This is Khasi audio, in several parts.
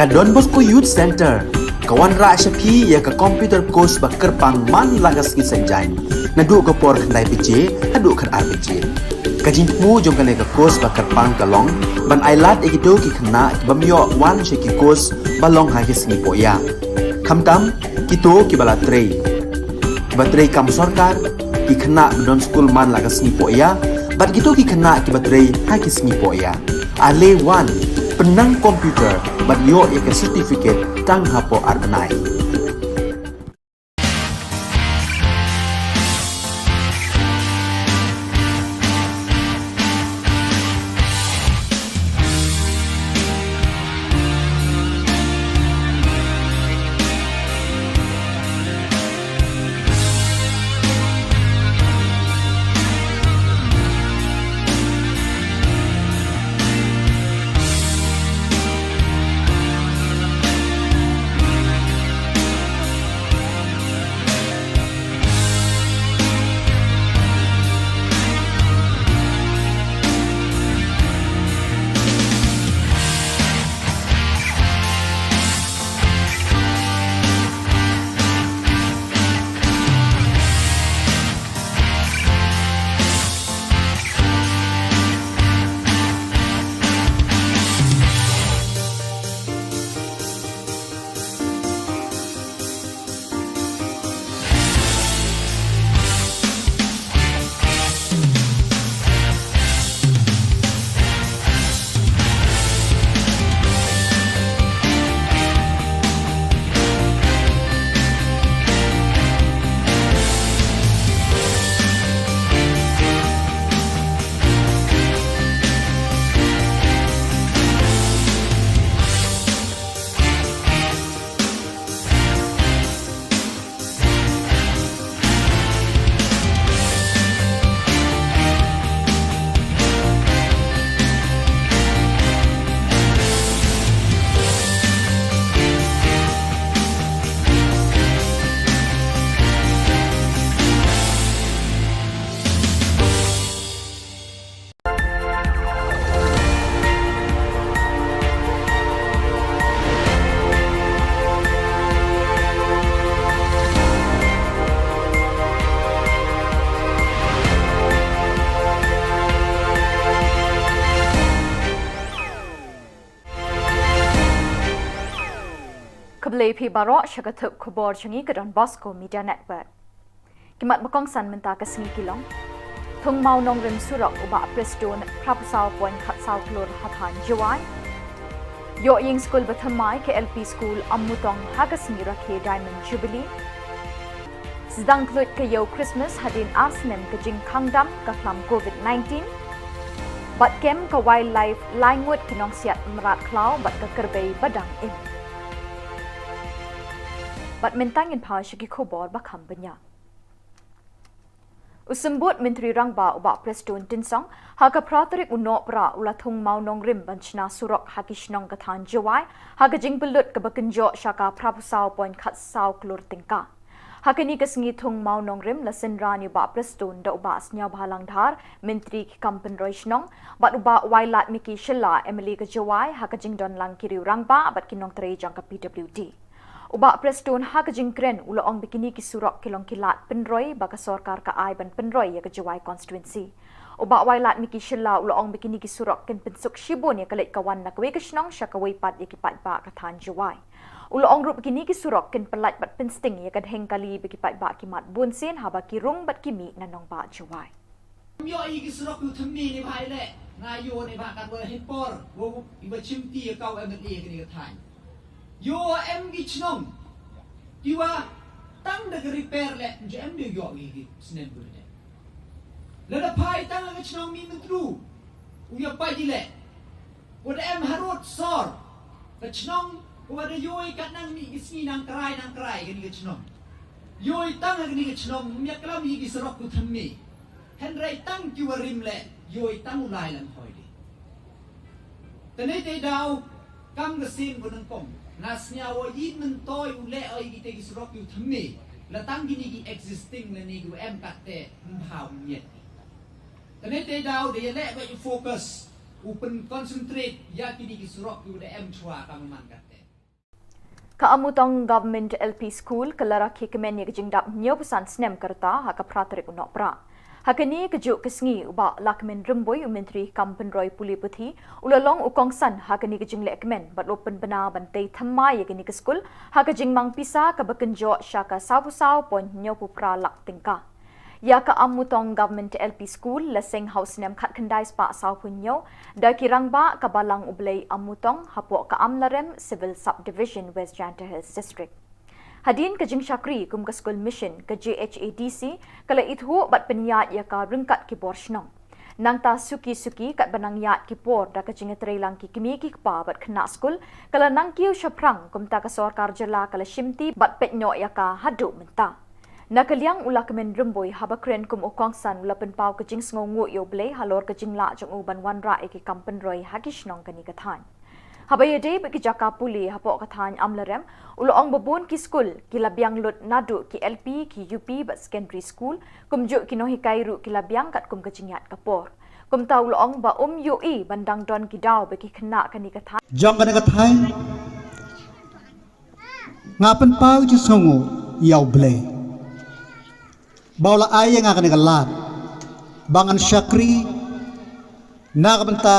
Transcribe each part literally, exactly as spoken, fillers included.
Ka Don Bosco Youth Centre ka wanrah sha phi ïa ka computer course ba kyrpang man la ka sngi Saitjaiñ, naduh ka por khyndai baje haduh khatar baje. Ka jingthmu jong kane ka course ba kyrpang ka long ban ailad ïa kito ki khynnah ki bym ïoh wan sha ki course ba long ha ki sngi pohïa, khamtam kito kiba la trei, kiba trei kam sorkar, ki khynnah ba don skul man la ka sngi pohïa, bad kito ki khynnah kiba trei ha ki sngi pohïa. Ale wan, pynnang computer bad ïoh ïa ka certificate tang hapoh ar bnai. Khublei phi baroh sha ka thup khubor jong ngi ka Don Bosco Media Network. Ki mat ba kongsan mynta ka sngi ki long: Thung Mawnongrim surok u Bah Prestone phra phew saw point khatsaw klur ha thaiñ Jowai. Ïoh ïing skul ba thymmai ka L P School Ammutong ha ka sngi rakhe Diamond Jubilee. Sdang khluit ka ïew Christmas hadien ar snem ka jingkhang dam ka khlam covid nineteen. Bad kem ka wildlife, lai ngut ki nongsiat mrad khlaw bad ka kyrpang ba dang im. Bad mynta ngin phai sha ki khubor ba kham bniah. U Symbud Myntri Rangbah u Bah Prestone Tynsong ha ka phra tarik u Nohprah u la thung Mawnongrim ban shna surok ha ki shnong ka thaiñ Jowai ha ka jingpynlut kaba kynjoh sha ka phra phew saw point khatsaw klur tyngka. Ha kane ka sngi thung Mawnongrim la synran ïa u Bah Prestone da u Bah Sniawbhalang Dhar, Myntri ki kam pynroi shnong, bad u Bah Wailadmiki Shylla, M L A ka Jowai, ha ka jingdon lang ki riew rangbah bad ki nongtrei jong ka P W D. U Bah Prestone ha ka jingkren u la ong ba kine ki surok ki long ki lad pynroi ba ka sorkar ka ai ban pynroi ïa ka Jowai constituency. U Bah Wailadmiki Shylla u la ong ba kine ki surok kin pynsuk shibun ïa ka leit ka wan na kawei ka shnong sha kawei pat ïa ki paidbah ka thaiñ Jowai. U la ong ruh ba kine ki surok kin pyllait bad pynsting ïa ka dheng kali ba ki paidbah ki mad bunsien haba ki rung bad ki mih na nongbah Jowai. Ym ïoh ïa ki surok kiba thymmai ne bha ïaleh. Nga ïoh ne bha katba ha por, wa u, iba shim ti ïa ka u M L A kane ka thaiñ. Ïoh em ki shnong kiwa tang da ka repair leh, ym ju em de ïoh ïa ki snem kiba dei. Lada phai tang ha ka shnong Mihmyntdu, u ïa pait ïaleh. Wa da em harud sor, ka shnong, wa da ïoh ïa ka nang mih ki sngi nang krai, nang krai kane ka shnong. Ïoh ïa tang ha kane ka shnong, ym ïa klam ïa ki surok kiba thymmai. Hynrei tang kiwa rim leh, ïoh ïa tang u lai lam hoi de. Te nangta daw, kam ka sien ba nyngkong, nga sngew wa i myntoi u leh ïa kitei ki surok kiba thymmai, la tang kine ki existing lane kiwa em katte, ym bha u miet. Te nangta daw, da ïaleh beit u focus, u pyn concentrate, ïa kine ki surok kiwa da em shuwa kam man katte. Ka Amutong Government L P School ka la rakhe kmen ïa ka jingdap hynñiewphew san snem ka rta ha ka phra tarik u Nohprah. Ha kane kajuh ka sngi u Bah Lahkmen Rymbui, u Myntri kam pynroi pule puthi, u la long u kongsan ha kane ka jingleh kmen bad u la pynbna ban tei thymmai ïa kane ka skul ha ka jingmang pisa kaba kynjoh sha ka sawphew saw point hynñiewphew phra lak tyngka. Ïa ka Amutong Government L P School la seng ha u snem khatkhyndai spah sawphew hynñiew da ki rangbah ka Balang U Blei Amutong hapoh ka Amlarem Civil Subdivision, West Jaintia Hills District. Hadien ka jingshakri kum ka skul mission, ka J H A D C ka la ithuh bad pynïaid ïa ka ryngkat ki bor shnong. Nangta suki suki katba nang ïaid ki por da ka jingïatreilang ki kmie ki kpa bad khynnah skul, ka la nang kiew shaphrang, kumta ka sorkar jylla ka la shimti bad peit noh ïa ka haduh mynta. Na ka liang u Lahkmen Rymbui, haba kren kum u kongsan, u la pynpaw ka jingsngewnguh ïa U Blei halor ka jinglah jong u ban wanrah ïa ki kam pynroi ha ki shnong kane ka thaiñ. Haba ïadei bad ki jaka pule hapoh ka thaiñ Amlarem, u la ong ba bun ki skul ki la biang lut, naduh ki L P, ki U P bad secondary school, kumjuh ki nonghikai ruh ki la biang katkum ka jingïaid ka por. Kumta u la ong ba um ïohi ban dang don ki daw ba ki khynnah kane ka thaiñ. Jong kane ka thaiñ, nga pynpaw jingsngewnguh ïa U Blei ba u la ai ïa nga kane ka lad ba ngan shakri na ka bynta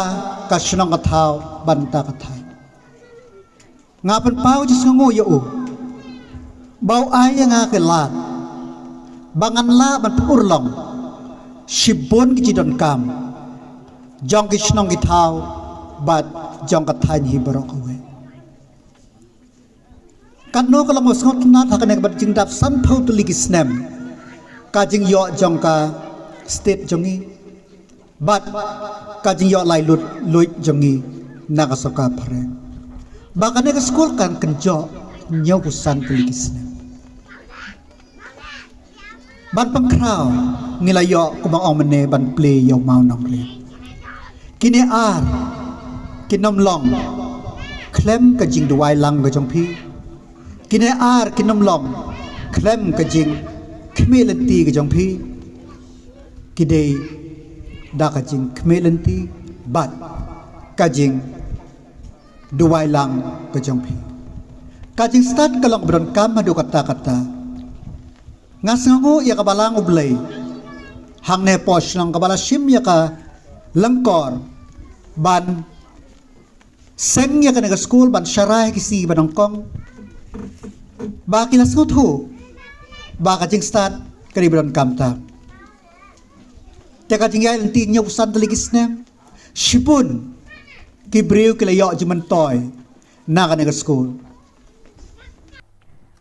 ka shnong ka thaw bad na ka bynta ka thaiñ. Nga pynpaw jingsngewnguh ïa u ba u ai ïa nga ka lad ba ngan lah ban pynurlong shibun ki jingdonkam jong ki shnong ki thaw bad jong ka thaiñ hi baroh kawei. Katno ka long ba sngewtynnat ha kane ka bynta jingdap sanphew tylli ki snem ka jingïoh jong ka state jong ngi bad ka jingïoh laitluid jong ngi na ka sorkar phareng, ba kane ka skul kan kynjoh hynñiewphew san tylli ki snem. Ban pynkhraw, ngi la ïoh, kumba ong mynne, ban plie ïa u mawnongrim. Kine ar kin ym long khlem ka jingduwai lang ka jong phi. Kine ar kin ym long khlem ka jingkhmih lynti ka jong phi. Ki dei da ka jingkhmih lynti bad ka jingduwai lang ka jong phi. Ka jingstad ka long ba donkam haduh katta katta. Nga sngewnguh ïa ka Balang U Blei hangne hapoh shnong kaba la shim ïa ka lyngkor ban seng ïa kane ka skul ban sharai ha ki sngi ba nyngkong, ba ki la sngewthuh ba ka jingstad ka dei ba donkam tam. Te ka jingïaid lynti hynñiewphew san tylli ki snem, shibun ki briew ki la ïoh jingmyntoi na kane ka skul.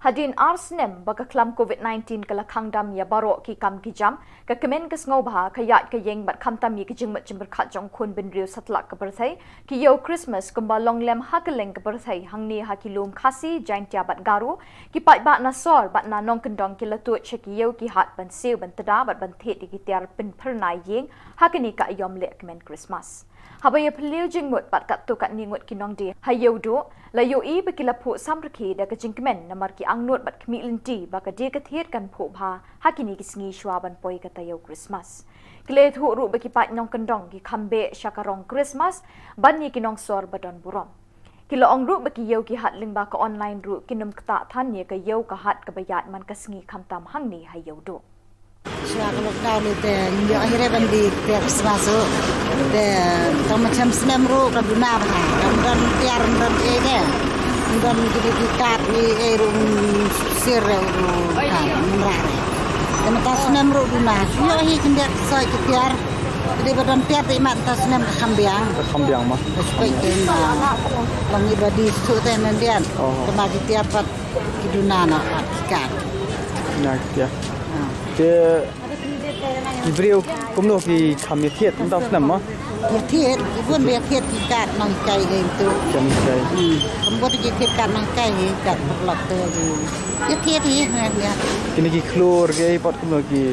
Hadien ar snem ba ka khlam covid nineteen ka la khang dam ïa baroh ki kam ki jam, ka kmen ka sngewbha, ka ïaid ka ïeng bad khamtam ïa ki jingmut jingpyrkhat jong u khun bynriew satlak ka pyrthei, ki ïew Christmas kumba long lem ha kylleng ka pyrthei, hangne ha ki lum Khasi, Jaiñtia bad Garo, ki paidbah na sor bad na nongkyndong ki la tuid sha ki ïew ki hat ban siew ban tda bad ban thied ïa ki tiar pynphyrnai ïing ha kane ka aïom leh kmen Christmas. Haba ïa phylliew jingmut bad katto katne ngut ki nongdie ha Ïewduh, la ïohi ba ki la phuh samrkhie da ka jingkmen namar ki angnud bad khmih lynti ba ka die ka thied kan phuh bha ha kine ki sngi shwa ban poi ka taïew Christmas. Ki la ïathuh ruh ba ki paid nongkyndong ki kham beh sha ka rong Christmas ban ïa ki nongsor ba don burom. Ki la ong ruh ba ki ïew ki hat lyngba ka online ruh kin ym ktah than ïa ka ïew ka hat kaba ïaid man ka sngi khamtam hangne ha Ïewduh. Shuwa ka lockdown te ngi ïoh hi re ban die tiar Christmas ruh. Te tang ma chem snem ruh ka duna bha. Kam don tiar, kam don ei de. Kam don ki dei ki kat, ei ruh, sir ruh ka mrah re. Te mynta snem ruh duna. Ïoh hi khyndiat soi ki tiar. Te dei ba don tiar te imat mynta snem ka kham biang. Ka kham biang ma. Ka spek te ma. Long i ba die suk te nang dian. Oh. Te ma ki tiar pat ki duna na pat ki kat. Na ki tiar. Ha. Te ki briew kumno ki kham ïathied mynta u snem ma? Ïathied, ki bun ba ïathied ki kat nonghikai dei tu. Kat nonghikai. Hmm. Kam bun ki thied kat nonghikai hi, kat paralok tu hi. Ïathied hi, ha, ïa. Kine ki khlur ki ei pat kumno ki?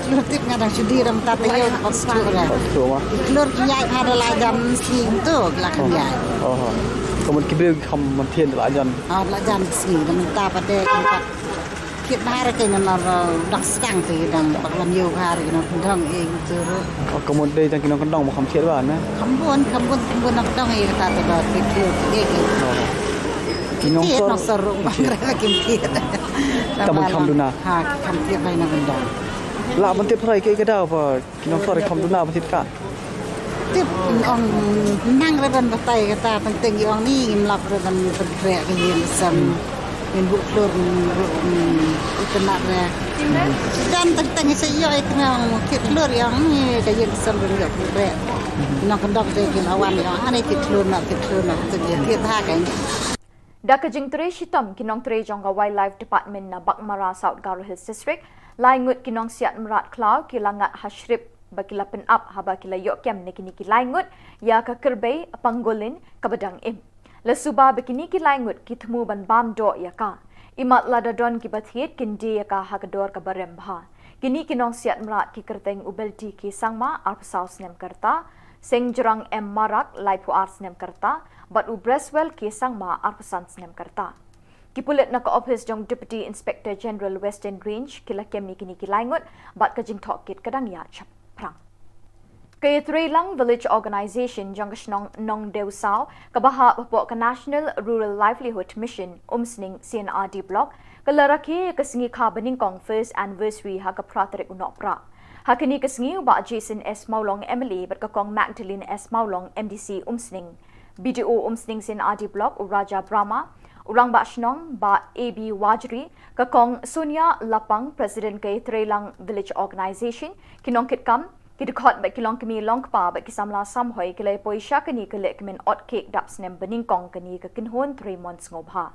Khlur tip nga dang shu die dang mynta taïew pat shu la. Pat shu ma. Ki khlur ki ïaid ha da la jan sngi tu la kham ïaid. Oh. Ka mut ki briew ki kham thied da la jan. Oh, la jan sngi dang mynta pat de ki pat. Thied bha re, kane nang dak sdang te dang bak lam ïew bha re, nongkyndong ei tu re. Oh, ka mut dei tang ki nongkyndong ba kham thied bha ne? Kham bun, kham bun, kham bun nongkyndong ei kata te ba thied thied ei. Oh. Ki nongshong ruh bang re la kim thied. Tang ban kham duna. Ha, kham thied bai na ban dang. Lah ban tip phra ïa kaei ka daw ba ki nongshong ruh kham duna ban thied ka. Tip ong nang re ban batai kata tang teng ong ni ngim lap re ban ban khreh ka ïing ka sem. Ngin buh khlur ruh u tnat re. Dan tang teng sa ïoh ïa khnang thied khlur ïa ong ni ka ïing ka sem ruh ïoh khreh. Nong kyndok te ki la wan ïa ong ani thied khlur na thied khlur na thied ïa thied ha ka. Da ka jingtrei shitom ki nongtrei jong ka Wildlife Department na Baghmara, South Garo Hills District, lai ngut ki nongsiat mrad khlaw ki la ngat ha shrip ba ki la pynap haba ki la ïoh kem na kine ki lai ngut ïa ka kyrpei pangolin kaba dang im. La suba ba kine ki lai ngut ki thmu ban bam doh ïa ka. Imat lada don kiba thied kin die ïa ka ha ka dor kaba rem bha. Kine ki nongsiat mrad ki kyrteng u Belti K Sangma, arphew saw snem ka rta, Sengjrang M Marak, laiphew ar snem ka rta, bad u Breswell K Sangma, arphew san snem ka rta. Ki pulit na ka ophis jong Deputy Inspector General Western Range ki la kem ïa kine ki lai ngut bad ka jingtohkit ka dang ïaid shaphrang. Ka Ïatreilang Village Organisation jong ka shnong Nongdewsaw kaba hap hapoh ka National Rural Livelihood Mission Umsning C&RD Block ka la rakhe ïa ka sngi kha banyngkong first anniversary ha ka phra tarik u Nohprah. Ha kane ka sngi u Bah Jason S Mawlong M L A bad ka Kong Magdalene S Mawlong M D C Umsning, B D O Umsning C&RD Block u Raja Brahma, u Rangbah Shnong Bah A B Wajri, ka Kong Sonia Lapang, President ka Ïatreilang Village Organisation, ki nongkitkam, ki dkhot bad ki longkmie longkpa bad ki samla samhoi ki la ïa poi sha kane ka lehkmen ot cake dap snem banyngkong kane ka kynhun trei mon sngewbha.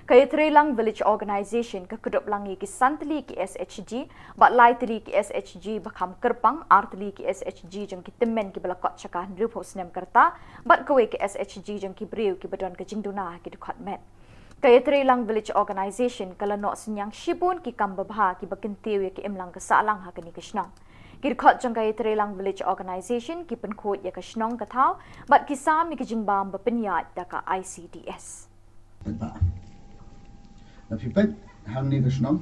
Ka Ïatreilang Village Organisation ka kdup lang ïa ki san tylli ki S H G bad lai tylli ki S H G ba kham kyrpang, ar tylli ki S H G jong ki tymmen kiba la kot sha ka hynriewphew snem ka rta bad kawei ka S H G jong ki briew kiba don ka jingduna ha ki dkhot met. Ka Ïatreilang Village Organisation ka la noh synñiang shibun ki kam babha kiba kyntiew ïa ka imlang ka sahlang ha kane ka shnong. Ki dkhot jong ka Ïatreilang Village Organisation ki pynkhuid ïa ka shnong ka thaw bad ki sam ïa ka jingbam ba pynïaid da ka I C D S. Peit ba na phi peit hangne ka shnong,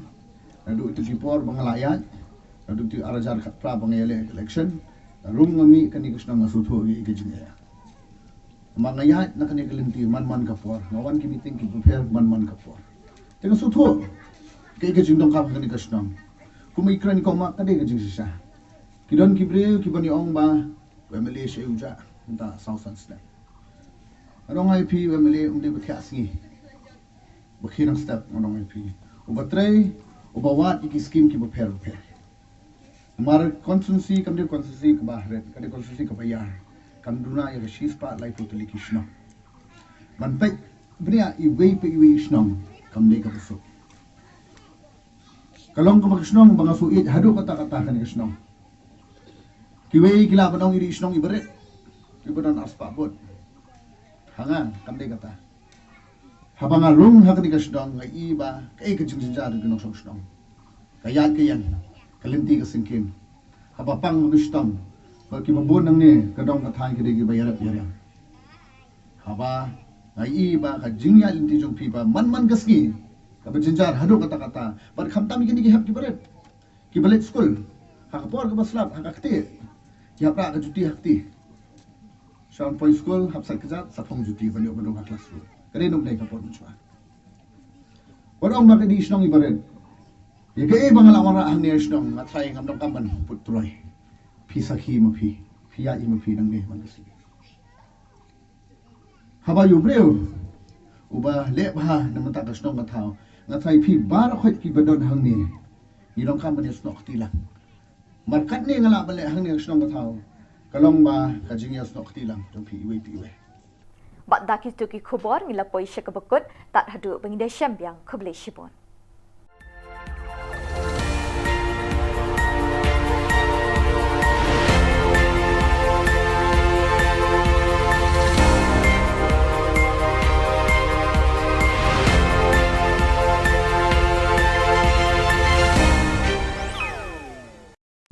naduh ïa ki por ba nga la ïaid, naduh ïa ki ar hajar khatphra ba nga ïaleh election, ruh nga mih kane ka shnong nga sngewthuh ïa ka jingeh. Ma nga ïaid na kane ka lynti man man ka por, nga wan ki meeting ki bapher man man ka por. Te nga sngewthuh kaei ka jingdonkam kane ka shnong. Kum i kren ko ma ka dei ka jingshisha. Ki don ki briew kiban ïa ong ba u M L A shei u jah mynta saw san snem. Nga ong ïa phi u M L A um dei ba thiah sngi. Ba khie nang step nga ong ïa phi. Uba trei, uba wad ïa ki skim kiba pher bapher. Namar constituency kam dei constituency kaba hret, ka dei constituency kaba ïar. Kam duna ïa ka shispah laiphew tylli ki shnong. Ban peit bniah iwei pa iwei i shnong kam dei kaba suk. Ka long kaba ka shnong ba nga shu ïeit haduh katta katta kane ka shnong. Kiwei ki lah ban ong i dei i shnong iba rit, iba don arspah vote. Ha nga kam dei kata. Haba nga rung ha kane ka shnong nga i ba kaei ka jingjynjar jong ki nongshong shnong. Ka ïaid ka ïeng, ka lynti ka syngkien. Haba pang haba shitom, ba kiba bun nangne ka dong ka thaiñ ki dei kiba ïarap ïarem. Haba nga i ba ka jingïaid lynti jong phi ba man man ka sngi kaba jynjar haduh katta katta. Bad khamtam ïa kine ki hep kiba rit, kiba leit skul, ha ka por kaba slap, ha ka ktieh ki hap rah ka juti ha kti. Sha wan poi skul hap sait kjat, sa phong juti ban ïoh ban rung ha classroom. Ka dei nongdei ka por mynshuwa. Wat ong ba ka dei shnong iba rit. Ïa kaei ba nga la wanrah hangne ha shnong, nga tharai ngam donkam ban put troi. Phi sakhi ma phi, phi ïaid ma phi nangne man ka sngi. Haba ïa u briew uba leh bha na mynta ka shnong ka thaw, nga tharai phi baroh khoit kiba don hangne ngi donkam ban ïasnoh kti lang. Mar katne nga lah ban leh hangne ka shnong ka thaw, ka long ba ka jingïasnoh kti lang jong phi iwei pa iwei. Bad da kito ki khubor ngi la poi sha kaba kut, tad haduh ba ngin da shem biang, khublei shibun.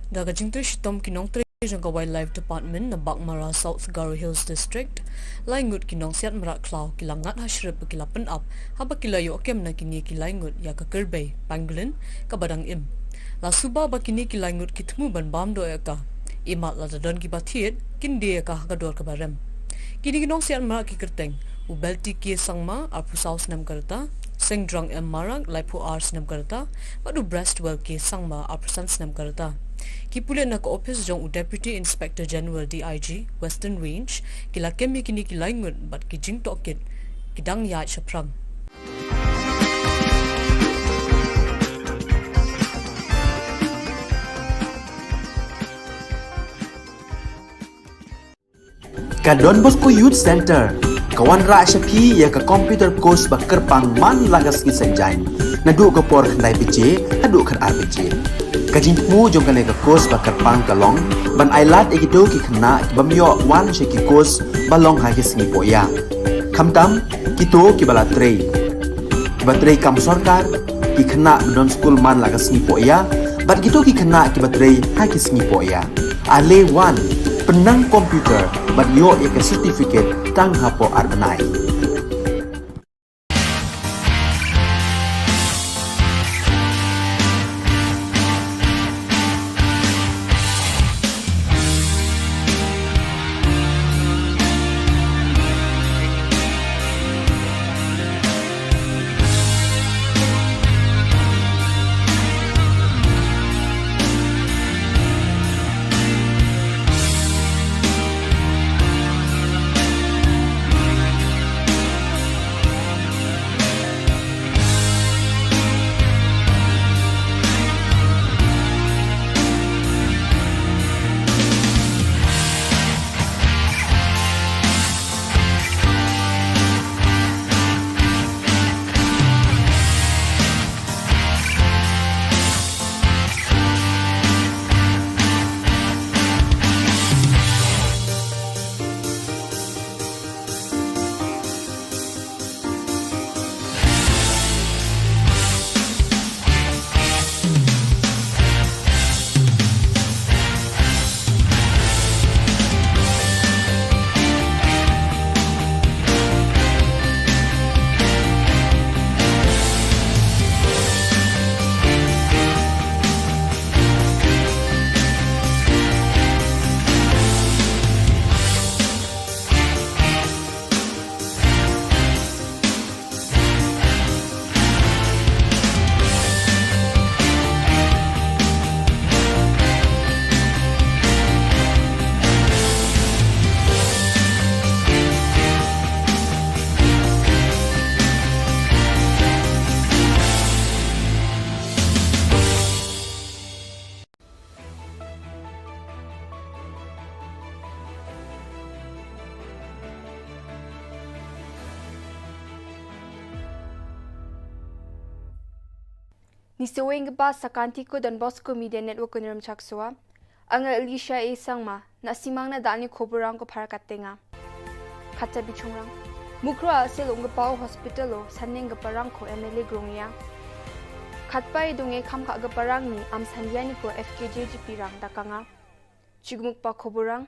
Da ka jingtrei shitom ki nongtrei jong ka Wildlife Department na Baghmara, South Garo Hills District, lai ngut ki nongsiat mrad khlaw ki la ngat ha shrip ba ki la pynap haba ki la ïoh kem na kine ki lai ngut ïa ka kyrpei pangolin kaba dang im. La suba ba kine ki lai ngut ki thmu ban bam doh ïa ka. Imat lada don kiba thied kin die ïa ka ha ka dor kaba rem. Kine ki nongsiat mrad ki kyrteng U Belty K Sangma, arphew saw snem ka rta, Sengdrong M Marak, laiphew ar snem ka rta, bad u Brestwell K Sangma, arphew san snem ka rta. Ki pulit na ka ophis jong u Deputy Inspector General, D I G, Western Range, ki la kem ïa kine ki lai ngut bad ki jingtohkit ki dang ïaid shaphrang. Ka Don Bosco Youth Centre ka wanrah sha phi ïa ka computer course ba kyrpang man la ka sngi Saitjaiñ, naduh ka por khyndai baje haduh khatar baje. Ka jingthmu jong kane ka course ba kyrpang ka long ban ailad ïa kito ki khynnah ki bym ïoh wan sha ki course ba long ha ki sngi pohïa, khamtam kito kiba la trei, kiba trei kam sorkar, ki khynnah ba don skul man la ka sngi pohïa, bad kito ki khynnah kiba trei ha ki sngi pohïa. Ale wan, pynnang computer bad ïoh ïa ka certificate tang hapoh ar bnai. Ngi sa weng ka ba sa ka Anti ko Don Bosco Media Network ko Nirem Chaksoa. Anga Alicia A Sangma, na simang na dani khobor rang ko phar katenga. Kata bichungrang. Mukroh Asel ong ka pau hospital o, saneng ka parang ko M L A grong ya. Khatpai dunge kham ka ka parang ni, am sandiani ko F K J G P rang dakanga. Chigmuk pa khobor rang.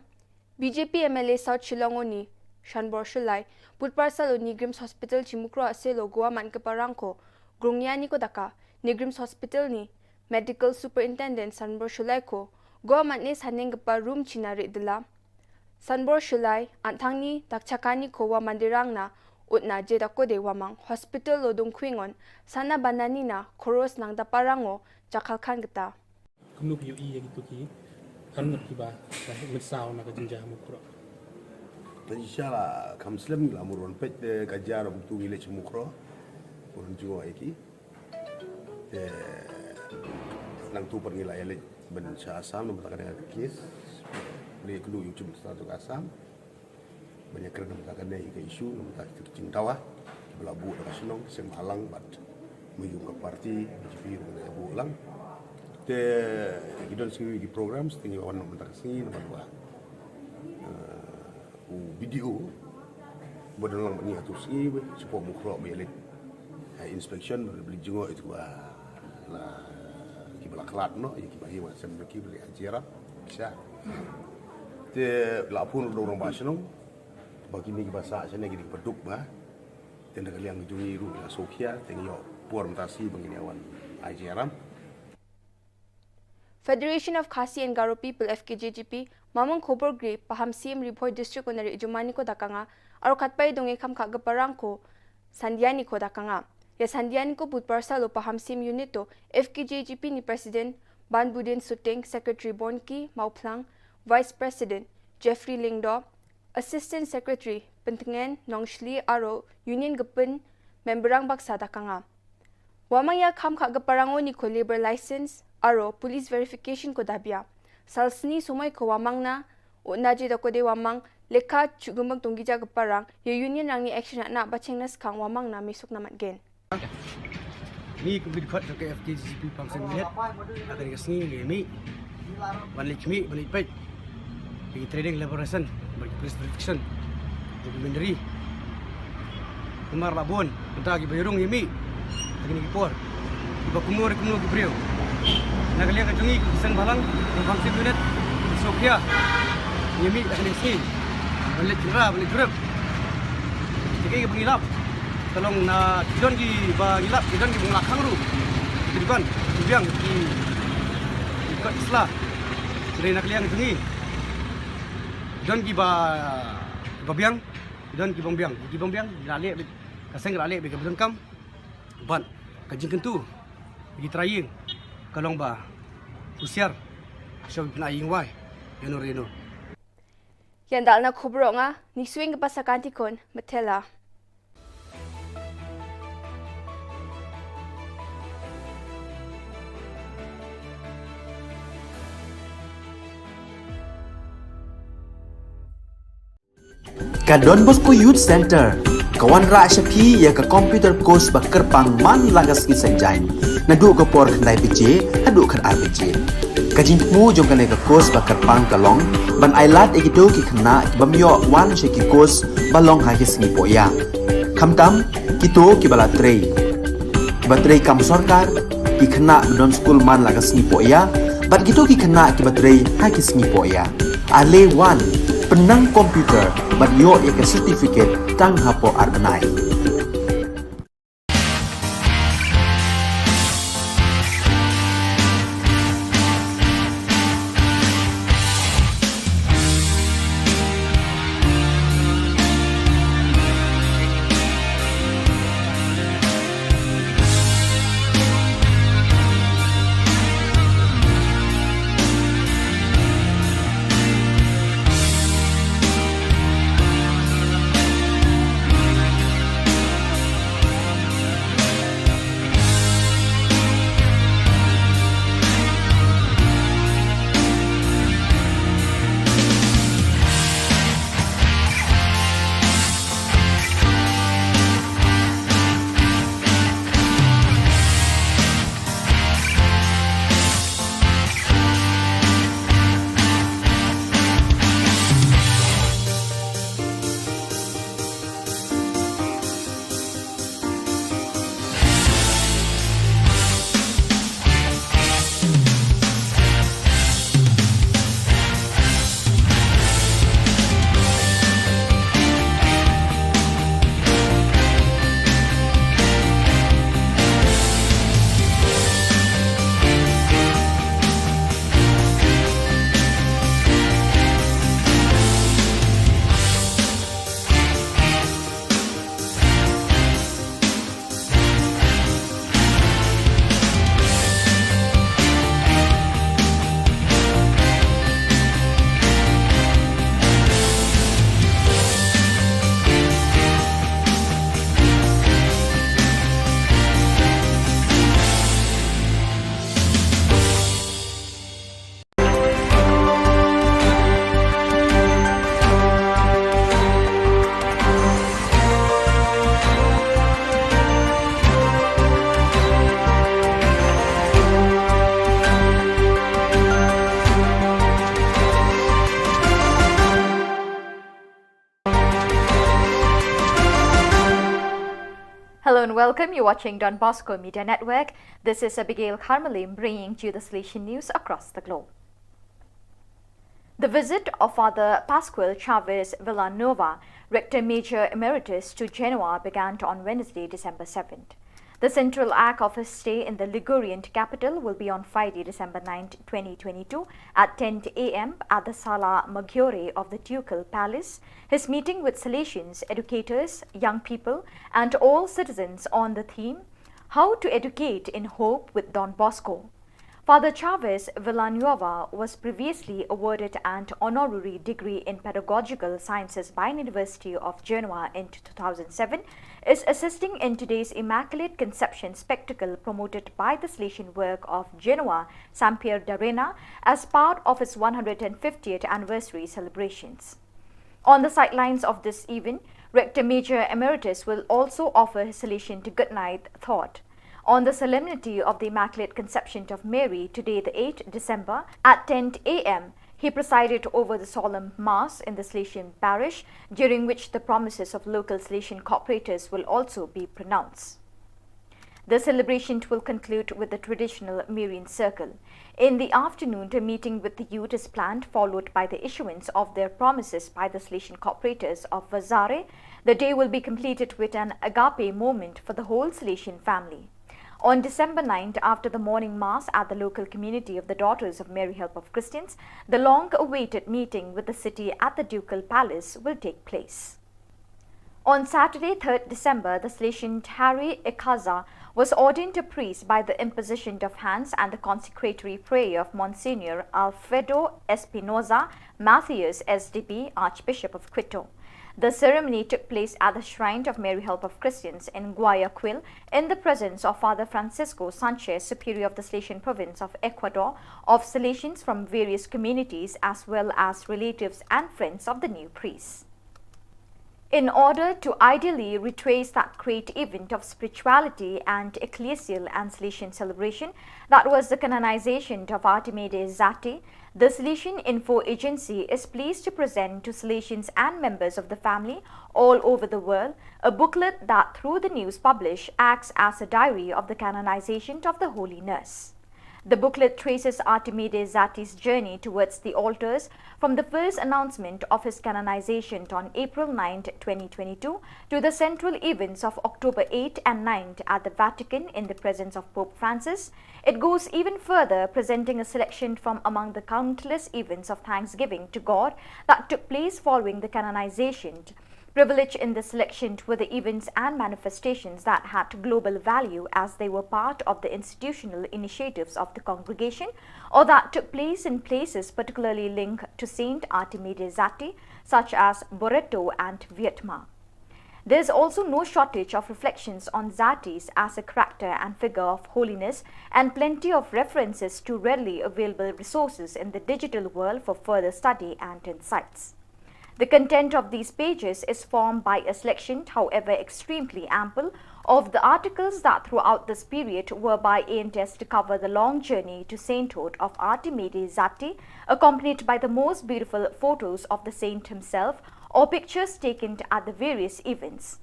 B J P M L A South Shillong o ni, Shanbor Shullai, Budhbar sal o ni Grims Hospital chi Mukroh Asel o Goa man ka parang ko, grong ya ni ko daka, ni Grims Hospital ni, Medical Superintendent Shanbor Shullai ko, Goa man ne saneng ka pa room chi na rit dela. Shanbor Shullai, antang ni, dak chakani ko wa mandirang na, ut na je dako de wa mang, hospital o dung kwingon, sana banani na, koros nang da parang o, jakal khan kata. Kumno phi ïohi ïa kito ki khun kiba ka mynsaw na ka jingjia ha Mukroh? Te shisha la kham slem la mut wan peit te ka jia ruh kumtu ngi leit sha Mukroh. Pun jngoh ïa ki. Te nangtu pat ngi la ïaleit ban sha Assam namar kane ka case. Leit kumno ïa u Chief Minister jong ka Assam. Ban ïakren namar kane ka issue, namar kita ki jingdawa kiba la buh da ka shnong, seng bhalang bad mynjur ka party B J P ruh ka buh lang. Te ki don sngi ki programs, te ngi wan namar ka sngi namar ba, eh, u B D O ba don lang bad ngi ha tu sngi ba sha Mukroh ba ïaleit, eh, inspection, ba la jngoh ïa kiba la, kiba la khlad noh, ïa kiba hi wa sem kiba la hajar. Sha. Te la phone da u rangbah shnong ba kine kiba sah shane kine kiba duk ba. Te na ka liang jong ngi ruh la sngewkhia, te ngi ïoh por mynta shi ba ngin ïa wan ai jingïarap. Federation of Khasi and Garo People, F K J G P, mamang khobor gri, paham C M Ri Bhoi District Honorary Jumani ko dakanga, Aro katba i dong i kham kha ka parang ko Sandiani ko da ka nga. Ïa Sandiani ko bud parsa lo pa Hamsim Unit to F K J G P ni President Ban Budin Suting, Secretary Bonki Mawphlang, Vice President Jeffrey Lyngdoh, Assistant Secretary Pyntngen Nongshli aro Union ka pynmember rang baksa da ka nga. Wamang ïa kham kha ka parang o ni ko labour license aro police verification ko da bia. Sal sni sumai ko wamang na o na je da ko de wamang leka chugumang tong gija ka parang ïa Union rang ni action na ba cheng na skang wamang na misuk na mat gen. Ngi kum ki dkhot jong ka F K G P Pamseng Unit, ha kane ka sngi ngi mih ban leit khmih, ban leit peit ïa ki training elaboration bad ki police verification jong ki machinery. Namar la bun mynta kiba ïarung ïa mih ha kine ki por, kiba kumno re kumno ki briew. Na ka liang ka jong ngi ki seng bhalang jong Pamseng Unit, sngewkhia ïa mih ha kane ka sngi ban leit khynra, ban leit jurip. Te kaei kaba ngi lap, ka long na ki don kiba ngi lap, ki don kiba ngi lap khang ruh. Ki dukan, ki biang, ki, ki kot ki sla. Te na ka liang jong ngi, ki don kiba, kiba biang, ki don kiba ym biang, kiba ym biang ki la leh beit, ka seng ka la leh beit kaba donkam. Bad ka jingkyntu ïa ki trai ïing ka long ba husiar, shuwa ba phin ai ïing wai ïano re ïano. Ïa ndal na khubor nga, ngi shu ïeng ka pasa kan ti khun, Mathela. Ka Don Bosco Youth Center ka wanrah sha phi ïa ka computer course ba kyrpang man la ka sngi Saitjaiñ, naduh ka por khyndai baje haduh khatar baje. Ka jingthmu jong kane ka course ba kyrpang ka long ban ai lad ïa kito ki khynnah ki bym ïoh wan sha ki course ba long ha ki sngi pohïa, khamtam kito kiba la trei, kiba trei kam sorkar, ki khynnah ba don skul man la ka sngi pohïa, bad kito ki khynnah kiba trei ha ki sngi pohïa. Ale wan, pynnang computer bad ïoh ïa ka certificate tang hapoh ar bnai. Hello and welcome. You're watching Don Bosco Media Network. This is Abigail Kharmalim bringing to you the Salesian news across the globe. The visit of Father Pascual Chavez Villanova, Rector Major Emeritus, to Genoa began on Wednesday, December seventh. The central act of his stay in the Ligurian capital will be on Friday, December ninth, twenty twenty-two, at ten a m at the Sala Maggiore of the Ducal Palace. His meeting with Salesians, educators, young people, and all citizens on the theme, "How to Educate in Hope with Don Bosco." Father Chavez Villanueva was previously awarded an honorary degree in pedagogical sciences by University of Genoa in two thousand seven, is assisting in today's Immaculate Conception spectacle promoted by the Salesian work of Genoa, Sampier d'Arena, as part of his one hundred fiftieth anniversary celebrations. On the sidelines of this event, Rector Major Emeritus will also offer his Salesian goodnight thought. On the solemnity of the Immaculate Conception of Mary, today, the eighth December, at ten a m, he presided over the solemn Mass in the Salesian parish, during which the promises of local Salesian cooperators will also be pronounced. The celebration will conclude with the traditional Marian Circle. In the afternoon, a meeting with the youth is planned, followed by the issuance of their promises by the Salesian cooperators of Vazare. The day will be completed with an agape moment for the whole Salesian family. On December ninth, after the morning mass at the local community of the Daughters of Mary Help of Christians, the long-awaited meeting with the city at the Ducal Palace will take place. On Saturday, third December, the Salesian Harry Ekaza was ordained a priest by the imposition of hands and the consecratory prayer of Monsignor Alfredo Espinoza Macias, S D B, Archbishop of Quito. The ceremony took place at the Shrine of Mary Help of Christians in Guayaquil, in the presence of Father Francisco Sanchez, Superior of the Salesian Province of Ecuador, of Salesians from various communities, as well as relatives and friends of the new priest. In order to ideally retrace that great event of spirituality and ecclesial and Salesian celebration, that was the canonization of Artimide Zatti, the Salesian Info Agency is pleased to present to Salesians and members of the family all over the world a booklet that, through the news published, acts as a diary of the canonization of the Holy Nurse. The booklet traces Artimide Zatti's journey towards the altars, from the first announcement of his canonization on April ninth, twenty twenty-two, to the central events of October eighth and ninth at the Vatican in the presence of Pope Francis. It goes even further, presenting a selection from among the countless events of thanksgiving to God that took place following the canonization. Privileged in the selection were the events and manifestations that had global value, as they were part of the institutional initiatives of the congregation or that took place in places particularly linked to Saint Artimide Zatti, such as Barreto and Vietma. There is also no shortage of reflections on Zatti's as a character and figure of holiness, and plenty of references to readily available resources in the digital world for further study and insights. The content of these pages is formed by a selection, however extremely ample, of the articles that throughout this period were by A and S to cover the long journey to sainthood of Artimide Zatti, accompanied by the most beautiful photos of the saint himself or pictures taken at the various events.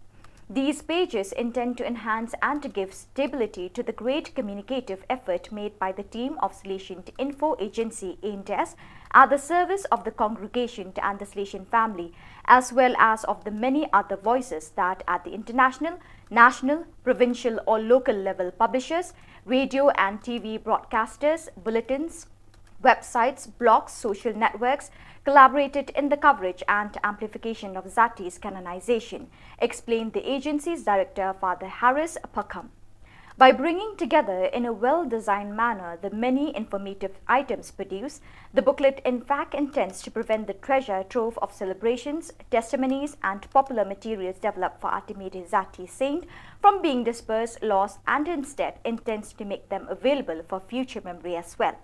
These pages intend to enhance and to give stability to the great communicative effort made by the team of Salesian Info Agency A and S at the service of the congregation and the Salesian family, as well as of the many other voices that at the international, national, provincial or local level publishers, radio and T V broadcasters, bulletins, websites, blogs, social networks collaborated in the coverage and amplification of Zatti's canonization, explained the agency's director, Father Harris Pakham. By bringing together in a well-designed manner the many informative items produced, the booklet in fact intends to prevent the treasure trove of celebrations, testimonies, and popular materials developed for Artimide Zatti Saint from being dispersed, lost, and instead intends to make them available for future memory as well.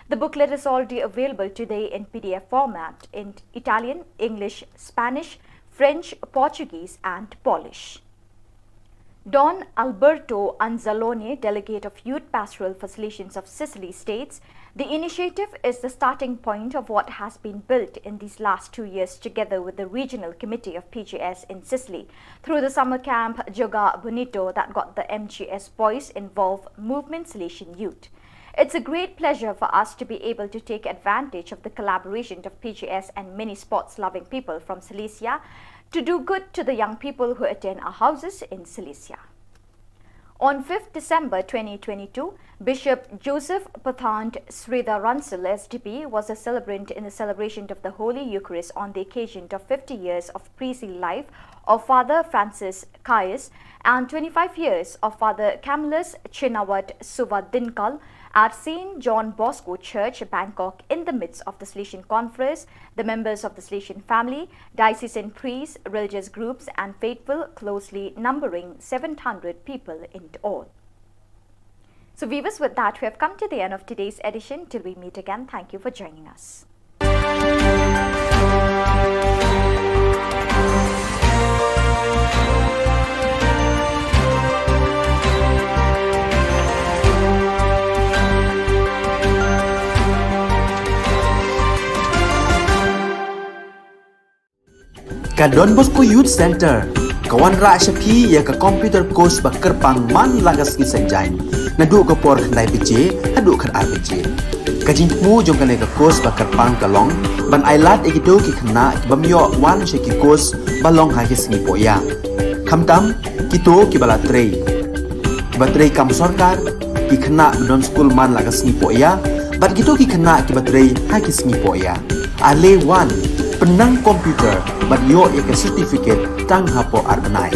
The booklet is already available today in P D F format in Italian, English, Spanish, French, Portuguese, and Polish. Don Alberto Anzalone, Delegate of Youth Pastoral for Salesians of Sicily, states, "The initiative is the starting point of what has been built in these last two years together with the Regional Committee of P G S in Sicily through the summer camp Joga Bonito that got the M G S boys involved, Movement Salesian Youth. It's a great pleasure for us to be able to take advantage of the collaboration of P G S and many sports-loving people from Silesia to do good to the young people who attend our houses in Silesia." On fifth December twenty twenty-two, Bishop Joseph Pathan Sridhar Runsel S D P was a celebrant in the celebration of the Holy Eucharist on the occasion of fifty years of priestly life of Father Francis Caius and twenty-five years of Father Camillus Chinawat Suva Dinkal at Saint John Bosco Church, Bangkok, in the midst of the Salesian Conference, the members of the Salesian family, diocesan priests, religious groups, and faithful, closely numbering seven hundred people in all. So, viewers, with that, we have come to the end of today's edition. Till we meet again, thank you for joining us. Ka Don Bosco Youth Centre ka wanrah sha phi ïa ka computer course ba kyrpang man la ka sngi Saitjaiñ, naduh ka por khyndai baje haduh khatar baje. Ka jingthmu jong kane ka course ba kyrpang ka long ban ailad ïa kito ki khynnah ki bym ïoh wan sha ki course ba long ha ki sngi pohïa, khamtam kito kiba la trei, kiba trei kam sorkar, ki khynnah ba don skul man la ka sngi pohïa, bad kito ki khynnah kiba trei ha ki sngi pohïa. Ale wan, pynnang computer bad ïoh ïa ka certificate tang hapoh ar bnai.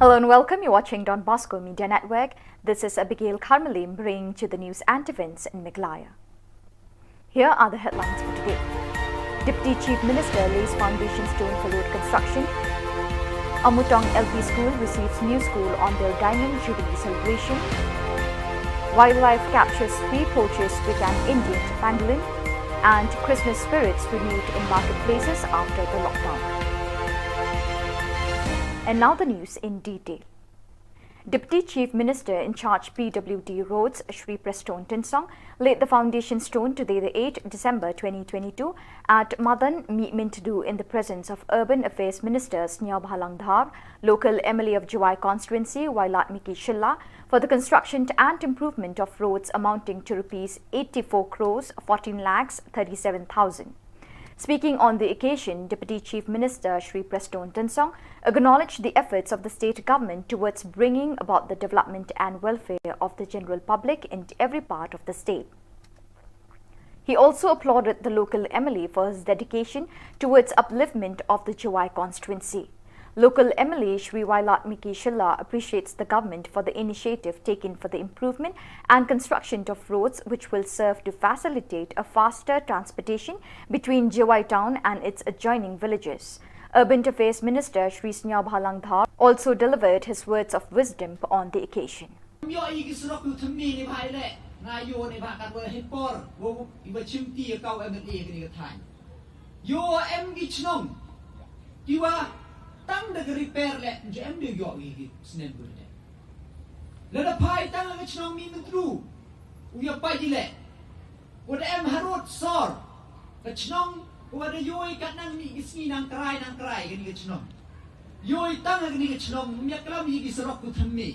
Hello and welcome. You're watching Don Bosco Media Network. This is Abigail Karmalim bringing to the news and events in Meghalaya. Here are the headlines for today. Deputy Chief Minister lays foundation stone for road construction. Amutong L P School receives new school on their Diamond Jubilee celebration. Wildlife captures three poachers with an Indian pangolin. And Christmas spirits renewed in marketplaces after the lockdown. And now the news in detail. Deputy Chief Minister in charge P W D Roads, Shri Prestone Tynsong, laid the foundation stone today, the eighth December twenty twenty-two, at Madan Mihmyntdu in the presence of Urban Affairs Minister Sniawbhalang Dhar, local M L A of Jowai constituency, Wailadmiki Shylla, for the construction and improvement of roads amounting to rupees eighty-four crores fourteen lakhs thirty-seven thousand. Speaking on the occasion, Deputy Chief Minister Shri Prestone Tynsong acknowledged the efforts of the state government towards bringing about the development and welfare of the general public in every part of the state. He also applauded the local M L A for his dedication towards upliftment of the Jowai constituency. Local M L A Shri Wailadmiki Shylla appreciates the government for the initiative taken for the improvement and construction of roads, which will serve to facilitate a faster transportation between Jowai town and its adjoining villages. Urban Affairs Minister Shri Sniawbhalang Dhar also delivered his words of wisdom on the occasion. Ïoh ïa ki surok ïa u thymme ne bha ïa leh, nga ïoh ne bha katwa hynpor, wa u, iwa chimti ïa ka u M L A kane ka thaiñ. Ïoh em ki chnong kiwa tang da ka repair leh, ym ju em de u ïoh ïa ki snem kiwa dep. Lada phai tang ha ka chnong Mihmyntdu, u ïa pait ïa leh. Wa da em harud sor, ka chnong, wa da ïoh ïa ka nang ni ki sngi nang krai, nang krai, kane ka chnong. Ïoh ïa tang kane ka chnong, ym ïa klam ïa ki surok u thymme.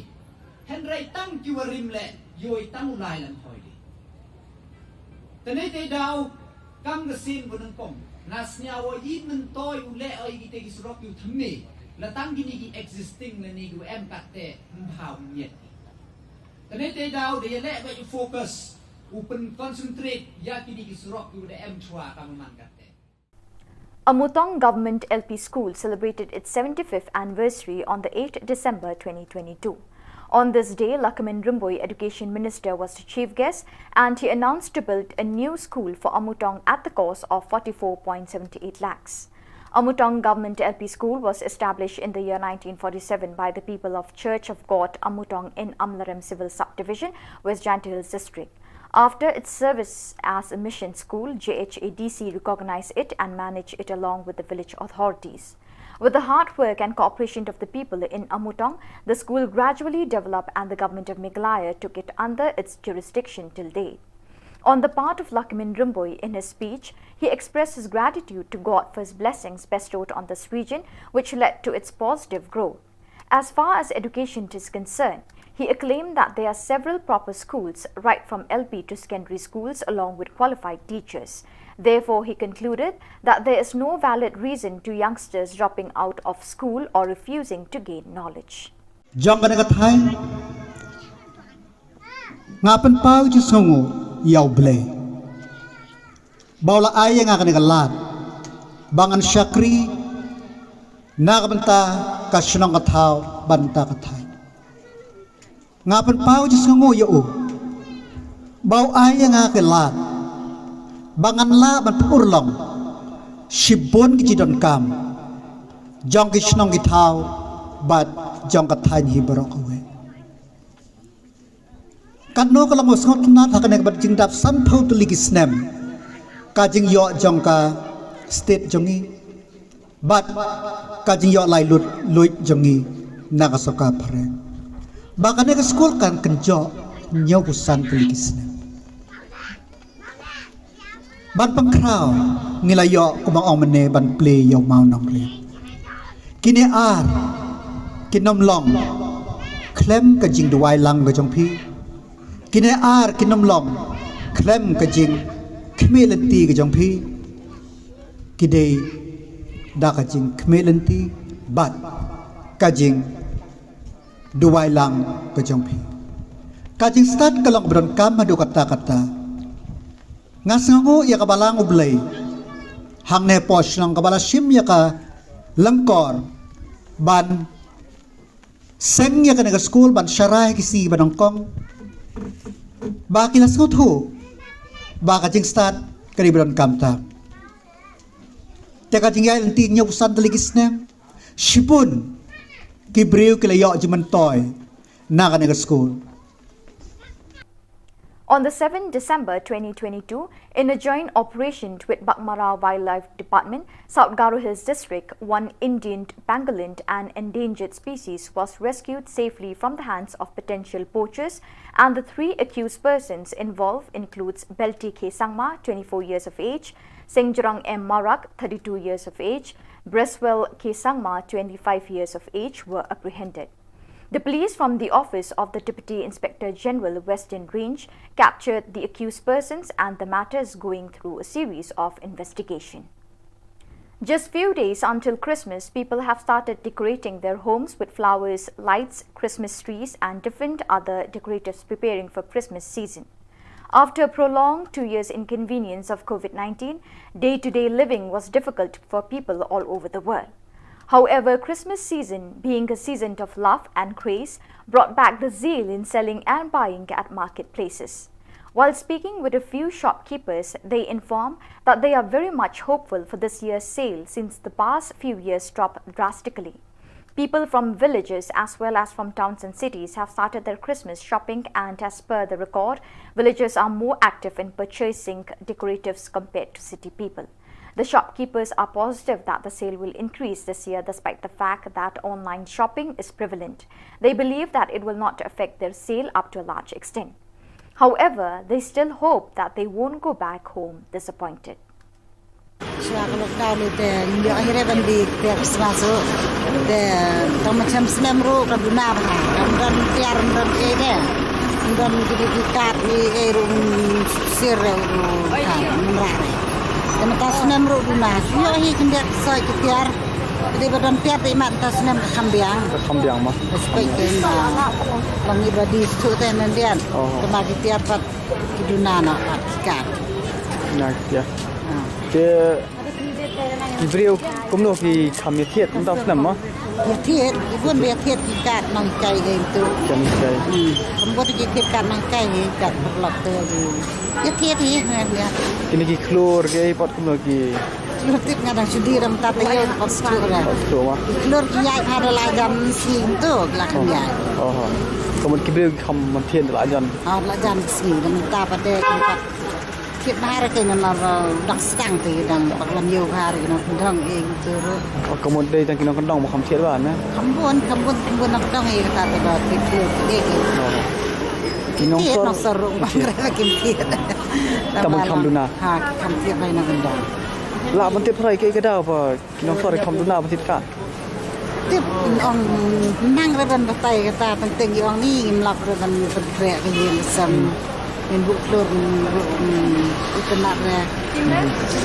Hynrei tang kiwa rim leh, ïoh ïa tang u lai lang hoi de. Tane te daw, kam ka sien ko nang kong. Nga sniaw o ïit myntoi u leh o ïa ki te ki surok ïa u thymme. La tang kine ki existing lane kiwa em kat te, ym bha u miet. Tane te daw da ïa leh ba ïa focus, u pyn concentrate, ïa kine ki surok ïa u da em chwa ka man kat te. Amutong Government L P School celebrated its seventy-fifth anniversary on the eighth December twenty twenty-two. On this day, Lahkmen Rymbui, Education Minister, was the chief guest and he announced to build a new school for Amutong at the cost of forty-four point seven eight lakhs. Amutong Government L P School was established in the year nineteen forty-seven by the people of Church of God Amutong in Amlarem Civil Subdivision, West Jaintia Hills District. After its service as a mission school, J H A D C recognized it and managed it along with the village authorities. With the hard work and cooperation of the people in Amutong, the school gradually developed and the government of Meghalaya took it under its jurisdiction till date. On the part of Lahkmen Rymbui, in his speech, he expressed his gratitude to God for his blessings bestowed on this region, which led to its positive growth. As far as education is concerned, he acclaimed that there are several proper schools, right from L P to secondary schools, along with qualified teachers. Therefore, he concluded that there is no valid reason to youngsters dropping out of school or refusing to gain knowledge. Jong kane ka thaiñ, nga pynpaw jingsngewnguh ïa U Blei ba u la ai ïa nga kane ka lad ba ngan shakri na ka bynta ka shnong ka thaw bad na ka bynta ka thaiñ. Nga pynpaw jingsngewnguh ïa u ba u ai ïa nga ka lad ba ngan lah ban pynurlong shibun ki jingdonkam jong ki shnong ki thaw bad jong ka thaiñ hi baroh kawei. Katno ka long ba sngewtynnat ha kane ka bad jingdap sanphew tylli ki snem ka jingïoh jong ka state jong ngi bad ka jingïoh laitluid jong ngi na ka sorkar phareng ba kane ka skul kan kynjoh hynñiewphew san tylli ki snem. Ban pynkhraw ngi la ïoh kumba ong mynne ban plie ïa u mawnongrim. Kine ar kin ym long khlem ka jingduwai lang ka jong phi. Kine ar kin ym long khlem ka jingkhmih lynti ka jong phi. Ki dei da ka jingkhmih lynti bad ka jingduwai lang ka jong phi. Ka jingstad ka long ba donkam haduh katta katta. Nga sngewnguh ïa ka Balang U Blei hangne hapoh shnong kaba la shim ïa ka lyngkor ban seng ïa kane ka skul ban sharai ha ki sngi ba nyngkong ba ki la sngewthuh ba ka jingstad ka dei ba donkam tam. Te ka jingïaid lynti hynñiewphew san tylli ki snem, shibun ki briew ki la ïoh jingmyntoi na kane ka skul. On the seventh December twenty twenty-two, in a joint operation with Baghmara Wildlife Department, South Garo Hills District, one Indian pangolin, an endangered species, was rescued safely from the hands of potential poachers, and the three accused persons involved includes Belti K Sangma, twenty-four years of age, Sengjrang M Marak, thirty-two years of age, Breswell K Sangma, twenty-five years of age, were apprehended. The police from the office of the Deputy Inspector General, Western Range, captured the accused persons and the matter is going through a series of investigation. Just few days until Christmas, people have started decorating their homes with flowers, lights, Christmas trees, and different other decoratives preparing for Christmas season. After a prolonged two years inconvenience of COVID nineteen, day-to-day living was difficult for people all over the world. However, Christmas season, being a season of love and grace, brought back the zeal in selling and buying at marketplaces. While speaking with a few shopkeepers, they inform that they are very much hopeful for this year's sale since the past few years dropped drastically. People from villages as well as from towns and cities have started their Christmas shopping, and as per the record, villagers are more active in purchasing decoratives compared to city people. The shopkeepers are positive that the sale will increase this year despite the fact that online shopping is prevalent. They believe that it will not affect their sale up to a large extent. However, they still hope that they won't go back home disappointed. Shuwa ka lockdown ni te ym ïoh hi re ban die ktiar Christmas ruh. Te tang ma chem snem ruh ka duna bha. Kam don tiar, kam don ei de. Kam don ki di ki kat ni ei ruh, sir ruh ka mrah re. Te mynta snem ruh duna. Ym ïoh hi khyndiat soi ki tiar. Te ba don tiar te imat mynta snem ka kham biang. Ka kham biang ma. Respect te ma. Long i ba die suk te nan dian. Oh. Te ma ki tiar pat ki duna na pat ki kat. Na ki tiar. Ah. Te ki briew kumno ki kham ïathied mynta snem ma? Ïathied, ki bun ba ïathied ki kat nonghikai ïa tu. Ki nonghikai. Hmm. Kam bun ki thied kat nonghikai hi, kat paralok te hi. Ïathied hi, ïa, ïa. Kine ki khlur ki ei pat kumno ki? Khlur tip nga dang shu die dang tat ïa pat shu re. Pat shu ma. Ki khlur ki ïaid ha da la jan sngi tu, la kham ïaid. Oh. Ka mut ki briew ki kham mynthied da la jan. Ha da la jan sngi, da mynta pat de ki pat. Thied bha re, ki nang nar dang sdang te dang bak lam ïew bha re, ki nongkyndong ïing tu re. Oh, ka mut dei tang ki nongkyndong ba kham thied bha ne? Kham bun, kham bun, kham bun nongkyndong ïing kata te ba thied khlur te ki. Oh. Ki nongshor, nongshor ruh bang re ba kim thied. Ka mut kham duna. Ha, ki kham thied bha nongkyndong. Lah ban tip pyrshah kaei ka daw ba ki nongshor kham duna ban thied kat. Tip, ong nang re ban batai kata, teng teng i ong ni ngim lap re ban pynkreh ka ïing ka sem. Ngin buh khlur, ngin buh, ngin itynnad re.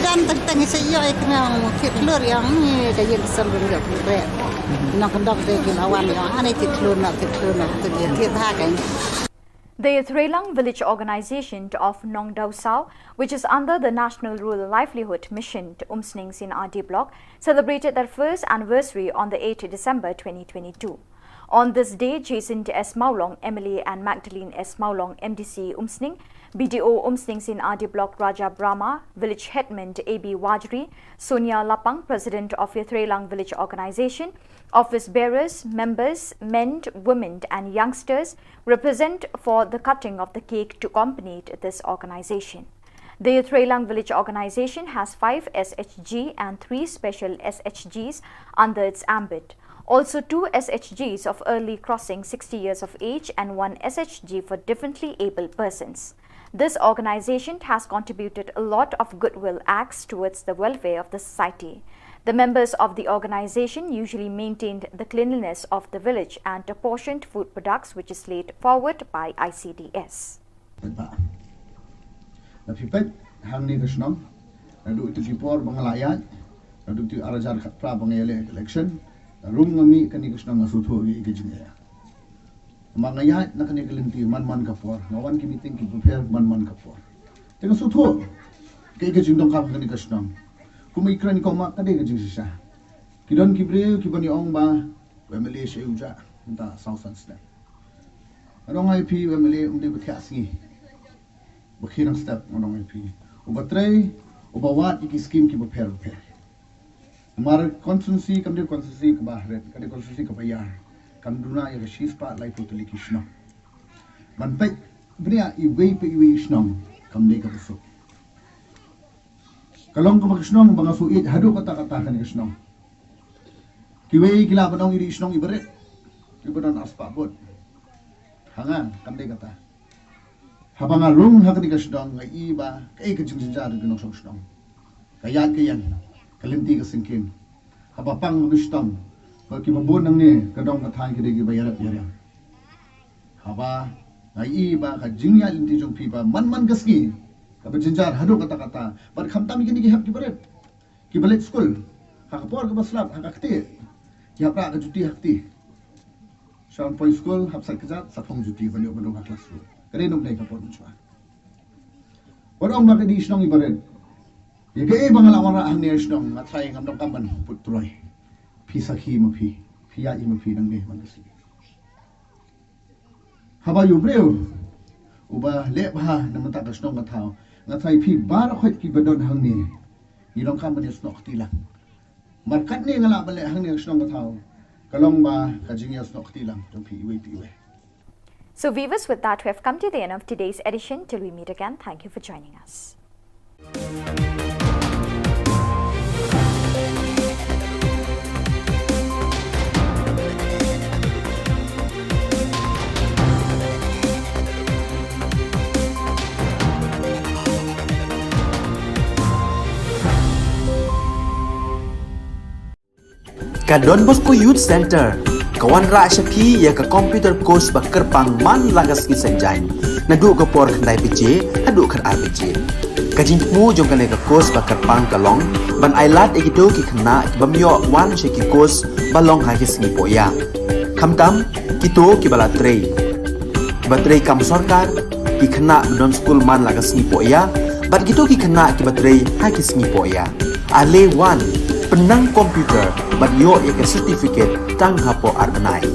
Don teng teng i sa ïoh i kynong thied khlur i ong ni ka ïing ka sem ban ïoh pynkreh. Nongkyndong te ki la wan i ong ani thied khlur na, thied khlur na, te ki thied ha ka. The Yathreilang Village Organization of Nongdausau, which is under the National Rural Livelihood Mission, Umsning C and R D Block, celebrated their first anniversary on the eighth December twenty twenty-two. On this day, Jacinta S Mawlong, M L A, and Magdalene S Mawlong, M D C Umsning, B D O Umsning C and R D Block Raja Brahma, Village Headman A B Wajri, Sonia Lapang, President of Yathreilang Village Organization, office bearers, members, men, women, and youngsters were present for the cutting of the cake to accompany this organization. The Yathreilang Village Organization has five S H G and three special S H Gs under its ambit. Also, two S H Gs of early crossing sixty years of age and one S H G for differently abled persons. This organization has contributed a lot of goodwill acts towards the welfare of the society. The members of the organization usually maintained the cleanliness of the village and apportioned food products, which is laid forward by I C D S. Peit ba na phi peit hangne ka shnong, naduh ïa ki por ba nga la ïaid, naduh ïa ki ar hajar khatphra ba nga ïaleh election, rung nga mih kane ka shnong nga sngewthuh ïa ka jingeh. Ma nga ïaid na kane ka lynti man man ka por, nga wan ki meeting ki bapher man man ka por. Te nga sngewthuh kaei ka jingdonkam kane ka shnong. Kum i kren ko ma ka dei ka jingshisha. Ki don ki briew ki ban ïa ong ba u M L A sha u jah mynta saw san snem. Nga ong ïa phi u M L A um dei ba thiah sngi. Ba khie nang step nga ong ïa phi. Uba trei, uba wad ïa ki skim ki bapher bapher. Namar constituency kam dei constituency kaba hret, ka dei constituency kaba ïar. Kam duna ïa ka shispah laiphew tylli ki shnong. Ban peit bniah iwei pa iwei i shnong kam dei kaba suk. Ka long kaba ka shnong ba nga shu ïeit haduh katta katta kane ka shnong. Kiwei ki lah ban ong i dei i shnong iba rit, iba don arspah vote. Ha nga kam dei kata. Haba nga rung ha kane ka shnong nga i ba kaei ka jingjynjar ki nongshong shnong. Ka ïaid ka ïeng, ka lynti ka syngkien. Haba pang ka shnong, ba kiba bun nangne ka dong ka thaiñ ki dei kiba ïarap ïariang. Haba nga i ba ka jingïaid lynti jong phi ba man man ka sngi kaba jynjar haduh katta katta. Bad khamtam ïa kine ki hep kiba rit, kiba leit skul, ha ka por kaba slap, ha ka ktieh ki hap rah ka juti ha kti. Sha wan poi skul hap sait kjat, sa phong juti ban ïoh ban rung ha classroom. Ka dei nongdei ka por mynshuwa. Wat ong ba ka dei shnong iba rit. Ïa kaei ba nga la wanrah hangne shnong nga trai ngam donkam ban put troi. Ki sakhi ma phi, phi ïaid ma phi nangne man ka sngi. Haba ïoh briew uba leh bha na mynta ka shnong ka thaw, nga tharai phi baroh khoit kiba don hangne, ngi long kam ban ïasnoh kti lang. Markatne nga lah ban leh hangne ka shnong ka thaw, ka long ba ka jingïasnoh kti lang jong phi iwei pa iwei. So viewers, with that, we have come to the end of today's edition. Till we meet again, thank you for joining us. Ka Don Bosco Youth Centre ka wanrah sha phi ïa ka computer course ba kyrpang man la ka sngi Saitjaiñ, naduh ka por khyndai baje haduh khatar baje. Ka jingthmu jong kane ka course ba kyrpang ka long ban ailad ïa kito ki khynnah ki bym ïoh wan sha ki course ba long ha ki sngi pohïa, khamtam kito kiba la trei, kiba trei kam sorkar, ki khynnah ba don skul man la ka sngi pohïa, bad kito ki khynnah kiba trei ha ki sngi pohïa. Ale wan, pynnang computer bad ïoh ïa ka certificate tang hapoh ar bnai.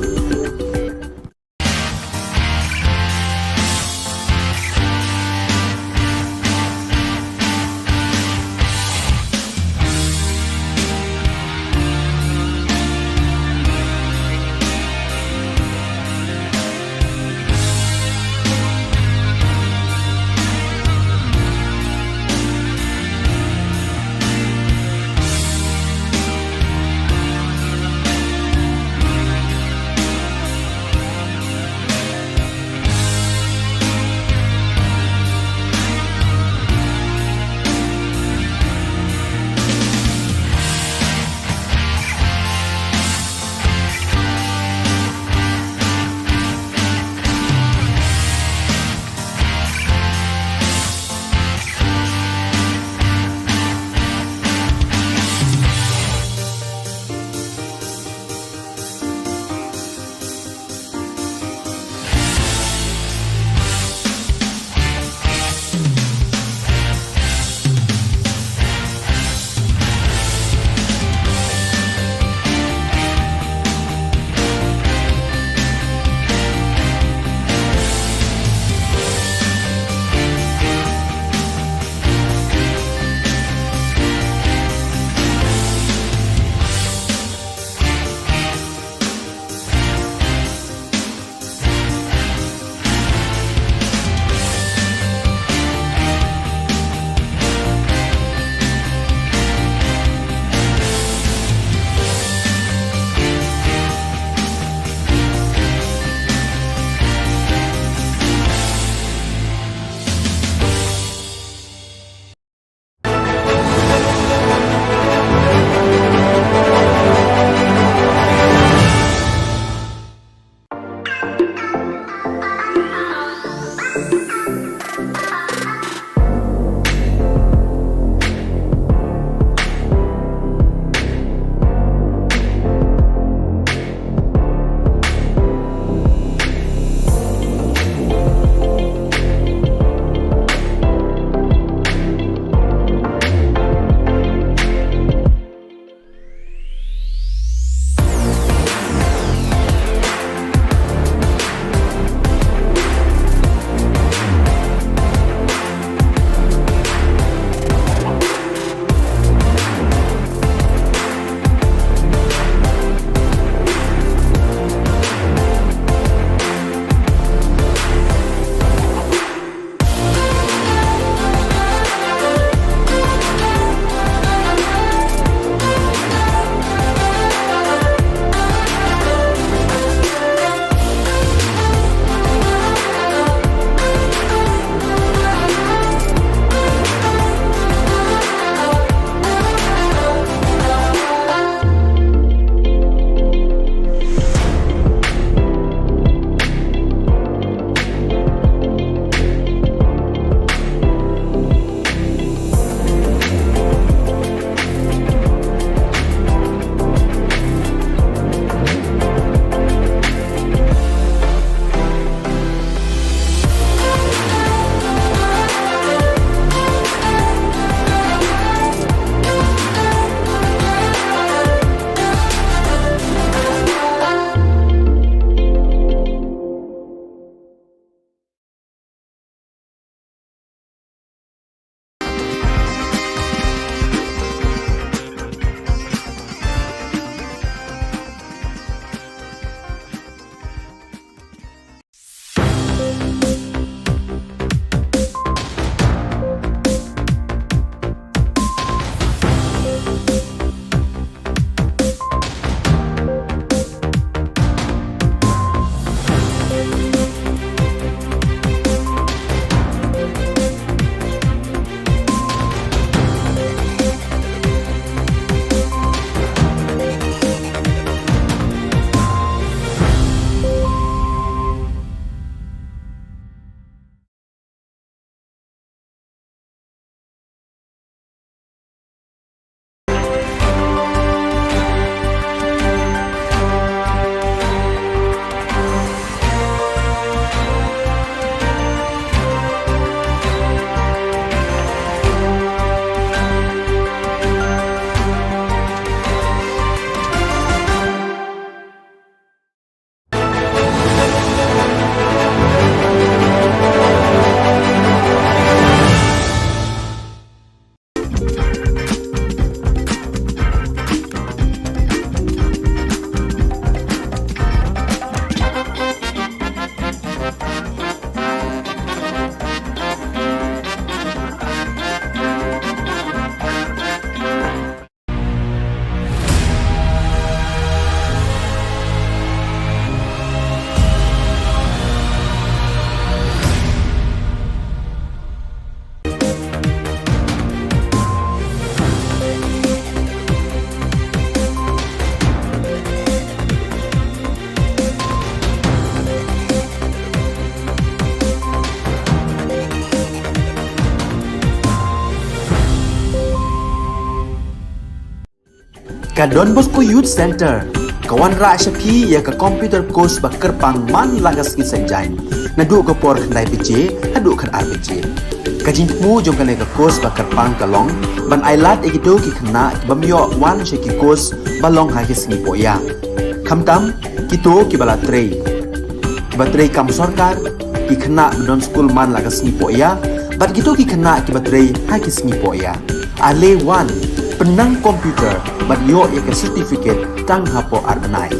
Ka Don Bosco Youth Centre ka wanrah sha phi ïa ka computer course ba kyrpang man la ka sngi Saitjaiñ, naduh ka por khyndai baje haduh khatar baje. Ka jingthmu jong kane ka course ba kyrpang ka long ban ailad ïa kito ki khynnah ki bym ïoh wan sha ki course ba long ha ki sngi pohïa, khamtam kito kiba la trei, kiba trei kam sorkar, ki khynnah ba don skul man la ka sngi pohïa bad kito ki khynnah kiba trei ha ki sngi pohïa. Ale wan, pynnang computer bad ïoh ïa ka certificate tang hapoh ar bnai.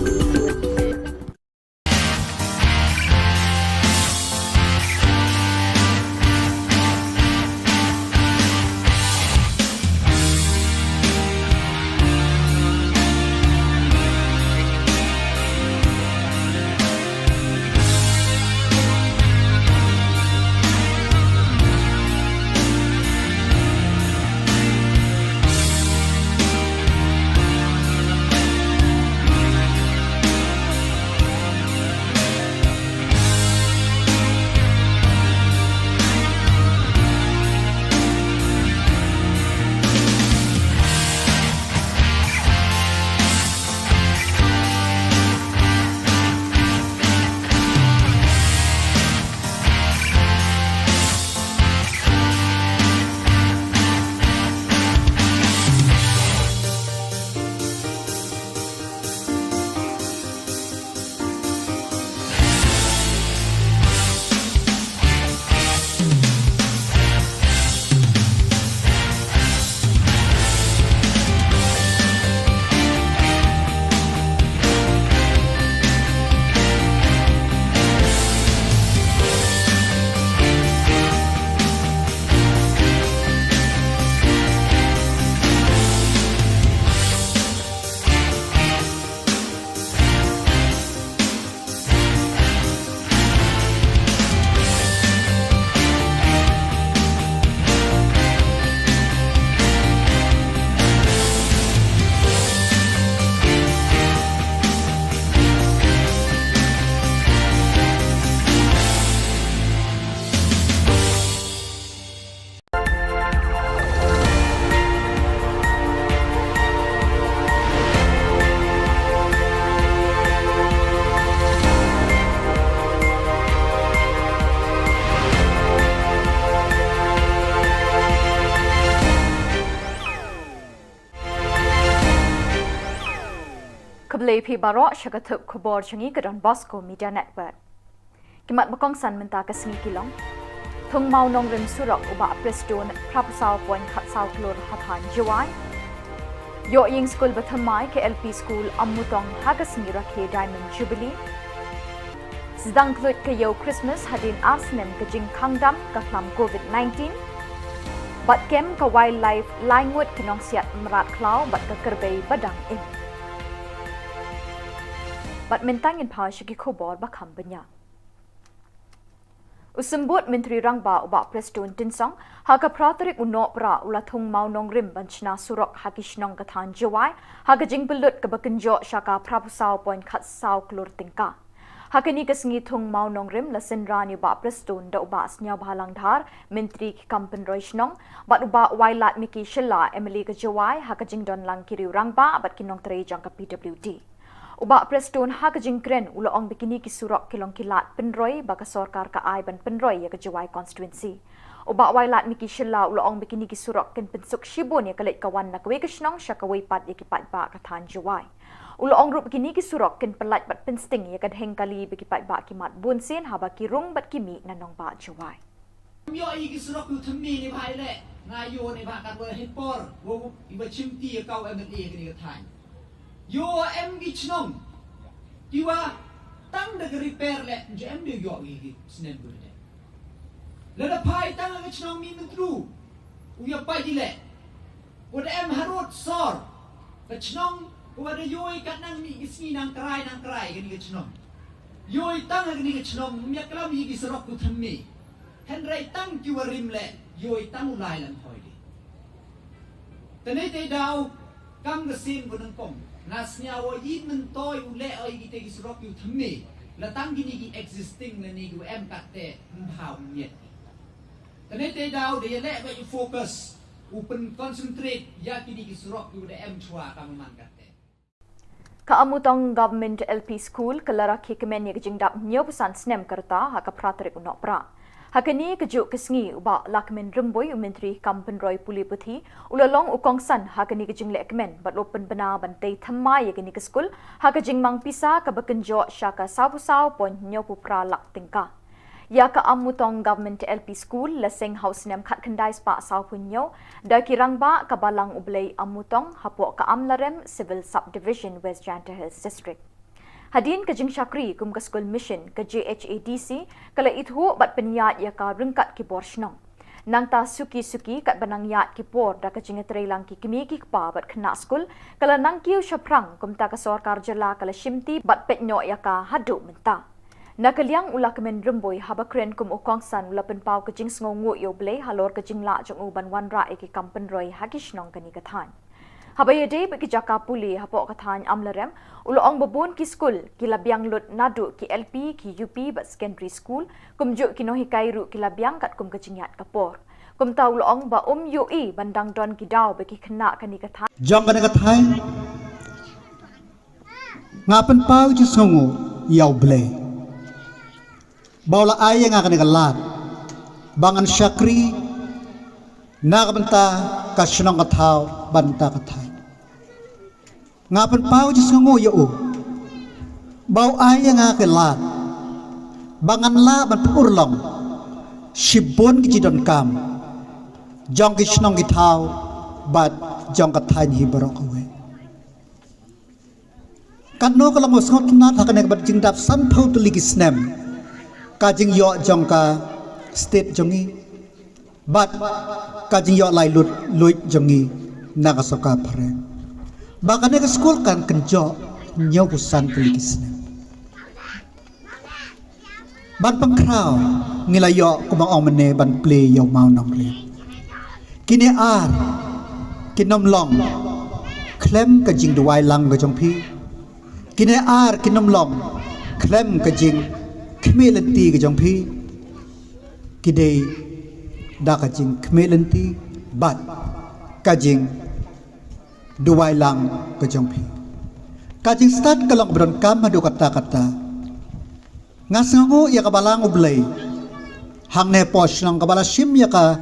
Khublei phi baroh sha ka thup khubor jong ngi ka Don Bosco Media Network. Ki mat ba kongsan mynta ka sngi ki long: Thung Mawnongrim surok u Bah Prestone phra phew saw point khatsaw klur ha thaiñ Jowai. Ïoh ïing skul ba thymmai ka L P School Ammutong ha ka sngi rakhe Diamond Jubilee. Sdang khluit ka ïew Christmas hadien ar snem ka jingkhang dam ka khlam covid nineteen. Bad kem ka wildlife, lai ngut ki nongsiat mrad khlaw bad ka kyrpang ba dang im. Bad mynta ngin phai sha ki khubor ba kham bniah. U Symbud Myntri Rangbah u Bah Prestone Tynsong ha ka phra tarik u Nohprah u la thung mawnongrim ban shna surok ha ki shnong ka thaiñ Jowai ha ka jingpynlut kaba kynjoh sha ka phra phew saw point khatsaw klur tyngka. Ha kane ka sngi thung mawnongrim la synran ïa u Bah Prestone da u Bah Sniawbhalang Dhar, Myntri ki kam pynroi shnong, bad u Bah Wailadmiki Shylla, M L A ka Jowai, ha ka jingdon lang ki riew rangbah bad ki nongtrei jong ka P W D. U Bah Prestone ha ka jingkren u la ong ba kine ki surok ki long ki lad pynroi ba ka sorkar ka ai ban pynroi ïa ka Jowai constituency. U Bah Wailadmiki Shylla u la ong ba kine ki surok kin pynsuk shibun ïa ka leit ka wan na kawei ka shnong sha kawei pat ïa ki paidbah ka thaiñ Jowai. U la ong ruh ba kine ki surok kin pyllait bad pynsting ïa ka dheng kali ba ki paidbah ki mad bunsien haba ki rung bad ki mih na nongbah Jowai. Ym ïoh ïa ki surok ïa u thymme ne bha ïa leh. Nga ïoh ne bha katwa hi por. Wa u iwa chimti ïa ka u M L A kane ka thaiñ. Ïoh em ki chnong kiwa tang da ka repair leh, ym ju em de ïoh ïa ki snem ku de. Lada phai tang ka chnong Mihmyntdu u ïa pait ïa leh. Wa da em harud sor ka chnong, ka wa da ïoh ïa ka nang mih ki sngi nang krai nang krai kane ka chnong. Ïoh ïa tang kane ka chnong ym ïa klam ïa ki surok ku thymme. Hynrei tang kiwa rim leh ïoh ïa tang u lai lang hoi de. Tane te daw kam ka sien ko nang kong. Nga sniaw o ïit myntoi u leh o ïa kite ki surok ïa u thymme. La tang kine ki existing lane ki wa em kat te ym bha u miet. Tane te daw de ïa leh ba ïa focus U pynconcentrate ïa kine ki surok kiba da em shuwa tang man kata. Ka Amutong Government L P School ka la rakhe kmen ïa ka jingdap hynñiewphew san snem ka rta ha ka phra tarik u Nohprah. Ha kane kajuh ka sngi u Bah Lahkmen Rymbui, u Myntri kam pynroi pule puthi, u la long u kongsan ha kane ka jingleh kmen bad u la pynbna ban tei thymmai ïa kane ka skul ha ka jingmang pisa kaba kynjoh sha ka sawphew saw point hynñiewphew phra lak tyngka. Ïa ka Amutong Government L P School la seng ha u snem khatkhyndai spah sawphew hynñiew da ki rangbah ka Balang U Blei Amutong hapoh ka Amlarem Civil Subdivision, West Jaintia Hills District. Hadien ka jingshakri kum ka skul mission, ka J H A D C ka la ithuh bad pynïaid ïa ka ryngkat ki bor shnong. Nangta suki suki katba nang ïaid ki por da ka jingïatreilang ki kmie ki kpa bad khynnah skul, ka la nang kiew shaphrang, kumta ka sorkar jylla ka la shimti bad peit noh ïa ka haduh mynta. Na ka liang u Lahkmen Rymbui, haba kren kum u kongsan, u la pynpaw ka jingsngewnguh ïa U Blei halor ka jinglah jong u ban wanrah ïa ki kam pynroi ha ki shnong kane ka thaiñ. Haba ïadei bad ki jaka pule hapoh ka thaiñ Amlarem, u la ong ba bun ki skul ki la biang lut, naduh ki L P, ki U P bad secondary school, kumjuh ki nonghikai ruh ki la biang katkum ka jingïaid ka por. Kumta u la ong ba um ïohi ban dang don ki daw ba ki khynnah kane ka thaiñ. Jong kane ka thaiñ, nga pynpaw jingsngewnguh ïa U Blei ba u la ai ïa nga kane ka lad ba ngan shakri na ka bynta ka shnong ka thaw bad na ka bynta ka thaiñ. Nga pynpaw jingsngewnguh ïa u ba u ai ïa nga ka lad ba ngan lah ban pynurlong shibun ki jingdonkam jong ki shnong ki thaw bad jong ka thaiñ hi baroh kawei. Katno ka long ba sngewtynnat ha kane ka bynta jingdap sanphew tylli ki snem ka jingïoh jong ka state jong ngi bad ka jingïoh laitluid jong ngi na ka sorkar phareng, ba kane ka skul kan kynjoh hynñiewphew san tylli ki snem. Ban pynkhraw, ngi la ïoh, kumba ong mynne, ban plie ïa u mawnongrim. Kine ar kin ym long khlem ka jingduwai lang ka jong phi. Kine ar kin ym long khlem ka jingkhmih lynti ka jong phi. Ki dei da ka jingkhmih lynti bad ka jingduwai lang ka jong phi. Ka jingstad ka long ba donkam haduh katta katta. Nga sngewnguh ïa ka Balang U Blei hangne hapoh shnong kaba la shim ïa ka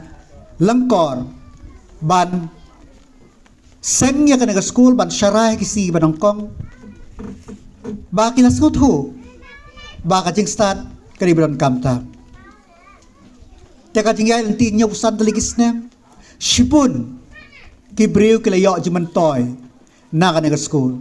lyngkor ban seng ïa kane ka skul ban sharai ha ki sngi ba nyngkong, ba ki la sngewthuh ba ka jingstad ka dei ba donkam tam. Te ka jingïaid lynti hynñiewphew san tylli ki snem, shibun ki briew ki la ïoh jingmyntoi na kane ka skul.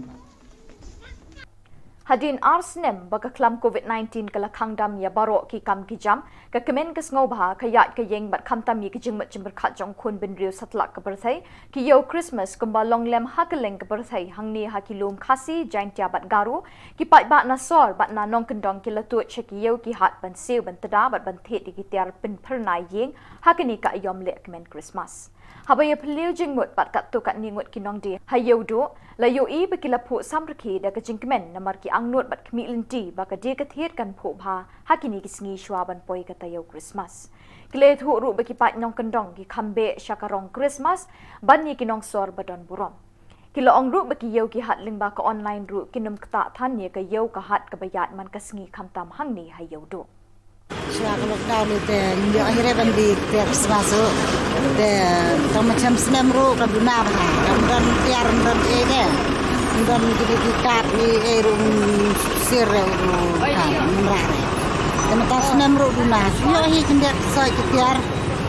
Hadien ar snem ba ka khlam covid nineteen ka la khang dam ïa baroh ki kam ki jam, ka kmen ka sngewbha, ka ïaid ka ïeng bad khamtam ïa ki jingmut jingpyrkhat jong u khun bynriew satlak ka pyrthei, ki ïew Christmas kumba long lem ha kylleng ka pyrthei, hangne ha ki lum Khasi, Jaiñtia bad Garo, ki paidbah na sor bad na nongkyndong ki la tuid sha ki ïew ki hat ban siew ban tda bad ban thied ïa ki tiar pynphyrnai ïing ha kane ka aïom leh kmen Christmas. Haba ïaphylliew jingmut bad katto katne ngut ki nongdie ha Ïewduh, la ïohi ba ki la phuh samrkhie da ka jingkmen namar ki angnud bad khmih lynti ba ka die ka thied kan phuh bha ha kine ki sngi shuwa ban poi ka taïew Christmas. Ki la ïathuh ruh ba ki paid nongkyndong ki kham beh sha ka rong Christmas ban ïa ki nongsor ba don burom. Ki la ong ruh ba ki ïew ki hat lyngba ka online ruh kin ym ktah than ïa ka ïew ka hat kaba ïaid man ka sngi khamtam hangne ha Ïewduh. Shuwa ka lockdown te ngim ïoh hi re ban die tiar Christmas ruh. Te tang ma snem snem ruh ka duna bha. Kam don tiar, kam don ei de. Kam don kine ki kat ei ruh, sir ruh ka mrah re. Te mynta snem ruh duna. Ïoh hi khyndiat soi ki tiar.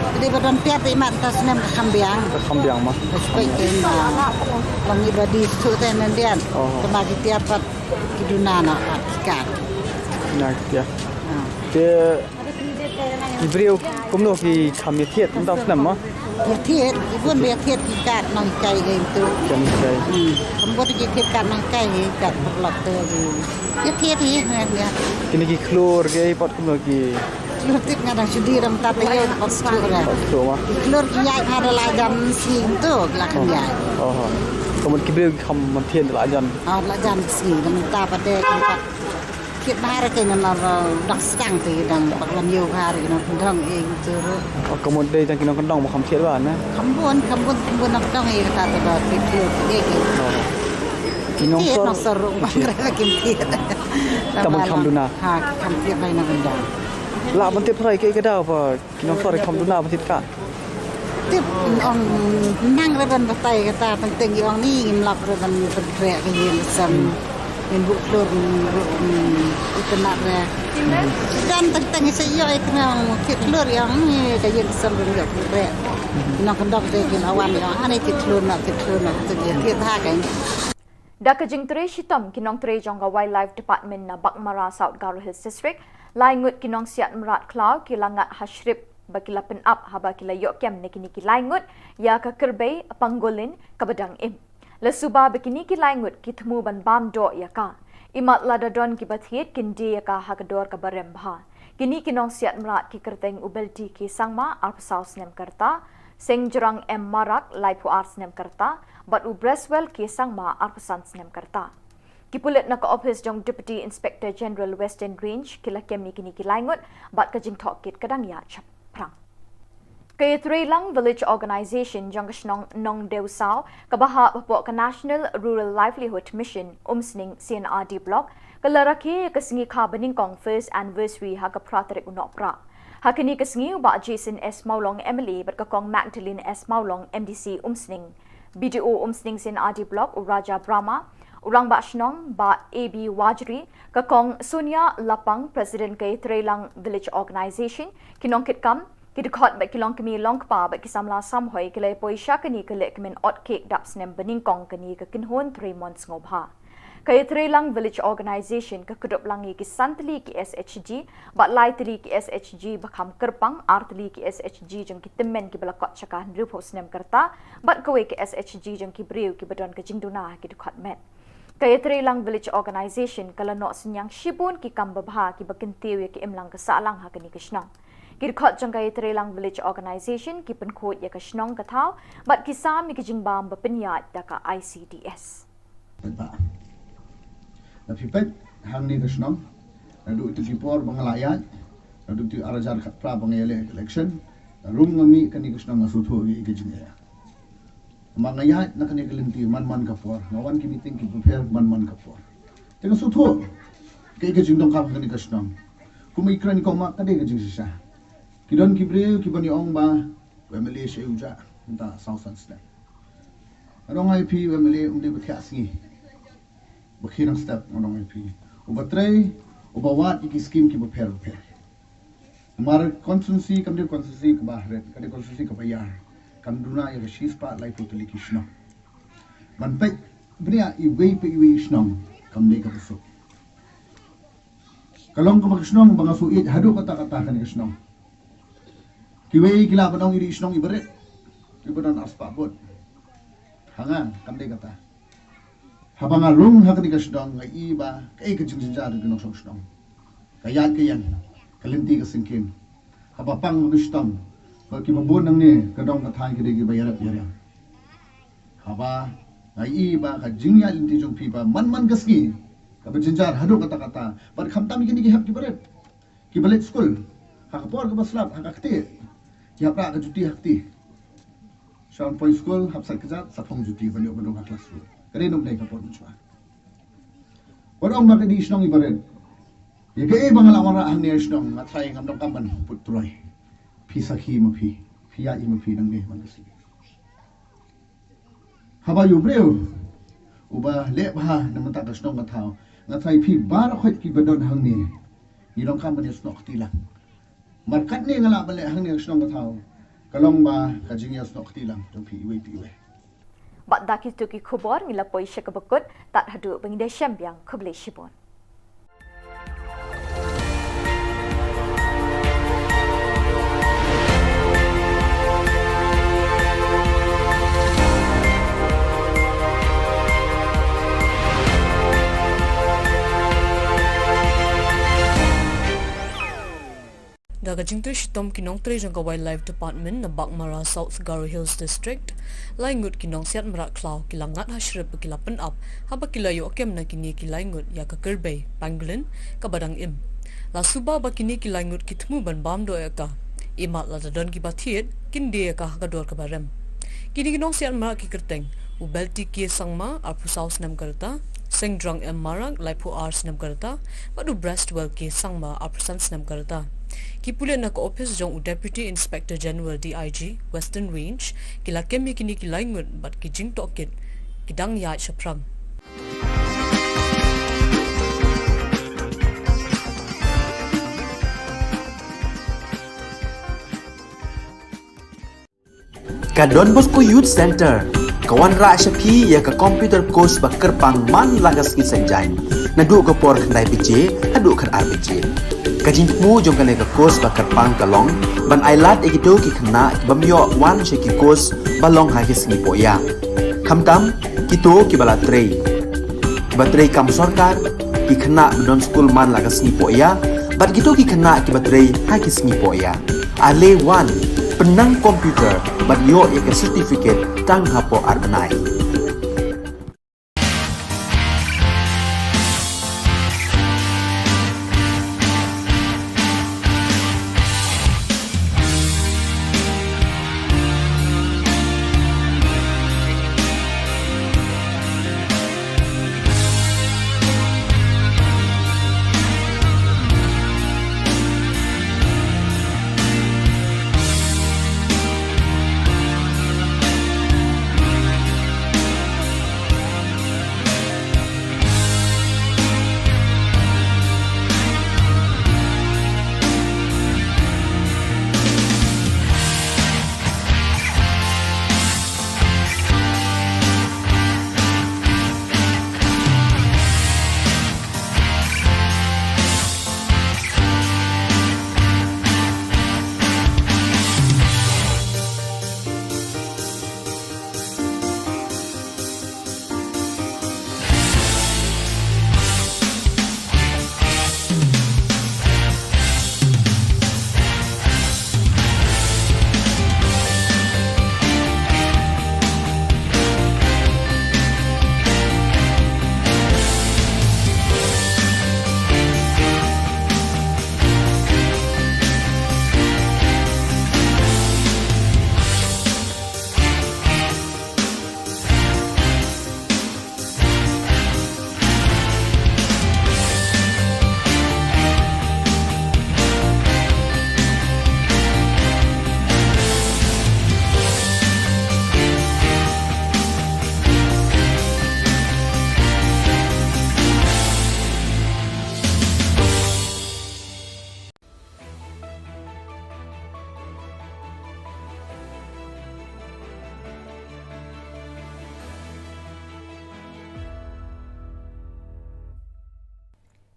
Te dei ba don tiar te imat mynta snem ka kham biang. Ka kham biang ma. Ka spek te ma. Long i ba die suk te nang dian. Oh. Te ma ki tiar pat ki duna na pat ki kat. Na ki tiar. Ah. Te ki briew kumno ki kham ïathied mynta u snem ma? Ïathied, ki bun ba ïathied ki kat nonghikai hi tu. Kat nonghikai. Hmm. Kam bun ki ïathied kat nonghikai hi, kat paralok tu hi. Ïathied hi, ïa, ïa. Kine ki khlur ki ei pat kumno ki? Khlur tip nga dang shu die dang tat ïa pat shu ra. Pat shu ma. Ki khlur ki ïaid ha da la jan sngi tu, la kham ïaid. Oh. Ka mut ki briew ki kham ïathied da la jan. Ah, da la jan sngi, da mynta pat de ki pat. Thied bha re, ki nongdang sdang te dang bak lam ïew bha re ki nongkyndong, eh, utu re. Oh, ka mut dei tang ki nongkyndong ba kham thied bha ne? Kham bun, kham bun, kham bun nongkyndong, eh, kata te ba thied thied, eh, ki. Oh. Ki nongsor. Nongsor ruh bang re ba kim thied. Tang ban kham duna. Ha, kham thied bha nongkyndong. Lah ban tip hooid kaei ka daw ba ki nongsor kham duna ban thied ka. Tip ong nang re ban batai kata, teng teng ong ni ngim lap re ban pyntreh ka ïing ka sem. Ngin buh klur, ngin buh, hmm, itynnad re. Dan teng teng sa ïoh i kena ong thied klur ong ni ka ïing ka sem ban ïoh pyntreh. Nongkyndong te kin awan ong ani thied klur na thied klur na te ïa thied ha ka. Da ka jingtrei shitom ki nongtrei jong ka Wildlife Department na Baghmara, South Garo Hills District, lai ngut ki nongsiat mrad khlaw ki la ngat ha shrip ba ki la pynap haba ki la ïoh kem na kine ki lai ngut ïa ka kyrbai pangolin kaba dang im. La suba ba kine ki lai ngut ki thmu ban bam doh ïa ka. Imat lada don kiba thied kin die ïa ka ha ka dor kaba rem bha. Kine ki nongsiat mrad ki kyrteng u Belti K Sangma, arphew saw snem ka rta, Sengjrang M Marak, laiphew ar snem ka rta, bad u Breswell K Sangma, arphew san snem ka rta. Ki pulit na ka ophis jong Deputy Inspector General Western Range ki la kem ïa kine ki lai ngut bad ka jingtohkit ka dang ïaid shaphrang. Ka Ïatreilang Village Organization jong ka shnong Nongdewsaw kaba hap hapoh ka National Rural Livelihood Mission Umsning C&RD Block ka la rakhe ïa ka sngi kha banyngkong first anniversary ha ka phra tarik u Nohprah. Ha kane ka sngi u Bah Jason S Mawlong M L A bad ka Kong Magdalene S Mawlong M D C Umsning, B D O Umsning C&RD Block u Raja Brahma, u Rangbah Shnong Bah A B Wajri, ka Kong Sonia Lapang, President ka Ïatreilang Village Organization, ki nongkitkam, ki dkhot bad ki longkmie longkpa bad ki samla samhoi ki la ïa poi sha kane ka lehkmen ot kek dap snem banyngkong kane ka kynhun trei mon sngewbha. Ka Ïatreilang Village Organization ka kdup lang ïa ki san tylli ki S H G bad lai tylli ki S H G ba kham kyrpang, ar tylli ki S H G jong ki tymmen kiba la kot sha ka hynriewphew snem ka rta bad kawei ka S H G jong ki briew kiba don ka jingduna ha ki dkhot met. Ka Ïatreilang Village Organization ka la noh synñiang shibun ki kam babha kiba kyntiew ïa ka imlang ka sahlang ha kane ka shnong. Ki dkhot jong ka Ïatreilang Village Organization ki pynkhuid ïa ka shnong ka thaw bad ki sam ïa ki jingbam ba pynïaid da ka I C D S. Peit ba na phi peit hangne ka shnong, naduh ïa ki por ba nga la ïaid, naduh ïa ar hajar khatphra ba nga ïaleh election, ruh nga mih kane ka shnong nga sngewthuh ïa ka jingeh. Namar nga ïaid na kane ka lynti man man ka por, nga wan ki meeting kiba pher man man ka por. Te nga sngewthuh kaei ka jingdonkam kane ka shnong. Kum i kren ko ma ka dei ka jingshisha. Ki don ki briew kiba ong ba u M L A sha u jah mynta saw san snem. Nga ong ïa phi u M L A um dei ba thiah sngi. Ba khie nang step, nga ong ïa phi. Uba trei, uba wad ïa ki skim kiba pher bapher. Namar constituency kam dei constituency kaba hret, ka dei constituency kaba ïar. Kam duna ïa ka shispah laiphew tylli ki shnong. Ban peit bniah iwei pa iwei i shnong kam dei kaba suk. Ka long kaba ka shnong ba nga shu ïeit haduh katta katta kane ka shnong. Kiwei ki lah ban ong i dei i shnong iba rit, iba don arspah vote. Ha nga kam dei kata. Haba nga rung ha kane ka shnong nga i ba kaei ka jingjynjar ki nongshong shnong. Ka ïaid ka ïeng, ka lynti ka syngkien. Haba pang ha ka shitom ba kiba bun nangne ka dong ka thaiñ ki dei kiba ïarap ïarem. Haba nga i ba ka jingïaid lynti jong phi ba man man ka sngi kaba jynjar haduh katta katta. Bad khamtam ïa kine ki hep kiba rit, kiba leit skul, ha ka por kaba slap, ha ka ktieh, ki hap rah ka juti ha kti. Shu poi skul, hap sait kjat, sa phong juti ban ïoh ban rung ha klas skul. Ka dei nongdei ka por mynshuwa. Wat ong ba ka dei shnong iba rit. Ïa kaei ba nga la wanrah hangne shnong, nga tharai ngam donkam ban put troi. Phi sakhi ma phi, phi ïaid ma phi nangne man ka sngi. Haba ïa u briew uba leh bha na mynta ka shnong ka thaw, nga tharai phi baroh khoit kiba don hangne ngi donkam ban ïasnoh kti lang. Mar katne nga lah ban leh hangne ka shnong ka thaw, ka long ba ka jingïasnoh kti lang jong phi iwei pa iwei. Bad da kito ki khubor ngi la poi sha kaba kut, tad haduh ba ngin da shem biang, khublei shibun. Da Ka jingtrei shitom ki nongtrei jong ka Wildlife Department na Baghmara, South Garo Hills District, lai ngut ki nongsiat mrad khlaw ki la ngat ha shrip ba ki la pynap haba ki la ïoh kem na kine ki lai ngut ïa ka kyrbai pangolin kaba dang im. La suba ba kine ki lai ngut ki thmu ban bam doh ïa ka, imat lada don kiba thied kin die ïa ka ha ka dor kaba rem. Kine ki nongsiat mrad ki kyrteng u Belty K Sangma, arphew saw snem ka rta, Sengdrong M Marak, laiphew ar snem ka rta, bad u Brestwell K Sangma, arphew san snem ka rta. Ki pulit na ka ophis jong u Deputy Inspector General, D I G, Western Range, ki la kem ïa kine ki lai ngut bad ki jingtohkit ki dang ïaid shaphrang. Ka Don Bosco Youth Centre ka wanrah sha phi ïa ka computer course ba kyrpang man la ka sngi Saitjaiñ, naduh ka por khyndai baje haduh khatar baje. Ka jingthmu jong kane ka course ba kyrpang ka long ban ailad ïa kito ki khynnah ki bym ïoh wan sha ki course ba long ha ki sngi pohïa, khamtam kito kiba la trei, kiba trei kam sorkar, ki khynnah ba don skul man la ka sngi pohïa, bad kito ki khynnah kiba trei ha ki sngi pohïa. Ale wan, pynnang computer bad ïoh ïa ka certificate tang hapoh ar bnai.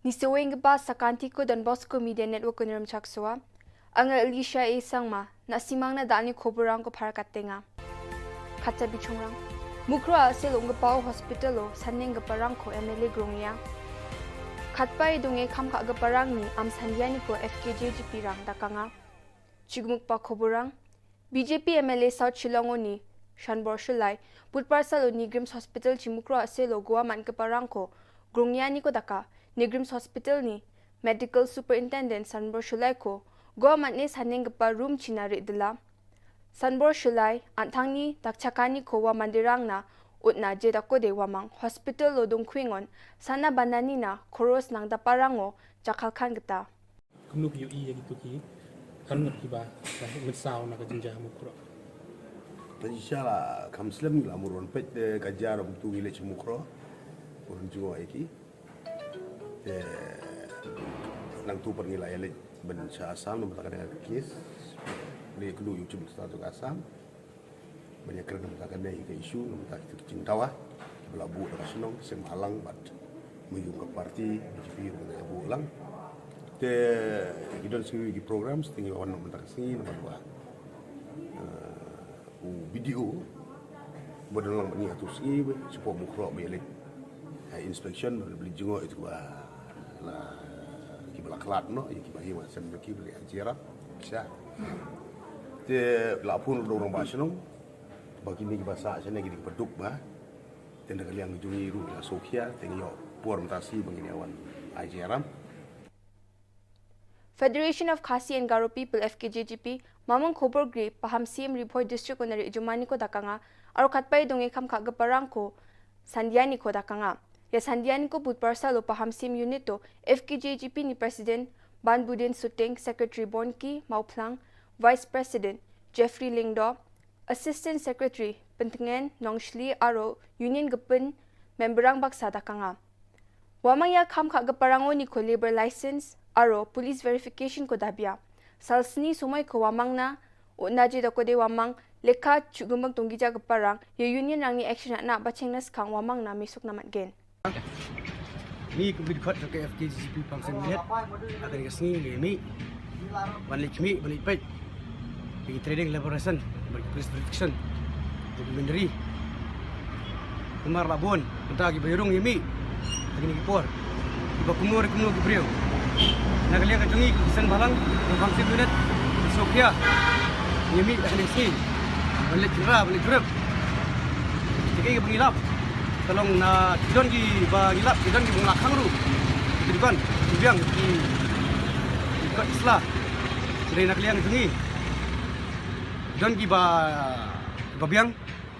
Ngi sa weng kaba sa ka Anti ko Don Bosco Media Network ko Nirem Chaksoa. Anga Alicia A Sangma, na simang na dani khobor rang ko phar katenga. Khatsa bichungrang. Mukro a sel ong kapa o hospital o saneng kapa rang ko M L A Grongya. Khatpai dunge kham ka kapa rang ni am sandiani ko F K J G P rang dakanga. Chigmuk pa khobor rang. B J P M L A South Shillong o ni Shanbor Shullai, putpar sal o ni Grims Hospital chi Mukro a sel o Goa man kapa rang ko Grongya ni ko daka, ni Grims Hospital ni Medical Superintendent Sanbor Shullai ko Goa man ne saneng kapa room china ri dela. Sanbor Shullai, an thang ni dak chakani ko wa mandirang na ut na je dako de wamang hospital lo dong kwingon sana banani na koros nang daparang o jakal khan geta. Kumno ki ïohi ïa kito ki kan ngat kiba la ngat saw na ka jingjia ha Mukroh. Te inshallah kam slem ngi la murun pet te ka jia ram tu ngi leit sha Mukroh. Urun jngoh ïa ki. Te nang tu pat ngi la ïa leit ban sha Assam namar ta ka dang ka case. Leit kumno ïa u chief minister jong ka Assam. Ban ïa kren namar ta kane ka issue namar ta ki jingdawa kiba la buh da ka shnong Seng Malang bad mynjur ka party B J P ruh ka buh lang. Te ki don sngi ki programs te ngi wan namar ta ka sngi namar ba, eh, u B D O ba don lang bad ngi ha tu sngi ba shu pok Mukroh ba ïa leit, eh, inspection ba leit jngoh ïa tu ba la kiba la khlad noh ïa kiba hi wa sem ki ba leit ha jira. Sha. Te la phone ruh da u rangbah shnong ba kine kiba sah shane ki dei kiba duk ba. Te na ka liang jong ngi ruh la sngewkhia, te ngi ïoh por mynta shi ba ngin ïa wan ai jingïalam. Federation of Khasi and Garo People, F K G G P, Mamang Khobor Gri, Pahamsyiem, Ri Bhoi District, Honorary Jumani ko da ka nga, aro khatpai dong e kham kha gaparang ko Sandiani ko da ka nga. Ïa Sandiani ko bud parsal u Pahamsyiem Unit to, F K G G P ni President Banbudin Suting, Secretary Bonki Mawphlang, Vice President Jeffrey Lyngdoh, Assistant Secretary Pyntngen Nongshli aro Union Gepin memberang baksa da ka nga. Wamang ïa kham kha gaparang o ni ko labor license aro police verification ko da bia. Sal sni sumai ko wamang na o naje da ko de wamang lekha chugumang tonggi ja gaparang ïa union rang ni action na ba cheng na skang wamang na misuk na mat gen. Ni kum ki dkhot ka F K G G P Pahamsyiem Unit. Aka ni ka sngi ngi mih ban leit khmih ban leit peit ki training elaboration ban ki police protection documentary. Kumar la bun mynta ki ba ïarung ïa mih ha kine ki por. Ki ba kumno re kumno ki briew. Na ka liang ka jong ngi ki seng bhalang ka Pahamsyiem Unit, ki sngewkhia ïa mih ha kine ki sngi ban leit kynra ban leit jurip. Ki ba ngi lap ka long na ki don ki ba ngi lap ki don ki ba ngi lap khang ruh. Ki dukan ki biang ki kot ki sla. Ki dei na ka liang jong ngi. Ki don ki ba, ki ba biang,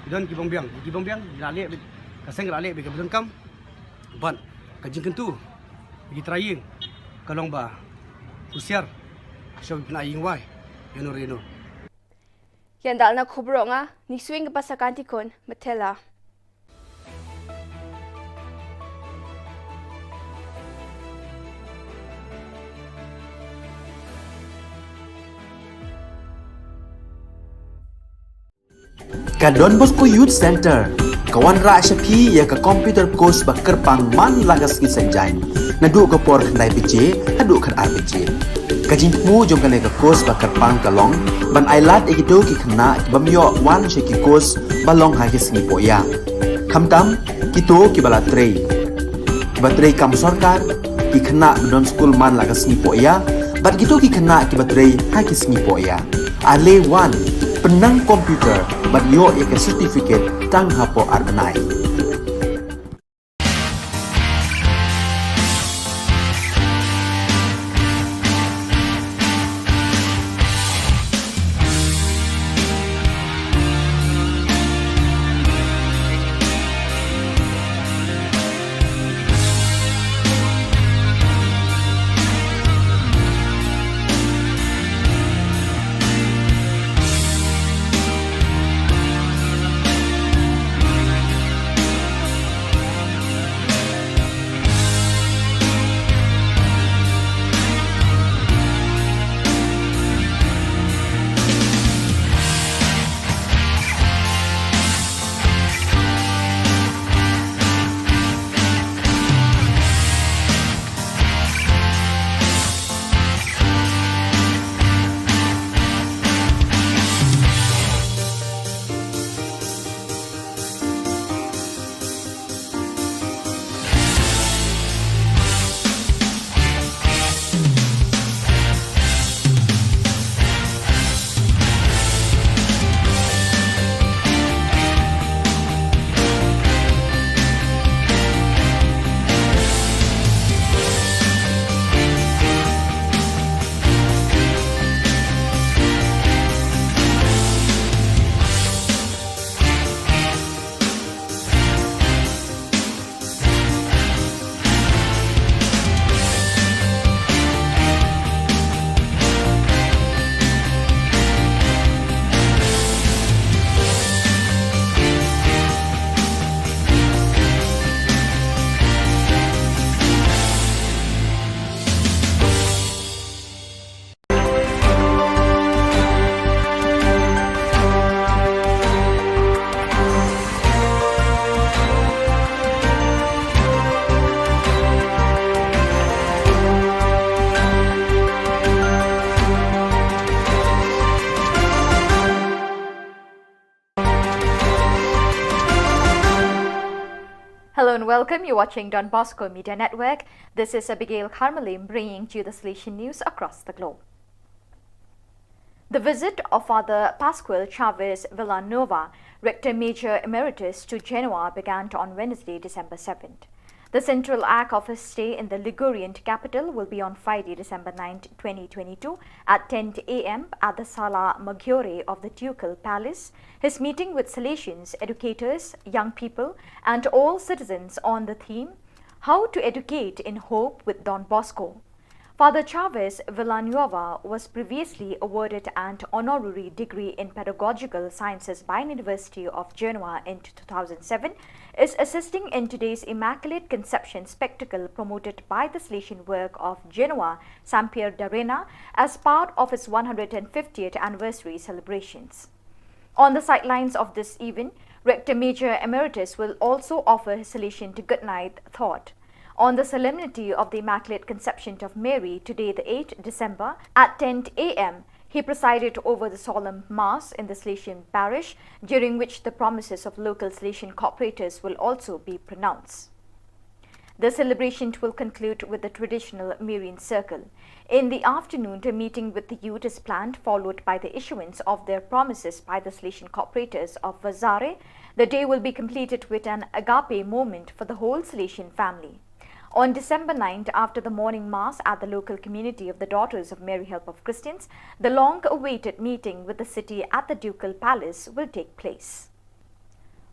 ki don ki bym biang, ki bym biang ki la leh beit, ka seng la leh beit ka bym donkam. Bad ka jingkyntu ki trai ïing ka long ba husiar, sha ba pynai ïing wai ïano ïano. Ïa ndal na khubor nga, ni swing ka pasa kanti khun, Mathela. Ka Don Bosco Youth Center ka wanrah sha phi ïa ka computer course ba kyrpang man la ka sngi Saitjaiñ, naduh ka por khyndai baje haduh khatar baje. Ka jingthmu jong kane ka course ba kyrpang ka long ban ailad ïa kito ki khynnah ki bym ïoh wan sha ki course ba long ha ki sngi pohïa. Khamtam kito ki ba la trei, ki ba trei kam sorkar, ki khynnah ba don skul man la ka sngi pohïa, bad kito ki khynnah ki ba trei ha ki sngi pohïa. Ale wan, pynnang computer bad ïoh ïa ka certificate tang hapoh ar bnai. Hello and welcome. You're watching Don Bosco Media Network. This is Abigail Kharmalim bringing to you the Salesian news across the globe. The visit of Father Pascual Chavez Villanueva, Rector Major Emeritus, to Genoa began on Wednesday, December seventh. The central act of his stay in the Ligurian capital will be on Friday, December ninth, twenty twenty-two, at ten a m at the Sala Maggiore of the Ducal Palace. His meeting with Salesians, educators, young people, and all citizens on the theme, "How to Educate in Hope with Don Bosco." Father Chavez Villanueva was previously awarded an honorary degree in pedagogical sciences by University of Genoa in two thousand seven, is assisting in today's Immaculate Conception spectacle promoted by the Salesian work of Genoa, San Pier d'Arena, as part of its one hundred fiftieth anniversary celebrations. On the sidelines of this event, Rector Major Emeritus will also offer his Salesian goodnight thought. On the solemnity of the Immaculate Conception of Mary, today, the eighth December, at ten a m, he presided over the solemn Mass in the Salesian parish, during which the promises of local Salesian cooperators will also be pronounced. The celebration will conclude with the traditional Marian circle. In the afternoon, a meeting with the youth is planned, followed by the issuance of their promises by the Salesian cooperators of Vazare. The day will be completed with an agape moment for the whole Salesian family. On December ninth, after the morning mass at the local community of the Daughters of Mary Help of Christians, the long-awaited meeting with the city at the Ducal Palace will take place.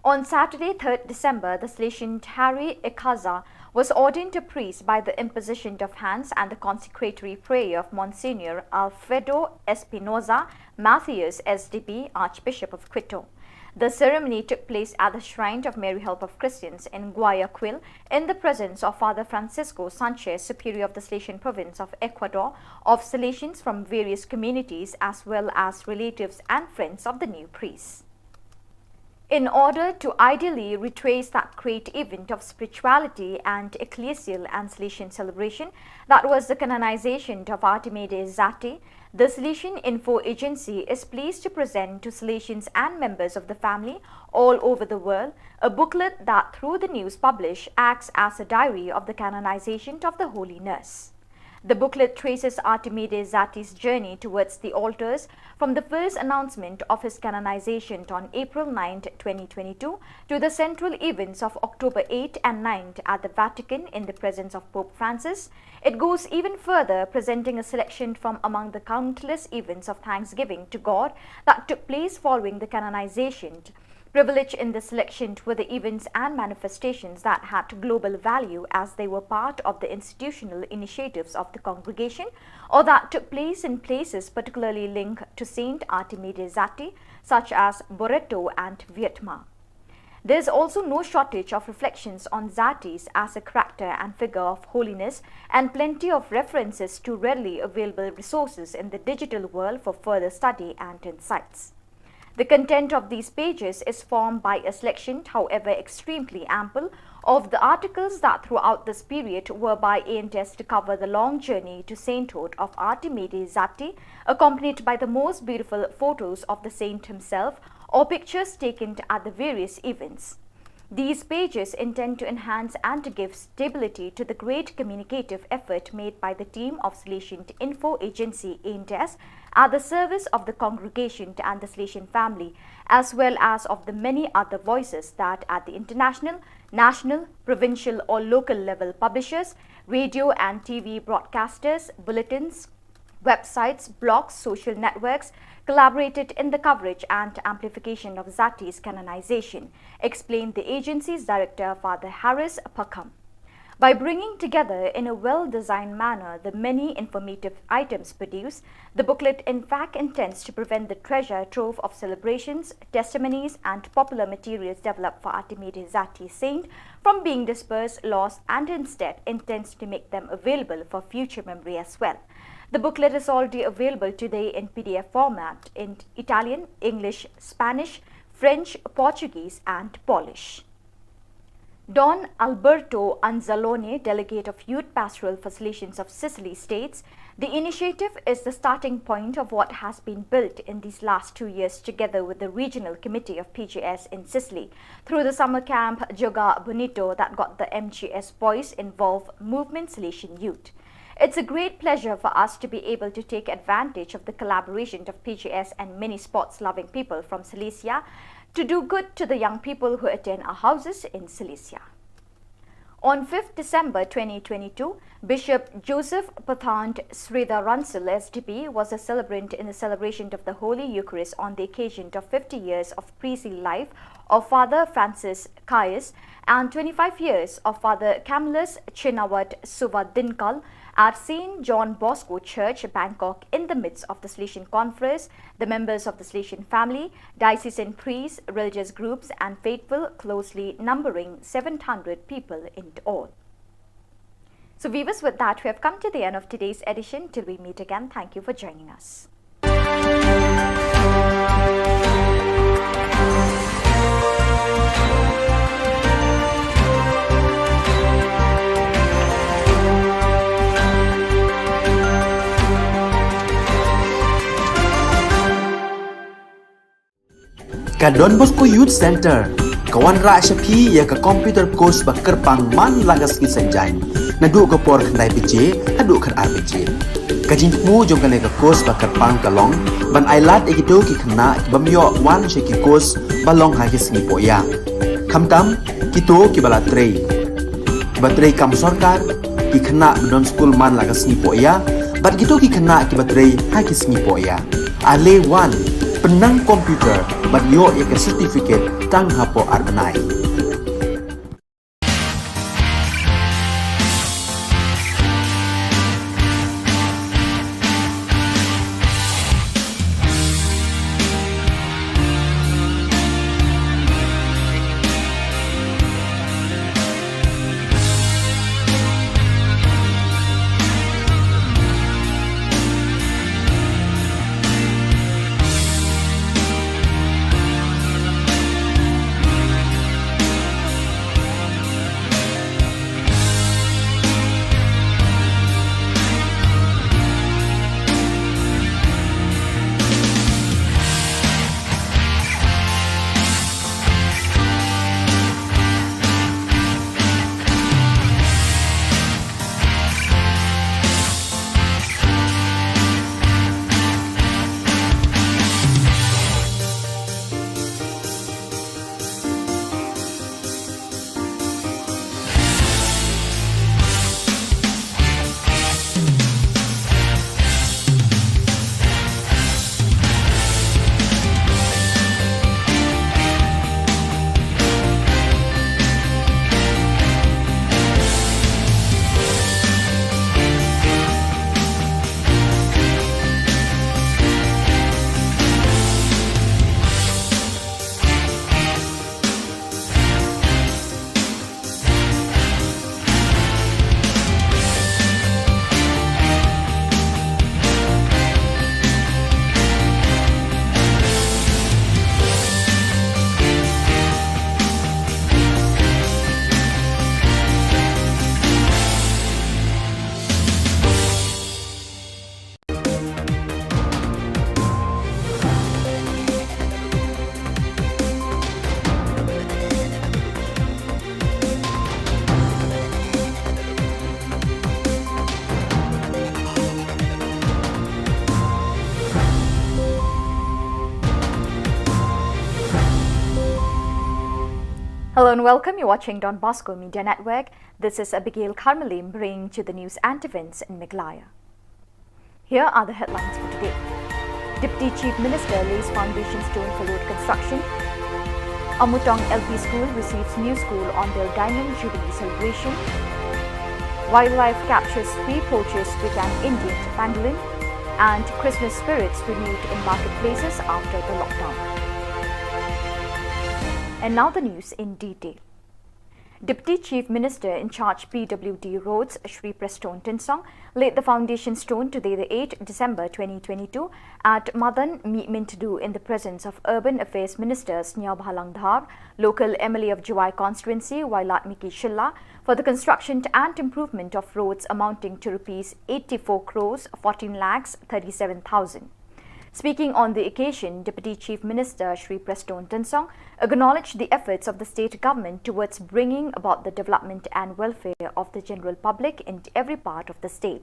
On Saturday, third December, the Salesian Harry Ikaza was ordained a priest by the imposition of hands and the consecratory prayer of Monsignor Alfredo Espinoza Macias, S D B, Archbishop of Quito. The ceremony took place at the Shrine of Mary Help of Christians in Guayaquil, in the presence of Father Francisco Sanchez, Superior of the Salesian Province of Ecuador, of Salesians from various communities, as well as relatives and friends of the new priest. In order to ideally retrace that great event of spirituality and ecclesial and Salesian celebration, that was the canonization of Artime Dei Zati, the Salesian Info Agency is pleased to present to Salesians and members of the family all over the world a booklet that, through the news published, acts as a diary of the canonization of the Holy Nurse. The booklet traces Artime Dei Zati's journey towards the altars, from the first announcement of his canonization on April ninth, twenty twenty-two, to the central events of October eighth and ninth at the Vatican in the presence of Pope Francis. It goes even further, presenting a selection from among the countless events of thanksgiving to God that took place following the canonization. Privileged in this selection were the events and manifestations that had global value, as they were part of the institutional initiatives of the congregation or that took place in places particularly linked to Saint Artime Dei Zati, such as Barreto and Vietma. There is also no shortage of reflections on Zatis as a character and figure of holiness, and plenty of references to readily available resources in the digital world for further study and insights. The content of these pages is formed by a selection, however extremely ample, of the articles that throughout this period were by A and S to cover the long journey to sainthood of Artime Dei Zati, accompanied by the most beautiful photos of the saint himself or pictures taken at the various events. These pages intend to enhance and to give stability to the great communicative effort made by the team of Salesian Info Agency, A and S, at the service of the congregation and the Salesian family, as well as of the many other voices that at the international, national, provincial or local level publishers, radio and T V broadcasters, bulletins, websites, blogs, social networks, collaborated in the coverage and amplification of Zati's canonization, explained the agency's director, Father Harris Pakham. By bringing together in a well-designed manner the many informative items produced, the booklet in fact intends to prevent the treasure trove of celebrations, testimonies, and popular materials developed for Artime Dei Zati Saint from being dispersed, lost, and instead intends to make them available for future memory as well. The booklet is already available today in P D F format in Italian, English, Spanish, French, Portuguese, and Polish. Don Alberto Anzalone, Delegate of Youth Pastoral for Salesians of Sicily, states, "The initiative is the starting point of what has been built in these last two years together with the Regional Committee of P G S in Sicily through the summer camp Gioga Bonito that got the M G S boys involved, Movement Salesian Youth. It's a great pleasure for us to be able to take advantage of the collaboration of P G S and many sports loving people from Silesia to do good to the young people who attend our houses in Silesia. On fifth December twenty twenty-two, Bishop Joseph Pathan Sridhar Russell, S D P, was a celebrant in the celebration of the Holy Eucharist on the occasion of fifty years of priestly life of Father Francis Caius and twenty-five years of Father Camillus Chinawat Suva Dinkal at Saint John Bosco Church, Bangkok, in the midst of the Salesian Conference, the members of the Salesian family, diocesan priests, religious groups, and faithful closely numbering seven hundred people in all. So, viewers, with that, we have come to the end of today's edition. Till we meet again, thank you for joining us. Ka Don Bosco Youth Center ka wanrah sha phi ïa ka computer course ba kyrpang man la ka sngi Saitjaiñ, naduh ka por khyndai baje haduh khatar baje. Ka jingthmu jong kane ka course ba kyrpang ka long ban ailad ïa kito ki khynnah ki bym ïoh wan sha ki course ba long ha ki sngi pohïa, khamtam kito kiba la trei, kiba trei kam sorkar, ki khynnah ba don skul man la ka sngi pohïa, bad kito ki khynnah kiba trei ha ki sngi pohïa. Ale wan, pynnang computer bad ïoh ïa ka certificate tang hapoh ar bnai. Hello and welcome. You're watching Don Bosco Media Network. This is Abigail Kharmalim bringing to you the news and events in Meghalaya. Here are the headlines for today. Deputy Chief Minister lays foundation stone for road construction. Amutong L P School receives new school on their Diamond Jubilee celebration. Wildlife captures three poachers with an Indian pangolin. And Christmas spirits renewed in marketplaces after the lockdown. And now the news in detail. Deputy Chief Minister in charge P W D Roads, Shri Prestone Tynsong, laid the foundation stone today, the eighth December twenty twenty-two, at Madan Mihmyntdu in the presence of Urban Affairs Minister Sniawbhalang Dhar, local M L A of Jowai constituency, Wailadmiki Shylla, for the construction and improvement of roads amounting to rupees eighty-four crores fourteen lakhs thirty-seven thousand. Speaking on the occasion, Deputy Chief Minister Shri Prestone Tynsong acknowledged the efforts of the state government towards bringing about the development and welfare of the general public in every part of the state.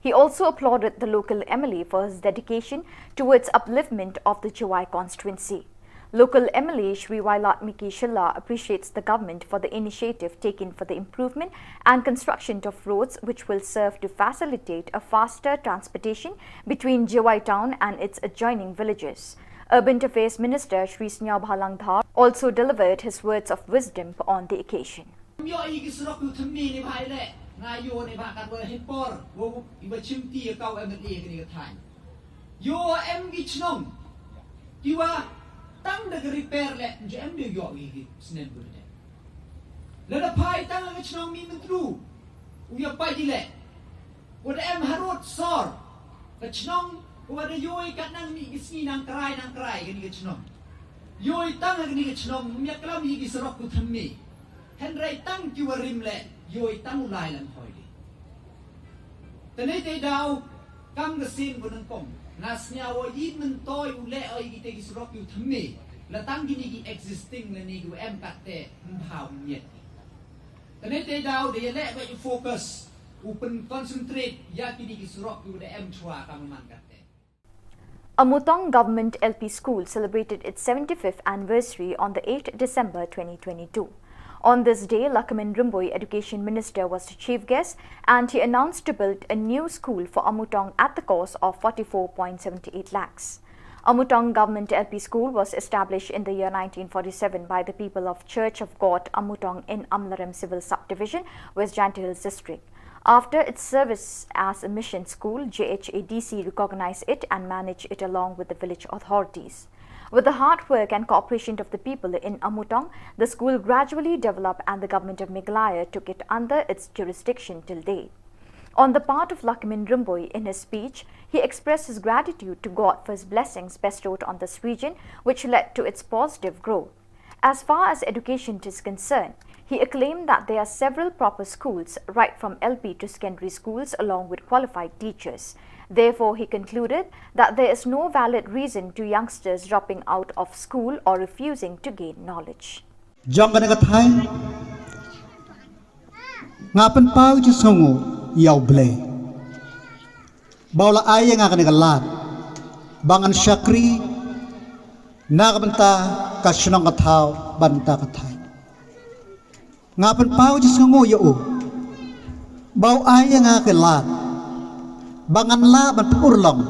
He also applauded the local M L A for his dedication towards upliftment of the Jowai constituency. Local M L A Shri Wailadmiki Shylla appreciates the government for the initiative taken for the improvement and construction of roads, which will serve to facilitate a faster transportation between Jowai town and its adjoining villages. Urban Affairs Minister Shri Sniawbhalang Dhar also delivered his words of wisdom on the occasion. Ym ïoh ïa ki surok ïa u thymme ne bha ïaleh, nga ïoh ne bha katba hynpor, wa u, iwa chimti ïa ka u M L A kane ka thaiñ. Ïoh em ki chnong kiwa tang da ka repair leh, ym ju em de u ïoh ïa ki snem kiwa dep. Lada phai tang ha ka chnong Mihmyntdu, u ïa pait ïaleh. Wa da em harud sor, ka chnong, wa da ïoh ïa ka nang mih ki sngi nang krai, nang krai kane ka chnong. Ïoh ïa tang ha kane ka chnong, ym ïa klam ïa ki surok ïa u thymme. Hynrei tang kiwa rim leh, ïoh ïa tang u lai lang hoi de. Tane te daw, kam ka sien wa nyngkong. Nga sniaw wa ïa myntoi u leh oi kitei ki surok ïa u thymme. La tang kine ki existing lane kiwa em katte, ym bha u miet. Tane te daw da ïaleh beit u focus, u pyn concentrate ïa kine ki surok kiwa da em chwa ka man katte. Amutong Government L P School celebrated its seventy-fifth anniversary on the eighth December twenty twenty-two. On this day, Lahkmen Rymbui, Education Minister, was the chief guest, and he announced to build a new school for Amutong at the cost of forty-four point seven eight lakhs. Amutong Government L P School was established in the year nineteen forty-seven by the people of Church of God Amutong in Amlarem Civil Subdivision, West Jaintia Hills District. After its service as a mission school, J H A D C recognized it and managed it along with the village authorities. With the hard work and cooperation of the people in Amutong, the school gradually developed and the government of Meghalaya took it under its jurisdiction till date. On the part of Lahkmen Rymbui, in his speech, he expressed his gratitude to God for his blessings bestowed on this region, which led to its positive growth. As far as education is concerned, he acclaimed that there are several proper schools, right from L P to secondary schools, along with qualified teachers. Therefore, he concluded that there is no valid reason to youngsters dropping out of school or refusing to gain knowledge. Jong kane ka thaiñ, nga pynpaw jingsngewnguh ïa U Blei ba u la ai ïa nga kane ka lad ba ngan shakri na ka bynta ka shnong ka thaw bad na ka bynta ka thaiñ. Nga pynpaw jingsngewnguh ïa u ba u ai ïa nga ka lad ba ngan lah ban pynurlong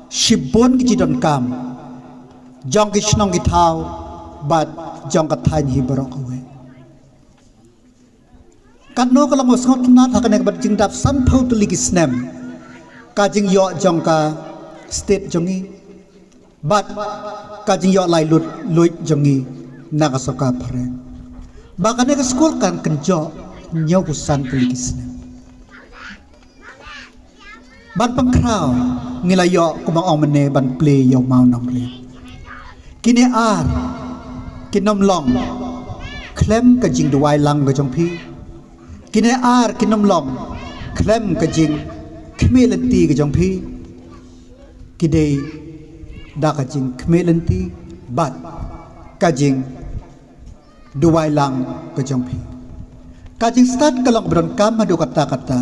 shibun ki jingdonkam jong ki shnong ki thaw bad jong ka thaiñ hi baroh kawei. Katno ka long ba sngewtynnat ha kane ka bar jingdap sanphew tylli ki snem ka jingïoh jong ka state jong ngi bad ka jingïoh lai lut luid jong ngi na ka sorkar phareng. Ba kane ka skul kan kynjoh hynñiewphew san tylli ki snem. Ban pynkhraw ngi la ïoh kumba ong mynne ban plie ïa u mawnongrim. Kine ar kin ym long khlem ka jingduwai lang ka jong phi. Kine ar kin ym long khlem ka jingkhmih lynti ka jong phi. Ki dei da ka jingkhmih lynti bad ka jingduwai lang ka jong phi. Ka jingstad ka long ba donkam haduh katta katta.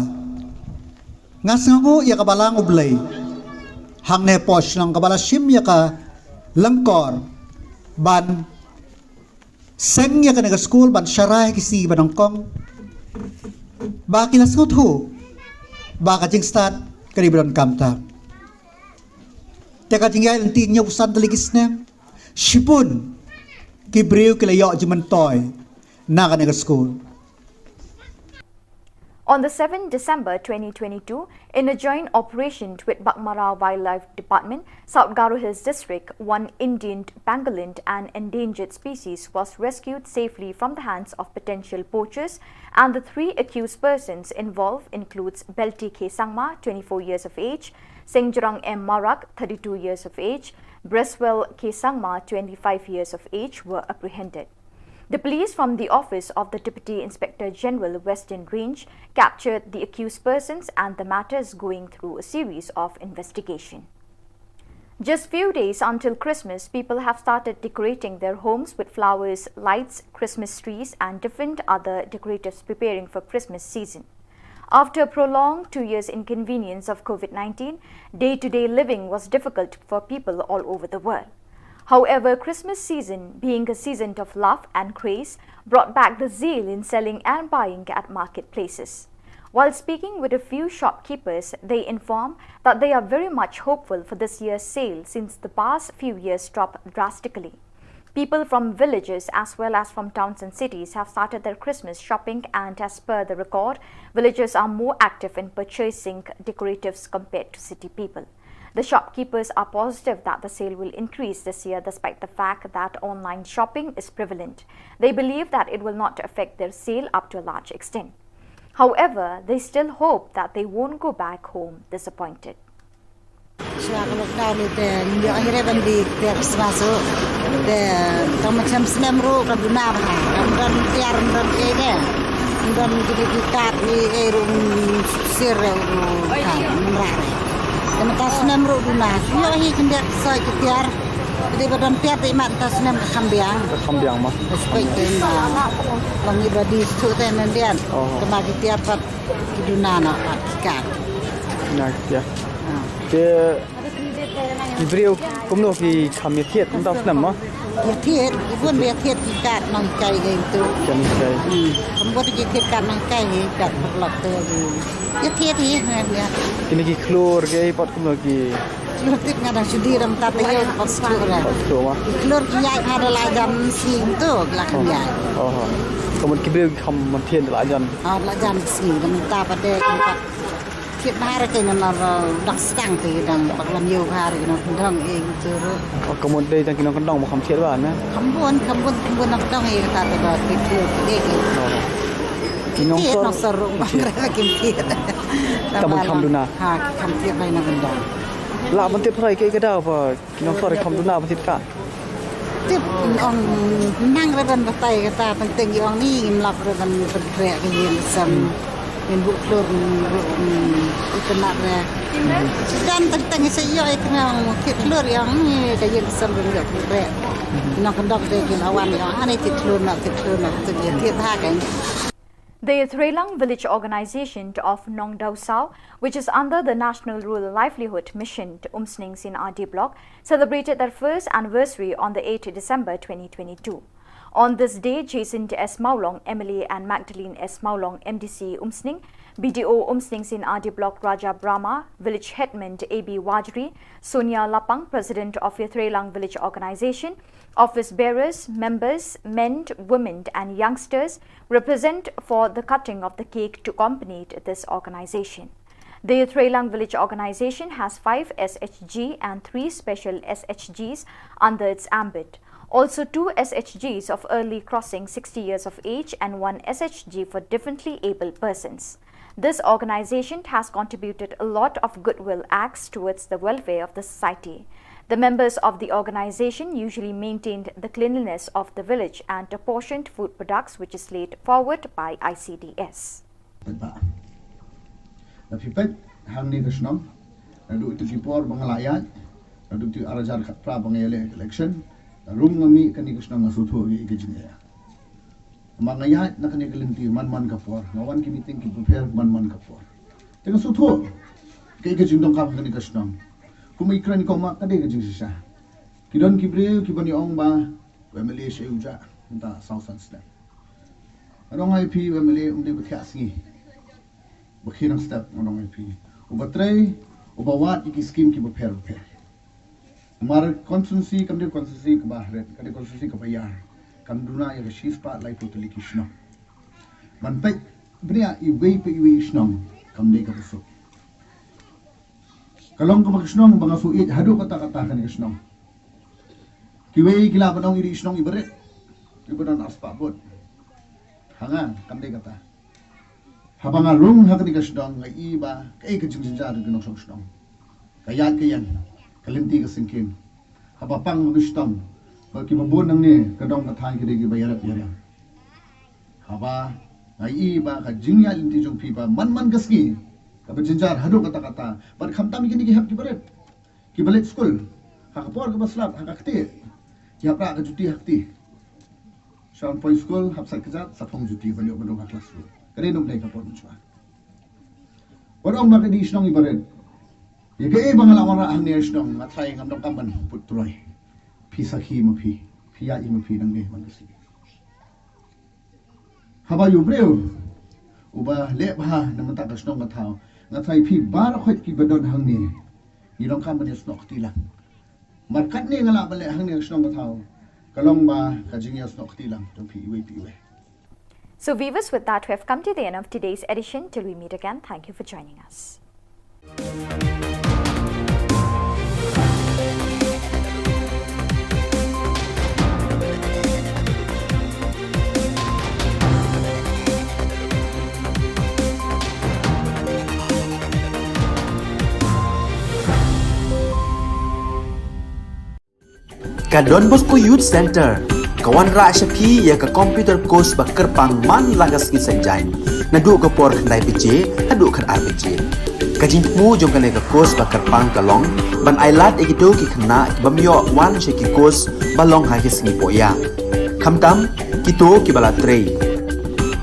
Nga sngewnguh ïa ka Balang U Blei hangne hapoh shnong kaba la shim ïa ka lyngkor ban seng ïa kane ka skul ban sharai ki sngi ba nyngkong. Ba ki la sngewthuh ba ka jingstad ka dei ba donkam tam. Te ka jingïaid lynti hynñiewphew san tylli ki snem, shibun ki briew ki la ïoh jingmyntoi na kane ka skul. On the seventh December twenty twenty-two, in a joint operation with Baghmara Wildlife Department, South Garo Hills District, one Indian pangolin, an endangered species, was rescued safely from the hands of potential poachers, and the three accused persons involved includes Belti K Sangma, twenty-four years of age, Sengjrong M Marak, thirty-two years of age, Breswell K Sangma, twenty-five years of age, were apprehended. The police from the office of the Deputy Inspector General, Western Range, captured the accused persons, and the matter is going through a series of investigation. Just few days until Christmas, people have started decorating their homes with flowers, lights, Christmas trees, and different other decoratives preparing for Christmas season. After a prolonged two years inconvenience of COVID nineteen, day to day living was difficult for people all over the world. However, Christmas season, being a season of love and grace, brought back the zeal in selling and buying at marketplaces. While speaking with a few shopkeepers, they inform that they are very much hopeful for this year's sale since the past few years dropped drastically. People from villages as well as from towns and cities have started their Christmas shopping, and as per the record, villagers are more active in purchasing decoratives compared to city people. The shopkeepers are positive that the sale will increase this year despite the fact that online shopping is prevalent. They believe that it will not affect their sale up to a large extent. However, they still hope that they won't go back home disappointed. Shuwa ka lockdown te ngim ïoh hi re ban die tiar Christmas ruh. Te tang ma chem snem ruh ka duna bha. Ngim don tiar, ngim don ei de. Ngim don kine ki kat ki ei ruh, ngim sir re ruh ka ngim rah re. Te mynta snem ruh duna. Ïoh hi khyndiat soi ki tiar. Te dei ba don tiar te imat mynta snem ka kham biang. Ka kham biang ma. Respect te ma. Long i ba die suk te nen dian. Oh. Te ma ki tiar pat ki duna na pat ki kat. Na ki tiar. Ah. Te ki briew kumno ki kham ïathied mynta snem ma? Ïathied, ki bun ba ïathied ki kat nonghikai ïa itu. Kat nonghikai. Hmm. Kam bun ki thied kat nonghikai hi kat paralok te hi. Ïathied hi ngan ïa. Kine ki khlur ki ei pat kumno ki? Khlur tip nga dang shu die dang tat ïa pat suk ra. Pat suk ma. Ki khlur ki ïaid ha da la jan sngi tu ki la kham ïaid. Oh. Ka mut ki briew ki kham thied da la jan. Ah, da la jan sngi dang tat pat de ki pat. Thied bha re, ki nang nar dang sdang te dang bak lam ïew bha re ki nongkyndong ïa ki tu ruh. Oh, ka mut dei tang ki nongkyndong ba kham thied bha ne? Kham bun, kham bun, kham bun nongkyndong ïa kata te ba thied thied ïa ki. Oh. Ki nongsor. Thied nongsor ruh bang re kim thied. Tang ban kham duna. Ha, kham thied bha nongkyndong. Lah ban tip phrai kaei ka daw ba ki nongsor kham duna ban thied kat. Tip ong nang re ban batai kata teng teng ong ni ngim lap re ban pynkreh ka ïing ka sem. Ngin buh khlur ngin buh, mm, itynnad re. Jan teng teng sa ïoh ïa kane ong thied khlur ïa ong ni ka ïing ka sem ban ïoh pynkreh. Nongkyndong te ki la wan ïa ong ani thied khlur na thied khlur na thied ïa thied ha ka. The Yathrelang Village Organization of Nongdausau, which is under the National Rural Livelihood Mission, Umsning C and R D Block, celebrated their first anniversary on the eighth December twenty twenty-two. On this day, Jacinta S Mawlong, M L A, and Magdalene S Mawlong, M D C Umsning, B D O Umsning C and R D Block Raja Brahma, Village Headman A B Wajri, Sonia Lapang, President of Yathrelang Village Organization, office bearers, members, men, women, and youngsters were present for the cutting of the cake to accompany this organization. The Yathrelang Village Organization has five S H G and three special S H Gs under its ambit. Also, two S H Gs of early crossing sixty years of age and one S H G for differently abled persons. This organization has contributed a lot of goodwill acts towards the welfare of the society. The members of the organization usually maintained the cleanliness of the village and apportioned food products, which is laid forward by I C D S. Paidbah. Lada phi peit hangne ka shnong, naduh ïa ki por ba nga la ïaid, naduh ïa ki ar hajar khatphra ba nga ïaleh election, naduh nga mih kane ka shnong nga sngewthuh ïa ka jingeh. Namar nga ïaid na kane ka lynti man man ka por, nga wan ki meeting ki bapher man man ka por. Te nga sngewthuh kaei ka jingdonkam kane ka shnong. Kum i kren i kong ma ka dei ka jingshisha. Ki don ki briew ki ban ïa ong ba u M L A sha u jah mynta saw san snem. Nga ong ïa phi u M L A um dei ba thiah sngi ba khie nang step, nga ong ïa phi. Uba trei, uba wad ïa ki skim ki bapher bapher. Namar constituency kam dei constituency kaba hret, ka dei constituency kaba ïar. Kam duna ïa ka shispah laiphew tylli ki shnong. Ban peit bniah iwei pa iwei i shnong kam dei kaba suk. Ka long kaba ka shnong ba nga shu ïeit haduh katta katta kane ka shnong. Kiwei ki lah ban ong i dei i shnong iba rit, iba don arspah vote. Ha nga kam dei kata. Haba nga rung ha kane ka shnong nga i ba kaei ka jingjynjar jong ki nongshong shnong. Ka ïaid ka ïeng, ka lynti ka syngkien. Haba pang ba ka shitom, ba kiba bun nangne ka dong ka thaiñ ki dei kiba ïarap ïarem. Haba nga i ba ka jingïaid lynti jong phi ba man man ka sngi kaba jynjar haduh katta katta. Bad khamtam ïa kine ki hep kiba rit, kiba leit skul, ha ka por kaba slap, ha ka ktieh ki hap rah ka juti ha kti. Sha wan poi skul hap sait kjat, sa phong juti ban ïoh ban rung ha classroom. Ka dei ym dei ka por mynshuwa. Wat ong ba ka dei shnong i barit. Ïa kaei ba nga la wanrah hangne shnong, nga tharai ngam donkam ban put troi. Phi sakhi ma phi, phi ïa i ma phi nangne man ka sngi. Haba ïa u briew uba leh bha na mynta ka shnong ka thaw, nga tharai phi baroh khoit kiba don hangne, ngi donkam ban ïa snoh kti lang. Mar katne nga lah ban leh hangne ka shnong ka thaw, ka long ba ka jingïa snoh kti lang jong phi iwei pa iwei. So viewers, with that, we have come to the end of today's edition. Till we meet again, thank you for joining us. Ka Don Bosco Youth Center ka wanrah sha phi ïa ka computer course ba kyrpang man la ka sngi Saitjaiñ, naduh ka por khyndai baje haduh khatar baje. Ka jingthmu jong kane ka course ba kyrpang ka long ban ailad ïa kito ki khynnah ki bym ïoh wan sha ki course ba long ha ki sngi pohïa. Khamtam kito kiba la trei,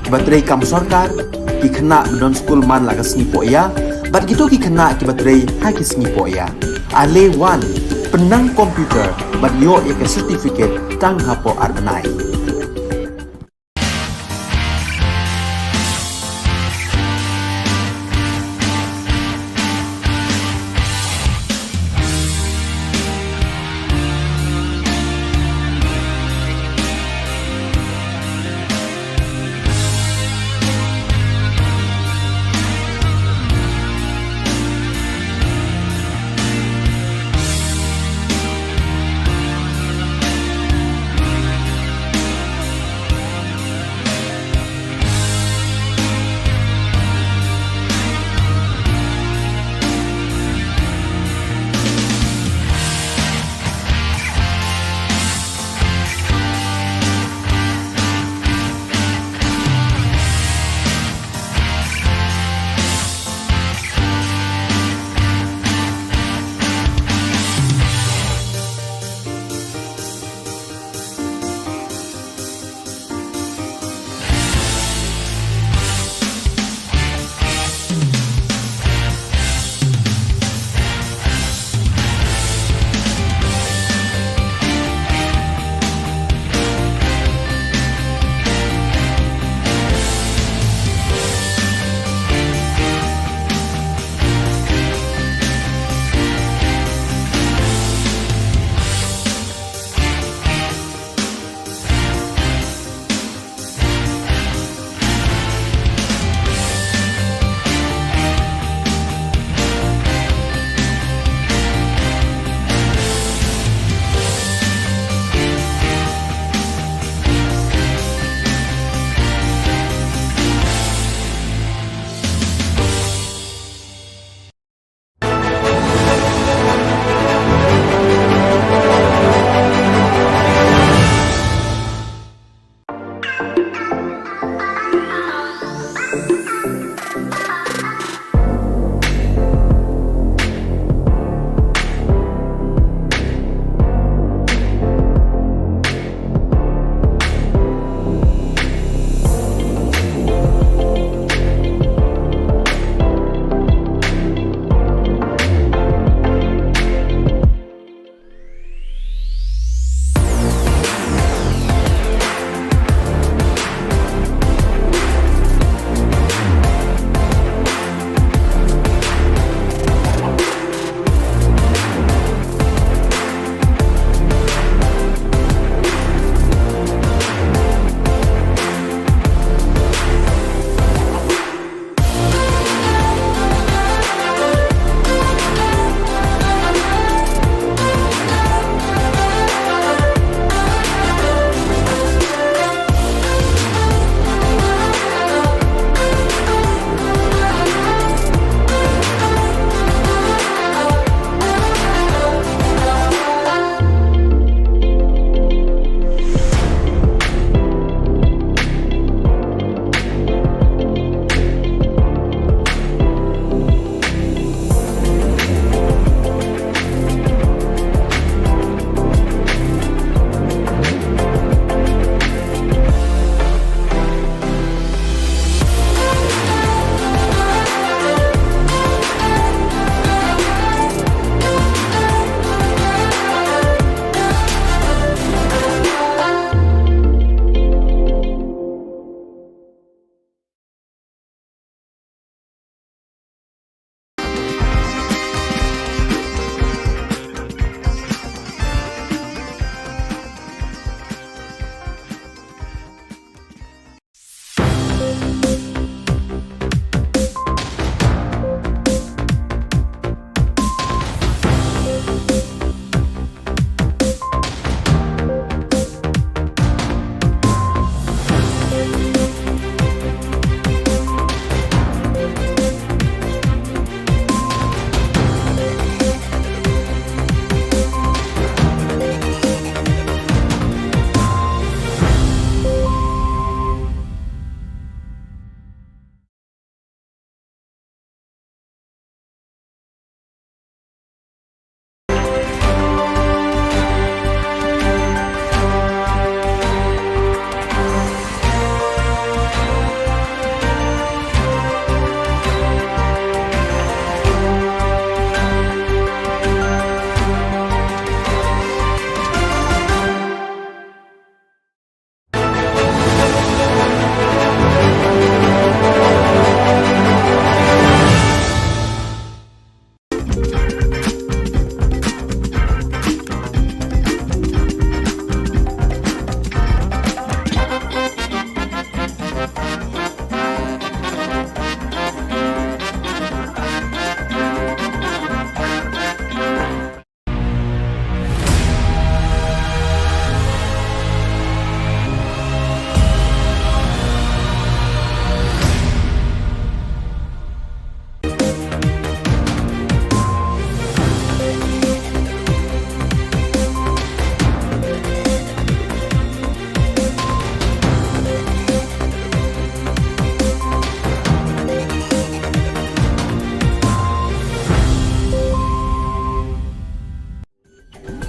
kiba trei kam sorkar, ki khynnah ba don skul man la ka sngi pohïa, bad kito ki khynnah kiba trei ha ki sngi pohïa. Ale wan, pynnang computer bad ïoh ïa ka certificate tang hapoh ar bnai.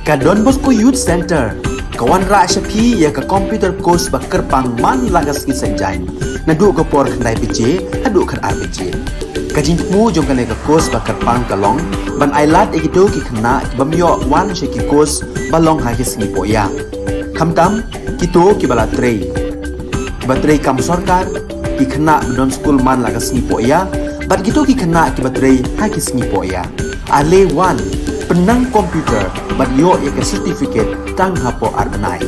Ka Don Bosco Youth Centre ka wanrah sha phi ïa ka computer course ba kyrpang man la ka sngi Saitjaiñ, naduh ka por khyndai baje haduh khatar baje. Ka jingthmu jong kane ka course ba kyrpang ka long ban ailad ïa kito ki khynnah ki bym ïoh wan sha ki course ba long ha ki sngi pohïa, khamtam kito kiba la trei, kiba trei kam sorkar, ki khynnah ba don skul man la ka sngi pohïa, bad kito ki khynnah kiba trei ha ki sngi pohïa. Ale wan, pynnang computer bad ïoh ïa ka certificate tang hapoh ar bnai.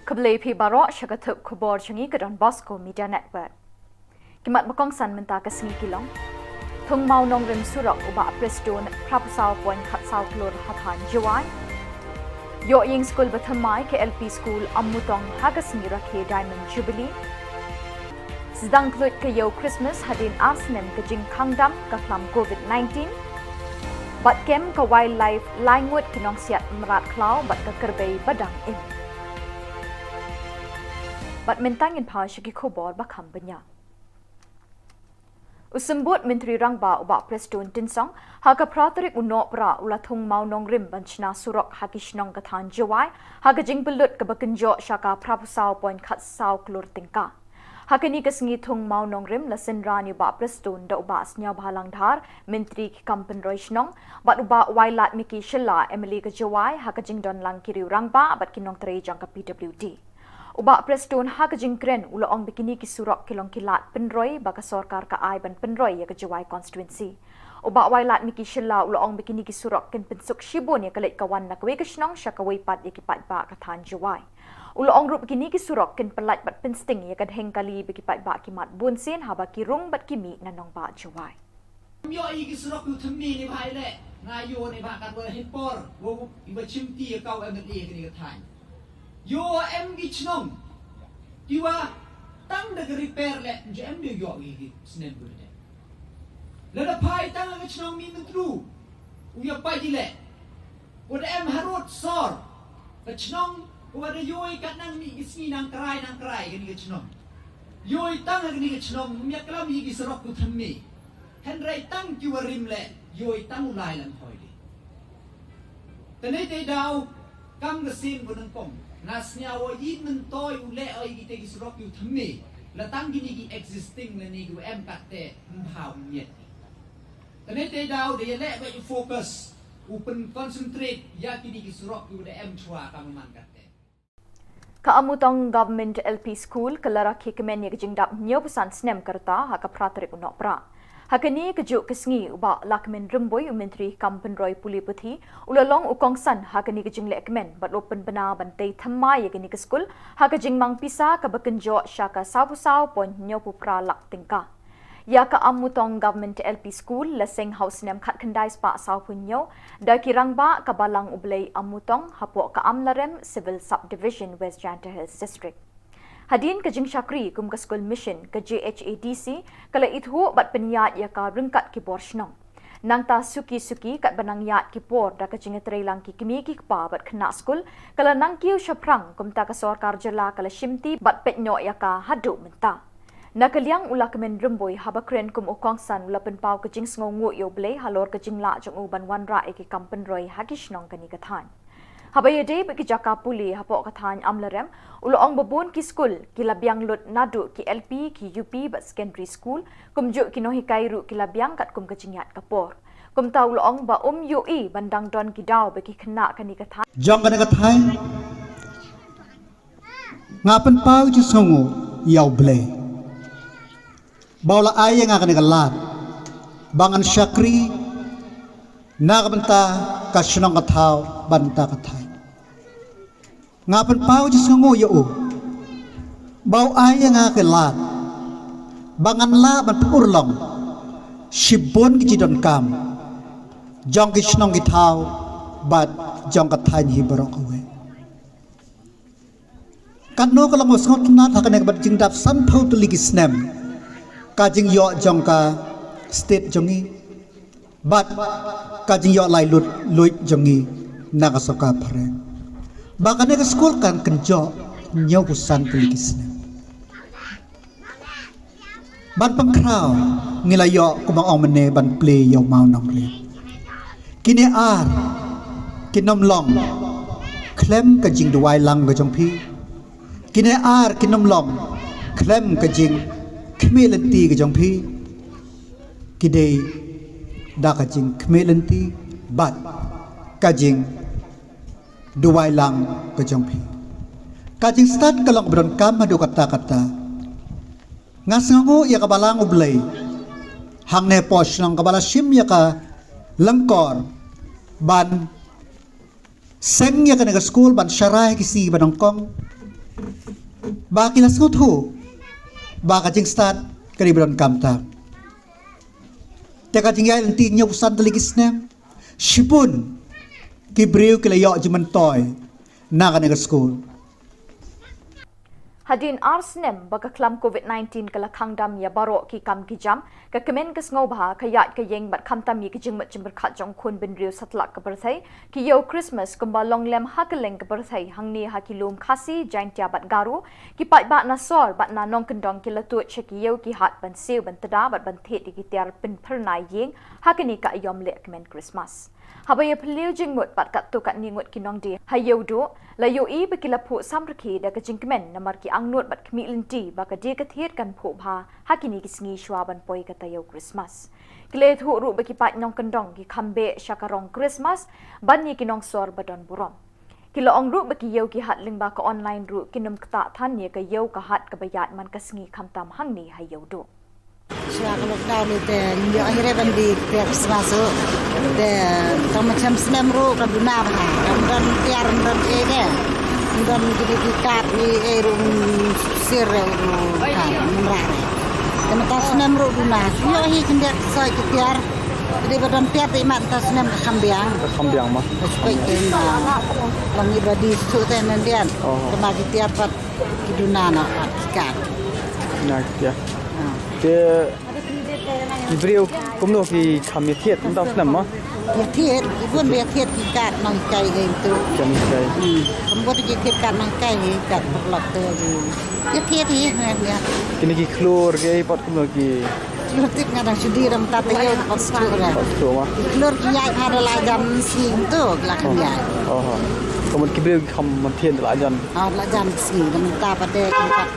Khublei phi baroh sha ka thup khubor jong ngi ka Don Bosco Media Network. Ki mat ba kongsan mynta ka sngi ki long: Thung Mawnongrim surok u Bah Prestone phra phew saw point khatsaw klur ha thaiñ Jowai. Ïoh ïing skul ba thymmai ka L P School Ammutong ha ka sngi rakhe Diamond Jubilee. Sdang khluit ka ïew Christmas hadien ar snem ka jingkhang dam ka khlam covid nineteen. Bad kem ka wildlife, lai ngut ki nongsiat mrad khlaw bad ka kyrpang ba dang im. Bad mynta ngin phai sha ki khubor ba kham bniah. U Symbud Myntri Rangbah u Bah Prestone Tynsong ha ka phra tarik u Nohprah u la thung Mawnongrim ban shna surok ha ki shnong ka thaiñ Jowai ha ka jingpynlut kaba kynjoh sha ka phra phew saw point khatsaw klur tyngka. Ha kane ka sngi thung Mawnongrim la synran ïa u Bah Prestone da u Bah Sniawbhalang Dhar, Myntri ki kam pynroi shnong, bad u Bah Wailadmiki Shylla, M L A ka Jowai, ha ka jingdon lang ki riew rangbah bad ki nongtrei jong ka P W D. U Bah Prestone ha ka jingkren u la ong ba kine ki surok ki long ki lad pynroi ba ka sorkar ka ai ban pynroi ïa ka Jowai constituency. U Bah Wailadmiki Shylla u la ong ba kine ki surok kin pynsuk shibun ïa ka leit ka wan na kawei ka shnong sha kawei pat ïa ki paidbah ka thaiñ Jowai. U la ong ruh ba kine ki surok kin pyllait bad pynsting ïa ka dheng kali ba ki paidbah ki mad bunsien haba ki rung bad ki mih na nongbah Jowai. Ym ïoh ïa ki surok u thymme ne bha ïa leh, nga ïoh ne bha katwa hi por wa u iwa chimti ïa ka u M L A kane ka thaiñ. Ïoh em ki chnong kiwa tang da ka repair leh, ym ju em de ïoh ïa ki snem ba dei. Lada phai tang ka chnong Mihmyntdu u ïa pait ïa leh. Wa da em harud sor ka chnong, wa da ïoh kat nang mih ki sngi nang krai nang krai kane ka chnong. Ïoh tang kane ka chnong ym ïa klam ïa ki surok u thymme. Hynrei tang kiwa rim leh ïoh tang u lai lang hoi de. Tane te daw kam ka sien ba nyngkong nga sniaw wa ïit myntoi u leh oi kite ki surok ïa u thymme. La tang kine ki existing lane kiwa em katte ym bha u miet. Tane te daw da ïa leh ba ïa focus u pyn concentrate ïa kine ki surok kiwa da em chwa ka man katte. Ka Amutong Government L P School ka la rakhe kmen ïa ka jingdap hynñiew phew san snem ka rta ha ka phra tarik u Nohprah. Ha kane kajuh ka sngi u Bah Lahkmen Rymbui, u Myntri kam pynroi pule puthi, u la long u kongsan ha kane ka jingleh kmen bad u la pynbna ban tei thymmai ïa kane ka skul ha ka jingmang pisa kaba kynjoh sha ka saw phew saw point hynñiew phew phra lak tyngka. Ïa ka Amutong Government L P School la seng ha u snem khatkhyndai spah saw phew hynñiew da ki rangbah ka Balang U Blei Amutong hapoh ka Amlarem Civil Subdivision, West Jaintia Hills District. Hadien ka jingshakri kum ka skul mission, ka J H A D C ka la ithuh bad pynïaid ïa ka ryngkat ki bor shnong. Nangta suki suki katba nang ïaid ki por da ka jingïatreilang ki kmie ki kpa bad khynnah skul ka la nang kiew shaphrang, kumta ka sorkar jylla ka la shimti bad peit noh ïa ka haduh mynta. Na ka liang u Lahkmen Rymbui haba kren kum u kongsan u la pynpaw ka jingsngewnguh ïa U Blei halor ka jinglah jong u ban wanrah ïa ki kam pynroi ha ki shnong kane ka thaiñ. Haba ïadei bad ki jaka pule hapoh ka thaiñ Amlarem, u la ong ba bun ki skul ki la biang lut naduh ki L P, ki U P bad secondary school, kumjuh ki nonghikai ruh ki la biang katkum ka jingïaid ka por. Kumta u la ong ba um ïohi ban dang don ki daw ba ki khynnah kane ka thaiñ. Jong kane ka thaiñ, nga pynpaw jingsngewnguh ïa U Blei ba u la ai ïa nga kane ka lad ba ngan shakri na ka bynta ka shnong ka thaw bad na ka bynta ka thaiñ. Nga pynpaw jingsngewnguh ïa u ba u ai ïa nga ka lad ba ngan lah ban pynurlong shibun ki jingdonkam jong ki shnong ki thaw bad jong ka thaiñ hi baroh kawei. Katno ka long ba sngewtynnat ha kane ka bad jingdap sanphew tylli ki snem ka jingïoh jong ka state jong ngi bad ka jingïoh lai lut luid jong ngi na ka sorkar phareng ba kane ka skul kan kynjoh hynñiew phew san tylli ki snem. Ban pynkhraw ngi la ïoh kumba ong mynne ban plie ïa u mawnongrim. Kine ar kin ym long khlem ka jingduwai lang ka jong phi. Kine ar kin ym long khlem ka jingkhmih lynti ka jong phi. Ki dei da ka jingkhmih lynti bad ka jingduwai lang ka jong phi. Ka jingstad ka long ba donkam haduh katta katta. Nga sngewnguh ïa ka Balang U Blei hangne hapoh shnong kaba la shim ïa ka lyngkor ban seng ïa kane ka skul ban sharai ha ki sngi ba nyngkong ba ki la sngewthuh ba ka jingstad ka dei ba donkam tam. Te ka jingïaid lynti hynñiew phew san tylli ki snem, shibun ki briew ki la ïoh jingmyntoi na kane ka skul. Hadien ar snem ba ka khlam covid nineteen ka la khang dam ïa baroh ki kam ki jam, ka kmen ka sngewbha, ka ïaid ka ïeng bad khamtam ïa ki jingmut jingpyrkhat jong u khun bynriew satlak ka pyrthei, ki ïew Christmas kumba long lem ha kylleng ka pyrthei, hangne ha ki lum Khasi, Jaintia bad Garo, ki paidbah na sor bad na nongkyndong ki la tuid sha ki ïew ki hat ban siew ban tda bad ban thied ïa ki tiar pynphyrnai ïing ha kane ka aïom leh kmen Christmas. Haba ïa phylliew jingmut bad katto katne ngut ki nongdie ha Ïewduh, la ïohi ba ki la phuh samrkhie da ka jingkmen namar ki angnud bad khmih lynti ba ka die ka thied kan phuh bha ha kine ki sngi shuwa ban poi ka taïew Christmas. Ki la ïathuh ruh ba ki paid nongkyndong ki kham beh sha ka rong Christmas ban ïa ki nongsor ba don burom. Ki la ong ruh ba ki ïew ki hat lyngba ka online ruh kin ym ktah than ïa ka ïew ka hat kaba ïaid man ka sngi khamtam hangne ha Ïewduh. Shuwa ka lockdown te ngi ïoh hi re ban die tiar Christmas ruh. Te tang ma chem snem ruh ka duna bha. Kam don tiar, kam don ei de. Kam don kine ki kat, ei ruh, sir ruh ka mrah re. Te mynta snem ruh duna. Ïoh hi khyndiat soi ki tiar. Te dei ba don tiar te imat mynta snem ka kham biang. Ka kham biang ma. Ka spek te ma. Long i ba die suk te nang dian. Oh. Te ma ki tiar pat ki duna na pat ki kat. Na ki tiar. Ah. Te ki briew kumno ki kham ïathied mynta snem ma? Ïathied, ki bun ba ïathied ki kat nonghikai hi tu. Kat nonghikai. Hmm. Kam bun ki thied kat nonghikai hi, kat paralok tu. Ïathied hi, ïa, ïa. Kine ki khlur ki ei pat kumno ki? Khlur tip nga dang shu die dang mynta taïew pat shu re. Pat shu ma. Ki khlur ki ïaid ha da la jan sngi tu, la kham ïaid. Oh. Ka mut ki briew ki kham thied da la jan. Ah, la jan sngi, dang mynta pat de, ki pat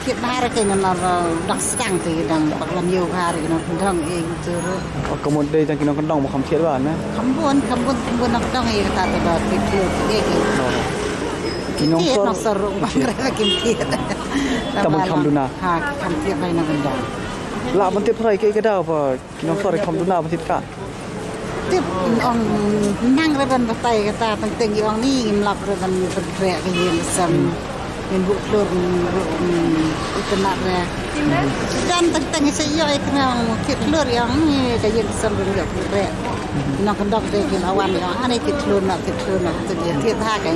thied bha re, kane nang dang sdang te dang bak lam ïew bha re, nongkyndong ei tu re. Oh, ka mut dei tang ki nongkyndong ba kham thied bha ne? Kham bun, kham bun, kham bun nongkyndong ei kata te ba thied khlur te ei. Oh. Ki nongshong ruh ba kim thied. Tang ban kham duna. Ha, ki kham thied bai na ban duna. La ban tip phai ki ka daw ba ki nongshong ruh kham duna ban thied ka. Tip ong nang re ban batai kata tang teng ong ni ngim lap re ban ban re ka yin san. Ngin bu klur ngin bu itynnat re. Dan tang teng sa yo ikna ong ki klur ong ni ka yin san ban yo re. Nong kandok de ki lawan ong ani ki klur na ki klur na tu ki thied ha ka.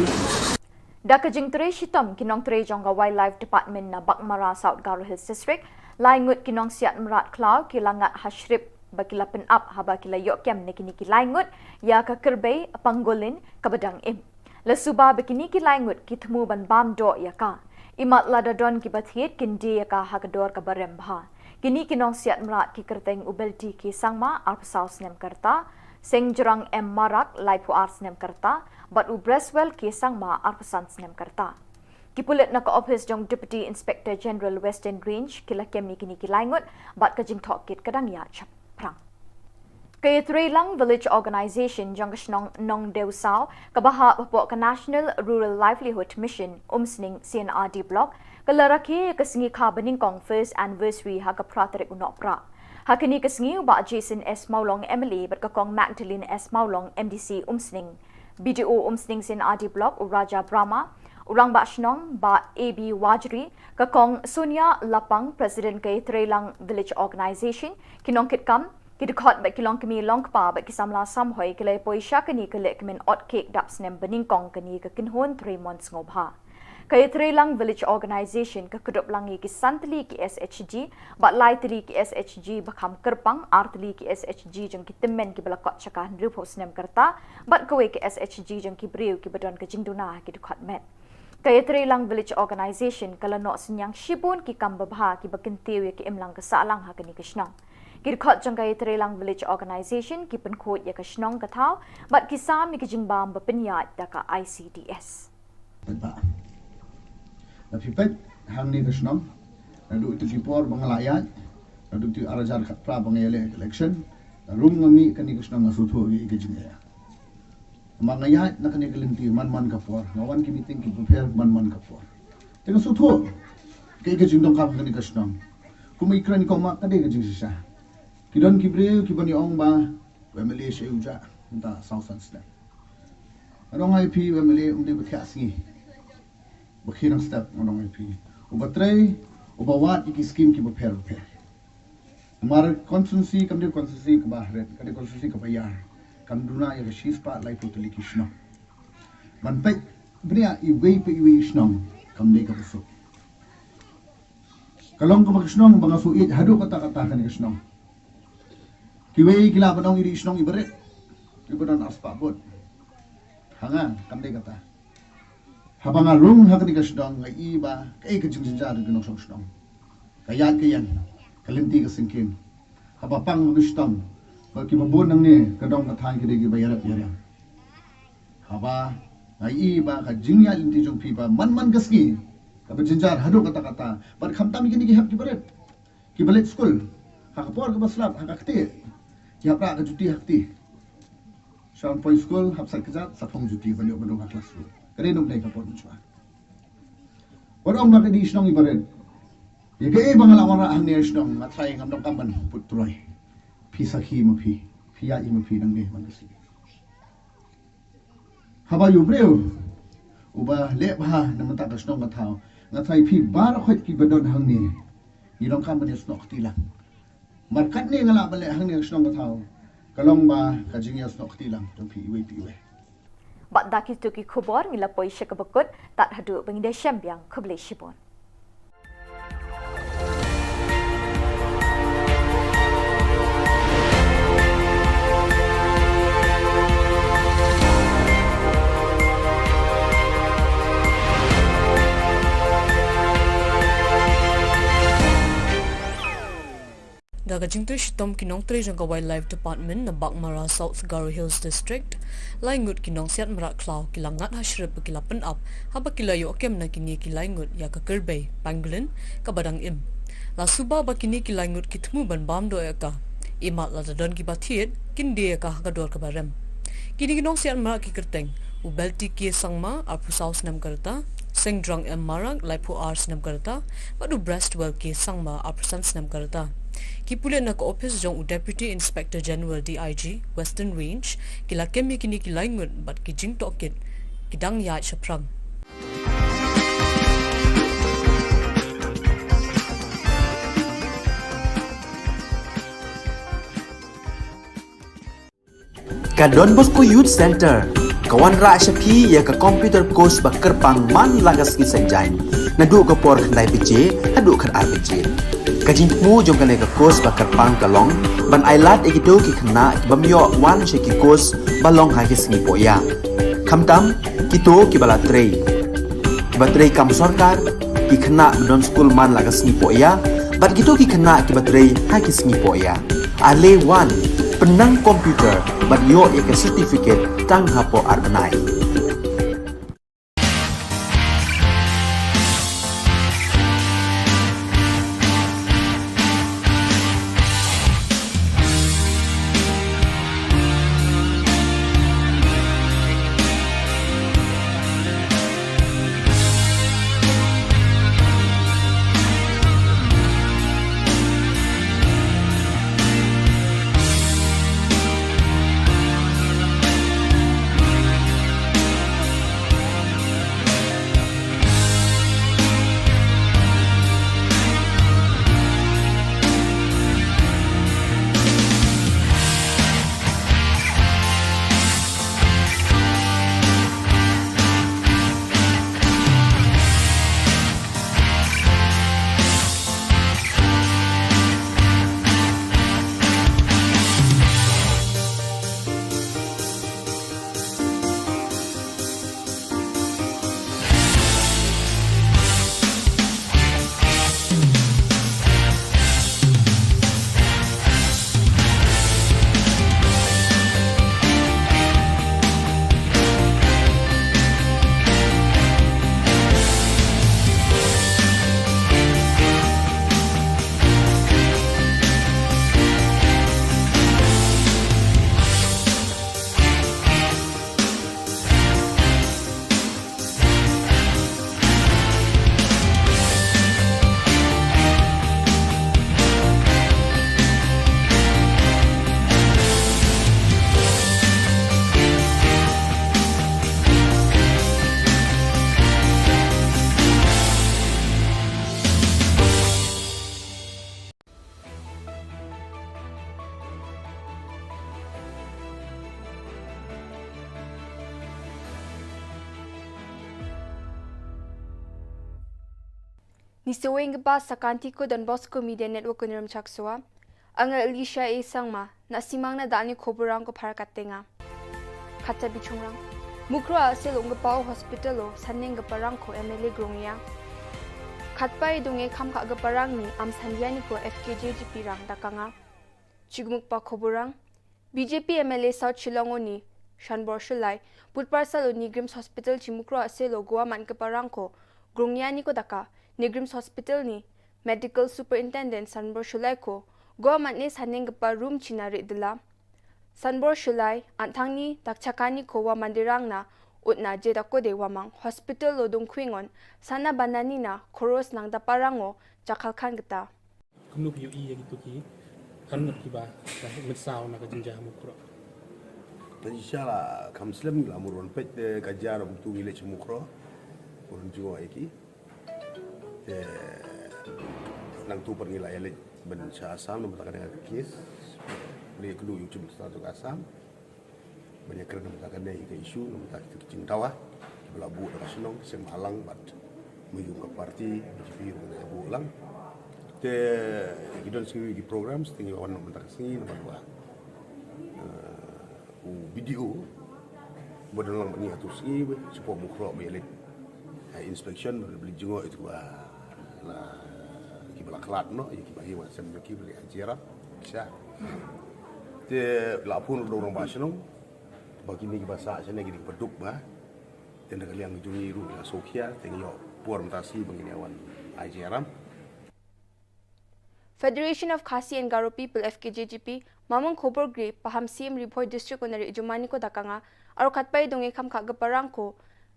Da ka jingtrei shitom ki nongtrei jong ka Wildlife Department na Baghmara, South Garo Hills District, lai ngut ki nongsiat mrad khlaw ki la ngat ha shrip ba ki la pynap haba ki la ïoh kem na kine ki lai ngut ïa ka kyrbai pangolin kaba dang im. La suba ba kine ki lai ngut ki thmu ban bam doh ïa ka. Imat lada don kiba thied kin die ïa ka ha ka dor kaba rem bha. Kine ki nongsiat mrad ki kyrteng u Belti K Sangma, arphew saw snem ka rta, Sengjrang M Marak, laiphew ar snem ka rta, bad u Breswell K Sangma, arphew san snem ka rta. Ki pulit na ka ophis jong Deputy Inspector General Western Range ki la kem ïa kine ki lai ngut bad ka jingtohkit ka dang ïaid shaphrang. Ka Ïatreilang Village Organization jong ka shnong Nongdewsaw kaba hap hapoh ka National Rural Livelihood Mission Umsning C&RD Block ka la rakhe ïa ka sngi kha banyngkong first anniversary ha ka phra tarik u Nohprah. Ha kane ka sngi u Bah Jason S Mawlong, M L A, bad ka Kong Magdalene S Mawlong, M D C Umsning, B D O Umsning C&RD Block u Raja Brahma, u Rangbah Shnong Bah A B Wajri, ka Kong Sonia Lapang, President ka Ïatreilang Village Organization, ki nongkitkam, ki dkhot bad ki longkmie longkpa bad ki samla samhoi ki la ïapoi sha kane ka lehkmen ot kek dap snem banyngkong kane ka kynhun trei mon sngewbha. Ka Ïatreilang Village Organization ka kdup lang ïa ki san tylli ki S H G bad lai tylli ki S H G ba kham kyrpang, ar tylli ki S H G jong ki tymmen kiba la kot sha ka hynriewphew snem ka rta bad kawei ka S H G jong ki briew kiba don ka jingduna ha ki dkhot met. Ka Ïatreilang Village Organization ka la noh synñiang shibun ki kam babha kiba kyntiew ïa ka imlang ka sahlang ha kane ka shnong. Ki dkhot jong ka Ïatreilang Village Organization ki pynkhuid ïa ka shnong ka thaw bad ki sam ïa ki jingbam ba pynïaid da ka I C D S. Peit ba la phi peit hangne ka shnong, naduh ïa ki por ba nga la ïaid, naduh ïa ki ar hajar khatphra ba nga ïaleh election, la rum nga mih kane ka shnong nga sngewthuh ïa ka jingeh. Namar nga ïaid na kane ka lynti man man ka por, nga wan ki meeting kiba pher man man ka por. Te nga sngewthuh kaei ka jingdonkam kane ka shnong. Kum i kren i kong ma ka dei ka jingshisha. Ki don ki briew kiban ïa ong ba u M L A sha u jah mynta saw san snem. Nga ong ïa phi u M L A um dei ba thiah sngi. Ba khie nang step, nga ong ïa phi. Uba trei, uba wad ïa ki skim kiba pher pher. Namar constituency kam dei constituency kaba hret, ka dei constituency kaba ïar. Kam duna ïa ka shispah laiphew tylli ki shnong. Ban peit bniah iwei pa iwei i shnong kam dei kaba suk. Ka long kaba ka shnong ba nga shu ïeit haduh katta katta kane ka shnong. Kiwei ki lah ban ong i dei i shnong iba rit, iba don arspah vote. Ha nga kam dei kata. Haba nga rung ha kane ka shnong nga i ba kaei ka jingjynjar ki nongshong shnong. Ka ïaid ka ïeng, ka lynti ka syngkien. Haba pang ha ka shitom ba kiba bun nangne ka dong ka thaiñ ki dei kiba ïarap ïarem. Haba nga i ba ka jingïaid lynti jong phi ba man man ka sngi kaba jynjar haduh katta katta. Bad khamtam ïa kine ki hep kiba rit, kiba leit skul, ha ka por kaba slap ha ka ktieh ki hap rah ka juti ha kti. Sha poi skul hap sait kjat sa phong juti ban ïoh ban rung ha classroom. Ka dei nongdei ka por mynshuwa. Wat ong ba ka dei shnong iba rit. Ïa kaei ba nga la wanrah hangne shnong nga trai, ngam donkam ban put troi. Phi sakhi ma phi, phi ïaid ma phi nangne man ka sngi. Haba ïa u briew uba leh bha na mynta ka shnong ka thaw, nga trai phi baroh khoit kiba don hangne ngi donkam ban ïasnoh kti lang. Mar katne nga lah ban leh hangne ka shnong ka thaw, ka long ba ka jingïasnoh kti lang jong phi iwei pa iwei. Bad da kito ki khubor ngi la poi sha kaba kut, tad haduh ba ngin da shem biang, khublei shibun. Da ka jingtrei shitom ki nongtrei jong ka Wildlife Department na Baghmara, South Garo Hills District, lai ngut ki nongsiat mrad khlaw ki la ngat ha shrip ba ki la pynap haba ki la ïoh kem na kine ki lai ngut ïa ka kyrbai pangolin kaba dang im. La suba ba kine ki lai ngut ki thmu ban bam doh ïa ka. Imat lada don kiba thied kin die ïa ka ha ka dor kaba rem. Kine ki nongsiat mrad ki kyrteng U Belty K Sangma, arphew saw snem ka rta, Sengdrong M Marak, laiphew ar snem ka rta, bad u Brestwell K Sangma, arphew san snem ka rta. Ki pulit na ka ophis jong u Deputy Inspector General, D I G, Western Range, ki la kem ïa kine ki lai ngut bad ki jingtohkit ki dang ïaid shaphrang. Ka Don Bosco Youth Centre ka wanrah sha phi ïa ka computer course ba kyrpang man la ka sngi Saitjaiñ, naduh ka por khyndai baje haduh khatar baje. Ka jingthmu jong kane ka course ba kyrpang ka long ban ailad ïa kito ki khynnah ki bym ïoh wan sha ki course ba long ha ki sngi pohïa, khamtam kito kiba la trei, kiba trei kam sorkar, ki khynnah ba don skul man la ka sngi pohïa, bad kito ki khynnah kiba trei ha ki sngi pohïa. Ale wan, pynnang computer bad ïoh ïa ka certificate tang hapoh ar bnai. Ngi sa weng ba sa ka Antico Don Bosco Media Network ka Nyiram Chakswa. Nga Alicia A Sangma, na simang na dani khubor rang ko phar katenga. Kata bichungrang. Mukroh Arsilo ong ba u hospital o saneng ka parang ko M L A Grongya. Khatpai dunge kham ka ka parang ni am sandiani ko F K J G P rang dakanga. Chigmuk pa khubor rang. B J P M L A South Shillong o ni Shanbor Shullai, Budhbar salo NEIGRIHMS Hospital chi Mukroh Arsilo goa man ka parang ko Grongya ni ko daka, NEIGRIHMS Hospital ni Medical Superintendent Shanbor Shullai ko goa man ne saneng ka pa room china re dela. Shanbor Shullai, an thang ni dak chakani ko wa mandirang na ut na je dako de wa mang hospital lo dungkhwingon sana banani na khoros nang da parang o jakhalkhan kata. Kumno phi ïohi ïa kito ki khan kiba ka mit saw na ka jingjia ha Mukroh? Te inshallah kam slem la murwan pet te ka jar um tu ngi lech Mukroh. Kurun jua ïa ki. Te nang tu per ngi la ïa lech ban sha Assam na mata ka case. Bri kenu yu chim sta tu Assam. Ban ïakren na bynta kane ka issue, na bynta kita ki jingdawa kiba la buh da ka shnong, ki seng bhalang bad mynjur ka party B J P ruh ka buh lang. Te ki don sngi ki programs te ngi wan na bynta ka sngi na bynta, eh, u B D O ba don lang bad ngi atu sngi ba shu pom Mukroh ba ïa leit, eh, inspection ba la bli jngoh ïa kiba la, kiba la khlad noh, ïa kiba hi wan sem ïa kiba la hajar. Sha. Te la phone ruh da u rangbah shnong. Ba kine kiba sah shane kine kiba duk ba. Te na ka liang jong ngi ruh la sngewkhia, te ngi ïoh por mynta shi ba ngin ïa wan ai jingïarap. Federation of Khasi and Garo People, F K G G P, Mamang Khobor Gri, Pahamsyiem Ri Bhoi District u Nari Jumani ko da ka nga, aro katba i dong i kham kha ka parang ko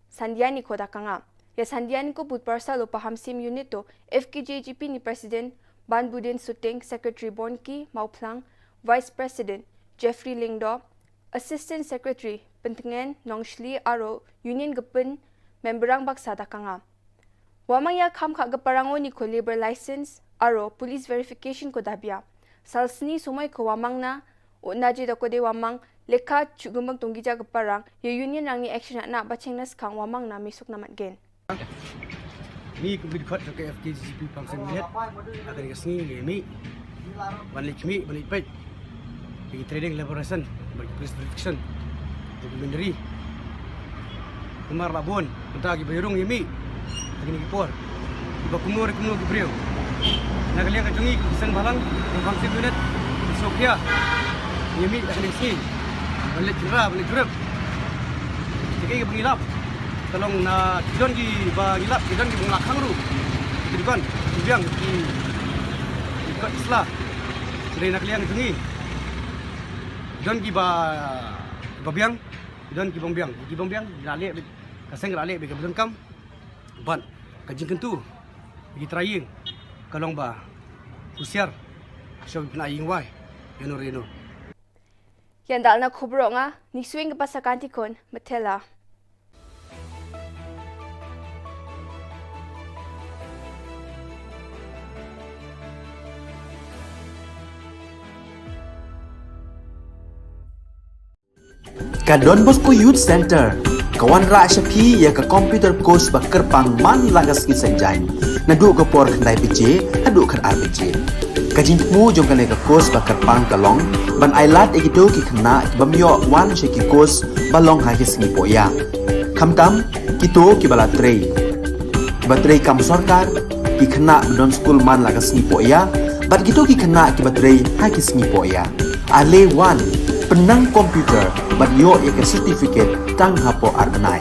Sandiani ko da ka nga. Ïa Sandiani ko bud parsal u Pahamsyiem Unit to, F K G G P ni President Banbudin Suting, Secretary Bonki Mawphlang, Vice President Jeffrey Lyngdoh, Assistant Secretary Pyntngen Nongshli aro Union ka pyn memberang baksa da ka nga. Wamang ïa kham kha ka parang o ni ko labour license aro police verification ko da bia. Salsni sumoi ko wamang na, u naji da ko de wamang, lekha chugumang tunggi ja ka parang, ïa union rang ni action na ba cheng na skang wamang na misuk na mat gen. Ni kum ki dkhot ka F K G G P Pahamsyiem Unit, ha kane ka sngi ngi mih ban leit khmih, ban leit peit ïa ki trading labour license bad ki police verification, documentary. Kumar la bun mynta ki ba ïarung ïa mih ha kine ki por, ki ba kumno re kumno ki briew. Na ka liang ka jong ngi ki seng bhalang, ki Pahamsyiem Unit, ki sngewkhia ïa mih ha kane ka sngi ban leit kynrad, ban leit jurip. Te kaei kaba ngi lap, ka long na ki don kiba ngi lap, ki don kiba ngi la khang ruh, ki dukan, ki biang, ki, ki dukan ki sla. Te na ka liang jong ngi ki don kiba, kiba biang, ki don kiba ym biang, kiba ym biang ki la leh beit, ka seng ka la leh beit kaba donkam. Bad ka jingkyntu ïa ki trai ïing ka long ba husiar, shuwa ba pynïaid ïing wai ïano re ïano. Ïa ndal na khubor nga, ni swing ka pasa kanti khun, Mathela. Ka Don Bosco Youth Center ka wanrah sha phi ïa ka computer course ba kyrpang man la ka sngi Saitjaiñ, naduh ka por khyndai baje haduh khatar baje. Ka jingthmu jong kane ka course ba kyrpang ka long ban ailad ïa kito ki khynnah ki bym ïoh wan sha ki course ba long ha ki sngi pohïa. Khamtam kito kiba la trei, kiba trei kam sorkar, ki khynnah ba don skul man la ka sngi pohïa, bad kito ki khynnah kiba trei ha ki sngi pohïa. Ale wan, pynnang computer bad ïoh ïa ka certificate tang hapoh ar bnai.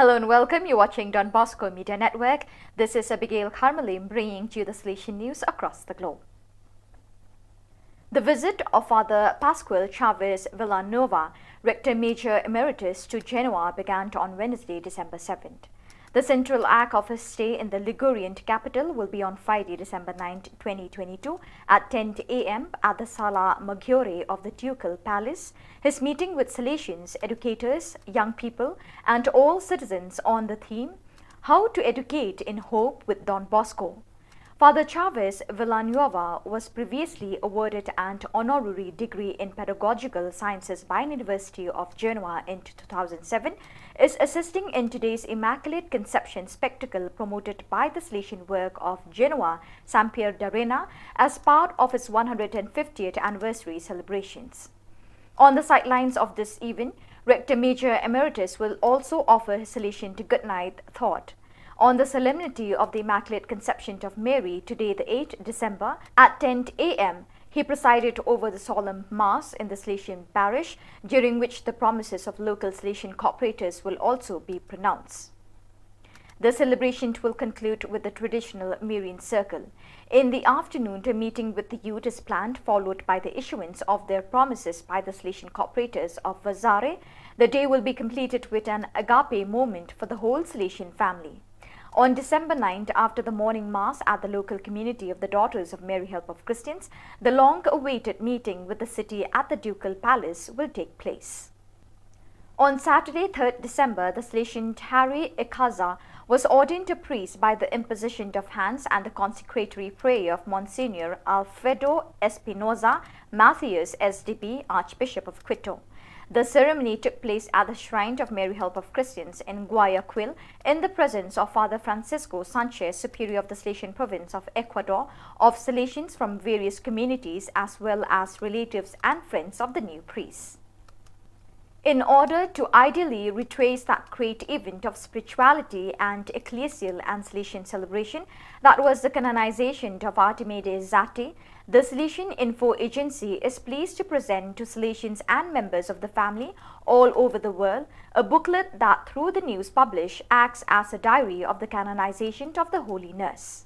Hello and welcome. You're watching Don Bosco Media Network. This is Abigail Kharmalim bringing to you the Salesian news across the globe. The visit of Father Pascual Chavez Villanova, Rector Major Emeritus, to Genoa began on Wednesday, December seventh. The central act of his stay in the Ligurian capital will be on Friday, December ninth, twenty twenty-two, at ten a m at the Sala Maggiore of the Ducal Palace. His meeting with Salesians, educators, young people, and all citizens on the theme, "How to Educate in Hope with Don Bosco." Father Chavez Villanueva was previously awarded an honorary degree in pedagogical sciences by University of Genoa in two thousand seven, is assisting in today's Immaculate Conception spectacle promoted by the Salesian work of Genoa, Sampier d'Arena, as part of his one hundred fiftieth anniversary celebrations. On the sidelines of this event, Rector Major Emeritus will also offer his Salesian goodnight thought. On the solemnity of the Immaculate Conception of Mary, today, the eighth December, at ten a m, he presided over the solemn Mass in the Salesian parish, during which the promises of local Salesian cooperators will also be pronounced. The celebration will conclude with the traditional Marian Circle. In the afternoon, a meeting with the youth is planned, followed by the issuance of their promises by the Salesian cooperators of Vazare. The day will be completed with an agape moment for the whole Salesian family. On December ninth, after the morning mass at the local community of the Daughters of Mary Help of Christians, the long-awaited meeting with the city at the Ducal Palace will take place. On Saturday, third December, the Salesian Harry Ikaza was ordained a priest by the imposition of hands and the consecratory prayer of Monsignor Alfredo Espinoza Macias, S D B, Archbishop of Quito. The ceremony took place at the Shrine of Mary Help of Christians in Guayaquil, in the presence of Father Francisco Sanchez, Superior of the Salesian Province of Ecuador, of Salesians from various communities, as well as relatives and friends of the new priest. In order to ideally retrace that great event of spirituality and ecclesial and Salesian celebration, that was the canonization of Artimide Zatti, the Salesian Info Agency is pleased to present to Salesians and members of the family all over the world a booklet that, through the news published, acts as a diary of the canonization of the holy nurse.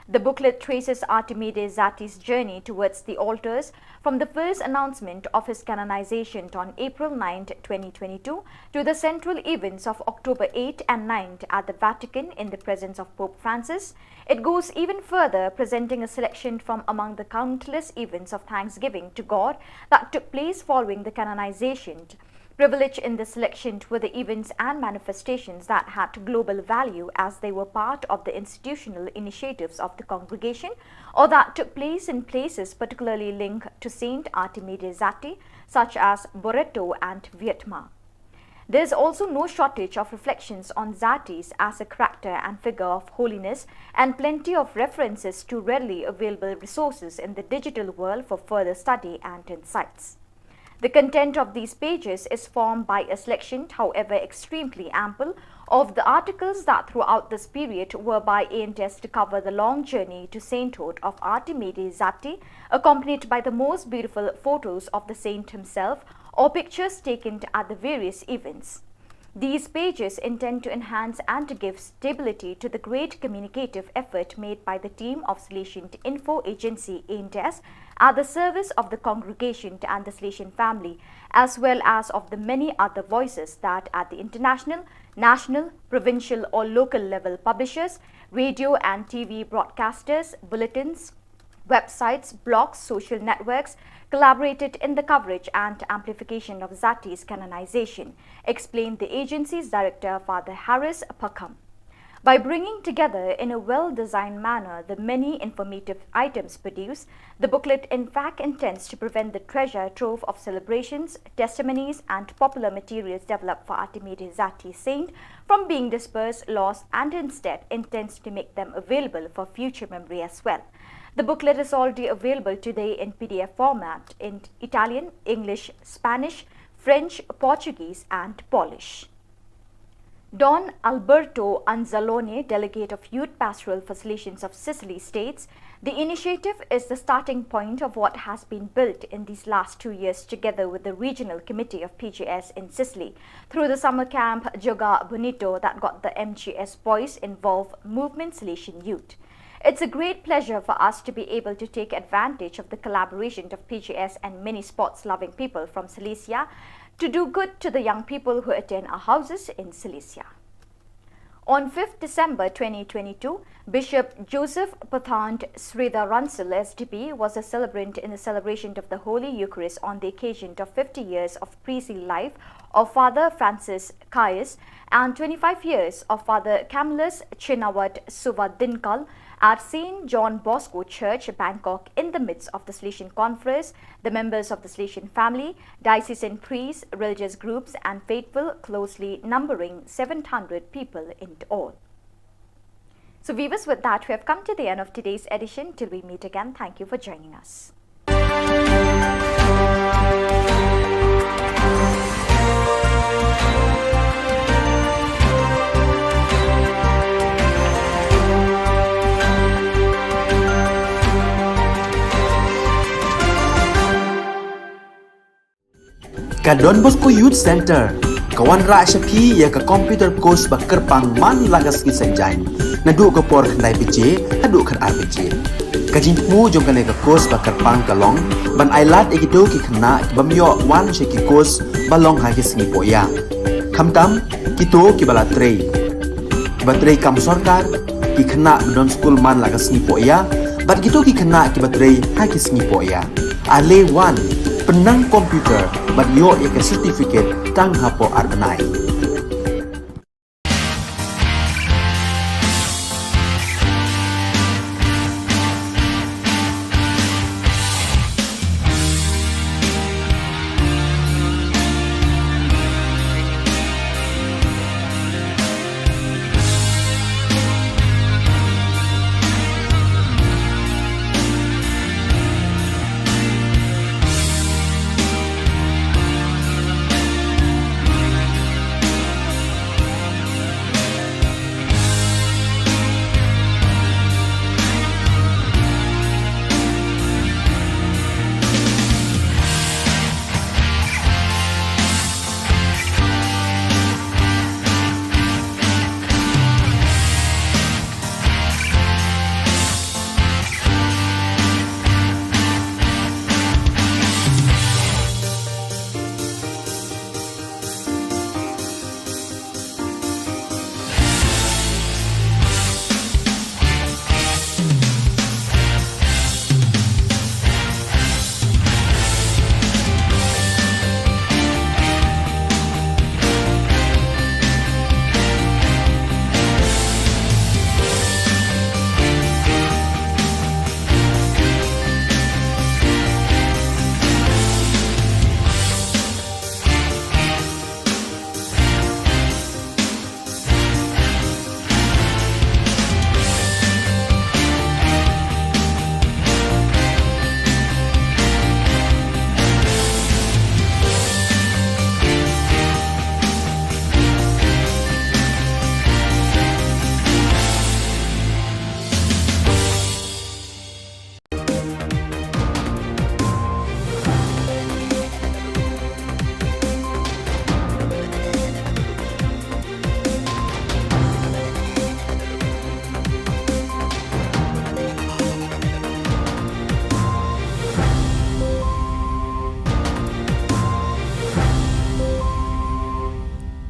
The booklet traces Artimide Zatti's journey towards the altars, from the first announcement of his canonization on April ninth, twenty twenty-two, to the central events of October eighth and ninth at the Vatican in the presence of Pope Francis. It goes even further, presenting a selection from among the countless events of thanksgiving to God that took place following the canonization. Privileged in this selection were the events and manifestations that had global value, as they were part of the institutional initiatives of the congregation or that took place in places particularly linked to Saint Artimide Zatti, such as Loreto and Vietma. There is also no shortage of reflections on Zatti's as a character and figure of holiness, and plenty of references to readily available resources in the digital world for further study and insights. The content of these pages is formed by a selection, however extremely ample, of the articles that throughout this period were by A and S to cover the long journey to sainthood of Artimide Zatti, accompanied by the most beautiful photos of the saint himself or pictures taken at the various events. These pages intend to enhance and to give stability to the great communicative effort made by the team of Salesian Info Agency A and S at the service of the congregation and the Salesian family, as well as of the many other voices that at the international, national, provincial or local level publishers, radio and T V broadcasters, bulletins, websites, blogs, social networks collaborated in the coverage and amplification of Zatti's canonization, explained the agency's director, Father Harris Pakham. By bringing together in a well-designed manner the many informative items produced, the booklet in fact intends to prevent the treasure trove of celebrations, testimonies, and popular materials developed for Artimide Zatti Saint from being dispersed, lost, and instead intends to make them available for future memory as well. The booklet is already available today in P D F format in Italian, English, Spanish, French, Portuguese, and Polish. Don Alberto Anzalone, Delegate of Youth Pastoral for Salesians of Sicily, states, "The initiative is the starting point of what has been built in these last two years together with the Regional Committee of P G S in Sicily through the summer camp Joga Bonito that got the M G S boys involved, Movement Salesian Youth. It's a great pleasure for us to be able to take advantage of the collaboration of P G S and many sports-loving people from Silesia to do good to the young people who attend our houses in Silesia." On fifth December twenty twenty-two, Bishop Joseph Pathan Sridhar Russell S D P was a celebrant in the celebration of the Holy Eucharist on the occasion of fifty years of priestly life of Father Francis Caius and twenty-five years of Father Camillus Chinawat Suvadinkal at Saint John Bosco Church, Bangkok, in the midst of the Salesian conference, the members of the Salesian family, diocesan priests, religious groups, and faithful, closely numbering seven hundred people in all. So, viewers, with that, we have come to the end of today's edition. Till we meet again, thank you for joining us. Ka Don Bosco Youth Centre ka wanrah sha phi ïa ka computer course ba kyrpang man la ka sngi Saitjaiñ, naduh ka por khyndai baje haduh khatar baje. Ka jingthmu jong kane ka course ba kyrpang ka long ban ailad ïa kito ki khynnah ki bym ïoh wan sha ki course ba long ha ki sngi pohïa, khamtam kito kiba la trei, kiba trei kam sorkar, ki khynnah ba don skul man la ka sngi pohïa, bad kito ki khynnah kiba trei ha ki sngi pohïa. Ale wan, pynnang computer bad ïoh ïa ka certificate tang hapoh ar bnai.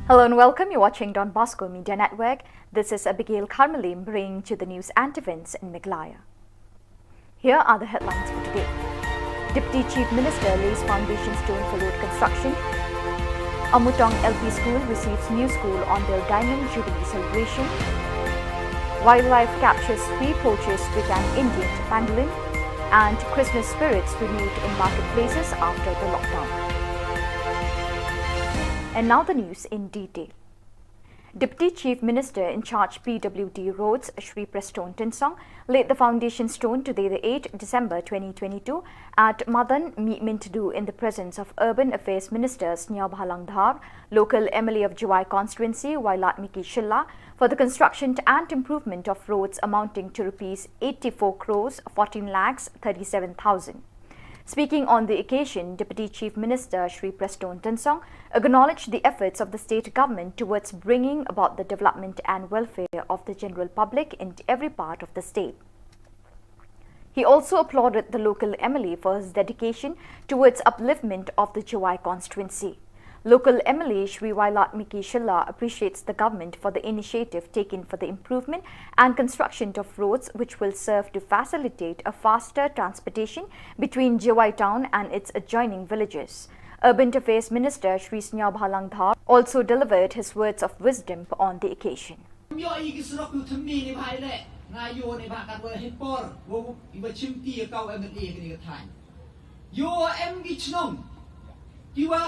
Hello and welcome. You're watching Don Bosco Media Network. This is Abigail Karmalim bringing to the news and events in Meghalaya. Here are the headlines for today. Deputy Chief Minister lays foundation stone for road construction. Amutong L P School receives new school on their Diamond Jubilee celebration. Wildlife captures three poachers with an Indian pangolin. And Christmas spirits renewed in marketplaces after the lockdown. And now the news in detail. Deputy Chief Minister in charge P W D Roads, Shri Prestone Tynsong, laid the foundation stone today, the eighth December twenty twenty-two, at Madan Mihmyntdu in the presence of Urban Affairs Minister Sniawbhalang Dhar, local M L A of Jowai constituency, Wailadmiki Shylla, for the construction and improvement of roads amounting to rupees eighty-four crores fourteen lakhs thirty-seven thousand. Speaking on the occasion, Deputy Chief Minister Shri Prestone Tynsong acknowledged the efforts of the state government towards bringing about the development and welfare of the general public in every part of the state. He also applauded the local M L A for his dedication towards upliftment of the Jowai constituency. Local M L A Shri Wailadmiki Shylla appreciates the government for the initiative taken for the improvement and construction of roads, which will serve to facilitate a faster transportation between Jowai town and its adjoining villages. Urban Affairs Minister Shri Sniawbhalang Dhar also delivered his words of wisdom on the occasion. Ym ïoh ïa ki surok ïa u thymme ne bha ïa leh, nga ïoh ne bha katwa la hi por, wa u, iwa chim ti ïa ka u M L A kane ka thaiñ. Ïoh em ki chnong kiwa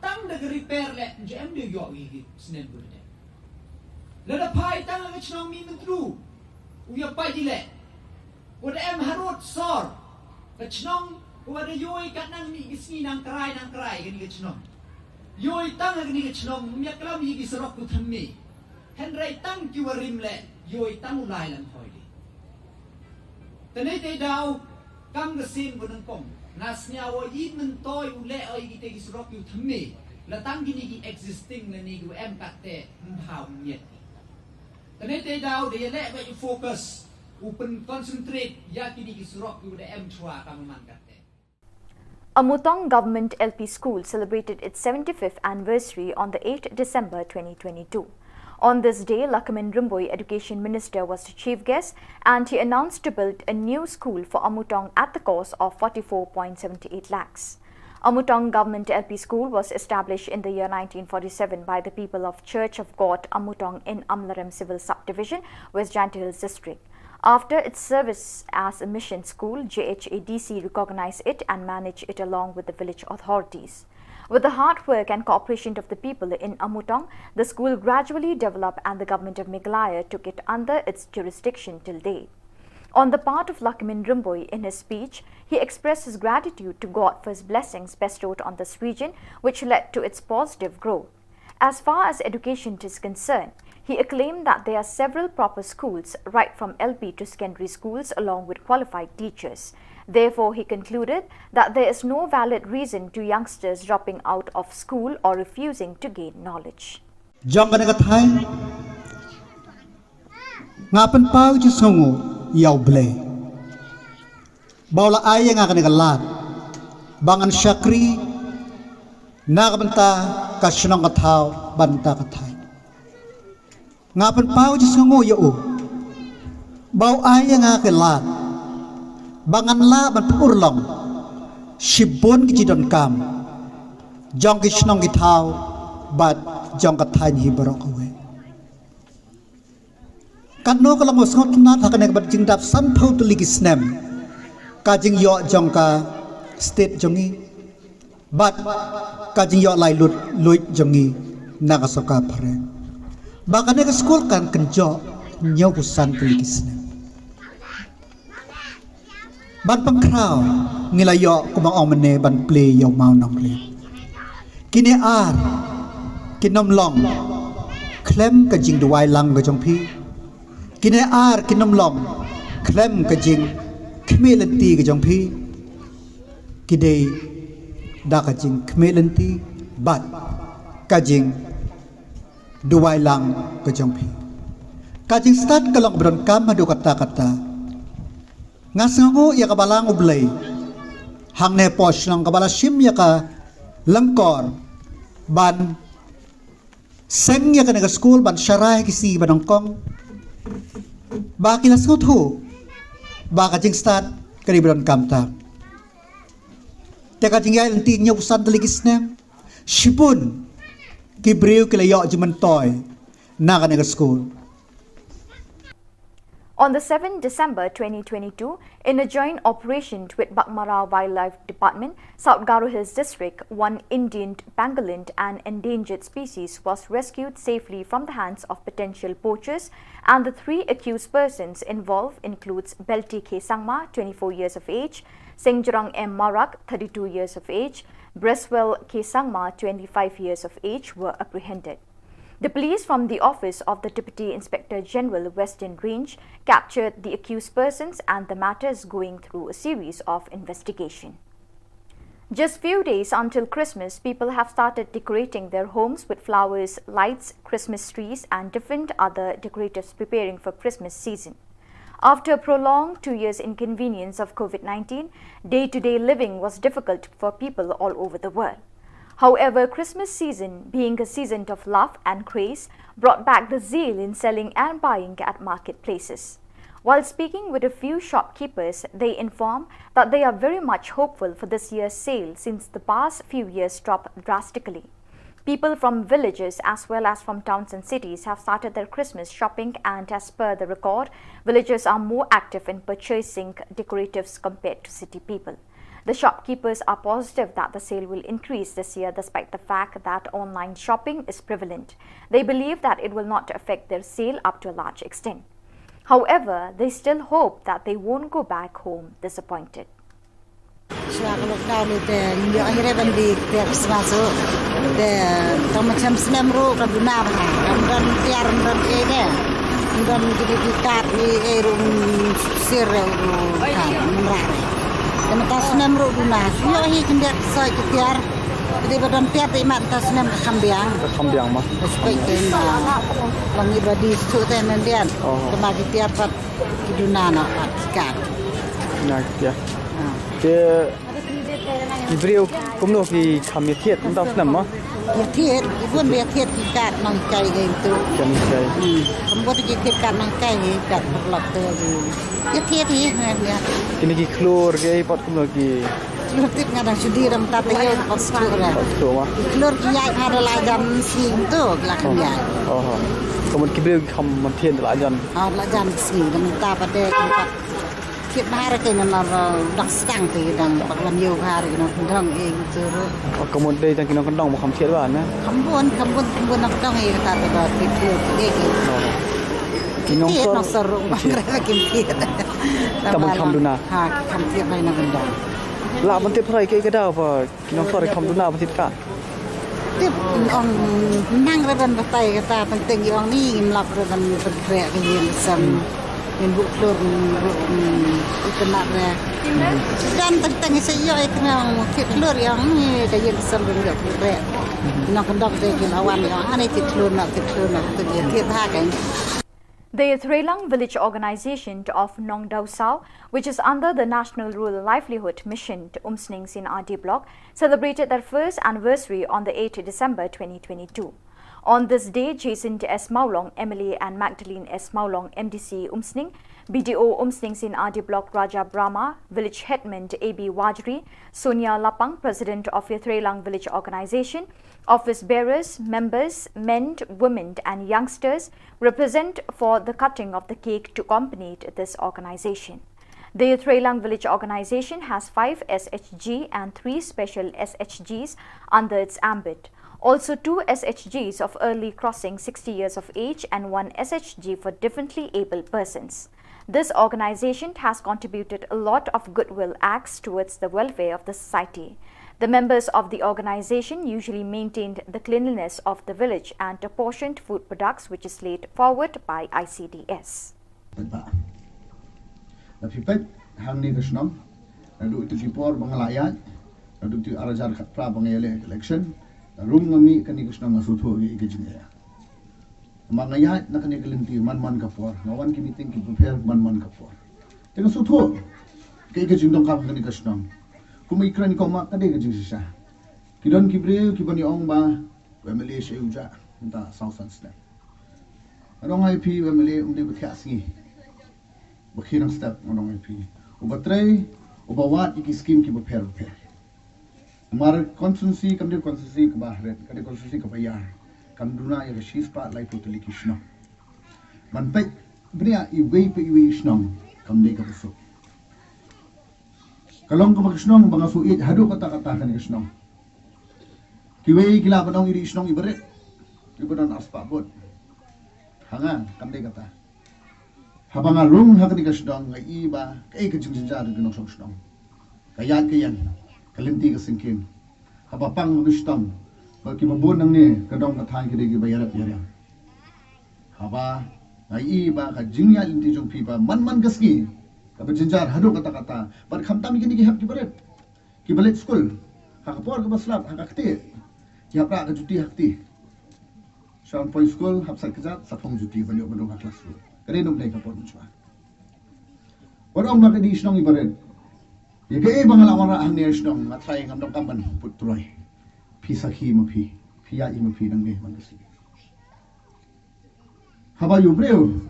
tang da ka repair leh, ym ju em de ïoh ïa ki snem ba la dep. Lada phai tang ha ka chnong Mihmyntdu, u ïa pait ïa leh. Wa da em harud sor, ka chnong, wa da ïoh ïa ka nang ni ki sngi nang krai, nang krai, kane ka chnong. Ïoh ïa tang kane ka chnong, ym ïa klam ïa ki surok ïa u thymme. Hynrei tang kiwa rim leh, ïoh ïa tang u lai lang hoi de. Tane te daw, kam ka sien ba nyngkong. Nga sniaw wa ïa myntoi u leh oi ïa kite ki surok ïa u thymme. La tang kine ki existing lane kiwa em katte, ym bha u miet. Tane te daw da ïa leh ba ïa focus, u pyn concentrate, ïa kine ki surok ïa u da em chwa kam man katte. Amutong Government L P School celebrated its seventy-fifth anniversary on the eighth December twenty twenty-two. On this day, Lahkmen Rymbui, Education Minister, was the chief guest and he announced to build a new school for Amutong at the cost of forty-four point seven eight lakhs. Amutong Government L P School was established in the year nineteen forty-seven by the people of Church of God Amutong in Amlarem Civil Subdivision, West Jaintia Hills District. After its service as a mission school, J H A D C recognized it and managed it along with the village authorities. With the hard work and cooperation of the people in Amutong, the school gradually developed and the government of Meghalaya took it under its jurisdiction till date. On the part of Lahkmen Rymbui, in his speech, he expressed his gratitude to God for his blessings bestowed on this region, which led to its positive growth. As far as education is concerned, he acclaimed that there are several proper schools, right from L P to secondary schools, along with qualified teachers. Therefore, he concluded that there is no valid reason to youngsters dropping out of school or refusing to gain knowledge. Jong kane ka thaiñ, nga pynpaw jingsngewnguh ïa U Blei ba u la ai ïa nga kane ka lad ba ngan shakri na ka bynta ka shnong ka thaw bad na ka bynta ka thaiñ. Nga pynpaw jingsngewnguh ïa u ba u ai ïa nga ka lad ba ngan lah ban pynurlong shibun ki jingdonkam jong ki shnong ki thaw bad jong ka thaiñ hi baroh kawei. Katno ka long ba sngewtynnat ha kane ka bad jingdap sanphew tylli ki snem ka jingïoh jong ka state jong ngi bad ka jingïoh laitluid jong ngi na ka sorkar phareng. Ba kane ka skul kan kynjoh hynñiewphew san tylli ki snem. Ban pynkhraw ngi la ïoh kumba ong mynne ban plie ïa u mawnongrim. Kine ar kin ym long khlem ka jingduwai lang ka jong phi. Kine ar kin ym long khlem ka jingkhmih lynti ka jong phi. Ki dei da ka jingkhmih lynti bad ka jingduwai lang ka jong phi. Ka jingstad ka long ba donkam haduh katta katta. Nga sngewnguh ïa ka Balang U Blei hangne hapoh shnong kaba la shim ïa ka lyngkor ban seng ïa kane ka skul ban sharai ha ki sngi ba nyngkong. Ba ki la sngewthuh ba ka jingstad ka dei ba donkam tam. Te ka jingïaid lynti hynñiewphew san tylli ki snem, shibun ki briew ki la ïoh jingmyntoi na kane ka skul. On the seventh December twenty twenty-two, in a joint operation with Baghmara Wildlife Department, South Garo Hills District, one Indian pangolin, an endangered species, was rescued safely from the hands of potential poachers, and the three accused persons involved includes Belti K Sangma, twenty-four years of age, Sengjrong M Marak, thirty-two years of age, Breswell K Sangma, twenty-five years of age, were apprehended. The police from the office of the Deputy Inspector General, Western Range, captured the accused persons and the matter is going through a series of investigation. Just few days until Christmas, people have started decorating their homes with flowers, lights, Christmas trees, and different other decoratives preparing for Christmas season. After a prolonged two years inconvenience of COVID nineteen, day-to-day living was difficult for people all over the world. However, Christmas season, being a season of love and craze, brought back the zeal in selling and buying at marketplaces. While speaking with a few shopkeepers, they inform that they are very much hopeful for this year's sale since the past few years dropped drastically. People from villages as well as from towns and cities have started their Christmas shopping, and as per the record, villagers are more active in purchasing decoratives compared to city people. The shopkeepers are positive that the sale will increase this year despite the fact that online shopping is prevalent. They believe that it will not affect their sale up to a large extent. However, they still hope that they won't go back home disappointed. Shuwa ka lockdown ni te ngi ïoh hi re ban dih tiar Christmas ruh. Te tang ma chem snem ruh ka duna bha. Ram ram tiar ram ram eh de. Ram ki di ki kat ni eh ruh sir ruh kat mrah re. Te ma tang snem ruh duna. Ïoh hi khyndiat soi ki tiar. Te ba don tiar te imat tang snem ka kham biang. Ka kham biang ma. Respect te ma. Long i ba di su te men dian. Oh. Te ma ki tiar pat ki duna na pat ki kat. Na ki tiar. Ah. Te ki briew kumno ki kham ïathied mynta u snem ma? Ïathied, ki bun ba ïathied ki kat nonghikai ïa itu. Kat nonghikai. Hmm. Kam bun ki ïathied kat nonghikai hi, kat paralok te ki ïathied hi, ngan ïa. Kine ki khlur ki ei pat kumno ki. Khlur tip nga dang shu die dang tat ïa pat shu ra. Pat shu ma. Khlur ki ïaid ha la jan sing tu la kham ïaid. Oh. Ka mut ki briew ki kham ïathied la jan. Ah, la jan sing dang ta pat de. Thied bha re kane nar dang stang te dang bak lam ïew bha re nongkyndong eh ngi tur. Oh, ka mut dei tang ki nongkyndong ba kham thied bha ne? Kham bun, kham bun, kham bun nongkyndong eh kata te ba thied thied te dei ki. Oh. Ki nongshor. Thied nongshor ruh bang re ba kim thied. Tang ban kham duna. Ha, ki kham thied bha nongkyndong. Lah ban tip hynrei kaei ka daw ba ki nongshor kham duna ban thied kat. Tip ong nang re ban batai kata teng teng ong ni ngim lap re ban pyrkhreh ka ïing ka sem. Ngin buh khlur ruh itynnat re. Dan teng teng i sa ïoh i kena ong thied khlur ong ni ka ïing ka sem ban ïoh pyrkhreh. Nongkyndong te ki la wan ong ani thied khlur na thied khlur na tu ïa thied ha ka. The Yathreilang Village Organization of Nongdausau, which is under the National Rural Livelihood Mission, Umsning C and R D Block, celebrated their first anniversary on the eighth December twenty twenty-two. On this day, Jason S Mawlong, M L A, and Magdalene S Mawlong, M D C Umsning, B D O Umsning C and R D Block Raja Brahma, Village Headman A B Wajri, Sonia Lapang, President of Yathreilang Village Organization, office bearers, members, men, women, and youngsters represent for the cutting of the cake to accompany this organization. The Yathreilang Village Organization has five S H G and three special S H Gs under its ambit. Also, two S H Gs of early crossing sixty years of age and one S H G for differently abled persons. This organization has contributed a lot of goodwill acts towards the welfare of the society. The members of the organization usually maintained the cleanliness of the village and apportioned food products, which is laid forward by I C D S. Peit ba la phi peit hangne ka shnong, naduh ïa ki por ba nga la ïaid, naduh ïa ki ar hajar khatphra ba nga ïaleh election, la rum nga mih kane ka shnong nga sngewthuh ïa ka jingeh. Namar nga ïaid na kane ka lynti man man ka por, nga wan ki meeting ki bapher man man ka por. Te nga sngewthuh kaei ka jingdonkam kane ka shnong. Kum i kren ko ma ka dei ka jingshisha. Ki don ki briew ki ban ong ba u M L A sha u jah mynta saw san snem. Nga ong ïa phi u M L A um dei ba thiah sngi. Ba khie nang step nga ong ïa phi. Uba trei, uba wad ïa ki skim ki bapher bapher. Namar constituency kam dei constituency kaba hret, ka dei constituency kaba ïar. Kam duna ïa ka shispah laiphew tylli ki shnong. Ban peit bniah iwei pa iwei i shnong kam dei kaba suk. Ka long kaba ka shnong ba nga shu ïeit haduh katta katta kane ka shnong. Kiwei ki lah ban ong i dei i shnong iba rit, iba don arspah vote. Ha nga kam dei kata. Haba nga rung ha kane ka shnong nga i ba kaei ka jingjynjar ki nongshong shnong. Ka ïaid ka ïeng, ka lynti ka syngkien. Haba pang ha ka shitom ba kiba bun nangne ka dong ka thaiñ ki dei kiba ïarap ïariang. Haba nga i ba ka jingïaid lynti jong phi ba man man ka sngi kaba jynjar haduh katta katta. Bad khamtam ïa kine ki hep kiba rit. Kiba leit skul ha ka por kaba slap ha ka ktieh, ki hap rah ka juti ha kti. Shu poi skul hap sait kjat, sa phong juti ban ïoh ban rung ha klas ruh. Ka dei nongdei ka por mynshuwa. Wat ong ba ka dei shnong iba rit. Ïa kaei ba nga la wanrah hangne shnong nga trai ngam donkam ban put troi. Phi sakhi ma phi, phi ïaid ma phi nang ne man ka si. Haba ïoh briew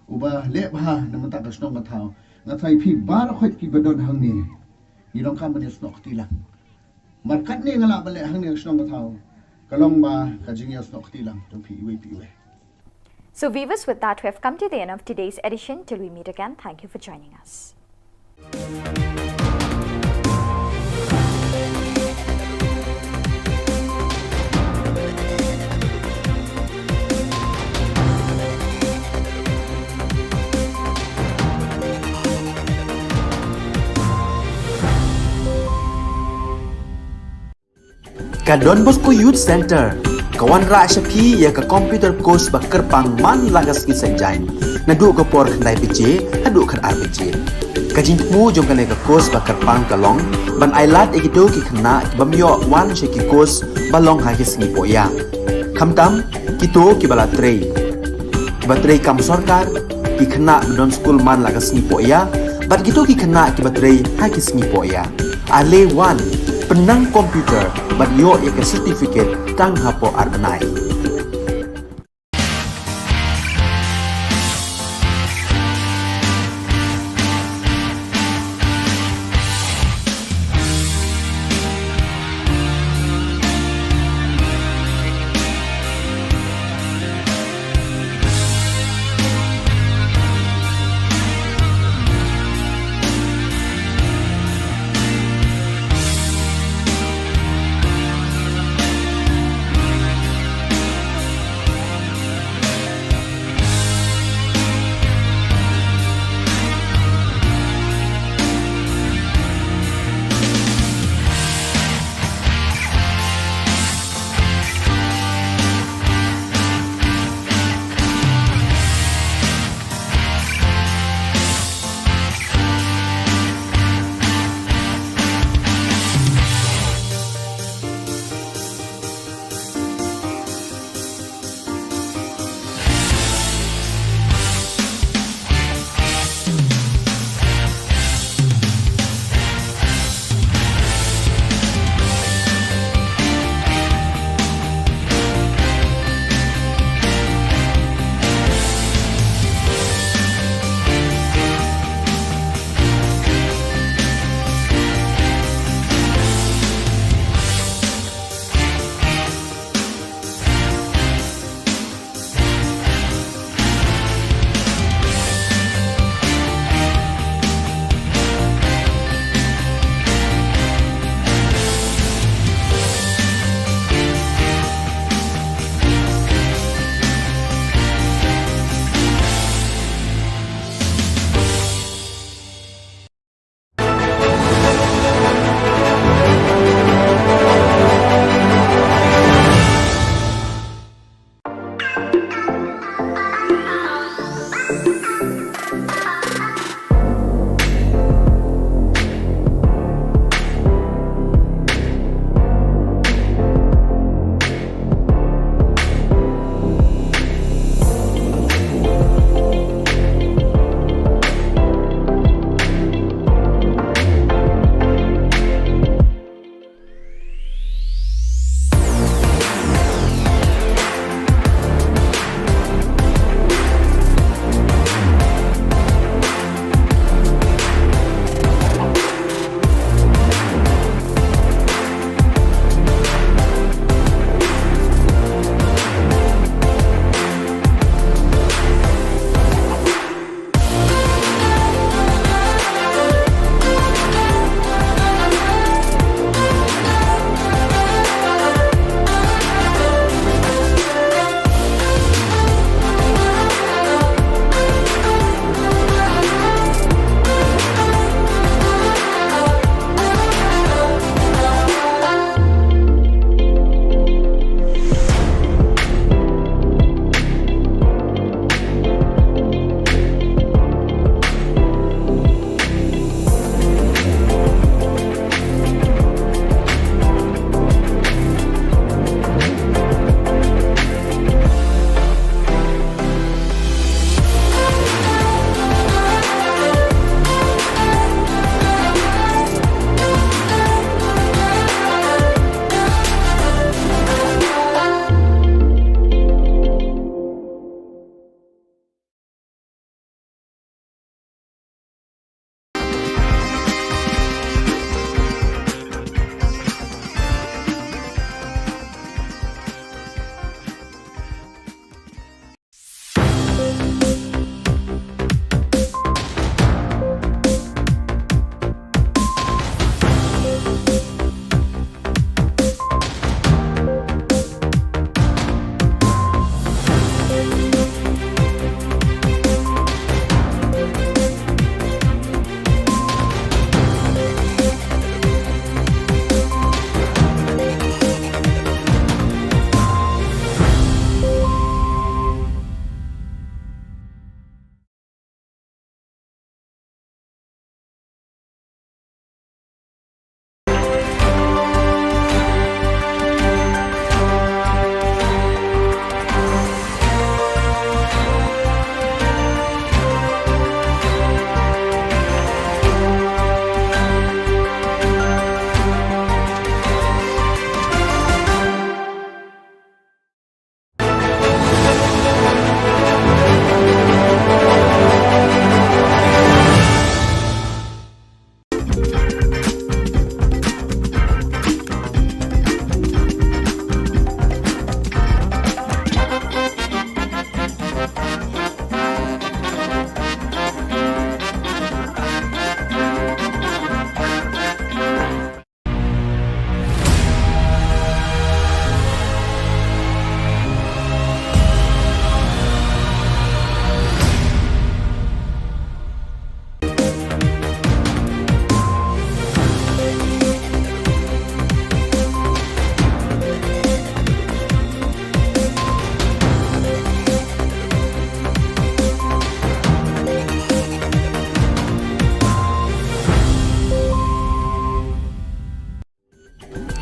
uba leh bha na mynta ka shnong ka thaw, nga tharai phi baroh khoit kiba don hangne ngi long kam ban ïasnoh kti lang. Markat ne nga lah ban leh hangne ka shnong ka thaw, ka long ba ka jingïasnoh kti lang jong phi iwei pa iwei. So viewers, with that, we have come to the end of today's edition. Till we meet again, thank you for joining us. Ka Don Bosco Youth Centre ka wanrah sha phi ïa ka computer course ba kyrpang man la ka sngi Saitjaiñ, naduh ka por khyndai baje haduh khatar baje. Ka jingthmu jong kane ka course ba kyrpang ka long ban ailad ïa kito ki khynnah ki bym ïoh wan sha ki course ba long ha ki sngi pohïa, khamtam kito kiba la trei, kiba trei kam sorkar, ki khynnah ba don skul man la ka sngi pohïa, bad kito ki khynnah kiba trei ha ki sngi pohïa. Ale wan, pynnang computer bad ïoh ïa ka certificate tang hapoh ar bnai.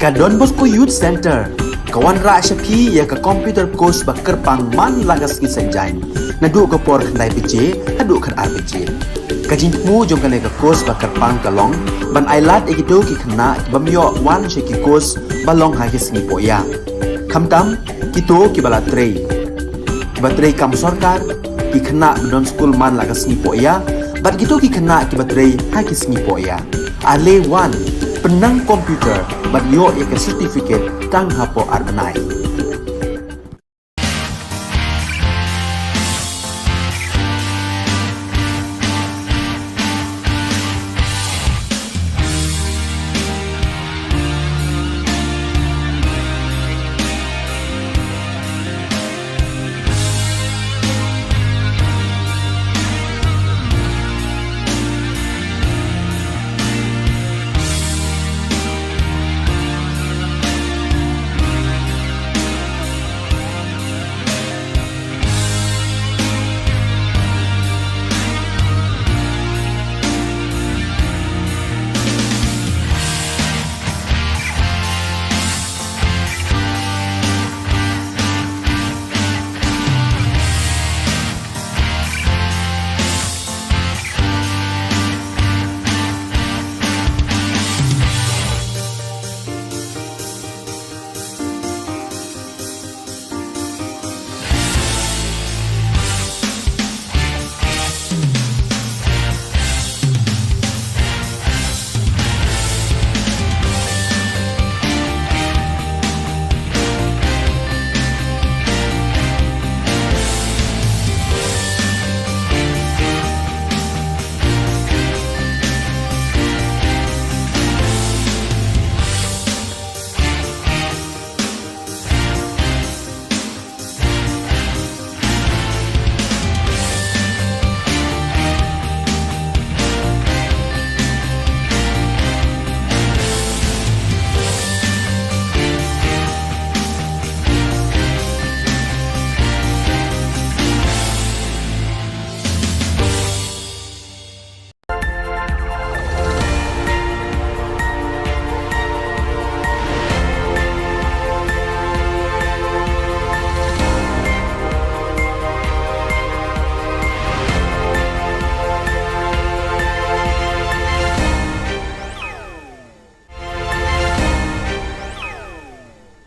Ka Don Bosco Youth Centre ka wanrah sha phi ïa ka computer course ba kyrpang man la ka sngi Saitjaiñ, naduh ka por khyndai baje haduh khatar baje. Ka jingthmu jong kane ka course ba kyrpang ka long ban ailad ïa kito ki khynnah ki bym ïoh wan sha ki course ba long ha ki sngi pohïa, khamtam kito kiba la trei, kiba trei kam sorkar, ki khynnah ba don skul man la ka sngi pohïa, bad kito ki khynnah kiba trei ha ki sngi pohïa. Ale wan, pynnang computer bad ïoh ïa ka certificate tang hapoh ar bnai.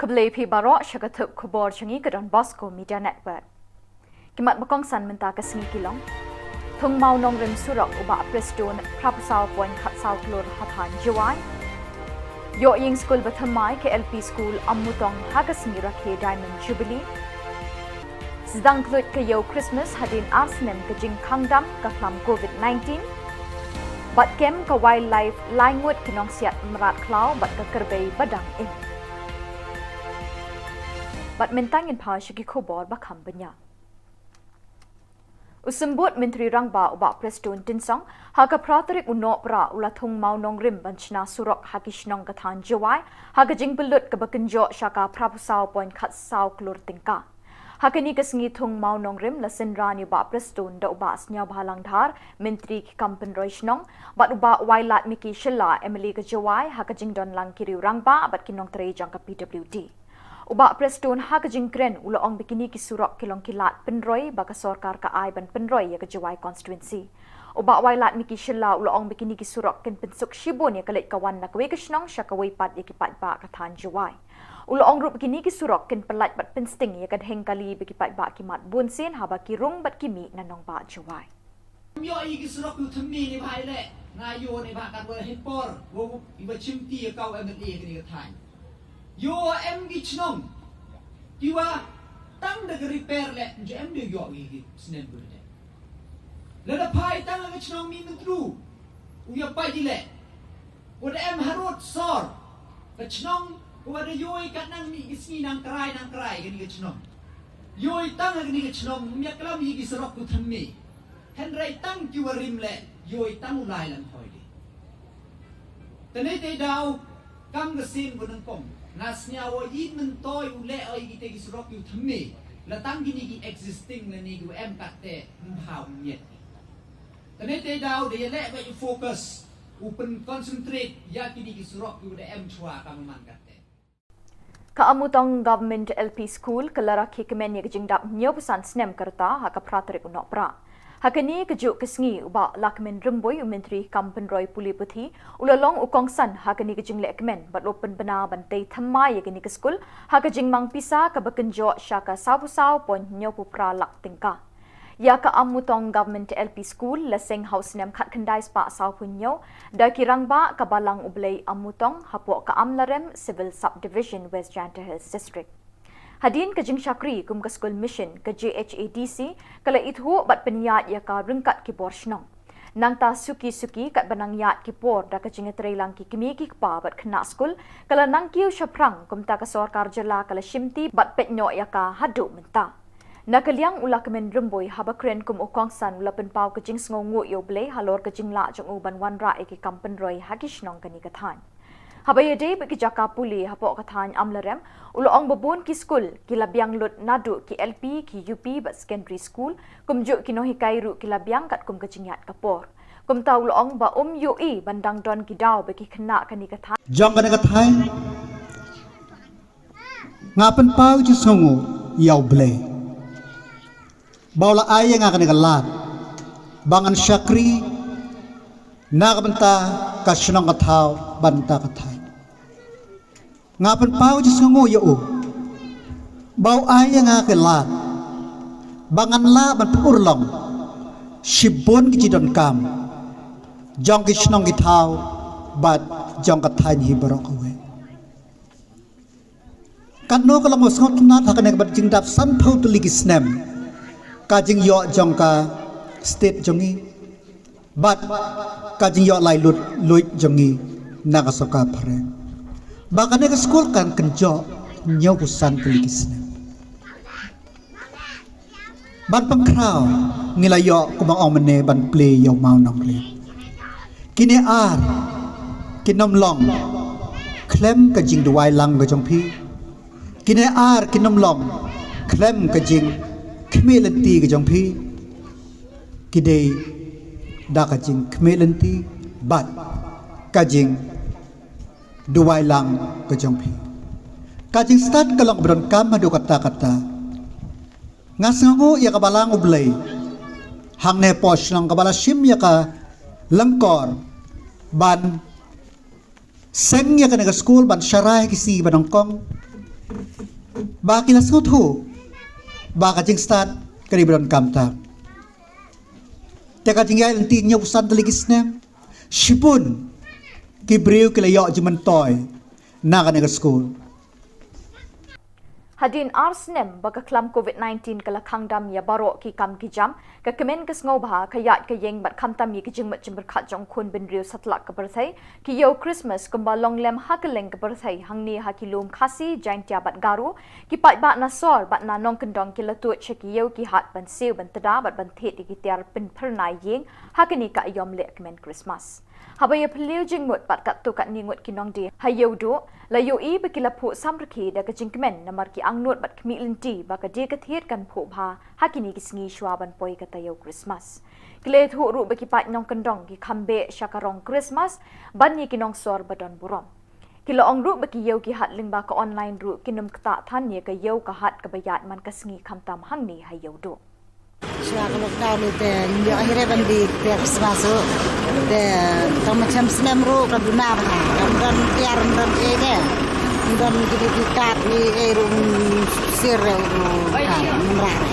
Khublei phi baroh sha ka thup khubor jong ngi ka Don Bosco Media Network. Ki mat ba kongsan mynta ka sngi ki long: Thung Mawnongrim surok u Bah Prestone phra phew saw point khat saw klur ha thaiñ Jowai. Ïoh ïing skul ba thymmai ka L P School Ammutong ha ka sngi rakhe Diamond Jubilee. Sdang khluit ka ïew Christmas hadien ar snem ka jingkhang dam ka khlam covid nineteen. Bad kem ka wildlife, lai ngut ki nongsiat mrad khlaw bad ka kyrpang ba dang im. Bad mynta ngin phai sha ki khubor ba kham bniah. U Symbud Myntri Rangbah u Bah Prestone Tynsong ha ka phra tarik u Nohprah u la thung Mawnongrim ban shna surok ha ki shnong ka thaiñ Jowai ha ka jingpynlut kaba kynjoh sha ka phra phew saw point khat saw klur tyngka. Ha kane ka sngi thung Mawnongrim la synran ïa u Bah Prestone da u Bah Sniawbhalang Dhar, Myntri ki kam pynroi shnong, bad u Bah Wailadmiki Shylla, M L A ka Jowai, ha ka jingdon lang ki riew rangbah bad ki nongtrei jong ka P W D. U Bah Prestone ha ka jingkren u la ong ba kine ki surok ki long ki lad pynroi ba ka sorkar ka ai ban pynroi ïa ka Jowai constituency. U Bah Wailadmiki Shylla u la ong ba kine ki surok kin pynsuk shibun ïa ka leit ka wan na kawei ka shnong sha kawei pat ïa ki paidbah ka thaiñ Jowai. U la ong ruh ba kine ki surok kin pyllait bad pynsting ïa ka dheng kali ba ki paidbah ki mad bunsien haba ki rung bad ki mih na nongbah Jowai. Ym ïoh ïa ki surok u thymme ne bha ïa leh, nga ïoh ne bha katwa hynpor wa u iwa chimti ïa ka u M L A kane ka thaiñ. Ïoh em ki chnong kiwa tang da ka repair leh, ym ju em de ïoh ïa ki snem ba dei. Lada phai tang ka chnong Mihmyntdu u ïa pait ïa leh. Wa da em harud sor ka chnong, wa da ïoh ïa ka nang ni ki sngi nang krai nang krai kane ka chnong. Ïoh ïa tang kane ka chnong, ym ïa klam ïa ki surok u thymme. Hynrei tang kiwa rim leh, ïoh ïa tang u lai lang hoi de. Tane te daw, kam ka sien wa nyngkong, nga sniaw wa i myntoi u leh oi kite ki surok u thymme, la tang kine ki existing lane kiwa em katte, ym bha u miet. Tane te daw da ïa leh wa i focus, u pyn concentrate, ïa kine ki surok u da em chwa ka man katte. Amutong Government L P School ka la rakhe kmen ïa ka jingdap hynñiewphew san snem ka rta ha ka phra tarik u Nohprah. Ha kane kajuh ka sngi u Bah Lahkmen Rymbui, u Myntri kam pynroi pule puthi, u la long u kongsan ha kane ka jingleh kmen bad u pynbna ban tei thymmai ïa kane ka skul ha ka jingmang pisa kaba kynjoh sha ka sawphew saw point hynñiewphew phra lak tyngka. Ïa ka Amutong Government L P School la seng ha u snem khatkhyndai spah sawphew hynñiew da ki rangbah ka Balang U Blei Amutong hapoh ka Amlarem Civil Subdivision, West Jaintia Hills District. Hadien ka jingshakri kum ka skul mission, ka J H A D C ka la ithuh bad pynïaid ïa ka ryngkat ki bor shnong. Nangta suki suki katba nang ïaid ki por da ka jingïatreilang ki kmie ki kpa bad khynnah skul ka la nang kiew shaphrang, kumta ka sorkar jylla ka la shimti bad peit noh ïa ka haduh mynta. Na ka liang u Lahkmen Rymbui, haba kren kum u kongsan, u la pynpaw ka jingsngewnguh ïa U Blei halor ka jinglah jong u ban wanrah ïa ki kam pynroi ha ki shnong kane ka thaiñ. Haba ïadei bad ki jaka pule hapoh ka thaiñ Amlarem, u la ong ba bun ki skul ki la biang lut, naduh ki L P, ki U P bad secondary school, kumjuh ki nonghikai ruh ki la biang katkum ka jingïaid ka por. Kumta u la ong ba um ïohi ban dang don ki daw ba ki khynnah kane ka thaiñ. Jong kane ka thaiñ, nga pynpaw jingsngewnguh ïa U Blei ba u la ai ïa nga kane ka lad ba ngan shakri na ka bynta ka shnong ka thaw bad na ka bynta ka thaiñ. Nga pynpaw jingsngewnguh ïa u ba u ai ïa nga ka lad ba ngan lah ban pynurlong shibun ki jingdonkam jong ki shnong ki thaw bad jong ka thaiñ hi baroh kawei. Katno ka long ba sngewtynnat ha kane ka bynta jingdap sanphew tylli ki snem ka jingïoh jong ka state jong ngi bad ka jingïoh lai lut luid jong ngi na ka sorkar phareng, ba kane ka skul kan kynjoh hynñiewphew san tylli ki snem. Ban pynkhraw ngi la ïoh, kumba ong mynne, ban plie ïa u mawnongrim. Kine ar kin ym long khlem ka jingduwai lang ka jong phi. Kine ar kin ym long khlem ka jingkhmih lynti ka jong phi. Ki dei da ka jingkhmih lynti bad ka jingduwai lang ka jong phi. Ka jingstad ka long ba donkam haduh katta katta. Nga sngewnguh ïa ka Balang U Blei hangne hapoh shnong kaba la shim ïa ka lyngkor ban seng ïa kane ka skul, ban sharai ki sngi ba nyngkong, ba ki la sngewthuh ba ka jingstad ka dei ba donkam tam. Te ka jingïaid lynti hynñiewphew san tylli ki snem, shibun ki briew ki la ïoh jingmyntoi na kane ka skul. Hadien ar snem ba ka khlam covid nineteen ka la khang dam ïa baroh ki kam ki jam, ka kmen ka sngewbha, ka ïaid ka ïeng bad khamtam ïa ki jingmut jingpyrkhat jong u khun bynriew satlak ka pyrthei, ki ïew Christmas kumba long lem ha kylleng ka pyrthei, hangne ha ki lum Khasi, Jaintia bad Garo, ki paidbah na sor bad na nongkyndong ki la tuid sha ki ïew ki hat ban siew ban tda bad ban thied ïa ki tiar pynphyrnai ïing ha kane ka aïom leh kmen Christmas. Haba ïa phylliew jingmut bad katto katne ngut ki nongdie ha Ïewduh, la ïohi ba ki la phuh samrkhie da ka jingkmen namar ki angnud bad khmih lynti ba ka die ka thied kan phuh bha ha kine ki sngi shuwa ban poi ka taïew Christmas. Ki la ïathuh ruh ba ki paid nongkyndong ki kham beh sha ka rong Christmas ban ïa ki nongsor ba don burom. Ki la ong ruh ba ki ïew ki hat lyngba ka online ruh kin ym ktah than ïa ka ïew ka hat kaba ïaid man ka sngi khamtam hangne ha Ïewduh. Shuwa ka lockdown te ngim ïoh hi re ban die Christmas ruh. Te tang ma chem snem ruh ka duna bha. Kam don tiar, kam don ei te. Kam don ki dei ki kad, ei ruh, sir ruh ka mrah re.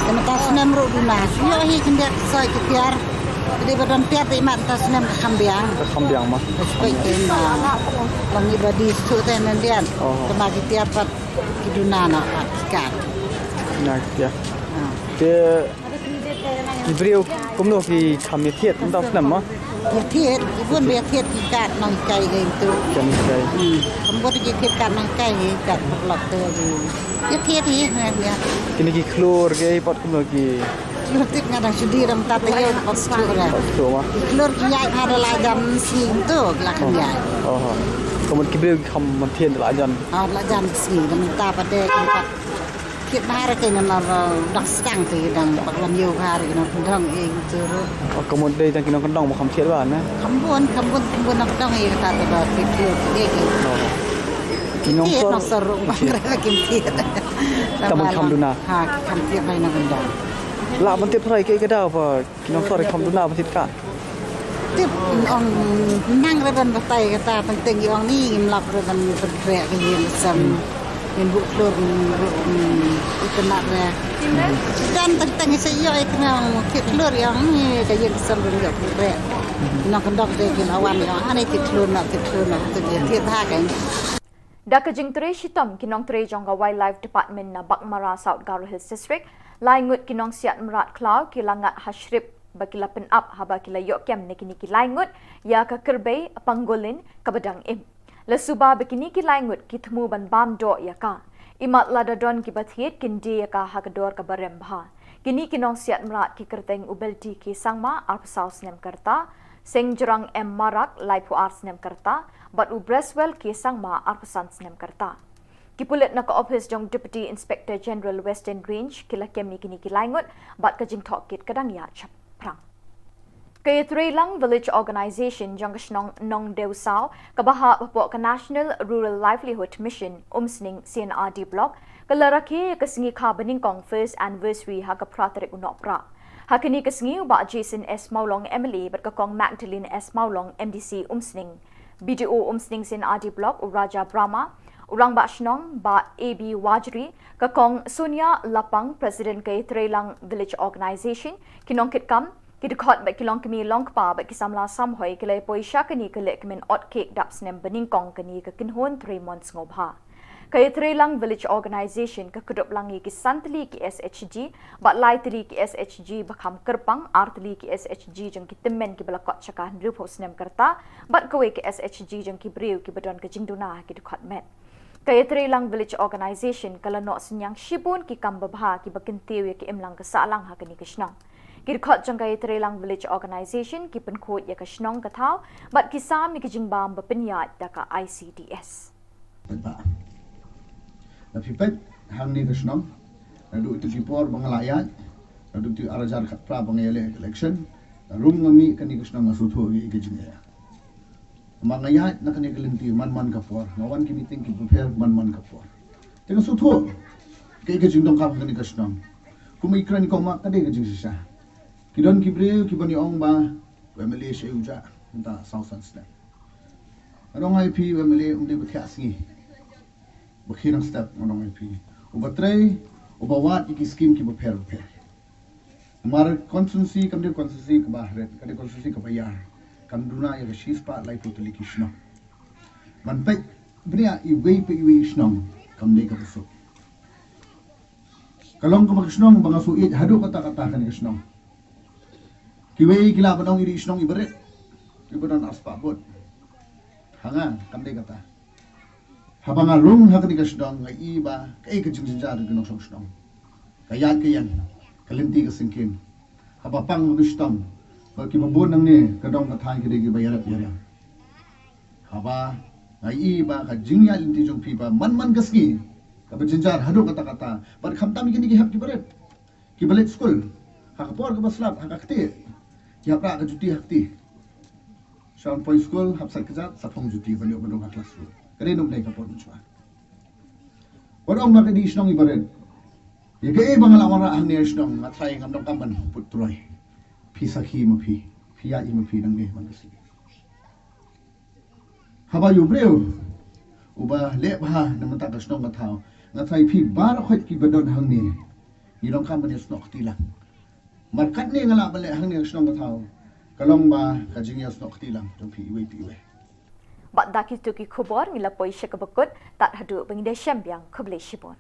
Te mynta snem ruh duna. Ïoh hi khyndiat soi ki tiar. Te dei ba don tiar te imat mynta snem ka kham biang. Ka kham biang ma. Ka spek te ma. Long i ba die suk te nang dian. Oh. Te ma ki tiar pat ki duna na pat ki kad. Na ki tiar. Ah. Te ki briew kumno ki kham ïathied mynta snem ma? Ïathied, ki bun ba ïathied ki kad nonghikai hi tu. Ki nonghikai. Hmm. Kam bun ki thied kad nonghikai hi, kad paralok tu hi. Ïathied hi, ïa, ïa. Kine ki khlur ki ei pat kumno ki? Khlur tip nga dang shu die dang mynta taïew pat shu ra. Pat shu ma? Ki khlur ki ïaid ha da la jan sngi tu la kham ïaid. Oh. Ka mut ki briew ki kham ïathied da la jan. Ah, da la jan sngi dang mynta pat de ki pat. Thied bha re keiñ namar, eh, dang sdang te dang bad wan ïew bha re ki nongkyndong ei tu ruh. Oh, ka mut dei tang ki nongkyndong ba kham thied bha ne? Kham bun, kham bun, kham bun nongkyndong ei kata te ba thied thied ei ki. Oh. Ki nongshong ruh ba ngi ruh kim thied. Tang ban kham duna. Ha, ki kham thied ba ngi nang duna. Lah ban tip hynrei kaei ka daw ba ki nongshong ruh kham duna ban thied ka. Tip ong nang ruh ban batai kata tang teng ong ni ngim lap ruh ban pyntrei ka ïing sem. Ngin buh klur ruh itynnat ruh. Dan tang teng sa ïoh ïa kane ong thied klur ïa ong ni ka ïing sem ruh ïoh pyntrei. Nang kyndok de kin awan ïa ong ane thied klur na thied klur na thied thied ha ka. Da ka jingtrei shitom ki nongtrei jong ka Wildlife Department na Baghmara South Garo Hills District, lai ngut ki nongsiat mrad khlaw ki la ngat ha shrip ba ki la pynap haba ki la ïoh kem na kine ki lai ngut ïa ka kyrbai pangolin kaba dang im. La suba ba kine ki lai ngut ki thmu ban bam doh ïa ka. Imat lada don kiba thied kin die ïa ka ha ka dor kaba rem bha. Kine ki nongsiat mrad ki kyrteng u Belti K Sangma arphew saw snem ka rta, Sengjrang M Marak laiphew ar snem ka rta, bad u Breswell K Sangma arphew san snem ka rta. Ki pulit na ka ophis jong Deputy Inspector General Western Range ki la kem ïa kine ki lai ngut bad ka jingtohkit ka dang ïaid shaphrang. Ka Ïatreilang Village Organization jong ka shnong Nongdewsaw kaba hap hapoh ka National Rural Livelihood Mission Umsning C&RD Block ka la rakhe ïa ka sngi kha banyngkong first anniversary ha ka phra tarik u Nohprah. Ha kane ka sngi u Bah Jason S Mawlong M L A bad ka Kong Magdalene S Mawlong M D C Umsning, B D O Umsning C&RD Block u Raja Brahma, u Rangbah Shnong Bah A B Wajri, ka Kong Sonia Lapang, President ka Ïatreilang Village Organization, ki nongkitkam, ki dkhot bad ki longkmie longkpa bad ki samla samhoi ki la ïa poi sha kane ka lehkmen ot cake dap snem banyngkong kane ka kynhun trei mon sngewbha. Ka Ïatreilang Village Organization ka kdup lang ïa ki san tylli ki S H G bad lai tylli ki S H G ba kham kyrpang, ar tylli ki S H G jong ki tymmen kiba la kot sha ka hynriewphew snem ka rta bad kawei ka S H G jong ki briew kiba don ka jingduna ha ki dkhot met. Ka Ïatreilang Village Organization ka la noh synñiang shibun ki kam babha kiba kyntiew ïa ka imlang ka sahlang ha kane ka shnong. Ki dkhot jong ka Ïatreilang Village Organization ki pynkhuid ïa ka shnong ka thaw bad ki sam ïa ka jingbam ba pynïaid da ka I C D S. Peit ba na phi peit hangne ka shnong, naduh tu ki por ba nga la ïaid, naduh tu ar hajar khatphra ba nga ïaleh election, rung nga mih kane ka shnong nga sngewthuh ïa ka jingeh. Ma nga ïaid na kane ka lynti man man ka por, nga wan ki meeting ki bapher man man ka por. Te nga sngewthuh kaei ka jingdonkam kane ka shnong. Kum i kren i kong ma ka dei ka jingshisha. Ki don ki briew kiban ïa ong ba u M L A shei u jah mynta saw san snem. Nga ong ïa phi u M L A um dei ba thiah sngi. Ba khie nang step nga ong ïa phi. Uba trei, uba wad ïa ki skim kiba pher bapher. Mar constituency kam dei constituency kaba hret, ka dei constituency kaba ïar. Kam duna ïa ka shispah laiphew tylli ki shnong. Ban peit bniah iwei pa iwei i shnong kam dei kaba suk. Ka long kaba ka shnong ba nga shu ïeit haduh katta katta kane ka shnong. Kiwei ki lah ban ong i dei i shnong iba rit, iba don arspah vote. Ha nga kam dei kata. Haba nga rung ha kane ka shnong nga i ba kaei ka jingjynjar ki nongshong shnong. Ka ïaid ka ïeng, ka lynti ka syngkien. Haba pang ka shitom, ba kiba bun nangne ka dong ka thaiñ ki dei kiba ïarap ïariang. Haba nga i ba ka jingïaid lynti jong phi ba man man ka sngi kaba jynjar haduh katta katta. Bad khamtam kine ki hep kiba rit, kiba leit skul ha ka por kaba slap ha ka kti, ki hap rah ka juti ha kti. Sha wan poi skul hap sait kjat, sa phong juti ban ïoh ban rung ha classroom. Ka dei nongdei ka por mynshuwa. Wat ong ba ka dei shnong iba rit. Ïa kaei ba nga la wanrah hangne shnong nga trai ngam donkam ban put troi. Phi sakhi ma phi, phi ïaid ma phi nangne man ka sngi. Haba ïa u briew uba leh bha na mynta ka shnong ka thaw, nga trai phi baroh khoit kiba don hangne, ngi donkam ban ïasnoh kti lang. Mar katne nga lah ban leh hangne ka shnong ka thaw, ka long ba ka jingïasnoh kti lang jong phi iwei pa iwei. Bad da kito ki khubor ngi la poi sha kaba kut, tad haduh ba ngin da shem biang, khublei shibun.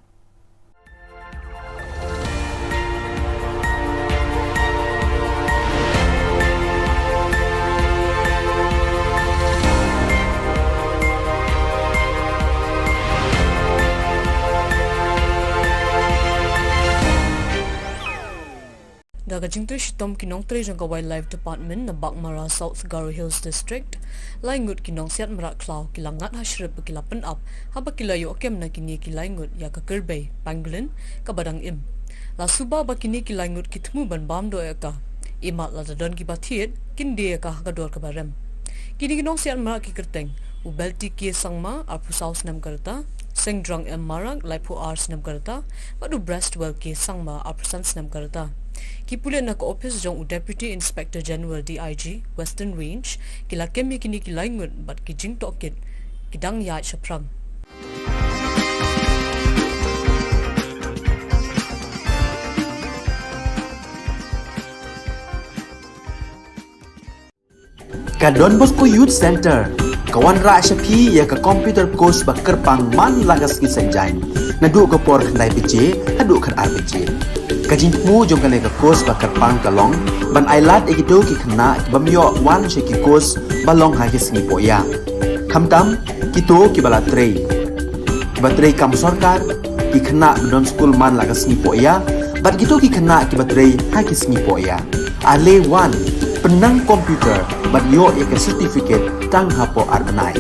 Da ka jingtrei shitom ki nongtrei jong ka Wildlife Department na Baghmara South Garo Hills District, lai ngut ki nongsiat mrad khlaw ki la ngat ha shrip ba ki la pynap haba ki la ïoh kem na kine ki lai ngut ïa ka kyrbai pangolin kaba dang im. La suba ba kine ki lai ngut ki thmu ban bam doh ïa ka. Imat lada don kiba thied kin die ïa ka ha ka dor kaba rem. Kine ki nongsiat mrad ki kyrteng u Belti K Sangma arphew saw snem ka rta, Sengdrong M Marak, laiphew ar snem ka rta, bad u Brestwell K Sangma, arphew san snem ka rta. Ki pulit na ka ophis jong u Deputy Inspector General D I G, Western Range, ki la kem ïa kine ki lai ngut bad ki jingtohkit ki dang ïaid shaphrang. Ka Don Bosco Youth Center ka wanrah sha phi ïa ka computer course ba kyrpang man la ka sngi Saitjaiñ, naduh ka por khyndai baje haduh khatar baje. Ka jingthmu jong kane ka course ba kyrpang ka long ban ailad ïa kito ki khynnah ki bym ïoh wan sha ki course ba long ha ki sngi pohïa. Khamtam kito kiba la trei, kiba trei kam sorkar, ki khynnah ba don skul man la ka sngi pohïa, bad kito ki khynnah kiba trei ha ki sngi pohïa. Ale wan, pynnang computer bad ïoh ïa ka certificate tang hapoh ar bnai.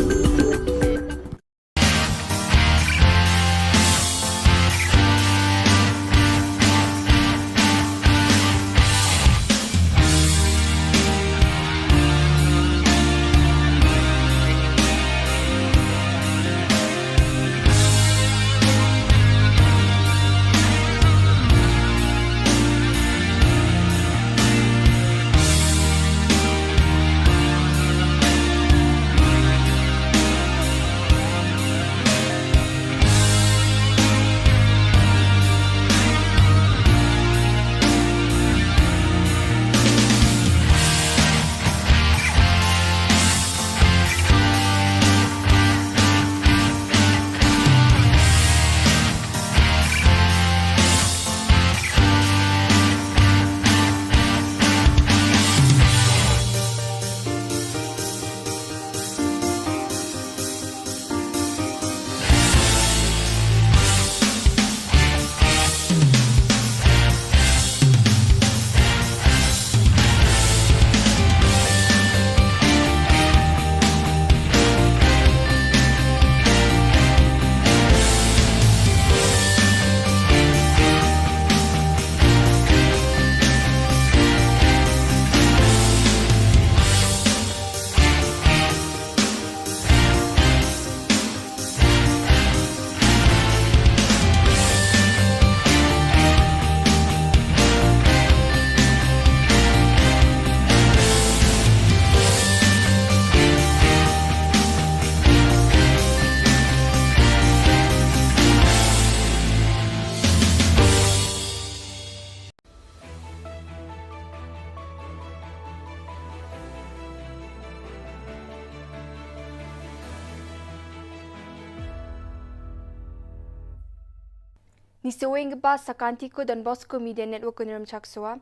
Ngi sa weng ba sa ka Anti ko Don Bosco Media Network ko Nirem Chaksoa.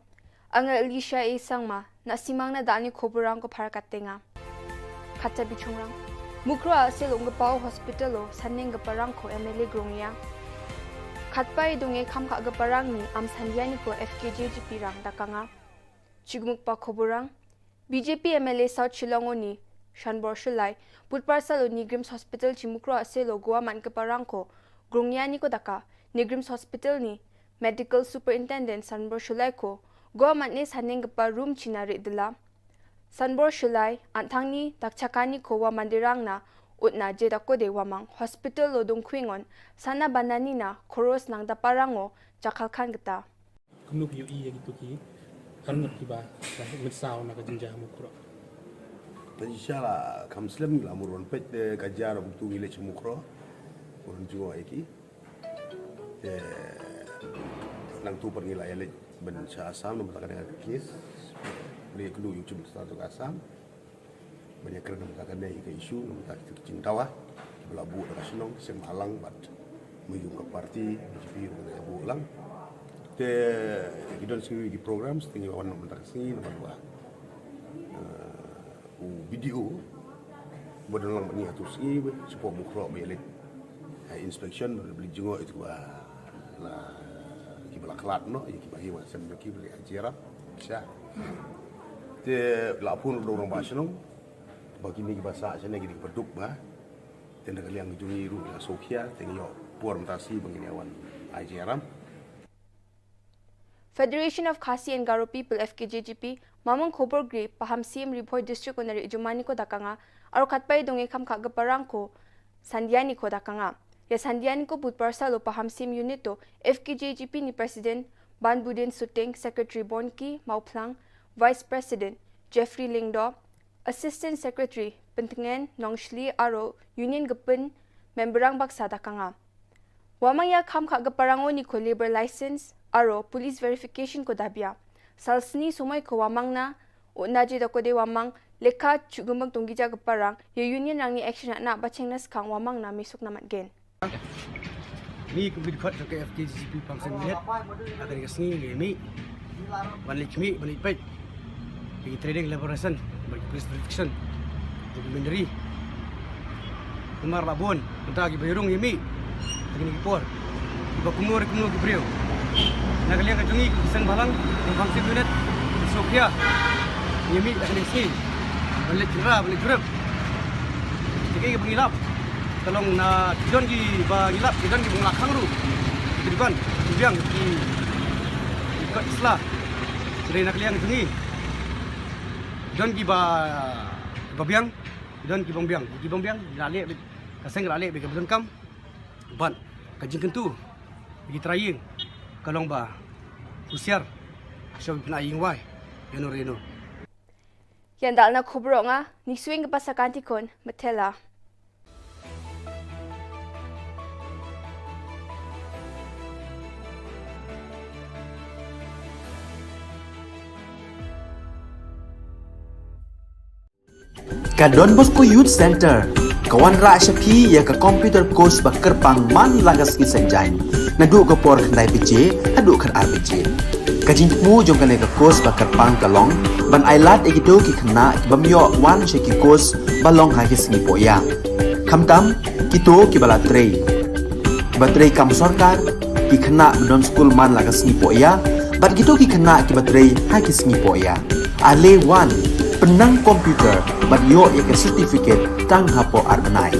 Anga Elisha A Sangma, na simang na dani khubor rang ko phar katenga. Kata bichungrang. Mukroh a sel ung gapa hospital o, saneng gapa rang ko M L A Grongya. Khatpai dunge kham kha gapa rang ni, am sandiani ko F K J G P rang dakanga. Chigmuk pa khubor rang. B J P M L A South Shillong o ni, Shanbor Shullai, put parsal o ni Grims Hospital chi Mukroh a sel o gua man gapa rang ko, Grongya ni ko daka, ni Grims Hospital ni, Medical Superintendent Sanbor Shullai ko, gua man ne saneng gapa room china ri dela. Sanbor Shullai, antang ni, dak chakani ko wa mandirang na, ut na je dako de wamang, hospital lo dong kwingon, sana banani na, koros nang dapa rang o, jakal khan gata. Kumno phi ïohi ïa kito ki kham ngut kiba la mynsaw na ka jingjia ha Mukroh? Te shisha la kham slem ngi la mut ban peit te ka jia ruh kumto ngi leit sha Mukroh. Mut ban jngoh ïa ki. Te nangtu pat ngi la ïa leit ban sha Assam namar kane ka case. Ngi kumno ïa u Chief Minister jong ka Assam. Ban ïakren namar kane ka issue, namar kita ki jingdawa kiba la buh da ka shnong, seng Malang bad ma ïung ka party B J P ruh ka la buh lang. Te ki don sngi ki programs, te ngi wan namar ka sngi namar ba, eh, u B D O ba don lang bad ngi ha tu sngi ba shu pok Mukroh ba ïa leit, eh, inspection ba leit jngoh ïa kiba la, kiba la khlad noh, ïa kiba hi wa sem ïa kiba la jia rap. Sha. Te la phone da u rangbah shnong ba kine kiba sah shane kine kiba duk ba. Te na ka liang jong ngi ruh la sngewkhia, te ngi ïoh por mynta shi ba ngin ïa wan ai jingïarap. Federation of Khasi and Garo People, F K J G P, mamang khubor gri, paham Siem Ri Bhoi District u na ri Jumani ko dakanga, aro khatpai dunge kham kha gapa rang ko, Sandiani ko dakanga. Ïa sandian ko bud parsal u pahamsim unit to F K J G P ni President Banbudin Suting, Secretary Bonki Mawphlang, Vice President Jeffrey Lyngdoh, Assistant Secretary Pyntngen Nongshli aro Union ka pyn memberang baksa da ka nga. Wamang ïa kham kha ka parang o ni ko labour license aro police verification ko dabia. Sal sni sumoi ko wamang na o naji da ko de wamang lekha chugumang tunggi ja ka parang ïa union rang ni action na ba cheng na skang wamang na misuk na matgen. Ni kum ki dkhot ka F K G P pang sen minit. Akan ka sngi ngi mi ban leh mi ban leh pek. Ki training elaboration, bagi police protection, documentary. Kumar la bun, mynta ki ba ïarung ïa mi. Lagi ni ki por. Ki ba kumno re kumno ki briew. Na ka liang ka jong ngi ki seng balang, ki bang sip unit, ki sngewkhia. Ïa mi lagi ni sngi. Ban leh kynra, ban leh jurip. Ki ba ngi lap. Ka long na ki don ki ba ngi lap, ki don ki ba ngi lap khang ruh. Ki ban, ki biang, ki, ki kot sla. Dei na ka liang ka jong ngi. Don ki ba, ba biang, don ki bym biang, ki bym biang, la leh beit, ka seng la leh beit ka bym donkam. Bad ka jingkyntu ki trai ïing ka long ba husiar, sha ba pynah ïing wai, ïano ïano. Ïa ndal na khubor nga, ni swing ka pasa kanti kon, matela. Ka Don Bosco Youth Center ka wanrah sha phi ïa ka computer course ba kyrpang man la ka sngi Saitjaiñ, naduh ka por khyndai baje haduh khatar baje. Ka jingthmu jong kane ka course ba kyrpang ka long ban ailad ïa kito ki khynnah ki bym ïoh wan sha ki course ba long ha ki sngi pohïa. Khamtam kito ki ba la trei, ki ba trei kam sorkar, ki khynnah ba don skul man la ka sngi pohïa, bad kito ki khynnah ki ba trei ha ki sngi pohïa. Ale wan, pynnang computer bad ïoh ïa ka certificate tang hapoh ar bnai.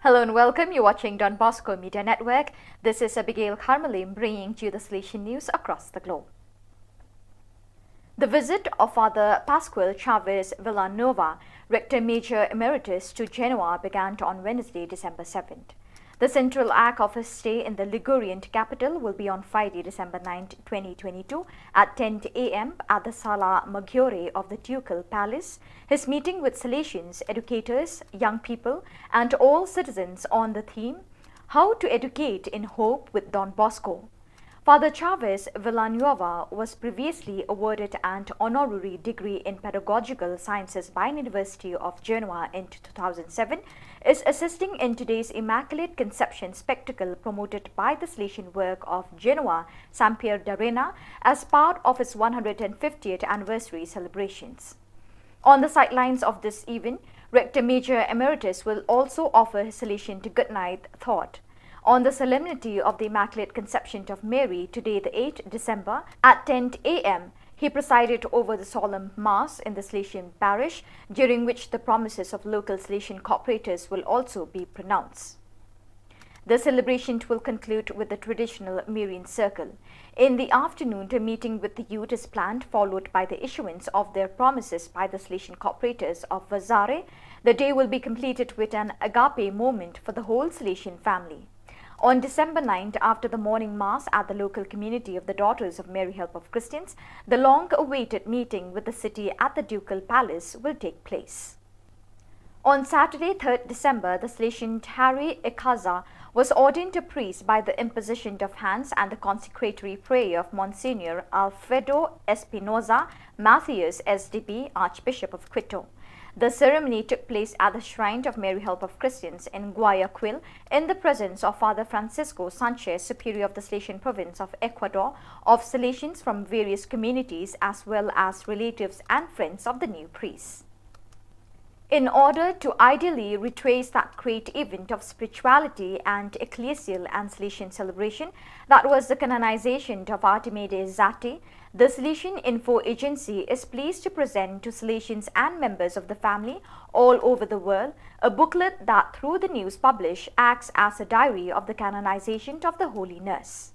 Hello and welcome. You're watching Don Bosco Media Network. This is Abigail Carmelim bringing to you the Salesian news across the globe. The visit of Father Pascual Chavez Villanova, Rector Major Emeritus, to Genoa began on Wednesday, December seventh. The central act of his stay in the Ligurian capital will be on Friday, December ninth, twenty twenty-two, at ten a m at the Sala Maggiore of the Ducal Palace. His meeting with Salesians, educators, young people, and all citizens on the theme, "How to Educate in Hope with Don Bosco." Father Chavez Villanueva was previously awarded an honorary degree in pedagogical sciences by University of Genoa in two thousand seven, is assisting in today's Immaculate Conception spectacle promoted by the Salesian work of Genoa, Sampier d'Arena, as part of its one hundred fiftieth anniversary celebrations. On the sidelines of this event, Rector Major Emeritus will also offer his Salesian goodnight thought. On the solemnity of the Immaculate Conception of Mary, today, the eighth December, at ten a m, he presided over the solemn Mass in the Salesian parish, during which the promises of local Salesian cooperators will also be pronounced. The celebration will conclude with the traditional Marian Circle. In the afternoon, a meeting with the youth is planned, followed by the issuance of their promises by the Salesian cooperators of Vazare. The day will be completed with an agape moment for the whole Salesian family. On December ninth, after the morning mass at the local community of the Daughters of Mary Help of Christians, the long-awaited meeting with the city at the Ducal Palace will take place. On Saturday, third December, the Salesian Harry Ikaza was ordained a priest by the imposition of hands and the consecratory prayer of Monsignor Alfredo Espinoza Macias, S D B, Archbishop of Quito. The ceremony took place at the shrine of Mary Help of Christians in Guayaquil, in the presence of Father Francisco Sanchez, Superior of the Salesian Province of Ecuador, of Salesians from various communities, as well as relatives and friends of the new priest. In order to ideally retrace that great event of spirituality and ecclesial and Salesian celebration, that was the canonization of Artemide Zatti, the Salesian Info Agency is pleased to present to Salesians and members of the family all over the world a booklet that, through the news published, acts as a diary of the canonization of the Holy Nurse.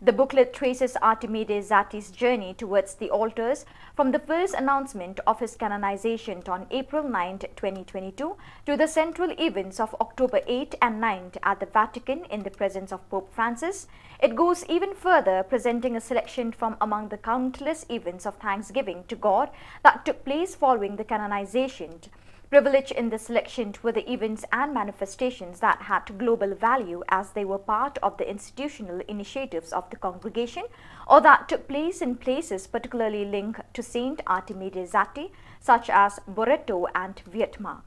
The booklet traces Artemide Zatti's journey towards the altars, from the first announcement of his canonization on April ninth, twenty twenty-two, to the central events of October eighth and ninth at the Vatican in the presence of Pope Francis. It goes even further, presenting a selection from among the countless events of thanksgiving to God that took place following the canonization. Privileged in this selection were the events and manifestations that had global value, as they were part of the institutional initiatives of the congregation or that took place in places particularly linked to Saint Artemide Zatti, such as Barreto and Vietma.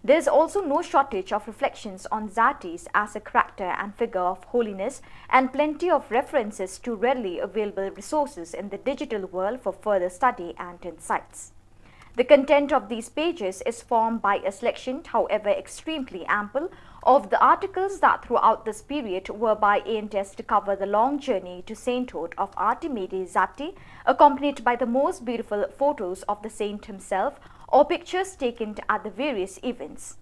There is also no shortage of reflections on Zatti's as a character and figure of holiness, and plenty of references to readily available resources in the digital world for further study and insights. The content of these pages is formed by a selection, however extremely ample, of the articles that throughout this period were by A N T S to cover the long journey to sainthood of Artemide Zatti, accompanied by the most beautiful photos of the saint himself or pictures taken at the various events.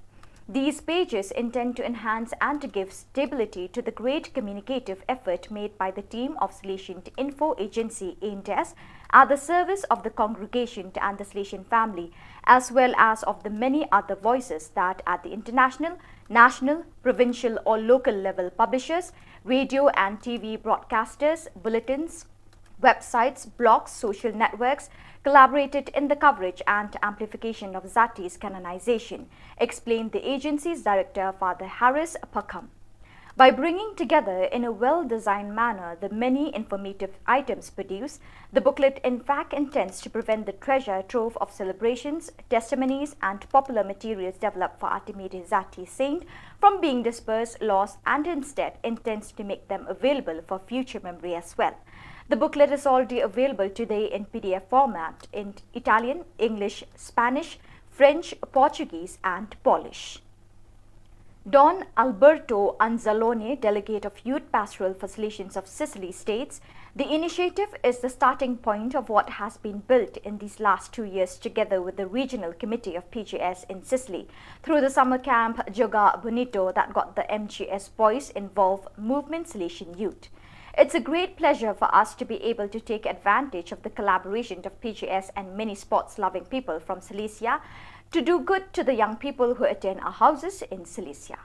These pages intend to enhance and to give stability to the great communicative effort made by the team of Salesian Info Agency, A N T S, at the service of the congregation and the Salesian family, as well as of the many other voices that at the international, national, provincial or local level publishers, radio and T V broadcasters, bulletins, websites, blogs, social networks collaborated in the coverage and amplification of Zatti's canonization, explained the agency's director, Father Harris Pakham. By bringing together in a well-designed manner the many informative items produced, the booklet in fact intends to prevent the treasure trove of celebrations, testimonies, and popular materials developed for Artemide Zatti Saint from being dispersed, lost, and instead intends to make them available for future memory as well. The booklet is already available today in P D F format in Italian, English, Spanish, French, Portuguese, and Polish. Don Alberto Anzalone, Delegate of Youth Pastoral for Salesians of Sicily, states, "The initiative is the starting point of what has been built in these last two years together with the Regional Committee of P G S in Sicily through the summer camp Joga Bonito that got the M G S boys involved, Movement Salesian Youth. It's a great pleasure for us to be able to take advantage of the collaboration of P G S and many sports-loving people from Silesia to do good to the young people who attend our houses in Silesia."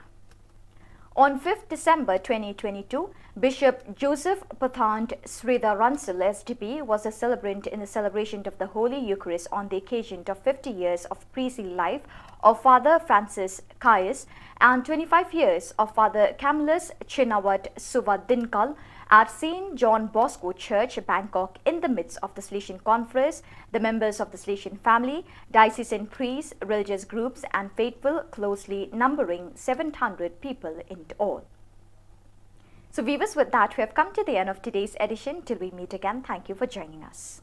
On fifth December twenty twenty-two, Bishop Joseph Pathan Sridhar Russell, S D P, was a celebrant in the celebration of the Holy Eucharist on the occasion of fifty years of priestly life of Father Francis Caius and twenty-five years of Father Camillus Chinawat Suvadinkal at Saint John Bosco Church, Bangkok, in the midst of the Salesian Conference, the members of the Salesian family, diocesan priests, religious groups, and faithful, closely numbering seven hundred people in all. So, viewers, with that, we have come to the end of today's edition. Till we meet again, thank you for joining us.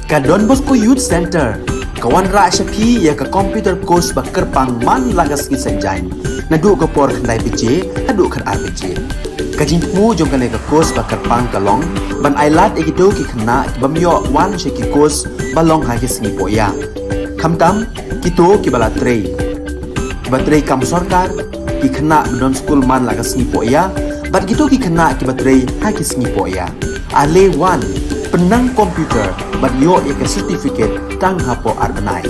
Ka Don Bosco Youth Centre ka wanrah sha phi ïa ka computer course ba kyrpang man la ka sngi Saitjaiñ, naduh ka por khyndai baje haduh khatar baje. Ka jingthmu jong kane ka course ba kyrpang ka long ban ailad ïa kito ki khynnah ki bym ïoh wan sha ki course ba long ha ki sngi pohïa, khamtam kito kiba la trei, kiba trei kam sorkar, ki khynnah ba don skul man la ka sngi pohïa, bad kito ki khynnah kiba trei ha ki sngi pohïa. Ale wan, pynnang computer bad ïoh ïa ka certificate tang hapoh ar bnai.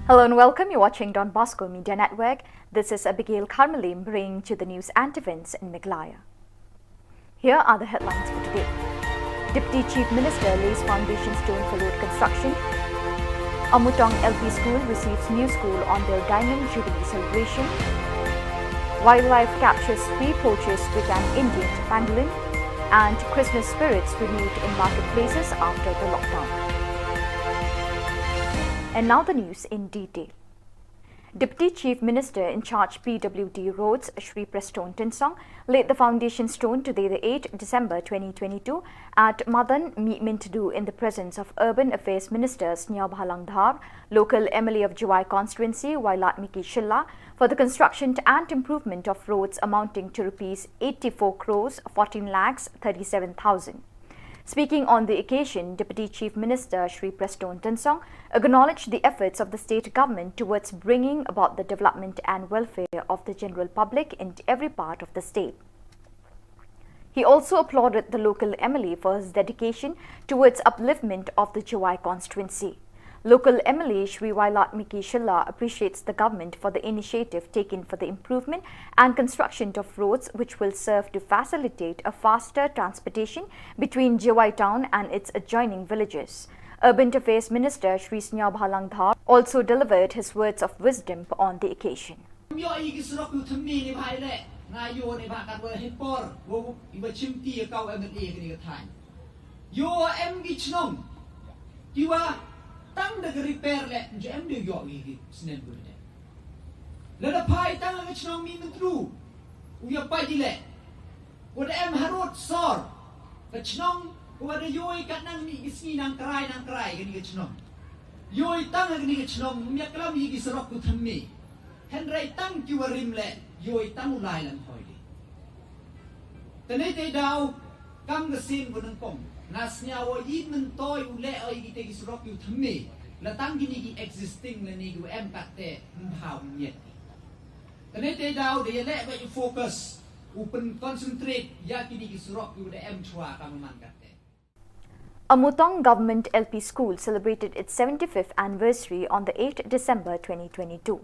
Hello and welcome. You're watching Don Bosco Media Network. This is Abigail Kharmalim bringing to the news and events in Meghalaya. Here are the headlines for today. Deputy Chief Minister lays foundation stone for road construction. Amutong L P School receives new school on their Diamond Jubilee celebration. Wildlife captures three poachers with an Indian pangolin. And Christmas spirits renewed in marketplaces after the lockdown. And now the news in detail. Deputy Chief Minister in charge P W D Roads, Shri Prestone Tynsong, laid the foundation stone today, the eighth December twenty twenty-two, at Madan Mihmyntdu in the presence of Urban Affairs Minister Sniawbhalang Dhar, local M L A of Jowai constituency, Wailadmiki Shylla, for the construction and improvement of roads amounting to rupees eighty-four crores fourteen lakhs thirty-seven thousand. Speaking on the occasion, Deputy Chief Minister Shri Prestone Tynsong acknowledged the efforts of the state government towards bringing about the development and welfare of the general public in every part of the state. He also applauded the local M L A for his dedication towards upliftment of the Jowai constituency. Local M L A Shri Wailadmiki Shylla appreciates the government for the initiative taken for the improvement and construction of roads, which will serve to facilitate a faster transportation between Jowai town and its adjoining villages. Urban Affairs Minister Shri Sniawbhalang Dhar also delivered his words of wisdom on the occasion. Ïoh ïa ki surok ïa u thymme neibhah ïaleh, nga ïoh neibhah katwa hi por, wa iwa chimti ïa ka u M L A kane ka thaiñ. Ïoh em ki chnong kiwa tang da ka repair leh, ym ju em de u ïoh ïa ki snem ba dep. Lada phai tang ha ka chnong Mihmyntdu, u ïa pait ïaleh. Wa da em harud sor, ka chnong, wa da ïoh ïa ka nang mih ki sngi nang krai, nang krai kane ka chnong. Ïoh ïa tang ha kane ka chnong, ym ïa klam ïa ki surok u thymme. Hynrei tang kiwa rim leh, ïoh ïa tang u lai lan hoi de. Te nangta daw, kam ka sien wa nyngkong, nga sniaw wa i myntoi u leh oi ïa kita ki surok ïa u thymme, la tang kine ki existing lane kiwa em katte, ym bha u miet. Te nangta daw, da ïaleh beit u focus, u pyn concentrate ïa kine ki surok kiwa da em chwa ka man katte. Amutong Government L P School celebrated its seventy-fifth anniversary on the eighth December twenty twenty-two.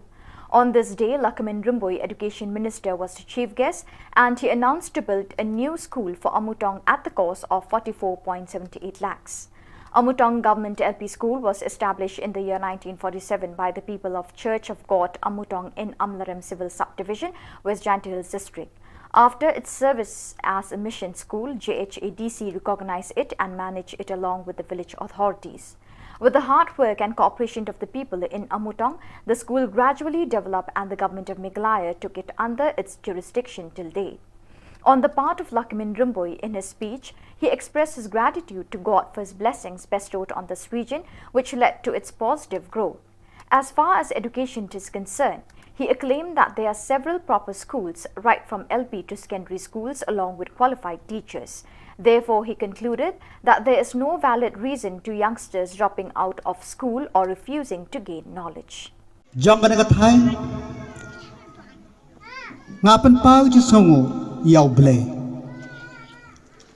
On this day, Lahkmen Rymbui, Education Minister, was the chief guest, and he announced to build a new school for Amutong at the cost of forty-four point seven eight lakhs. Amutong Government L P School was established in the year nineteen forty-seven by the people of Church of God Amutong in Amlarem Civil Subdivision, West Jaintia Hills District. After its service as a mission school, J H A D C recognized it and managed it along with the village authorities. With the hard work and cooperation of the people in Amutong, the school gradually developed and the government of Meghalaya took it under its jurisdiction till day. On the part of Lahkmen Rymbui, in his speech, he expressed his gratitude to God for his blessings bestowed on this region, which led to its positive growth. As far as education is concerned, he acclaimed that there are several proper schools, right from L P to secondary schools, along with qualified teachers. Therefore, he concluded that there is no valid reason to youngsters dropping out of school or refusing to gain knowledge. Jong kane ka thaiñ, nga pynpaw jingsngewnguh ïa U Blei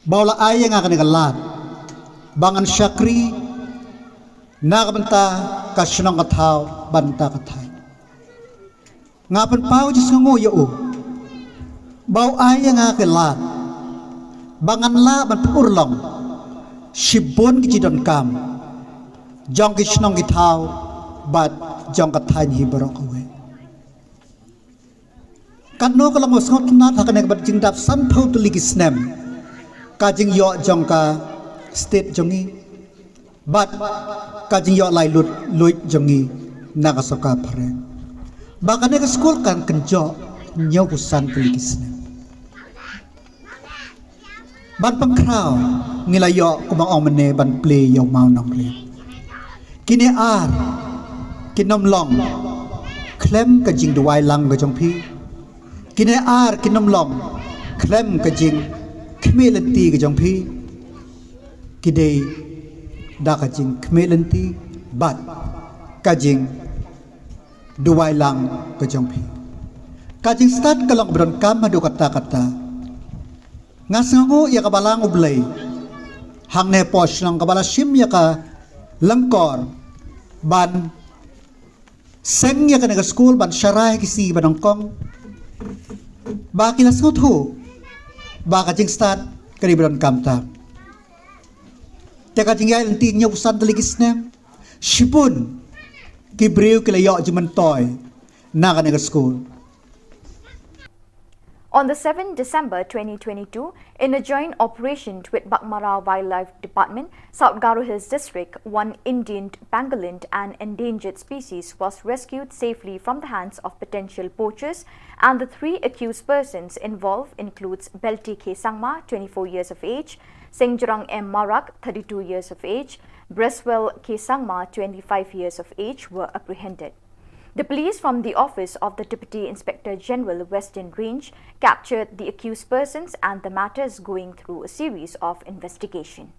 ba u la ai ïa nga kane ka lad ba ngan shakri na ka bynta ka shnong ka thaw bad na ka bynta ka thaiñ. Nga pynpaw jingsngewnguh ïa u ba u ai ïa nga ka lad ba ngan lah ban pynurlong shibun ki jingdonkam jong ki shnong ki thaw bad jong ka thaiñ hi baroh kawei. Katno ka long ba sngewtynnat ha kane ka bad jingdap sanphew tylli ki snem ka jingïoh jong ka state jong ngi bad ka jingïoh lai lut luid jong ngi na ka sorkar phareng ba kane ka skul kan kynjoh hynñiewphew san tylli ki snem. Ban pynkhraw ngi la ïoh kumba ong mynne ban plie ïa u mawnongrim. Kine ar kin ym long khlem ka jingduwai lang ka jong phi. Kine ar kin ym long khlem ka jingkhmih lynti ka jong phi. Ki dei da ka jingkhmih lynti bad ka jingduwai lang ka jong phi. Ka jingstad ka long ba donkam haduh katta katta. Nga sngewnguh ïa ka Balang U Blei hangne hapoh shnong kaba la shim ïa ka lyngkor ban seng ïa kane ka skul ban sharai ha ki sngi ba nyngkong ba ki la sngewthuh ba ka jingstad ka dei ba donkam tam. Te ka jingïaid lynti hynñiewphew san tylli ki snem, shibun ki briew ki la ïoh jingmyntoi na kane ka skul. On the seventh December twenty twenty-two, in a joint operation with Baghmara Wildlife Department, South Garo Hills District, one Indian pangolin, an endangered species, was rescued safely from the hands of potential poachers, and the three accused persons involved includes Belti K Sangma, twenty-four years of age, Sengjrang M Marak, thirty-two years of age, Breswell K Sangma, twenty-five years of age, were apprehended. The police from the office of the Deputy Inspector General, Western Range, captured the accused persons, and the matter is going through a series of investigation.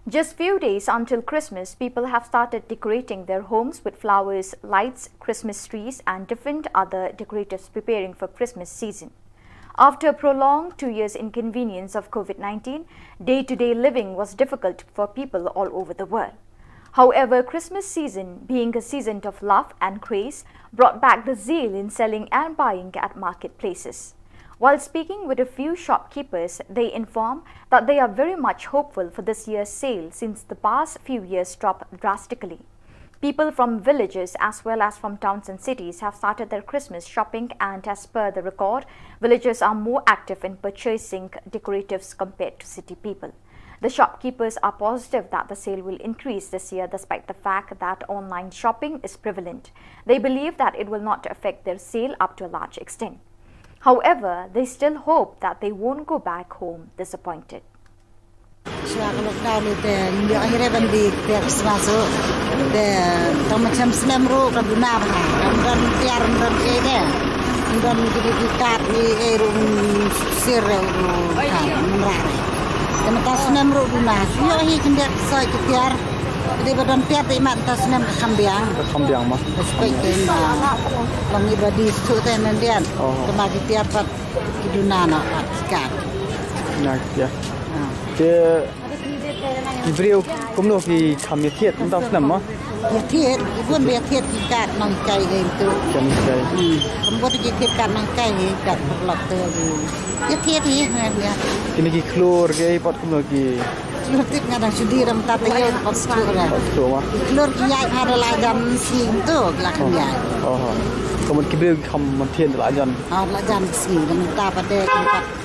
Just few days until Christmas, people have started decorating their homes with flowers, lights, Christmas trees, and different other decoratives, preparing for Christmas season. After a prolonged two years inconvenience of COVID nineteen, day-to-day living was difficult for people all over the world. However, Christmas season, being a season of love and grace, brought back the zeal in selling and buying at marketplaces. While speaking with a few shopkeepers, they inform that they are very much hopeful for this year's sale since the past few years dropped drastically. People from villages as well as from towns and cities have started their Christmas shopping, and as per the record, villagers are more active in purchasing decoratives compared to city people. The shopkeepers are positive that the sale will increase this year despite the fact that online shopping is prevalent. They believe that it will not affect their sale up to a large extent. However, they still hope that they won't go back home disappointed. Shuwa ka lockdown te ngim ïoh hi re ban die ktiar Christmas ruh. Te tang ma chem snem ruh ka duna bha. Kam don tiar, kam don ei te. Kam don ki, ki, ki kat, ki ei ruh, mm, sir ruh, mm, ka, mm, ra re. Te mynta snem ruh duna. Ïoh hi khyndiat soi ki tiar. Te ba don tiar te imat mynta snem ka kham biang. Ka kham biang ma. Respect te ma. Long i ba die suk te nan diat. Oh. Te ma ki tiar pat ki duna na pat ki kat. Na, ya. Ah. Te ki briew kumno ki kham ïathied mynta snem ma? Ïathied, ki bun ba ïathied ki kat nonghikai ïa tu. Ki nonghikai. Hmm. Kam bun ki ïathied kat nonghikai hi kat paralok te ki. Ïathied hi, na, ya. Kine ki khlur ki ei pat kumno ki? Khlur tip nga dang shu die dang mynta te ïa pat shu re. Pat shu ma? Khlur ki ïaid ha da la jan sngi tu la kham ïaid. Oh. Ka mut ki briew ki kham ïathied da la jan. Ah, la jan sngi dang mynta pat de ki pat.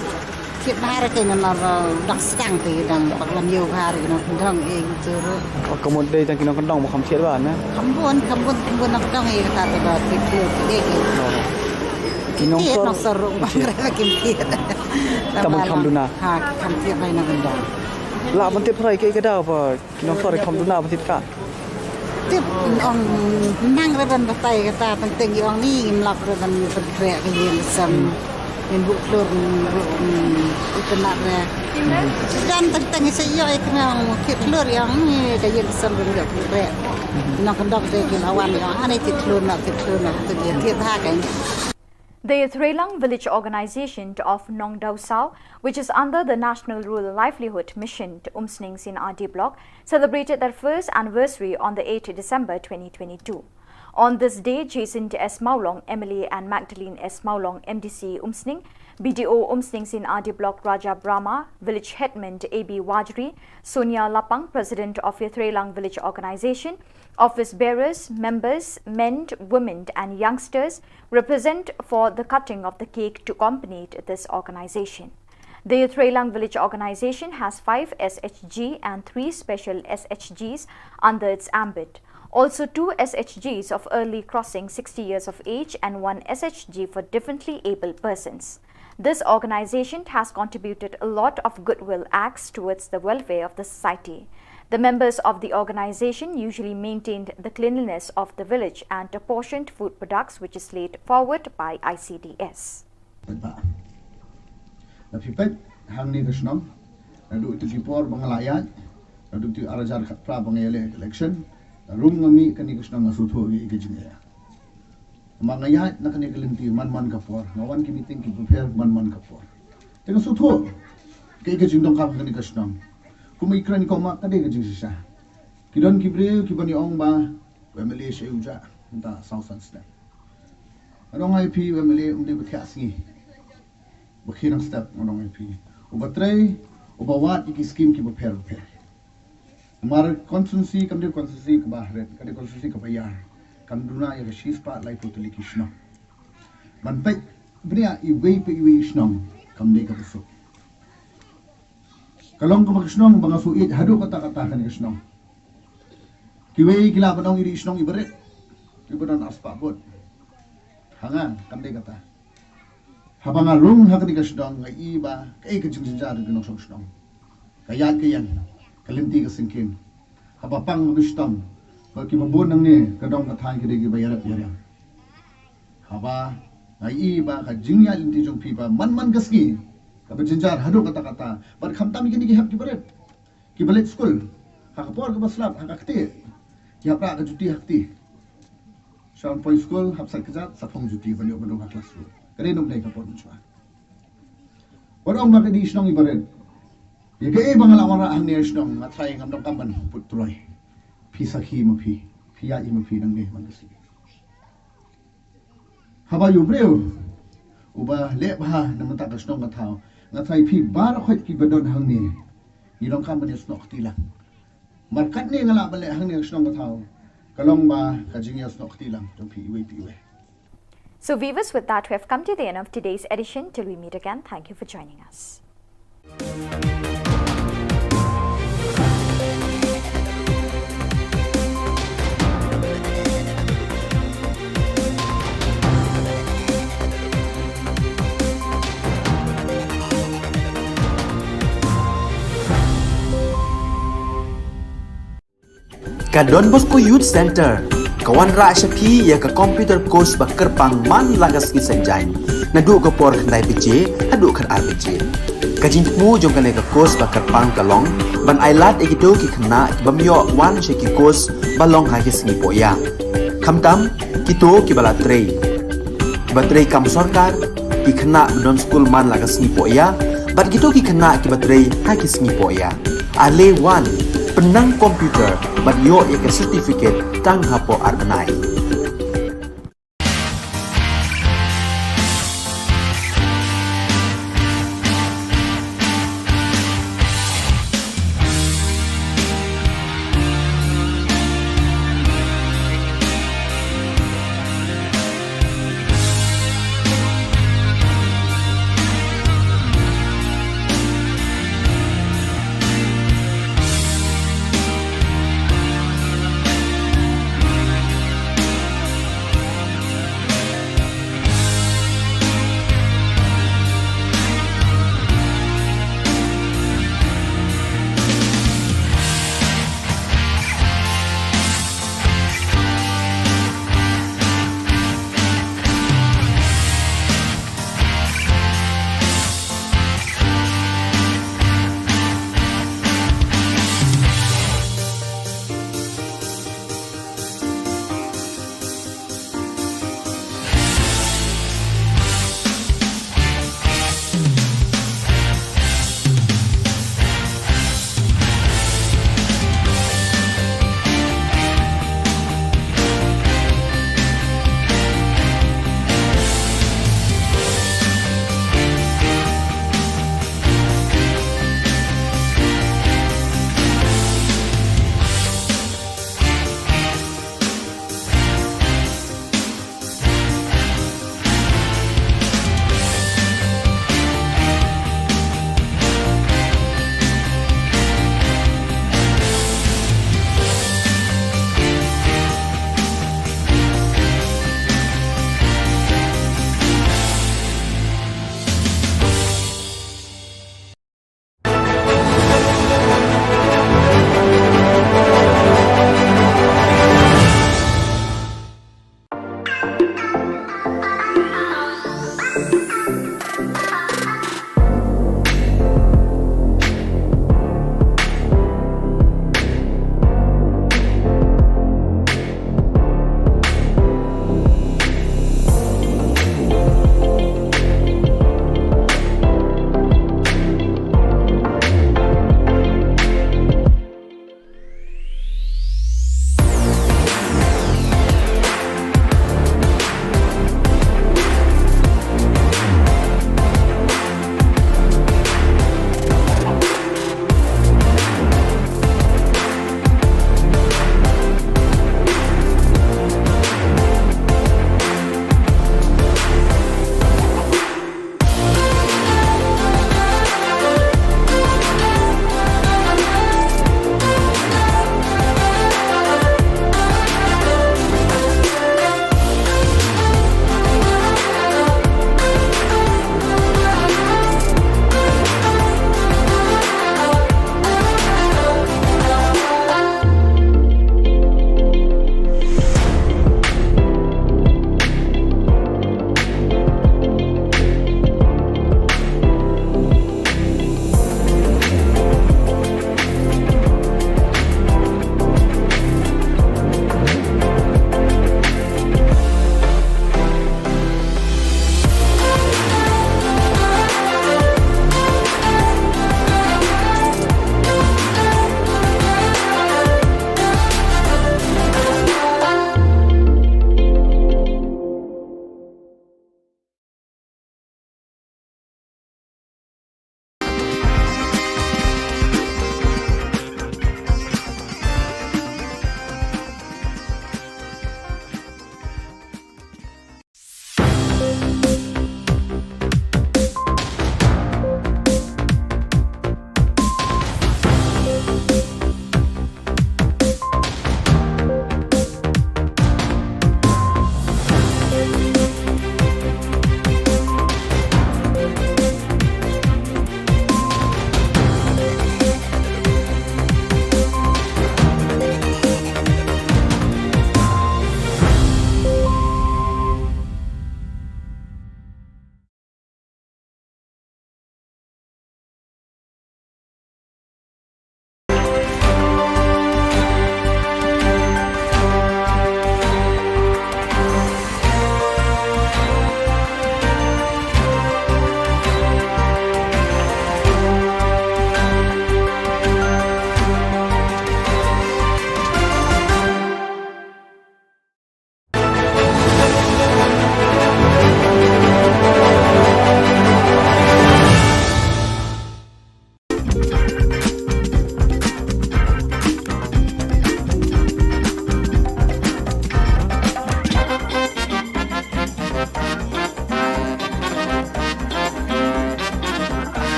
Thied bha re ki nang nar, uh, dang sdang te dang bak lam ïew bha re ki nongkyndong ei tu ruh. Oh, ka mut dei tang ki nongkyndong ba kham thied bha ne? Kham bun, kham bun, kham bun nongkyndong ei kata te ba thied khlur te dei ki. Oh. Ki nongkyndong sor ruh bang re ba kim thied. Tang ban kham duna. Ha, kham thied bha nongkyndong. Lah ban tip phrai kaei ka daw ba ki nongkyndong kham duna ban thied kat. Tip ong nang re ban batai kata tang teng i ong ni ngim lap re ban pynkhreh ka ïing ka sem. Hmm. Ngin buh khlur, ngin buh, hmm, itynnad re. Hmm. Don tang teng i sa ïoh i kynmaw ong thied khlur i ong ni ka ïing ka sem ban ïoh pynkhreh. Hmm. Nongkyndong te ki la wan i ong ani thied khlur na, thied khlur na, te ki thied bha ka. The Yathrelang Village Organization of Nongdausau, which is under the National Rural Livelihood Mission, Umsning C and R D Block, celebrated their first anniversary on the eighth December twenty twenty-two. On this day, Jason S Mawlong, M L A, and Magdalene S Mawlong, M D C Umsning, B D O Umsning C and R D Block Raja Brahma, Village Headman A B Wajri, Sonia Lapang, President of Yathrelang Village Organization, office bearers, members, men, women, and youngsters represent for the cutting of the cake to accompany this organization. The Yathrelang Village Organization has five S H G and three special S H Gs under its ambit. Also, two S H Gs of early crossing sixty years of age and one S H G for differently abled persons. This organization has contributed a lot of goodwill acts towards the welfare of the society. The members of the organization usually maintained the cleanliness of the village and apportioned food products, which is laid forward by I C D S. Peit ba. Na phi peit hangne ka shnong. Naduh ïa ki por ba nga la ïaid. Naduh ïa ar hajar khatphra ba nga ïaleh election. Naduh nga mih kane ka shnong nga sngewthuh ïa ka jingeh. Namar nga ïaid na kane ka lynti man man ka por. Nga wan ki meeting ki bapher man man ka por. Te nga sngewthuh kaei ka jingdonkam kane ka shnong. Kum i kren ko ma ka dei ka jingshisha. Ki don ki briew ki ban ong ba u M L A sha u jah mynta saw san snem. Nga ong ïa phi u M L A um dei ba thiah sngi. Ba khie nang step nga ong ïa phi. Uba trei, uba wad ïa ki skim ki bapher bapher. Namar constituency kam dei constituency kaba hret, kam dei constituency kaba ïar. Kam duna ïa ka shispah laiphew tylli ki shnong. Ban peit bniah iwei pa iwei i shnong kam dei kaba suk. Ka long kaba ka shnong ba nga shu ïeit haduh katta katta kane ka shnong. Kiwei ki lah ban ong i dei i shnong iba rit, iba don arspah vote. Ha nga kam dei kata. Haba nga rung ha kane ka shnong nga i ba kaei ka jingjynjar ki nongshong shnong. Ka ïaid ka ïeng, ka lynti ka syngkien. Haba pang haba shitom, ba kiba bun nangne ka dong ka thaiñ ki dei kiba ïarap ïarem. Haba nga i ba ka jingïaid lynti jong phi ba man man ka sngi kaba jynjar haduh katta katta. Bad khamtam ïa kine ki hep kiba rit, kiba leit skul, ha ka por kaba slap, ha ka ktieh ki hap rah ka juti ha kti. Sha wan poi skul hap sait kjat, sa phong juti ban ïoh ban rung ha classroom. Ka dei nongdei ka por mynshuwa. Wat ong ba ka dei shnong iba rit. Ïa kaei ba nga la wanrah hangne shnong nga trai ngam donkam ban put troi. Phi sakhi ma phi, phi ïaid ma phi nangne man ka sngi. Haba ïa u briew uba leh bha na mynta ka shnong ka thaw, nga tharai phi baroh khoit kiba don hangne, ngi donkam ban ïasnoh kti lang. Markatne nga lah ban leh hangne ka shnong ka thaw, ka long ba ka jingïasnoh kti lang jong phi iwei pa iwei. So viewers, with that, we have come to the end of today's edition. Till we meet again, thank you for joining us. Ka Don Bosco Youth Centre ka wanrah sha phi ïa ka computer course ba kyrpang man la ka sngi Saitjaiñ, naduh ka por khyndai baje haduh khatar baje. Ka jingthmu jong kane ka course ba kyrpang ka long ban ailad ïa kito ki khynnah ki bym ïoh wan sha ki course ba long ha ki sngi pohïa, khamtam kito kiba la trei, kiba trei kam sorkar, ki khynnah ba don skul man la ka sngi pohïa, bad kito ki khynnah kiba trei ha ki sngi pohïa. Ale wan, pynnang computer bad ïoh ïa ka certificate tang hapoh ar bnai.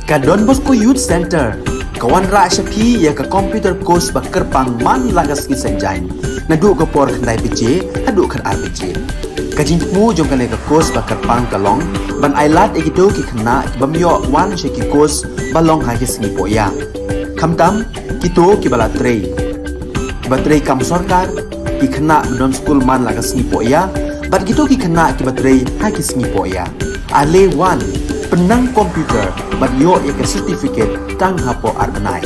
Ka Don Bosco Youth Centre ka wanrah sha phi ïa ka computer course ba kyrpang man la ka sngi Saitjaiñ, naduh ka por khyndai baje haduh khatar baje. Ka jingthmu jong kane ka course ba kyrpang ka long ban ailad ïa kito ki khynnah ki bym ïoh wan sha ki course ba long ha ki sngi pohïa, khamtam kito kiba la trei, kiba trei kam sorkar, ki khynnah ba don skul man la ka sngi pohïa, bad kito ki khynnah kiba trei ha ki sngi pohïa. Ale wan, pynnang computer bad ïoh ïa ka certificate tang hapoh ar bnai.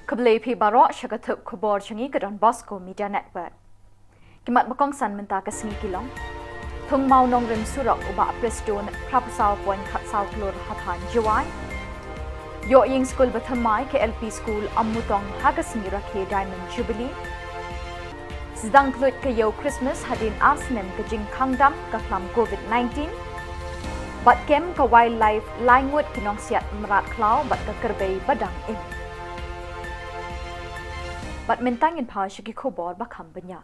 Khublei phi baroh sha ka thup khubor jong ngi ka Don Bosco Media Network. Ki mat ba kongsan mynta ka sngi ki long: Thung Mawnongrim surok u Bah Prestone phra phew saw point khatsaw klur ha thaiñ Jowai. Ïoh ïing skul ba thymmai ka L P School Ammutong ha ka sngi rakhe Diamond Jubilee. Sdang khluit ka ïew Christmas hadien ar snem ka jingkhang dam ka khlam covid nineteen. Bad kem ka wildlife, lai ngut ki nongsiat mrad khlaw bad ka kyrpang ba dang im. Bad mynta ngin phai sha ki khubor ba kham bniah.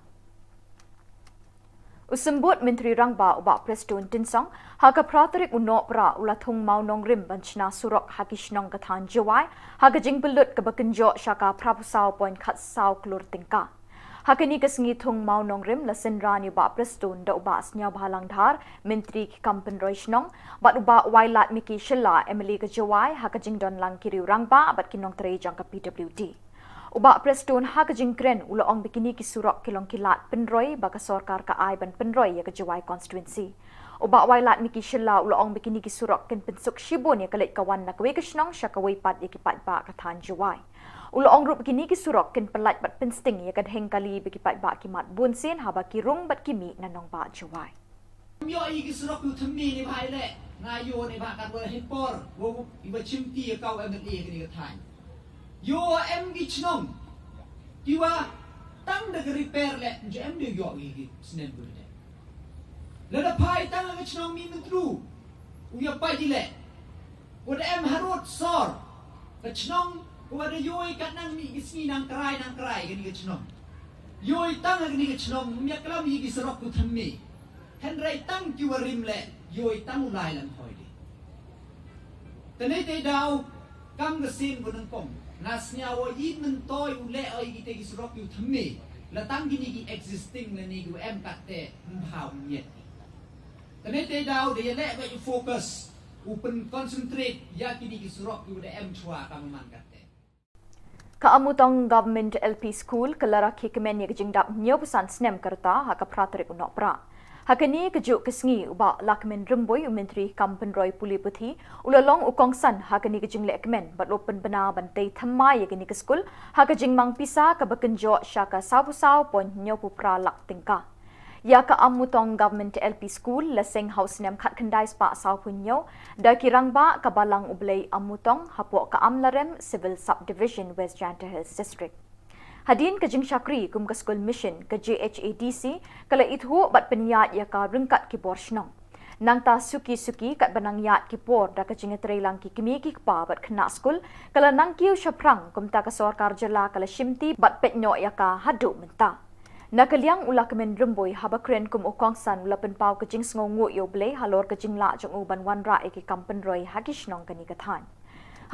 U Symbud Myntri Rangbah u Bah Prestone Tynsong ha ka phra tarik u Nohprah u la thung Mawnongrim ban shna surok ha ki shnong ka thaiñ Jowai ha ka jingpynlut kaba kynjoh sha ka phra phew saw point khatsaw klur tyngka. Ha kane ka sngi thung Mawnongrim la synran ïa u Bah Prestone da u Bah Sniawbhalang Dhar, Myntri ki kam pynroi shnong, bad u Bah Wailadmiki Shylla, M L A ka Jowai, ha ka jingdon lang ki riew rangbah bad ki nongtrei jong ka P W D. U Bah Prestone ha ka jingkren u la ong ba kine ki surok ki long ki lad pynroi ba ka sorkar ka ai ban pynroi ïa ka Jowai constituency. U Bah Wailadmiki Shylla u la ong ba kine ki surok kin pynsuk shibun ïa ka leit ka wan na kawei ka shnong sha kawei pat ïa ki paidbah ka thaiñ Jowai. U la ong ruh ba kine ki surok kin pyllait bad pynsting ïa ka dheng kali ba ki paidbah ki mad bunsien haba ki rung bad ki mih na nongbah Jowai. Ym ïoh ïa ki surok u thymme ne bha ïa leh, nga ïoh ne bha katwa la hin por, wa u iwa chimti ïa ka u M L A kane ka thaiñ. Ïoh em ki chnong kiwa tang da ka repair leh, ym ju em de ïoh ïa ki snem ku leh. Lada phai tang ka chnong Mihmyntdu, u ïa pait ïa leh. Wa da em harud sor ka chnong, wa da ïoh ïa ka nang mih ki sngi nang krai nang krai kane ka chnong. Ïoh ïa tang kane ka chnong, ym ïa klam ïa ki surok u thymme. Hynrei tang kiwa rim leh, ïoh ïa tang u lai lam hoi de. Tane te daw, kam ka sien ko nyngkong, nga sniaw wa i myntoi u leh oi kite ki surok u thymme, la tang kine ki existing lane ki wa em katte, ym bha u miet. Tane te daw, da ïa leh wa i focus, u pyn concentrate, ïa kine ki surok u da em chwa kam man katte. Ka Amutong Government L P School ka la rakhe kmen ïa ka jingdap hynñiewphew san snem ka rta ha ka phra tarik u Nohprah. Ha kane kajuh ka sngi u Bah Lahkmen Rymbui, u Myntri kam pynroi pule puthi, u la long u kongsan ha kane ka jingleh kmen bad u la pynbna ban tei thymmai ïa kane ka skul ha ka jingmang pisa kaba kynjoh sha ka sawphew saw point hynñiewphew phra lak tyngka. Ïa ka Amutong Government L P School la seng ha u snem khatkhyndai spah sawphew hynñiew da ki rangbah ka Balang U Blei Amutong hapoh ka Amlarem Civil Subdivision, West Jaintia Hills District. Hadien ka jingshakri kum ka skul mission, ka J H A D C ka la ithuh bad pynïaid ïa ka ryngkat ki bor shnong. Nangta suki suki katba nang ïaid ki por da ka jingïatreilang ki kmie ki kpa bad khynnah skul, ka la nang kiew shaphrang, kumta ka sorkar jylla ka la shimti bad peit noh ïa ka haduh mynta. Na ka liang u Lahkmen Rymbui, haba kren kum u kongsan, u la pynpaw ka jingsngewnguh ïa U Blei halor ka jinglah jong u ban wanrah ïa ki kam pynroi ha ki shnong kane ka thaiñ.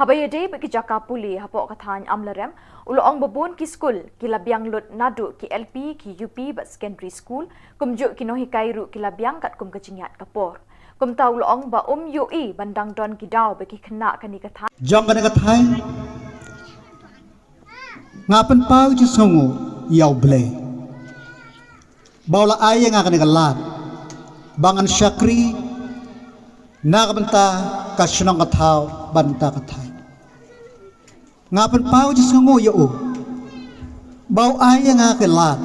Haba ïadei bad ki jaka pule hapoh ka thaiñ Amlarem, u la ong ba bun ki skul ki la biang lut, naduh ki L P, ki U P bad secondary school, kumjuh ki nonghikai ruh ki la biang katkum ka jingïaid ka por. Kumta u la ong ba um ïohi ban dang don ki daw ba ki khynnah kane ka thaiñ. Jong kane ka thaiñ, nga pynpaw jingsngewnguh ïa U Blei ba u la ai ïa nga kane ka lad ba ngan shakri na ka bynta ka shnong ka thaw bad na ka bynta ka thaiñ. Nga pynpaw jingsngewnguh ïa u ba u ai ïa nga ka lad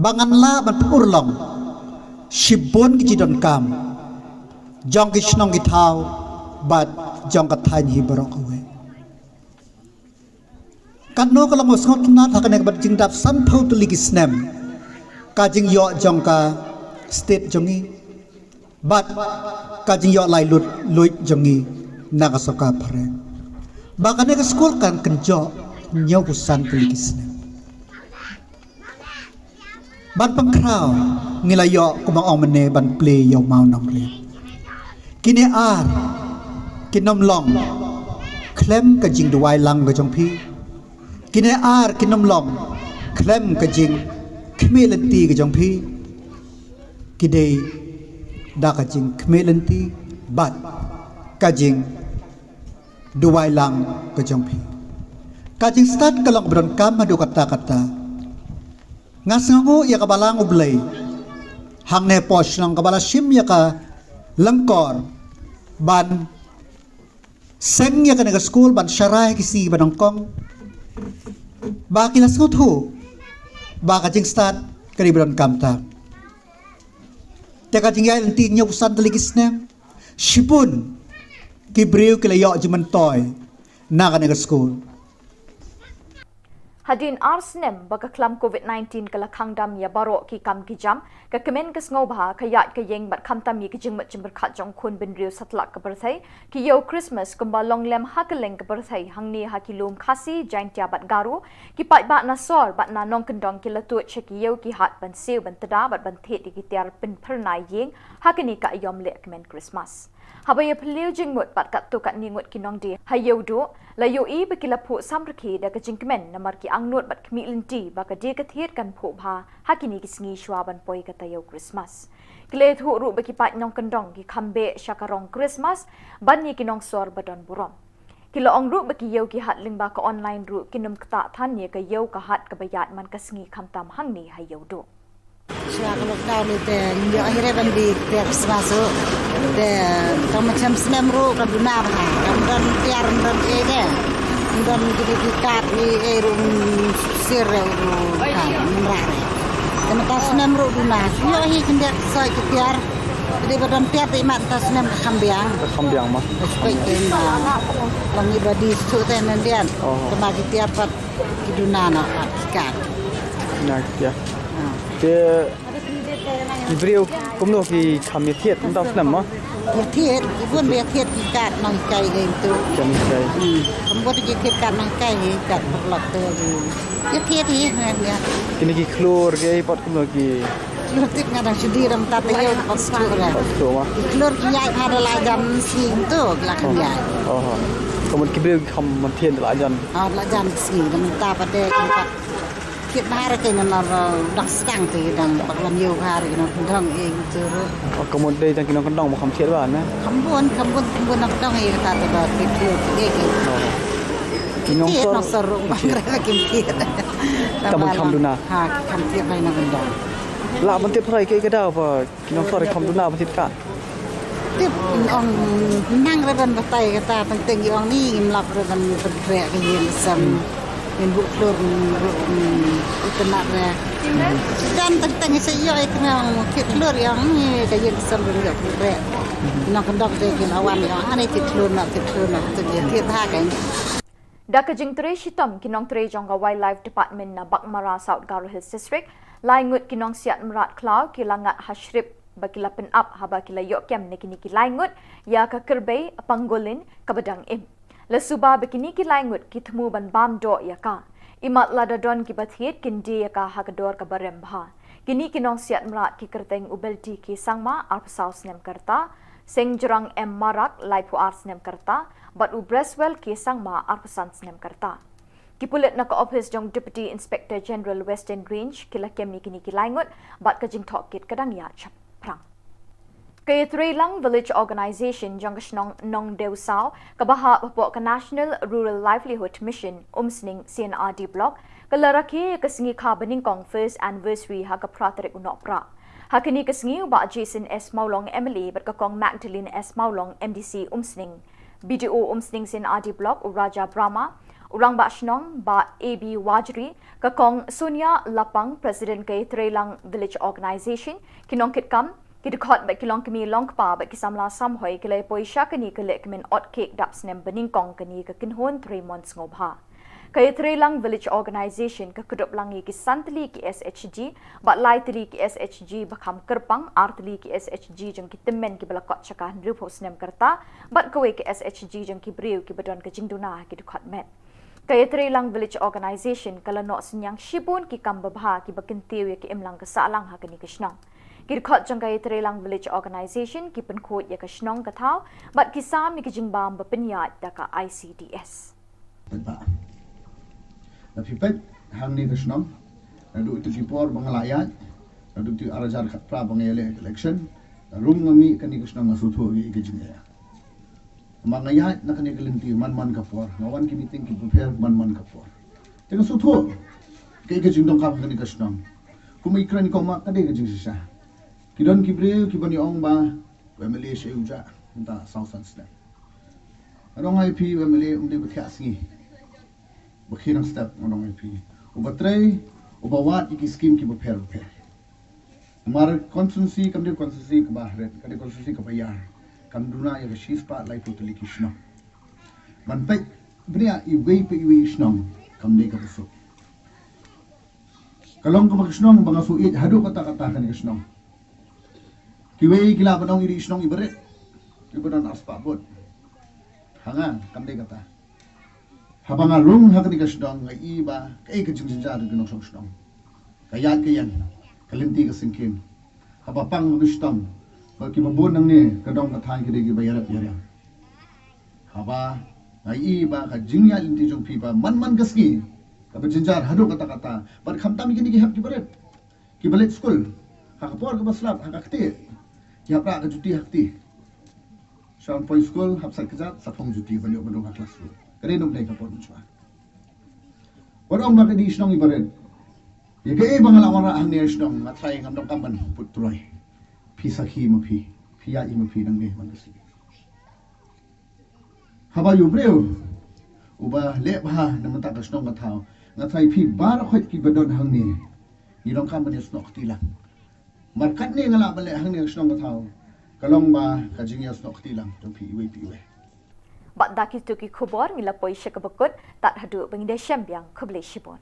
ba ngan lah ban pynurlong shibun ki jingdonkam jong ki shnong ki thaw bad jong ka thaiñ hi baroh kawei. Katno ka long ba sngewtynnat ha kane ka bad jingdap sanphew tylli ki snem ka jingïoh jong ka state jong ngi bad ka jingïoh lai lut luid jong ngi na ka sorkar phareng, ba kane ka skul kan kynjoh hynñiewphew san tylli ki snem. Ban pynkhraw ngi la ïoh, kumba ong mynne, ban plie ïa u mawnongrim. Kine ar kin ym long khlem ka jingduwai lang ka jong phi. Kine ar kin ym long khlem ka jingkhmih lynti ka jong phi. Ki dei da ka jingkhmih lynti bad ka jingduwai lang ka jong phi. Ka jingstad ka long ba donkam haduh katta katta. Nga sngewnguh ïa ka Balang U Blei hangne hapoh shnong kaba la shim ïa ka lyngkor ban seng ïa kane ka skul ban sharai ki sngi ba nyngkong, ba ki la sngewthuh ba ka jingstad ka dei ba donkam tam. Te ka jingïaid lynti hynñiewphew san tylli ki snem, shibun ki briew ki la ïoh jingmyntoi na kane ka skul. Hadien ar snem ba ka khlam covid nineteen ka la khang dam ïa baroh ki kam ki jam, ka kmen ka sngewbha, ka ïaid ka ïeng bad khamtam ïa ki jingmut jingpyrkhat jong u khun bynriew satlak ka pyrthei, ki ïew Christmas kumba long lem ha kylleng ka pyrthei, hangne ha ki lum Khasi, Jaintia bad Garo, ki paidbah na sor bad na nongkyndong ki la tuid sha ki ïew ki hat ban siew ban tda bad ban thied ïa ki tiar pynphyrnai ïing ha kane ka aïom leh kmen Christmas. Haba ïa phylliew jingmut bad katto katne ngut ki nongdie ha Ïewduh, la ïohi ba ki la phuh samrkhie da ka jingkmen namar ki angnud bad khmih lynti ba ka die ka thied kan phuh bha ha kine ki sngi shwa ban poi ka taïew Christmas. Ki la ïathuh ruh ba ki paid nongkyndong ki kham beh sha ka rong Christmas ban ïa ki nongsor ba don burom. Ki la ong ruh ba ki ïew ki hat lyngba ka online ruh kin ym ktah than ïa ka ïew ka hat kaba ïaid man ka sngi khamtam hangne ha Ïewduh. Shuwa ka lockdown te ngi ïoh hi re ban die tiar Christmas ruh. Te tang ma chem snem ruh ka duna bha. Kam don tiar, kam don ei de. Kam don kine ki kat ei ei ruh, sir ruh ka mrah re. Te mynta snem ruh duna. Ïoh hi khyndiat soi ki tiar. Te dei ba don tiar te imat mynta snem ka kham biang. Ka kham biang ma. Ka spek te ma. Long i ba die suk te nang dian. Oh. Te ma ki tiar pat ki duna na pat ki kat. Na ki tiar. Ha. Te ki briew kumno ki kham ïathied mynta u snem ma? Ïathied, ki bun ba ïathied ki kat nonghikai hi tu. Kat nonghikai. Hmm. Kam bun ki thied kat nonghikai hi, kat paralok tu. Ïathied hi, ïa, ïa. Kine ki khlur ki ei pat kumno ki? Khlur tip nga dang shu die dang tat ïa pat shu ra. Pat shu ma. Ki khlur ki ïaid ha da la jan sngi tu, la kham ïaid. Oh. Ka mut ki briew ki kham thied da la jan. Ah, la jan sngi, da mynta pat de, ki pat thied bha re, kane nar, eh, dang sdang te, dang bak lam ïew bha re, ki nongkyndong ei tu re. Oh, ka mut dei tang ki nongkyndong ba kham thied bha ne? Kham bun, kham bun, kham bun nongkyndong ei kata te ba thied khlur te ei. Oh. Ki nongshong ruh ba ngam thied. Tang ban kham duna. Ha, ki kham thied ba ngam duna. Lah ban tip phra ïa kaei ka daw ba ki nongshong ruh kham duna ban thied ka. Tip ong nang re ban batai kata tang teng ong ni ngim lap re ban ban khreh ka ïing ka sem. Ngin buh hlur ruh u tnat re. Dan tang teng sa ïoh ïa kane ong thied hlur ïa ong ni ka ïing ka sem ruh ïoh khreh. Nong kyndok te ki la wan ïa ong ani thied hlur na thied hlur na te thied ha ka. Da ka jingtrei shitom ki nongtrei jong ka Wildlife Department na Baghmara, South Garo Hills District, lai ngut ki nongsiat mrad khlaw ki la ngat ha shrip ba ki la pynap haba ki la ïoh kem na kine ki lai ngut ïa ka kyrbai pangolin kaba dang im. La suba ba kine ki lai ngut ki thmu ban bam doh ïa ka. Imat lada don kiba thied kin die ïa ka ha ka dor kaba rem bha. Kine ki nongsiat mrad ki kyrteng u Belti K Sangma, arphew saw snem ka rta, Sengjrang M Marak, laiphew ar snem ka rta, bad u Breswell K Sangma, arphew san snem ka rta. Ki pulit na ka ophis jong Deputy Inspector General Western Range ki la kem ïa kine ki lai ngut bad ka jingtohkit ka dang ïaid shaphrang. Ka Ïatreilang Village Organization jong ka shnong Nongdewsaw kaba hap hapoh ka National Rural Livelihood Mission Umsning C&RD Block ka la rakhe ïa ka sngi kha ba nyngkong first anniversary ha ka phra tarik u Nohprah. Ha kane ka sngi u Bah Jason S Mawlong M L A bad ka Kong Magdalene S Mawlong M D C Umsning, B D O Umsning C&RD Block u Raja Brahma, u Rangbah Shnong Bah A B Wajri, ka Kong Sonia Lapang, President ka Ïatreilang Village Organization, ki nongkitkam, ki dkhot bad ki longkmie longkpa bad ki samla samhoi ki la ïa poi sha kane ka lehkmen ot cake dap snem ba nyngkong kane ka kynhun trei mon sngewbha. Ka Ïatreilang Village Organization ka kdup lang ïa ki san tylli ki S H G bad lai tylli ki S H G ba kham kyrpang, ar tylli ki S H G jong ki tymmen kiba la kot sha ka hynriewphew snem ka rta bad kawei ka S H G jong ki briew kiba don ka jingduna ha ki dkhot met. Ka Ïatreilang Village Organization ka la noh synñiang shibun ki kam babha kiba kyntiew ïa ka imlang ka sahlang ha kane ka shnong. Ki dkhot jong ka Ïatreilang Village Organization ki pynkhuid ïa ka shnong ka thaw bad ki sam ïa ki jingbam ba pynïaid da ka I C D S. Peit ba na phi peit hangne ka shnong, naduh ïa ki por ba nga la ïaid, naduh ïa ki ar hajar khatphra ba nga ïaleh election, ruh nga mih kane ka shnong nga sngewthuh ïa ka jingeh. Ba nga ïaid na kane ka lynti man man ka por, nga wan ki meeting kiba pher man man ka por. Te nga sngewthuh kaei ka jingdonkam kane ka shnong. Kum i kren i kong ma ka dei ka jingshisha. Ki don ki briew kiban ïa ong ba u M L A shei u jah mynta saw san snem. Nga ong ïa phi u M L A um dei ba thiah sngi. Ba khie nang step nga ong ïa phi. Uba trei, uba wad ïa ki skim kiba pher ba pher. Namar constituency kam dei constituency kaba hret, ka dei constituency kaba ïar. Kam duna ïa ka shispah laiphew tylli ki shnong. Ban peit bniah iwei pa iwei i shnong kam dei kaba suk. Ka long kaba ka shnong ba nga shu ïeit haduh katta katta kane ka shnong. Kiwei ki lah ban ong i dei i shnong iba rit, iba don arspah vote. Ha nga kam dei kata. Haba nga rung ha kane ka shnong nga i ba kaei ka jingjynjar jong ki nongshong shnong. Ka ïaid ka ïeng, ka lynti ka syngkien. Haba pang ha ka shitom ba kiba bun nangne ka dong ka thaiñ ki dei kiba ïarap ïarem. Haba nga i ba ka jingïaid lynti jong phi ba man man ka sngi kaba jynjar haduh katta katta. Bad khamtam ïa kine ki hep kiba rit, kiba leit skul, ha ka por kaba slap ha ka kti, ki hap rah ka juti ha kti. Sha poi skul hap sait kjat, sa phong juti ban ïoh ban rung ha klas skul. Ka dei nongdei ka por mynshuwa. Wat ong ba ka dei shnong iba rit. Ïa kaei ba nga la wanrah hangne shnong, nga tharai ngam donkam ban put troi. Phi sakhi ma phi, phi ïa i ma phi nangne man ka sngi. Haba ïa u briew uba leh bha na mynta ka shnong ka thaw, nga tharai phi baroh khoit kiba don hangne ngi donkam ban ïasnoh kti lang. Mar katne nga lah ban leh hangne ka shnong ka thaw, ka long ba ka jingïasnoh kti lang jong phi iwei pa iwei. Bad da kito ki khubor ngi la poi sha kaba kut, tad haduh ba ngin ïashem biang, khublei shibun.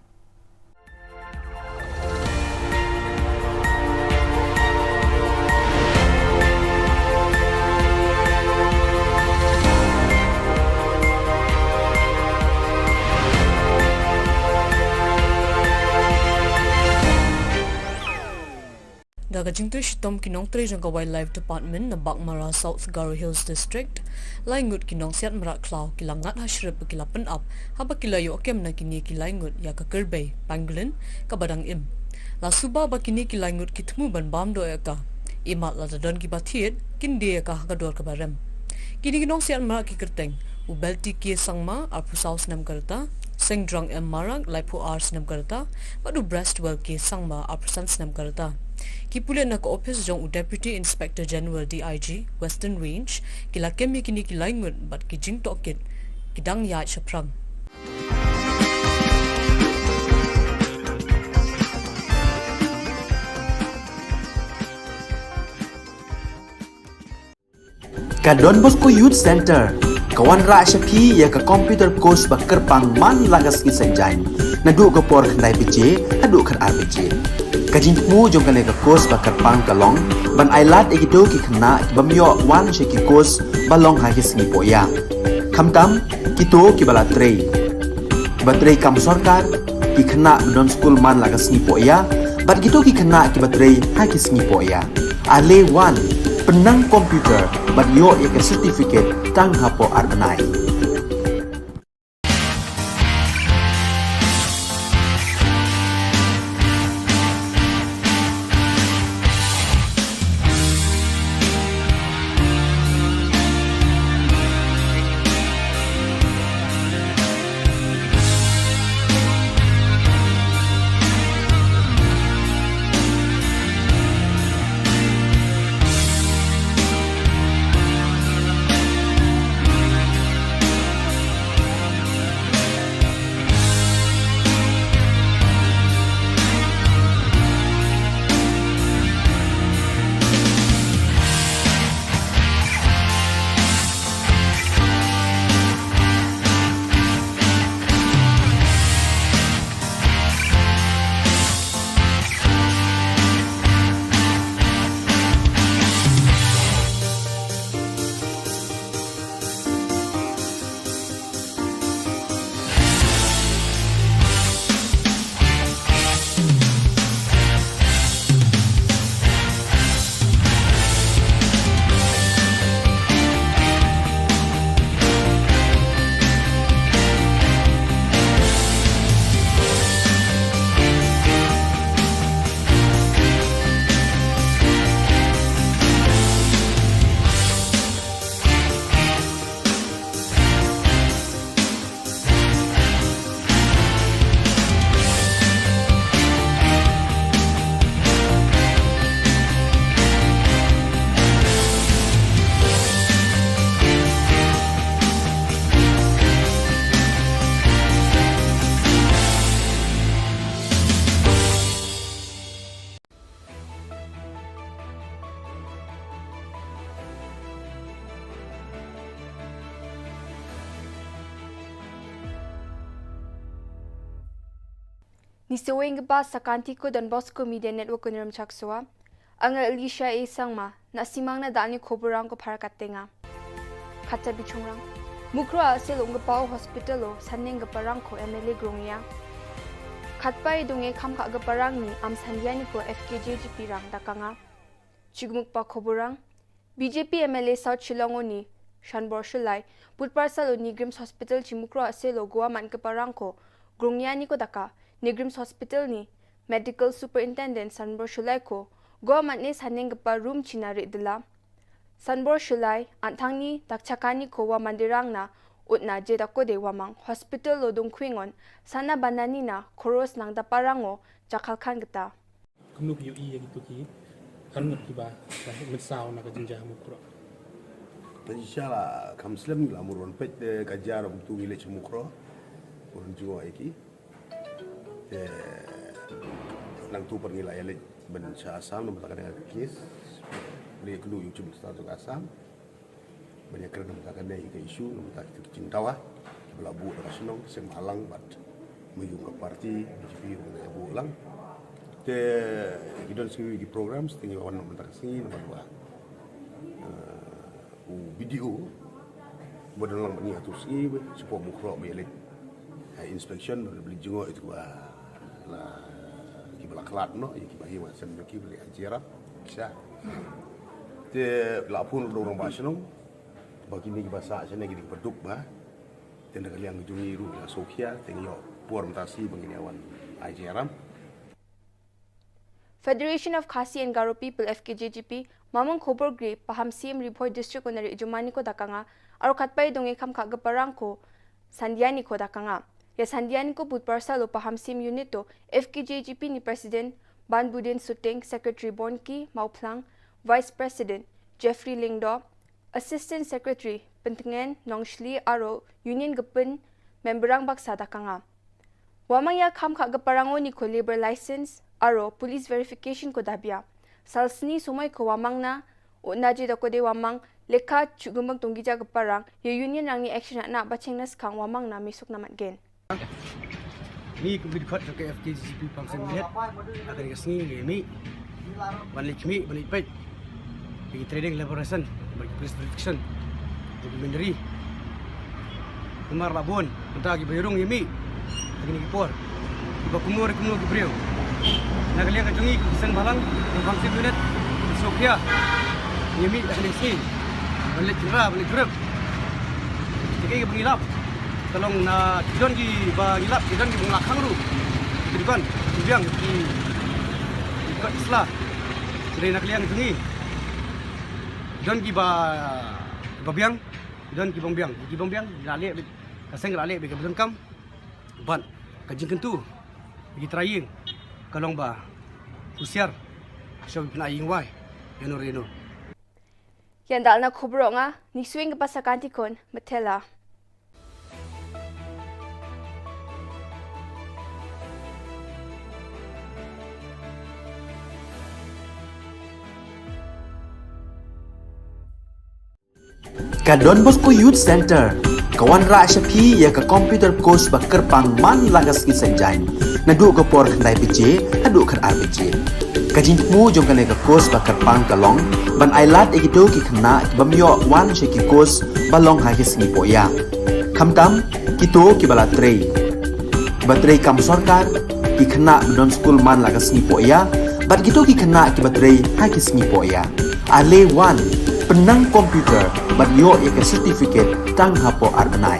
Da ka jingtrei shitom ki nongtrei jong ka Wildlife Department na Baghmara, South Garo Hills District, lai ngut ki nongsiat mrad khlaw ki la ngat ha shrip ba ki la pynap haba ki la ïoh kem na kine ki lai ngut ïa ka kyrbai pangolin kaba dang im. La suba ba kine ki lai ngut ki thmu ban bam doh ïa ka. Imat lada don kiba thied kin die ïa ka ha ka dor kaba rem. Kine ki nongsiat mrad ki kyrteng U Belty K Sangma, arphew saw snem ka rta, Sengdrong M Marak, laiphew ar snem ka rta, bad u Brestwell K Sangma, arphew san snem ka rta. Ki pulit na ka ophis jong u Deputy Inspector General, D I G, Western Range, ki la kem ïa kine ki lai ngut bad ki jingtohkit ki dang ïaid shaphrang. Ka Don Bosco Youth Centre ka wanrah sha phi ïa ka computer course ba kyrpang man la ka sngi Saitjaiñ, naduh ka por khyndai baje haduh khatar baje. Ka jingthmu jong kane ka course ba kyrpang ka long ban ailad ïa kito ki khynnah ki bym ïoh wan sha ki course ba long ha ki sngi pohïa, khamtam kito kiba la trei, kiba trei kam sorkar, ki khynnah ba don skul man la ka sngi pohïa, bad kito ki khynnah kiba trei ha ki sngi pohïa. Ale wan, pynnang computer bad ïoh ïa ka certificate tang hapoh ar bnai. Ngi sa weng kpa sa ka Antico Don Bosco Media Network Kynrem Chaksoa. Anga Alicia A Sangma, na simang na dani khubor rang ko phar katenga. Kata bichungrang. Mukroh Arsilo ong kpa o hospital o saneng kpa rang ko M L A Grongya. Khatpai dunge kham kha kpa rang ni am sandiani ko F K J G P rang dakanga. Chigmuk pa khubor rang. B J P M L A South Shillong o ni Shanbor Shullai, Budpar sal o ni Grims Hospital chi Mukroh Arsilo goa man kpa rang ko Grongya ni ko daka, ni Grims Hospital ni Medical Superintendent Shanbor Shullai ko goa man ne saneng kpa room china re dela. Shanbor Shullai, anthang ni dak chakani ko wa mandirang na utna je dako de wamang hospital o dungkhwingon sana banani na khoros nang daparang o jakhalkhan kta. Kumno phi ïohi ïa kito ki arngut kiba la mih saw na ka jingjia ha Mukroh? Te shisha la kham slem, la mut wan peit te ka jia ruh kumto ngi leit sha Mukroh. Wan jngoh ïa ki. Te nangtu pat ngi la ïaleit ban sha Assam namar kane ka case. Leit kumno ïa u Chief Minister jong ka Assam. Ban ïakren namar kane ka issue, namar kita ki jingdawa kiba la buh da ka shnong, seng bhalang bad ma ïung ka party B J P ruh ka buh lang. Te ki don sngi ki programs te ngi wan namar ka sngi namar ba, eh, u B D O ba don lang bad ngi ha tu sngi ba shu pom Mukroh ba ïaleit, eh, inspection ba la jngoh ïa kiba la, kiba la khlad noh, ïa kiba hi wa sem ïa kiba la jia rap. Sha te la phone ruh da u rangbah shnong. Ba kine kiba sah shane kine kiba duk ba. Te na ka liang jong ngi ruh la sngewkhia, te ngi ïoh por mynta shi ba ngin ïa wan ai jingïarap. Federation of Khasi and Garo People, F K G G P, Mamang Khobor Gri, Pahamsyiem Ri Bhoi District Honorary Jumani ko da ka nga, aro katba i dong i kham kha ka parang ko Sandiani ko da ka nga. Ïa Sandiani ko bud parsal u Pahamsyiem Unit to, F K G G P ni President Banbudin Suting, Secretary Bonki Mawphlang, Vice President Jeffrey Lyngdoh, Assistant Secretary Pyntngen Nongshli aro Union ka pyn memberang baksa da ka nga. Wamang ïa kham kha ka parang o ni ko labour license aro police verification ko da bia. Salsni sumoi ko wamang na, u naji da ko de wamang, lekha chu gumbang tunggi ja ka parang, ïa Union rang ni action na ba cheng na skhang wamang na misuk na mat gen. Ni kum ki dkhot ka F K G G P Pahamsyiem Unit, ha kane ka sngi ngi mih ban leit khmih, ban leit peit ïa ki trading labour license, ban ki police verification, documentary. Kumar la bun, mynta ki ba ïarung ïa mih ha kine ki por. Ki ba kumno re kumno ki briew. Na ka liang ka jong ngi ki seng bhalang, Pahamsyiem Unit, ki sngewkhia ïa mih ha kane ka sngi ban leit kynrad, ban leit jurip. Te kaei kaba ngi lap, ka long na ki don kiba ngi lap, ki don kiba ngi la khang ruh. Ki dukan, ki biang, ki, ki dukan ki sla. Te na ka liang jong ngi, ki don kiba, kiba biang, ki don kiba ym biang, ki bym biang, ki la leh beit, ka seng ka la leh beit kaba donkam. Bad ka jingkyntu ïa ki trai ïing ka long ba husiar, shuwa ba pynïaid ïing wai ïano re ïano. Ïa ndalna khubor nga, ngi shu ïeng ka basa kan ti khun, matela. Ka Don Bosco Youth Center ka wanrah sha phi ïa ka computer course ba kyrpang man la ka sngi Saitjaiñ, naduh ka por khyndai baje haduh khatar baje. Ka jingthmu jong kane ka course ba kyrpang ka long ban ailad ïa kito ki khynnah ki bym ïoh wan sha ki course ba long ha ki sngi pohïa. Khamtam kito kiba la trei, kiba trei kam sorkar, ki khynnah ba don skul man la ka sngi pohïa, bad kito ki khynnah kiba trei ha ki sngi pohïa. Ale wan, pynnang computer bad ïoh ïa ka certificate tang hapoh ar bnai.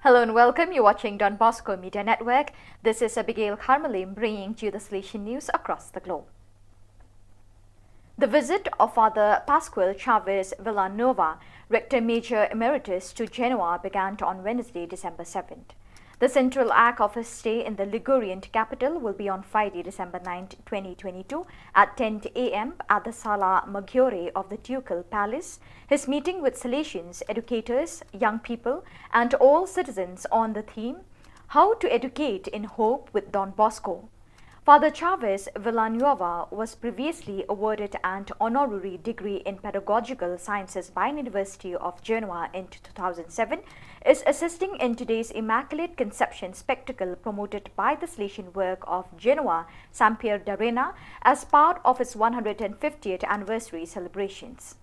Hello and welcome. You're watching Don Bosco Media Network. This is Abigail Kharmalim bringing to you the Salesian news across the globe. The visit of Father Pascual Chavez Villanova, Rector Major Emeritus, to Genoa began on Wednesday, December seventh. The central act of his stay in the Ligurian capital will be on Friday, December ninth, twenty twenty-two, at ten a m at the Sala Maggiore of the Ducal Palace. His meeting with Salesians, educators, young people, and all citizens on the theme, "How to Educate in Hope with Don Bosco." Father Chavez Villanueva was previously awarded an honorary degree in pedagogical sciences by University of Genoa in two thousand seven, is assisting in today's Immaculate Conception spectacle promoted by the Salesian work of Genoa, Sampier d'Arena, as part of his one hundred fiftieth anniversary celebrations.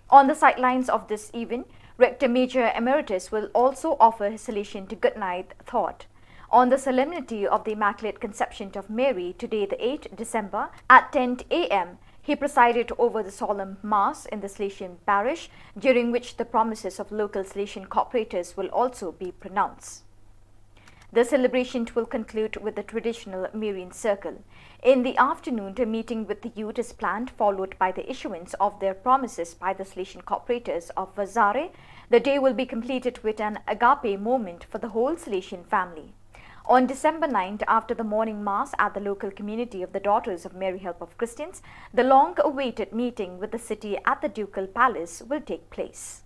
On the sidelines of this event, Rector Major Emeritus will also offer his Salesian goodnight thought. On the solemnity of the Immaculate Conception of Mary, today, the eighth December, at ten a m, he presided over the solemn Mass in the Salesian parish, during which the promises of local Salesian cooperators will also be pronounced. The celebration will conclude with the traditional Marian Circle. In the afternoon, a meeting with the youth is planned, followed by the issuance of their promises by the Salesian cooperators of Vazare. The day will be completed with an agape moment for the whole Salesian family. On December ninth, after the morning mass at the local community of the Daughters of Mary Help of Christians, the long-awaited meeting with the city at the Ducal Palace will take place.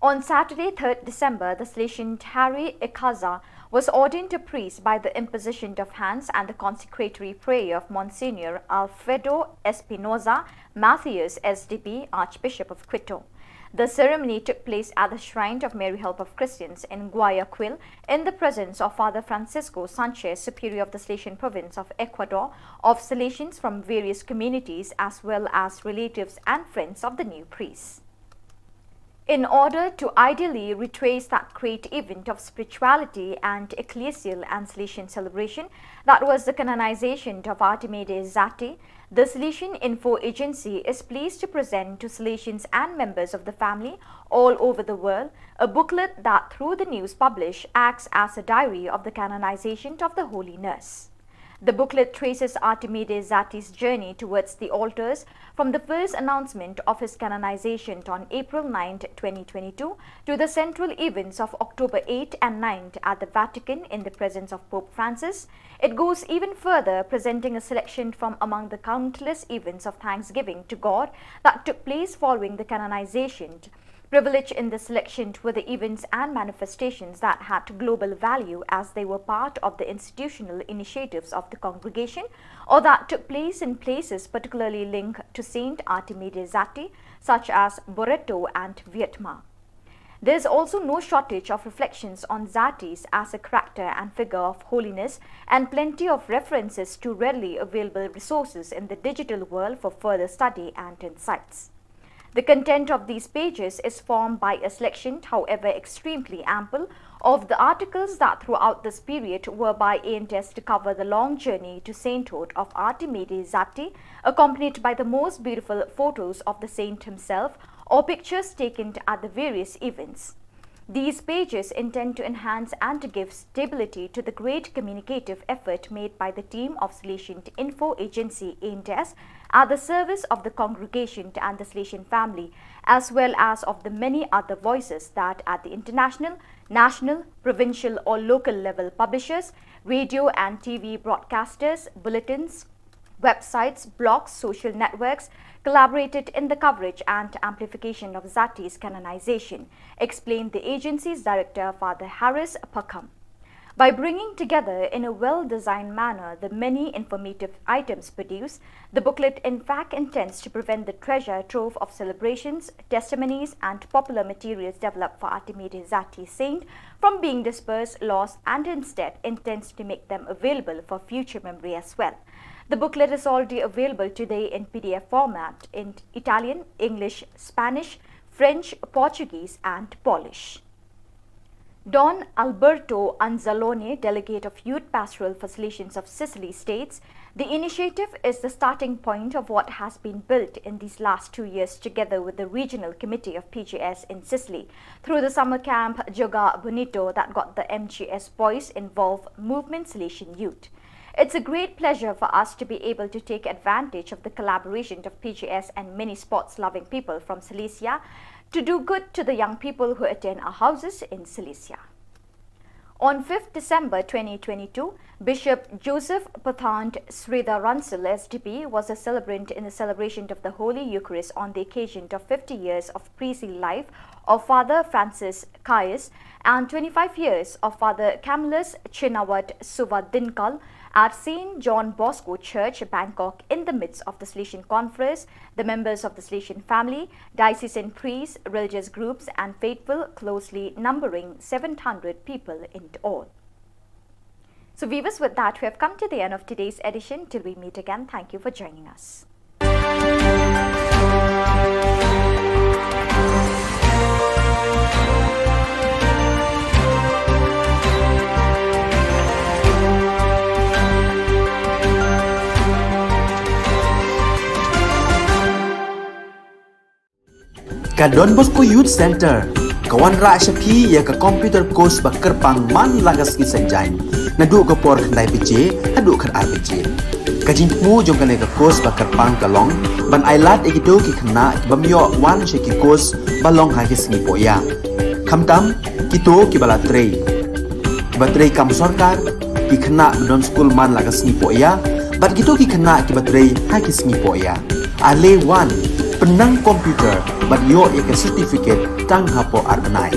On Saturday, third December, the Salesian Harry Ikaza was ordained a priest by the imposition of hands and the consecratory prayer of Monsignor Alfredo Espinoza Macias, S D B, Archbishop of Quito. The ceremony took place at the Shrine of Mary Help of Christians in Guayaquil, in the presence of Father Francisco Sanchez, Superior of the Salesian Province of Ecuador, of Salesians from various communities, as well as relatives and friends of the new priest. In order to ideally retrace that great event of spirituality and ecclesial and Salesian celebration, that was the canonization of Artimide Zatti, the Salesian Info Agency is pleased to present to Salesians and members of the family all over the world a booklet that, through the news published, acts as a diary of the canonization of the Holy Nurse. The booklet traces Artimide Zatti's journey towards the altars, from the first announcement of his canonization on April ninth, twenty twenty-two, to the central events of October eighth and ninth at the Vatican in the presence of Pope Francis. It goes even further, presenting a selection from among the countless events of thanksgiving to God that took place following the canonization. Privileged in this selection were the events and manifestations that had global value, as they were part of the institutional initiatives of the congregation or that took place in places particularly linked to Saint Artimide Zatti, such as Barreto and Vietma. There is also no shortage of reflections on Zattis as a character and figure of holiness, and plenty of references to readily available resources in the digital world for further study and insights. The content of these pages is formed by a selection, however extremely ample, of the articles that throughout this period were by A and S to cover the long journey to sainthood of Artimide Zatti, accompanied by the most beautiful photos of the saint himself or pictures taken at the various events. These pages intend to enhance and to give stability to the great communicative effort made by the team of Salesian Info Agency A and S at the service of the congregation and the Salesian family, as well as of the many other voices that at the international, national, provincial or local level publishers, radio and T V broadcasters, bulletins, websites, blogs, social networks collaborated in the coverage and amplification of Zatti's canonization, explained the agency's director, Father Harris Pakham. By bringing together in a well-designed manner the many informative items produced, the booklet in fact intends to prevent the treasure trove of celebrations, testimonies, and popular materials developed for Artimide Zatti Saint from being dispersed, lost, and instead intends to make them available for future memory as well. The booklet is already available today in P D F format in Italian, English, Spanish, French, Portuguese, and Polish. Don Alberto Anzalone, Delegate of Youth Pastoral for Salesians of Sicily, states, "The initiative is the starting point of what has been built in these last two years together with the Regional Committee of P G S in Sicily through the summer camp Joga Bonito that got the M G S boys involved, Movement Salesian Youth. It's a great pleasure for us to be able to take advantage of the collaboration of P G S and many sports-loving people from Silesia to do good to the young people who attend our houses in Silesia." On fifth December twenty twenty-two, Bishop Joseph Pathan Sridhar Runsel S D P was a celebrant in the celebration of the Holy Eucharist on the occasion of fifty years of priestly life of Father Francis Caius and twenty-five years of Father Camillus Chinawat Suva Dinkal at Saint John Bosco Church, Bangkok, in the midst of the Salesian Conference, the members of the Salesian family, diocesan priests, religious groups, and faithful, closely numbering seven hundred people in all. So, viewers, with that, we have come to the end of today's edition. Till we meet again, thank you for joining us. Ka Don Bosco Youth Centre ka wanrah sha phi ïa ka computer course ba kyrpang man la ka sngi Saitjaiñ, naduh ka por khyndai baje haduh khatar baje. Ka jingthmu jong kane ka course ba kyrpang ka long ban ailad ïa kito ki khynnah ki bym ïoh wan sha ki course ba long ha ki sngi pohïa, khamtam kito kiba la trei, kiba trei kam sorkar, ki khynnah ba don skul man la ka sngi pohïa, bad kito ki khynnah kiba trei ha ki sngi pohïa. Ale wan, pynnang computer bad ïoh ïa ka certificate tang hapoh ar bnai.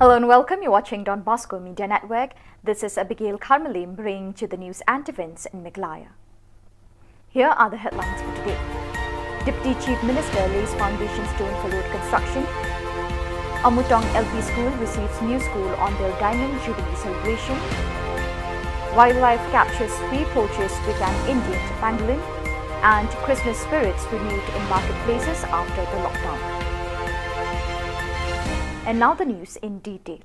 Hello and welcome. You're watching Don Bosco Media Network. This is Abigail Kharmalim bringing to the news and events in Meghalaya. Here are the headlines for today. Deputy Chief Minister lays foundation stone for road construction. Amutong L P School receives new school on their Diamond Jubilee celebration. Wildlife captures three poachers with an Indian pangolin. And Christmas spirits renewed in marketplaces after the lockdown. And now the news in detail.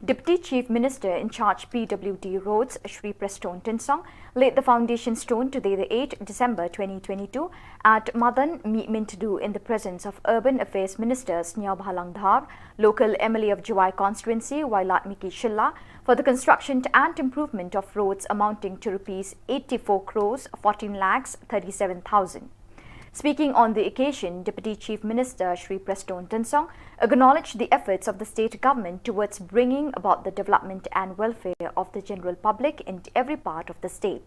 Deputy Chief Minister in charge P W D Roads, Shri Prestone Tynsong, laid the foundation stone today, the eighth December twenty twenty-two, at Madan Mihmyntdu in the presence of Urban Affairs Minister Sniawbhalang Dhar, local M L A of Jowai constituency, Wailadmiki Shylla, for the construction and improvement of roads amounting to rupees eighty-four crores fourteen lakhs thirty-seven thousand. Speaking on the occasion, Deputy Chief Minister Shri Prestone Tynsong acknowledged the efforts of the state government towards bringing about the development and welfare of the general public in every part of the state.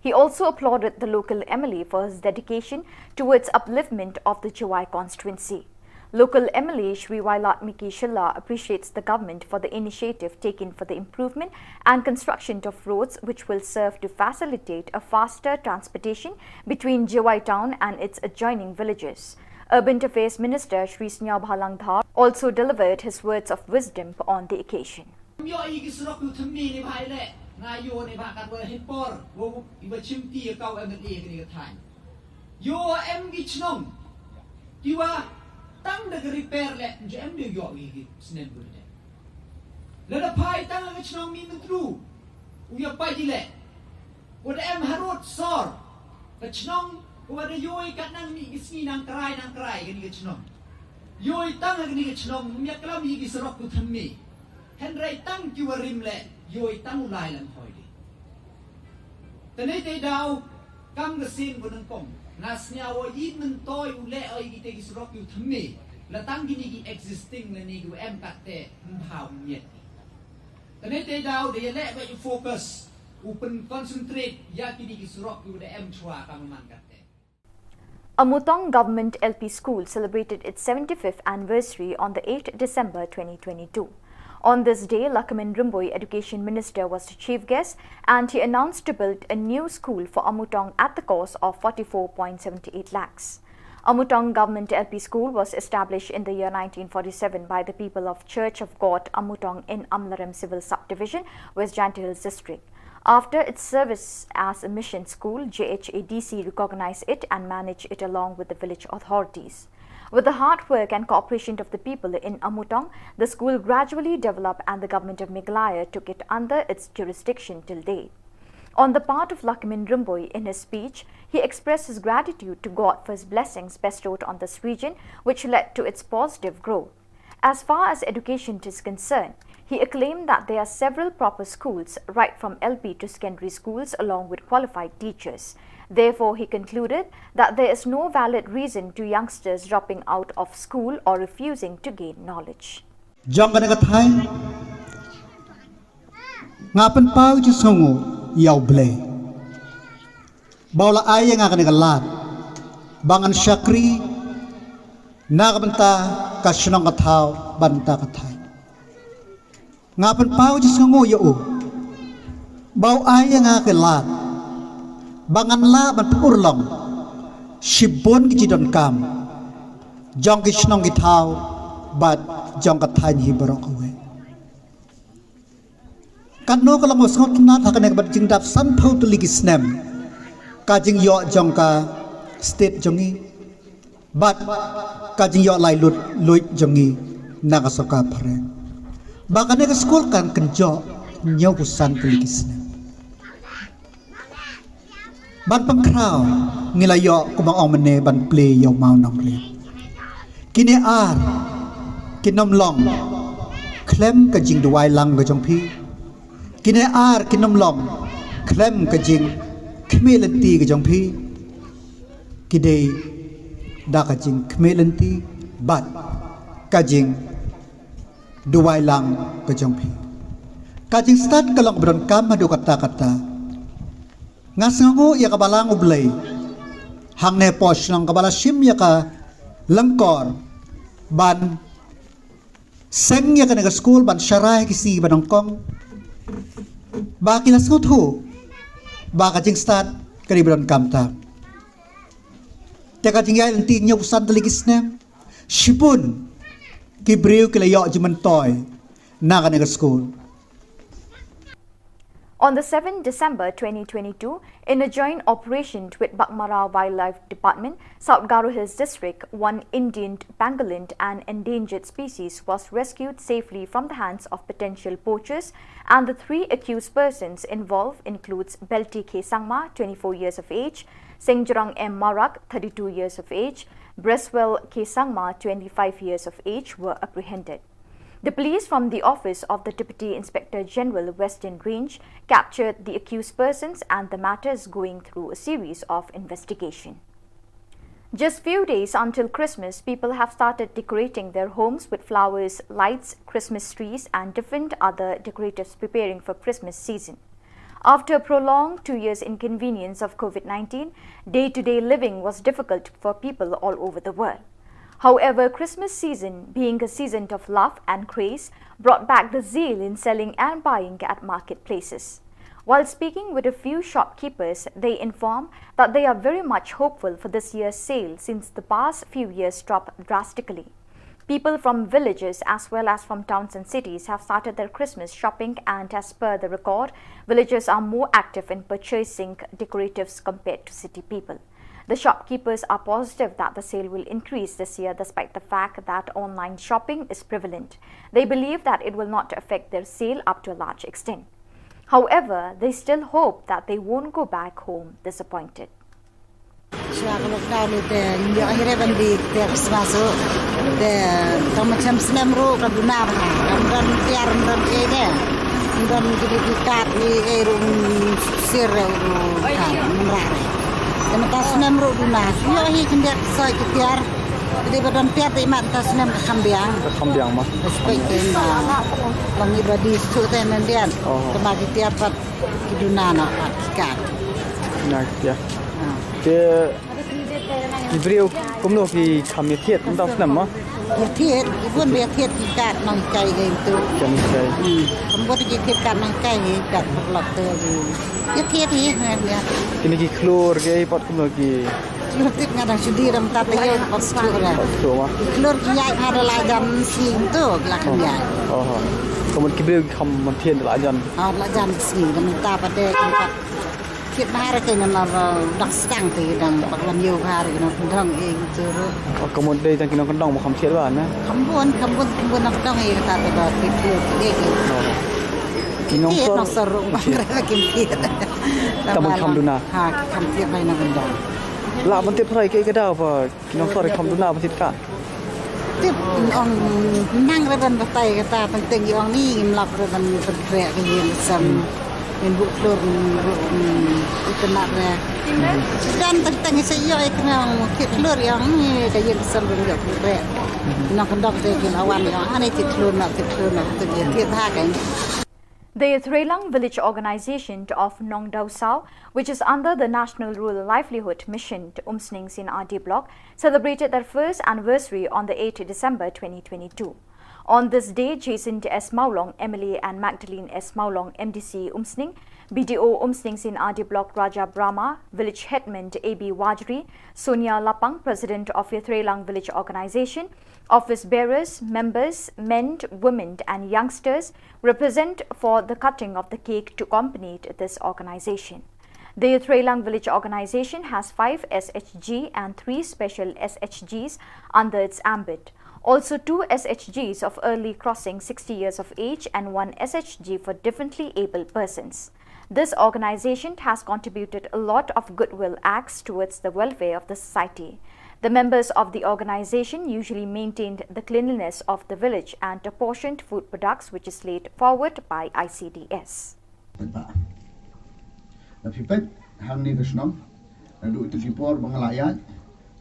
He also applauded the local M L A for his dedication towards upliftment of the Jowai constituency. Local M L A Shri Wailadmiki Shylla appreciates the government for the initiative taken for the improvement and construction of roads, which will serve to facilitate a faster transportation between Jowai town and its adjoining villages. Urban Affairs Minister Shri Sniawbhalang Dhar also delivered his words of wisdom on the occasion. Ïoh ïa ki surok ïa u thymme ne bha ïaleh, nga ïoh ne bha katba hynpor, wa u, iwa chimti ïa ka u M L A kane ka thaiñ. Ïoh em ki chnong kiwa tang da ka repair leh, ym ju em de u ïoh ïa ki snem ba dei. Lada phai tang ka chnong Mihmyntdu, u ïa pait ïaleh. Wa da em harud sor, ka chnong, wa da ïoh ïa ka nang ni ki sngi nang krai, nang krai, kane ka chnong. Ïoh ïa tang kane ka chnong, ym ïa klam ïa ki surok ïa u thymme. Hynrei tang kiwa rim leh, ïoh ïa tang u lai lam hoi de. Tane te daw, kam ka sien ba nyngkong. Nga sniaw wa i myntoi u leh oi ki te ki surok ïa u thymme. La tang kine ki existing lane kiwa em kat te ym bha u miet. Tane te daw da ïaleh ba i focus u pyn concentrate ïa kine ki surok kiwa da em chwa ka man kat te. Amutong Government L P School celebrated its seventy-fifth anniversary on the eighth December twenty twenty-two. On this day, Lahkmen Rymbui, Education Minister, was the chief guest and he announced to build a new school for Amutong at the cost of forty-four point seven eight lakhs. Amutong Government L P School was established in the year nineteen forty-seven by the people of Church of God Amutong in Amlarem Civil Subdivision, West Jaintia Hills District. After its service as a mission school, J H A D C recognized it and managed it along with the village authorities. With the hard work and cooperation of the people in Amutong, the school gradually developed and the government of Meghalaya took it under its jurisdiction till date. On the part of Lahkmen Rymbui, in his speech, he expressed his gratitude to God for his blessings bestowed on this region, which led to its positive growth. As far as education is concerned, he acclaimed that there are several proper schools, right from L P to secondary schools, along with qualified teachers. Therefore, he concluded that there is no valid reason to youngsters dropping out of school or refusing to gain knowledge. Jong kane ka thaiñ, nga pynpaw jingsngewnguh ïa U Blei ba u la ai ïa nga kane ka lad ba ngan shakri na ka bynta ka shnong ka thaw bad na ka bynta ka thaiñ. Nga pynpaw jingsngewnguh ïa u ba u ai ïa nga ka lad ba ngan lah ban pynurlong shibun ki jingdonkam jong ki shnong ki thaw bad jong ka thaiñ hi baroh kawei. Katno ka long ba sngewtynnat ha kane ka bynta jingdap sanphew tylli ki snem ka jingïoh jong ka state jong ngi bad ka jingïoh laitluid jong ngi na ka sorkar phareng ba kane ka skul kan kynjoh hynñiewphew san tylli ki snem. Ban pynkhraw ngi la ïoh kumba ong mynne ban plie ïa u mawnongrim. Kine ar kin ym long khlem ka jingduwai lang ka jong phi. Kine ar kin ym long khlem ka jingkhmih lynti ka jong phi. Ki dei da ka jingkhmih lynti bad ka jingduwai lang ka jong phi. Ka jingstad ka long ba donkam haduh katta katta. Nga sngewnguh ïa ka Balang U Blei hangne hapoh shnong kaba la shim ïa ka lyngkor ban seng ïa kane ka skul ban sharai ki sngi ba nyngkong ba ki la sngewthuh ba ka jingstad ka dei ba donkam tam. Te ka jingïaid lynti hynñiewphew san tylli ki snem shibun ki briew ki la ïoh jingmyntoi na kane ka skul. On the seventh December twenty twenty-two, in a joint operation with Baghmara Wildlife Department, South Garo Hills District, one Indian pangolin, an endangered species, was rescued safely from the hands of potential poachers, and the three accused persons involved includes Belti K Sangma, twenty-four years of age, Sengjrong M Marak, thirty-two years of age, Breswell K Sangma, twenty-five years of age, were apprehended. The police from the office of the Deputy Inspector General, Western Range, captured the accused persons and the matter is going through a series of investigation. Just few days until Christmas, people have started decorating their homes with flowers, lights, Christmas trees, and different other decoratives preparing for Christmas season. After a prolonged two years inconvenience of COVID nineteen, day-to-day living was difficult for people all over the world. However, Christmas season, being a season of love and grace, brought back the zeal in selling and buying at marketplaces. While speaking with a few shopkeepers, they inform that they are very much hopeful for this year's sale since the past few years dropped drastically. People from villages as well as from towns and cities have started their Christmas shopping, and as per the record, villagers are more active in purchasing decoratives compared to city people. The shopkeepers are positive that the sale will increase this year despite the fact that online shopping is prevalent. They believe that it will not affect their sale up to a large extent. However, they still hope that they won't go back home disappointed. Shuwa ka lockdown ni te ngin ïoh hi re ban die te Christmas ruh. Te tang ma chem snem ruh ka duna bha. Kam don tiar, kam don ei de. Kam don kine ki kat ni ei ruh, sir ruh ka mrah re. Te mynta snem ruh duna. Ïoh hi khyndiat soi ki tiar. Te dei ba don tiar te imat mynta snem ka kham biang. Ka kham biang ma. Respect te ma. Long i ba die suk te myndiat. Oh. Te ma ki tiar pat ki duna noh pat ki kat. Na ki tiar. Ah. Te ki briew kumno ki kham ïathied mynta snem ma? Ïathied, ki bun ba ïathied ki kat nonghikai ïa tu. Kan kai. Hmm. Kam bun ki thied kat nonghikai hi kat paralok te. Ïathied hi ngan ïa. Kine ki khlur ki ei pat kumno ki. Khlur tip nga dang shu die dang tat ïa pat suk ra. Pat suk ma. Ki khlur ki ïaid ha da la jan sngi tu la kham ïaid. Oh. Ka mut ki briew ki kham thied da la jan. Ah, la jan sngi da mynta pat de ki pat. Thied bha re, ki nang lar, eh, dak sdang te dang bak lam ïew bha re, ki nongkyndong ïa ki tu ruh. Oh, ka mut dei tang ki nongkyndong ba kham thied bha ne? Kham bun, kham bun, kham bun nongkyndong ïa kata te ba thied thied ïa ki. Oh. Ki nongsor. Thied nongsor ruh bang re ba kim thied. Tang ba kham duna. Ha, kham thied ba nongkyndong. Lah ban tip phrai kaei ka daw ba ki nongsor kham duna ban thied kat. Tip, ong nang re ban batai kata, teng teng ong ni ngim lap re ban pynkreh ka ïing ka sem. Ngin buh khlur, ngin buh, mm, itynnad re. Dan teng teng sa ïoh i khnang thied khlur ong ni ka ïing ka sem ban ïoh pynkreh. Nongkyndong te ki la wan ong ani thied khlur noh, thied khlur noh, te ki thied bha kein. The Yathreilang Village Organization of Nongdausau, which is under the National Rural Livelihood Mission, Umsning C and R D Block, celebrated their first anniversary on the eighth December twenty twenty-two. On this day, Jacinta S Mawlong, M L A, and Magdalene S Mawlong, M D C Umsning, B D O Umsning C and R D Block Raja Brahma, Village Headman A B Wajri, Sonia Lapang, President of Yathreilang Village Organization, office bearers, members, men, women, and youngsters were present for the cutting of the cake to accompany this organization. The Yathreilang Village Organization has five S H G and three special S H Gs under its ambit. Also, two S H Gs of early crossing sixty years of age and one S H G for differently abled persons. This organization has contributed a lot of goodwill acts towards the welfare of the society. The members of the organization usually maintained the cleanliness of the village and apportioned food products, which is laid forward by I C D S. Peit ba. Da phi peit hangne ka shnong. Naduh tu ki por ba nga la ïaid.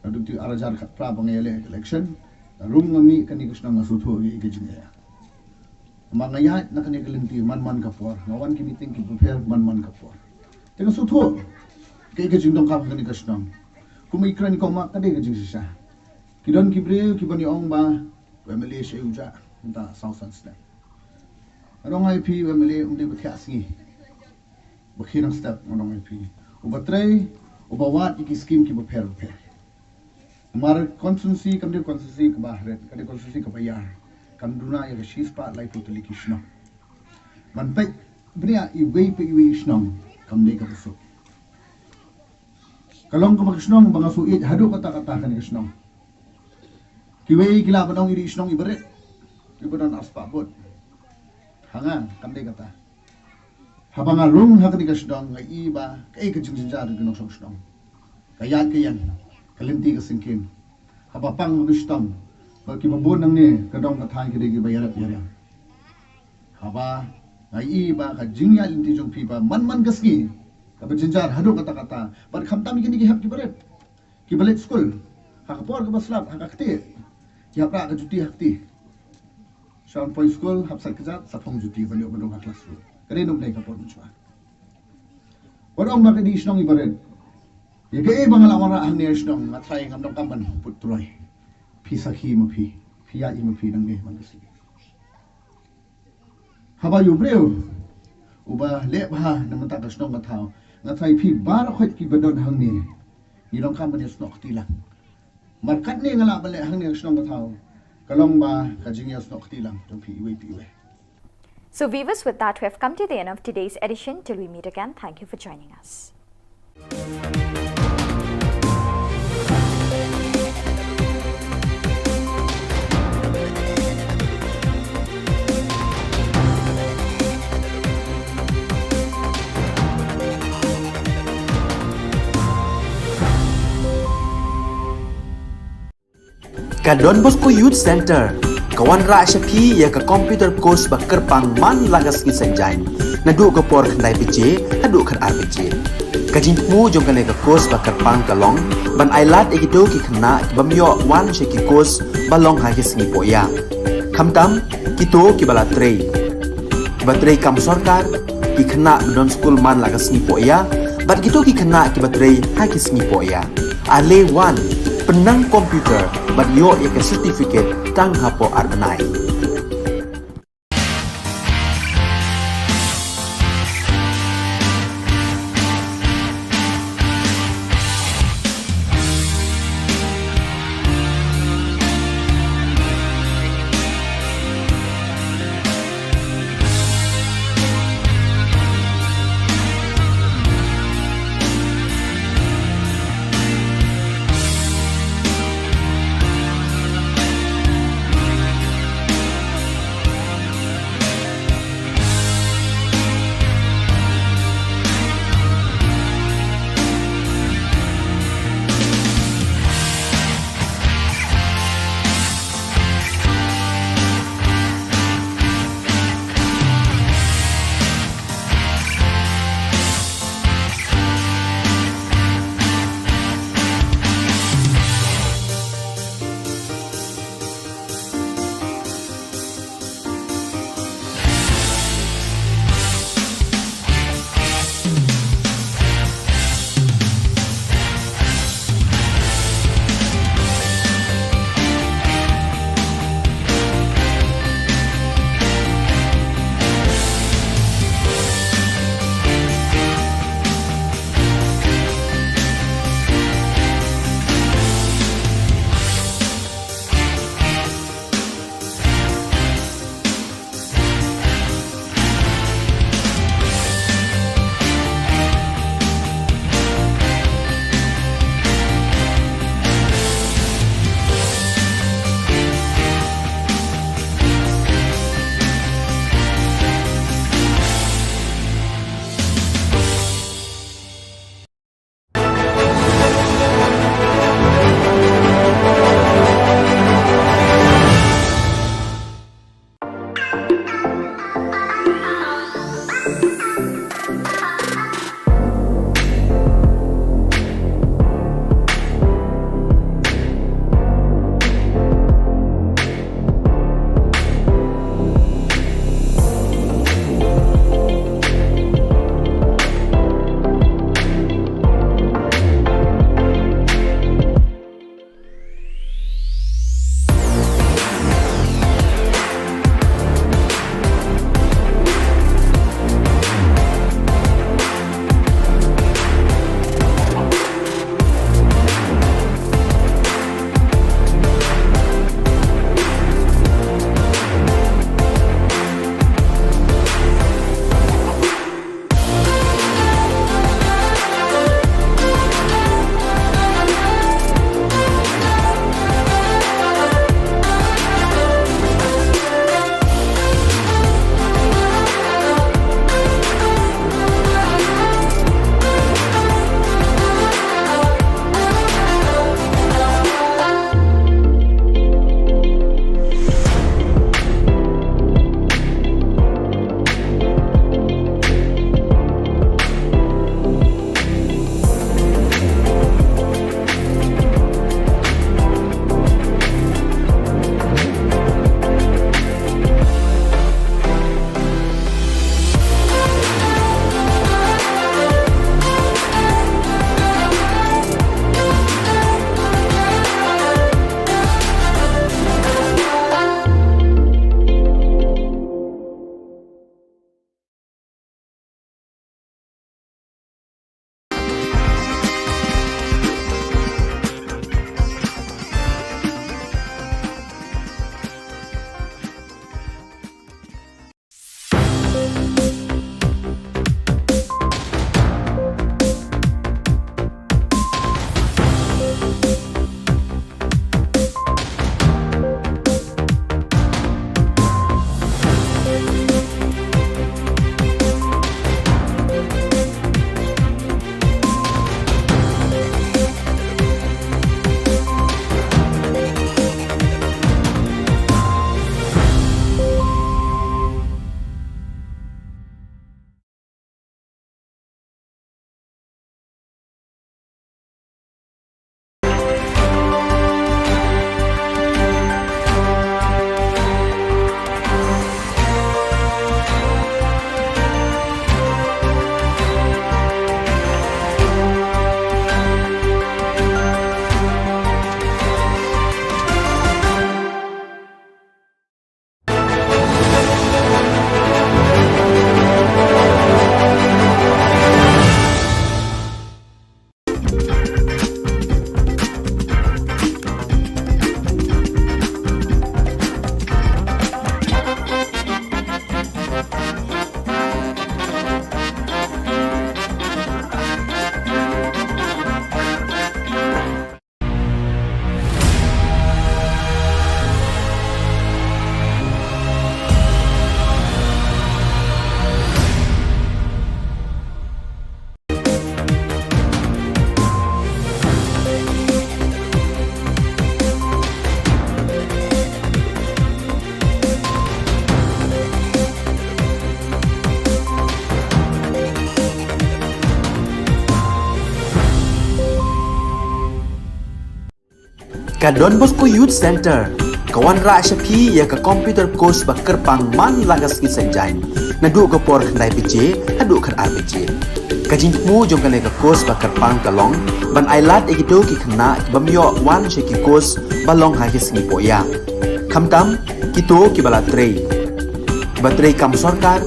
Naduh tu ar hajar khatphra ba nga ïaleh election. Naduh nga mih kane ka shnong nga sngewthuh ïa ka jingeh. Namar nga ïaid na kane ka lynti man man ka por. Nga wan ki meeting ki bapher man man ka por. Te nga sngewthuh kaei ka jingdonkam kane ka shnong. Kum i kren i kong ma ka dei ka jingshisha. Ki don ki briew ki ban ïa ong ba u M L A sha u jah mynta saw san snem. Nga ong ïa phi u M L A um dei ba thiah sngi. Ba khie nang step nga ong ïa phi. Uba trei, uba wad ïa ki skim ki bapher bapher. Namar constituency kam dei constituency kaba hret, ka dei constituency kaba ïar. Kam duna ïa ka shispah laiphew tylli ki shnong. Ban peit bniah iwei pa iwei i shnong kam dei kaba suk. Ka long kaba ka shnong ba nga shu ïeit haduh katta katta kane ka shnong. Kiwei ki lah ban ong i dei i shnong iba rit, iba don arspah vote. Ha nga kam dei kata. Haba nga rung ha kane ka shnong nga i ba kaei ka jingjynjar jong ki nongshong shnong. Ka ïaid ka ïeng, ka lynti ka syngkien. Haba pang ba shitom ba kiba bun nangne ka dong ka thaiñ ki dei kiba ïarap ïariang. Haba nga i ba ka jingïaid lynti jong phi ba man man ka sngi kaba jynjar haduh katta katta. Bad khamtam ïa kine ki hep kiba rit, kiba leit skul, ha ka por kaba slap, ha ka ktieh ki hap rah ka juti ha kti. Sha wan poi skul hap sait kjat, sa phong juti ban ïoh ban rung ha classroom. Ka dei nongdei ka por mynshwa. Wat ong ba ka dei shnong iba rit. Ïa kaei ba nga la wanrah hangne shnong nga trai ngam donkam ban put troi. Phi sakhi ma phi, phi ïaid ma phi nangne man ka sngi. Haba ïa u briew uba leh bha na mynta ka shnong ka thaw, nga tharai phi baroh khoit kiba don hangne, ngi long kam ban ïasnoh kti lang. Markatne nga lah ban leh hangne ka shnong ka thaw, ka long ba ka jingïasnoh kti lang jong phi iwei pa iwei. So viewers, with that, we have come to the end of today's edition. Till we meet again, thank you for joining us. Ka Don Bosco Youth Centre ka wanrah sha phi ïa ka computer course ba kyrpang man la ka sngi Saitjaiñ, naduh ka por khyndai baje haduh khatar baje. Ka jingthmu jong kane ka course ba kyrpang ka long ban ailad ïa kito ki khynnah ki bym ïoh wan sha ki course ba long ha ki sngi pohïa, khamtam kito kiba la trei, kiba trei kam sorkar, ki khynnah ba don skul man la ka sngi pohïa, bad kito ki khynnah kiba trei ha ki sngi pohïa. Ale wan, pynnang computer bad ïoh ïa ka certificate tang hapoh ar bnai. Ka Don Bosco Youth Centre ka wanrah sha phi ïa ka computer course ba kyrpang man la ka sngi Saitjaiñ, naduh ka por khyndai baje haduh khatar baje. Ka jingthmu jong kane ka course ba kyrpang ka long ban ailad ïa kito ki khynnah ki bym ïoh wan sha ki course ba long ha ki sngi pohïa, khamtam kito kiba la trei, kiba trei kam sorkar,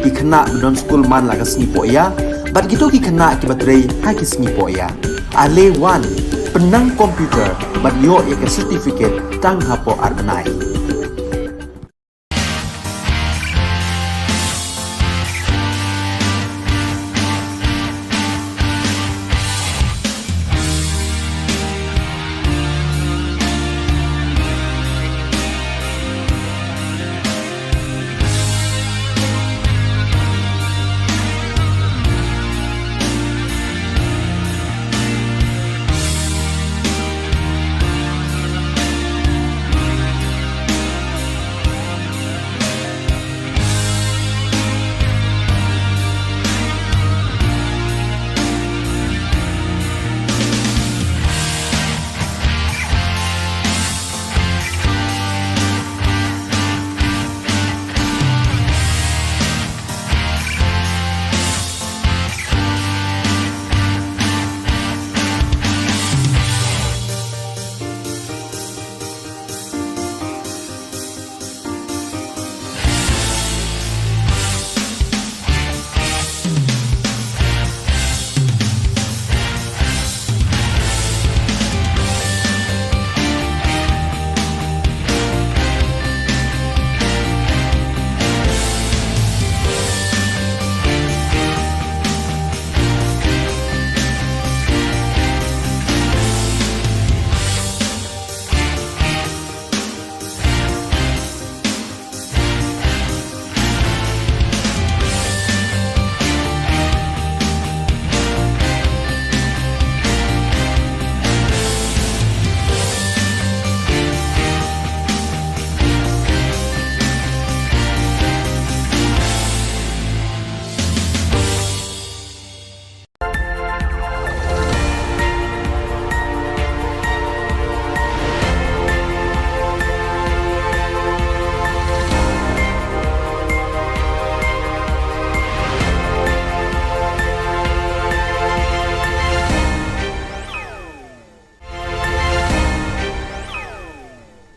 ki khynnah ba don skul man la ka sngi pohïa, bad kito ki khynnah kiba trei ha ki sngi pohïa. Ale wan, pynnang computer bad ïoh ïa ka certificate tang hapoh ar bnai.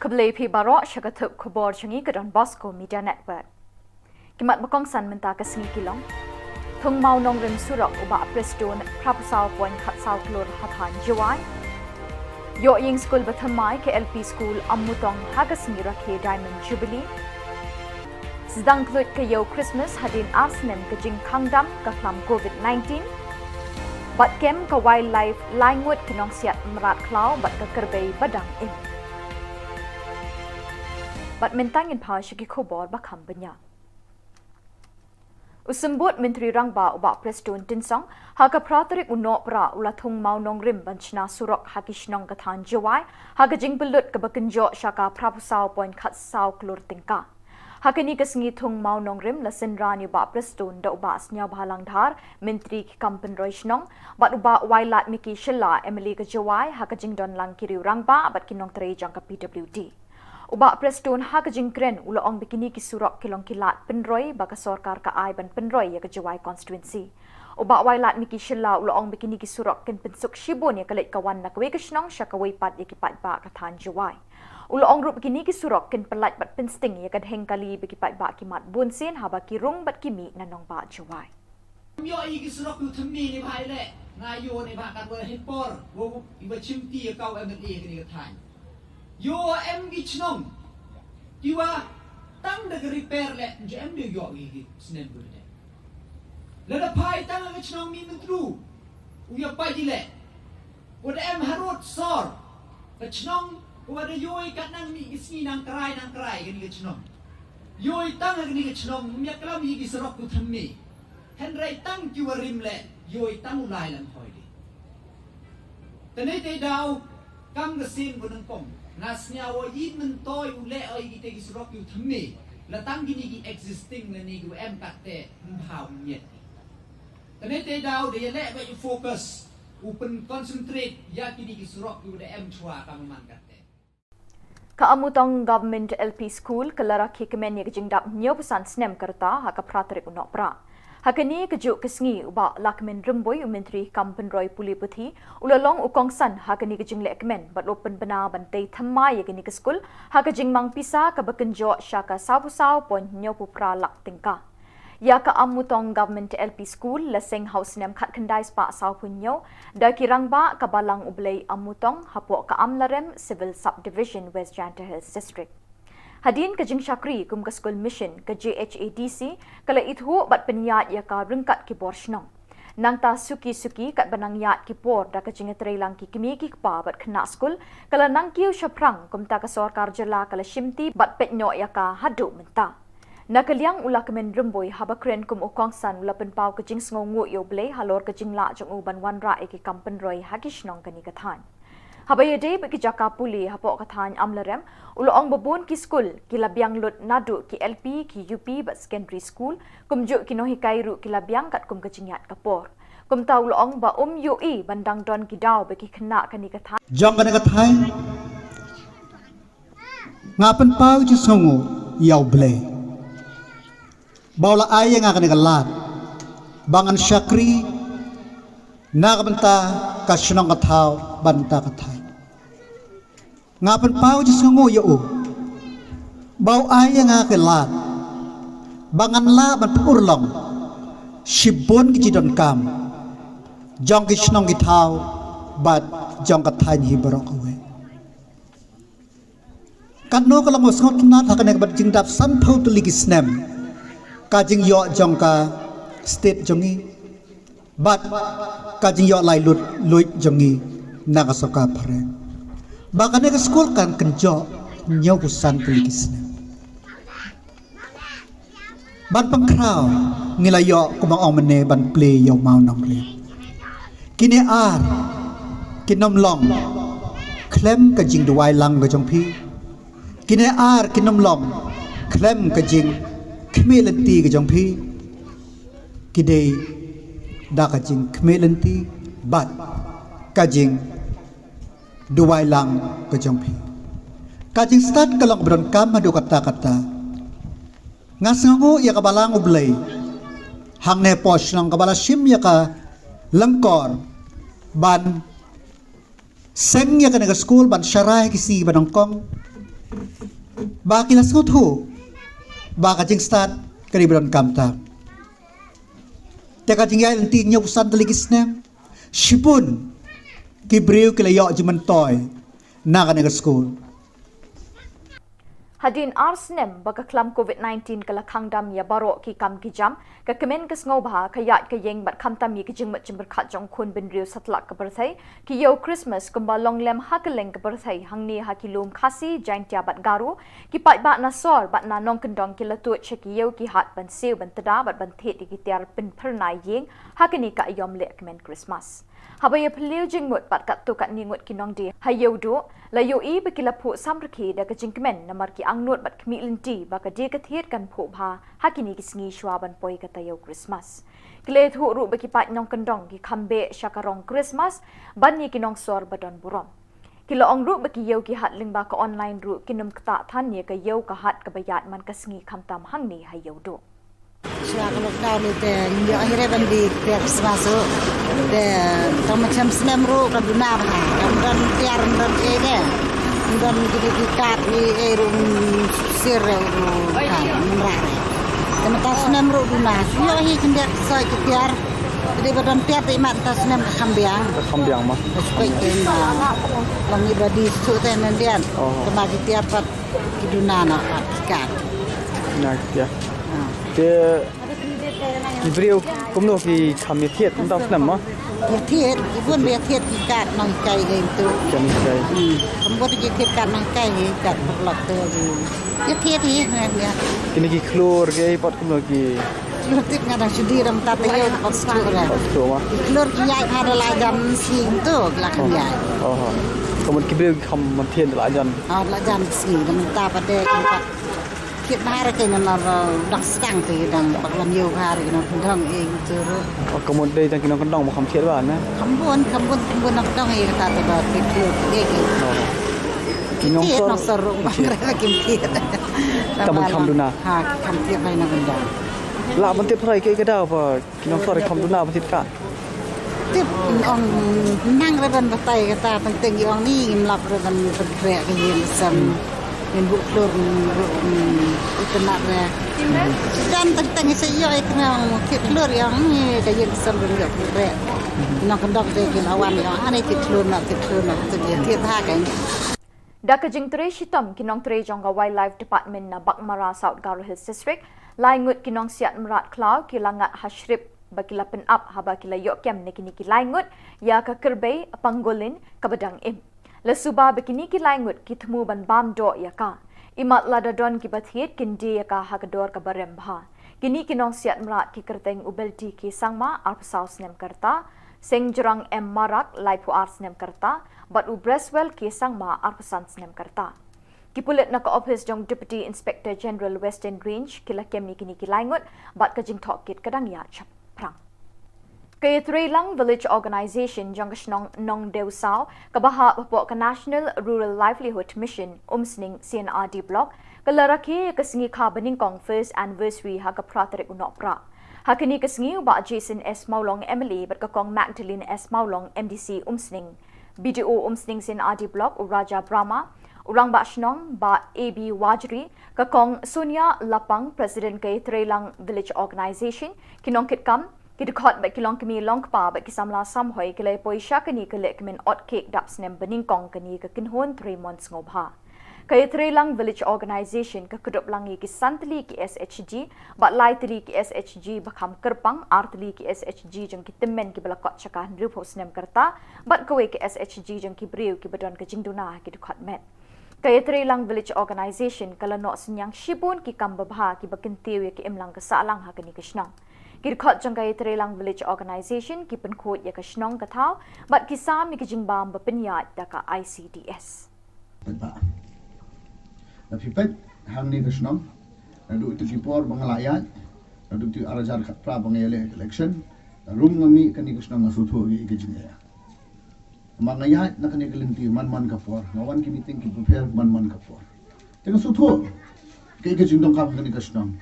Khublei phi baroh sha ka thup khubor jong ngi ka Don Bosco Media Network. Ki mat ba kongsan mynta ka sngi ki long: Thung Mawnongrim surok u Bah Prestone phra phew saw point khatsaw klur ha thaiñ Jowai. Ïoh ïing skul ba thymmai ka L P School Ammutong ha ka sngi rakhe Diamond Jubilee. Sdang khluit ka ïew Christmas hadien ar snem ka jingkhang dam ka khlam covid nineteen. Bad kem ka wildlife, lai ngut ki nongsiat mrad khlaw bad ka kyrpang ba dang im. Bad mynta ngin phai sha ki khubor ba kham bniah. U Symbud Myntri Rangbah u Bah Prestone Tynsong ha ka phra tarik u Nohprah u la thung Mawnongrim ban shna surok ha ki shnong ka thaiñ Jowai ha ka jingpynlut kaba kynjoh sha ka phra phew saw point khatsaw klur tyngka. Ha kane ka sngi thung Mawnongrim la synran ïa u Bah Prestone da u Bah Sniawbhalang Dhar, Myntri ki kam pynroi shnong, bad u Bah Wailadmiki Shylla, M L A ka Jowai, ha ka jingdon lang ki riew rangbah bad ki nongtrei jong ka P W D. U Bah Prestone ha ka jingkren u la ong ba kine ki surok ki long ki lad pynroi ba ka sorkar ka ai ban pynroi ïa ka Jowai constituency. U Bah Wailadmiki Shylla u la ong ba kine ki surok kin pynsuk shibun ïa ka leit ka wan na kawei ka shnong sha kawei pat ïa ki paidbah ka thaiñ Jowai. U la ong ruh ba kine ki surok kin pyllait bad pynsting ïa ka dheng kali ba ki paidbah ki mad bunsien haba ki rung bad ki mih na nongbah Jowai. Ym ïoh ïa ki surok u thymme ne bha ïa leh. Nga ïoh ne bha katwa la hin por. Wa u iwa chimti ïa ka u M L A kane ka thaiñ. Ïoh em ki chnong kiwa tang da ka repair leh, ym ju em de ïoh ïa ki snem ba dei. Lada phai tang ka chnong Mihmyntdu u ïa pait ïa leh. Wa da em harud sor ka chnong, wa da ïoh ïa ka nang mih ki sngi nang krai nang krai kane ka chnong. Ïoh ïa tang kane ka chnong, ym ïa klam ïa ki surok u thymme. Hynrei tang kiwa rim leh, ïoh ïa tang u lai lam hoi de. Tane te daw, kam ka sien ko nang kong. Nga sniaw o ïit myntoi u leh o ïa kite ki surok ïa u thymme. La tang kine ki existing lane kiwa em katte, ym bha u miet. Tane te daw, da ïa leh ba ïa focus, u pyn concentrate, ïa kine ki surok ïa u da em chwa kam man katte. Ka Amutong Government L P School ka la rakhe kmen ïa ka jingdap hynñiewphew san snem ka rta ha ka phra tarik u Nohprah. Ha kane kajuh ka sngi u Bah Lahkmen Rymbui, u Myntri kam pynroi pule puthi, u la long u kongsan ha kane ka jingleh kmen bad u la pynbna ban tei thymmai ïa kane ka skul ha ka jingmang pisa kaba kynjoh sha ka sawphew saw point hynñiewphew phra lak tyngka. Ïa ka Amutong Government L P School la seng ha u snem khatkhyndai spah sawphew hynñiew da ki rangbah ka Balang U Blei Amutong hapoh ka Amlarem Civil Subdivision, West Jaintia Hills District. Hadien ka jingshakri kum ka skul mission, ka J H A D C ka la ithuh bad pynïaid ïa ka ryngkat ki bor shnong. Nangta suki suki katba nang ïaid ki por da ka jingïatreilang ki kmie ki kpa bad khynnah skul ka la nang kiew shaphrang, kumta ka sorkar jylla ka la shimti bad peit noh ïa ka haduh mynta. Na ka liang u Lahkmen Rymbui, haba kren kum u kongsan, u la pynpaw ka jingsngewnguh ïa U Blei halor ka jinglah jong u ban wanrah ïa ki kam pynroi ha ki shnong kane ka thaiñ. Haba ïadei bad ki jaka pule hapoh ka thaiñ Amlarem, u la ong ba bun ki skul ki la biang lut, naduh ki L P, ki U P bad secondary school, kumjuh ki nonghikai ruh ki la biang katkum ka jingïaid ka por. Kumta u la ong ba um ïohi ban dang don ki daw ba ki khynnah kane ka thaiñ. Jong kane ka thaiñ, nga pynpaw jingsngewnguh ïa U Blei ba u la ai ïa nga kane ka lad ba ngan shakri na ka bynta ka shnong ka thaw bad na ka bynta ka thaiñ. Nga pynpaw jingsngewnguh ïa u ba u ai ïa nga ka lad ba ngan lah ban pynurlong shibun ki jingdonkam jong ki shnong ki thaw bad jong ka thaiñ hi baroh kawei. Katno ka long ba sngewtynnat ha kane ka bynta jingdap sanphew tylli ki snem ka jingïoh jong ka state jong ngi bad ka jingïoh lai lut luid jong ngi na ka sorkar phareng, ba kane ka skul kan kynjoh hynñiewphew san tylli ki snem. Ban pynkhraw, ngi la ïoh, kumba ong mynne, ban plie ïa u mawnongrim. Kine ar kin ym long khlem ka jingduwai lang ka jong phi. Kine ar kin ym long khlem ka jingkhmih lynti ka jong phi. Ki dei da ka jingkhmih lynti bad ka jingduwai lang ka jong phi. Ka jingstad ka long ba donkam haduh katta katta. Nga sngewnguh ïa ka Balang U Blei hangne hapoh shnong kaba la shim ïa ka lyngkor ban seng ïa kane ka skul ban sharai ha ki sngi ba nyngkong, ba ki la sngewthuh ba ka jingstad ka dei ba donkam tam. Te ka jingïaid lynti hynñiewphew san tylli ki snem, shibun ki briew ki la ïoh jingmyntoi na kane ka skul. Hadien ar snem ba ka khlam covid nineteen ka la khang dam ïa baroh ki kam ki jam, ka kmen ka sngewbha, ka ïaid ka ïeng bad khamtam ïa ki jingmut jingpyrkhat jong u khun bynriew satlak ka pyrthei, ki ïew Christmas kumba long lem ha kylleng ka pyrthei, hangne ha ki lum Khasi, Jaintia bad Garo, ki paidbah na sor bad na nongkyndong ki la tuid sha ki ïew ki hat ban siew ban tda bad ban thied ïa ki tiar pynphyrnai ïing ha kane ka aïom leh kmen Christmas. Haba ïa phylliew jingmut bad katto katne ngut ki nongdie ha Ïewduh, la ïohi ba ki la phuh samrkhie da ka jingkmen namar ki angnud bad khmih lynti ba ka die ka thied kan phuh bha ha kine ki sngi shwa ban poi ka taïew Christmas. Ki la ïathuh ruh ba ki paid nongkyndong ki kham beh sha ka rong Christmas ban ïa ki nongsor ba don burom. Ki la ong ruh ba ki ïew ki hat lyngba ka online ruh kin ym ktah than ïa ka ïew ka hat kaba ïaid man ka sngi khamtam hangne ha Ïewduh. Shuwa ka lockdown te ngi ïoh hi re ban die tiar Christmas ruh. Te tang ma chem snem ruh ka duna bha. Kam don tiar, kam don ei de. Kam don kine ki kat, ei ruh, sir ruh ka mrah re. Te mynta snem ruh duna. Ïoh hi khyndiat soi ki tiar. Te dei ba don tiar te imat mynta snem ka kham biang. Ka kham biang ma. Ka spek te ma. Long i ba die suk te nang dian. Oh. Te ma ki tiar pat ki duna na pat ki kat. Na ki tiar. Ah. Te ki briew kumno ki kham ïathied mynta snem ma? Ïathied, ki bun ba ïathied ki kat nonghikai ei tu. Kat nonghikai. Hmm. Kam bun ki thied kat nonghikai, kat paralok tu. Ïathied hi, ïa. Kine ki khlur ki ei pat kumno ki? Khlur tip nga dang shu die dang mynta taïew pat shu re. Pat shu ma. Ki khlur ki ïaid ha da la jan sngi tu, ki la kham ïaid. Oh. Ka mut ki briew ki kham thied da la jan. Ah, la jan sngi, da mynta pat de, ki pat thied bha re, kane nang dang sdang te dang bak lam ïew bha re, nang kyndong ei tu re. Oh, ka mut dei tang ki nongkyndong ba kham thied bha ne? Kham bun, kham bun, kham bun nongkyndong ei kata te ba thied khlur ei ki. Oh. Ki nongshor, nongshor ruh ba kim thied. Tang ban kham duna. Ha, kham thied bai na benda. Lah ban tip phrai kaei ka daw ba ki nongshor kham duna ban thied ka. Tip ong nang re ban batai kata, teng teng ong ni ngim lap re ban ban khreh ka ïing ka sem. Ngin buh khlur, ngin buh, ngin itynnad re. Dan teng teng sa ïoh i khnang thied khlur ïong ni ka ïing ka sem ban ïoh khreh. Nong kyndok de ki la wan ïong ani thied khlur na thied khlur na thied thied ha ka. Da ka jingtrei shitom ki nongtrei jong ka Wildlife Department na Baghmara, South Garo Hills District, lai ngut ki nongsiat mrad khlaw ki la ngat ha shrip ba ki la pynap haba ki la ïoh kem na kine ki lai ngut ïa ka kyrbai pangolin kaba dang im. La suba ba kine ki lai ngut ki thmu ban bam doh ïa ka. Imat lada don kiba thied kin die ïa ka ha ka dor kaba rem bha. Kine ki nongsiat mrad ki kyrteng u Belti K Sangma, arphew saw snem ka rta, Sengjrang M Marak, laiphew ar snem ka rta, bad u Breswell K Sangma, arphew san snem ka rta. Ki pulit na ka ophis jong Deputy Inspector General Western Range ki la kem ïa kine ki lai ngut bad ka jingtohkit ka dang ïaid shaphrang. Ka Ïatreilang Village Organization jong ka shnong Nongdewsaw kaba hap hapoh ka National Rural Livelihood Mission Umsning C&RD Block ka la rakhe ïa ka sngi kha banyngkong first anniversary ha ka phra tarik u Nohprah. Ha kane ka sngi u Bah Jason S Mawlong, M L A, bad ka Kong Magdalene S Mawlong, M D C Umsning, B D O Umsning C&RD Block u Raja Brahma, u Rangbah Shnong Bah A B Wajri, ka Kong Sonia Lapang, President ka Ïatreilang Village Organization, ki nongkitkam, ki dkhot bad ki longkmie longkpa bad ki samla samhoi ki la ïapoi sha kane ka lehkmen ot cake dap snem banyngkong kane ka kynhun trei mon sngewbha. Ka Ïatreilang Village Organization ka kdup lang ïa ki san tylli ki S H G bad lai tylli ki S H G ba kham kyrpang, ar tylli ki S H G jong ki tymmen kiba la kot sha ka hynriewphew snem ka rta bad kawei ka S H G jong ki briew kiba don ka jingduna ha ki dkhot met. Ka Ïatreilang Village Organization ka la noh synñiang shibun ki kam babha kiba kyntiew ïa ka imlang ka sahlang ha kane ka shnong. Ki dkhot jong ka Ïatreilang Village Organization ki pynkhuid ïa ka shnong ka thaw bad ki sam ïa ka jingbam ba pynïaid da ka I C D S. Peit ba na phi peit hangne ka shnong, naduh ïa ki por ba nga la ïaid, naduh ïa ki ar hajar khatphra ba nga ïaleh election, rum nga mih kane ka shnong nga sngewthuh ïa ka jingeh. Ma nga ïaid na kane ka lynti man man ka por, nga wan ki meeting kiba pher man man ka por. Te nga sngewthuh kaei ka jingdonkam kane ka shnong.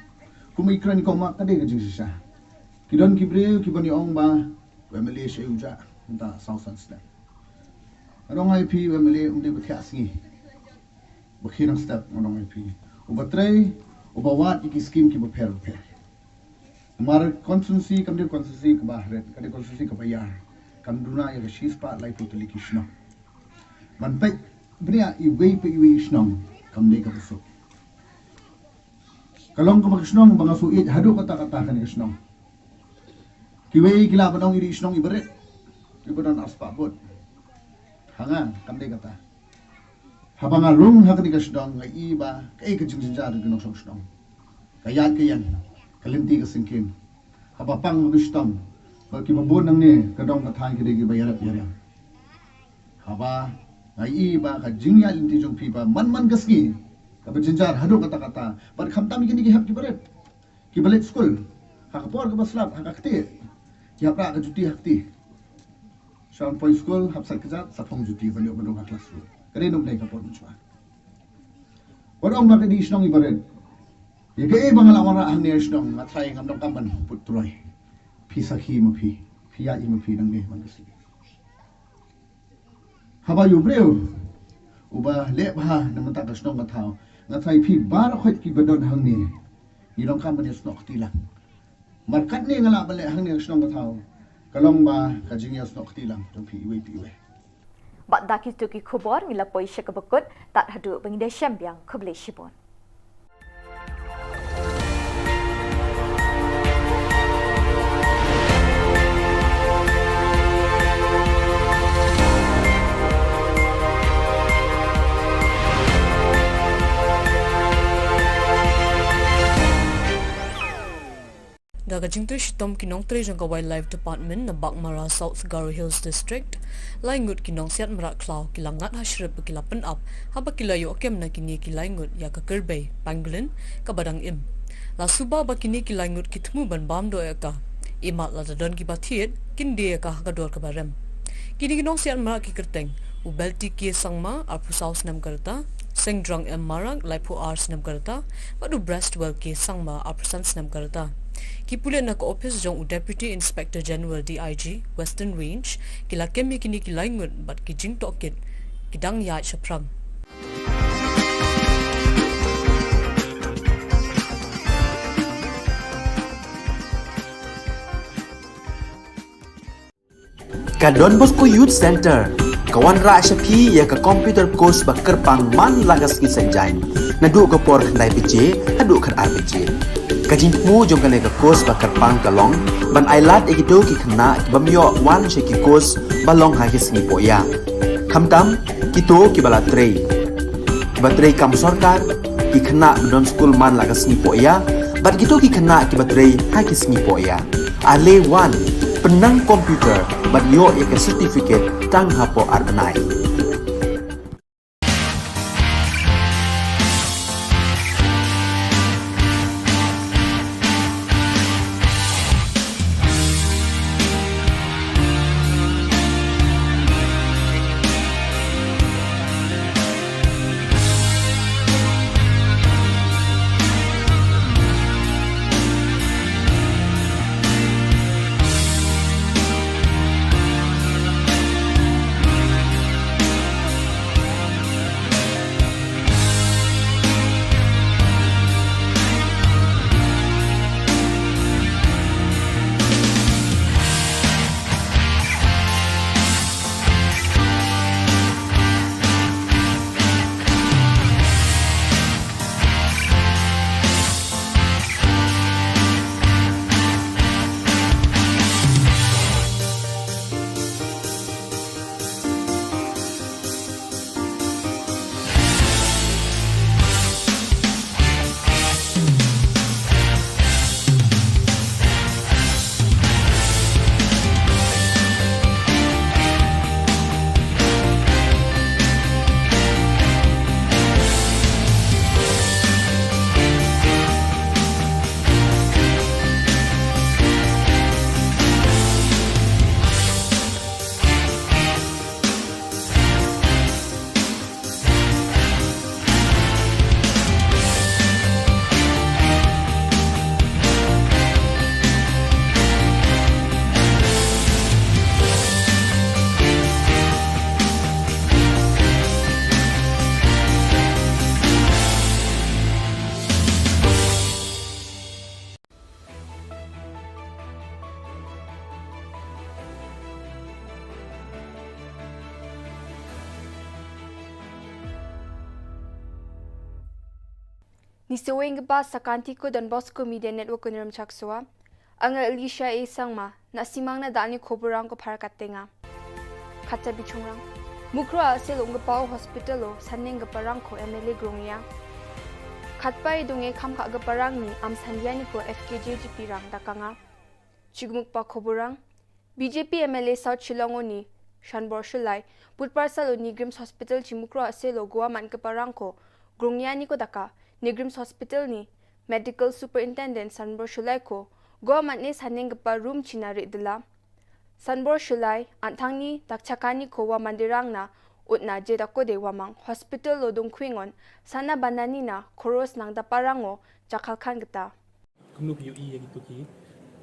Kum i kren i kong ma ka dei ka jingshisha. Ki don ki briew kiban ïa ong ba u M L A shei u jah mynta saw san snem. Nga ong ïa phi u M L A um dei ba thiah sngi. Ba khie nang step, nga ong ïa phi. Uba trei, uba wad ïa ki skim kiba pher ba pher. Namar constituency kam dei constituency kaba hret, ka dei constituency kaba ïar. Kam duna ïa ka shispah laiphew tylli ki shnong. Ban peit bniah iwei pa iwei i shnong kam dei kaba suk. Ka long kaba ka shnong ba nga shu ïeit haduh katta katta kane ka shnong. Kiwei ki lah ban ong i dei i shnong iba rit, iba don arspah vote. Ha nga kam dei kata. Haba nga rung ha kane ka shnong nga i ba kaei ka jingjynjar ki nongshong shnong. Ka ïaid ka ïeng, ka lynti ka syngkien. Haba pang ha ka shitom ba kiba bun nangne ka dong ka thaiñ ki dei kiba ïarap ïarem. Haba nga i ba ka jingïaid lynti jong phi ba man man ka sngi kaba jynjar haduh katta katta. Bad khamtam ïa kine ki hep kiba rit, kiba leit skul, ha ka por kaba slap ha ka ktieh ki hap rah ka juti ha kti. Sha poi skul hap sait kjat sa phong juti ban ïoh ban rung ha classroom. Ka dei nongdei ka por mynshuwa. Wat ong ba ka dei shnong iba rit. Ïa kaei ba nga la wanrah hangne shnong nga tharai ngam donkam ban put troi. Phi sakhi ma phi, phi ïaid ma phi nangne man ka sngi. Haba ïa u briew uba leh bha na mynta ka shnong ka thaw, nga tharai phi baroh khoit kiba don hangne ngi donkam ban ïasnoh kti lang. Mar katne nga lah ban leh hangne ka shnong ka thaw, ka long ba ka jingïasnoh kti lang jong phi iwei pa iwei. Bad da kito ki khubor ngi la poi sha kaba kut, tad haduh ba ngin da shem biang, khublei shibun. Da ka jingtrei shitom ki nongtrei jong ka Wildlife Department na Baghmara, South Garo Hills District, lai ngut ki nongsiat mrad khlaw ki la ngat ha shrip ba ki la pynap haba ki la ïoh kem na kine ki lai ngut ïa ka kyrbai pangolin kaba dang im. La suba ba kine ki lai ngut ki thmu ban bam doh ïa ka. Imat lada don kiba thied kin die ïa ka ha ka dor kaba rem. Kine ki nongsiat mrad ki kyrteng U Belty K Sangma, arphew saw snem ka rta, Sengdrong M Marak, laiphew ar snem ka rta, bad u Brestwell K Sangma, arphew san snem ka rta. Ki pulit na ka ophis jong u Deputy Inspector General, D I G, Western Range, ki la kem ïa kine ki lai ngut bad ki jingtohkit ki dang ïaid shaphrang. Ka Don Bosco Youth Centre ka wanrah sha phi ïa ka computer course ba kyrpang man la ka sngi Saitjaiñ, naduh ka por khyndai baje haduh khatar baje. Ka jingthmu jong kane ka course ba kyrpang ka long ban ailad ïa kito ki khynnah ki bym ïoh wan sha ki course ba long ha ki sngi poh ïa. Khamtam kito kiba la trei, kiba trei kam sorkar, ki khynnah ba don skul man la ka sngi poh ïa, bad kito ki khynnah kiba trei ha ki sngi poh ïa. Ale wan, pynnang computer bad ïoh ïa ka certificate tang hapoh ar bnai. Ngi sa weng kaba sa ka Anti ko Don Bosco Media Network ko Nirem Chaksoa. Anga Alicia A Sangma, na simang na dani khubor rang ko phar katenga. Kata bichungrang. Mukroh Arsel ong kapa hospital o saneng kapa rang ko M L A grong ïa. Khatpa i dong e kham kha kapa rang ni am sandia ni ko F K J G P rang dakanga. Chigmuk pa khubor rang. B J P M L A South Shillong o ni Shanbor Shullai, Budhbar sal o ni Grims Hospital chi Mukroh Arsel o Goa man kapa rang ko grong ïa ni ko daka, ni Grims Hospital ni Medical Superintendent Shanbor Shullai ko Goa man ne saneng kapa room chi na ri dela. Shanbor Shullai, an thang ni dak chakani ko wa mandirang na ut na je dako de wa mang hospital lo dung khwingon sana banani na khoros nang dapa rang o jakal khan kata. Kumno phi ïohi ïa kito ki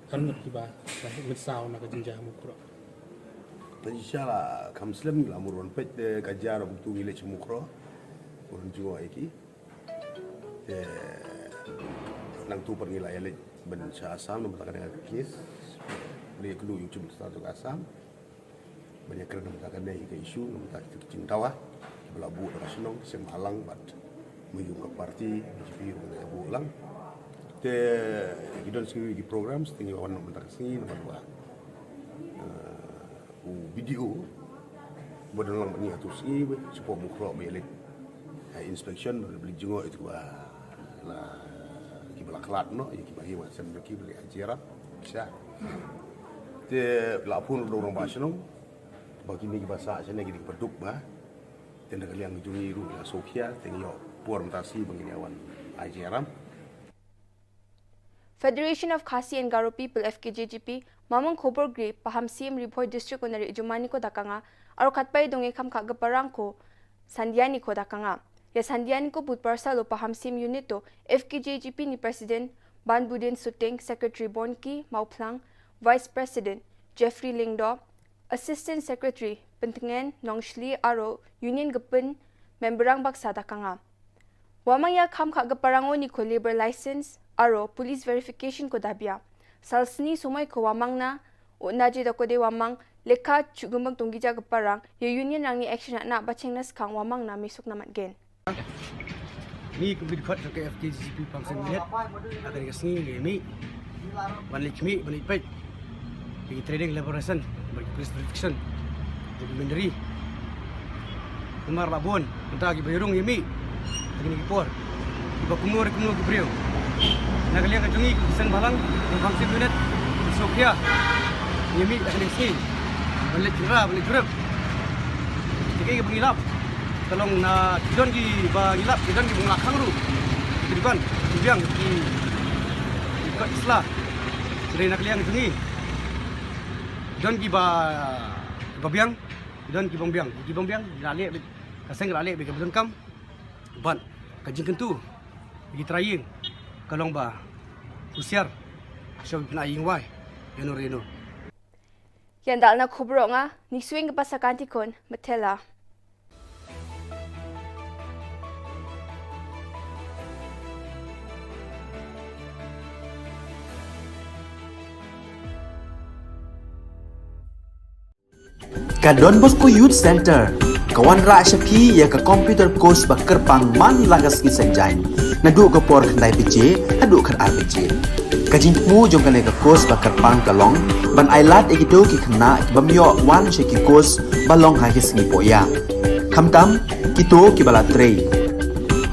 kan ngut kiba la heh mynsaw na ka jingjia ha Mukroh? Inshallah kham slem la mur wan peit te ka jia ruh kumtu ngi leit sha Mukroh. Wan jngoh ïa ki. Te nangtu pat ngi la ïa leit ban sha Assam namar ta ka dang ka case. Leit kumno ïa u chief minister jong ka Assam. Ban ïakren namar ta kane ka issue namar ta ki jingdawa kiba la buh da ka shnong ki seng bhalang bad mynjur ka party B J P ruh ka buh lang. Te ki don sngi ki programs te ngi wan namar ta ka sngi namar ba, eh, u B D O ba don lang bad ngi ha tu sngi ba shu pom Mukroh ba ïa leit, eh, inspection ba leit jngoh ïa kiba la, kiba la khlad noh ïa kiba hi wa sem ki ba leit ha Jairam. Sha. Te la phone ruh da u rangbah shnong ba kine kiba sah shane kine kiba duk ba. Te na ka liang jong ngi ruh la sngewkhia te ngi ïoh por mynta shi ba ngin ïa wan ha Jairam. Federation of Khasi and Garo People, F K J G P, mamang khubor gri paham C M Ri Bhoi District Honorary Jumani ko dakanga, Aro katba i dong i kham khah ka parang ko Sandiani ko da ka nga. Ïa Sandiani ko bud parsa lo Pahamsyiem Unit to F K J G P ni President Banbudin Suting, Secretary Bonki Mawphlang, Vice President Jeffrey Lyngdoh, Assistant Secretary Pyntngen Nongshli aro Union ka pynmember rang baksa da ka nga. Wa mang ïa kham khah ka parang o ni ko labour license aro police verification ko da bia. Sal sni sumai ko wa mang na o na je da ko de wa mang lekha chu gumbang tong gija ka parang ïa Union rang ni action na ba cheng na skhang wa mang na misuk na mat gen. Ni kum ki dkhot ka F K G P Pahamsyiem Unit. Aka ni ka sngi ngi mih ban leit mih ban leit peit ki training elaboration ban ki police protection ban ki mindari. Kumar la bun mynta ki ba rung ngi mih. Aka ni ki por ki ba kumno re kumno ki briew. Na ka liang ka jong ngi ki seng balang ki Pahamsyiem Unit ki sngewkhia ngi mih aka ni ka sngi ban leit kynra ban leit jurip. Ki ba ngi lap ka long na ki don ki ba ngi lap ki don ki ba ngi lap khang ruh. Ki ban ki biang ki ki kot sla. Ki dei na ka liang jong ngi. Ki don ki ba ki ba biang ki don ki ba biang ki ba biang ki la leh bad ka seng la leh bad ka ba donkam. Bad ka jingkyntu ki trai ïing ka long ba husiar sha ki pynai ïing wai ïano re ïano. Ïa ndal na khubor nga ni swing ka pasa kanti kon matela. Ka Don Bosco Youth Center ka wanrah sha phi ïa ka computer course ba kyrpang man la ka sngi Saitjaiñ naduh ka por khyndai baje haduh khatar baje. Ka jingthmu jong kane ka course ba kyrpang ka long ban ai lad ïa kito ki khynnah ki bym ïoh wan sha ki course ba long ha ki sngi pohïa. Khamtam kito ki ba la trei,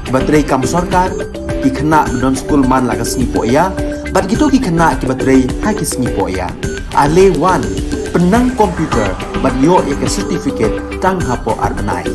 ki ba trei kam sorkar, ki khynnah ba don skul man la ka sngi pohïa bad kito ki khynnah ki ba trei ha ki sngi pohïa. Ale wan pynnang computer bad ïoh ïa ka certificate tang hapoh ar bnai.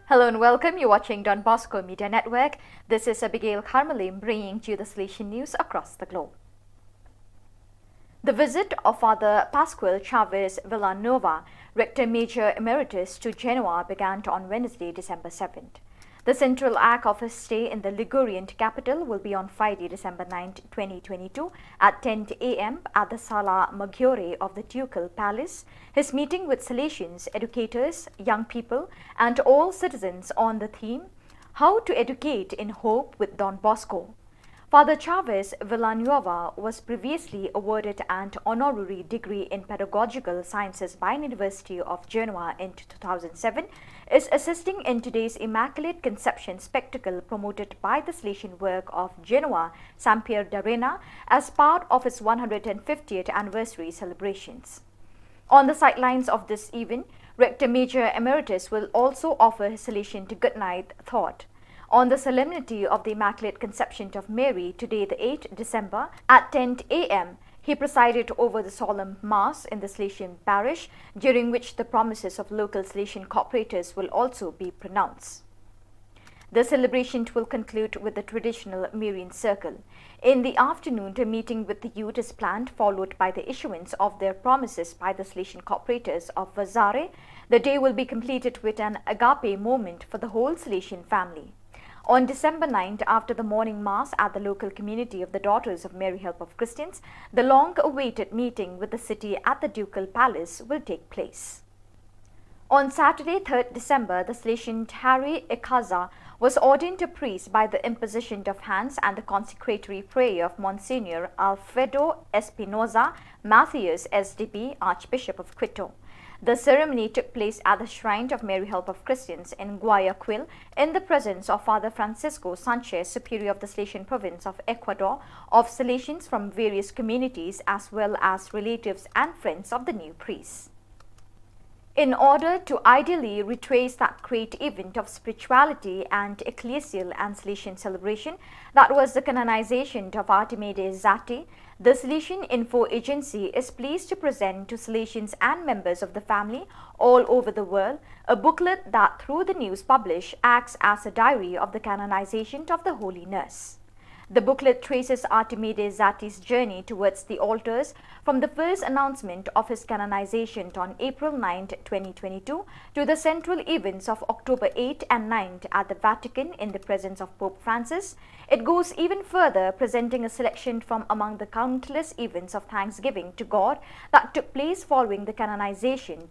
Hello and welcome. You're watching Don Bosco Media Network. This is Abigail Kharmalim bringing to you the Salesian news across the globe. The visit of Father Pascual Chavez Villanova, Rector Major Emeritus, to Genoa began on Wednesday, December seventh. The central act of his stay in the Ligurian capital will be on Friday, December ninth, twenty twenty-two, at ten a m at the Sala Maggiore of the Ducal Palace. His meeting with Salesians, educators, young people, and all citizens on the theme, "How to Educate in Hope with Don Bosco." Father Chavez Villanueva was previously awarded an honorary degree in pedagogical sciences by University of Genoa in two thousand seven, is assisting in today's Immaculate Conception spectacle promoted by the Salesian work of Genoa, Sampier d'Arena, as part of its one hundred fiftieth anniversary celebrations. On the sidelines of this event, Rector Major Emeritus will also offer his Salesian goodnight thought. On the solemnity of the Immaculate Conception of Mary, today the eighth December, at ten a m, he presided over the solemn Mass in the Salesian parish, during which the promises of local Salesian cooperators will also be pronounced. The celebration will conclude with the traditional Marian Circle. In the afternoon, a meeting with the youth is planned, followed by the issuance of their promises by the Salesian cooperators of Vazare. The day will be completed with an agape moment for the whole Salesian family. On December ninth, after the morning mass at the local community of the Daughters of Mary Help of Christians, the long-awaited meeting with the city at the Ducal Palace will take place. On Saturday, third December, the Salesian Harry Ekaza was ordained a priest by the imposition of hands and the consecratory prayer of Monsignor Alfredo Espinoza Macias, S D B, Archbishop of Quito. The ceremony took place at the Shrine of Mary Help of Christians in Guayaquil, in the presence of Father Francisco Sanchez, Superior of the Salesian Province of Ecuador, of Salesians from various communities, as well as relatives and friends of the new priest. In order to ideally retrace that great event of spirituality and ecclesial and Salesian celebration, that was the canonization of Artimides Zati, the Salesian Info Agency is pleased to present to Salesians and members of the family all over the world a booklet that, through the news published, acts as a diary of the canonization of the holy nurse. The booklet traces Artimides Zati's journey towards the altars, from the first announcement of his canonization on April ninth, twenty twenty-two, to the central events of October eighth and ninth at the Vatican in the presence of Pope Francis. It goes even further, presenting a selection from among the countless events of thanksgiving to God that took place following the canonization.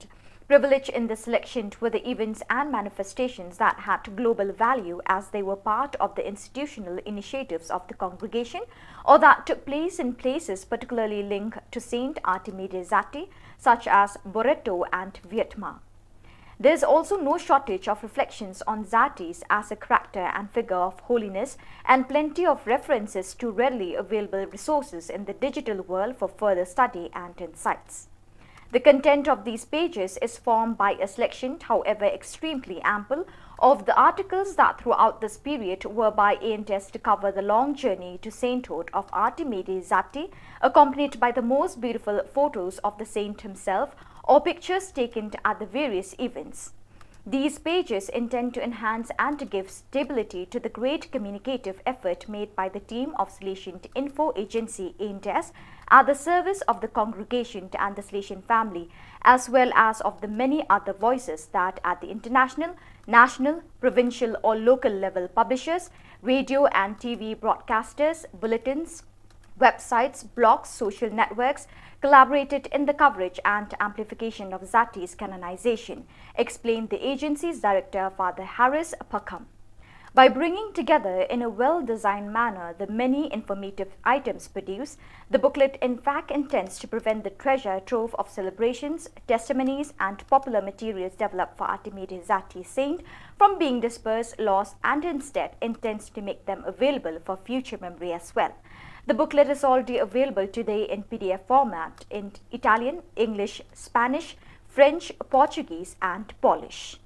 Privileged in this selection were the events and manifestations that had global value, as they were part of the institutional initiatives of the congregation or that took place in places particularly linked to Saint Artimides Zati, such as Barreto and Vietma. There is also no shortage of reflections on Zatis as a character and figure of holiness, and plenty of references to readily available resources in the digital world for further study and insights. The content of these pages is formed by a selection, however extremely ample, of the articles that throughout this period were by A N T S to cover the long journey to sainthood of Artimides Zati, accompanied by the most beautiful photos of the saint himself or pictures taken at the various events. These pages intend to enhance and to give stability to the great communicative effort made by the team of Salesian Info Agency, A N T S, at the service of the congregation and the Salesian family, as well as of the many other voices that at the international, national, provincial or local level publishers, radio and T V broadcasters, bulletins, websites, blogs, social networks collaborated in the coverage and amplification of Zati's canonization, explained the agency's director, Father Harris Pakham. By bringing together in a well-designed manner the many informative items produced, the booklet in fact intends to prevent the treasure trove of celebrations, testimonies, and popular materials developed for Artimides Zati Saint from being dispersed, lost, and instead intends to make them available for future memory as well. The booklet is already available today in P D F format in Italian, English, Spanish, French, Portuguese, and Polish.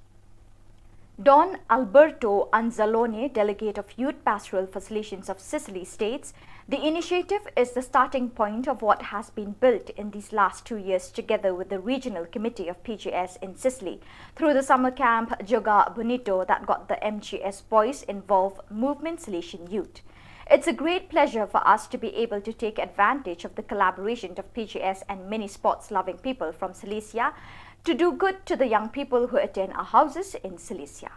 Don Alberto Anzalone, delegate of Youth Pastoral Facilitations of Sicily, states, "The initiative is the starting point of what has been built in these last two years together with the Regional Committee of P G S in Sicily through the summer camp Joga Bonito that got the M G S boys involved, Movement Salesian Youth. It's a great pleasure for us to be able to take advantage of the collaboration of P G S and many sports-loving people from Silesia to do good to the young people who attend our houses in Silesia."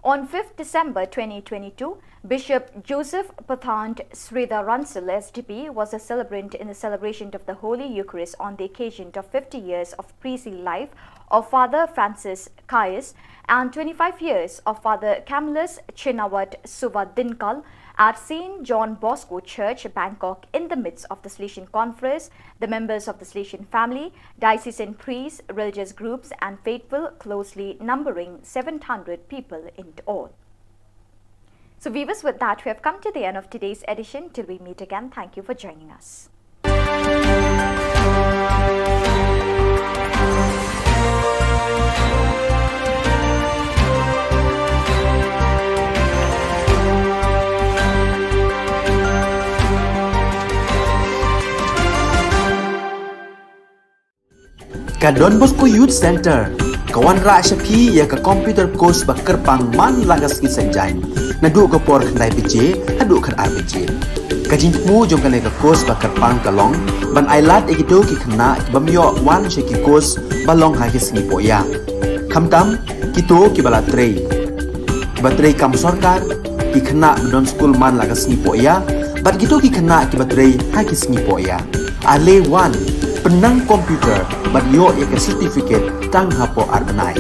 On fifth December twenty twenty-two, Bishop Joseph Pathan Sridhar Russell S D P was a celebrant in the celebration of the Holy Eucharist on the occasion of fifty years of priestly life of Father Francis Caius and twenty-five years of Father Camillus Chinawat Suvadinkal at Saint John Bosco Church, Bangkok, in the midst of the Salesian Conference, the members of the Salesian family, diocesan priests, religious groups, and faithful, closely numbering seven hundred people in all. So, viewers, with that, we have come to the end of today's edition. Till we meet again, thank you for joining us. Ka Don Bosco Youth Centre ka wanrah sha phi ïa ka computer course ba kyrpang man la ka sngi Saitjaiñ, naduh ka por khyndai baje haduh khatar baje. Ka jingthmu jong kane ka course ba kyrpang ka long ban ailad ïa kito ki khynnah ki bym ïoh wan sha ki course ba long ha ki sngi pohïa, khamtam kito kiba la trei, kiba trei kam sorkar, ki khynnah ba don skul man la ka sngi pohïa, bad kito ki khynnah kiba trei ha ki sngi pohïa. Ale wan, pynnang computer bad ïoh ïa ka certificate tang hapoh ar bnai.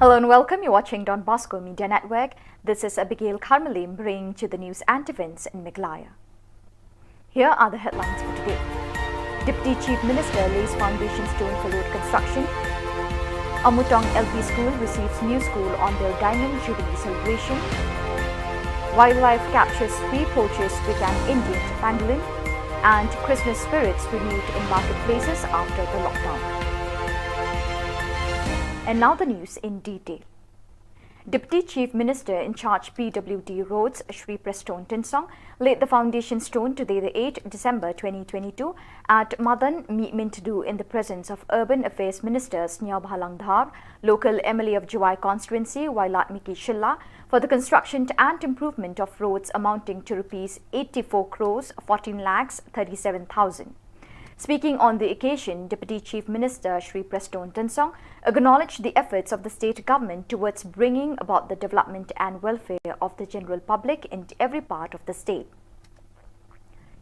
Hello and welcome. You're watching Don Bosco Media Network. This is Abigail Kharmalim bringing to the news and events in Meghalaya. Here are the headlines for today. Deputy Chief Minister lays foundation stone for road construction. Amutong L P School receives new school on their Diamond Jubilee celebration. Wildlife captures three poachers with an Indian pangolin. And Christmas spirits renewed in marketplaces after the lockdown. And now the news in detail. Deputy Chief Minister in charge P W D Roads, Shri Prestone Tynsong, laid the foundation stone today, the eighth December twenty twenty-two, at Madan Mihmyntdu in the presence of Urban Affairs Minister Sniawbhalang Dhar, local M L A of Jowai constituency, Wailadmiki Shylla, for the construction and improvement of roads amounting to rupees eighty-four crores fourteen lakhs thirty-seven thousand. Speaking on the occasion, Deputy Chief Minister Shri Prestone Tynsong acknowledged the efforts of the state government towards bringing about the development and welfare of the general public in every part of the state.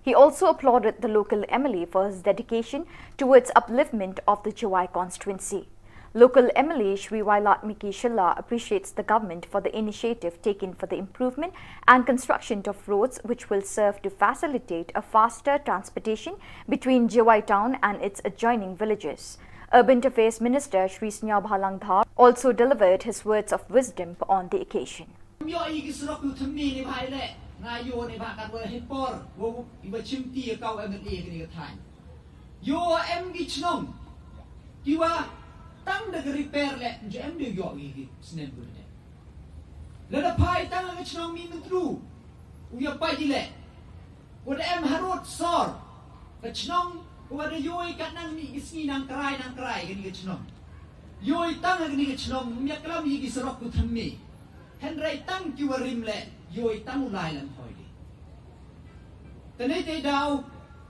He also applauded the local M L A for his dedication towards upliftment of the Jowai constituency. Local M L A Shri Wailadmiki Shylla appreciates the government for the initiative taken for the improvement and construction of roads, which will serve to facilitate a faster transportation between Jowai town and its adjoining villages. Urban Affairs Minister Shri Sniawbhalang Dhar also delivered his words of wisdom on the occasion. Ym ïoh ïa ki surok ïa u thymme ne bha ïaleh, nga ïoh ne bha katwa hi por, wa u, iwa chimti ïa ka u M L A kane ka thaiñ. Ïoh em ki chnong kiwa tang da ka repair leh, ym ju em de u ïoh ïa ki snem ba dei. Lada phai tang ha ka chnong Mihmyntdu, u ïa pait ïaleh. Wa da em harud sor, ka chnong, wa da ïoh ïa ka nang ni ki sngi nang krai, nang krai kane ka chnong. Ïoh ïa tang kane ka chnong, ym ïa klam ïa ki surok u thymme. Hynrei tang kiwa rim leh, ïoh ïa tang u lai lam hoi de. Tane te daw,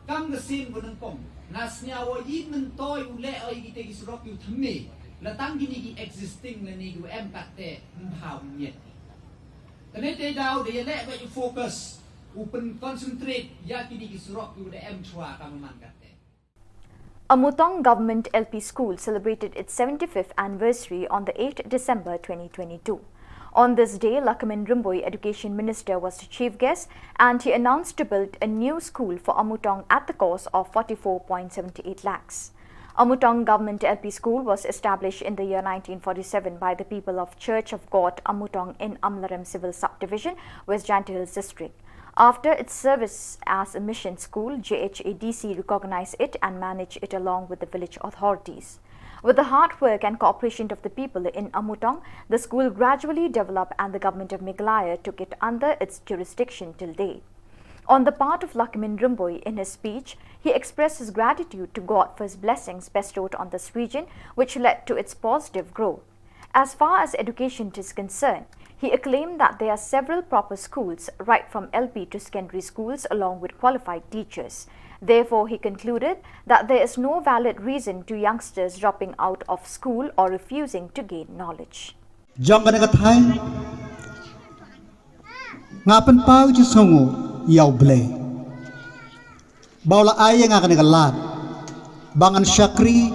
kam ka sien ko nyngkong. Nga sniaw o ïit myntoi u leh o ïa ki te ki surok ïa u thymme. La tang kine ki existing lane kiwa em kat te, ym bha u miet. Tane te daw da ïaleh ba ïa focus, u pyn concentrate ïa kine ki surok ïa u da em chwa ka man kat te. Amutong Government L P School celebrated its seventy-fifth anniversary on the eighth December twenty twenty-two. On this day, Lahkmen Rymbui, Education Minister, was the chief guest and he announced to build a new school for Amutong at the cost of forty-four point seven eight lakhs. Amutong Government L P School was established in the year nineteen forty-seven by the people of Church of God Amutong in Amlarem Civil Subdivision, West Jaintia Hills District. After its service as a mission school, J H A D C recognized it and managed it along with the village authorities. With the hard work and cooperation of the people in Amutong, the school gradually developed and the government of Meghalaya took it under its jurisdiction till date. On the part of Lahkmen Rymbui, in his speech, he expressed his gratitude to God for his blessings bestowed on this region, which led to its positive growth. As far as education is concerned, he acclaimed that there are several proper schools, right from L P to secondary schools, along with qualified teachers. Therefore, he concluded that there is no valid reason to youngsters dropping out of school or refusing to gain knowledge. Jong kane ka thaiñ, nga pynpaw jingsngewnguh ïa U Blei ba u la ai ïa nga kane ka lad ba ngan shakri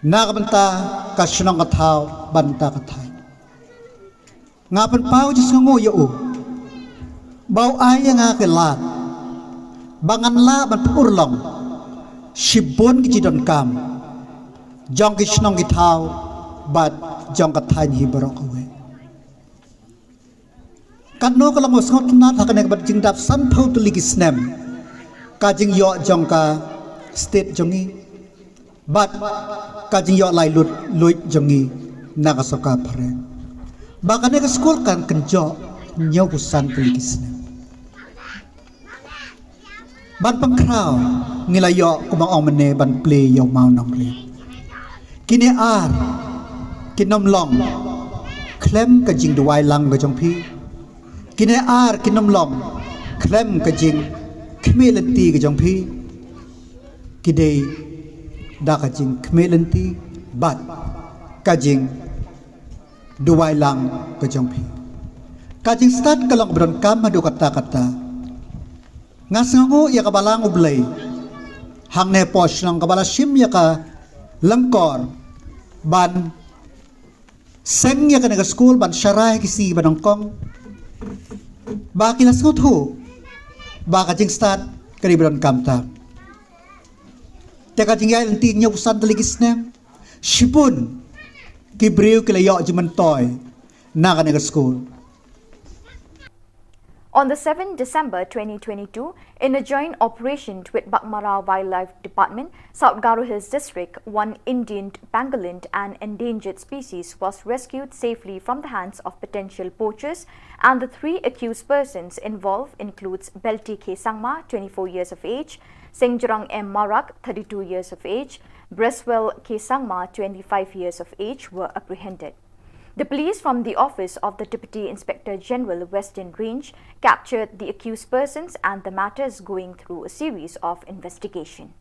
na ka bynta ka shnong ka thaw bad na ka bynta ka thaiñ. Nga pynpaw jingsngewnguh ïa u ba u ai ïa nga ka lad ba ngan lah ban pynurlong shibun ki jingdonkam jong ki shnong ki thaw bad jong ka thaiñ hi baroh kawei. Katno ka long ba sngewtynnat ha kane ka bad jingdap sanphew tylli ki snem ka jingïoh jong ka state jong ngi bad ka jingïoh laitluid jong ngi na ka sorkar phareng. Ba kane ka skul kan kynjoh hynñiewphew san tylli ki snem. Ban pynkhraw ngi la ïoh kumba ong mynne ban plie ïa u mawnongrim. Kine ar kin ym long khlem ka jingduwai lang ka jong phi. Kine ar kin ym long khlem ka jingkhmih lynti ka jong phi. Ki dei da ka jingkhmih lynti bad ka jingduwai lang ka jong phi. Ka jingstad ka long ba donkam haduh katta katta. Nga sngewnguh ïa ka Balang U Blei hangne hapoh shnong kaba la shim ïa ka lyngkor ban seng ïa kane ka skul ban sharai ha ki sngi ba nyngkong. Ba ki la sngewthuh ba ka jingstad ka dei ba donkam tam. Te ka jingïaid lynti hynñiewphew san tylli ki snem, shibun ki briew ki la ïoh jingmyntoi na kane ka skul. On the seventh December twenty twenty-two, in a joint operation with Baghmara Wildlife Department, South Garo Hills District, one Indian pangolin, an endangered species, was rescued safely from the hands of potential poachers, and the three accused persons involved includes Belti K Sangma, twenty-four years of age, Sengjrang M Marak, thirty-two years of age, Breswell K Sangma, twenty-five years of age, were apprehended. The police from the office of the Deputy Inspector General, Western Range, captured the accused persons and the matter is going through a series of investigation.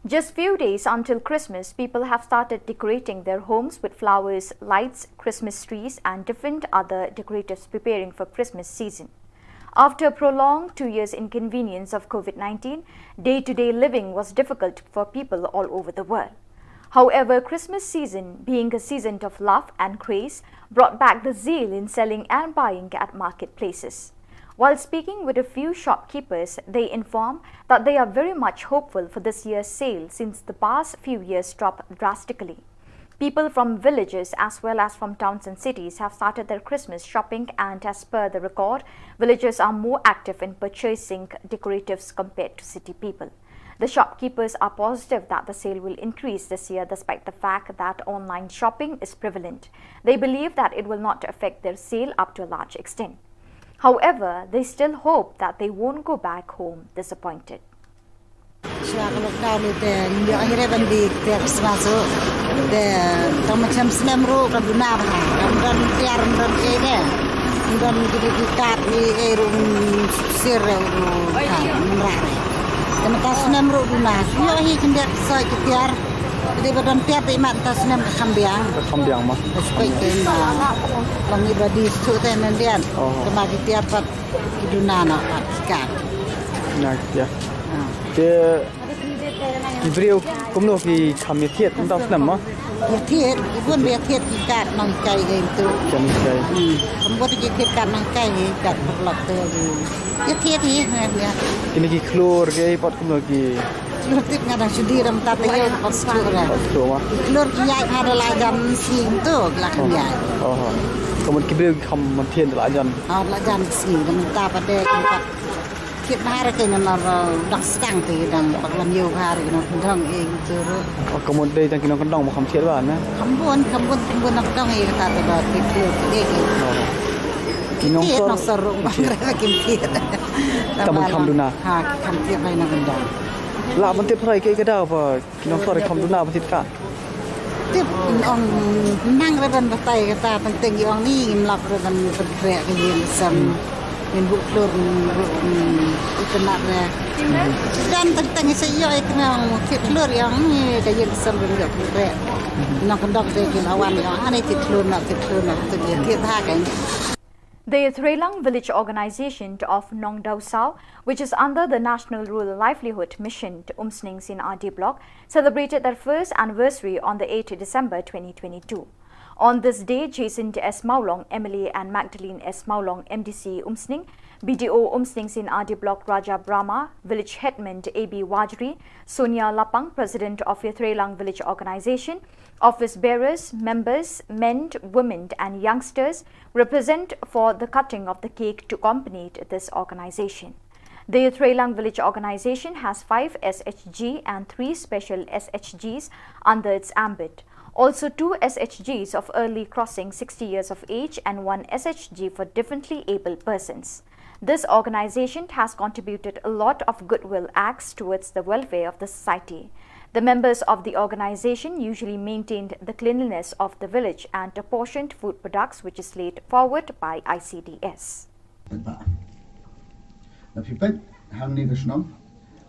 Just few days until Christmas, people have started decorating their homes with flowers, lights, Christmas trees, and different other decoratives preparing for Christmas season. After a prolonged two years inconvenience of COVID nineteen, day-to-day living was difficult for people all over the world. However, Christmas season, being a season of love and craze, brought back the zeal in selling and buying at marketplaces. While speaking with a few shopkeepers, they inform that they are very much hopeful for this year's sale since the past few years dropped drastically. People from villages as well as from towns and cities have started their Christmas shopping, and as per the record, villagers are more active in purchasing decoratives compared to city people. The shopkeepers are positive that the sale will increase this year despite the fact that online shopping is prevalent. They believe that it will not affect their sale up to a large extent. However, they still hope that they won't go back home disappointed. Shuwa ka lockdown ni te ngi ïoh hi re ban die ktiar Christmas ruh. Te tang ma chem snem ruh ka duna bha. Kam don tiar, kam don ei de. Kam don ki di ki kat ni ei ruh, sir ruh ka mrah re. Te mynta snem ruh duna. Ïoh hi khyndiat soi ki tiar. Te ba don tiar te imat mynta snem ka kham biang. Ka kham biang ma. Ka spek te ma. Long i ba die suk te nan diat. Oh. Te ma ki tiar pat ki duna na pat ki kat. Na ya. Ah. Te ki briew kumno ki kham ïathied mynta snem ma? Ïathied, ki bun ba ïathied ki kat nonghikai ïa tu. Ki nonghikai. Hmm. Kam bun ki thied kat nonghikai hi, kat paralok te hi. Ïathied hi, na ya. Kine ki khlur ki pat kumno ki? Khlur tip nga dang shu die dang tat ïa ka pat shu ra. Pat shu ma. Khlur ki ïaid ha da la jan sing tu, la kham ïaid. Oh. Ka mut ki briew ki kham ïathied da la jan. Ha da la jan sing, dang tat pat de ki pat. Thied bha re ki nang nar dang sdang te dang bak lam ïew bha re ki nongkyndong ïa tu ruh. Oh, ka mut dei tang ki nongkyndong ba kham thied bha na? Kham bun, kham bun, kham bun nongkyndong ïa kata te ba thied khlur te ki. Oh. Ki nongshor. Ki nongshor ruh bang re ba kim thied. Ka mut kham duna. Ha, ki kham thied bha nongkyndong. Lah ban tip hynrei kaei ka daw ba ki nongshor kham duna ban thied kat. Tip, ong nang re ban batai kata, teng teng i ong ni ngim lap re ban pynkreh ka ïing ka sem. Ngin buh khlur, ngin buh, mm, itynnad re. Dan teng teng i sa ïoh i kynmaw thied khlur i ong ni ka ïing ka sem ban ïoh pynkreh. Nongkyndong te ki la wan i ong ani thied khlur na, thied khlur na, te ki thied ha ka. The Yathreilang Village Organization of Nongdausau, which is under the National Rural Livelihood Mission, Umsning C and R D Block, celebrated their first anniversary on the eighth December twenty twenty-two. On this day, Jacinta S Mawlong, M L A, and Magdalene S Mawlong, M D C Umsning, B D O Umsning C and R D Block Raja Brahma, Village Headman A B Wajri, Sonia Lapang, President of Yathreilang Village Organization, office bearers, members, men, women, and youngsters were present for the cutting of the cake to accompany this organization. The Yathreilang Village Organization has five S H G and three special S H Gs under its ambit. Also, two S H Gs of early crossing sixty years of age and one S H G for differently abled persons. This organization has contributed a lot of goodwill acts towards the welfare of the society. The members of the organization usually maintained the cleanliness of the village and apportioned food products, which is laid forward by I C D S. Peit ba la phi peit hangne ka shnong,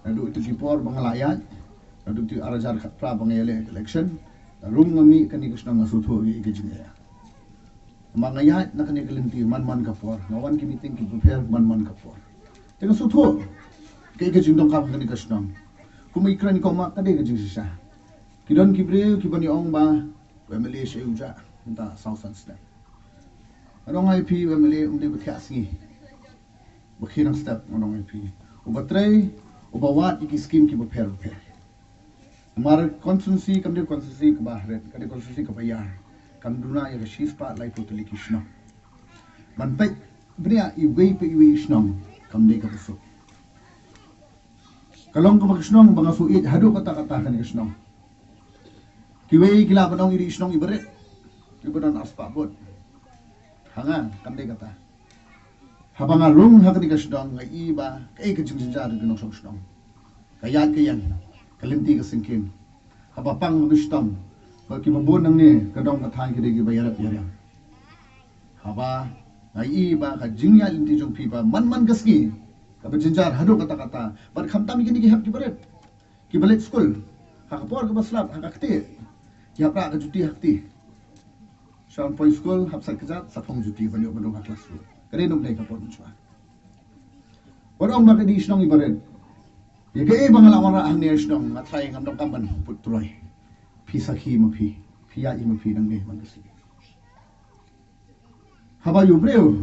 naduh ïa ki por ba nga la ïaid, naduh ïa ki ar hajar khatphra ba nga ïaleh election, la rung nga mih kane ka shnong nga sngewthuh ïa ka jingeh. Namar nga ïaid na kane ka lynti man man ka por, nga wan ki meeting ki bapher man man ka por. Te nga sngewthuh kaei ka jingdonkam kane ka shnong. Kum i kren i kong ma ka dei ka jingshisha. Ki don ki briew ki ban ïa ong ba u M L A sha u jah mynta saw san snem. Nga ong ïa phi u M L A um dei ba thiah sngi. Ba khie nang step, nga ong ïa phi. Uba trei, uba wad ïa ki skim ki bapher bapher. Namar constituency kam dei constituency kaba hret, ka dei constituency kaba ïar. Kam duna ïa ka shispah laiphew tylli ki shnong. Ban peit bniah iwei pa iwei i shnong kam dei kaba suk. Ka long kaba ka shnong ba nga shu ïeit haduh katta katta kane ka shnong. Kiwei ki lah ban ong i dei i shnong iba rit, iba don arspah vote. Ha nga kam dei kata. Haba nga rung ha kane ka shnong nga i ba kaei ka jingjynjar ki nongshong shnong. Ka ïaid ka ïeng, ka lynti ka syngkien. Haba pang ka shitom, ba kiba bun nangne ka dong ka thaiñ ki dei kiba ïarap ïariang. Haba nga i ba ka jingïaid lynti jong phi ba man man ka sngi kaba jynjar haduh katta katta. Bad khamtam ïa kine ki hep kiba rit, kiba leit skul, ha ka por kaba slap, ha ka ktieh ki hap rah ka juti ha kti. Sha wan poi skul hap sait kjat, sa phong juti ban ïoh ban rung ha classroom. Ka dei nongdei ka por mynshuwa. Wat ong ba ka dei shnong iba rit. Ïa kaei ba nga la wanrah hangne shnong, nga trai ngam donkam ban put troi. Ki sakhi ma phi, phi ïaid ma phi nangne man ka sngi. Haba ïoh briew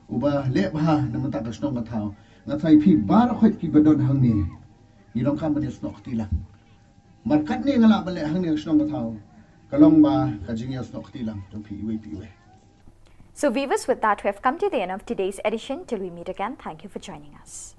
uba leh bha na mynta ka shnong ka thaw, nga tharai phi baroh khoit phi ba don hangne, ngi donkam ban ïasnoh kti lang. Markatne nga lah ban leh hangne ka shnong ka thaw, ka long ba ka jingïasnoh kti lang jong phi iwei pa iwei. So viewers, with that, we have come to the end of today's edition. Till we meet again, thank you for joining us.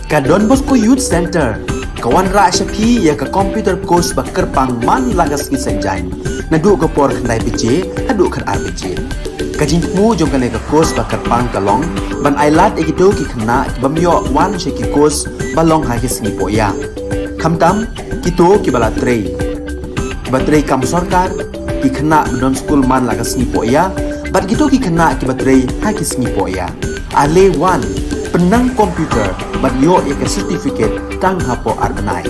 Ka Don Bosco Youth Centre ka wanrah sha phi ïa ka computer course ba kyrpang man la ka sngi Saitjaiñ, naduh ka por khyndai baje haduh khatar baje. Ka jingthmu jong kane ka course ba kyrpang ka long ban ailad ïa kito ki khynnah ki bym ïoh wan sha ki course ba long ha ki sngi pohïa, khamtam kito kiba la trei, kiba trei kam sorkar, ki khynnah ba don skul man la ka sngi pohïa, bad kito ki khynnah kiba trei ha ki sngi pohïa. Ale wan, pynnang computer bad ïoh ïa ka certificate tang hapoh ar bnai.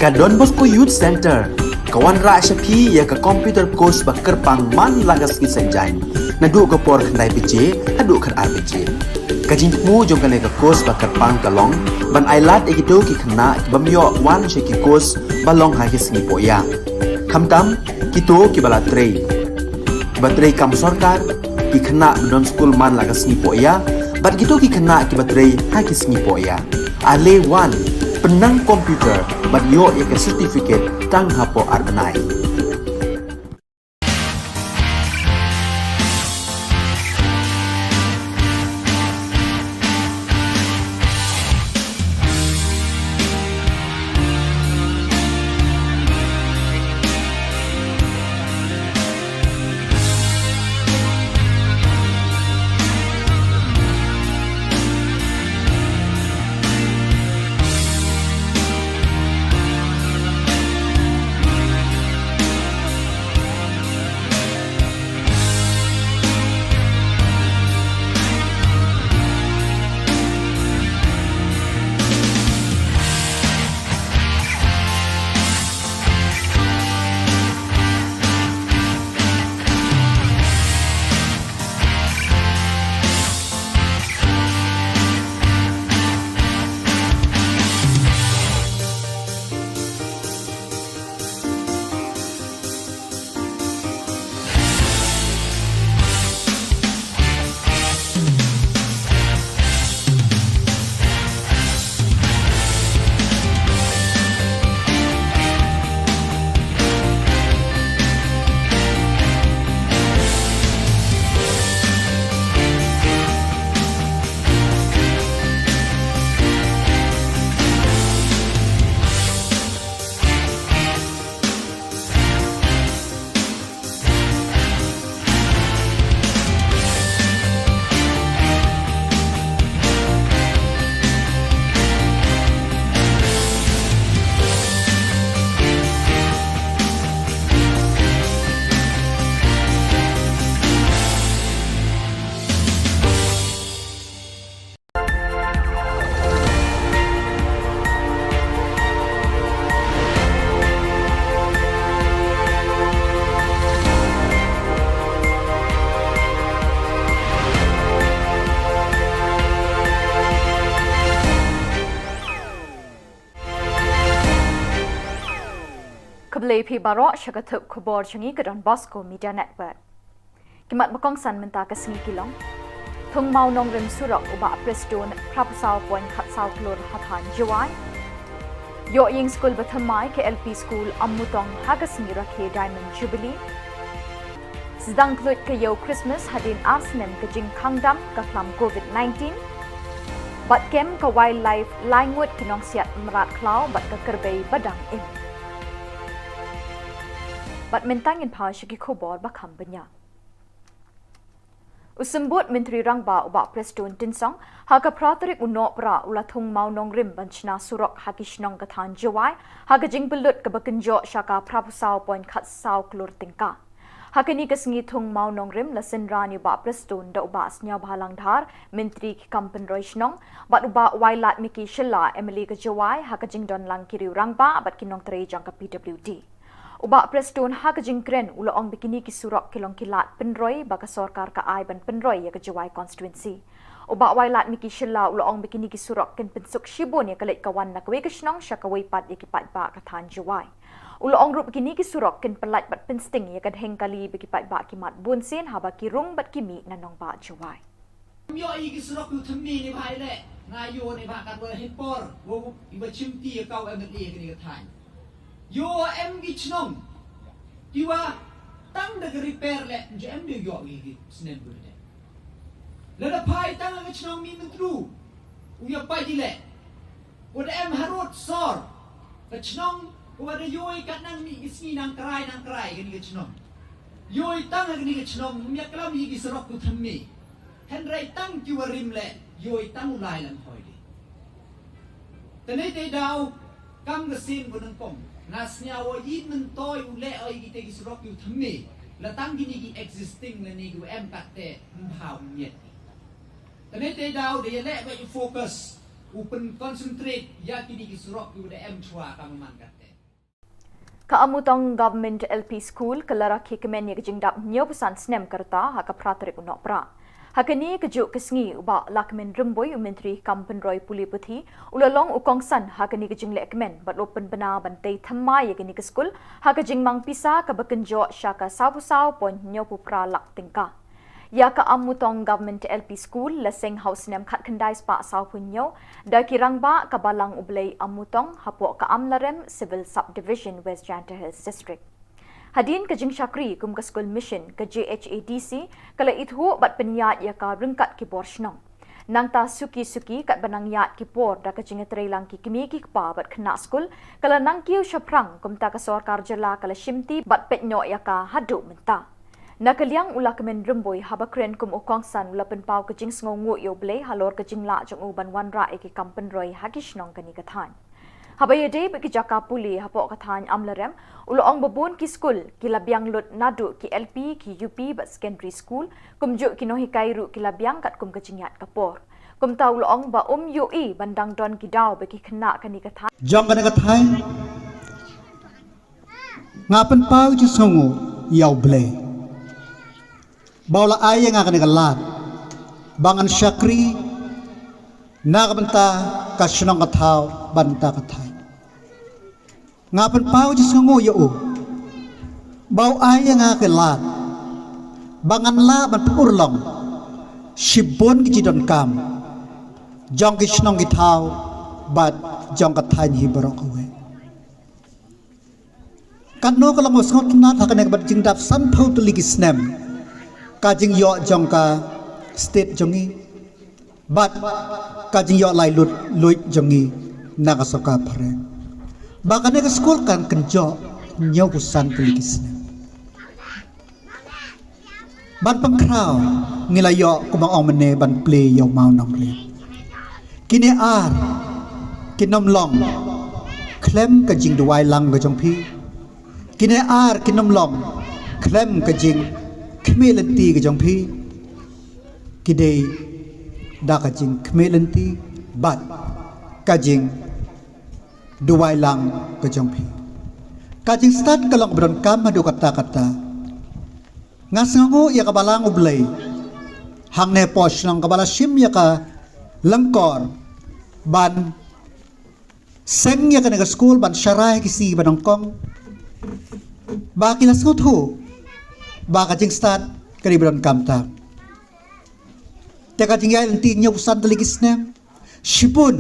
Ka Don Bosco Youth Centre ka wanrah sha phi ïa ka computer course ba kyrpang man la ka sngi Saitjaiñ, naduh ka por khyndai baje haduh khatar baje. Ka jingthmu jong kane ka course ba kyrpang ka long ban ailad ïa kito ki khynnah ki bym ïoh wan sha ki course ba long ha ki sngi pohïa, khamtam kito kiba la trei, kiba trei kam sorkar, ki khynnah ba don skul man la ka sngi pohïa, bad kito ki khynnah kiba trei ha ki sngi pohïa. Ale wan, pynnang computer bad ïoh ïa ka certificate tang hapoh ar bnai. Khublei phi baroh sha ka thup khubor jong ngi ka Don Bosco Media Network. Ki mat ba kongsan mynta ka sngi ki long: Thung Mawnongrim surok u Bah Prestone phra phew saw point khatsaw klur ha thaiñ Jowai. Ïoh ïing skul ba thymmai ka L P School Ammutong ha ka sngi rakhe Diamond Jubilee. Sdang khluit ka ïew Christmas hadien ar snem ka jingkhang dam ka khlam covid nineteen. Bad kem ka wildlife, lai ngut ki nongsiat mrad khlaw bad ka kyrpang ba dang im. Bad mynta ngin phai sha ki khubor ba kham bniah. U Symbud Myntri Rangbah u Bah Prestone Tynsong ha ka phra tarik u Nohprah u la thung Mawnongrim ban shna surok ha ki shnong ka thaiñ Jowai ha ka jingpynlut kaba kynjoh sha ka phra phew saw point khatsaw klur tyngka. Ha kane ka sngi thung Mawnongrim la synran ïa u Bah Prestone da u Bah Sniawbhalang Dhar, Myntri ki kam pynroi shnong, bad u Bah Wailadmiki Shylla, M L A ka Jowai, ha ka jingdon lang ki riew rangbah bad ki nongtrei jong ka P W D. U Bah Prestone ha ka jingkren u la ong ba kine ki surok ki long ki lad pynroi ba ka sorkar ka ai ban pynroi ïa ka Jowai constituency. U Bah Wailadmiki Shylla u la ong ba kine ki surok kin pynsuk shibun ïa ka leit ka wan na kawei ka shnong sha kawei pat ïa ki paidbah ka thaiñ Jowai. U la ong ruh ba kine ki surok kin pyllait bad pynsting ïa ka dheng kali ba ki paidbah ki mad bunsien haba ki rung bad ki mih na nongbah Jowai. Ym ïoh ïa ki surok kiba thymmai ne bha ïaleh, nga ïoh ne bha katba ha por ba u, iba shim ti ïa ka u M L A kane ka thaiñ. Ïoh em ki shnong kiba tang da ka repair leh, ym ju em de u ïoh ïa ki snem kiba dei. Lada phai tang ha ka shnong Mihmyntdu, u ïa pait ïaleh. Wat em harud sor ka shnong, wat da ïoh kat nang mih ki sngi nang krai nang krai kane ka shnong. Ïoh tang ha kane ka shnong, ym ïa klam ïa ki surok kiba thymmai. Hynrei tang kiba rim leh, ïoh tang u lai lang hoi de. Te nangta daw, kam ka sien ba nyngkong, nga sngew ïa i myntoi u leh ïa kita ki surok kiba thymmai. La tang kine ki existing lane kiba em kat te, ym bha u miet. Te nangta daw, da ïaleh ba i focus, u pyn concentrate ïa kine ki surok kiba da em shuwa ka man kat te. Ka Amutong Government L P School ka la rakhe kmen ïa ka jingdap hynñiewphew san snem ka rta ha ka phra tarik u Nohprah. Ha kane kajuh ka sngi u Bah Lahkmen Rymbui, u Myntri kam pynroi pule puthi, u la long u kongsan ha kane ka jingleh kmen bad u la pynbna ban tei thymmai ïa kane ka skul ha ka jingmang pisa kaba kynjoh sha ka sawphew saw point hynñiewphew phra lak tyngka. Ïa ka Amutong Government L P School la seng ha u snem khatkhyndai spah sawphew hynñiew da ki rangbah ka Balang U Blei Amutong hapoh ka Amlarem Civil Subdivision, West Jaintia Hills District. Hadien ka jingshakri kum ka skul mission, ka J H A D C ka la ithuh bad pynïaid ïa ka ryngkat ki bor shnong. Nangta suki suki katba nang ïaid ki por da ka jingïatreilang ki kmie ki kpa bad khynnah skul, ka la nang kiew shaphrang, kumta ka sorkar jylla ka la shimti bad peit noh ïa ka haduh mynta. Na ka liang u Lahkmen Rymbui, haba kren kum u kongsan, u la pynpaw ka jingsngewnguh ïa U Blei halor ka jinglah jong u ban wanrah ïa ki kam pynroi ha ki shnong kane ka thaiñ. Haba ïadei bad ki jaka pule hapoh ka thaiñ Amlarem, u la ong ba bun ki skul ki la biang lut, naduh ki L P, ki U P bad secondary school, kumjuh ki nonghikai ruh ki la biang katkum ka jingïaid ka por. Kumta u la ong ba um ïohi ban dang don ki daw ba ki khynnah kane ka thaiñ. Jong kane ka thaiñ, nga pynpaw jingsngewnguh ïa U Blei ba u la ai ïa nga kane ka lad ba ngan shakri na ka bynta ka shnong ka thaw bad na ka bynta ka thaiñ. Nga pynpaw jingsngewnguh ïa u ba u ai ïa nga ka lad ba ngan lah ban pynurlong shibun ki jingdonkam jong ki shnong ki thaw bad jong ka thaiñ hi baroh kawei. Katno ka long ba sngewtynnat ha kane ka bynta jingdap sanphew tylli ki snem ka jingïoh jong ka state jong ngi bad ka jingïoh laitluid jong ngi na ka sorkar phareng, ba kane ka skul kan kynjoh hynñiewphew san tylli ki snem. Ban pynkhraw, ngi la ïoh, kumba ong mynne, ban plie ïa u mawnongrim. Kine ar kin ym long khlem ka jingduwai lang ka jong phi. Kine ar kin ym long khlem ka jingkhmih lynti ka jong phi. Ki dei da ka jingkhmih lynti bad ka jingduwai lang ka jong phi. Ka jingstad ka long ba donkam haduh katta katta. Nga sngewnguh ïa ka Balang U Blei hangne hapoh shnong kaba la shim ïa ka lyngkor ban seng ïa kane ka skul ban sharai ki sngi ba nyngkong, ba ki la sngewthuh ba ka jingstad ka dei ba donkam tam. Te ka jingïaid lynti hynñiewphew san tylli ki snem, shibun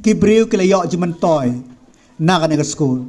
ki briew ki la ïoh jingmyntoi na kane ka skul.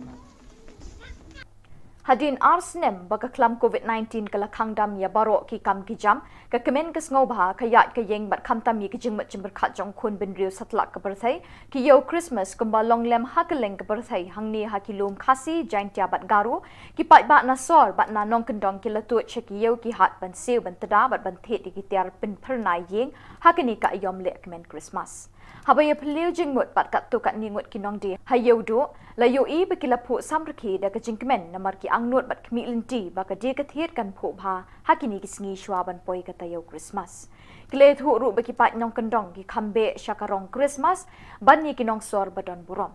Hadien ar snem ba ka khlam covid nineteen ka la khang dam ïa baroh ki kam ki jam, ka kmen ka sngewbha, ka ïaid ka ïeng bad khamtam ïa ki jingmut jingpyrkhat jong u khun bynriew satlak ka pyrthei, ki ïew Christmas kumba long lem ha kylleng ka pyrthei, hangne ha ki lum Khasi, Jaiñtia bad Garo, ki paidbah na sor bad na nongkyndong ki la tuid sha ki ïew ki hat ban siew ban tda bad ban thied ïa ki tiar pynphyrnai ïing ha kane ka aïom leh kmen Christmas. Haba ïa phylliew jingmut bad katto katne ngut ki nongdie ha Ïewduh, la ïohi ba ki la phuh samrkhie da ka jingkmen namar ki angnud bad khmih lynti ba ka die ka thied kan phuh bha ha kine ki sngi shuwa ban poi ka taïew Christmas. Ki la ïathuh ruh ba ki paid nongkyndong ki kham beh sha ka rong Christmas ban ïa ki nongsor ba don burom.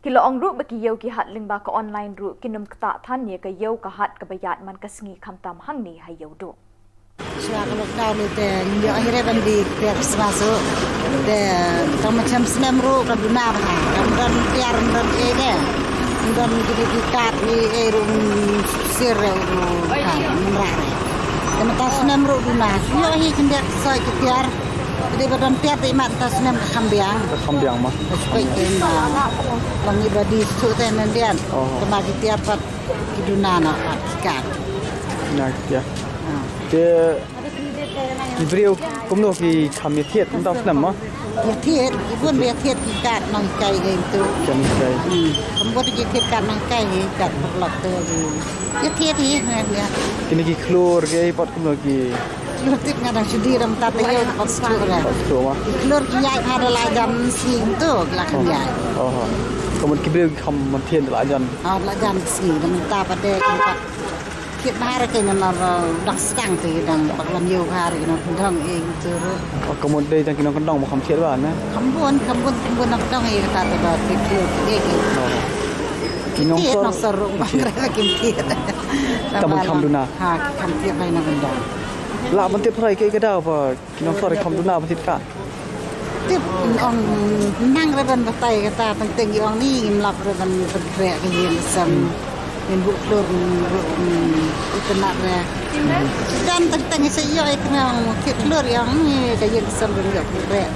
Ki la ong ruh ba ki ïew ki hat lyngba ka online ruh kin ym ktah than ïa ka ïew ka hat kaba ïaid man ka sngi khamtam hangne ha Ïewduh. Shuwa ka lockdown te ngi ïoh hi re ban die tiar Christmas ruh. Te tang ma chem snem ruh ka duna bha. Kam don tiar, kam don ei de. Kam don kine ki kat ei ei ruh, sir ruh ka mra re. Te mynta snem ruh duna. Ïoh hi khyndiat soi ki tiar. Te ba don tiar te imat mynta snem ka kham biang. Ka kham biang ma. Ka spek te ma. Long i ba die suk te nang dian. Oh. Te ma ki tiar pat ki duna na pat ki kat. Na ki tiar. Ah. Te ki briew kumno ki kham ïathied mynta snem ma? Ïathied, ki bun ba ïathied ki kat nonghikai ïa tu. Kat nonghikai. Hmm. Kam bun ki thied kat nonghikai hi, kat paralok tu. Ïathied hi, ïa. Kine ki khlur ki ei pat kumno ki? Khlur tip nga dang shu die dang tat ïa pat shu ra. Pat shu ma. Ki khlur ki ïaid ha la jan sing tu, la kham ïaid. Oh. Ka mut ki briew ki kham ïathied la jan. Ah, la jan sing, dang tat pat de, kat. Thied bha re, kane nang dang sdang te dang bakla ïew bha re, nongkyndong ei tu re. Oh, ka mut dei tang ki nongkyndong ba kham thied bha ne? Kham bun, kham bun, kham bun nongkyndong ei kata te ba thied thied ei. Oh. Ki nongshong ruh ba ngam kren kim tip. Tang ban kham duna. Ha, ki kham tip ba na ban da. Lah ban tip pyrshah ïa ka daw ba ki nongshong ruh kham duna ban tip ka. Tip ong nang re ban batai kata tang teng ong ni ngim lap re ban ban kren ka ïing sem. Ngim buh klur ngim buh itynnad re. Kan tang teng sa ïoh ïa ka nang tip klur ïa ong ni ka ïing sem ban ïoh kren.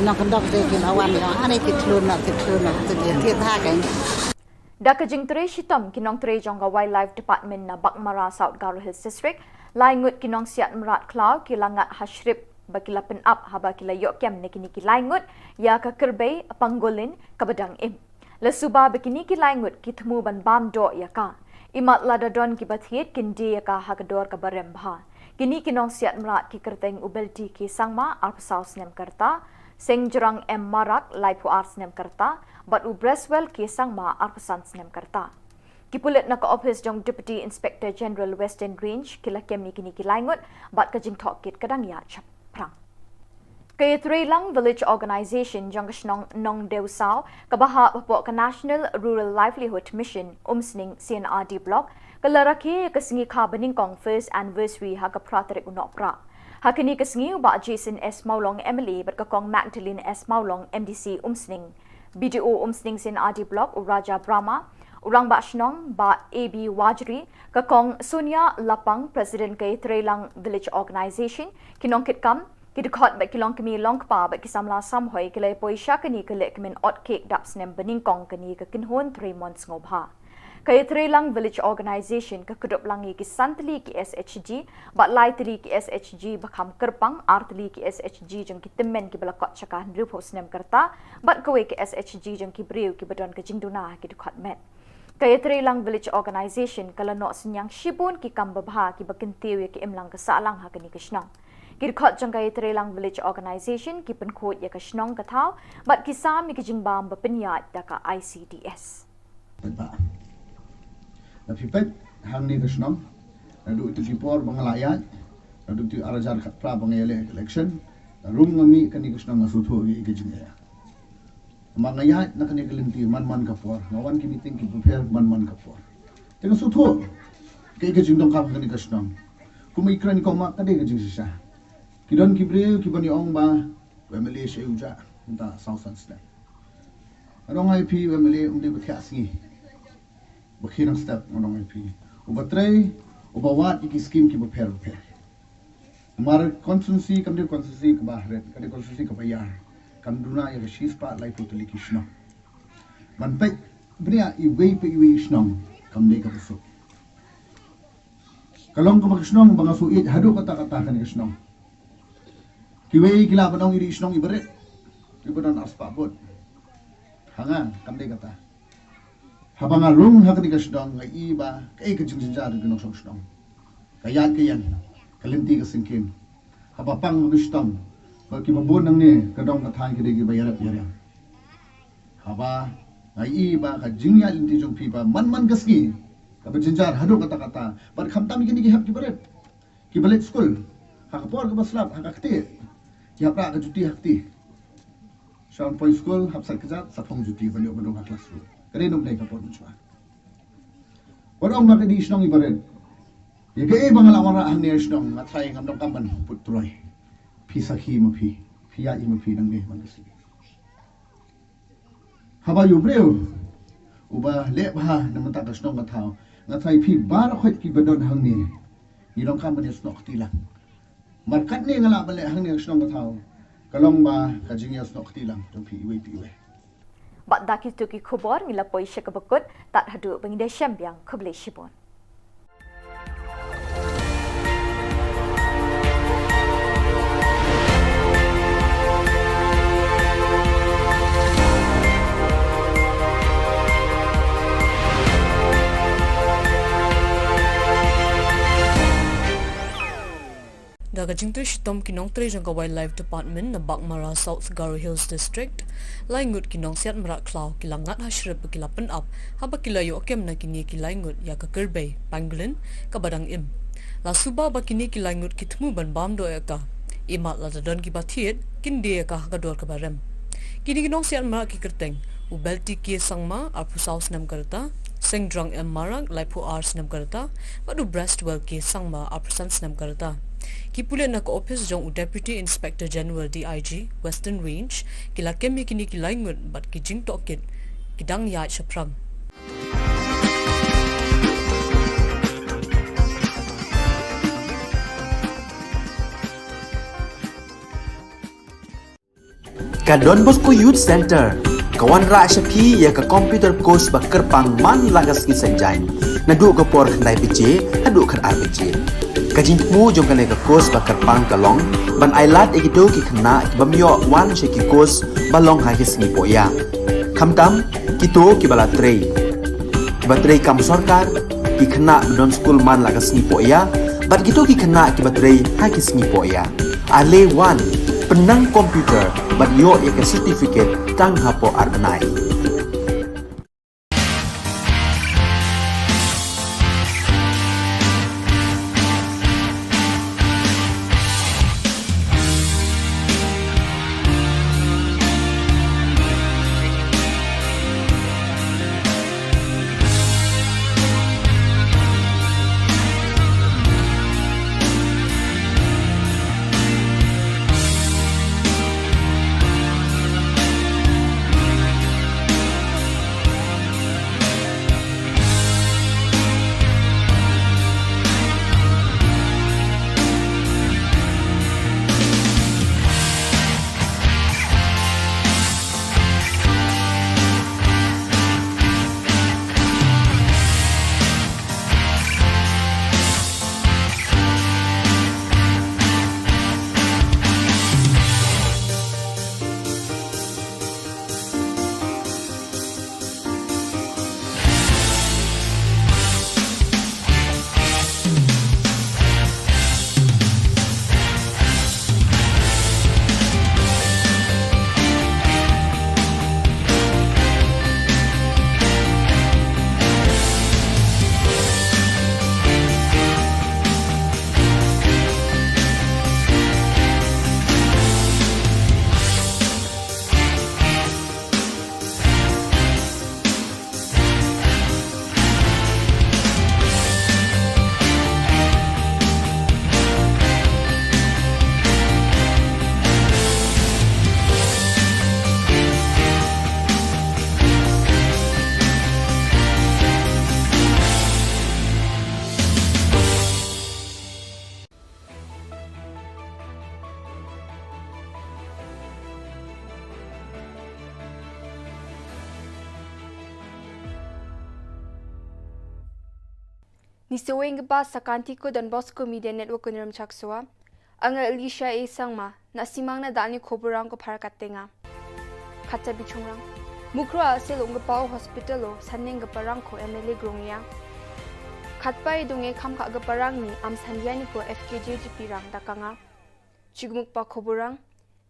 Nang kandok de ki lawan ïa ong ani tip klur na tip klur na tip tip ha ka. Da ka jingtrei shitom ki nongtrei jong ka Wildlife Department na Baghmara, South Garo Hills District, lai ngut ki nongsiat mrad khlaw ki la ngat ha shrip ba ki la pynap haba ki la ïoh kem na kine ki lai ngut ïa ka kyrbai pangolin kaba dang im. La suba ba kine ki lai ngut ki thmu ban bam doh ïa ka. Imat lada don kiba thied kin die ïa ka ha ka dor kaba rem bha. Kine ki nongsiat mrad ki kyrteng u Belti K Sangma, arphew saw snem ka rta, Sengjrang M Marak, laiphew ar snem ka rta, bad u Breswell K Sangma, arphew san snem ka rta. Ki pulit na ka ophis jong Deputy Inspector General Western Range ki la kem ïa kine ki lai ngut bad ka jingtohkit ka dang ïaid shaphrang. Ka Ïatreilang Village Organization jong ka shnong Nongdewsaw kaba hap hapoh ka National Rural Livelihood Mission, Umsning C&RD Block, ka la rakhe ïa ka sngi kha ba nyngkong first anniversary ha ka phra tarik u Nohprah. Ha kane ka sngi u Bah Jason S Mawlong M L A bad ka Kong Magdalene S Mawlong M D C Umsning, B D O Umsning C&RD Block u Raja Brahma, u Rangbah Shnong Bah A B Wajri, ka Kong Sonia Lapang, President ka Ïatreilang Village Organization, ki nongkitkam, ki dkhot bad ki longkmie longkpa bad ki samla samhoi ki la ïa poi sha kane ka lehkmen ot cake dap snem ba nyngkong kane ka kynhun trei mon sngewbha. Ka Ïatreilang Village Organization ka kdup lang ïa ki san tylli ki S H G bad lai tylli ki S H G ba kham kyrpang, ar tylli ki S H G jong ki tymmen kiba la kot sha ka hynriewphew snem ka rta bad kawei ka S H G jong ki briew kiba don ka jingduna ha ki dkhot met. Ka Ïatreilang Village Organization ka la noh synñiang shibun ki kam babha kiba kyntiew ïa ka imlang ka sahlang ha kane ka shnong. Ki dkhot jong ka Ïatreilang Village Organization ki pynkhuid ïa ka shnong ka thaw bad ki sam ïa ka jingbam ba pynïaid da ka I C D S. Peit ba na phi peit hangne ka shnong, naduh ïa ki por ba nga la ïaid, naduh ïa ki ar hajar khatphra ba nga ïaleh election, la rum nga mih kane ka shnong nga sngewthuh ïa ka jingeh. Namar nga ïaid na kane ka lynti man man ka por, nga wan ki meeting kiba pher man man ka por. Te nga sngewthuh kaei ka jingdonkam kane ka shnong. Kum i kren i kong ma ka dei ka jingshisha. Ki don ki briew kiban ïa ong ba u M L A shei u jah mynta saw san snem. Nga ong ïa phi u M L A um dei ba thiah sngi. Ba khie nang step nga ong ïa phi. Uba trei, uba wad ïa ki skim kiba pher ba pher. Namar constituency kam dei constituency kaba hret, ka dei constituency kaba ïar. Kam duna ïa ka shispah laiphew tylli ki shnong. Ban peit bniah iwei pa iwei i shnong kam dei kaba suk. Ka long kaba ka shnong ba nga shu ïeit haduh katta katta kane ka shnong. Kiwei ki lah ban ong i dei i shnong iba rit, iba don arspah vote. Ha nga kam dei kata. Haba nga rung ha kane ka shnong nga i ba kaei ka jingjynjar jong ki nongshong shnong. Ka ïaid ka ïeng, ka lynti ka syngkien. Haba pang haba shitom, ba kiba bun nangne ka dong ka thaiñ ki dei kiba ïarap ïarem. Haba nga i ba ka jingïaid lynti jong phi ba man man ka sngi kaba jynjar haduh katta katta. Bad khamtam ïa kine ki hep kiba rit, kiba leit skul, ha ka por kaba slap, ha ka ktieh ki hap rah ka juti ha kti. Sha wan poi skul hap sait kjat, sa phong juti ban ïoh ban rung ha classroom. Ka dei nym dei ka por mynshuwa. Wat ong ba ka dei shnong iba rit. Ïa kaei ba nga la wanrah hangne ha shnong nga tharai ngam donkam ban put troi. Phi sakhi ma phi, phi ïaid ma phi nangne man ka sngi. Haba ïa u briew uba leh bha na mynta ka shnong ka thaw, nga tharai phi baroh khoit kiba don hangne ngi donkam ban ïasnoh kti lang. Mar katne nga lah ban leh hangne ka shnong ka thaw, ka long ba ka jingïasnoh kti lang jong phi iwei pa iwei. Bad da kito ki khubor ngi la poi sha kaba kut, tad haduh ba ngin ïashem biang, khublei shibun. Da ka jingtrei shitom ki nongtrei jong ka Wildlife Department na Baghmara, South Garo Hills District, lai ngut ki nongsiat mrad khlaw ki la ngat ha shrip ba ki la pynap haba ki la ïoh kem na kine ki lai ngut ïa ka kyrbai pangolin kaba dang im. La suba ba kine ki lai ngut ki thmu ban bam doh ïa ka. Imat lada don kiba thied kin die ïa ka ha ka dor kaba rem. Kine ki nongsiat mrad ki kyrteng u Belti K Sangma, arphew saw snem ka rta, Sengdrong M Marak, laiphew ar snem ka rta, bad u Brestwell K Sangma, arphew san snem ka rta. Ki pulit na ka ophis jong u Deputy Inspector General D I G, Western Range, ki la kem ïa kine ki lai ngut bad ki jingtohkit ki dang ïaid shaphrang. Ka Don Bosco Youth Center ka wanrah sha phi ïa ka computer course ba kyrpang man la ka sngi Saitjaiñ, naduh ka por khyndai baje haduh khatar baje. Ka jingthmu jong kane ka course ba kyrpang ka long ban ailad ïa kito ki khynnah ki bym ïoh wan sha ki course ba long ha ki sngi pohïa, khamtam kito kiba la trei, kiba trei kam sorkar, ki khynnah ba don skul man la ka sngi pohïa, bad kito ki khynnah kiba trei ha ki sngi pohïa. Ale wan, pynnang computer bad ïoh ïa ka certificate tang hapoh ar bnai. Ngi sa weng ka ba sa ka Anti ko Don Bosco Media Network ko Nirem Chaksoa. Anga Elisha A Sangma, na simang na dani khubor rang ko phar katenga. Khatsa bichungrang. Mukroh a sel ung ka pau hospital o, saneng ka parang ko M L A grong ya. Khatpai dunge kham ka ka parang ni, am sandiani ko F K J G P rang dakanga. Chigmuk pa khubor rang.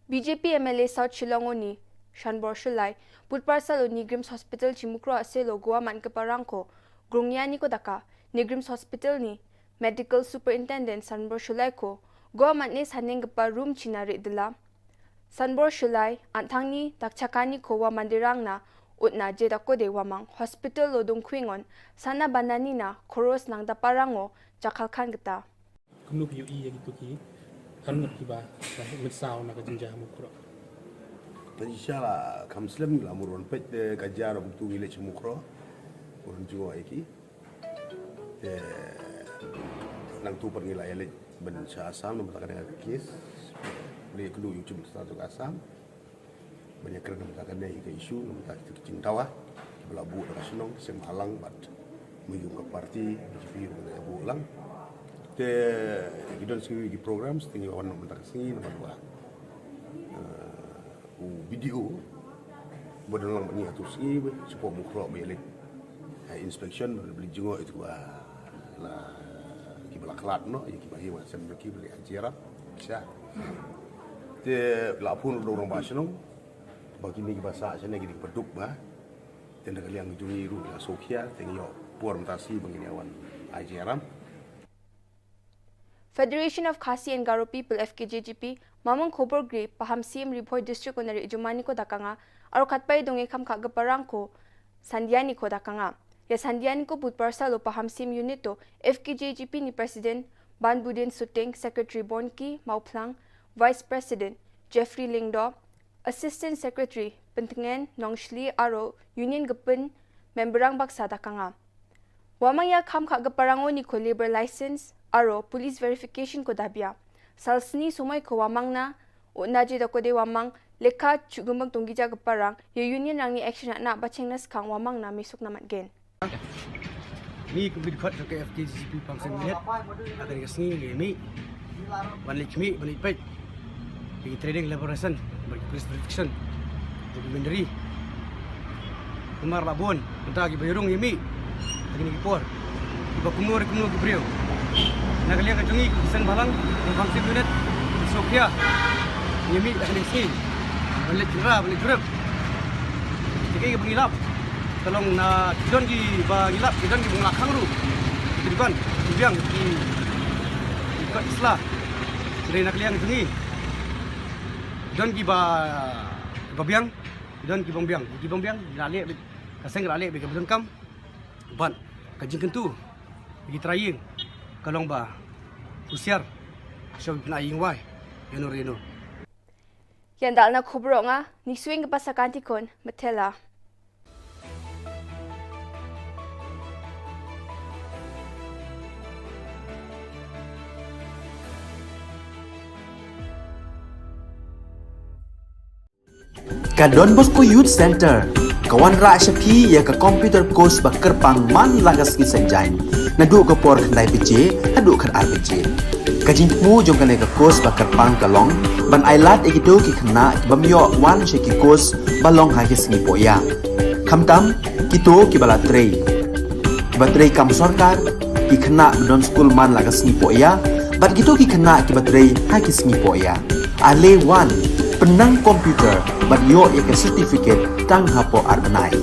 B J P M L A South Shillong o ni, Shanbor Shullai, put parsal o NEIGRIHMS Hospital chi Mukroh a sel o Goa man ka parang ko, grong ya ni ko daka, NEIGRIHMS Hospital ni, Medical Superintendent Shanbor Shullai ko, Goa man ne saneng ka pa room china ri dela. Shanbor Shullai, an thang ni, dak chakani ko wa mandirang na, ut na je dako de wa mang, hospital o dung kwingon, sana banani na, koros nang da parang o, jakal khan geta. Kumno phi ïohi ïa kito ki, kan ngat kiba, ba mynsaw na ka jingjia ha Mukroh. Ka jingshisha la kham slem, la mut wan peit te ka jia ruh kumtu ngi leit sha Mukroh. Wan jngoh ïa ki. Te nangtu pat ngi la ïa leit ban sha Assam, namar kane ka case. Leit kumno ïa u chief minister jong ka Assam. Ban ïa kren namar kane ka issue, namar kita ki jingdawa kiba la buh da ka shnong, seng bhalang bad mynjur ka party B J P ruh ka buh lang. Te ki don sngi ki programs, te ngi wan namar ka sngi namar ba, eh, u B D O ba don lang bad ngi ha tu sngi ba, sha Mukroh ba ïa leit, eh, inspection, ba leit jngoh ïa kiba la, kiba la khlad noh, ïa kiba hi wa sem ki ba leit ha jia. Sha. Te la phone ruh da u rangbah shnong ba kine kiba sah shane kine kiba duk ba. Te na ka liang jong ngi ruh la sngewkhia, te ngi ïoh por mynta shi ba ngin ïa wan ai jingïarap. Federation of Khasi and Garo People, F K J G P, mamang khubor gri, paham C M Ri Bhoi District Honorary Jumani ko dakanga, aro khatpai dunge kham ka ka parang ko, sandiani ko dakanga. Ïa Sandian ko bud parsa lo pahamsim unit to F K J G P ni President Banbudin Suting, Secretary Bonki Mawphlang, Vice President Jeffrey Lyngdoh, Assistant Secretary Pyntngen Nongshli aro Union Gepin memberang baksa da kanga. Wamang ïa kham kha ka parang oni ko labor license aro police verification ko dabia. Sal sni sumai ko wamang na o naje da ko de wamang lekha chugumang tunggi ja ka parang ïa union rang ni action na ba cheng na skang wamang na misuk na matgen. Ni kum ki dkhot ka F K G P pang sen minit. Akan ka sngi ni mi. Ban leit mi, ban leit peit. Ki training elaboration, ban ki police protection, documentary. Kumar la bun, mynta ki ba ïarung ïa mi. Lagi ni ki por. Ki ba kumno re kumno ki briew. Na ka liang ka jong i ki sen balang, ki pang sen minit. Ki sokya. Ïa mi, lagi ni sngi. Ban leit kira, ban leit jurip. Ki ba ngi lap. Ka long na ki don ki ba ngi lap, ki don ki ba ngi la khang ruh. Ki ban, ki biang, ki, ki kot sla. Dei na ka liang jong ngi. Don ki ba, ki ba biang, don ki bym biang, ki bym biang, la leh beit, ka seng la leh beit ka bynta kam. Bad ka jingkyntu ki trai ïing ka long ba husiar. Sha ki pynïaid ïing wai ïa no ïa no. Ïa nda na khubor nga, ni swing ka pasa kanti kon, matela. Ka Don Bosco Youth Center ka wanrah sha phi ïa ka computer course ba kyrpang man la ka sngi Saitjaiñ, naduh ka por khyndai baje haduh khatar baje. Ka jingthmu jong kane ka course ba kyrpang ka long ban ailad ïa kito ki khynnah ki bym ïoh wan sha ki course ba long ha ki sngi pohïa. Khamtam kito ki ba la trei, ki ba trei kam sorkar, ki khynnah ba don skul man la ka sngi pohïa, bad kito ki khynnah ki ba trei ha ki sngi pohïa. Ale wan, pynnang computer bad ïoh ïa ka certificate tang hapoh ar bnai.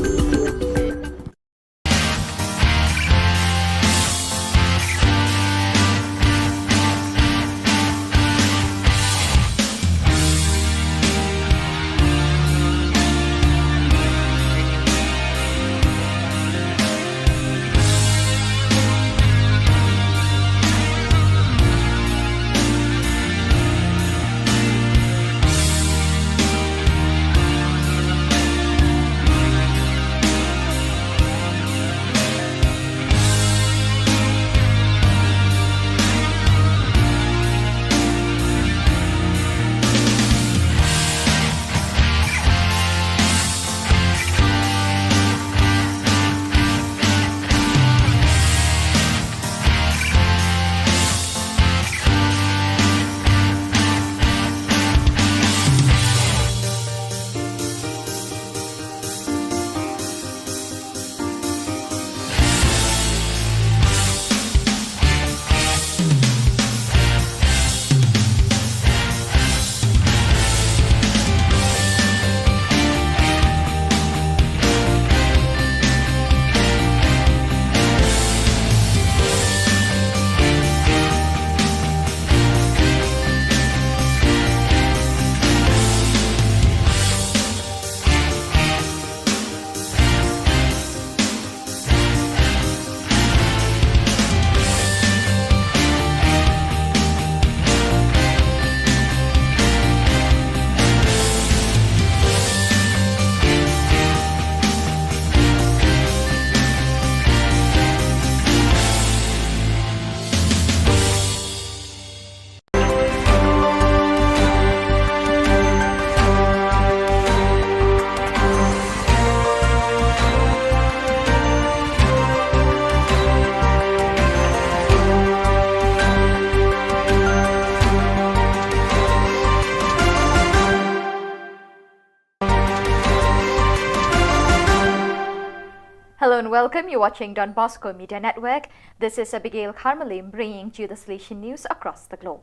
Hello and welcome. You're watching Don Bosco Media Network. This is Abigail Carmelim bringing to you the Salesian news across the globe.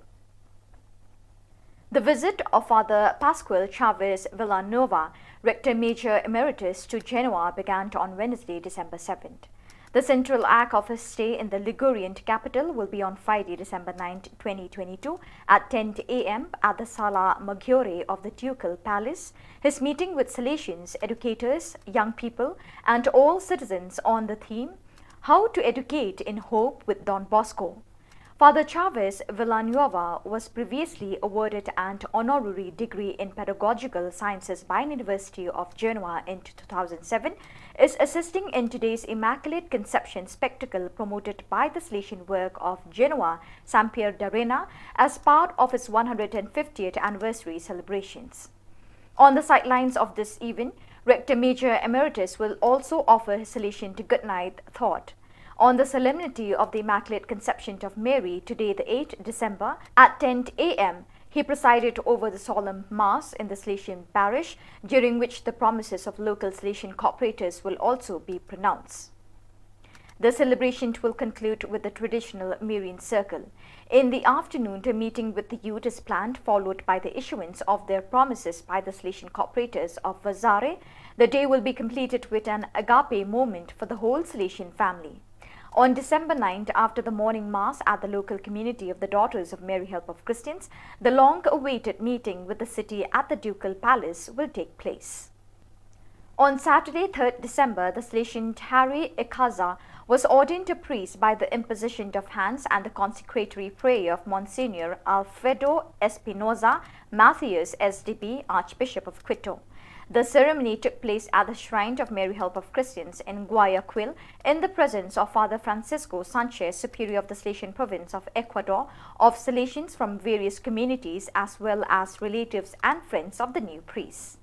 The visit of Father Pascual Chavez Villanova, Rector Major Emeritus, to Genoa began on Wednesday, December seventh. The central act of his stay in the Ligurian capital will be on Friday, December ninth, twenty twenty-two, at ten a m at the Sala Maggiore of the Ducal Palace. His meeting with Salesians, educators, young people, and all citizens on the theme, "How to Educate in Hope with Don Bosco." Father Chavez Villanueva was previously awarded an honorary degree in pedagogical sciences by University of Genoa in two thousand seven, is assisting in today's Immaculate Conception spectacle promoted by the Salesian work of Genoa, Sampier d'Arena, as part of its one hundred fiftieth anniversary celebrations. On the sidelines of this event, Rector Major Emeritus will also offer his Salesian goodnight thought. On the solemnity of the Immaculate Conception of Mary, today the eighth December, at ten a m, he presided over the solemn Mass in the Salesian parish, during which the promises of local Salesian cooperators will also be pronounced. The celebration will conclude with the traditional Marian Circle. In the afternoon, a meeting with the youth is planned, followed by the issuance of their promises by the Salesian cooperators of Vazare. The day will be completed with an agape moment for the whole Salesian family. On December ninth, after the morning mass at the local community of the Daughters of Mary Help of Christians, the long-awaited meeting with the city at the Ducal Palace will take place. On Saturday, third December, the Salesian Harry Ikaza was ordained a priest by the imposition of hands and the consecratory prayer of Monsignor Alfredo Espinoza Macias, S D B, Archbishop of Quito. The ceremony took place at the Shrine of Mary Help of Christians in Guayaquil, in the presence of Father Francisco Sanchez, Superior of the Salesian Province of Ecuador, of Salesians from various communities, as well as relatives and friends of the new priest.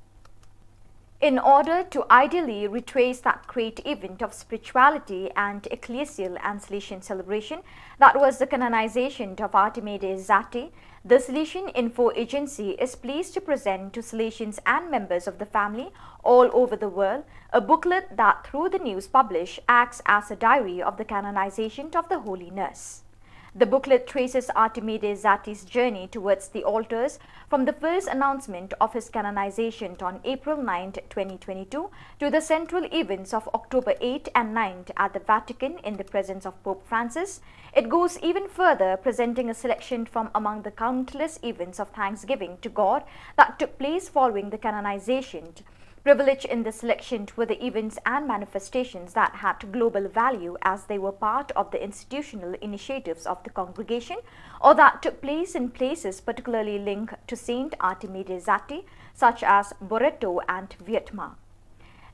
In order to ideally retrace that great event of spirituality and ecclesial and Salesian celebration, that was the canonization of Artimides Zati, the Salesian Info Agency is pleased to present to Salesians and members of the family all over the world a booklet that, through the news published, acts as a diary of the canonization of the holy nurse. The booklet traces Artimides Zati's journey towards the altars, from the first announcement of his canonization on April ninth, twenty twenty-two, to the central events of October eighth and ninth at the Vatican in the presence of Pope Francis. It goes even further, presenting a selection from among the countless events of thanksgiving to God that took place following the canonization. Privileged in this selection were the events and manifestations that had global value, as they were part of the institutional initiatives of the congregation or that took place in places particularly linked to Saint Artimides Zati, such as Barreto and Vietma.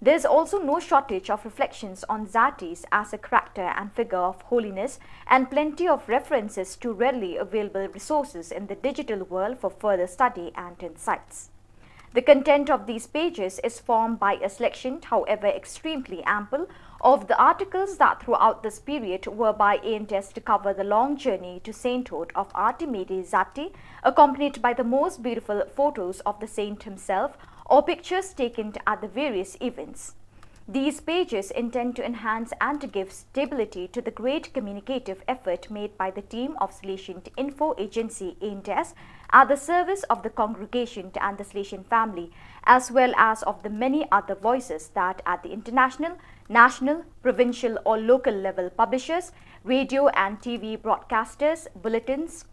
There is also no shortage of reflections on Zatis as a character and figure of holiness, and plenty of references to readily available resources in the digital world for further study and insights. The content of these pages is formed by a selection, however extremely ample, of the articles that throughout this period were by A N T S to cover the long journey to sainthood of Artimides Zati, accompanied by the most beautiful photos of the saint himself or pictures taken at the various events. These pages intend to enhance and to give stability to the great communicative effort made by the team of Salesian Info Agency, A N T S, at the service of the congregation and the Salesian family, as well as of the many other voices that at the international, national, provincial or local level publishers, radio and T V broadcasters, bulletins,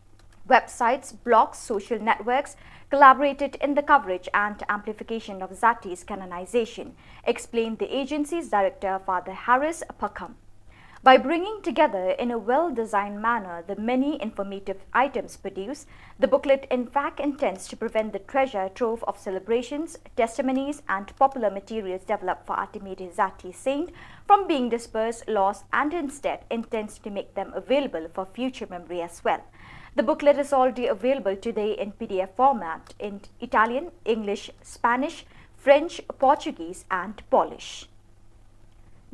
websites, blogs, social networks collaborated in the coverage and amplification of Zati's canonization, explained the agency's director, Father Harris Pakham. By bringing together in a well-designed manner the many informative items produced, the booklet in fact intends to prevent the treasure trove of celebrations, testimonies, and popular materials developed for Artimides Zati Saint from being dispersed, lost, and instead intends to make them available for future memory as well. The booklet is already available today in P D F format in Italian, English, Spanish, French, Portuguese, and Polish.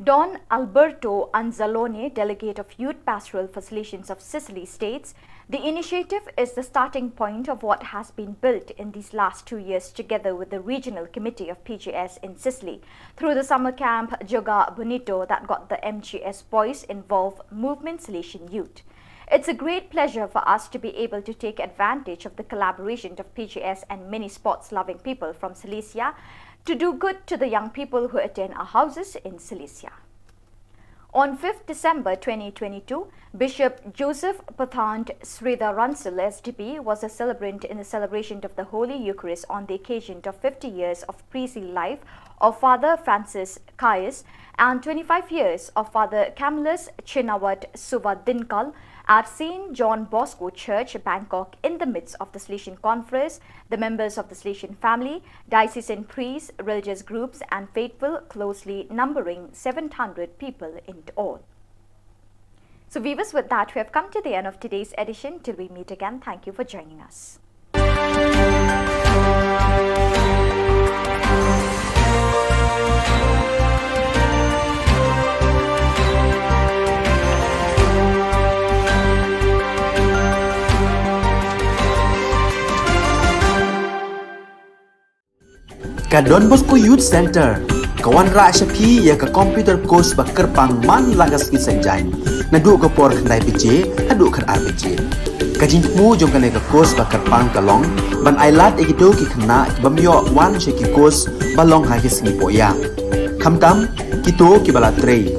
Don Alberto Anzalone, delegate of Youth Pastoral Facilitations of Sicily, states, "The initiative is the starting point of what has been built in these last two years together with the Regional Committee of P G S in Sicily through the summer camp Joga Bonito that got the M G S boys involved, Movement Salesian Youth. It's a great pleasure for us to be able to take advantage of the collaboration of P G S and many sports-loving people from Silesia to do good to the young people who attend our houses in Silesia." On fifth December twenty twenty-two, Bishop Joseph Pathan Sridhar Russell S D P was a celebrant in the celebration of the Holy Eucharist on the occasion of fifty years of priestly life of Father Francis Caius and twenty-five years of Father Camillus Chinawat Suvadinkal at Saint John Bosco Church, Bangkok, in the midst of the Salesian conference, the members of the Salesian family, diocesan priests, religious groups, and faithful, closely numbering seven hundred people in all. So, viewers, with that, we have come to the end of today's edition. Till we meet again, thank you for joining us. Ka Don Bosco Youth Centre ka wanrah sha phi ïa ka computer course ba kyrpang man la ka sngi Saitjaiñ, naduh ka por khyndai baje haduh khatar baje. Ka jingthmu jong kane ka course ba kyrpang ka long ban ailad ïa kito ki khynnah ki bym ïoh wan sha ki course ba long ha ki sngi pohïa, khamtam kito kiba la trei,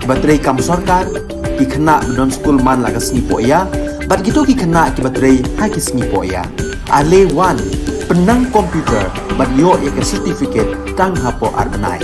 kiba trei kam sorkar, ki khynnah ba don skul man la ka sngi pohïa, bad kito ki khynnah kiba trei ha ki sngi pohïa. Ale wan, pynnang computer bad ïoh ïa ka certificate tang hapoh ar bnai.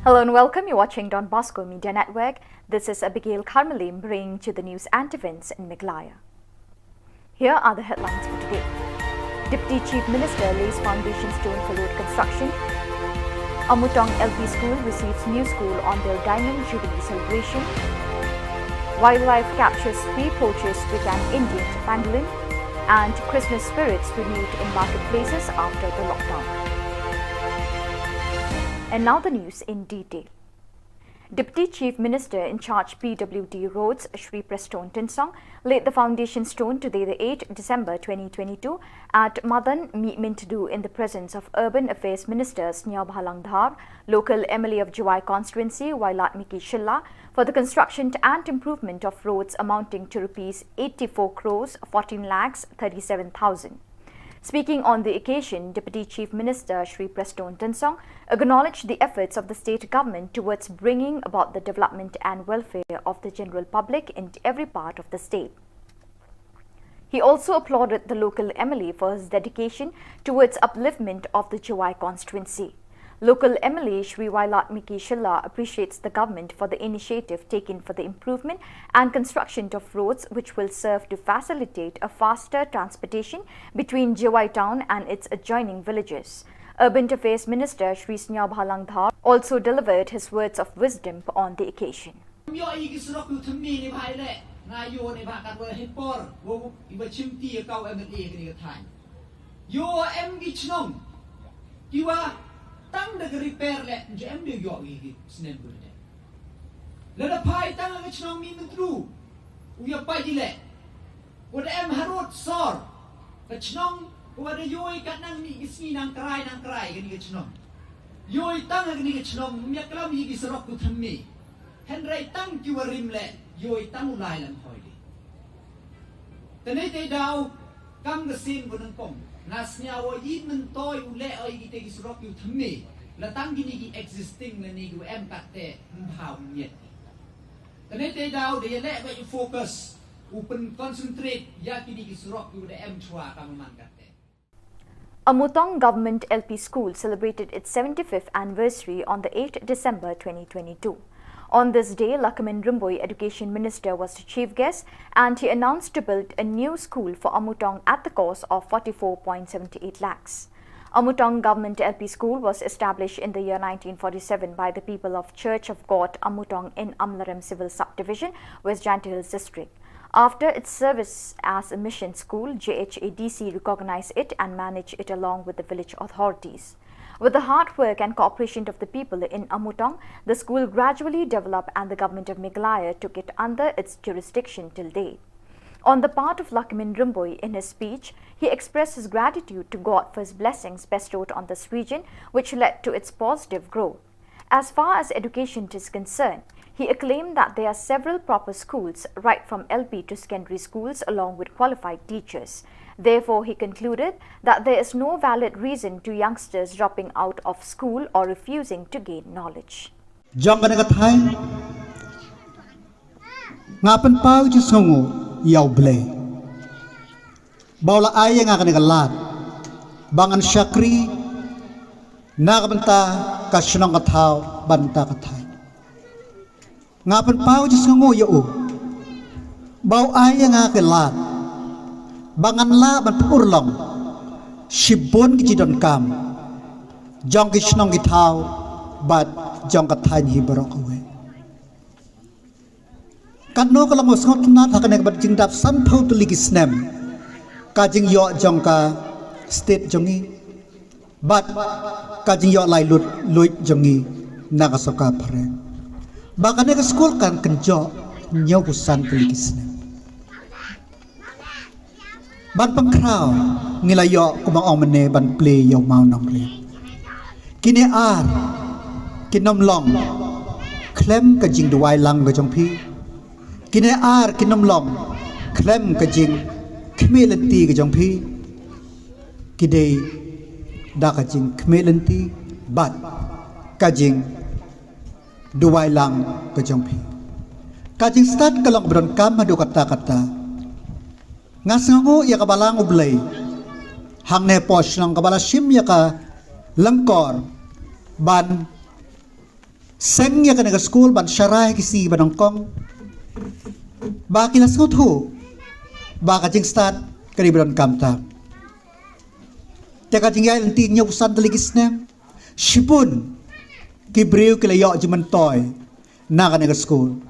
Hello and welcome. You're watching Don Bosco Media Network. This is Abigail Karmalim bringing to the news and events in Meghalaya. Here are the headlines for today. Deputy Chief Minister lays foundation stone for road construction. Amutong L P School receives new school on their Diamond Jubilee celebration. Wildlife captures three poachers with an Indian pangolin. And Christmas spirits renewed in marketplaces after the lockdown. And now the news in detail. Deputy Chief Minister in charge P W D Roads, Shri Prestone Tynsong, laid the foundation stone today, the eighth December twenty twenty-two, at Madan Mihmyntdu in the presence of Urban Affairs Minister Sniawbhalang Dhar, local M L A of Jowai constituency, Wailadmiki Shylla, for the construction and improvement of roads amounting to rupees eighty-four crores fourteen lakhs thirty-seven thousand. Speaking on the occasion, Deputy Chief Minister Shri Prestone Tynsong acknowledged the efforts of the state government towards bringing about the development and welfare of the general public in every part of the state. He also applauded the local M L A for his dedication towards upliftment of the Jowai constituency. Local M L A Shri Wailadmiki Shylla appreciates the government for the initiative taken for the improvement and construction of roads, which will serve to facilitate a faster transportation between Jowai town and its adjoining villages. Urban Affairs Minister Shri Sniawbhalang Dhar also delivered his words of wisdom on the occasion. Ym ïoh ïa ki surok ïa u thymme ne bha ïaleh, nga ïoh ne bha katwa ha por wa iwa chimti ïa ka u M L A kane ka thaiñ. Ïoh em ki chnong kiwa tang da ka repair leh, ym ju em de ïoh ïa ki snem kaba dei. Lada phai tang ha ka chnong Mihmyntdu, u ïa pait ïaleh. Wa da em harud sor ka chnong, wa da ïoh ïa ka nang mih ki sngi nang krai nang krai kane ka chnong. Ïoh ïa tang kane ka chnong, ym ïa klam ïa ki surok ïa u thymme. Hynrei tang kiwa rim leh, ïoh ïa tang u lai lang hoi de. Tane te daw, kam ka sien ko nyngkong. Nga sniaw wa i myntoi u leh oi ki te ki surok ïa u thymme. La tang kine ki existing lane kiwa em kat te ym bha u miet. Tane te daw da ïaleh ba i focus u pyn concentrate ïa kine ki surok ïa u da em chwa ka man kat te. Amutong Government L P School celebrated its seventy-fifth anniversary on the eighth December twenty twenty-two. On this day, Lakmin Rymbui, Education Minister, was the chief guest and he announced to build a new school for Amutong at the cost of forty-four point seven eight lakhs. Amutong Government L P School was established in the year nineteen forty-seven by the people of Church of God Amutong in Amlarem Civil Subdivision, West Jaintia Hills District. After its service as a mission school, J H A D C recognized it and managed it along with the village authorities. With the hard work and cooperation of the people in Amutong, the school gradually developed and the government of Meghalaya took it under its jurisdiction till day. On the part of Lakmin Rymbui, in his speech, he expressed his gratitude to God for his blessings bestowed on this region, which led to its positive growth. As far as education is concerned, he acclaimed that there are several proper schools, right from L P to secondary schools, along with qualified teachers. Therefore, he concluded that there is no valid reason to youngsters dropping out of school or refusing to gain knowledge. Jong kane ka thaiñ, nga pynpaw jingsngewnguh ïa U Blei ba u la ai ïa nga kane ka lad ba ngan shakri na ka bynta ka shnong ka thaw bad na ka bynta ka thaiñ. Nga pynpaw jingsngewnguh ïa u ba u ai ïa nga ka lad ba ngan lah ban pynurlong shibun ki jingdonkam jong ki shnong ki thaw bad jong ka thaiñ hi baroh kawei. Katno ka long ba sngewtynnat ha kane ka bad jingdap sanphew tylli ki snem ka jingïoh jong ka state jong ngi bad ka jingïoh laitluid jong ngi na ka sorkar phareng. Ba kane ka skul kan kynjoh hynñiewphew san tylli ki snem. Ban pynkhraw ngi la ïoh kumba ong mynne ban plie ïa u mawnongrim. Kine ar kin ym long khlem ka jingduwai lang ka jong phi. Kine ar kin ym long khlem ka jingkhmih lynti ka jong phi. Ki dei da ka jingkhmih lynti bad ka jingduwai lang ka jong phi. Ka jingstad ka long ba donkam haduh katta katta. Nga sngewnguh ïa ka Balang U Blei hangne hapoh shnong kaba la shim ïa ka lyngkor ban seng ïa kane ka skul ban sharai ha ki sngi ba nyngkong ba ki la sngewthuh ba ka jingstad ka dei ba donkam tam. Te ka jingïaid lynti hynñiewphew san tylli ki snem shibun ki briew ki la ïoh jingmyntoi na kane ka skul.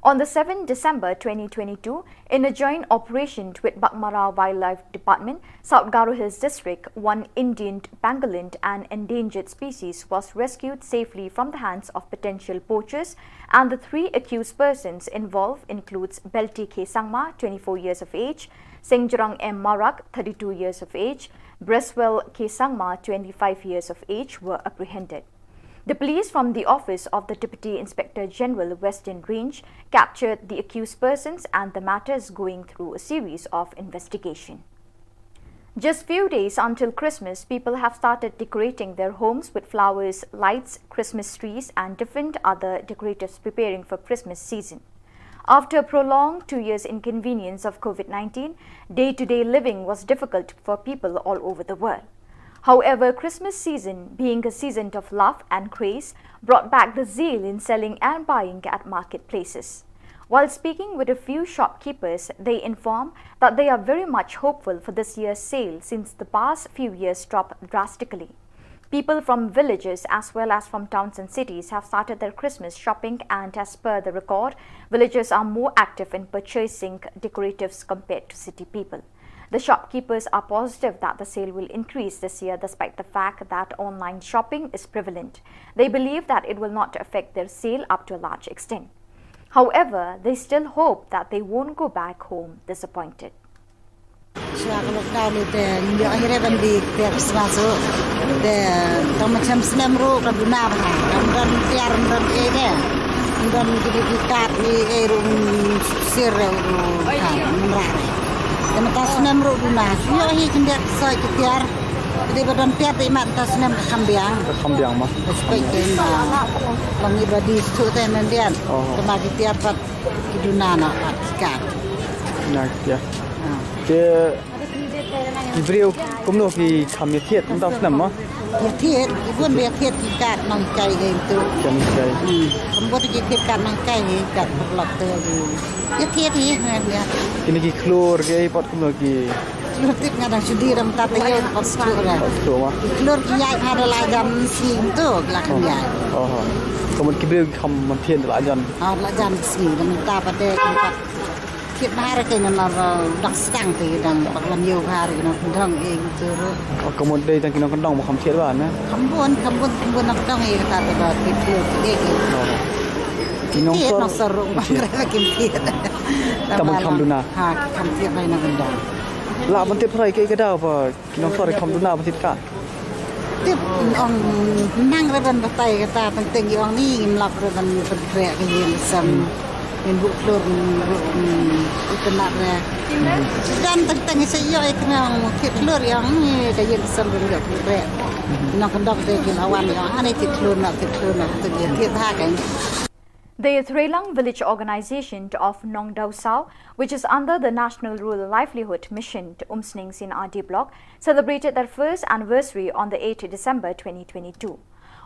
On the seventh December twenty twenty-two, in a joint operation with Baghmara Wildlife Department, South Garo Hills District, one Indian pangolin, an endangered species, was rescued safely from the hands of potential poachers, and the three accused persons involved includes Belti K Sangma, twenty-four years of age, Sengjrang M Marak, thirty-two years of age, Breswell K Sangma, twenty-five years of age, were apprehended. The police from the office of the Deputy Inspector General, Western Range, captured the accused persons and the matter is going through a series of investigation. Just few days until Christmas, people have started decorating their homes with flowers, lights, Christmas trees, and different other decoratives preparing for Christmas season. After a prolonged two years inconvenience of COVID nineteen, day-to-day living was difficult for people all over the world. However, Christmas season, being a season of love and grace, brought back the zeal in selling and buying at marketplaces. While speaking with a few shopkeepers, they inform that they are very much hopeful for this year's sale since the past few years dropped drastically. People from villages as well as from towns and cities have started their Christmas shopping, and as per the record, villagers are more active in purchasing decoratives compared to city people. The shopkeepers are positive that the sale will increase this year despite the fact that online shopping is prevalent. They believe that it will not affect their sale up to a large extent. However, they still hope that they won't go back home disappointed. Shuwa ka lockdown te ngim ïoh hi re ban die ktiar Christmas ruh. Te tang ma chem snem ruh ka duna bha. Kam don tiar, kam don ei de. Kam don ki dei ki kat ki ei ruh, sir ruh ka mrah re. Te mynta snem ruh duna. Ïoh hi khyndiat soi ki tiar. Te dei ba don tiar te imat mynta snem ka kham biang. Ka kham biang ma. Respect te ma. Long i ba die suk te myndiat. Oh. Te ma ki tiar pat ki duna na pat ki kat. Na ki tiar. Ah. Te ki briew kumno ki kham ïathied mynta snem ma? Ïathied, ki bun ba ïathied ki kat nonghikai ïa tu. Ki nonghikai. Hmm. Kam bun ki ïathied kat nonghikai hi kat paralok te ki ïathied hi ngan ïa. Kine ki khlur ki ei pat kumno ki. Khlur tip nga dang shu die dang mynta te ïa pat khlur ra. Pat khlur ma. Ki khlur ki ïaid ha da la jan sngi tu la kham ïaid. Oh. Ka mut ki briew ki kham ïathied da la jan. Ha da la jan sngi dang mynta pat te ki pat. Thied bha re kane namar, uh, dang sdang te dang bak lam ïew bha re kane kyndong e utur. Oh, ka mut dei tang ki nongkyndong ba kham thied bha ne? Kham bun, kham bun, kham bun nongkyndong e kata te ba thied thied te ki. Oh. Ki nongshor. Thied nongshor ruh bang re ba kim thied. Tang ban kham duna. Ha, kham thied bha nongkyndong. Lah ban tip phrai kaei ka daw ba ki nongshor kham duna ba thied kat. Tip ong nang re ban batai kata teng teng ong ni ngim lap re ban pynkreh ka ïing ka sem. Ngin buh khlur ngin buh, mm, itynnad re. Dan teng teng i sa ïoh i kynong thied khlur ong ni ka ïing ka sem ban ïoh pynkreh. Nongkyndong te ki la wan ong ani thied khlur na thied khlur na tu ki thied ha ka. The Yathrelang Village Organization of Nongdausau, which is under the National Rural Livelihood Mission, Umsning C and R D Block, celebrated their first anniversary on the eighth December twenty twenty-two.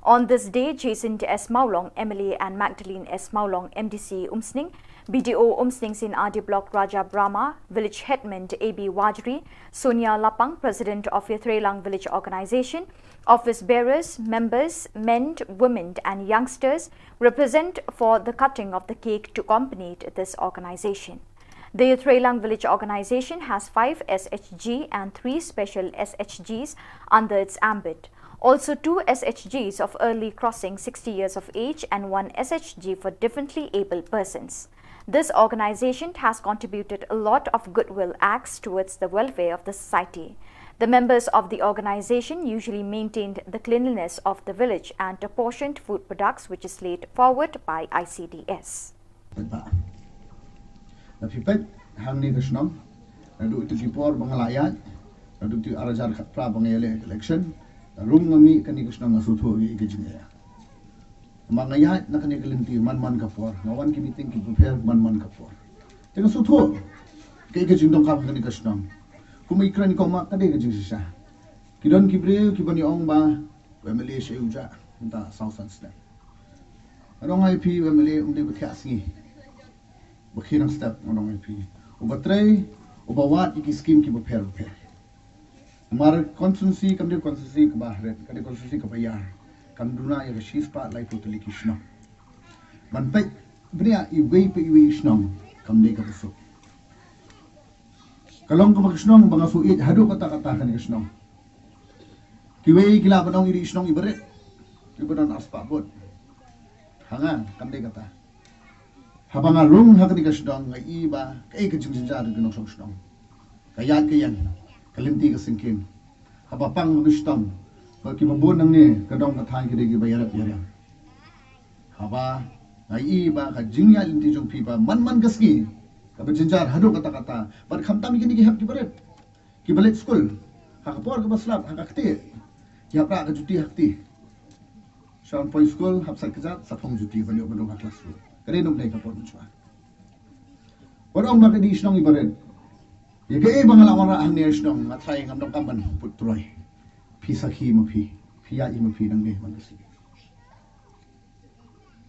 On this day, Jason S Mawlong, M L A, and Magdalene S Mawlong, M D C Umsning, B D O Umsning C and R D Block Raja Brahma, Village Headman A B Wajri, Sonia Lapang, President of Yathrelang Village Organization, office bearers, members, men, women, and youngsters represent for the cutting of the cake to accompany this organization. The Yathrelang Village Organization has five S H G and three special S H Gs under its ambit. Also, two S H Gs of early crossing sixty years of age and one S H G for differently abled persons. This organization has contributed a lot of goodwill acts towards the welfare of the society. The members of the organization usually maintained the cleanliness of the village and apportioned food products, which is laid forward by I C D S. Peit ba. Na phi peit hangne ka shnong. Naduh itu ki por ba nga la ïaid. Naduh itu ar hajar khatphra ba nga ïaleh election. Narum nga mih kane ka shnong nga sngewthuh ïa ka jingeh. Namar nga ïaid na kane ka lynti man man ka por. Nga wan ki meeting ki bapher man man ka por. Te nga sngewthuh kaei ka jingdonkam kane ka shnong. Kum i kren ko ma ka dei ka jingshisha. Ki don ki briew ki ban ong ba u M L A sha u jah mynta saw san snem. Nga ong ïa phi u M L A um dei ba thiah sngi. Ba khie nang step nga ong ïa phi. Uba trei, uba wad ïa ki skim ki bapher bapher. Namar constituency kam dei constituency kaba hret, ka dei constituency kaba ïar. Kam duna ïa ka shispah laiphew tylli ki shnong. Ban peit bniah iwei pa iwei i shnong kam dei kaba suk. Ka long kaba ka shnong ba nga shu ïeit haduh katta katta kane ka shnong. Kiwei ki lah ban ong i dei i shnong iba rit, iba don arspah vote. Ha nga kam dei kata. Haba nga rung ha kane ka shnong nga i ba kaei ka jingjynjar ki nongshong shnong. Ka ïaid ka ïeng, ka lynti ka syngkien. Haba pang haba shitom, ba kiba bun nangne ka dong ka thaiñ ki dei kiba ïarap ïariang. Haba nga i ba ka jingïaid lynti jong phi ba man man ka sngi kaba jynjar haduh katta katta. Bad khamtam ïa kine ki hep kiba rit, kiba leit skul, ha ka por kaba slap, ha ka ktieh ki hap rah ka juti ha kti. Sha poi skul hap sait kjat, sa phong juti ban ïoh ban rung ha classroom. Ka dei nongdei ka por mynshuwa. Wat ong ba ka dei shnong iba rit. Ïa kaei ba nga la wanrah hangne shnong nga tharai ngam donkam ban put troi. Phi sakhi ma phi, phi ïa i ma phi nang ne man ka si.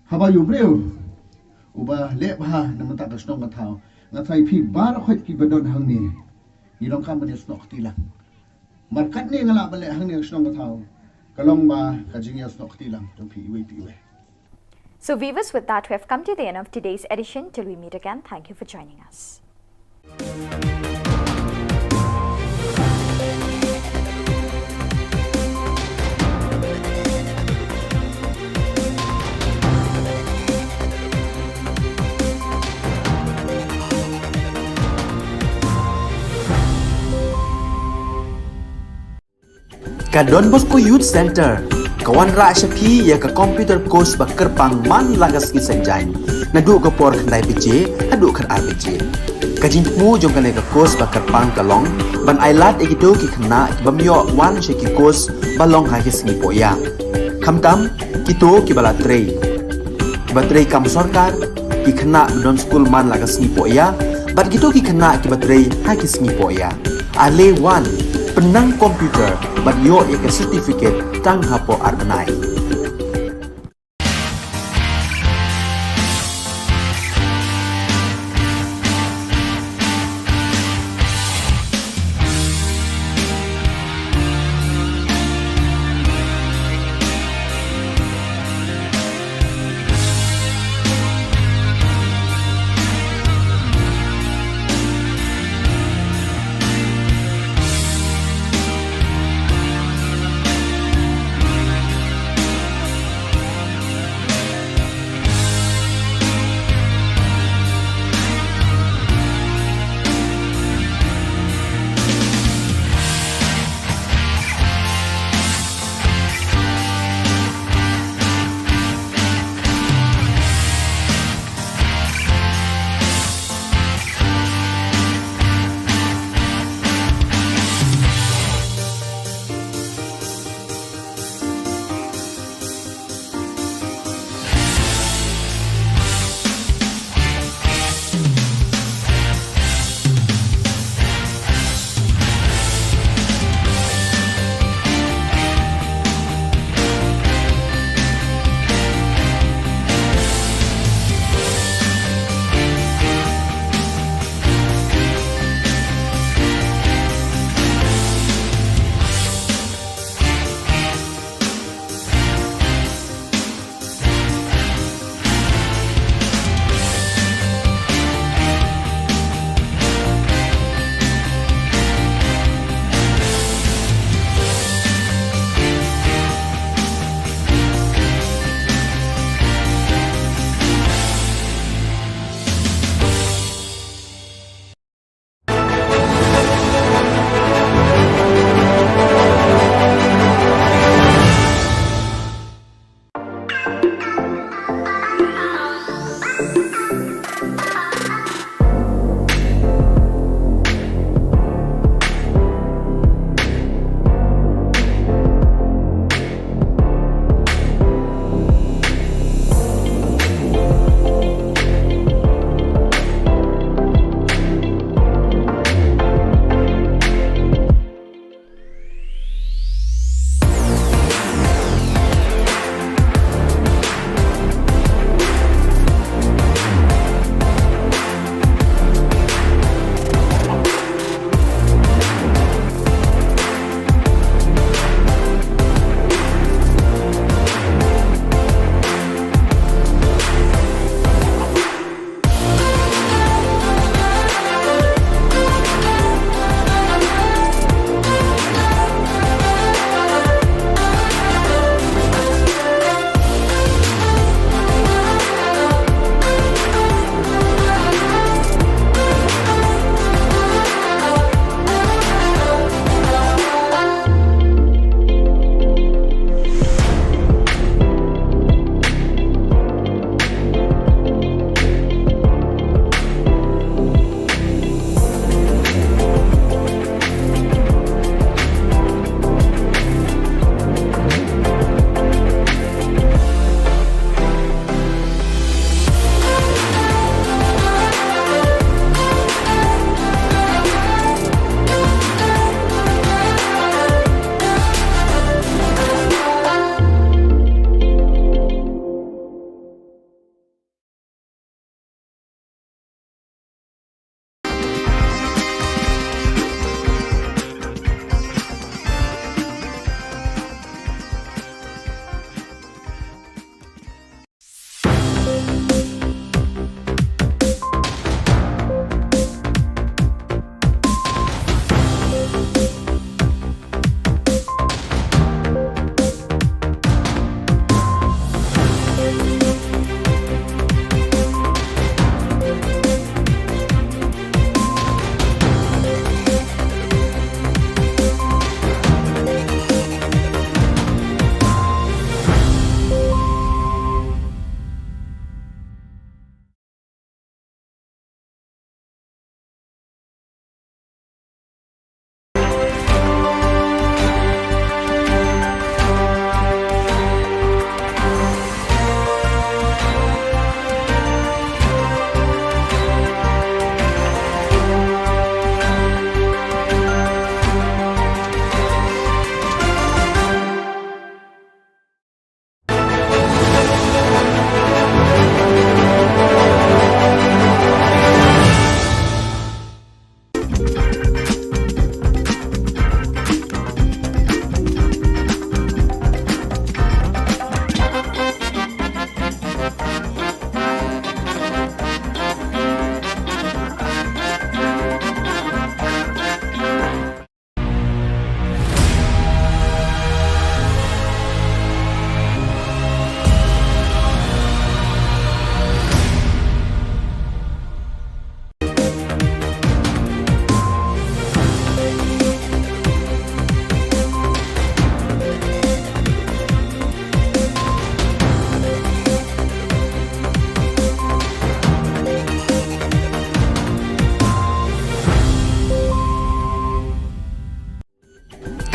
Haba ïa u briew uba leh bha na mynta ka shnong ka thaw, nga tharai phi baroh khoit ki ba don hangne, ngi long kam ban ïa snoh kti lang. Markat ne nga lah ba leh hangne ka shnong ka thaw, ka long ba ka jingïa snoh kti lang jong phi iwei pa iwei. So viewers, with that, we have come to the end of today's edition. Till we meet again, thank you for joining us. Ka Don Bosco Youth Centre ka wanrah sha phi ïa ka computer course ba kyrpang man la ka sngi Saitjaiñ, naduh ka por khyndai baje haduh khatar baje. Ka jingthmu jong kane ka course ba kyrpang ka long ban ai lad ïa kito ki khynnah ki bym ïoh wan sha ki course ba long ha ki sngi pohïa, khamtam kito ki ba la trei, ki ba trei kam sorkar, ki khynnah ba don skul man la ka sngi pohïa, bad kito ki khynnah ki ba trei ha ki sngi pohïa. Ale wan, pynnang computer bad ïoh ïa ka certificate tang hapoh ar bnai.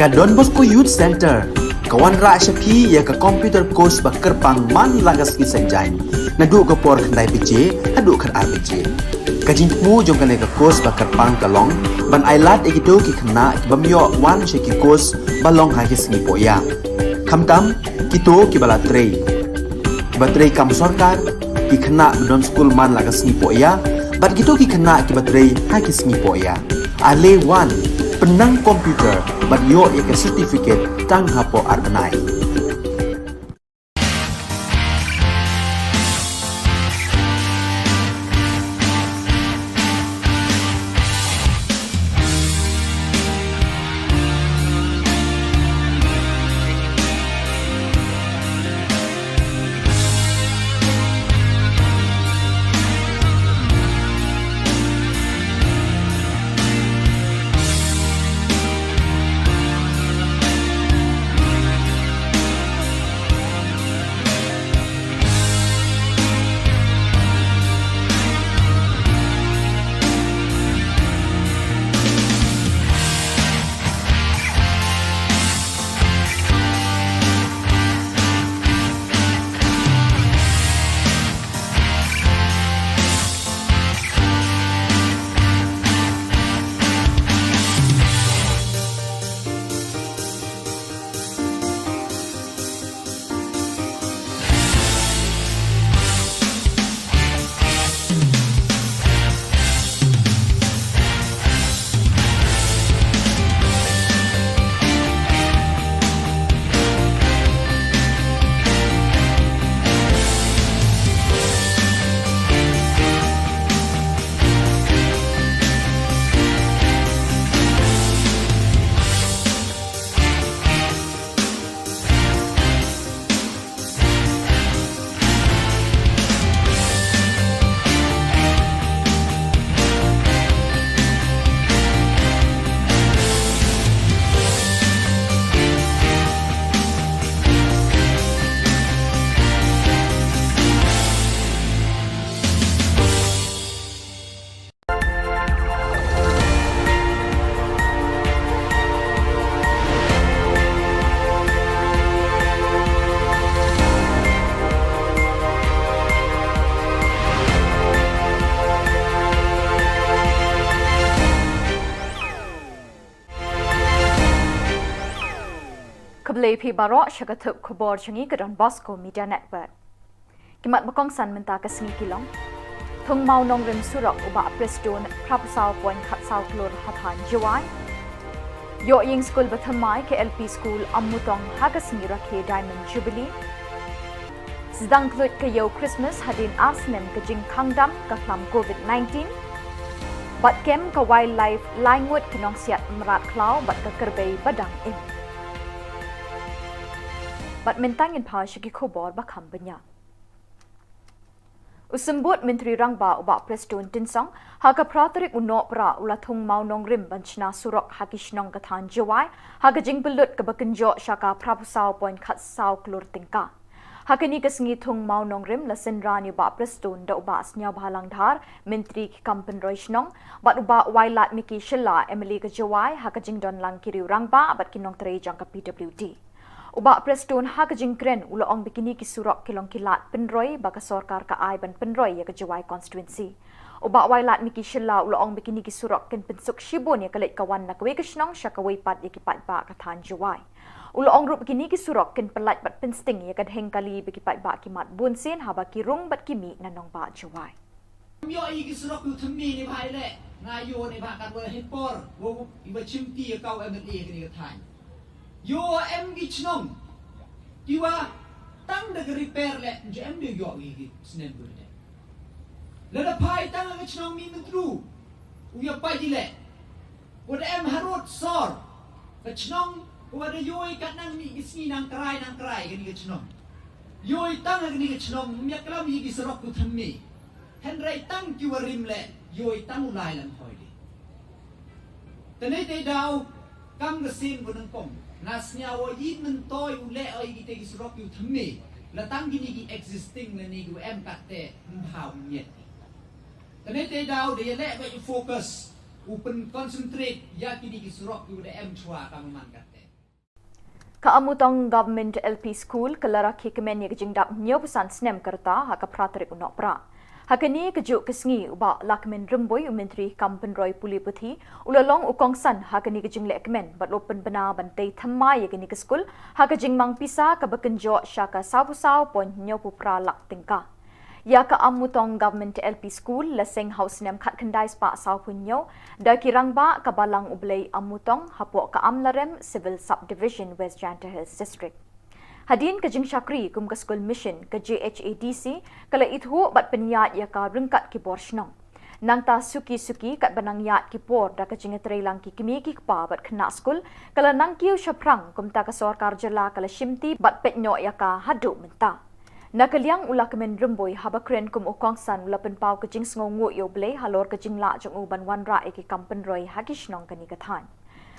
Don Bosco Youth Center ka wanrah sha phi ïa ka computer course ba kyrpang man la ka sngi Saitjaiñ, naduh ka por khyndai baje haduh khatar baje. Ka jingthmu jong kane ka course ba kyrpang ka long ban ailad ïa kito ki khynnah ki bym ïoh wan sha ki course ba long ha ki sngi pohïa, khamtam kito kiba la trei, kiba trei kam sorkar, ki khynnah ba don skul man la ka sngi pohïa bad kito ki khynnah kiba trei ha ki sngi pohïa. Ale wan, pynnang computer bad ïoh ïa ka certificate tang hapoh ar bnai. Khublei phi baroh sha ka thup khubor jong ngi ka Don Bosco Media Network. Ki mat ba kongsan mynta ka sngi ki long: Thung Mawnongrim surok u Bah Prestone phra phew saw point khatsaw klur ha thaiñ Jowai. Ïoh ïing skul ba thymmai ka L P School Ammutong ha ka sngi rakhe Diamond Jubilee. Sdang khluit ka ïew Christmas hadien ar snem ka jingkhang dam ka khlam covid nineteen. Bad kem ka wildlife, lai ngut ki nongsiat mrad khlaw bad ka kyrpang ba dang im. Bad mynta ngin phai sha ki khubor ba kham bniah. U Symbud Myntri Rangbah u Bah Prestone Tynsong ha ka phra tarik u Nohprah u la thung Mawnongrim ban shna surok ha ki shnong ka thaiñ Jowai ha ka jingpynlut kaba kynjoh sha ka phra phew saw point khatsaw klur tyngka. Ha kane ka sngi thung Mawnongrim la synran ïa u Bah Prestone da u Bah Sniawbhalang Dhar, Myntri ki kam pynroi shnong, bad u Bah Wailadmiki Shylla, M L A ka Jowai, ha ka jingdon lang ki riew rangbah bad ki nongtrei jong ka P W D. U Bah Prestone ha ka jingkren u la ong ba kine ki surok ki long ki lad pynroi ba ka sorkar ka ai ban pynroi ïa ka Jowai constituency. U Bah Wailadmiki Shylla u la ong ba kine ki surok kin pynsuk shibun ïa ka leit ka wan na kawei ka shnong sha kawei pat ïa ki paidbah ka thaiñ Jowai. U la ong ruh ba kine ki surok kin pyllait bad pynsting ïa ka dheng kali ba ki paidbah ki mad bunsien haba ki rung bad ki mih na nongbah Jowai. Ym ïoh ïa ki surok kiba thymmai ne bha ïaleh, nga ïoh ne bha katba ha por ba u, iba shim ti ïa ka u M L A kane ka thaiñ. Ïoh em ki shnong kiba tang da ka repair leh, ym ju em de ïoh ïa ki snem kiba dei. Lada phai tang ha ka shnong Mihmyntdu, u ïa pait ïaleh. Wat em harud sor ka shnong, wat da ïoh kat nang mih ki sngi nang krai nang krai kane ka shnong. Ïoh tang kane ka shnong, ym ïa klam ïa ki surok kiba thymmai. Hynrei tang kiba rim leh, ïoh tang u lai lan hoi de. Te nai te daw, kam ka sien ba nyngkong, nga sngew ïa i myntoi u leh ïa kita ki surok kiba thymmai. La tang kine ki existing lane kiba em katte, ym bha u miet. Te nai te daw, da ïaleh ba i focus, u pyn concentrate ïa kine ki surok kiba da em shuwa ka man katte. Ka Amutong Government L P School ka la rakhe kmen ïa ka jingdap hynñiewphew san snem ka rta ha ka phra tarik u Nohprah. Ha kane kajuh ka sngi u Bah Lahkmen Rymbui, u Myntri kam pynroi pule puthi, u la long u kongsan ha kane ka jingleh kmen bad u la pynbna ban tei thymmai ïa kane ka skul ha ka jingmang pisa kaba kynjoh sha ka sawphew saw point hynñiewphew phra lak tyngka. Ïa ka Amutong Government L P School la seng ha u snem khatkhyndai spah sawphew hynñiew da ki rangbah ka Balang U Blei Amutong hapoh ka Amlarem Civil Subdivision, West Jaintia Hills District. Hadien ka jingshakri kum ka skul mission, ka J H A D C ka la ithuh bad pynïaid ïa ka ryngkat ki bor shnong. Nangta suki suki katba nang ïaid ki por da ka jingïatreilang ki kmie ki kpa bad khynnah skul, ka la nang kiew shaphrang, kumta ka sorkar jylla ka la shimti bad peit noh ïa ka haduh mynta. Na ka liang u Lahkmen Rymbui, haba kren kum u kongsan, u la pynpaw ka jingsngewnguh ïa U Blei halor ka jinglah jong u ban wanrah ïa ki kam pynroi ha ki shnong kane ka thaiñ.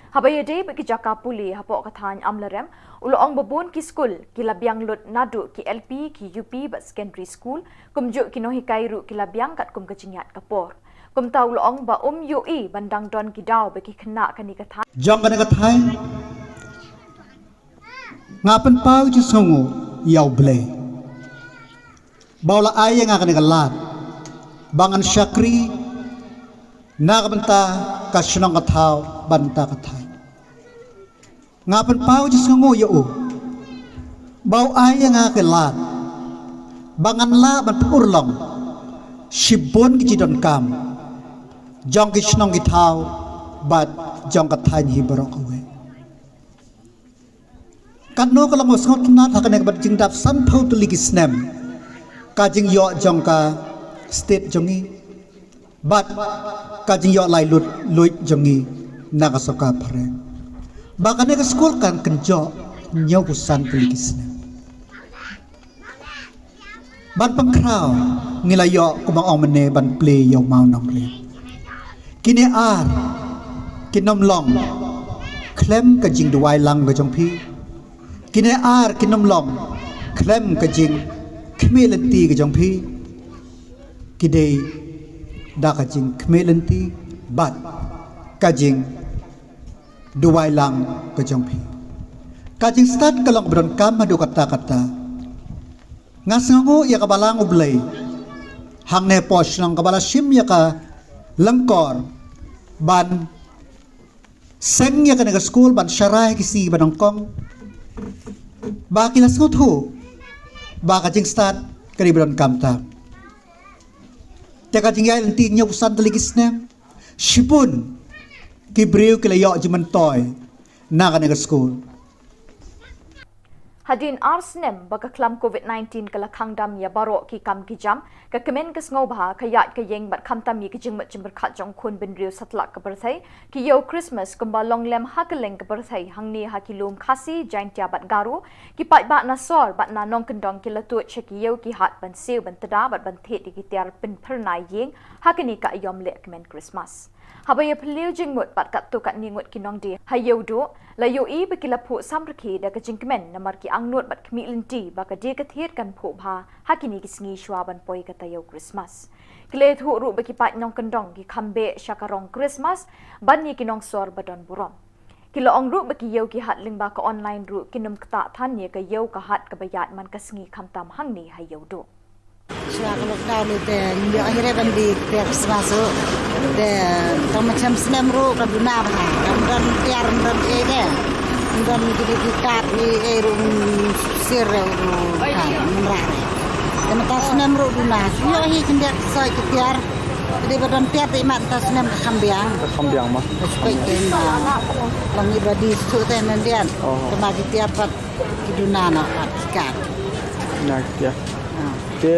Haba ïadei bad ki jaka pule hapoh ka thaiñ Amlarem, u la ong ba bun ki skul ki la biang lut, naduh ki L P, ki U P bad secondary school, kumjuh ki nonghikai ruh ki la biang katkum ka jingïaid ka por. Kumta u la ong ba um ïohi ban dang don ki daw ba ki khynnah kane ka thaiñ. Jong kane ka thaiñ, nga pynpaw jingsngewnguh ïa U Blei ba u la ai ïa nga kane ka lad ba ngan shakri na ka bynta ka shnong ka thaw bad na ka bynta ka thaiñ. Nga pynpaw jingsngewnguh ïa u ba u ai ïa nga ka lad ba ngan lah ban pynurlong shibun ki jingdonkam jong ki shnong ki thaw bad jong ka thaiñ hi baroh kawei. Katno ka long ba sngewtynnat ha kane ka bynta jingdap sanphew tylli ki snem ka jingïoh jong ka state jong ngi bad ka jingïoh laitluid jong ngi na ka sorkar phareng, ba kane ka skul kan kynjoh hynñiewphew san tylli ki snem. Ban pynkhraw, ngi la ïoh, kumba ong mynne, ban plie ïa u mawnongrim. Kine ar kin ym long khlem ka jingduwai lang ka jong phi. Kine ar kin ym long khlem ka jingkhmih lynti ka jong phi. Ki dei da ka jingkhmih lynti bad ka jingduwai lang ka jong phi. Ka jingstad ka long ba donkam haduh katta katta. Nga sngewnguh ïa ka Balang U Blei hangne hapoh shnong kaba la shim ïa ka lyngkor ban seng ïa kane ka skul ban sharai ha ki sngi ba nyngkong, ba ki la sngewthuh ba ka jingstad ka dei ba donkam tam. Te ka jingïaid lynti hynñiewphew san tylli ki snem, shibun ki briew ki la ïoh jingmyntoi na kane ka skul. Hadien ar snem ba ka khlam covid nineteen ka la khang dam ïa baroh ki kam ki jam, ka kmen ka sngewbha, ka ïaid ka ïeng bad khamtam ïa ki jingmut jingpyrkhat jong u khun bynriew satlak ka pyrthei, ki ïew Christmas kumba long lem ha kylleng ka pyrthei, hangne ha ki lum Khasi, Jaintia bad Garo, ki paidbah na sor bad na nongkyndong ki la tuid sha ki ïew ki hat ban siew ban tda bad ban thied ïa ki tiar pynphyrnai ïing ha kane ka aïom leh kmen Christmas. Haba ïa phylliew jingmut bad katto katne ngut ki nongdie ha Ïewduh, la ïohi ba ki la phuh samrkhie da ka jingkmen namar ki angnud bad khmih lynti ba ka die ka thied kan phuh bha ha kine ki sngi shuwa ban poi ka taïew Christmas. Ki la ïathuh ruh ba ki paid nongkyndong ki kham beh sha ka rong Christmas ban ïa ki nongsor ba don burom. Ki la ong ruh ba ki ïew ki hat lyngba ka online ruh kin ym ktah than ïa ka ïew ka hat kaba ïaid man ka sngi khamtam hangne ha Ïewduh. Shuwa ka lockdown te ngim ïoh hi re ban die tiar Christmas ruh. Te tang ma chem snem ruh ka duna bha. Kam don tiar, kam don ei de. Kam don ki dei ki kat, ki ei ruh, sir ruh ka mra re. Te mynta snem ruh duna. Ïoh hi khyndiat soi ki tiar. Te dei ba don tiar te imat mynta snem ka kham biang. Ka kham biang ma. Ka spai te ma. Long i ba die suk te nan diat. Oh. Te ma ki tiar pat ki duna na pat ki kat. Na ki tiar. Ah. Te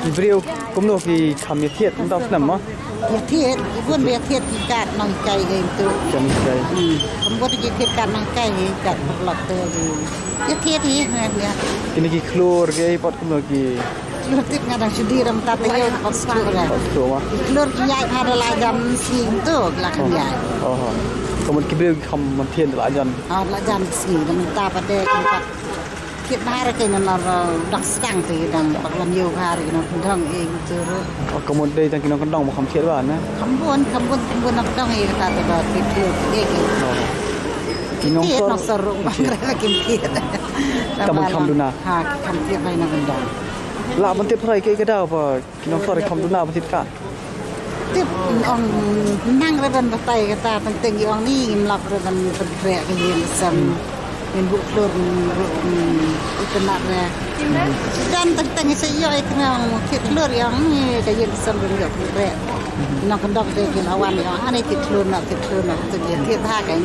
ki briew kumno ki kham ïathied mynta snem ma? Ïathied, ki bun ba ïathied ki kat nonghikai hi tu. Kat nonghikai. Hmm. Kam bun ki thied kat nonghikai hi, kat paralok tu hi. Ïathied hi, ïa, ïa. Kine ki khlur ki ei pat kumno ki? Khlur tip nga dang shu die, dang mynta te ïoh pat shu re. Pat shu ma? Ki khlur ki ïaid ha la jan sngi tu la kham ïaid. Oh. Ka mut ki briew ki kham ïathied la jan. Ah, la jan sngi, dang mynta pat te ki pat thied bha re, kane nalor dang sdang te dang paralok ïoh bha re, ki nongkyndong ei tu re. Oh, ka mut dei tang ki nongkyndong ba kham thied bha na? Kham bun, kham bun, kham bun nongkyndong ei kata te ba thied ïoh ei ki. Oh. Ki nongshong ruh ba kren kim thied. Ka ban kham duna. Ha, ki kham thied bai na ban dang. La ban tip prai kaei ka daw ba ki nongshong ruh kham duna ban thied ka. Tip ong nang re ban batai kata teng teng ong ni ngim lap re ban ban kre ka yin sem. Ngin buh klur ruh itynnat re. Dan teng teng sa ïoh i kena ong thied klur ong ni ka yin sem ban ïoh kre. Nang kendok de ki lawan ong ani thied klur na thied klur na thied thied ha ka.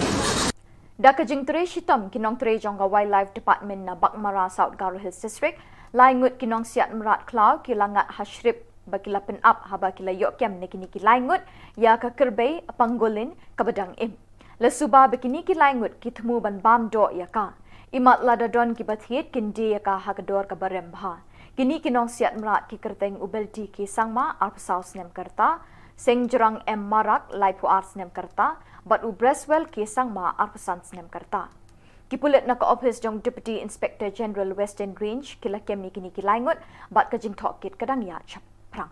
Da ka jingtrei shitom ki nongtrei jong ka Wildlife Department na Baghmara, South Garo Hills District, lai ngut ki nongsiat mrad khlaw ki la ngat ha shrip ba ki la pynap haba ki la ïoh kem na kine ki lai ngut ïa ka kyrbai pangolin kaba dang im. La suba ba kine ki lai ngut ki thmu ban bam doh ïa ka. Imat lada don kiba thied kin die ïa ka ha ka dor kaba rem bha. Kine ki nongsiat mrad ki kyrteng u Belti K Sangma, arphew saw snem ka rta, Sengjrang M Marak, laiphew ar snem ka rta, bad u Breswell K Sangma, arphew san snem ka rta. Ki pulit na ka ophis jong Deputy Inspector General Western Range ki la kem ïa kine ki lai ngut bad ka jingtohkit ka dang ïaid shaphrang.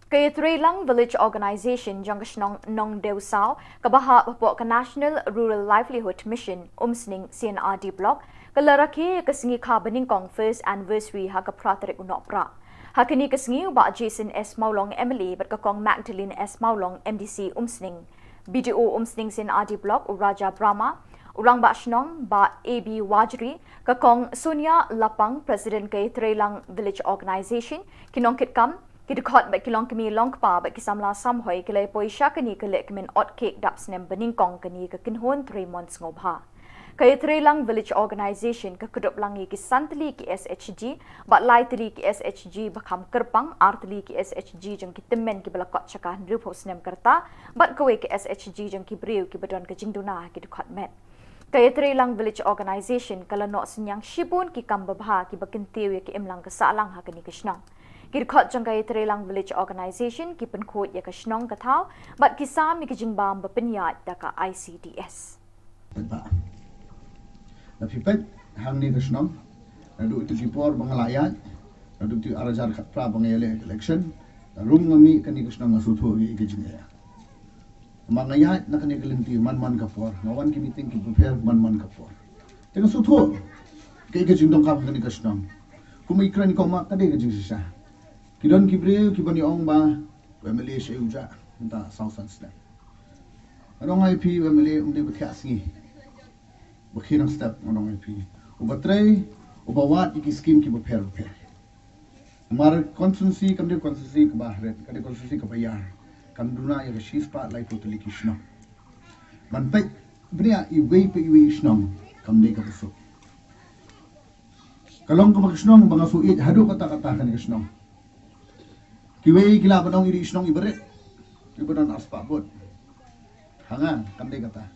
Ka Ïatreilang Village Organization jong ka shnong Nongdewsaw kaba hap hapoh ka National Rural Livelihood Mission, Umsning C&RD Block, ka la rakhe ïa ka sngi kha banyngkong first anniversary ha ka phra tarik u Nohprah. Ha kane ka sngi u Bah Jason S Mawlong, M L A, bad ka Kong Magdalene S Mawlong, M D C Umsning, B D O Umsning C&RD Block u Raja Brahma, u Rangbah Shnong Bah A B Wajri, ka Kong Sonia Lapang, President ka Ïatreilang Village Organization, ki nongkitkam, ki dkhot bad ki longkmie longkpa bad ki samla samhoi ki la ïa poi sha kane ka lehkmen ot cake dap snem banyngkong kane ka kynhun trei mon sngewbha. Ka Ïatreilang Village Organization ka kdup lang ïa ki san tylli ki S H G, bad lai tylli ki S H G ba kham kyrpang, ar tylli ki S H G jong ki tymmen kiba la kot sha ka hynriewphew snem ka rta, bad kawei ka S H G jong ki briew kiba don ka jingduna ha ki dkhot met. Ka Ïatreilang Village Organization ka la noh synñiang shibun ki kam babha kiba kyntiew ïa ka imlang ka sahlang ha kane ka shnong. Ki dkhot jong ka Ïatreilang Village Organization ki pynkhuid ïa ka shnong ka thaw bad ki sam ïa ka jingbam ba pynïaid da ka I C D S. Peit ba na phi peit hangne ka shnong, naduh ïa ki por ba nga la ïaid, naduh ïa ki ar hajar khatphra ba nga ïaleh election, la rung nga mih kane ka shnong nga sngewthuh ïa ka jingeh. Namar nga ïaid na kane ka lynti man man ka por, nga wan ki meeting kiba pher man man ka por. Te nga sngewthuh kaei ka jingdonkam kane ka shnong. Kum i kren i kong ma ka dei ka jingshisha. Ki don ki briew kiban ïa ong ba u M L A shah u jah mynta saw san snem. Nga ong ïa phi u M L A um dei ba thiah sngi. Ba khie nang step nga ong ïa phi. Uba trei, uba wad ïa ki skim kiba pher ba pher. Namar constituency kam dei constituency kaba hret, ka dei constituency kaba ïar. Kam duna ïa ka shispah laiphew tylli ki shnong. Ban peit bniah iwei pa iwei i shnong kam dei kaba suk. Ka long kaba ka shnong ba nga shu ïeit haduh katta katta kane ka shnong. Kiwei ki lah ban ong i dei i shnong iba rit, iba don arspah vote. Ha nga kam dei kata.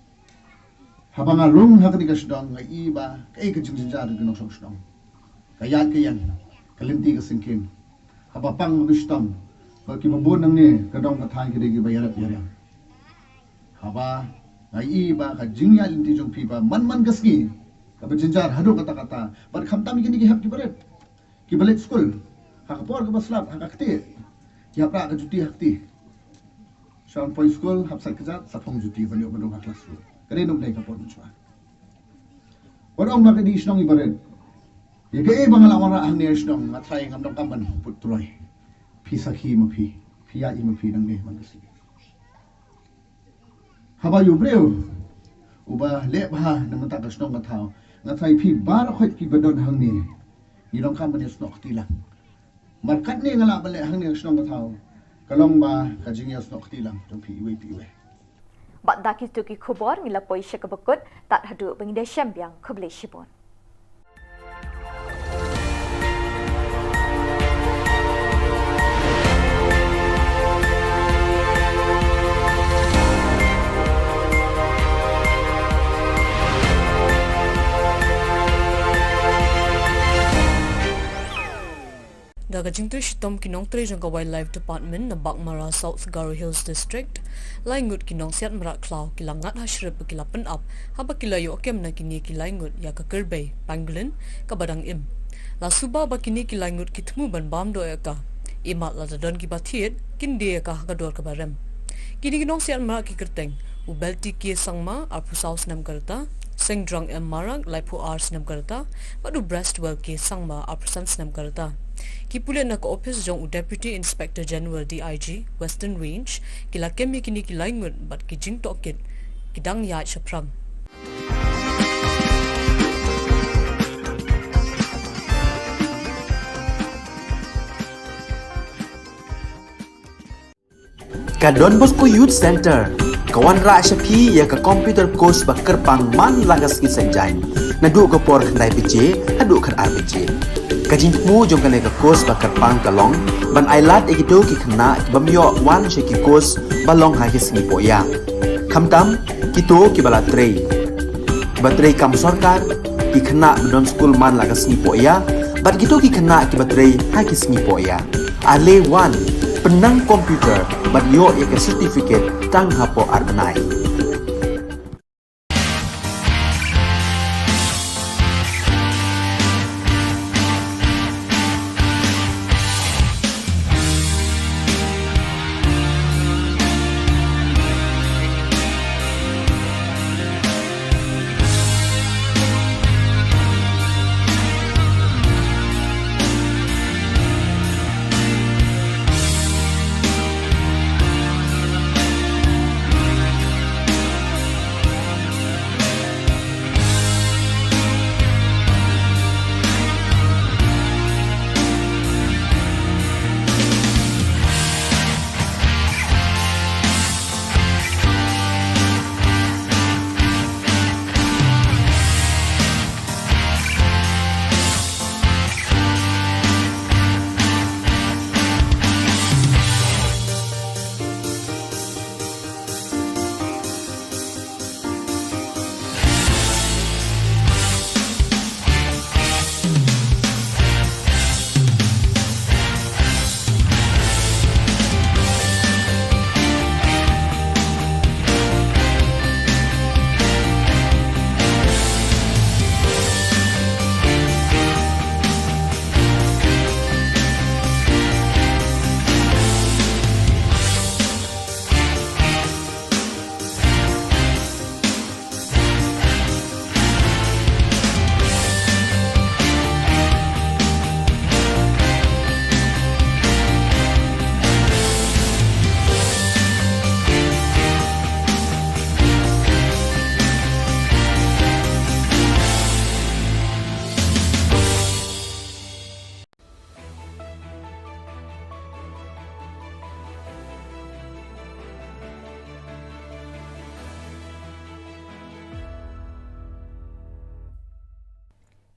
Haba nga rung ha kane ka shnong nga i ba kaei ka jingjynjar jong ki nongshong shnong. Ka ïaid ka ïeng, ka lynti ka syngkien. Haba pang ba shitom ba kiba bun nangne ka dong ka thaiñ ki dei kiba ïarap ïarem. Haba nga i ba ka jingïaid lynti jong phi ba man man ka sngi kaba jynjar haduh katta katta. Bad khamtam ïa kine ki hep kiba rit, kiba leit skul, ha ka por kaba slap ha ka kti, ki hap rah ka juti ha kti. Sha poi skul hap sait kjat, sa phong juti ban ïoh ban rung ha classroom. Ka dei nongdei ka por mynshuwa. Wat ong ba ka dei shnong iba rit. Ïa kaei ba nga la wanrah hangne shnong nga tharai ngam donkam ban put troi. Phi sakhi ma phi, phi ïaid ma phi nangne man ka sngi. Haba ïa u briew uba leh bha na mynta ka shnong ka thaw, nga tharai phi baroh khoit kiba don hangne ngi donkam ban ïasnoh kti lang. Mar katne nga lah ban leh hangne ka shnong ka thaw, ka long ba ka jingïasnoh kti lang jong phi iwei pa iwei. Bad da kito ki khubor ngi la poi sha kaba kut, tad haduh ba ngin ïashem biang, khublei shibun. Da ka jingtrei shitom ki nongtrei jong ka Wildlife Department na Baghmara, South Garo Hills District, lai ngut ki nongsiat mrad khlaw ki la ngat ha shrip ba ki la pynap haba ki la ïoh kem na kine ki lai ngut ïa ka kyrbai pangolin kaba dang im. La suba ba kine ki lai ngut ki thmu ban bam doh ïa ka. Imat lada don kiba thied kin die ïa ka ha ka dor kaba rem. Kine ki nongsiat mrad ki kyrteng u Belti K Sangma, arphew saw snem ka rta, Sengdrong M Marak, laiphew ar snem ka rta, bad u Brestwell K Sangma, arphew san snem ka rta. Ki pulit na ka ophis jong u Deputy Inspector General D I G, Western Range, ki la kem ïa kine ki lai ngut bad ki jingtohkit ki dang ïaid shaphrang. Ka Don Bosco Youth Center ka wanrah sha phi ïa ka computer course ba kyrpang man la ka sngi Saitjaiñ, naduh ka por khyndai baje haduh khatar baje. Ka jingthmu jong kane ka course ba kyrpang ka long ban ailad ïa kito ki khynnah ki bym ïoh wan sha ki course ba long ha ki sngi pohïa, khamtam kito kiba la trei, kiba trei kam sorkar, ki khynnah ba don skul man la ka sngi pohïa, bad kito ki khynnah kiba trei ha ki sngi pohïa. Ale wan, pynnang computer bad ïoh ïa ka certificate tang hapoh ar bnai.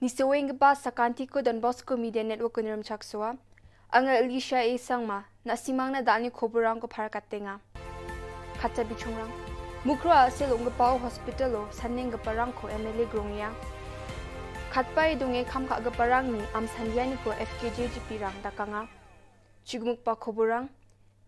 Ngi sa weng ba sa ka Anti ko Don Bosco Media Network ko Nirem Chaksoa. Anga Elisha A Sangma, na simang na dal ni khubor rang ko phar katenga. Kata bichungrang. Mukroh a sel ung gapa hospital o, saneng gapa rang ko M L A grong ya. Khatpai dunge kham ka gapa rang ni, am sandia ni ko F K J G P rang dakanga. Chigmuk pa khubor rang.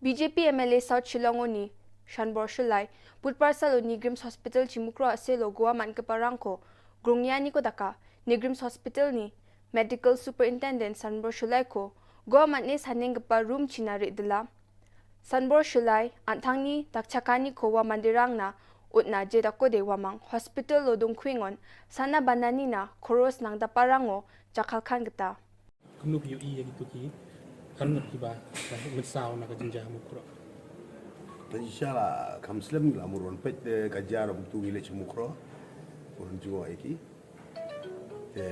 B J P M L A South Shillong o ni, Shanbor Shullai, put parsal o ni Grims Hospital chi Mukroh a sel o Goa man gapa rang ko, grong ya ni ko daka, ni Grims Hospital ni, Medical Superintendent Sanbor Shullai ko, Goa man ne saneng gapa room china ri dela. Sanbor Shullai, an thang ni, dak chakani ko wa mandirang na, ut na je dako de wa mang, hospital lo dung kwingon, sana banani na, koros nang dapa rang o, jakal khan geta. Kumno phi ïohi ïa kito ki khun kiba mynsaw na ka jingjia ha Mukroh? Te shisha la kham slem la mut wan peit te ka jia ruh kumtu ngi leit sha Mukroh. Wan jngoh ïa ki. Te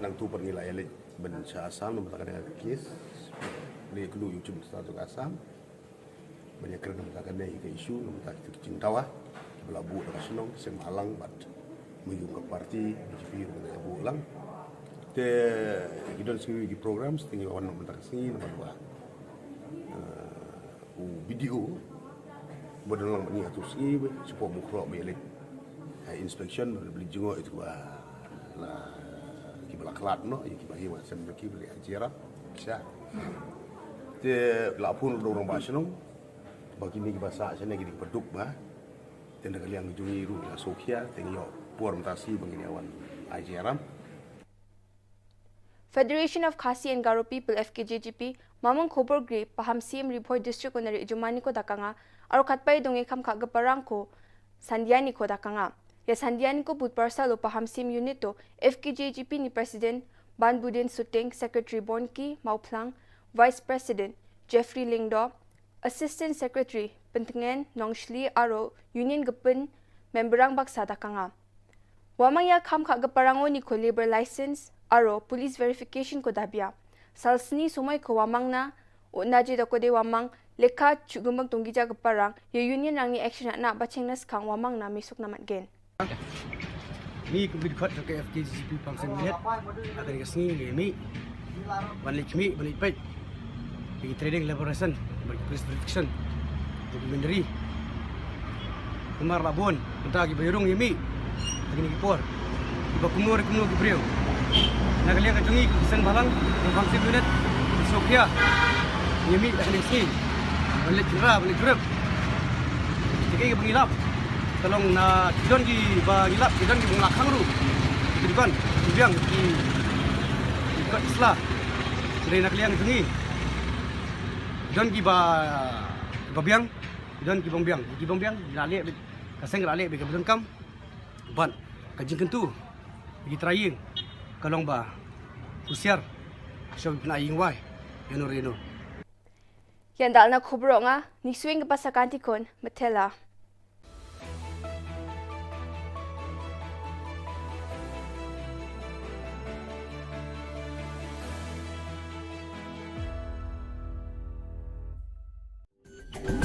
nangtu pat ngi la ïa leit ban sha Assam namar kane ka case. Leit kumno ïa u Chief Minister jong ka Assam. Ban ïakren namar kane ka issue, namar kita ki jingdawa kiba la buh da ka shnong, ki seng bhalang bad mynjur ka party B J P ruh ka buh lang. Te ki don sngi ki programs, te ngi wan namar ka sngi namar ba, eh, u B D O ba don lang bad ngi ha tu sngi ba shu pok Mukroh ba ïa leit, eh, inspection, ba leit jngoh ïa kiba la, kiba la khlad noh, ïa kiba hi wa sem ki ba leit ha jia. Sha. Te la phone da u rangbah shnong ba kine kiba sah shane kine kiba duk ba. Te na ka liang jong ngi ruh la sngewkhia, te ngi ïoh por mynta shi ba ngin ïa wan ai jingïarap. Federation of Khasi and Garo People, F K J G P, mamang khubor gri paham C M Ri Bhoi District Honorary Jumani ko dakanga, aro khatpai dunge kham ka gapa rang ko sandia ni ko dakanga. Ïa Sandian ko bud parsa lo Pahamsyiem Unit to F K J G P ni President Banbudin Suting, Secretary Bonki Mawphlang, Vice President Jeffrey Lyngdoh, Assistant Secretary Pyntngen Nongshli aro Union ka pyn memberang baksa da ka nga. Wamang ïa kham kha ka parang o ni ko labour license aro police verification ko da bia. Sal sni sumai ko wamang na o na je da ko de wamang lekha chu gumbang tong gija ka parang ïa union rang ni action na ba cheng na skang wamang na misuk na mat gen. Ngi kum ki dkhot jong ka F K G P Pahamsyiem Unit. Ha kane ka sngi ngi mih ban leit khmih ban leit peit ïa ki trading labour license bad ki police verification jong ki machinery. Kumar la bun mynta kiba ïarung ïa mih ha kine ki por, kiba kumno re kumno ki briew. Na ka liang ka jong ngi ki seng bhalang jong Pahamsyiem Unit ki sngewkhia ïa mih ha kane ka sngi ban leit khynra ban leit jurip. Te kaei kaba ngi lap, ka long na ki don kiba ngi lap, ki don kiba ngi la khang ruh, ki dukan ki biang, ki dukan ki sla. Hynrei na ka liang jong ngi ki don kiba, kiba biang, ki don kiba ym biang, kiba ym biang ngi la leh beit, ka seng ka la leh beit kaba donkam. Bad ka jingkyntu ïa ki trai ïing ka long ba husiar sha ki khynnah ïing wai ïano re ïano. Ïa nda na khubor nga, ngi shu ïeng ka basa kan ti khun, Mathela.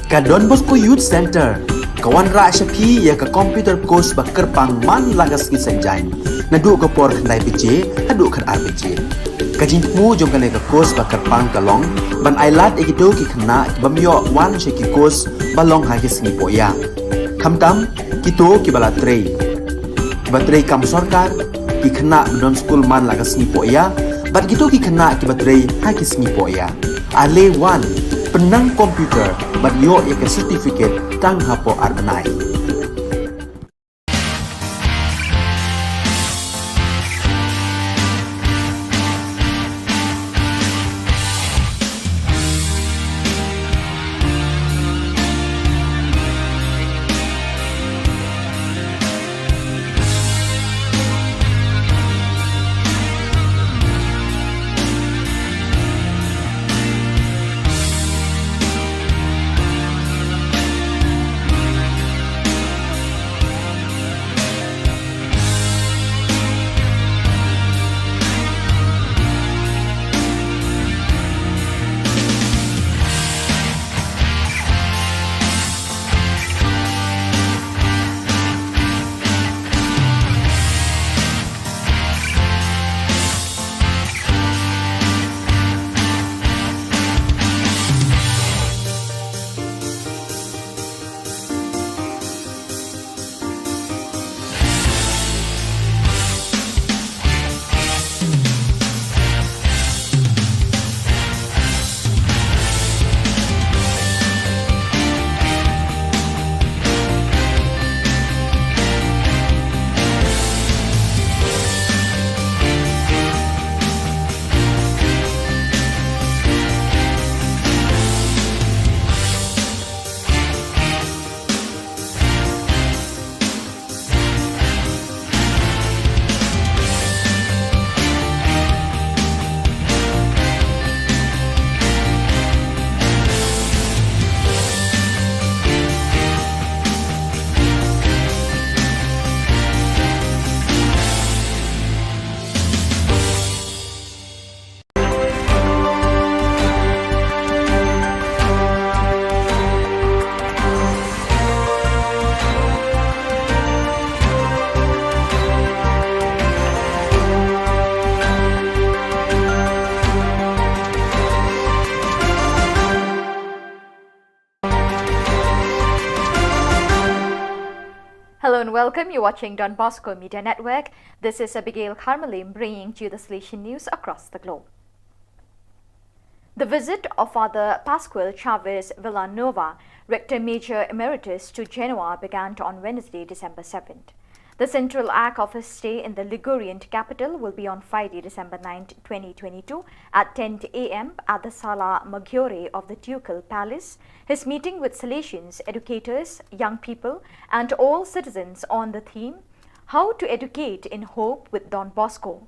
Ka Don Bosco Youth Centre ka wanrah sha phi ïa ka computer course ba kyrpang man la ka sngi Saitjaiñ, naduh ka por khyndai baje haduh khatar baje. Ka jingthmu jong kane ka course ba kyrpang ka long ban ailad ïa kito ki khynnah kiba ym ïoh wan sha ki course ba long ha ki sngi pohïa. Khamtam kito kiba la trei, kiba trei kam sorkar, ki khynnah ba don skul man la ka sngi pohïa, bad kito ki khynnah kiba trei ha ki sngi pohïa. Ale wan, pynnang computer bad ïoh ïa ka certificate tang hapoh ar bnai. Hello and welcome. You're watching Don Bosco Media Network. This is Abigail Kharmalim bringing to you the Salesian news across the globe. The visit of Father Pascual Chavez Villanova, Rector Major Emeritus, to Genoa began on Wednesday, December seventh. The central arc of his stay in the Ligurian capital will be on Friday, December ninth, twenty twenty-two, at ten a m at the Sala Maggiore of the Ducal Palace. His meeting with Salesians, educators, young people, and all citizens on the theme, How to educate in hope with Don Bosco.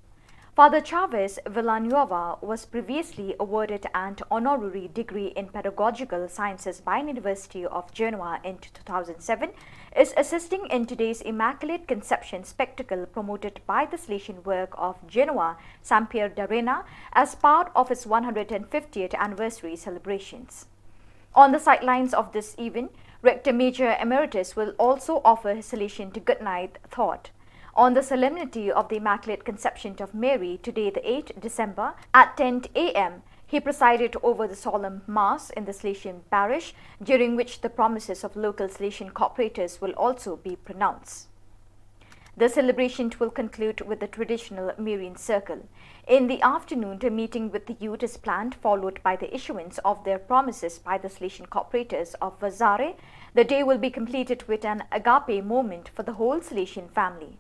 Father Chavez Villanueva was previously awarded an honorary degree in pedagogical sciences by University of Genoa in two thousand seven, is assisting in today's Immaculate Conception spectacle promoted by the Salesian work of Genoa, San Pier d'Arena, as part of its one hundred fiftieth anniversary celebrations. On the sidelines of this event, Rector Major Emeritus will also offer his Salesian goodnight thought. On the solemnity of the Immaculate Conception of Mary, today the eighth December, at ten a m, he presided over the solemn Mass in the Salesian parish, during which the promises of local Salesian cooperators will also be pronounced. The celebration will conclude with the traditional Marian Circle. In the afternoon, a meeting with the youth is planned, followed by the issuance of their promises by the Salesian cooperators of Vazare. The day will be completed with an agape moment for the whole Salesian family.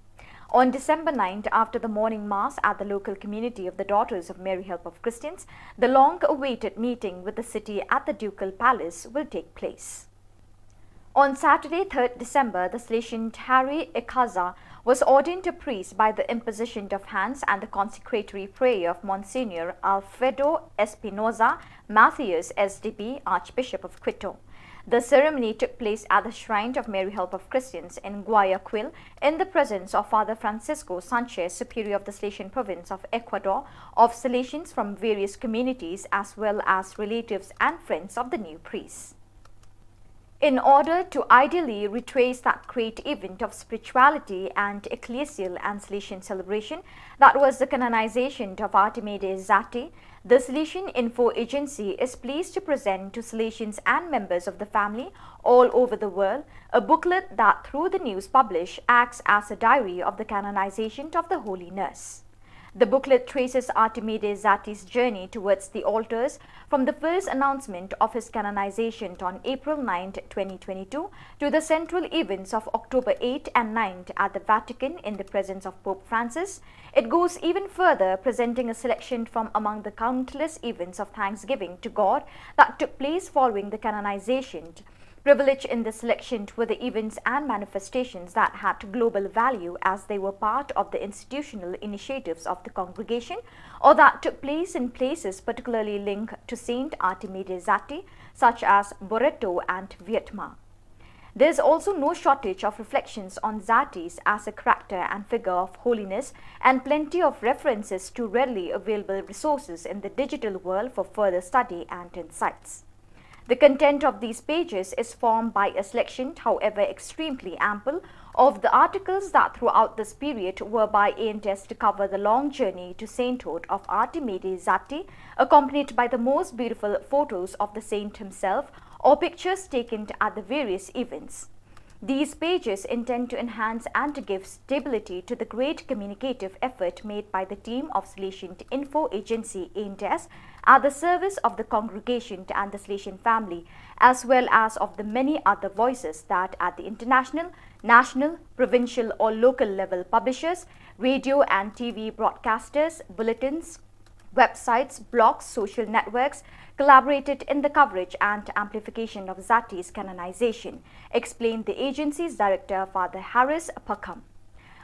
On December ninth, after the morning mass at the local community of the Daughters of Mary Help of Christians, the long-awaited meeting with the city at the Ducal Palace will take place. On Saturday, third December, the Salesian Harry Ikaza was ordained a priest by the imposition of hands and the consecratory prayer of Monsignor Alfredo Espinoza Macias, S D B, Archbishop of Quito. The ceremony took place at the shrine of Mary Help of Christians in Guayaquil, in the presence of Father Francisco Sanchez, Superior of the Salesian Province of Ecuador, of Salesians from various communities, as well as relatives and friends of the new priest. In order to ideally retrace that great event of spirituality and ecclesial and Salesian celebration, that was the canonization of Artemide Zatti, the Salesian Info Agency is pleased to present to Salesians and members of the family all over the world a booklet that, through the news published, acts as a diary of the canonization of the Holy Nurse. The booklet traces Artemide Zatti's journey towards the altars, from the first announcement of his canonization on April ninth, twenty twenty-two, to the central events of October eighth and ninth at the Vatican in the presence of Pope Francis. It goes even further, presenting a selection from among the countless events of thanksgiving to God that took place following the canonization. Privileged in this selection were the events and manifestations that had global value, as they were part of the institutional initiatives of the congregation or that took place in places particularly linked to Saint Artemide Zatti, such as Barreto and Viedma. There is also no shortage of reflections on Zatti's as a character and figure of holiness, and plenty of references to readily available resources in the digital world for further study and insights. The content of these pages is formed by a selection, however extremely ample, of the articles that throughout this period were by A N T S to cover the long journey to sainthood of Artemide Zatti, accompanied by the most beautiful photos of the saint himself or pictures taken at the various events. These pages intend to enhance and to give stability to the great communicative effort made by the team of Salesian Info Agency, A N T S, at the service of the congregation and the Salesian family, as well as of the many other voices that at the international, national, provincial or local level publishers, radio and T V broadcasters, bulletins, websites, blogs, social networks, collaborated in the coverage and amplification of Zatti's canonization, explained the agency's director, Father Harris Pakham.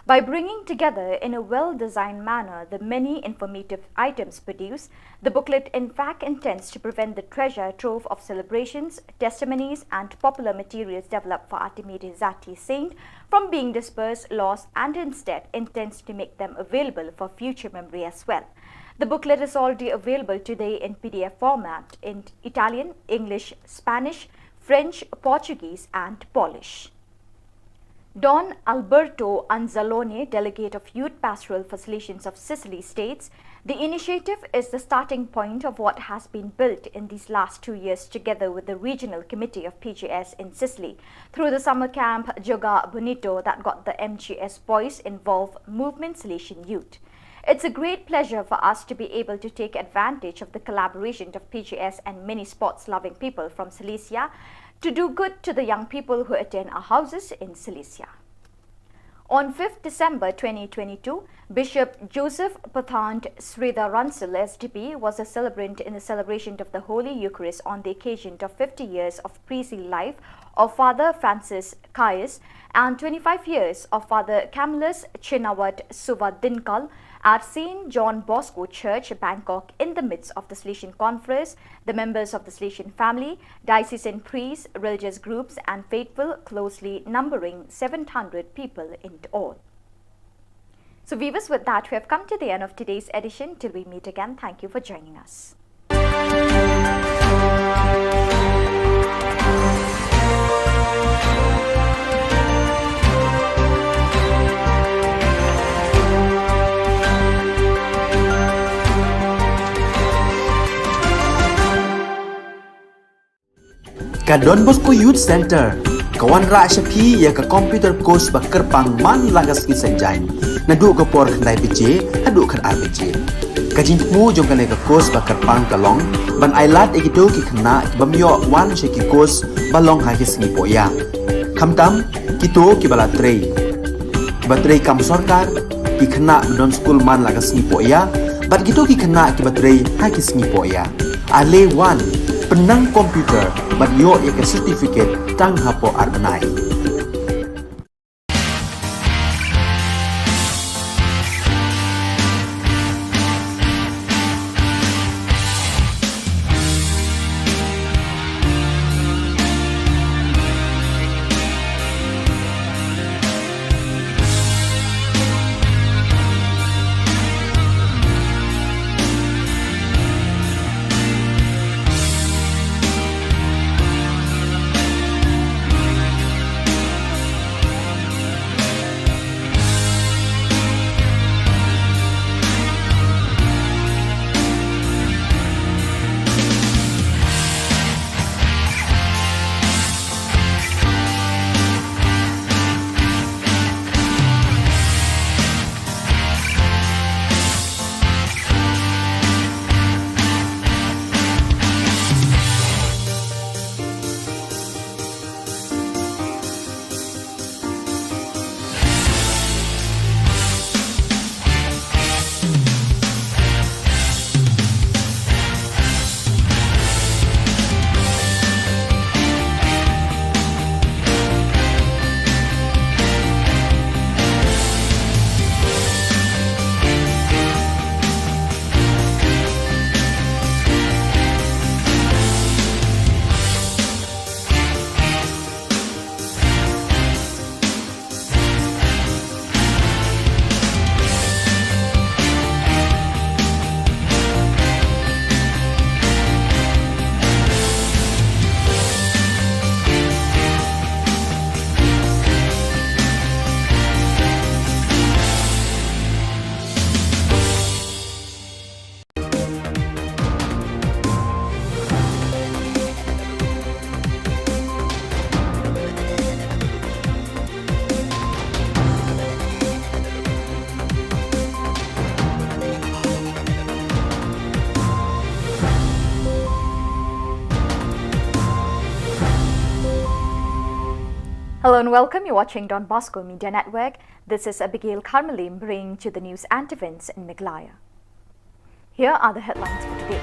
By bringing together in a well-designed manner the many informative items produced, the booklet in fact intends to prevent the treasure trove of celebrations, testimonies, and popular materials developed for Artemide Zatti Saint from being dispersed, lost, and instead intends to make them available for future memory as well. The booklet is already available today in P D F format in Italian, English, Spanish, French, Portuguese, and Polish. Don Alberto Anzalone, Delegate of Youth Pastoral for Salesians of Sicily, states, "The initiative is the starting point of what has been built in these last two years together with the Regional Committee of P G S in Sicily through the summer camp Gioca Bonito that got the M G S boys involved, Movement Salesian Youth. It's a great pleasure for us to be able to take advantage of the collaboration of P G S and many sports-loving people from Silesia to do good to the young people who attend our houses in Silesia." On fifth December twenty twenty-two, Bishop Joseph Pathan Sridhar Russell, S D P, was a celebrant in the celebration of the Holy Eucharist on the occasion of fifty years of priestly life of Father Francis Caius and twenty-five years of Father Camillus Chinawat Suvadinkal at Saint John Bosco Church, Bangkok, in the midst of the Salesian Conference, the members of the Salesian family, diocesan priests, religious groups, and faithful, closely numbering seven hundred people in all. So, viewers, with that, we have come to the end of today's edition. Till we meet again, thank you for joining us. Ka Don Bosco Youth Centre ka wanrah sha phi ïa ka computer course ba kyrpang man la ka sngi Saitjaiñ, naduh ka por khyndai baje haduh khatar baje. Ka jingthmu jong kane ka course ba kyrpang ka long ban ailad ïa kito ki khynnah ki bym ïoh wan sha ki course ba long ha ki sngi pohïa, khamtam kito kiba la trei, kiba trei kam sorkar, ki khynnah ba don skul man la ka sngi pohïa, bad kito ki khynnah kiba trei ha ki sngi pohïa. Ale wan, pynnang computer bad ïoh ïa ka certificate tang hapoh ar bnai. Hello and welcome. You're watching Don Bosco Media Network. This is Abigail Kharmalim bringing to the news and events in Meghalaya. Here are the headlines for today.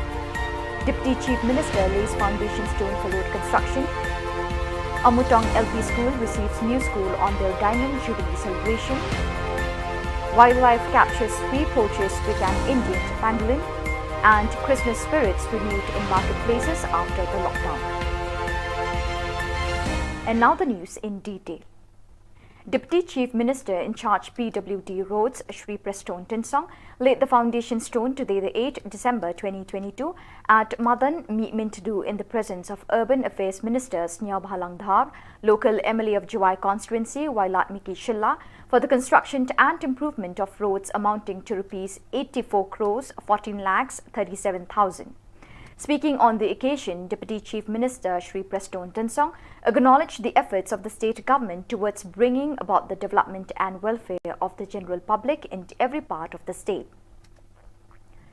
Deputy Chief Minister lays foundation stone for road construction. Amutong L P School receives new school on their Diamond Jubilee celebration. Wildlife captures three poachers with an Indian pangolin. And Christmas spirits renewed in marketplaces after the lockdown. And now the news in detail. Deputy Chief Minister in charge P W D Roads, Shri Prestone Tynsong, laid the foundation stone today, the eighth December twenty twenty-two, at Madan Mihmyntdu in the presence of Urban Affairs Minister Sniawbhalang Dhar, local M L A of Jowai constituency, Wailadmiki Shylla, for the construction and improvement of roads amounting to rupees eighty-four crores fourteen lakhs thirty-seven thousand. Speaking on the occasion, Deputy Chief Minister Shri Prestone Tynsong acknowledged the efforts of the state government towards bringing about the development and welfare of the general public in every part of the state.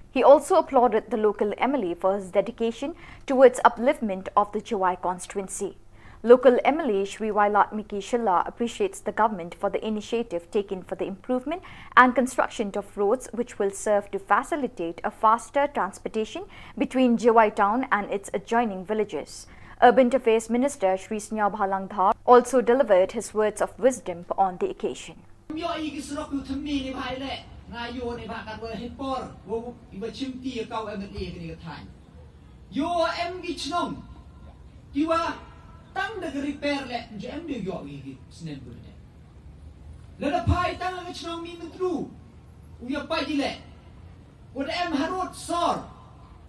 He also applauded the local M L A for his dedication towards upliftment of the Jowai constituency. Local M L A Shri Wailadmiki Shylla appreciates the government for the initiative taken for the improvement and construction of roads, which will serve to facilitate a faster transportation between Jowai town and its adjoining villages. Urban Affairs Minister Shri Sniawbhalang Dhar also delivered his words of wisdom on the occasion. Ïoh ïa ki surok ïa u thymme ne bha ïa leh, nga ïoh ne bha katwa hi por, wa u, iwa chim ti ïa ka u M L A kane ka thaiñ. Ïoh em ki chnong kiwa tang da ka repair leh, nje em de ïoh ïa ki snem ku leh. Lada phai tang ka chnong Mihmyntdu, u ïa pait ïa leh. Wa da em harud sor,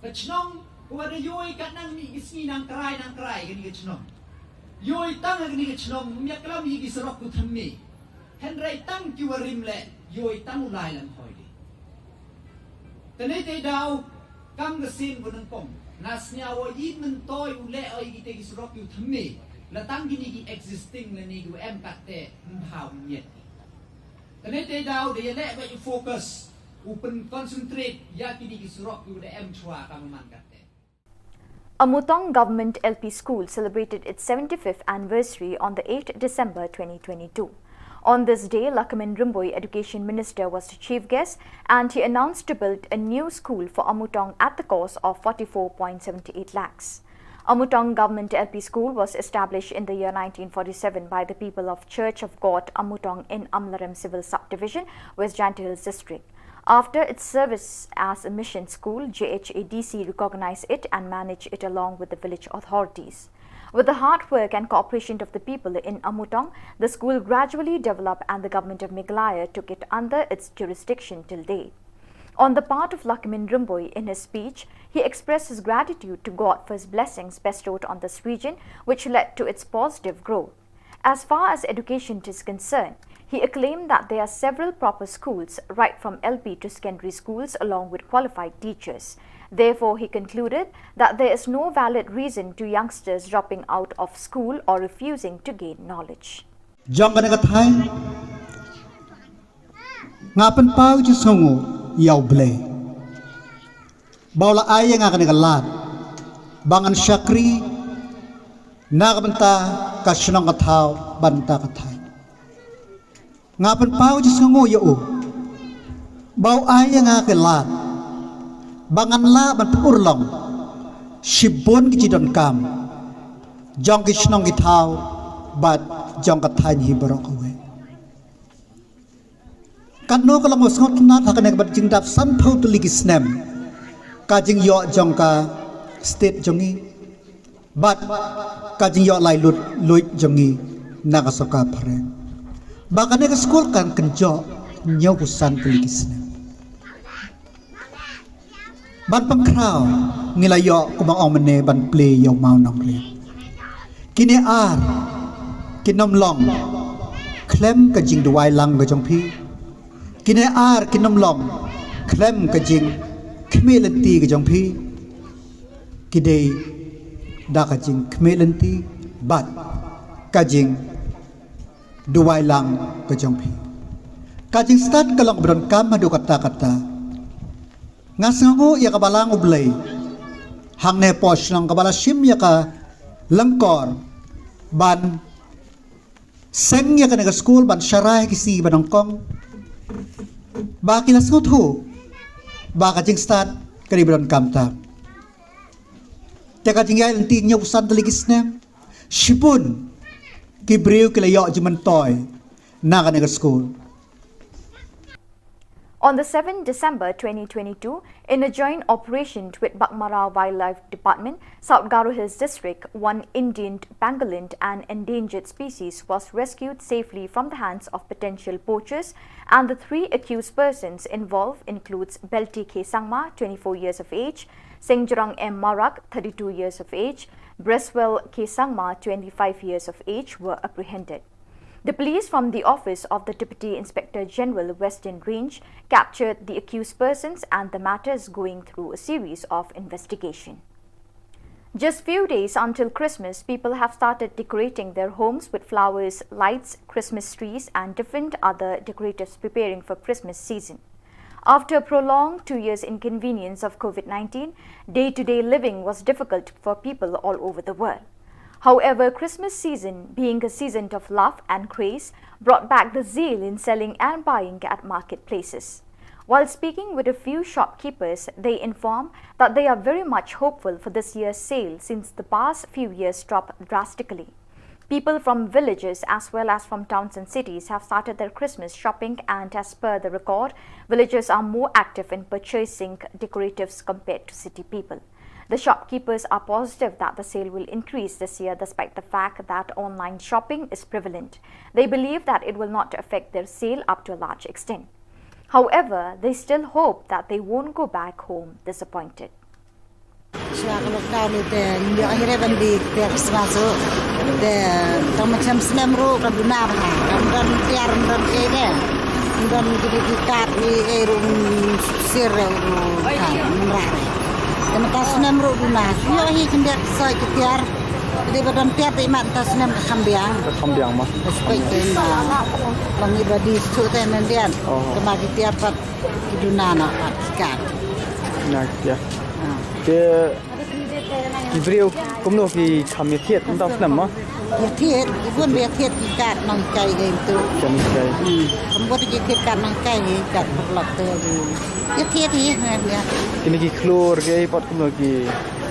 ka chnong, wa da ïoh ïa ka nang ni ki sngi nang krai, nang krai, kane ka chnong. Ïoh ïa tang kane ka chnong, ym ïa klam ïa ki surok ku thymme. Hynrei tang kiwa rim leh, ïoh ïa tang u lai lang hoi de. Tane te daw, kam ka sien wa nyngkong. Nga sniaw wa i myntoi u leh oi ki te ki surok ïa u thymme. La tang kine ki existing lane kiwa em kat te ym bha u miet. Tane te daw da ïa leh wa i focus. U pyn concentrate ïa kine ki surok ïa u da em chwa ka man kat te. Amutong Government L P School celebrated its seventy-fifth anniversary on the eighth December twenty twenty-two. On this day, Lahkmen Rymbui, Education Minister, was the chief guest and he announced to build a new school for Amutong at the cost of forty-four point seven eight lakhs. Amutong Government L P School was established in the year nineteen forty-seven by the people of Church of God Amutong in Amlarem Civil Subdivision, West Jaintia Hills District. After its service as a mission school, J H A D C recognized it and managed it along with the village authorities. With the hard work and cooperation of the people in Amutong, the school gradually developed and the government of Meghalaya took it under its jurisdiction till day. On the part of Lahkmen Rymbui, in his speech, he expressed his gratitude to God for his blessings bestowed on this region, which led to its positive growth. As far as education is concerned, he acclaimed that there are several proper schools, right from L P to secondary schools, along with qualified teachers. Therefore, he concluded that there is no valid reason to youngsters dropping out of school or refusing to gain knowledge. Jong kane ka thaiñ, nga pynpaw jingsngewnguh ïa U Blei ba u la ai ïa nga kane ka lad ba ngan shakri na ka bynta ka shnong ka thaw bad na ka bynta ka thaiñ. Nga pynpaw jingsngewnguh ïa u ba u ai ïa nga ka lad ba ngan lah ban pynurlong shibun ki jingdonkam jong ki shnong ki thaw bad jong ka thaiñ hi baroh kawei. Katno ka long ba sngewtynnat ha kane ka bad jingdap sanphew tylli ki snem ka jingïoh jong ka state jong ngi bad ka jingïoh laitluid jong ngi na ka sorkar phareng. Ba kane ka skul kan kynjoh hynñiewphew san tylli ki snem. Ban pynkhraw ngi la ïoh kumba ong mynne ban plie ïa u mawnongrim. Kine ar kin ym long khlem ka jingduwai lang ka jong phi. Kine ar kin ym long khlem ka jingkhmih lynti ka jong phi. Ki dei da ka jingkhmih lynti bad ka jingduwai lang ka jong phi. Ka jingstad ka long ba donkam haduh katta katta. Nga sngewnguh ïa ka Balang U Blei hangne hapoh shnong kaba la shim ïa ka lyngkor ban seng ïa kane ka skul ban sharai ki sngi ba nyngkong. Ba ki la sngewthuh ba ka jingstad ka dei ba donkam tam. Te ka jingïaid lynti hynñiewphew san tylli ki snem, shibun ki briew ki la ïoh jingmyntoi na kane ka skul. On the seventh December twenty twenty-two, in a joint operation with Baghmara Wildlife Department, South Garo Hills District, one Indian pangolin, an endangered species, was rescued safely from the hands of potential poachers, and the three accused persons involved includes Belti K Sangma, twenty-four years of age, Sengjrong M Marak, thirty-two years of age, Breswell K Sangma, twenty-five years of age, were apprehended. The police from the office of the Deputy Inspector General, Western Range, captured the accused persons and the matter is going through a series of investigation. Just few days until Christmas, people have started decorating their homes with flowers, lights, Christmas trees, and different other decoratives preparing for Christmas season. After a prolonged two years inconvenience of COVID nineteen, day-to-day living was difficult for people all over the world. However, Christmas season, being a season of love and grace, brought back the zeal in selling and buying at marketplaces. While speaking with a few shopkeepers, they inform that they are very much hopeful for this year's sale since the past few years dropped drastically. People from villages as well as from towns and cities have started their Christmas shopping, and as per the record, villagers are more active in purchasing decoratives compared to city people. The shopkeepers are positive that the sale will increase this year despite the fact that online shopping is prevalent. They believe that it will not affect their sale up to a large extent. However, they still hope that they won't go back home disappointed. Shuwa ka lockdown te ym ïoh hi re ban die te Christmas ruh. Te tang ma chem snem ruh ka duna bha. Kam don tiar, kam don ei de. Kam don ki, ki kat ki ei ruh, sir ruh ka mrah re. Te mynta snem ruh duna. Ym ïoh hi khyndiat soi ki tiar. Dei ba don tiar te imat mynta snem ka kham biang. Ka kham biang ma. Respect te ma. Long i ba die suk te nang diat. Oh. Te ma ki tiar pat ki duna na pat ki kat. Na ki tiar. Ah. Te ki briew kumno ki kham ïathied mynta snem ma? Ïathied, ki bun ba ïathied ki kat nonghikai ïa tu. Kat nonghikai. Hmm. Kam bun ki ïathied kat nonghikai hi kat paralok te. Ïathied hi ngan ïa. Kine ki khlur ki ei pat kumno ki.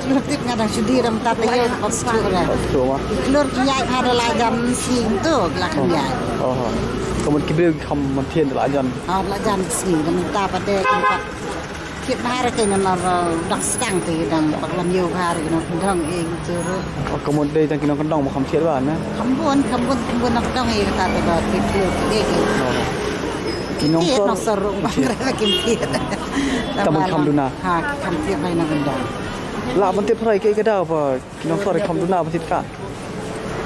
Khlur tip nga dang shu die dang mynta te ïa pat shu re. Shu ma. Ki khlur ki ïaid ha da la jan sngi tu la kham ïaid. Oh. Ka mut ki briew ki kham ïathied da la jan. Ha da la jan sngi dang mynta pat de ki pat. Kit bha re kane nar, uh, dang sdang te dang bak lam ïew bha re ki nongkyndong ïa ki tu ruh. Oh, ka mut dei tang ki nongkyndong ba kham thied bha ne? Kham bun, kham bun, kham bun nongkyndong ïa kata te ba thied khlur te ki. Oh. Ki nongkyndong. Thied nongsor ruh bang re ba kim thied. Tang ban kham duna. Ha, ki kham thied ba nongkyndong. Lah ban tip hynrei kaei ka daw ba ki nongkyndong kham duna ba thied ka.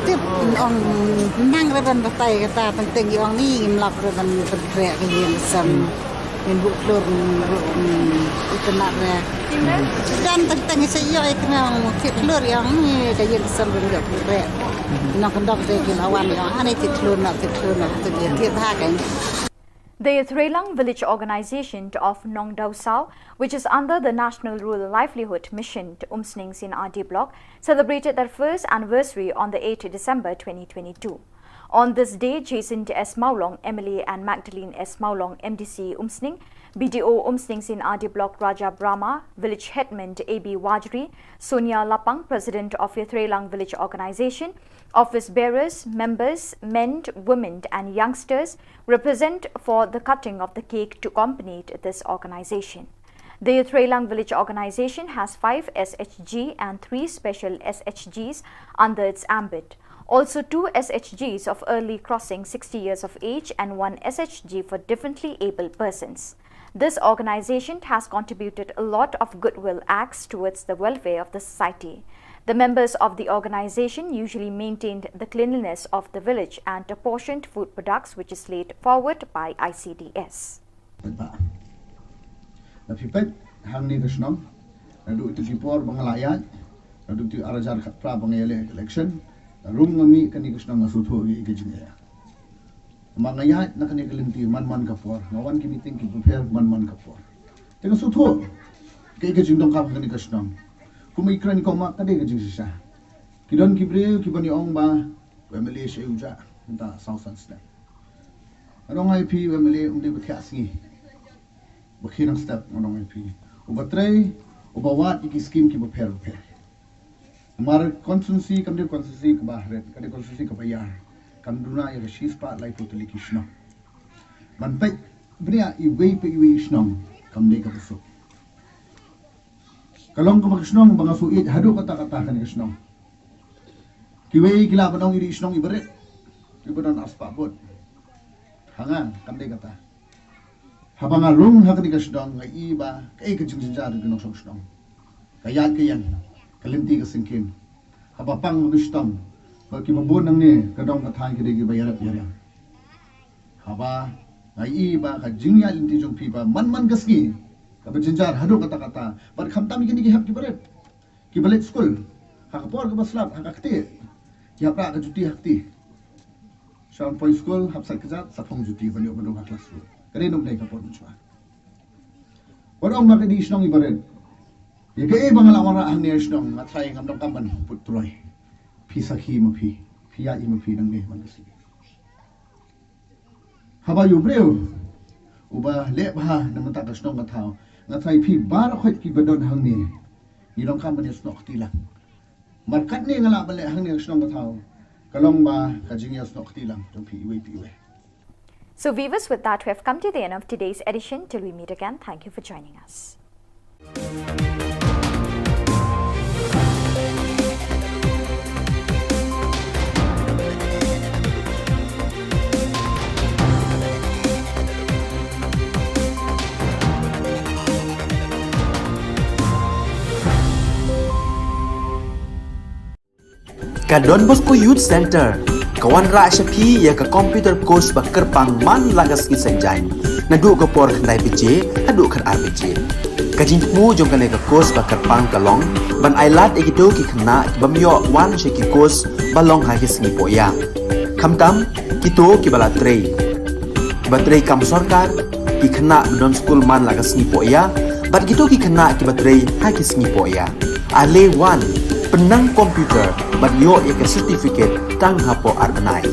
Tip ong nang re ban batai kata teng teng i ong ni ngim lap re ban pyntrek ka ïing ka sem. Hmm. Ngin buh khlur, ngin buh, hmm, itynnad re. Hmm. Don teng teng i sa ïoh i kynmaw ong thied khlur i ong ni ka ïing ka sem ban ïoh pyntrek. Hmm. Nongkyndong te ki la wan i ong ani thied khlur na thied khlur na tu ki thied bha ka. The Yathreilang Village Organization of Nongdausau, which is under the National Rural Livelihood Mission, Umsning C and R D Block, celebrated their first anniversary on the eighth December twenty twenty-two. On this day, Jason S Mawlong, M L A, and Magdalene S Mawlong, M D C Umsning, B D O Umsning C and R D Block Raja Brahma, Village Headman A B Wajri, Sonia Lapang, President of Yathreilang Village Organization, office bearers, members, men, women, and youngsters represent for the cutting of the cake to accompany this organization. The Yathreilang Village Organization has five S H G and three special S H Gs under its ambit. Also, two S H Gs of early crossing sixty years of age and one S H G for differently abled persons. This organization has contributed a lot of goodwill acts towards the welfare of the society. The members of the organization usually maintained the cleanliness of the village and apportioned food products, which is laid forward by I C D S. Peit ba. La phi peit hangne ka shnong. Naduh ïa ki por ba nga la ïaid, naduh ïa ki ar hajar khatphra ba nga ïaleh election, la rum nga mih kane ka shnong nga sngewthuh ïa ka jingeh. Namar nga ïaid na kane ka lynti man man ka por, nga wan ki meeting kiba pher man man ka por. Te nga sngewthuh kaei ka jingdonkam kane ka shnong. Kum i kren ko ma ka dei ka jingshisha. Ki don ki briew kiban ong ba u M L A sha u jah mynta saw san snem. Nga ong ïa phi u M L A um dei ba thiah sngi. Ba khie nang step nga ong ïa phi. Uba trei, uba wad ïa ki skim kiba pher ba pher. Namar constituency kam dei constituency kaba hret, ka dei constituency kaba ïar. Kam duna ïa ka shispah laiphew tylli ki shnong. Ban peit bniah iwei pa iwei i shnong kam dei kaba suk. Ka long kaba ka shnong ba nga shu ïeit haduh katta katta kane ka shnong. Kiwei ki lah ban ong i dei i shnong iba rit, iba don arspah vote. Ha nga kam dei kata. Haba nga rung ha kane ka shnong nga i ba kaei ka jingjynjar jong ki nongshong shnong. Ka ïaid ka ïeng, ka lynti ka syngkien. Haba pang haba shitom, ba kiba bun nangne ka dong ka thaiñ ki dei kiba ïarap ïariang. Haba nga i ba ka jingïaid lynti jong phi ba man man ka sngi kaba jynjar haduh katta katta. Bad khamtam ïa kine ki hep kiba rit, kiba leit skul, ha ka por kaba slap, ha ka ktieh ki hap rah ka juti ha kti. Sha poi skul hap sait kjat, sa phong juti ban ïoh ban rung ha class four. Ka dei nongdei ka por mynshuwa. Wat ong ba ka dei shnong iba rit. Ïa kaei ba nga la wanrah hangne shnong, nga tharai ngam donkam ban put troi. Phi sakhi ma phi, phi ïa i ma phi nangne man ka sngi. Haba ïa u briew uba leh bha na mynta ka shnong ka thaw, nga tharai phi baroh khoit kiba don hangne, ngi long kam ban ïa snoh kti lang. Markat ne nga lah ba leh hangne ka shnong ka thaw, ka long ba ka jingïa snoh kti lang jong phi iwei pa iwei. So viewers, with that, we have come to the end of today's edition. Till we meet again, thank you for joining us. Ka Don Bosco Youth Center ka wanrah sha phi ïa ka computer course ba kyrpang man la ka sngi Saitjaiñ, naduh ka por khyndai baje haduh khatar baje. Ka jingthmu jong kane ka course ba kyrpang ka long ban ailad ïa kito ki khynnah ki bym ïoh wan sha ki course ba long ha ki sngi pohïa. Khamtam kito kiba la trei, kiba trei kam sorkar, ki khynnah ba don skul man la ka sngi pohïa, bad kito ki khynnah kiba trei ha ki sngi pohïa. Ale wan, pynnang computer bad ïoh ïa ka certificate tang hapoh ar bnai.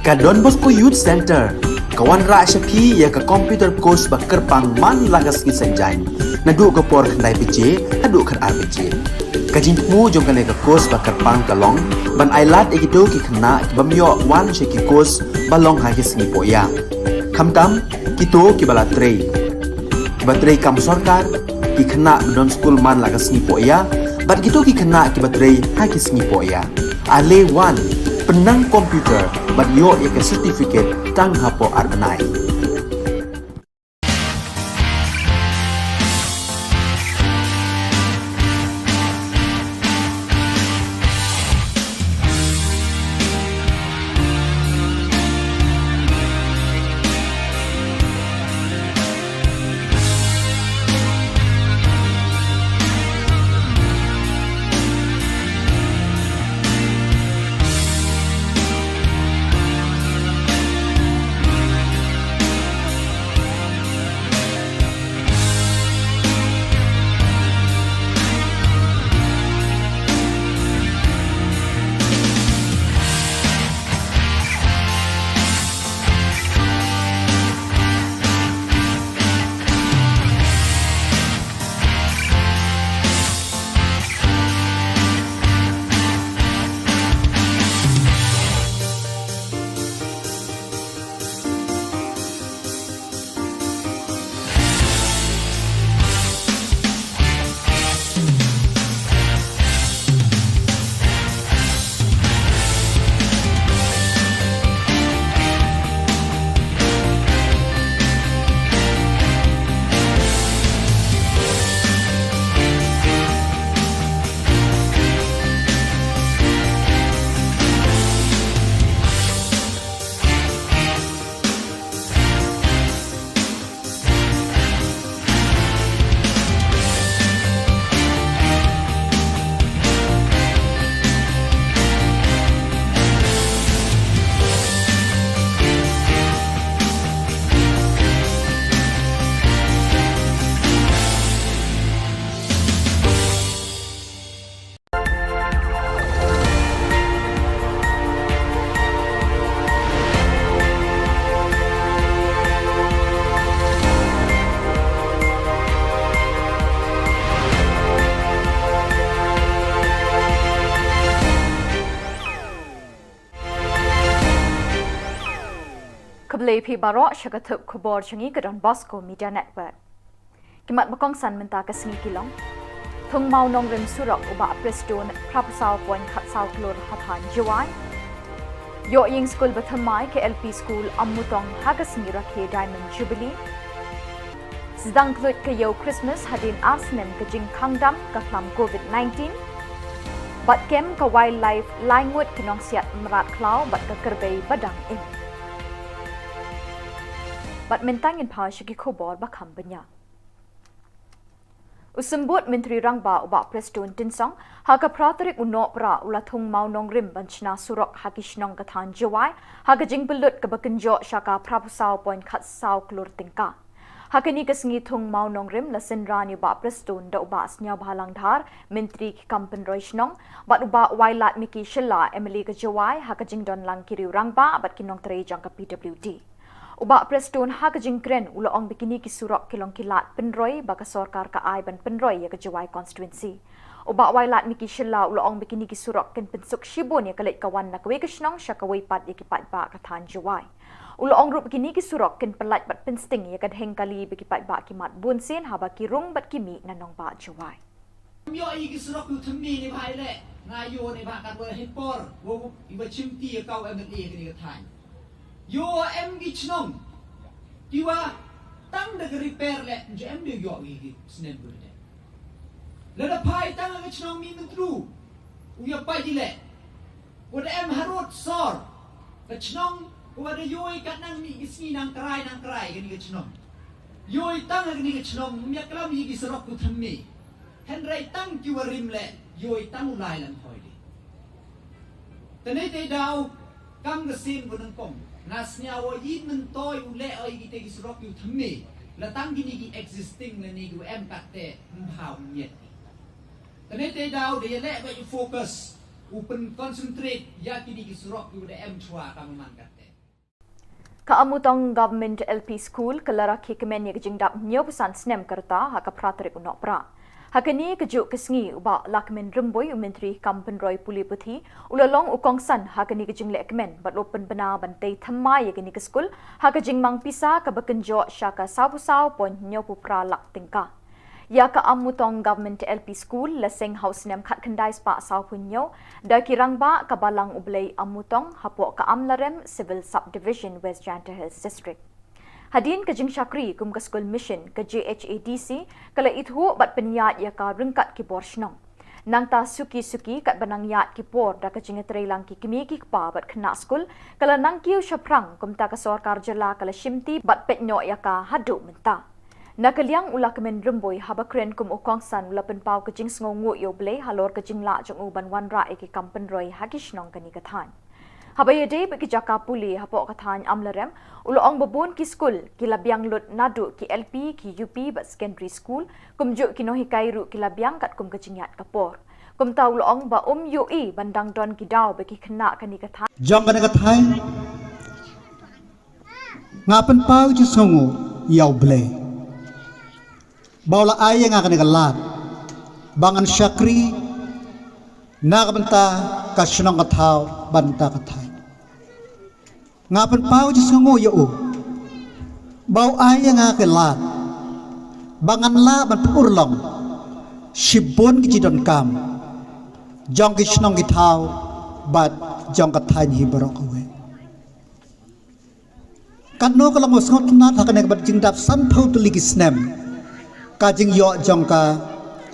Ka Don Bosco Youth Centre ka wanrah sha phi ïa ka computer course ba kyrpang man la ka sngi Saitjaiñ, naduh ka por khyndai baje haduh khatar baje. Ka jingthmu jong kane ka course ba kyrpang ka long ban ailad ïa kito ki khynnah ki bym ïoh wan sha ki course ba long ha ki sngi pohïa, khamtam kito kiba la trei, kiba trei kam sorkar, ki khynnah ba don skul man la ka sngi pohïa bad kito ki khynnah kiba trei ha ki sngi pohïa. Ale wan, pynnang computer bad ïoh ïa ka certificate tang hapoh ar bnai. Khublei phi baroh sha ka thup khubor jong ngi ka Don Bosco Media Network. Ki mat ba kongsan mynta ka sngi ki long: Thung Mawnongrim surok u Bah Prestone phra phew saw point khatsaw klur ha thaiñ Jowai. Ïoh ïing skul ba thymmai ka L P School Ammutong ha ka sngi rakhe Diamond Jubilee. Sdang khluit ka ïew Christmas hadien ar snem ka jingkhang dam ka khlam covid nineteen. Bad kem ka wildlife, lai ngut ki nongsiat mrad khlaw bad ka kyrpei ba dang im. Bad mynta ngin phai sha ki khubor ba kham bniah. U Symbud Myntri Rangbah u Bah Prestone Tynsong ha ka phra tarik u Nohprah u la thung Mawnongrim ban shna surok ha ki shnong ka thaiñ Jowai ha ka jingpynlut kaba kynjoh sha ka phra phew saw point khatsaw klur tyngka. Ha kane ka sngi thung Mawnongrim la synran ïa u Bah Prestone da u Bah Sniawbhalang Dhar, Myntri ki kam pynroi shnong, bad u Bah Wailadmiki Shylla, M L A ka Jowai, ha ka jingdon lang ki riew rangbah bad ki nongtrei jong ka P W D. U Bah Prestone ha ka jingkren u la ong ba kine ki surok ki long ki lad pynroi ba ka sorkar ka ai ban pynroi ïa ka Jowai constituency. U Bah Wailadmiki Shylla u la ong ba kine ki surok kin pynsuk shibun ïa ka leit ka wan na kawei ka shnong sha kawei pat ïa ki paidbah ka thaiñ Jowai. U la ong ruh ba kine ki surok kin pyllait bad pynsting ïa ka dheng kali ba ki paidbah ki mad bunsien haba ki rung bad ki mih na nongbah Jowai. Ym ïoh ïa ki surok kiba thymmai ne bha ïaleh, nga ïoh ne bha katba ha por ba u, iba shim ti ïa ka u M L A kane ka thaiñ. Ïoh em ki shnong kiba tang da ka repair leh, ym ju em de u ïoh ïa ki snem ba dei. Lada phai tang ha ka shnong Mihmyntdu, u ïa pait ïaleh. Wat em harud sor ka shnong, wat da ïoh kat nang mih ki sngi nang krai nang krai kane ka shnong. Ïoh tang ha kane ka shnong, ym ïa klam ïa ki surok kiba thymmai. Hynrei tang kiba rim leh, ïoh tang u lai lang hoi de. Tene te daw, kam ka sien ba nyngkong, nga sniaw o i myntoi u leh o i kite ki surok kiba thymmai. La tang kine ki existing lane kiba em kat te, ym bha u miet. Tene te daw da ïaleh ba i focus u pynconcentrate ïa kine ki surok kiba da em shuwa ka man kata. Ka Amutong Government L P School ka la rakhe kmen ïa ka jingdap hynñiewphew san snem ka rta ha ka phra tarik u Nohprah. Ha kane kajuh ka sngi u Bah Lahkmen Rymbui, u Myntri kam pynroi pule puthi, u la long u kongsan ha kane ka jingleh kmen bad u pynbna ban tei thymmai ïa kane ka skul ha ka jingmang pisa kaba kynjoh sha ka sawphew saw point hynñiewphew phra lak tyngka. Ïa ka Amutong Government L P School la seng ha u snem khatkhyndai spah sawphew hynñiew da ki rangbah ka Balang U Blei Amutong hapoh ka Amlarem Civil Subdivision, West Jaintia Hills District. Hadien ka jingshakri kum ka skul mission, ka J H A D C ka la ithuh bad pynïaid ïa ka ryngkat ki bor shnong. Nangta suki suki katba nang ïaid ki por da ka jingïatreilang ki kmie ki kpa bad khynnah skul, ka la nang kiew shaphrang kumta ka sorkar jylla ka la shimti bad peit noh ïa ka haduh mynta. Na ka liang u Lahkmen Rymbui, haba kren kum u kongsan, u la pynpaw ka jingsngewnguh ïa U Blei halor ka jinglah jong u ban wanrah ïa ki kam pynroi ha ki shnong kane ka thaiñ. Haba ïadei bad ki jaka pule hapoh ka thaiñ Amlarem, u la ong ba bun ki skul ki la biang lut naduh ki L P, ki U P bad secondary school, kumjuh ki nonghikai ruh ki la biang katkum ka jingïaid ka por. Kumta u la ong ba um ïohi ban dang don ki daw ba ki khynnah kane ka thaiñ. Jong kane ka thaiñ, nga pynpaw jingsngewnguh ïa U Blei ba u la ai ïa nga kane ka lad ba ngan shakri na ka bynta ka shnong ka thaw bad na ka bynta ka thaiñ. Nga pynpaw jingsngewnguh ïa u ba u ai ïa nga ka lad ba ngan lah ban pynurlong shibun ki jingdonkam jong ki shnong ki thaw bad jong ka thaiñ hi baroh kawei. Katno ka long ba sngewtynnat ha kane ka bad jingdap sanphew tylli ki snem ka jingïoh jong ka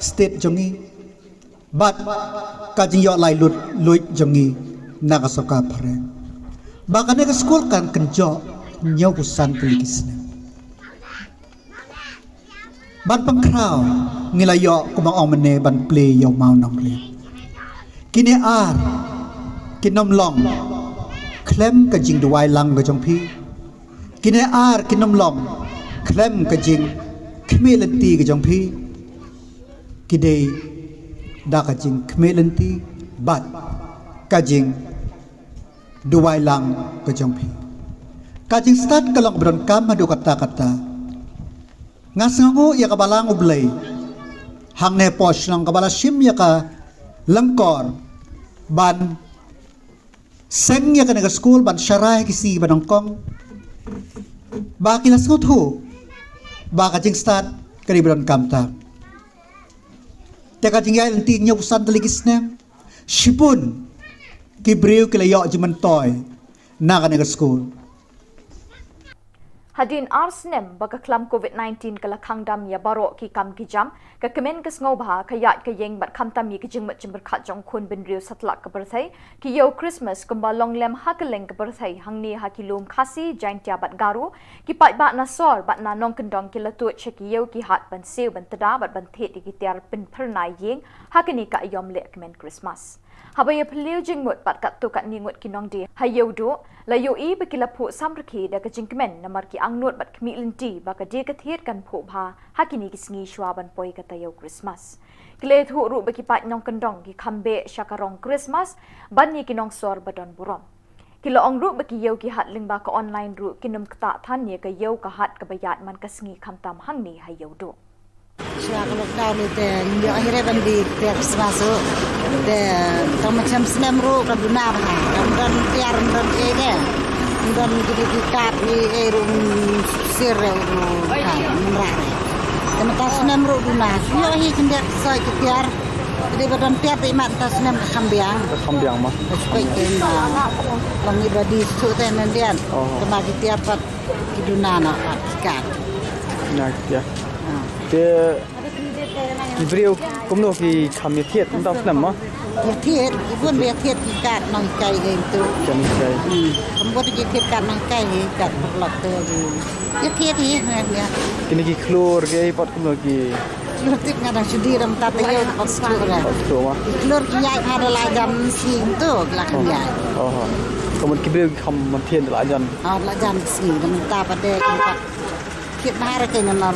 state jong ngi bad ka jingïoh laitluid jong ngi na ka sorkar phareng ba kane ka skul kan kynjoh hynñiewphew san tylli ki snem. Ban pynkhraw ngi la ïoh kumba ong mynne ban plie ïa u mawnongrim. Kine ar kin ym long khlem ka jingduwai lang ka jong phi. Kine ar kin ym long khlem ka jingkhmih lynti ka jong phi. Ki dei da ka jingkhmih lynti bad ka jingduwai lang ka jong phi. Ka jingstad ka long ba donkam haduh katta katta. Nga sngewnguh ïa ka Balang U Blei hangne hapoh shnong kaba la shim ïa ka lyngkor ban seng ïa kane ka skul ban sharai ki sngi ba nyngkong ba ki la sngewthuh ba ka jingstad ka dei ba donkam tam. Te ka jingïaid lynti hynñiewphew san tylli ki snem, shibun ki briew ki la ïoh jingmyntoi na kane ka skul. Hadien ar snem ba ka khlam covid nineteen ka la khang dam ïa baroh ki kam ki jam, ka kmen ka sngewbha, ka ïaid ka ïeng bad khamtam ïa ki jingmut jingpyrkhat jong u khun bynriew satlak ka pyrthei, ki ïew Christmas kumba long lem ha kylleng ka pyrthei, hangne ha ki lum Khasi, Jaiñtia bad Garo, ki paidbah na sor bad na nongkyndong ki la tuid sha ki ïew ki hat ban siew ban tda bad ban thied ïa ki tiar pynphyrnai ïing ha kane ka aïom leh kmen Christmas. Haba ïaphylliew jingmut bad katto katne ngut ki nongdie ha Ïewduh, la ïohi ba ki la phuh samrkhie da ka jingkmen namar ki angnud bad khmih lynti ba ka die ka thied kan phuh bha ha kine ki sngi shuwa ban poi ka taïew Christmas. Ki la ïathuh ruh ba ki paid nongkyndong ki kham beh sha ka rong Christmas ban ïa ki nongsor ba don burom. Ki la ong ruh ba ki ïew ki hat lyngba ka online ruh kin ym ktah than ïa ka ïew ka hat kaba ïaid man ka sngi khamtam hangne ha Ïewduh. Shuwa ka lockdown hi te ngim ïoh hi re ban die tiar Christmas ruh. Te tang ma snem snem ruh ka duna bha. Kam don tiar, kam don ei de. Kam don kine ki card ei ei ruh, mm, sir re ruh ka, mm, mrah re. Te mynta snem ruh duna. Ïoh hi khyndiat soi ki tiar. Te dei ba don tiar te imat mynta snem ka kham biang. Ka kham biang ma. Ka shuwa te ma. Long i ba die shuh te nang diat. Oh. Te ma ki tiar pat ki duna na pat ki card. Na ki tiar. Ah. Te ki briew kumno ki kham ïathied mynta u snem ma? Ïathied, ki bun ba ïathied ki card nonghikai hi tu. Ki nonghikai. Hmm. Kam bun ki thied card nonghikai hi, card paralok tu. Ïathied hi, ïa, ïa. Kine ki khlur ki ei pat kumno ki? Khlur tip nga dang shu die dang ta te ïa pat khlur. Pat khlur ma? Ki khlur ki ïaid ha da la jan sngi tu, la kham ïaid. Oh. Ka mut ki briew ki kham ïathied da la jan. Ah, la jan sngi, dang ta pat de, pat. Thied bha re, te ngan nar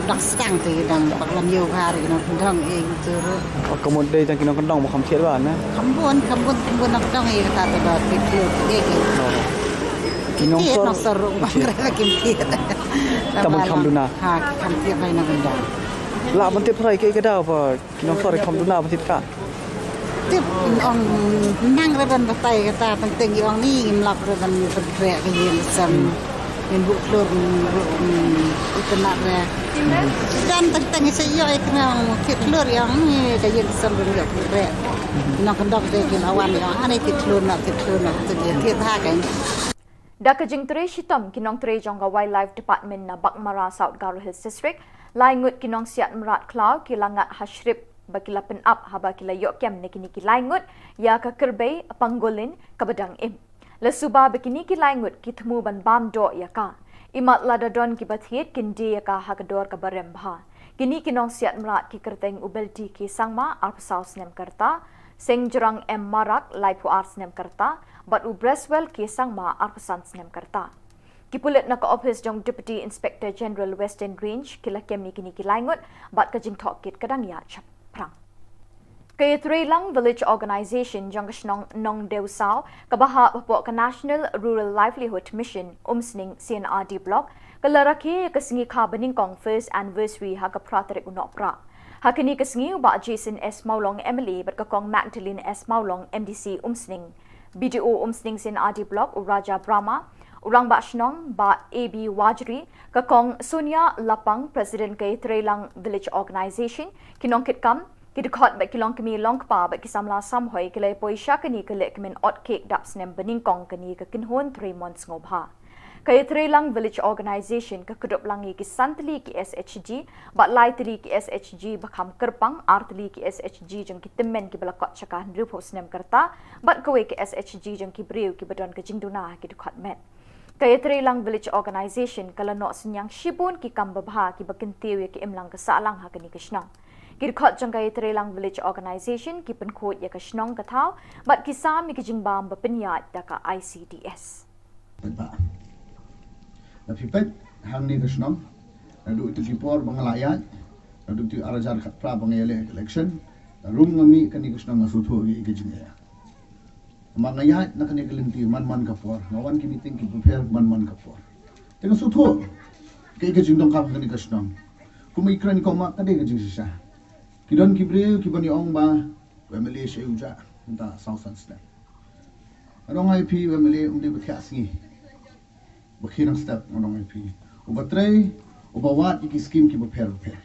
dang sdang te dang bak lam ïew bha re ki nongkyndong, eh, utu re. Oh, ka mut dei tang ki nongkyndong ba kham thied bha ne? Kham bun, kham bun, kham bun nongkyndong, eh, kata te ba thied klur te ki. Oh. Ki nongshor. Thied nongshor ruh bang re ba kim thied. Tang ban kham duna. Ha, ki kham thied bha nongkyndong. Lah ban tip hynrei kaei ka daw ba ki nongshor ki kham duna ban thied ka. Tip, ong, nang re ban batai kata, teng teng ong ni ngim lap re ban pynkhreh ka ïing ka sem. Ngin buh klur, ngin buh, mm, itynnad re. Dan teng teng i sa ïoh i kena ong thied klur ong ni ka ïing ka sem ban ïoh pynkhreh. Nongkyndong te ki la wan ong ani thied klur na, thied klur na, te ki thied ha ka. Da ka jingtrei shitom ki nongtrei jong ka Wildlife Department na Baghmara, South Garo Hills District, lai ngut ki nongsiat mrad khlaw ki la ngat ha shrip ba ki la pynap haba ki la ïoh kem na kine ki lai ngut ïa ka kyrpang pangolin kaba dang im. La suba ba kine ki lai ngut ki thmu ban bam doh ïa ka. Imat lada don kiba thied kin die ïa ka ha ka dor kaba rem bha. Kine ki nongsiat mrad ki kyrteng u Belti K Sangma, arphew saw snem ka rta, Sengjrang M Marak, laiphew ar snem ka rta, bad u Breswell K Sangma, arphew san snem ka rta. Ki pulit na ka ophis jong Deputy Inspector General Western Range ki la kem ïa kine ki lai ngut bad ka jingtohkit ka dang ïaid shaphrang. Ka Ïatreilang Village Organization jong ka shnong Nongdewsaw kaba hap hapoh ka National Rural Livelihood Mission, Umsning C&RD Block, ka la rakhe ïa ka sngi kha banyngkong first anniversary ha ka phra tarik u Nohprah. Ha kane ka sngi u Bah Jason S Mawlong M L A bad ka Kong Magdalene S Mawlong M D C Umsning, B D O Umsning C&RD Block u Raja Brahma, u Rangbah Shnong Bah A B Wajri, ka Kong Sonia Lapang, President ka Ïatreilang Village Organization, ki nongkitkam, ki dkhot bad ki longkmie longkpa bad ki samla samhoi ki la ïa poi sha kane ka lehkmen ot cake dap snem banyngkong kane ka kynhun trei mon sngewbha. Ka Ïatreilang Village Organization ka kdup lang ïa ki san tylli ki S H G bad lai tylli ki S H G ba kham kyrpang, ar tylli ki S H G jong ki tymmen kiba la kot sha ka hynriewphew snem ka rta bad kawei ka S H G jong ki briew kiba don ka jingduna ha ki dkhot met. Ka Ïatreilang Village Organization ka la noh synñiang shibun ki kam babha kiba kyntiew ïa ka imlang ka sahlang ha kane ka shnong. Ki dkhot jong ka Ïatreilang Village Organization ki pynkhuid ïa ka shnong ka thaw bad ki sam ïa ki jingbam ba pynïaid da ka I C D S. Peit ba, la phi peit hangne ka shnong, naduh ïa ki por ba nga la ïaid, naduh ïa ki ar hajar khatphra ba nga ïaleh election, la rung nga mih kane ka shnong nga sngewthuh ïa ka jingeh. Namar nga ïaid na kane ka lynti man man ka por, nga wan ki meeting kiba pher man man ka por. Te nga sngewthuh kaei ka jingdonkam kane ka shnong. Kum i kren i kong ma ka dei ka jingshisha. Ki don ki briew kiban ïa ong ba u M L A shai u jah mynta saw san snem. Nga ong ïa phi u M L A um dei ba thiah sngi. Ba khie nang step, nga ong ïa phi. Uba trei, uba wad ïa ki skim kiba pher ba pher.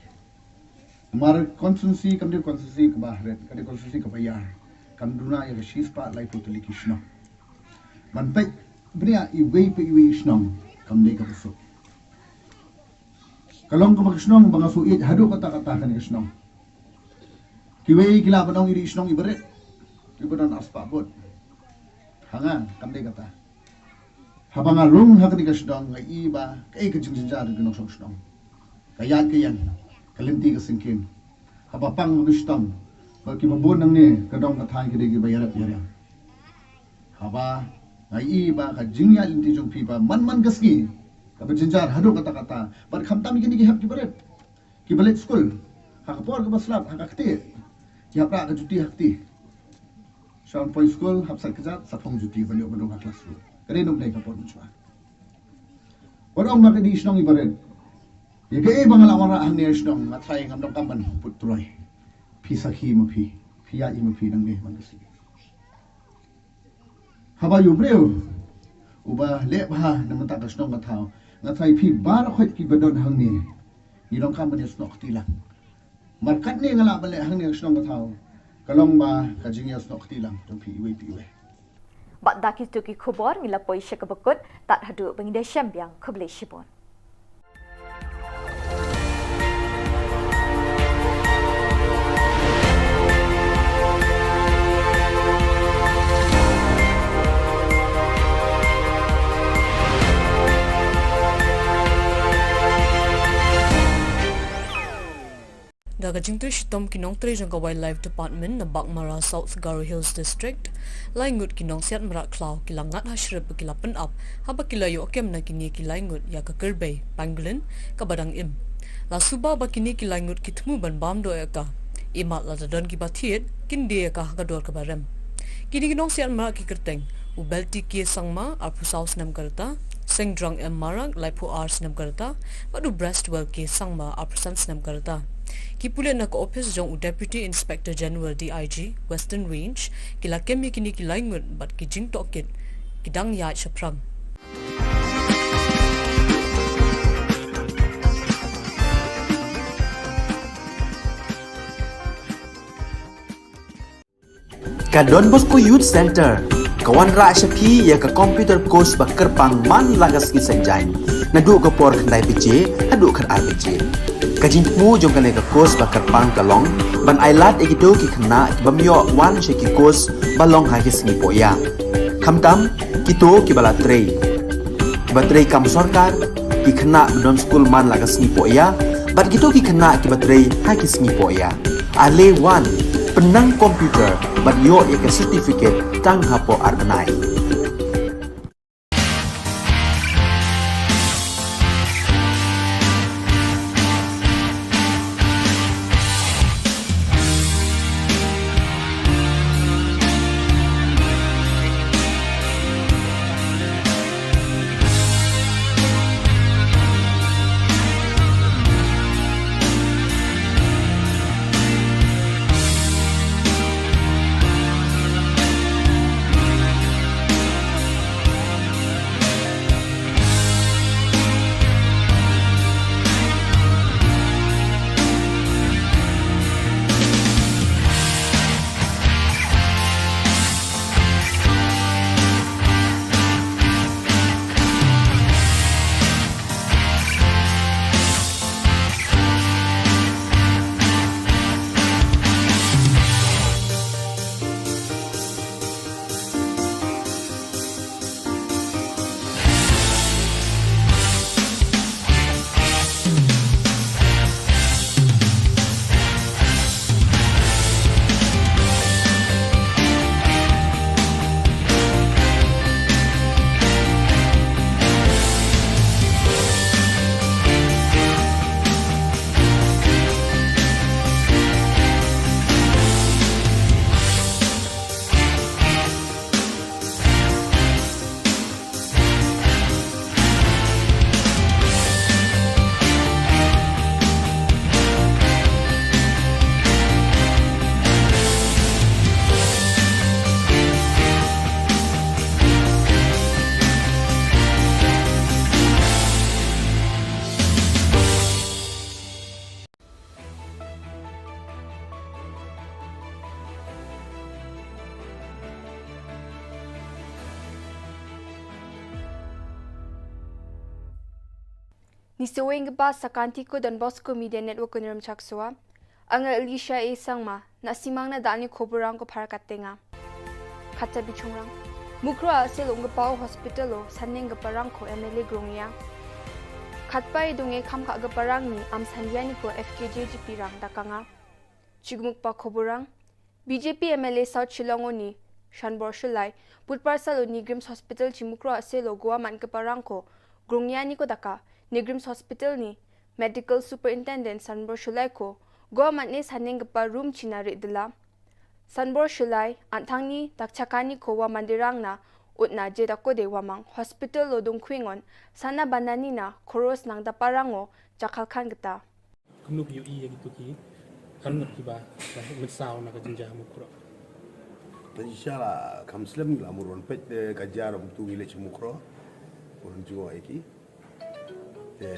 Namar constituency kam dei constituency kaba hret, ka dei constituency kaba ïar. Kam duna ïa ka shispah laiphew tylli ki shnong. Ban peit bniah iwei pa iwei i shnong kam dei kaba suk. Ka long kaba ka shnong ba nga shu ïeit haduh katta katta kane ka shnong. Kiwei ki lah ban ong i dei i shnong iba rit, iba don arspah vote. Ha nga kam dei kata. Haba nga rung ha kane ka shnong nga i ba kaei ka jingjynjar jong ki nongshong shnong. Ka ïaid ka ïeng, ka lynti ka syngkien. Haba pang haba shitom, ba kiba bun nangne ka dong ka thaiñ ki dei kiba ïarap ïarem. Haba nga i ba ka jingïaid lynti jong phi ba man man ka sngi kaba jynjar haduh katta katta. Bad khamtam ïa kine ki hep kiba rit, kiba leit skul, ha ka por kaba slap, ha ka ktieh, ki hap rah ka juti ha kti. Sha wan poi skul, hap sait kjat, sa phong juti ban ïoh ban rung ha classroom. Ka dei nym dei ka por mynshuwa. Wat ong ba ka dei i shnong iba rit. Ïa kaei ba nga la wanrah hangne ha shnong, nga tharai ngam donkam ban put troi. Phi sakhi ma phi, phi ïaid ma phi nangne man ka sngi. Haba ïa u briew uba leh bha na mynta ka shnong ka thaw, nga tharai phi baroh khoit kiba don hangne ngi donkam ban ïasnoh kti lang. Mar katne nga lah ban leh hangne ka shnong ka thaw, ka long ba ka jingïasnoh kti lang jong phi iwei pa iwei. Bad da kito ki khubor ngi la poi sha kaba kut, tad haduh ba ngin ïashem biang, khublei shibun. Da Ka jingtrei shitom ki nongtrei jong ka Wildlife Department na Baghmara, South Garo Hills District, lai ngut ki nongsiat mrad khlaw ki la ngat ha shrip ba ki la pynap haba ki la ïoh kem na kine ki lai ngut ïa ka kyrbai pangolin kaba dang im. La suba ba kine ki lai ngut ki thmu ban bam doh ïa ka, imat lada don kiba thied kin die ïa ka ha ka dor kaba rem. Kine ki nongsiat mrad ki kyrteng u Belty K Sangma, arphew saw snem ka rta, Sengdrong M Marak, laiphew ar snem ka rta, bad u Brestwell K Sangma, arphew san snem ka rta. Ki pulit na ka ophis jong u Deputy Inspector General, D I G, Western Range, ki la kem ïa kine ki lai ngut bad ki jingtohkit ki dang ïaid shaphrang. Ka Don Bosco Youth Center ka wanrah sha phi ïa ka computer course ba kyrpang man la ka sngi Saitjaiñ, naduh ka por khyndai baje haduh khatar baje. Ka jingthmu jong kane ka course ba kyrpang ka long ban ailad ïa kito ki khynnah ki bym ïoh wan sha ki course ba long ha ki sngi pohïa, khamtam kito kiba la trei, kiba trei kam sorkar, ki khynnah ba don skul man la ka sngi pohïa, bad kito ki khynnah kiba trei ha ki sngi pohïa. Ale wan, pynnang computer bad ïoh ïa ka certificate tang hapoh ar bnai. Ngi sa weng kaba sa ka Anti ko Don Bosco Media Network ko Nirem Chaksoa. Anga Elisha A Sangma, na simang na dani khobor rang ko phar katenga. Kata bichungrang. Mukro a sel ung kapa o hospital o, saneng kapa rang ko M L A Grongya. Khatpai dunge kham ka kapa rang ni, am sandiani ko F K J G P rang dakanga. Chigmuk pa khobor rang. B J P M L A South Shillong o ni, Shanbor Shullai, put parsal o ni Grims Hospital chi Mukro a sel o Goa man kapa rang ko, Grongya ni ko daka, ni Grims Hospital ni, Medical Superintendent Shanbor Shullai ko, Goa man ne saneng kapa room chi na rit dela. Shanbor Shullai, an thang ni, dak chakani ko wa mandirang na, ut na je dako de wa mang, hospital o dung kwingon, sana banani na, koros nang dapa rang o, jakal khan kata. Kumno phi ïohi ïa kito ki khynnah kiba la mih saw na ka jingjia ha Mukroh? Te inshallah kham slem ngi la mut ban peit te ka jia ruh kumto ngi leit sha Mukroh. Ban jngoh ïa ki. Te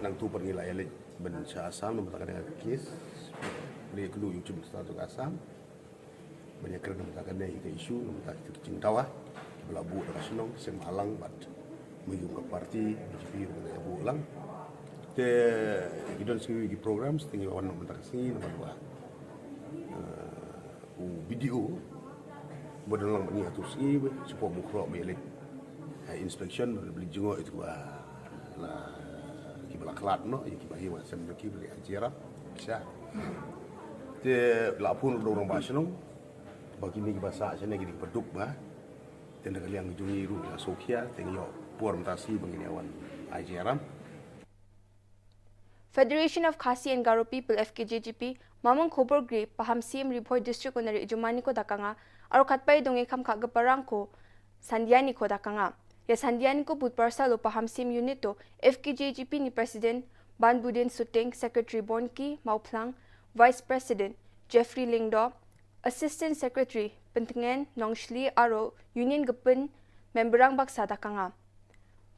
nangtu pat ngi la ïa leit ban sha Assam namar kane ka case. Leit kumno ïa u Chief Minister jong ka Assam. Ban ïakren namar kane ka issue, namar kita ki jingdawa kiba la buh da ka shnong, ki seng bhalang bad ma ïa ka party B J P ruh ka la buh lang. Te ki don sngi ki programs, te ngi wan namar ka sngi namar ba, eh, u B D O ba don lang bad ngi ha tu sngi ba shu pom Mukroh ba ïa leit, eh, inspection, ba leit jngoh ïa kiba la, kiba la khlad noh, ïa kiba hi wa sem ki ba leit ha jera. Sha. Te la phone ruh da u rangbah shnong ba kine kiba sah shane ki dei kiba duk ba. Te na ka liang jong ngi ruh la sngewkhia te ngi ïoh por mynta shi ba ngin ïa wan ai jingïaram. Federation of Khasi and Garo People, F K G G P, Mamang Khobor Gri, Pahamsyiem, Ri Bhoi District, Honorary Jumani ko da ka nga, aro khatpai dong e kham kha ka parang ko Sandiani ko da ka nga. Ïa Sandiani ko bud parsal u Pahamsyiem Unit to, F K G G P ni President Banbudin Suting, Secretary Bonki Mawphlang, Vice President Jeffrey Lyngdoh, Assistant Secretary Pyntngen Nongshli aro Union ka pynmember rang baksa da ka nga.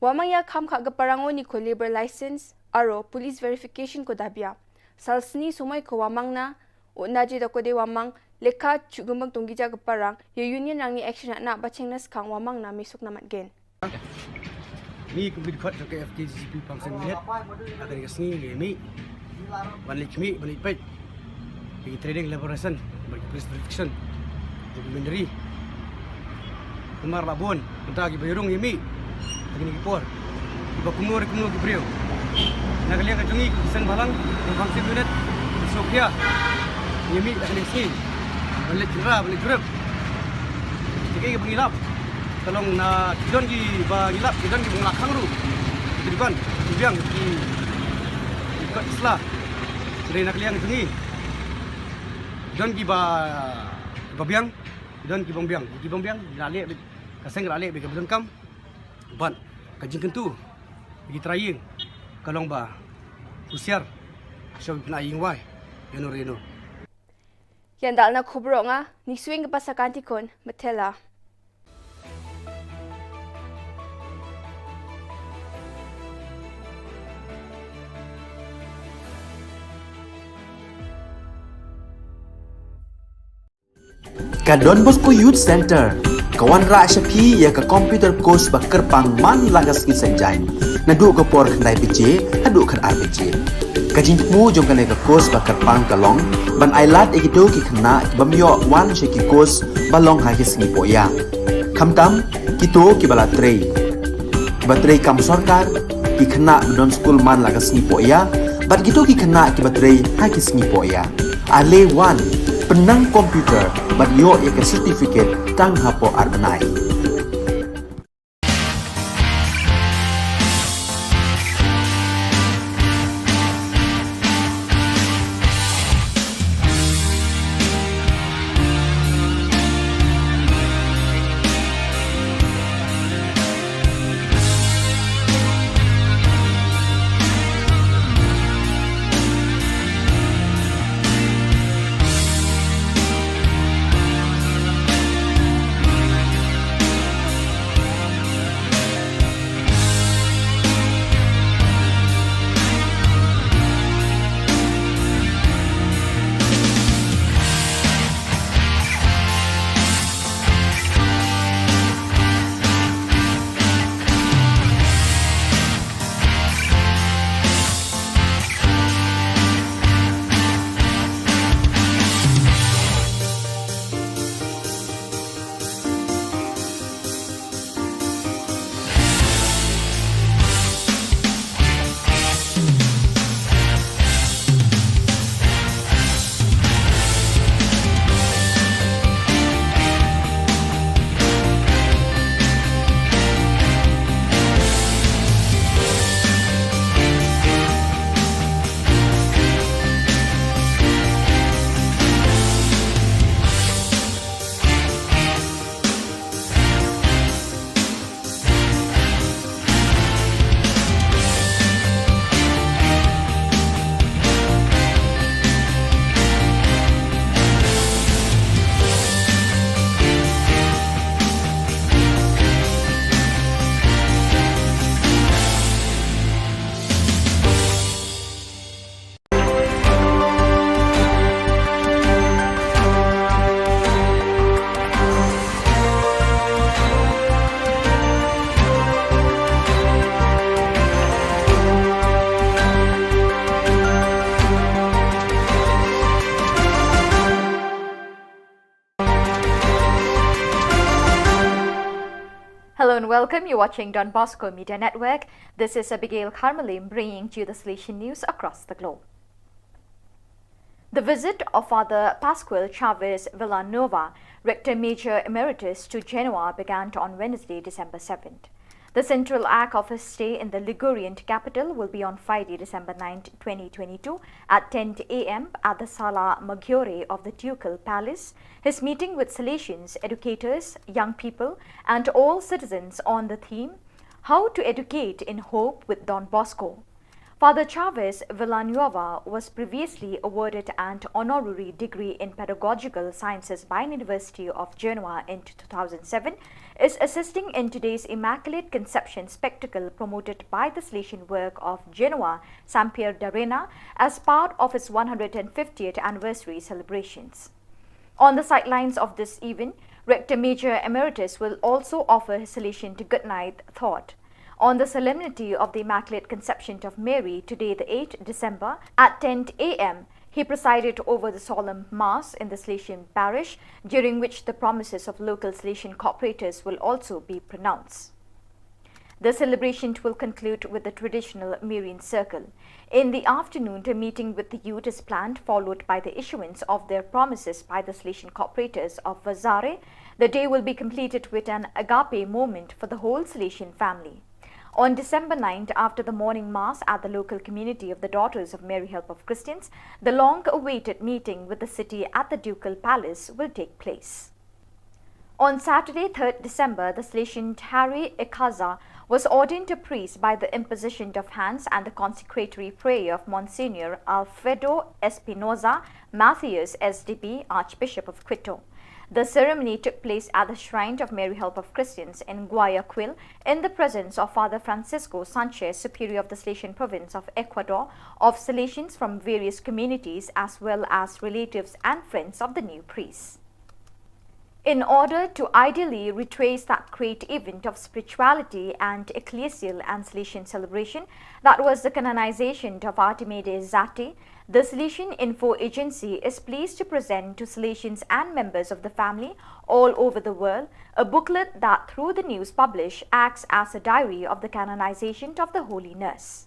Wa mang ïa kham kha ka parang o ni ko labour license aro police verification ko da bia. Sal sni sumoi ko wa mang na, u naji da ko de wa mang, lekha chu gumang tong gija ka parang, ïa Union rang ni action na ba cheng na skhang wa mang na misuk na mat gen. Ngi kum ki dkhot jong ka F K G G P Pahamsyiem Unit, ha kane ka sngi ngi mih ban leit khmih, ban leit peit ïa ki training elaboration bad ki police verification documentary. Namar la bun mynta kiba ïarung ïa mih ha kine ki por, kiba kumno re kumno ki briew. Na ka liang ka jong ngi ki seng bhalang jong Pahamsyiem Unit, sngewkhia ïa mih ha kane ka sngi ban leit kynrad, ban leit jurip. Te kiei kiba ngi lap, ka long na ki don kiba ngi lap, ki don kiba ngi lap khang ruh, ki don ki biang, ki, ki kot ki sla. Te na ka liang jong ngi don kiba, kiba biang, don kiba ym biang, kiba ym biang la leh beit, ka seng la leh beit kaba donkam. Bad ka jingkyntu ïa ki trai ïing ka long ba husiar, shuwa ba pynïaid ïing wai ïano re ïano. Ïa ndal na khubor nga, ni swing ka pasa kanti khun, Mathela. Ka Don Bosco Youth Center ka wanrah sha phi ïa ka computer course ba kyrpang man la ka sngi Saitjaiñ, naduh ka por khyndai baje haduh khatar baje. Ka jingthmu jong kane ka course ba kyrpang ka long ban ailad ïa kito ki khynnah kiba ym ïoh wan sha ki course ba long ha ki sngi pohïa. Khamtam kito kiba la trei, kiba trei kam sorkar, ki khynnah ba don skul man la ka sngi pohïa, bad kito ki khynnah kiba trei ha ki sngi pohïa. Ale wan, pynnang computer bad ïoh ïa ka certificate tang hapoh ar bnai. Hello and welcome. You're watching Don Bosco Media Network. This is Abigail Kharmalim bringing to you the Salesian news across the globe. The visit of Father Pascual Chavez Villanueva, Rector Major Emeritus, to Genoa began on Wednesday, December seventh. The central act of his stay in the Ligurian capital will be on Friday, December ninth, twenty twenty-two, at ten a m at the Sala Maggiore of the Ducal Palace. His meeting with Salesians, educators, young people, and all citizens on the theme, "How to Educate in Hope with Don Bosco." Father Chavez Villanueva was previously awarded an honorary degree in pedagogical sciences by University of Genoa in two thousand seven, is assisting in today's Immaculate Conception spectacle promoted by the Salesian work of Genoa, San Pier d'Arena, as part of its one hundred fiftieth anniversary celebrations. On the sidelines of this event, Rector Major Emeritus will also offer his Salesian goodnight thought. On the solemnity of the Immaculate Conception of Mary, today, the eighth December, at ten a m, he presided over the solemn Mass in the Salesian parish, during which the promises of local Salesian cooperators will also be pronounced. The celebration will conclude with the traditional Marian Circle. In the afternoon, a meeting with the youth is planned, followed by the issuance of their promises by the Salesian cooperators of Vazare. The day will be completed with an agape moment for the whole Salesian family. On December ninth, after the morning mass at the local community of the Daughters of Mary Help of Christians, the long-awaited meeting with the city at the Ducal Palace will take place. On Saturday, third December, the Salesian Harry Ikaza was ordained a priest by the imposition of hands and the consecratory prayer of Monsignor Alfredo Espinoza Macias, S D B, Archbishop of Quito. The ceremony took place at the Shrine of Mary Help of Christians in Guayaquil, in the presence of Father Francisco Sanchez, Superior of the Salesian Province of Ecuador, of Salesians from various communities, as well as relatives and friends of the new priest. In order to ideally retrace that great event of spirituality and ecclesial and Salesian celebration, that was the canonization of Artemide Zatti, the Salesian Info Agency is pleased to present to Salesians and members of the family all over the world a booklet that, through the news published, acts as a diary of the canonization of the Holy Nurse.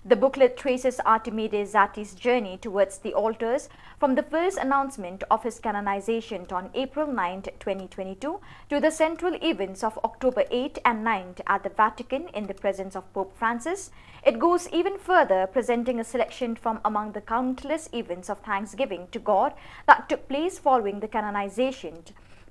The booklet traces Artemide Zatti's journey towards the altars from the first announcement of his canonization on April ninth, twenty twenty-two, to the central events of October eighth and ninth at the Vatican in the presence of Pope Francis. It goes even further, presenting a selection from among the countless events of thanksgiving to God that took place following the canonization.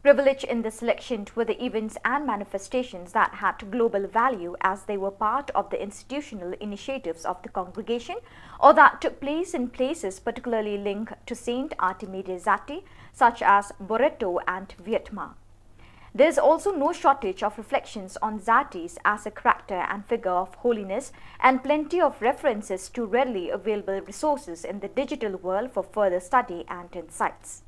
Privileged in the selection were the events and manifestations that had global value, as they were part of the institutional initiatives of the congregation or that took place in places particularly linked to Saint Artemide Zatti, such as Barreto and Vietma. There is also no shortage of reflections on Zatti's as a character and figure of holiness, and plenty of references to readily available resources in the digital world for further study and insights.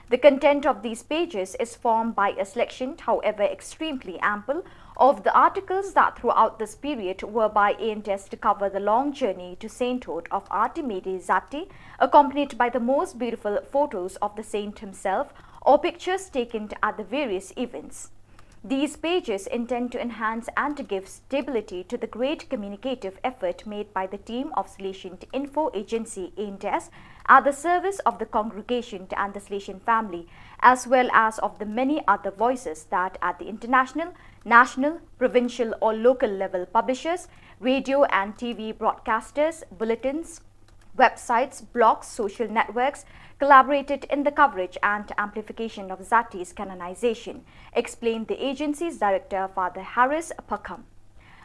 The content of these pages is formed by a selection, however extremely ample, of the articles that throughout this period were by A and S to cover the long journey to sainthood of Artemide Zatti, accompanied by the most beautiful photos of the saint himself or pictures taken at the various events. These pages intend to enhance and to give stability to the great communicative effort made by the team of Salesian Info Agency, A and S, at the service of the congregation and the Salesian family, as well as of the many other voices that at the international, national, provincial or local level publishers, radio and T V broadcasters, bulletins, websites, blogs, social networks collaborated in the coverage and amplification of Zatti's canonization, explained the agency's director, Father Harris Pakham.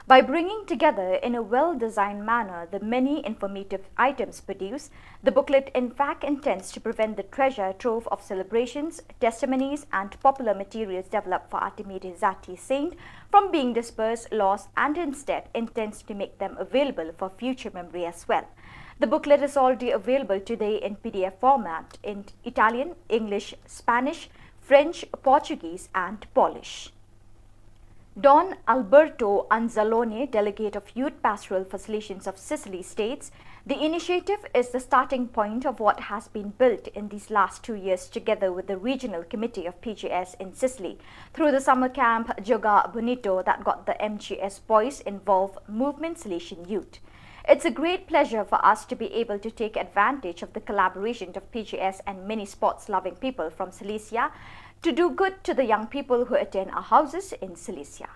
By bringing together in a well-designed manner the many informative items produced, the booklet in fact intends to prevent the treasure trove of celebrations, testimonies, and popular materials developed for Artemide Zatti Saint from being dispersed, lost, and instead intends to make them available for future memory as well. The booklet is already available today in P D F format in Italian, English, Spanish, French, Portuguese, and Polish. Don Alberto Anzalone, Delegate of Youth Pastoral for Salesians of Sicily, states, "The initiative is the starting point of what has been built in these last two years together with the Regional Committee of P G S in Sicily through the summer camp Gioga Bonito that got the M G S boys involved, Movement Salesian Youth. It's a great pleasure for us to be able to take advantage of the collaboration of P G S and many sports loving people from Silesia to do good to the young people who attend our houses in Silesia.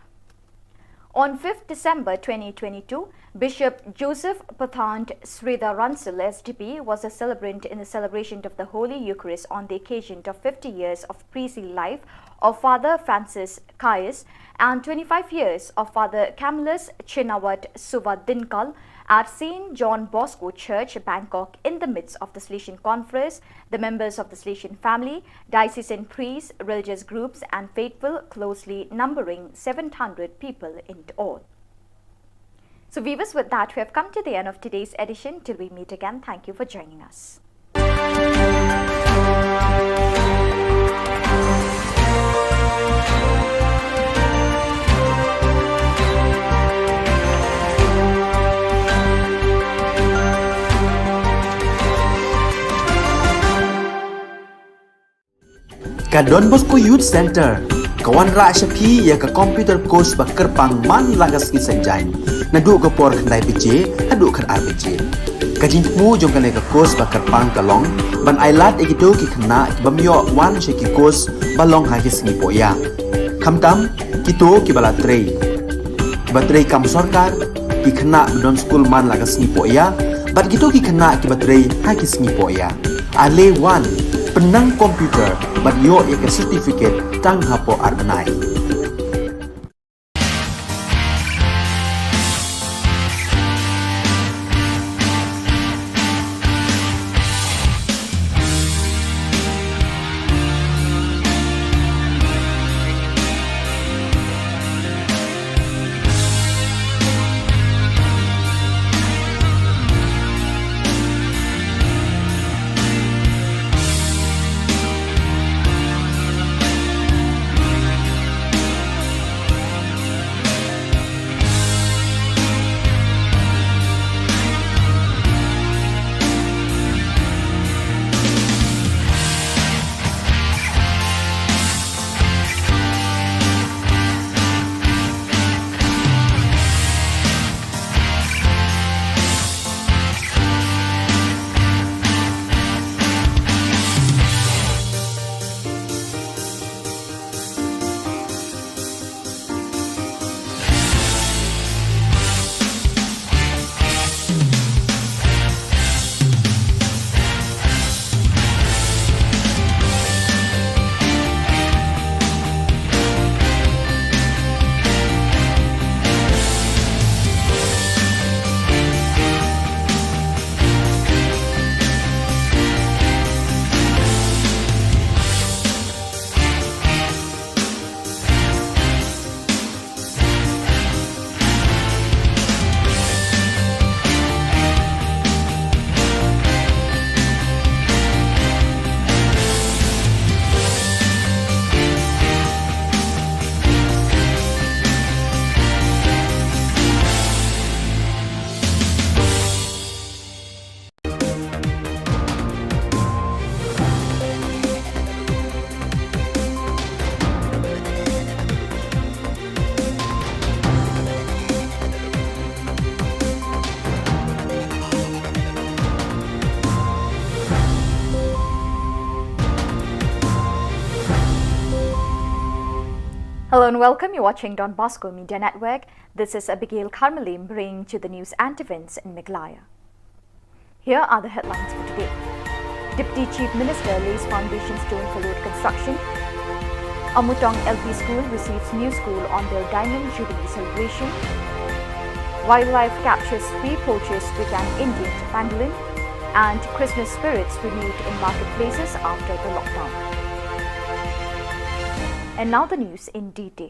On fifth December twenty twenty-two, Bishop Joseph Pathan Sridhar Russell, S D B, was a celebrant in the celebration of the Holy Eucharist on the occasion of fifty years of priestly life of Father Francis Caius and twenty-five years of Father Camillus Chinawat Suva Dinkal at Saint John Bosco Church, Bangkok, in the midst of the Salesian Conference, the members of the Salesian family, diocesan priests, religious groups, and faithful closely numbering seven hundred people in all. So, viewers, with that, we have come to the end of today's edition. Till we meet again, thank you for joining us. Ka Don Bosco Youth Center ka wanrah sha phi ïa ka computer course ba kyrpang man la ka sngi Saitjaiñ, naduh ka por khyndai baje haduh khatar baje. Ka jingthmu jong kane ka course ba kyrpang ka long ban ailad ïa kito ki khynnah ki bym ïoh wan sha ki course ba long ha ki sngi pohïa, khamtam kito kiba la trei, kiba trei kam sorkar, ki khynnah ba don skul man la ka sngi pohïa, bad kito ki khynnah kiba trei ha ki sngi pohïa. Ale wan, pynnang computer bad ïoh ïa ka certificate tang hapoh ar bnai. Hello and welcome. You're watching Don Bosco Media Network. This is Abigail Karmalim bringing to the news and events in Meghalaya. Here are the headlines for today. Deputy Chief Minister lays foundation stone for road construction. Amutong L P School receives new school on their Diamond Jubilee celebration. Wildlife captures three poachers with an Indian pangolin. And Christmas spirits renewed in marketplaces after the lockdown. And now the news in detail.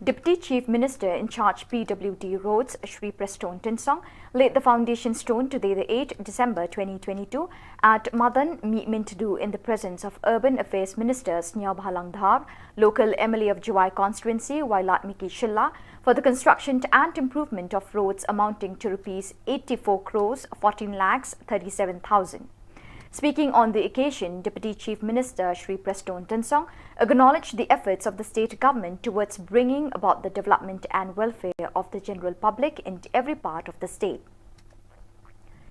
Deputy Chief Minister in charge P W D Roads, Shri Prestone Tynsong, laid the foundation stone today, the eighth December twenty twenty-two, at Madan Mihmyntdu in the presence of Urban Affairs Minister Sniawbhalang Dhar, local M L A of Jowai constituency, Wailadmiki Shylla, for the construction and improvement of roads amounting to rupees eighty-four crores fourteen lakhs thirty-seven thousand. Speaking on the occasion, Deputy Chief Minister Shri Prestone Tynsong acknowledged the efforts of the state government towards bringing about the development and welfare of the general public in every part of the state.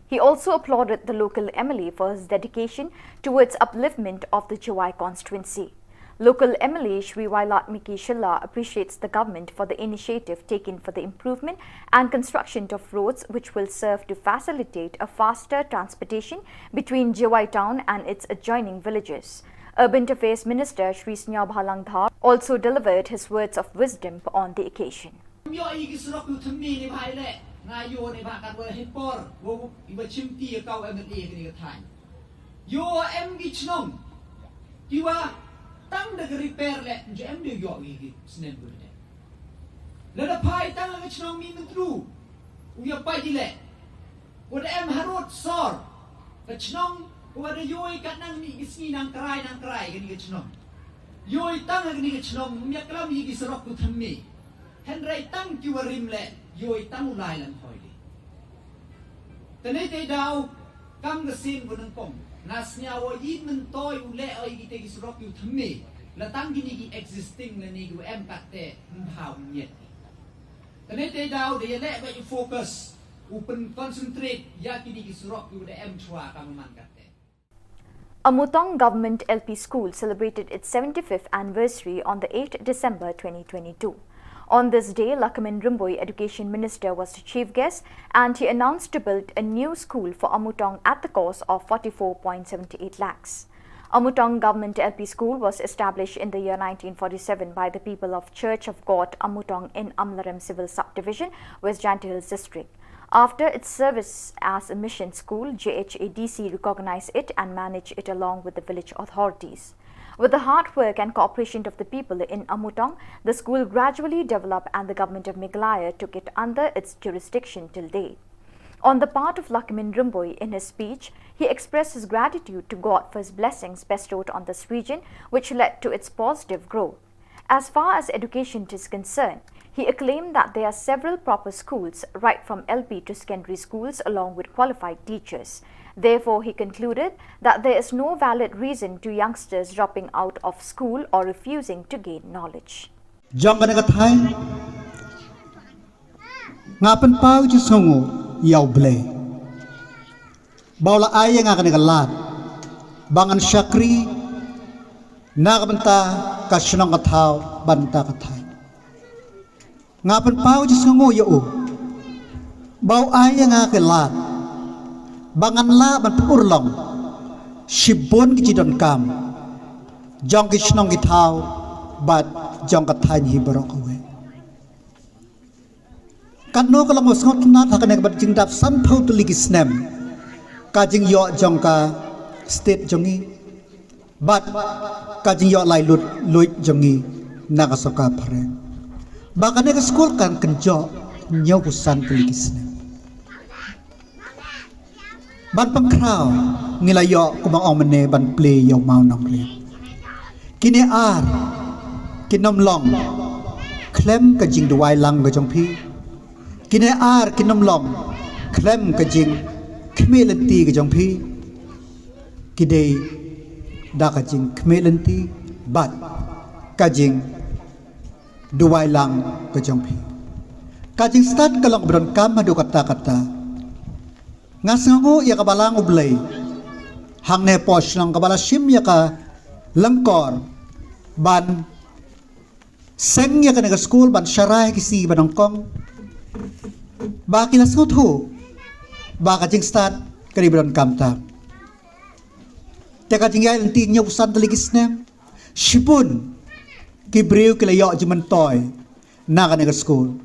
He also applauded the local M L A for his dedication towards upliftment of the Jowai constituency. Local M L A Shri Wailadmiki Shylla appreciates the government for the initiative taken for the improvement and construction of roads, which will serve to facilitate a faster transportation between Jowai town and its adjoining villages. Urban Affairs Minister Shri Sniawbhalang Dhar also delivered his words of wisdom on the occasion. Ym ïoh ïa ki surok ïa u thymme ne bha ïaleh, nga ïoh ne bha katwa hi por, wa u, iwa chimti ïa ka u M L A kane ka thaiñ. Ïoh em ki chnong kiwa tang da ka repair leh, ym ju em de u ïoh ïa ki snem kiwa dep. Lada phai tang ha ka chnong Mihmyntdu, u ïa pait ïaleh. Wa da em harud sor. Ka chnong, wa da ïoh kat nang mih ki sngi nang krai, nang krai kane ka chnong. Ïoh tang kane ka chnong, ym ïa klam ïa ki surok ïa u thymme. Hynrei tang kiwa rim leh, ïoh tang u lai lang hoi de. Tane te daw, kam ka sien ko nyngkong. Nga sniaw wa ïit myntoi u leh oi kitei ki surok ïa u thymme. La tang kine ki existing lane kiwa em katte, ym bha u miet. Tane te daw da ïaleh beit u focus, u pyn concentrate ïa kine ki surok kiwa da em chwa ka man katte. Amutong Government L P School celebrated its seventy-fifth anniversary on the eighth December twenty twenty-two. On this day, Lahkmen Rymbui, Education Minister, was the chief guest, and he announced to build a new school for Amutong at the cost of forty-four point seven eight lakhs. Amutong Government L P School was established in the year nineteen forty-seven by the people of Church of God Amutong in Amlarem Civil Subdivision, West Jaintia Hills District. After its service as a mission school, J H A D C recognized it and managed it along with the village authorities. With the hard work and cooperation of the people in Amutong, the school gradually developed and the government of Meghalaya took it under its jurisdiction till date. On the part of Lahkmen Rymbui, in his speech, he expressed his gratitude to God for his blessings bestowed on this region, which led to its positive growth. As far as education is concerned, he acclaimed that there are several proper schools, right from L P to secondary schools, along with qualified teachers. Therefore, he concluded that there is no valid reason to youngsters dropping out of school or refusing to gain knowledge. Jong kane ka thaiñ, nga pynpaw jingsngewnguh ïa U Blei ba u la ai ïa nga kane ka lad ba ngan shakri na ka bynta ka shnong ka thaw bad na ka bynta ka thaiñ. Nga pynpaw jingsngewnguh ïa u ba u ai ïa nga ka lad ba ngan lah ban pynurlong shibun ki jingdonkam jong ki shnong ki thaw bad jong ka thaiñ hi baroh kawei. Katno ka long ba sngewtynnat ha kane ka bad jingdap sanphew tylli ki snem ka jingïoh jong ka state jong ngi bad ka jingïoh laitluid jong ngi na ka sorkar phareng. Ba kane ka skul kan kynjoh hynñiewphew san tylli ki snem. Ban pynkhraw ngi la ïoh kumba ong mynne ban plie ïa u mawnongrim. Kine ar kin ym long khlem ka jingduwai lang ka jong phi. Kine ar kin ym long khlem ka jingkhmih lynti ka jong phi. Ki dei da ka jingkhmih lynti bad ka jingduwai lang ka jong phi. Ka jingstad ka long ba donkam haduh katta katta. Nga sngewnguh ïa ka Balang U Blei hangne hapoh shnong kaba la shim ïa ka lyngkor ban seng ïa kane ka skul ban sharai ha ki sngi ba nyngkong. Ba ki la sngewthuh ba ka jingstad ka dei ba donkam tam. Te ka jingïaid lynti hynñiewphew san tylli ki snem, shibun ki briew ki la ïoh jingmyntoi na kane ka skul.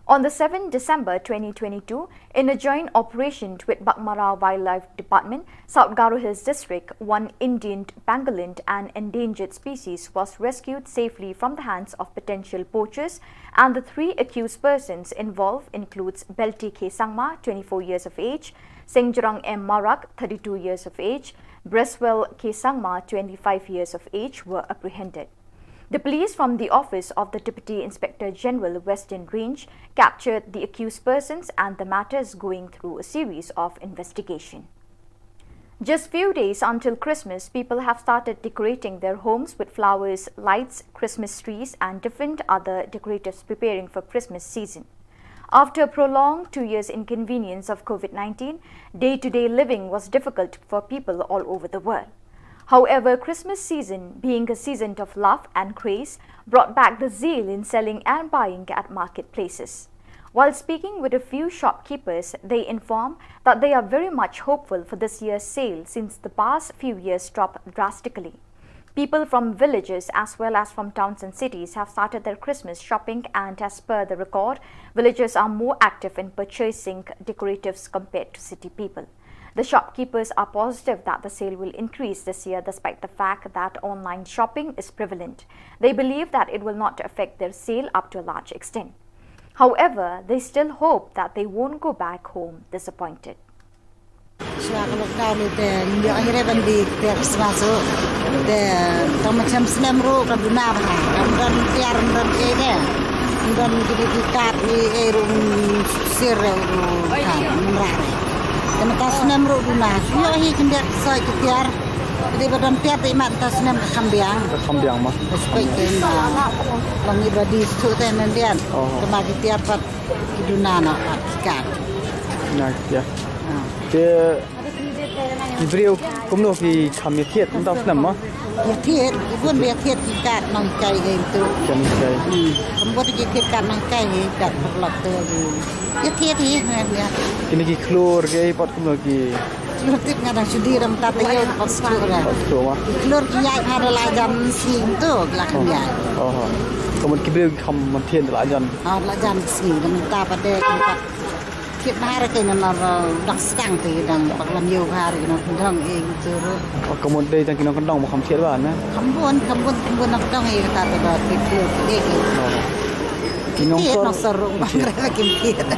On the seventh December twenty twenty-two, in a joint operation with Baghmara Wildlife Department, South Garo Hills District, one Indian pangolin, an endangered species, was rescued safely from the hands of potential poachers, and the three accused persons involved includes Belti K Sangma, twenty-four years of age, Sengjrang M Marak, thirty-two years of age, Breswell K Sangma, twenty-five years of age, were apprehended. The police from the office of the Deputy Inspector General, Western Range, captured the accused persons, and the matter is going through a series of investigation. Just few days until Christmas, people have started decorating their homes with flowers, lights, Christmas trees, and different other decoratives preparing for Christmas season. After a prolonged two years inconvenience of COVID nineteen, day to day living was difficult for people all over the world. However, Christmas season, being a season of love and grace, brought back the zeal in selling and buying at marketplaces. While speaking with a few shopkeepers, they inform that they are very much hopeful for this year's sale since the past few years dropped drastically. People from villages as well as from towns and cities have started their Christmas shopping, and as per the record, villagers are more active in purchasing decoratives compared to city people. The shopkeepers are positive that the sale will increase this year despite the fact that online shopping is prevalent. They believe that it will not affect their sale up to a large extent. However, they still hope that they won't go back home disappointed. Shuwa ka lockdown te ngi ïoh hi re ban dih tiar Christmas ruh. Te tang ma chem snem ruh ka duna bha. Kam don tiar, kam don ei de. Kam don ki dih ki kat ei ei ruh, sir ruh ka mrah re. Te mynta snem ruh duna. Ïoh hi khyndiat soi ki tiar. Te ba don tiar te imat mynta snem ka kham biang. Ka kham biang ma. Ka spek te ma. Long i ba dih suk te nan diat. Oh. Te ma ki tiar pat ki duna na pat ki kat. Na ki tiar. Ah. Te ki briew kumno ki kham ïathied mynta u snem ma? Ïathied, ki bun ba ïathied ki kat nonghikai hi tu. Kat nonghikai. Hmm. Kam bun ki ïathied kat nonghikai hi, kat paralok tu hi. Ïathied hi, ïa, ïa. Kine ki khlur ki ei pat kumno ki? Khlur tip nga dang shu dih dang tat ïa pat shu ra. Pat shu ma. Ki khlur ki ïaid ha la jan sngi tu, ki la kham ïaid. Oh. Ka mut ki briew ki kham ïathied la jan. Ha la jan sngi dang tat pat de. Thied bha re, ki nang nar dang sdang te dang bak lam ïew bha re ki nongkyndong ei tu re. Oh, ka mut dei tang ki nongkyndong ba kham thied bha ne? Kham bun, kham bun, kham bun nongkyndong ei kata te ba thied khlur te ei. Oh. Ki nongshor. Ki nongshor ruh bang re la kim thied.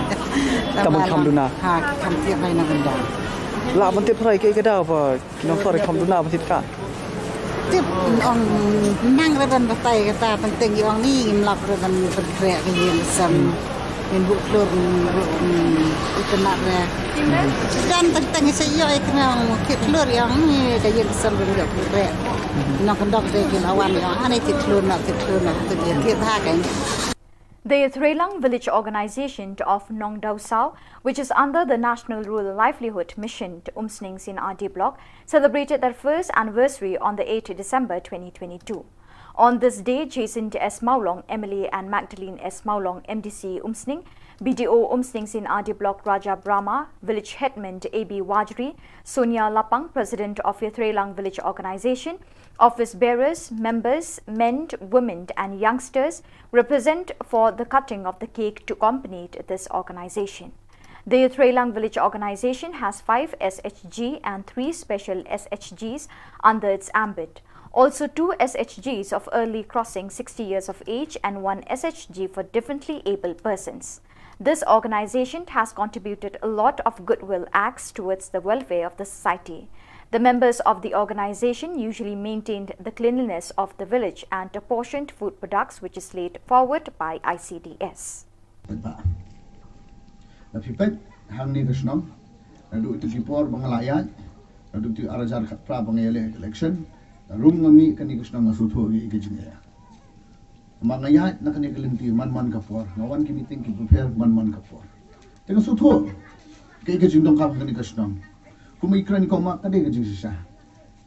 Ka mut kham duna. Ha, ki kham thied bha nongkyndong. Lah ban tip phra kaei ka daw ba ki nongshor kham duna ban thied kat. Tip ong nang re ban batai kata, teng teng ong ni ngim lap re ban pyrkhreh ka ïing ka sem. Ngim buh khlur ruh, mm, itynnad re. Don teng teng i sa ïoh i kynmaw ong thied khlur i ong ni ka ïing ka sem ruh ïoh pyrkhreh. Nongkyndong te ki la wan i ong ani thied khlur na, thied khlur na, te ki thied ha ka. The Yathrelang Village Organization of Nongdawsaw, which is under the National Rural Livelihood Mission, Umsning C and R D Block, celebrated their first anniversary on the eighth December twenty twenty-two. On this day, Jason S Mawlong, M L A, and Magdalene S Mawlong, M D C Umsning, B D O Umsning C and R D Block Raja Brahma, Village Headman A B Wajri, Sonia Lapang, President of Yathrelang Village Organization, office bearers, members, men, women, and youngsters were present for the cutting of the cake to accompany this organization. The Yathrelang Village Organization has five S H G and three special S H Gs under its ambit. Also, two S H Gs of early crossing sixty years of age and one S H G for differently abled persons. This organization has contributed a lot of goodwill acts towards the welfare of the society. The members of the organization usually maintained the cleanliness of the village and apportioned food products, which is laid forward by I C D S. Paidbah. La phi peit hangne ka shnong, naduh ïa ki por ba nga la ïaid, naduh ïa ki ar hajar khatphra ba nga ïaleh election, la rung nga mih kane ka shnong nga sngewthuh ïa ka jingeh. Ma nga ïaid na kane ka lynti man man ka por, nga wan ki meeting ki bapher man man ka por. Te nga sngewthuh kaei ka jingdonkam kane ka shnong. Kum i kren i kong ma ka dei ka jingshisha.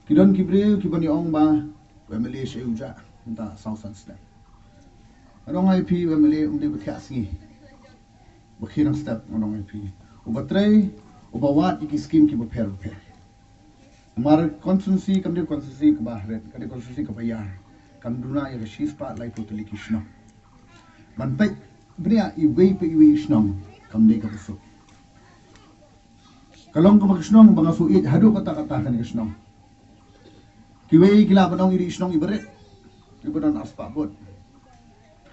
Ki don ki briew ki ban ïa ong ba u M L A sha u jah mynta saw san snem. Nga ong ïa phi u M L A um dei ba thiah sngi. Ba khie nang step nga ong ïa phi. Uba trei, uba wad ïa ki skim ki bapher bapher. Namar constituency kam dei constituency kaba hret, ka dei constituency kaba ïar. Kam duna ïa ka shispah laiphew tylli ki shnong. Ban peit bniah iwei pa iwei i shnong kam dei kaba suk. Ka long kaba ka shnong ba nga shu ïeit haduh katta katta kane ka shnong. Kiwei ki lah ban ong i dei i shnong iba rit, iba don arspah vote.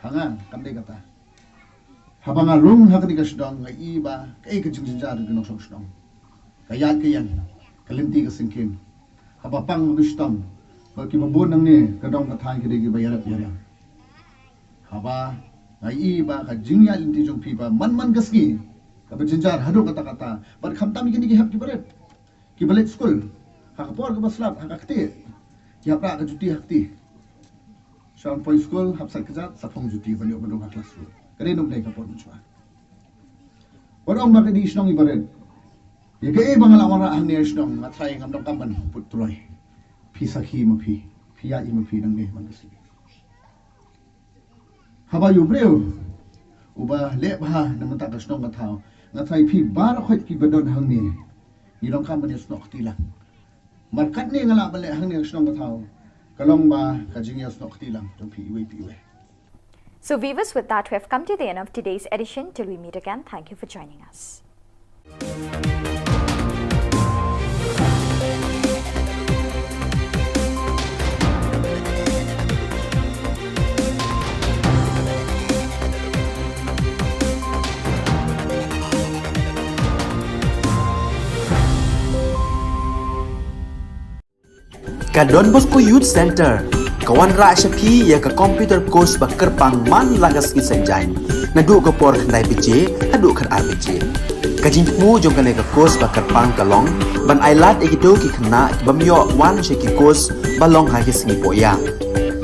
Ha nga kam dei kata. Haba nga rung ha kane ka shnong nga i ba kaei ka jingjynjar ki nongshong shnong. Ka ïaid ka ïeng, ka lynti ka syngkien. Haba pang ka shitom, ba kiba bun nangne ka dong ka thaiñ ki dei kiba ïarap ïariang. Haba nga i ba ka jingïaid lynti jong phi ba man man ka sngi kaba jynjar haduh katta katta. Bad khamtam ïa kine ki hep kiba rit, kiba leit skul ha ka por kaba slap ha ka kti, ki hap rah ka juti ha kti. Sha wan poi skul hap sait kjat, sa phong juti ban ïoh ban rung ha klas skul. Ka dei nongdei ka por mynshuwa. Wat ong ba ka dei shnong i barit. Ïa kaei ba nga la wanrah hangne shnong, nga tharai ngam donkam ban put troi. Phi sakhi ma phi, phi ïa i ma phi nangne man ka sngi. Haba ïa u briew uba leh bha na mynta ka shnong ka thaw, nga tharai phi baroh khoit kiba don hangne, ngi donkam ban ïa snoh kti lang. Markatne nga lah ban leh hangne ka shnong ka thaw, ka long ba ka jingïa snoh kti lang jong phi iwei pa iwei. So viewers, with that, we have come to the end of today's edition. Till we meet again, thank you for joining us. Ka Don Bosco Youth Center ka wanrah sha phi ïa ka computer course ba kyrpang man la ka sngi Saitjaiñ, naduh ka por khyndai baje haduh khatar baje. Ka jingthmu jong kane ka course ba kyrpang ka long ban ailad ïa kito ki khynnah ki bym ïoh wan sha ki course ba long ha ki sngi pohïa.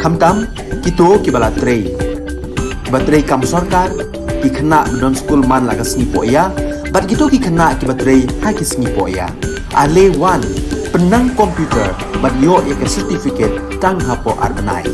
Khamtam kito kiba la trei, kiba trei kam sorkar, ki khynnah ba don skul man la ka sngi pohïa, bad kito ki khynnah kiba trei ha ki sngi pohïa. Ale wan, pynnang computer bad ïoh ïa ka certificate tang hapoh ar bnai.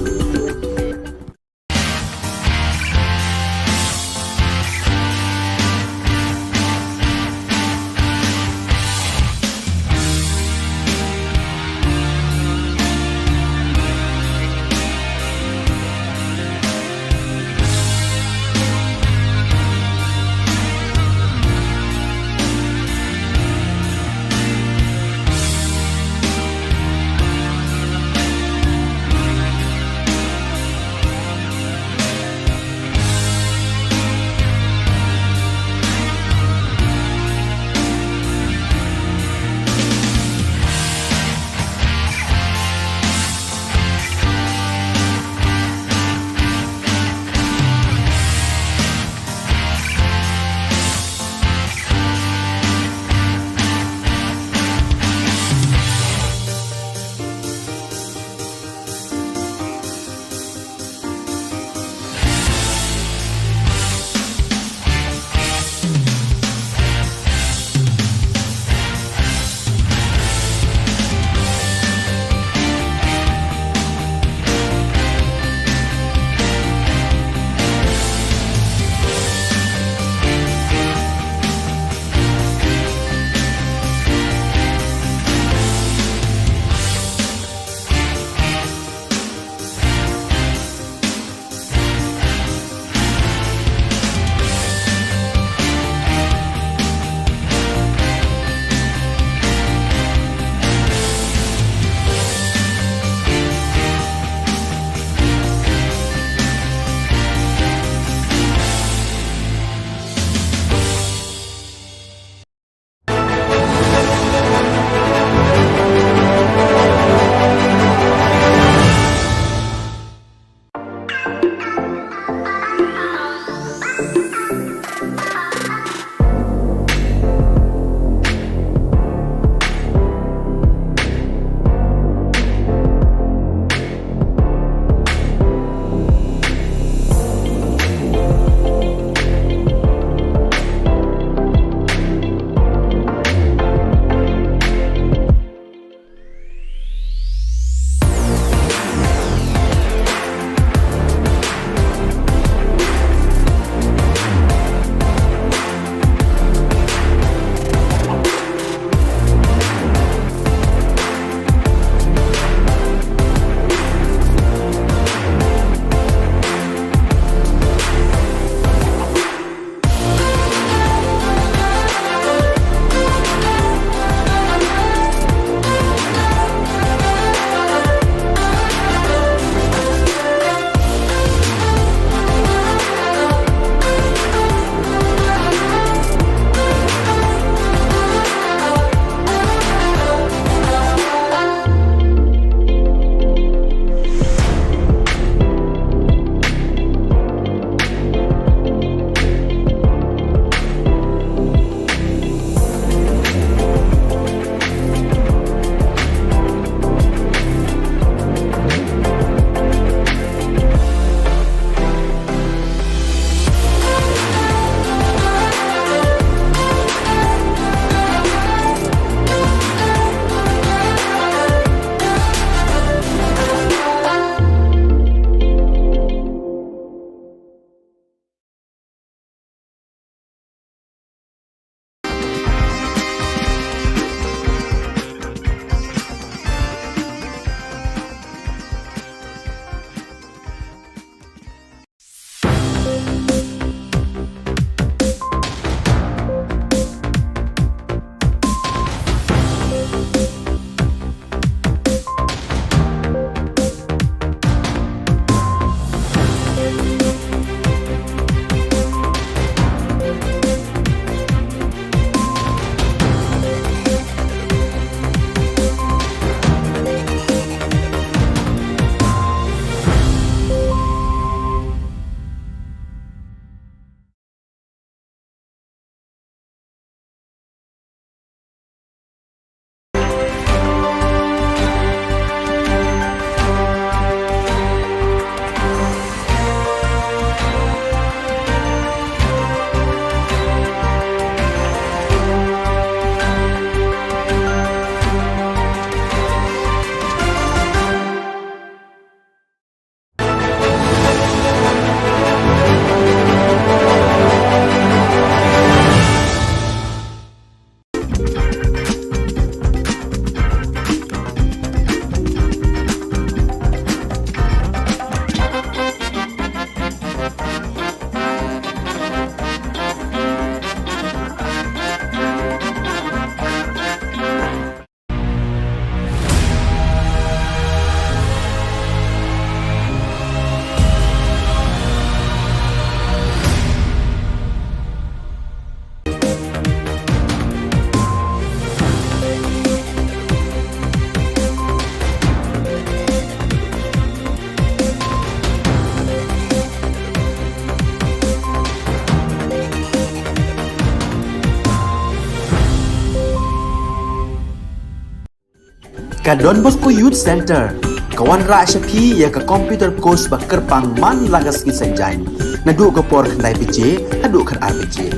Ka Don Bosco Youth Centre ka wanrah sha phi ïa ka computer course ba kyrpang man la ka sngi Saitjaiñ, naduh ka por khyndai baje haduh khatar baje.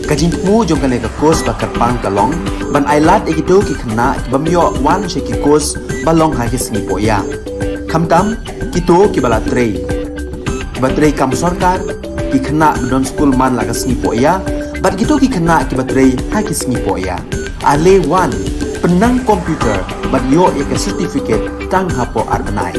Ka jingthmu jong kane ka course ba kyrpang ka long ban ailad ïa kito ki khynnah ki bym ïoh wan sha ki course ba long ha ki sngi pohïa, khamtam kito kiba la trei, kiba trei kam sorkar, ki khynnah ba don skul man la ka sngi pohïa bad kito ki khynnah kiba trei ha ki sngi pohïa. Ale wan, pynnang computer bad ïoh ïa ka certificate tang hapoh ar bnai.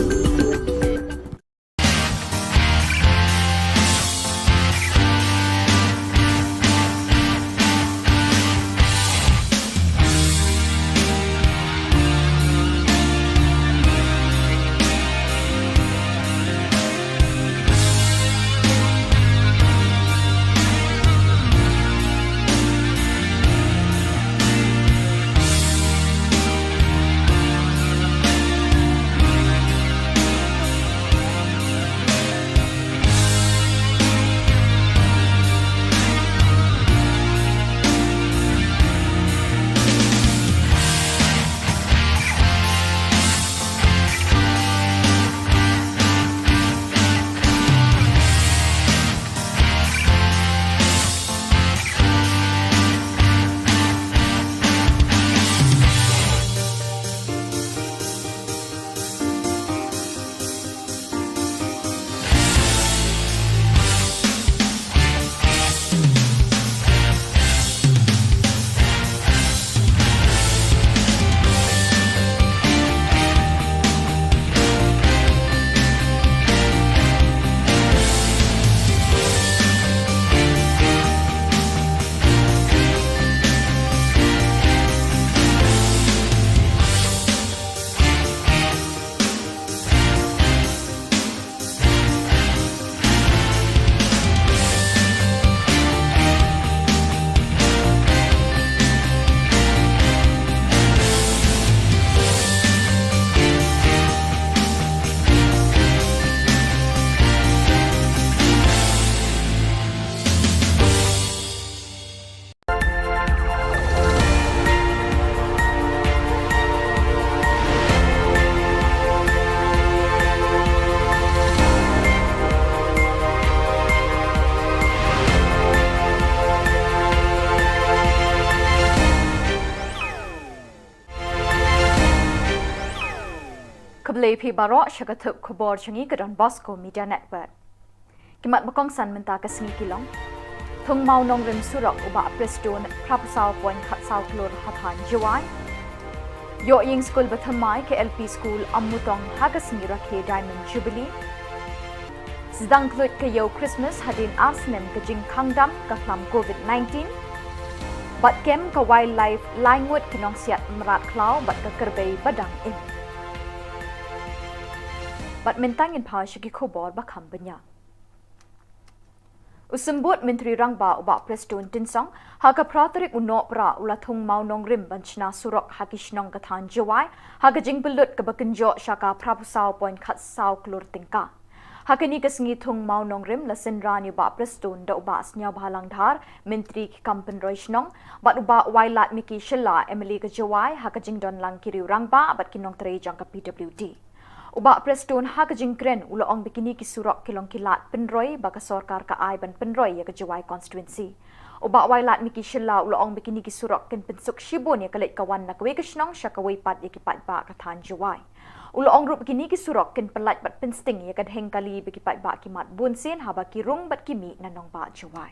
Khublei phi baroh sha ka thup khubor jong ngi ka Don Bosco Media Network. Ki mat ba kongsan mynta ka sngi ki long: Thung Mawnongrim surok u Bah Prestone phra phew saw point khatsaw klur ha thaiñ Jowai. Ïoh ïing skul ba thymmai ka L P School Ammutong ha ka sngi rakhe Diamond Jubilee. Sdang khluit ka ïew Christmas hadien ar snem ka jingkhang dam ka khlam covid nineteen. Bad kem ka wildlife, lai ngut ki nongsiat mrad khlaw bad ka kyrpang ba dang im. Bad mynta ngin phai sha ki khubor ba kham bniah. U Symbud Myntri Rangbah u Bah Prestone Tynsong ha ka phra tarik u Nohprah u la thung Mawnongrim ban shna surok ha ki shnong ka thaiñ Jowai ha ka jingpynlut kaba kynjoh sha ka phra phew saw point khatsaw klur tyngka. Ha kane ka sngi thung Mawnongrim la synran ïa u Bah Prestone da u Bah Sniawbhalang Dhar, Myntri ki kam pynroi shnong, bad u Bah Wailadmiki Shylla, M L A ka Jowai, ha ka jingdon lang ki riew rangbah bad ki nongtrei jong ka P W D. U Bah Prestone ha ka jingkren u la ong ba kine ki surok ki long ki lad pynroi ba ka sorkar ka ai ban pynroi ïa ka Jowai constituency. U Bah Wailadmiki Shylla u la ong ba kine ki surok kin pynsuk shibun ïa ka leit ka wan na kawei ka shnong sha kawei pat ïa ki paidbah ka thaiñ Jowai. U la ong ruh ba kine ki surok kin pyllait bad pynsting ïa ka dheng kali ba ki paidbah ki mad bunsien haba ki rung bad ki mih na nongbah Jowai.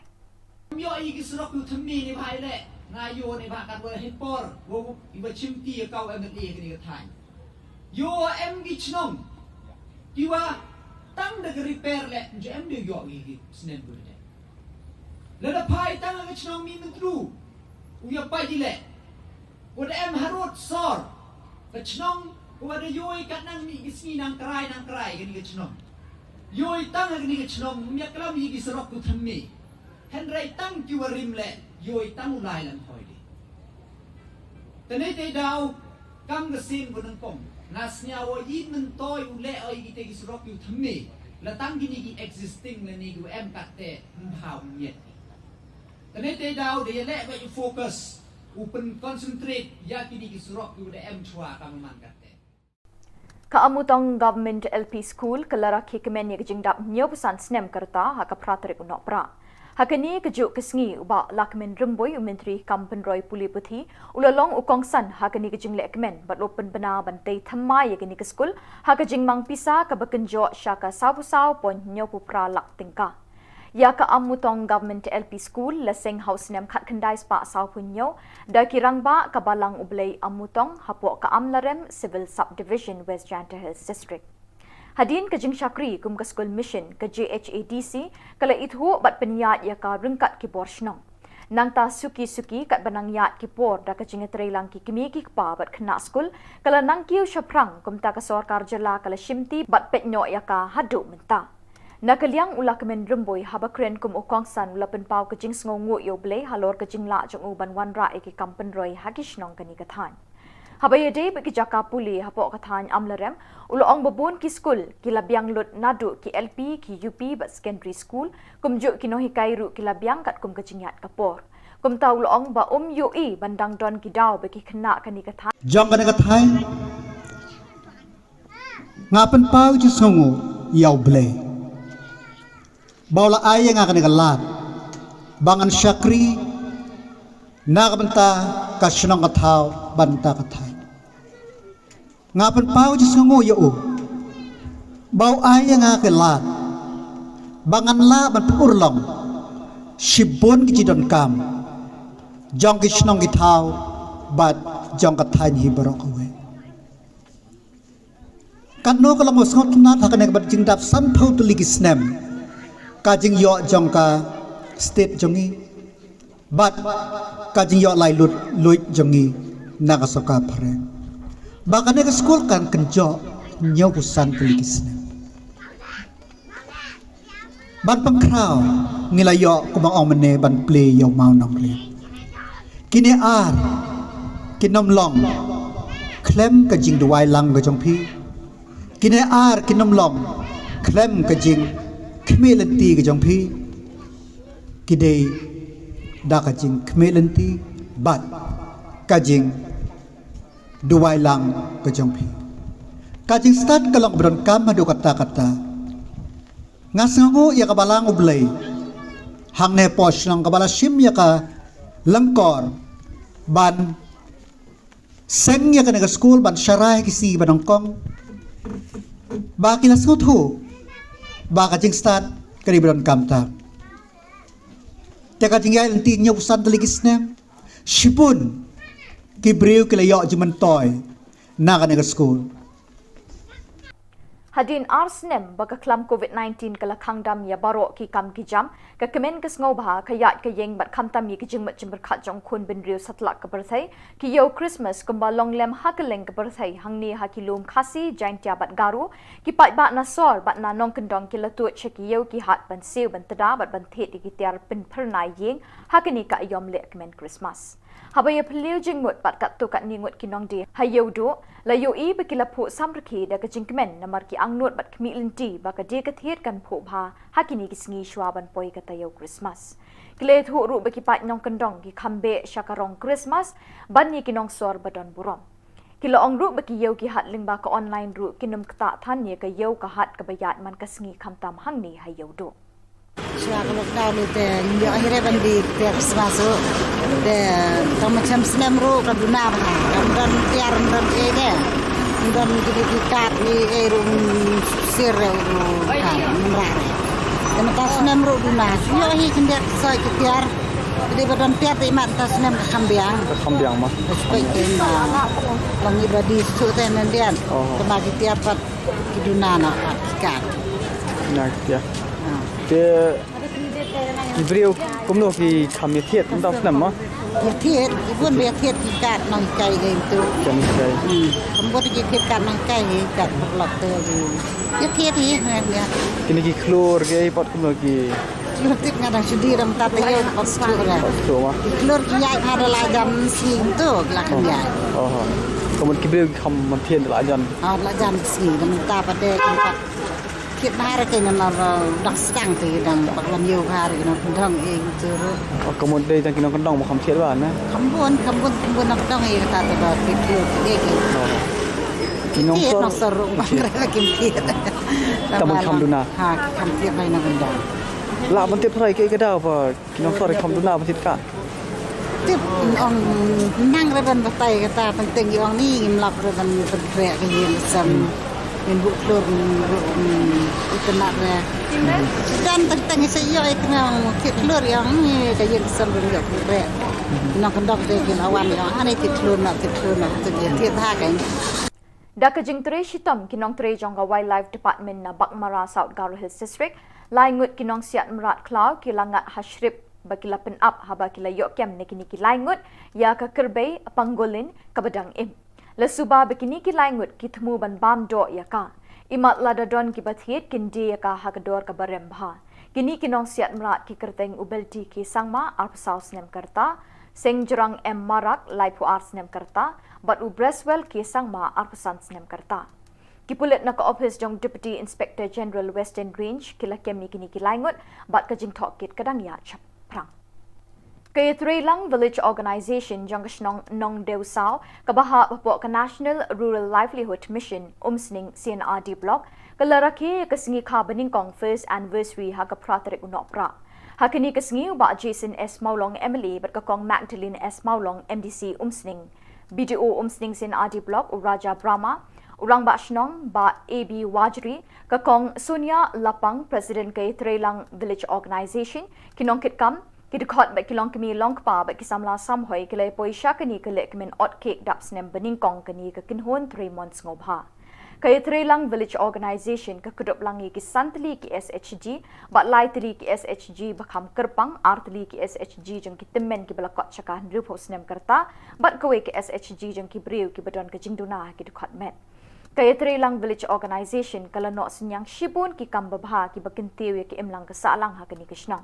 Ym ïoh ïa ki surok kiba thymmai ne bha ïaleh, nga ïoh ne bha katba ha por ba u, iba shimti ïa ka u M L A kane ka thaiñ. Ïoh em ki shnong kiba tang da ka repair leh, ym ju em de u ïoh ïa ki snem kiba dei. Lada phai tang ha ka shnong Mihmyntdu, u ïa pait ïaleh. Wat em harud sor ka shnong, wat da ïoh kat nang mih ki sngi nang krai nang krai kane ka shnong. Ïoh tang ha kane ka shnong ym ïa klam ïa ki surok kiba thymmai. Hynrei tang kiba rim leh ïoh tang u lai lan hoi de. Te nai te daw kam ka sien ba nyngkong nga sniaw ïa i myntoi u leh ïa kita ki surok kiba thymmai. La tang kine ki existing lane kiba em kat te ym bha u miet. Te nai te daw da ïa leh ba i focus u pyn concentrate ïa kine ki surok kiba da em shuwa ka man kat te. Ka Amutong Government L P School ka la rakhe kmen ïa ka jingdap hynñiewphew san snem ka rta ha ka phra tarik u Nohprah. Ha kane kajuh ka sngi u Bah Lahkmen Rymbui, u Myntri kam pynroi pule puthi, u la long u kongsan ha kane ka jingleh kmen bad u la pynbna ban tei thymmai ïa kane ka skul ha ka jingmang pisa kaba kynjoh sha ka sawphew saw point hynñiewphew phra lak tyngka. Ïa ka Amutong Government L P School la seng ha u snem khatkhyndai spah sawphew hynñiew da ki rangbah ka Balang U Blei Amutong hapoh ka Amlarem Civil Subdivision, West Jaintia Hills District. Hadien ka jingshakri kum ka skul mission, ka J H A D C ka la ithuh bad pynïaid ïa ka ryngkat ki bor shnong. Nangta suki suki katba nang ïaid ki por da ka jingïatreilang ki kmie ki kpa bad khynnah skul, ka la nang kiew shaphrang, kumta ka sorkar jylla ka la shimti bad peit noh ïa ka haduh mynta. Na ka liang u Lahkmen Rymbui, haba kren kum u kongsan, u la pynpaw ka jingsngewnguh ïa U Blei halor ka jinglah jong u ban wanrah ïa ki kam pynroi ha ki shnong kane ka thaiñ. Haba ïadei bad ki jaka pule hapoh ka thaiñ Amlarem, u la ong ba bun ki skul ki la biang lut naduh ki L P, ki U P bad secondary school, kumjuh ki nonghikai ruh ki la biang katkum ka jingïaid ka por. Kumta u la ong ba um ïohi ban dang don ki daw ba ki khynnah kane ka thaiñ. Jong kane ka thaiñ, nga pynpaw jingsngewnguh ïa U Blei ba u la ai ïa nga kane ka lad ba ngan shakri na ka bynta ka shnong ka thaw bad na ka bynta ka thaiñ. Nga pynpaw jingsngewnguh ïa u ba u ai ïa nga ka lad ba ngan lah ban pynurlong shibun ki jingdonkam jong ki shnong ki thaw bad jong ka thaiñ hi baroh kawei. Katno ka long ba sngewtynnat ha kane kaba jingdap sanphew tylli ki snem ka jingïoh jong ka state jong ngi bad ka jingïoh laitluid jong ngi na ka sorkar phareng, ba kane ka skul kan kynjoh hynñiewphew san tylli ki snem. Ban pynkhraw, ngi la ïoh kumba ong mynne ban plie ïa u mawnongrim. Kine ar kin ym long khlem ka jingduwai lang ka jong phi. Kine ar kin ym long khlem ka jingkhmih lynti ka jong phi. Ki dei da ka jingkhmih lynti bad ka jingduwai lang ka jong phi. Ka jingstad ka long ba donkam haduh katta katta. Nga sngewnguh ïa ka Balang U Blei hangne hapoh shnong kaba la shim ïa ka lyngkor ban seng ïa kane ka skul ban sharai ha ki sngi ba nyngkong, ba ki la sngewthuh ba ka jingstad ka dei ba donkam tam. Te ka jingïaid lynti hynñiewphew san tylli ki snem, shibun ki briew ki la ïoh jingmyntoi na kane ka skul. Hadien ar snem ba ka khlam covid nineteen ka la khang dam ïa baroh ki kam ki jam, ka kmen ka sngewbha, ka ïaid ka ïeng bad khamtam ïa ki jingmut jingpyrkhat jong u khun bynriew satlak ka pyrthei, ki ïew Christmas kumba long lem ha kylleng ka pyrthei, hangne ha ki lum Khasi, Jaintia bad Garo, ki paidbah na sor bad na nongkyndong ki la tuid sha ki ïew ki hat ban siew ban tda bad ban thied ïa ki tiar pynphyrnai ïing ha kane ka aïom leh kmen Christmas. Haba ïa phylliew jingmut bad katto katne ngut ki nongdie ha Ïewduh, la ïohi ba ki la phuh samrkhie da ka jingkmen namar ki angnud bad khmih lynti ba ka die ka thied kan phuh bha ha kine ki sngi shuwa ban poi ka taïew Christmas. Ki la ïathuh ruh ba ki paid nongkyndong ki kham beh sha ka rong Christmas ban ïa ki nongsor ba don burom. Ki la ong ruh ba ki ïew ki hat lyngba ka online ruh kin ym ktah than ïa ka ïew ka hat kaba ïaid man ka sngi khamtam hangne ha Ïewduh. Shuwa ka lockdown te ngim ïoh hi re ban die tiar Christmas ruh. Te tang ma chem snem ruh ka duna bha. Ym don tiar, ym don ei de. Ym don kine ki kat ei ei ruh, ym sir re ruh ka ym rah re. Te mynta snem ruh duna. Ym ïoh hi khyndiat soi ki tiar. Te dei ba don tiar te imat mynta snem ka kham biang. Ka kham biang ma. Ka spek te ma. Long i ba die suk te nang dian. Oh. Te ma ki tiar pat ki duna na pat ki kat. Na ki tiar. Ha. Te ki briew kumno ki kham ïathied mynta snem ma? Ïathied, ki bun ba ïathied ki kat nonghikai dei tu. Kat nonghikai. Hmm. Kumno ki ïathied kat nonghikai hi, kat paralok te hi. Ïathied hi, ïa, ïa. Kine ki khlur ki ei pat kumno ki? Khlur tip nga dang shu die dang tat ïa u pat shu ra. Pat shu ma? Ki khlur ki ïaid ha da la jan sngi tu, la kham ïaid. Oh. Ka mut ki briew ki kham ïathied da la jan. Ah, la jan sngi, dang tat pat de, kat. Thied bha re te namar, eh, dang sdang te dang bakla ïew bha re ki nongkyndong ei tu re. Oh, ka mut dei tang ki nongkyndong ba kham thied bha ne? Kham bun, kham bun, kham bun nongkyndong ei kata te ba ki khlur ki ei ki. Oh. Ki nongshor, nongshor ruh ba ngin kren kim thied. Tang ban kham duna. Ha, ki kham thied ba ïa nongkyndong. Lah ban thied pyrshah ïa ka daw ba ki nongshor kham duna ban thied ka. Tip ong nang re ban batai kata, teng teng ong ni ngim lap re ban pyrkhreh ka ïing sem. Ngin buh klur ruh, mm, itynnat re. Dan teng teng sa ïoh ïa ka nang thied klur ïa ong ni ka ïing sem ruh ïoh pyrkhreh. Nongkyndong te ki la wan ïa ong ani thied klur na, thied klur na, thied thied ha ka. Da ka jingtrei shitom ki nongtrei jong ka Wildlife Department na Baghmara, South Garo Hills District, lai ngut ki nongsiat mrad khlaw ki la ngat ha shrip ba ki la pynap haba ki la ïoh kem na kine ki lai ngut ïa ka kyrbai pangolin kaba dang im. La suba ba kine ki lai ngut ki thmu ban bam doh ïa ka. Imat lada don kiba thied kin die ïa ka ha ka dor kaba rem bha. Kine ki nongsiat mrad ki kyrteng u Belti K Sangma, arphew saw snem ka rta, Sengjrang M Marak, laiphew ar snem ka rta, bad u Breswell K Sangma, arphew san snem ka rta. Ki pulit na ka ophis jong Deputy Inspector General Western Range ki la kem ïa kine ki lai ngut bad ka jingtohkit ka dang ïaid shaphrang. Ka Ïatreilang Village Organization jong ka shnong Nongdewsaw kaba hap hapoh ka National Rural Livelihood Mission, Umsning C and R D Block, ka la rakhe ïa ka sngi kha banyngkong first anniversary ha ka phra tarik u Nohprah. Ha kane ka sngi u Bah Jason S Mawlong M L A bad ka Kong Magdalene S Mawlong M D C Umsning, B D O Umsning C and R D Block u Raja Brahma, u Rangbah Shnong Bah A B Wajri, ka Kong Sonia Lapang, President ka Ïatreilang Village Organization, ki nongkitkam, ki dkhot bad ki longkmie longkpa bad ki samla samhoi ki la ïa poi sha kane ka lehkmen ot cake dap snem banyngkong kane ka kynhun trei mon sngewbha. Ka Ïatreilang Village Organization ka kdup lang ïa ki san tylli ki S H G bad lai tylli ki S H G ba kham kyrpang, ar tylli ki S H G jong ki tymmen kiba la kot sha ka hynriewphew snem ka rta bad kawei ka S H G jong ki briew kiba don ka jingduna ha ki dkhot met. Ka Ïatreilang Village Organization ka la noh synñiang shibun ki kam babha kiba kyntiew ïa ka imlang ka sahlang ha kane ka shnong.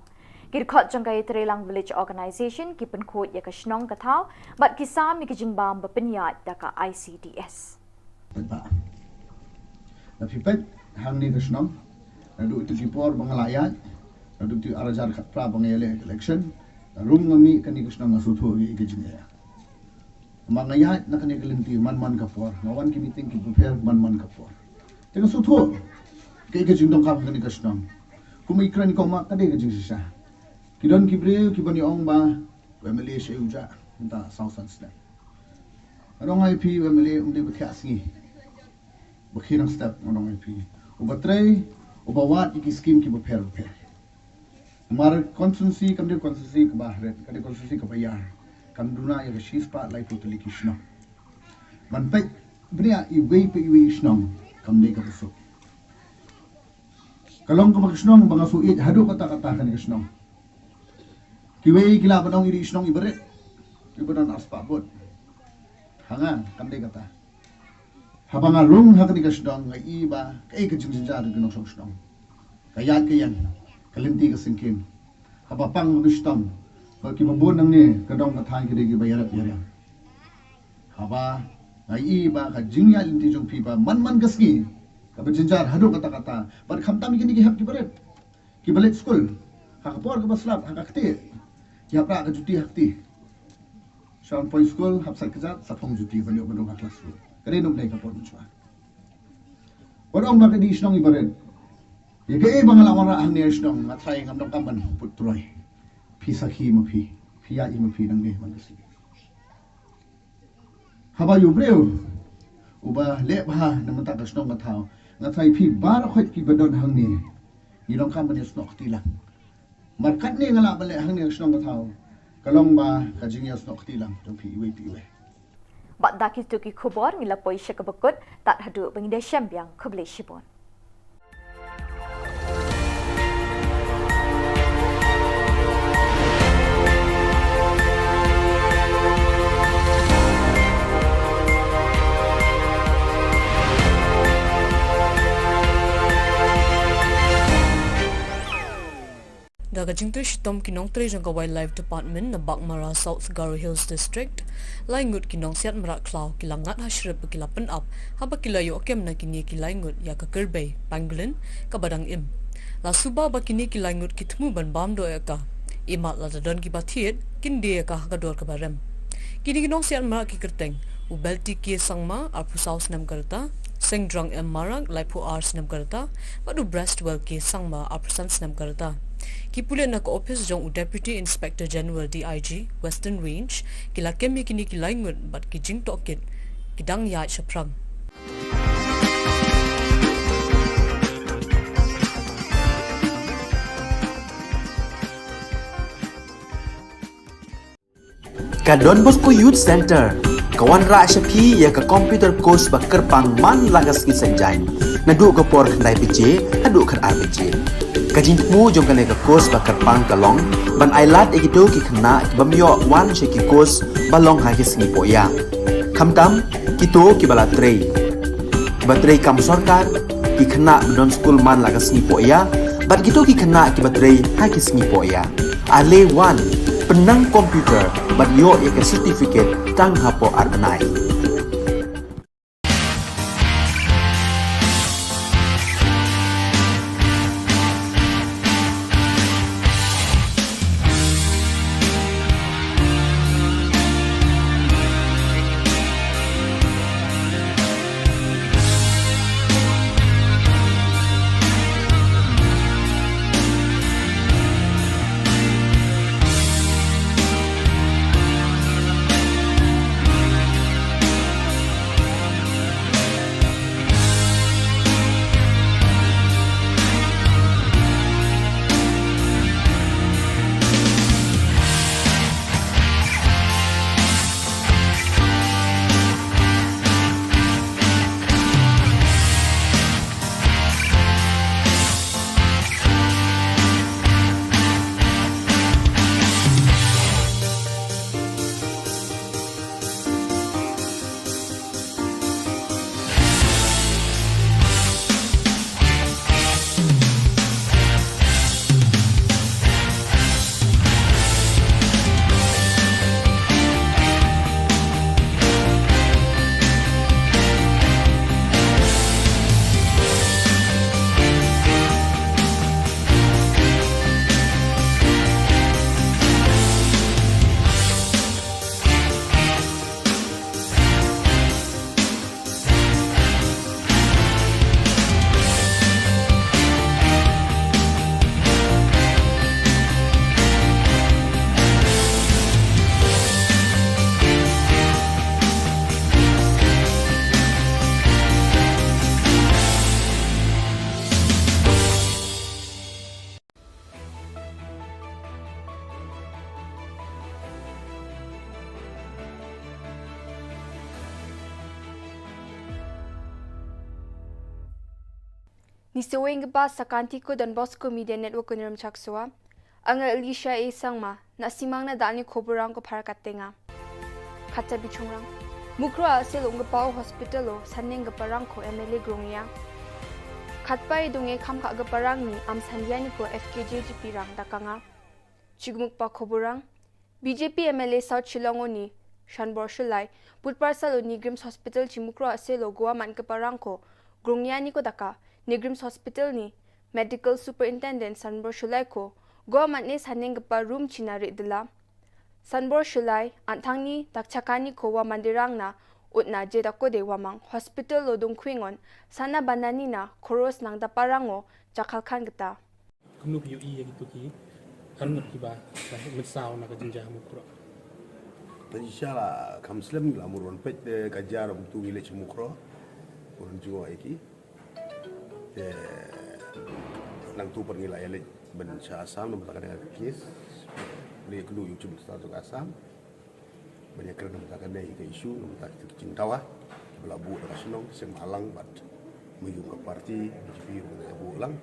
Ki dkhot jong ka Ïatreilang Village Organization ki pynkhuid ïa ka shnong ka thaw bad ki sam ïa ka jingbam ba pynïaid da ka I C D S. Peit ba na phi peit hangne ka shnong, naduh ïa ki por ba nga la ïaid, naduh ïa ki ar hajar khatphra ba nga ïaleh election, ruh nga mih kane ka shnong nga sngewthuh ïa ka jingeh. Ba nga ïaid na kane ka lynti man man ka por, nga wan ki meeting kiba pher man man ka por. Te nga sngewthuh kaei ka jingdonkam kane ka shnong. Kum i kren i kong ma ka dei ka jingshisha. Ki don ki briew kiban ïa ong ba u M L A shah u jah mynta saw san snem. Nga ong ïa phi u M L A um dei ba thiah sngi. Ba khie nang step, nga ong ïa phi. Uba trei, uba wad ïa ki skim kiba pher bapher. Namar constituency kam dei constituency kaba hret, ka dei constituency kaba ïar. Kam duna ïa ka shispah laiphew tylli ki shnong. Ban peit bniah iwei pa iwei i shnong kam dei kaba suk. Ka long kaba ka shnong ba nga shu ïeit haduh katta katta kane ka shnong. Kiwei ki lah ban ong i dei i shnong iba rit, iba don arspah vote. Ha nga kam dei kata. Haba nga rung ha kane ka shnong nga i ba kaei ka jingjynjar jong ki nongshong shnong. Ka ïaid ka ïeng, ka lynti ka syngkien. Haba pang haba shitom, ba kiba bun nangne ka dong ka thaiñ ki dei kiba ïarap ïariang. Haba nga i ba ka jingïaid lynti jong phi ba man man ka sngi kaba jynjar haduh katta katta. Bad khamtam ïa kine ki hep kiba rit, kiba leit skul, ha ka por kaba slap, ha ka kti, ki hap rah ka juti ha kti. Sha poi skul hap sait kjat, sa phong juti ban ïoh ban rung ha classroom. Ka dei nongdei ka por mynshuwa. Wat ong ba ka dei shnong iba rit. Ïa kaei ba nga la wanrah hangne shnong, nga trai, ngam donkam ban put troi. Phi sakhi ma phi, phi ïaid ma phi nangne man ka sngi. Haba ïa u briew uba leh bha na mynta ka shnong ka thaw, nga trai phi baroh khoit kiba don hangne, ngi donkam ban ïasnoh kti lang. Mar katne nga lah ban leh hangne ka shnong ka thaw, ka long ba ka jingïasnoh kti lang jong phi iwei pa iwei. Bad da kito ki khubor ngi la poi sha kaba kut, tad haduh ba ngin da shem biang, khublei shibun. Da ka jingtrei shitom ki nongtrei jong ka Wildlife Department na Baghmara, South Garo Hills District, lai ngut ki nongsiat mrad khlaw ki la ngat ha shrip ba ki la pynap haba ki la ïoh kem na kine ki lai ngut ïa ka kyrbai pangolin kaba dang im. La suba ba kine ki lai ngut ki thmu ban bam doh ïa ka. Imat lada don kiba thied, kin die ïa ka ha ka dor kaba rem. Kine ki nongsiat mrad ki kyrteng U Belty K Sangma, arphew saw snem ka rta, Sengdrong M Marak, laiphew ar snem ka rta, bad u Brestwell K Sangma, arphew san snem ka rta. Ki pulit na ka ophis jong u Deputy Inspector General, D I G, Western Range, ki la kem ïa kine ki lai ngut bad ki jingtohkit ki dang ïaid shaphrang. Ka Don Bosco Youth Center ka wanrah sha phi ïa ka computer course ba kyrpang man la ka sngi Saitjaiñ, naduh ka por khyndai baje haduh khatar baje. Ka jingthmu jong kane ka course ba kyrpang ka long ban ailad ïa kito ki khynnah ki bym ïoh wan sha ki course ba long ha ki sngi pohïa, khamtam kito kiba la trei, kiba trei kam sorkar, ki khynnah ba don skul man la ka sngi pohïa, bad kito ki khynnah kiba trei ha ki sngi pohïa. Ale wan, pynnang computer bad ïoh ïa ka certificate tang hapoh ar bnai. Ngi sa weng kpa sa ka Anti ko Don Bosco Media Network ko Nirem Chaksoa. Anga Elisha A Sangma, na simang na dani khubor rang ko phar katenga. Kata bichungrang. Mukroh Asel ong kpa o hospital o saneng kpa rang ko M L A Grongya. Khatpai dunge kham kha kpa rang ni am sandiani ko F K J G P rang dakanga. Chigmuk pa khubor rang. B J P M L A South Shillong o ni Shanbor Shullai, Budhbar sal o ni Grims Hospital chi Mukroh Asel o Goa man kpa rang ko Grongya ni ko daka, ni Grims Hospital ni Medical Superintendent Shanbor Shullai ko Goa man ne saneng kpa room chi na rit dela. Shanbor Shullai, anthang ni dak chakani ko wa mandirang na utna je dako de wamang hospital o dungkhwingon sana banani na khoros nang daparang o jakhalkhan kta. Kumno phi ïohi ïa kito ki, kan ngut kiba la mynsaw na ka jingjia ha Mukroh? Te shisha la kham slem, la mut wan peit te ka jia ruh kumto ngi leit sha Mukroh. Wan jngoh ïa ki. Te nangto pat ngi la ïaleit ban sha Assam namar kane ka case. Leit kumno ïa u Chief Minister jong ka Assam. Ban ïakren na bynta kane ka issue, na bynta kita ki jingdawa kiba la buh da ka shnong, ki seng bhalang bad mynjur ka party B J P ruh ka buh lang.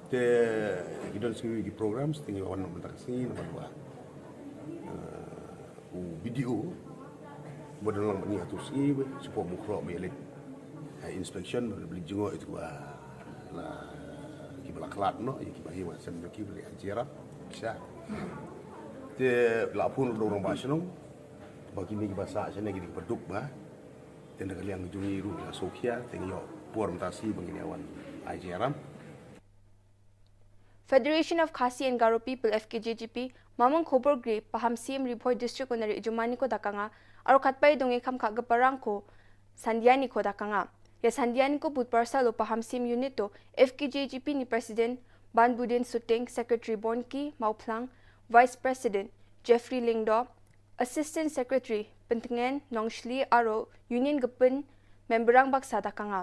Te ki don sngi ki programs, te ngi wan na bynta ka sngi, namar ba, eh, u B D O ba don lang bad ngi ha tu sngi, ba shu poi Mukroh ba ïaleit, eh, inspection, ba la jngoh ïa kiba la, kiba la khlad noh, ïa kiba hi wa sem ïa kiba la hajar. Sha. Te la phone ruh da u rangbah shnong ba kine kiba sah shane kine kiba duk ba. Te na ka liang jong ngi ruh la sngewkhia, te ngi ïoh por mynta shi ba ngin ïa wan ai jingïalam. Federation of Khasi and Garo People, F K G G P, Mamang Khobor Gri, Pahamsyiem Ri Bhoi District u Nari Jumani ko da ka nga, aro katba i dong i kham kha ka parang ko Sandiani ko da ka nga. Ïa Sandiani ko bud parsal u Pahamsyiem Unit to, F K G G P ni President Banbudin Suting, Secretary Bonki Mawphlang, Vice President Jeffrey Lyngdoh, Assistant Secretary Pyntngen Nongshli aro Union ka pyn memberang baksa da ka nga.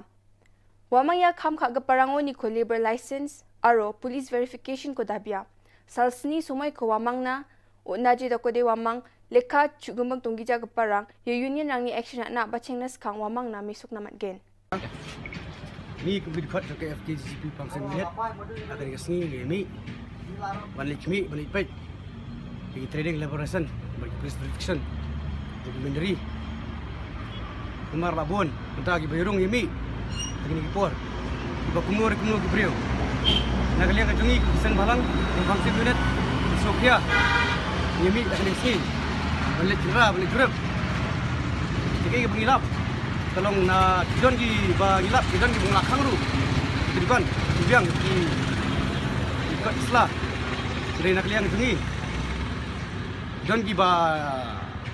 Wamang ïa kham kha ka parang u ni ko labour license aro police verification ko da bia. Salsni sumai ko wamang na u naji da ko de wamang lekha chu gumang tong gija ka parang ïa union rang ni action na ba cheng na skang wamang na misuk na mat gen. Ngi kum ki dkhot jong ka F K G G P Pahamsyiem Unit, ha kane ka sngi ngi mih ban leit khmih, ban leit peit ïa ki trading liberation bad ki police protection jong ki minari. Namar la bun mynta kiba ïarung ïa mih ha kine ki por, kiba kumno re kumno ki briew. Na ka liang ka jong ngi ki seng bhalang jong Pahamsyiem Unit, ki sngewkhia ïa mih ha kane ka sngi ban leit khynra, ban leit jurip. Te kaei kaba ngi lap, ka long na ki don kiba ngi lap, ki don kiba ngi la khang ruh. Ki dukan, ki biang, ki, ki dukan ki sla. Hynrei na ka liang jong ngi, ki don kiba,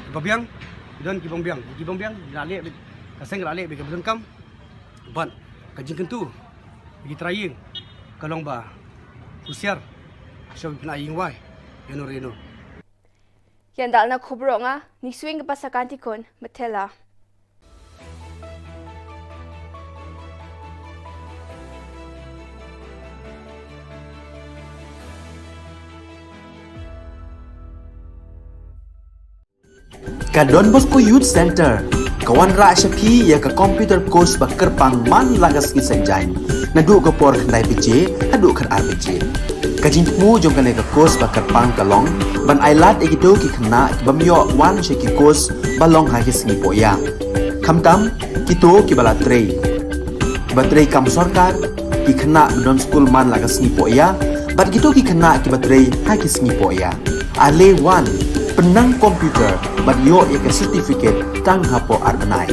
kiba biang, ki don kiba ym biang. Kiba ym biang, ki la leh beit, ka seng ka la leh beit kaba donkam. Bad ka jingkyntu ïa ki trai ïing ka long ba husiar, shuwa ba phin ai ïing wai ïano re ïano. Ïa nda na khubor nga, ngi shu ïeng ka basa kan ti khun, Mathela. Ka Don Bosco Youth Center ka wanrah sha phi ïa ka computer course ba kyrpang man la ka sngi Saitjaiñ, naduh ka por khyndai baje haduh khatar baje. Ka jingthmu jong kane ka course ba kyrpang ka long ban ailad ïa kito ki khynnah ki bym ïoh wan sha ki course ba long ha ki sngi pohïa. Khamtam kito kiba la trei, kiba trei kam sorkar, ki khynnah ba don skul man la ka sngi pohïa, bad kito ki khynnah kiba trei ha ki sngi pohïa. Ale wan, pynnang computer bad ïoh ïa ka certificate tang hapoh ar bnai.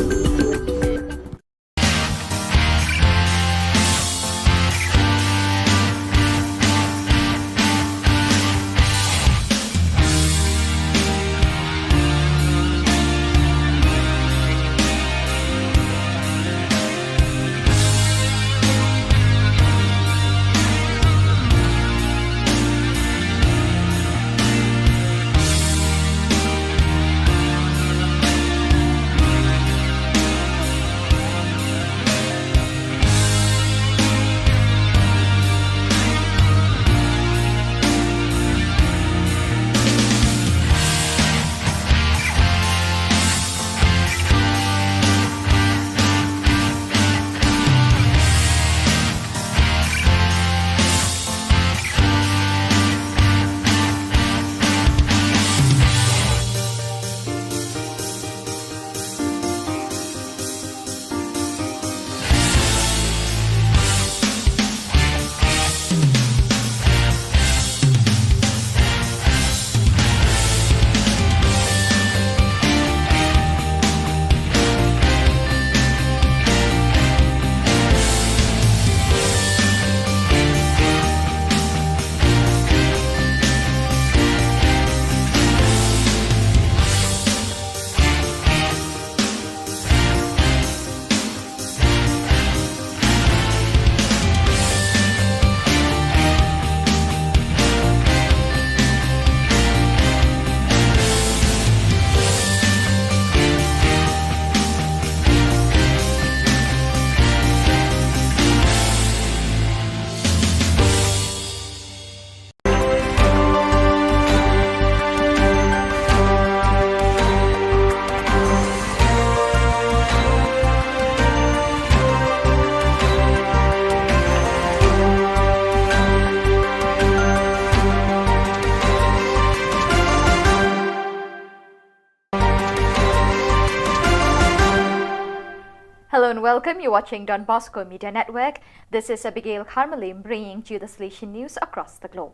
Hello and welcome. You're watching Don Bosco Media Network. This is Abigail Kharmalim bringing to you the Salesian news across the globe.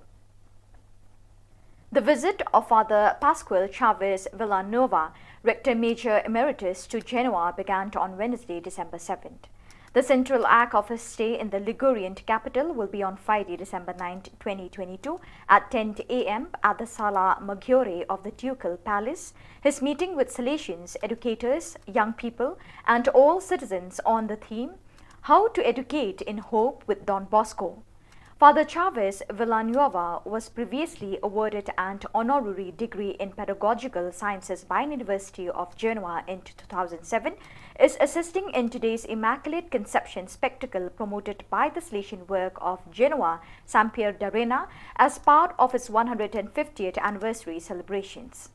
The visit of Father Pascual Chavez Villanova, Rector Major Emeritus, to Genoa began on Wednesday, December seventh. The central act of his stay in the Ligurian capital will be on Friday, December ninth, twenty twenty-two, at ten a m at the Sala Maggiore of the Ducal Palace. His meeting with Salesians, educators, young people, and all citizens on the theme, "How to Educate in Hope with Don Bosco." Father Chavez Villanueva was previously awarded an honorary degree in pedagogical sciences by University of Genoa in two thousand seven, is assisting in today's Immaculate Conception spectacle promoted by the Salesian work of Genoa, Sampier d'Arena, as part of its one hundred fiftieth anniversary celebrations.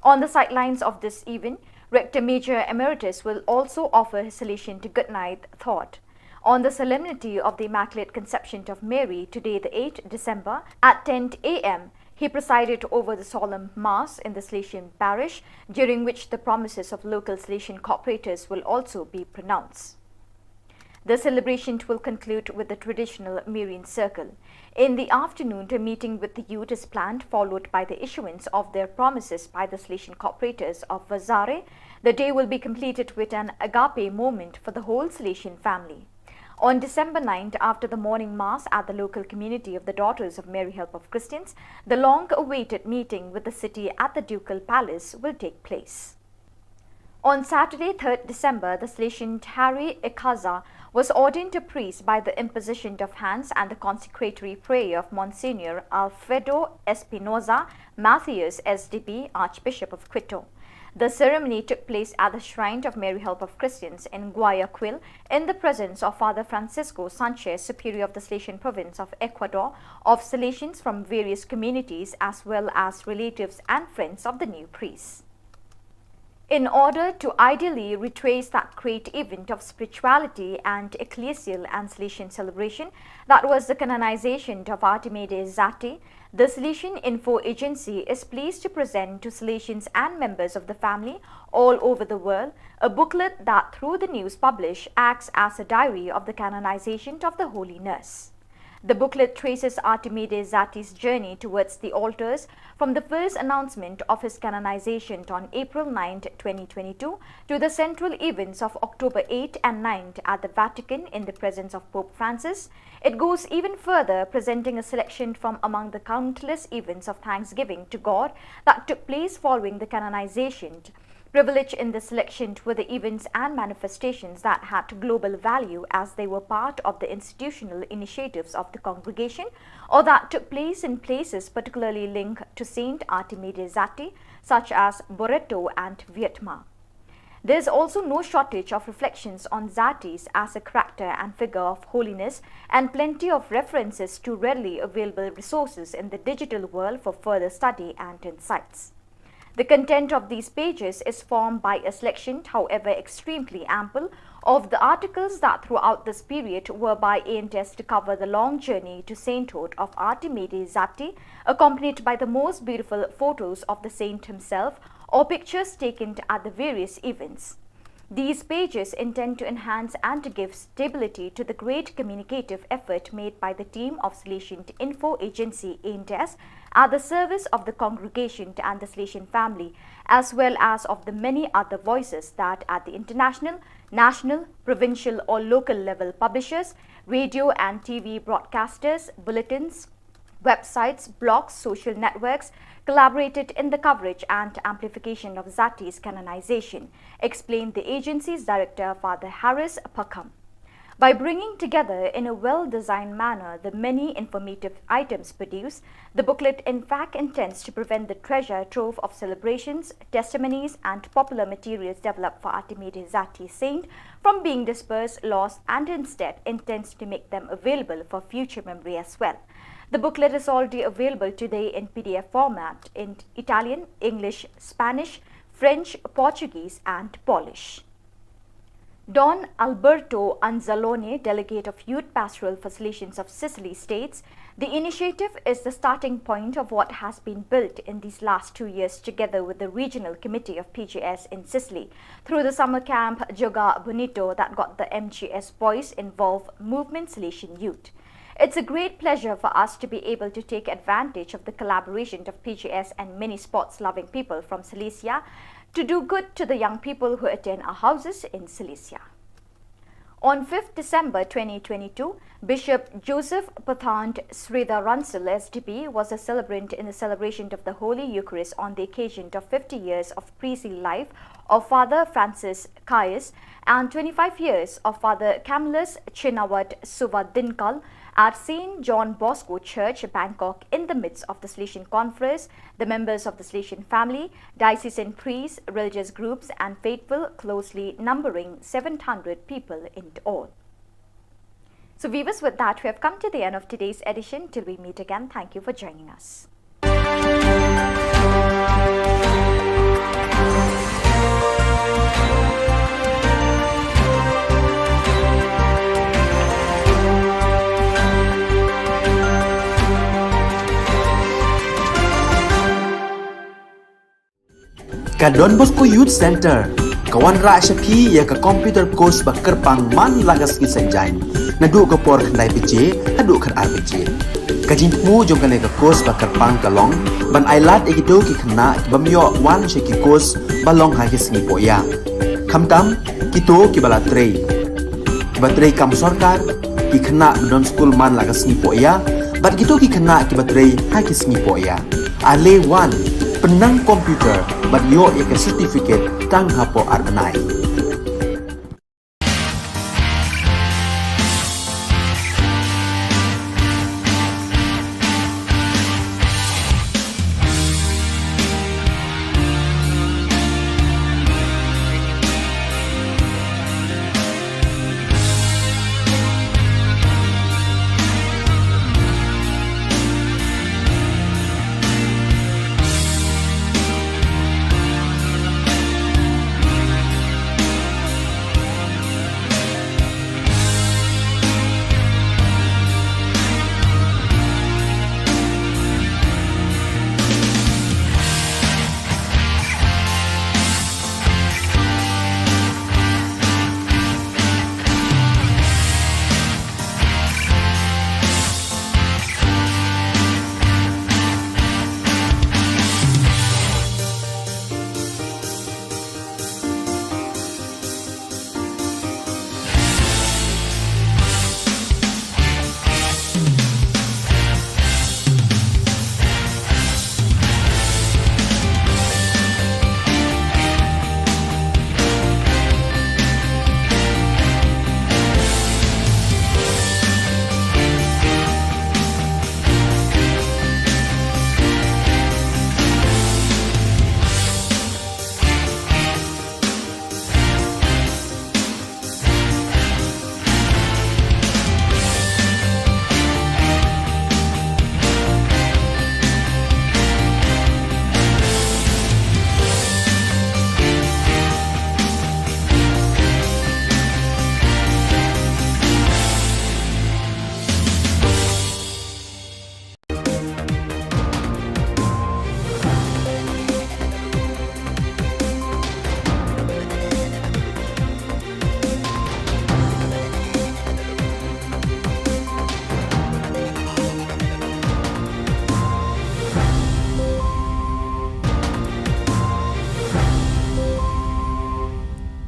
On the sidelines of this event, Rector Major Emeritus will also offer his Salesian goodnight thought. On the solemnity of the Immaculate Conception of Mary, today the eighth December, at ten a m, he presided over the solemn Mass in the Salesian parish, during which the promises of local Salesian cooperators will also be pronounced. The celebration will conclude with the traditional Marian Circle. In the afternoon, a meeting with the youth is planned, followed by the issuance of their promises by the Salesian cooperators of Vazare. The day will be completed with an agape moment for the whole Salesian family. On December ninth, after the morning mass at the local community of the Daughters of Mary Help of Christians, the long-awaited meeting with the city at the Ducal Palace will take place. On Saturday, third December, the Salesian Harry Ikaza was ordained a priest by the imposition of hands and the consecratory prayer of Monsignor Alfredo Espinoza Macias, S D B, Archbishop of Quito. The ceremony took place at the shrine of Mary Help of Christians in Guayaquil, in the presence of Father Francisco Sanchez, Superior of the Salesian Province of Ecuador, of Salesians from various communities, as well as relatives and friends of the new priest. In order to ideally retrace that great event of spirituality and ecclesial and Salesian celebration, that was the canonization of Artemide Zatti, the Salesian Info Agency is pleased to present to Salesians and members of the family all over the world a booklet that, through the news published, acts as a diary of the canonization of the Holy Nurse. The booklet traces Artemide Zatti's journey towards the altars, from the first announcement of his canonization on April ninth, twenty twenty-two, to the central events of October eighth and ninth at the Vatican in the presence of Pope Francis. It goes even further, presenting a selection from among the countless events of thanksgiving to God that took place following the canonization. Privileged in this selection were the events and manifestations that had global value, as they were part of the institutional initiatives of the congregation or that took place in places particularly linked to Saint Artemide Zatti, such as Barreto and Vietma. There is also no shortage of reflections on Zatti's as a character and figure of holiness, and plenty of references to readily available resources in the digital world for further study and insights. The content of these pages is formed by a selection, however extremely ample, of the articles that throughout this period were by A N T S to cover the long journey to sainthood of Artemide Zatti, accompanied by the most beautiful photos of the saint himself or pictures taken at the various events. These pages intend to enhance and to give stability to the great communicative effort made by the team of Salesian Info Agency, A N T S, at the service of the congregation and the Salesian family, as well as of the many other voices that at the international, national, provincial or local level publishers, radio and T V broadcasters, bulletins, websites, blogs, social networks collaborated in the coverage and amplification of Zatti's canonization, explained the agency's director, Father Harris Pakham. By bringing together in a well-designed manner the many informative items produced, the booklet in fact intends to prevent the treasure trove of celebrations, testimonies, and popular materials developed for Artemide Zatti Saint from being dispersed, lost, and instead intends to make them available for future memory as well. The booklet is already available today in P D F format in Italian, English, Spanish, French, Portuguese, and Polish. Don Alberto Anzalone, Delegate of Youth Pastoral for Salesians of Sicily, states, "The initiative is the starting point of what has been built in these last two years together with the Regional Committee of P G S in Sicily through the summer camp Joga Bonito that got the M G S boys involved, Movement Salesian Youth. It's a great pleasure for us to be able to take advantage of the collaboration of P G S and many sports-loving people from Silesia to do good to the young people who attend our houses in Silesia." On fifth December twenty twenty-two, Bishop Joseph Pathan Sridhar Russell, S D P, was a celebrant in the celebration of the Holy Eucharist on the occasion of fifty years of priestly life of Father Francis Caius and twenty-five years of Father Camillus Chinawat Suvadinkal at Saint John Bosco Church, Bangkok, in the midst of the Salesian Conference, the members of the Salesian family, diocesan priests, religious groups, and faithful, closely numbering seven hundred people in all. So, viewers, with that, we have come to the end of today's edition. Till we meet again, thank you for joining us. Ka Don Bosco Youth Centre ka wanrah sha phi ïa ka computer course ba kyrpang man la ka sngi Saitjaiñ, naduh ka por khyndai baje haduh khatar baje. Ka jingthmu jong kane ka course ba kyrpang ka long ban ailad ïa kito ki khynnah ki bym ïoh wan sha ki course ba long ha ki sngi pohïa, khamtam kito kiba la trei, kiba trei kam sorkar, ki khynnah ba don skul man la ka sngi pohïa, bad kito ki khynnah kiba trei ha ki sngi pohïa. Ale wan, pynnang computer bad ïoh ïa ka certificate tang hapoh ar bnai.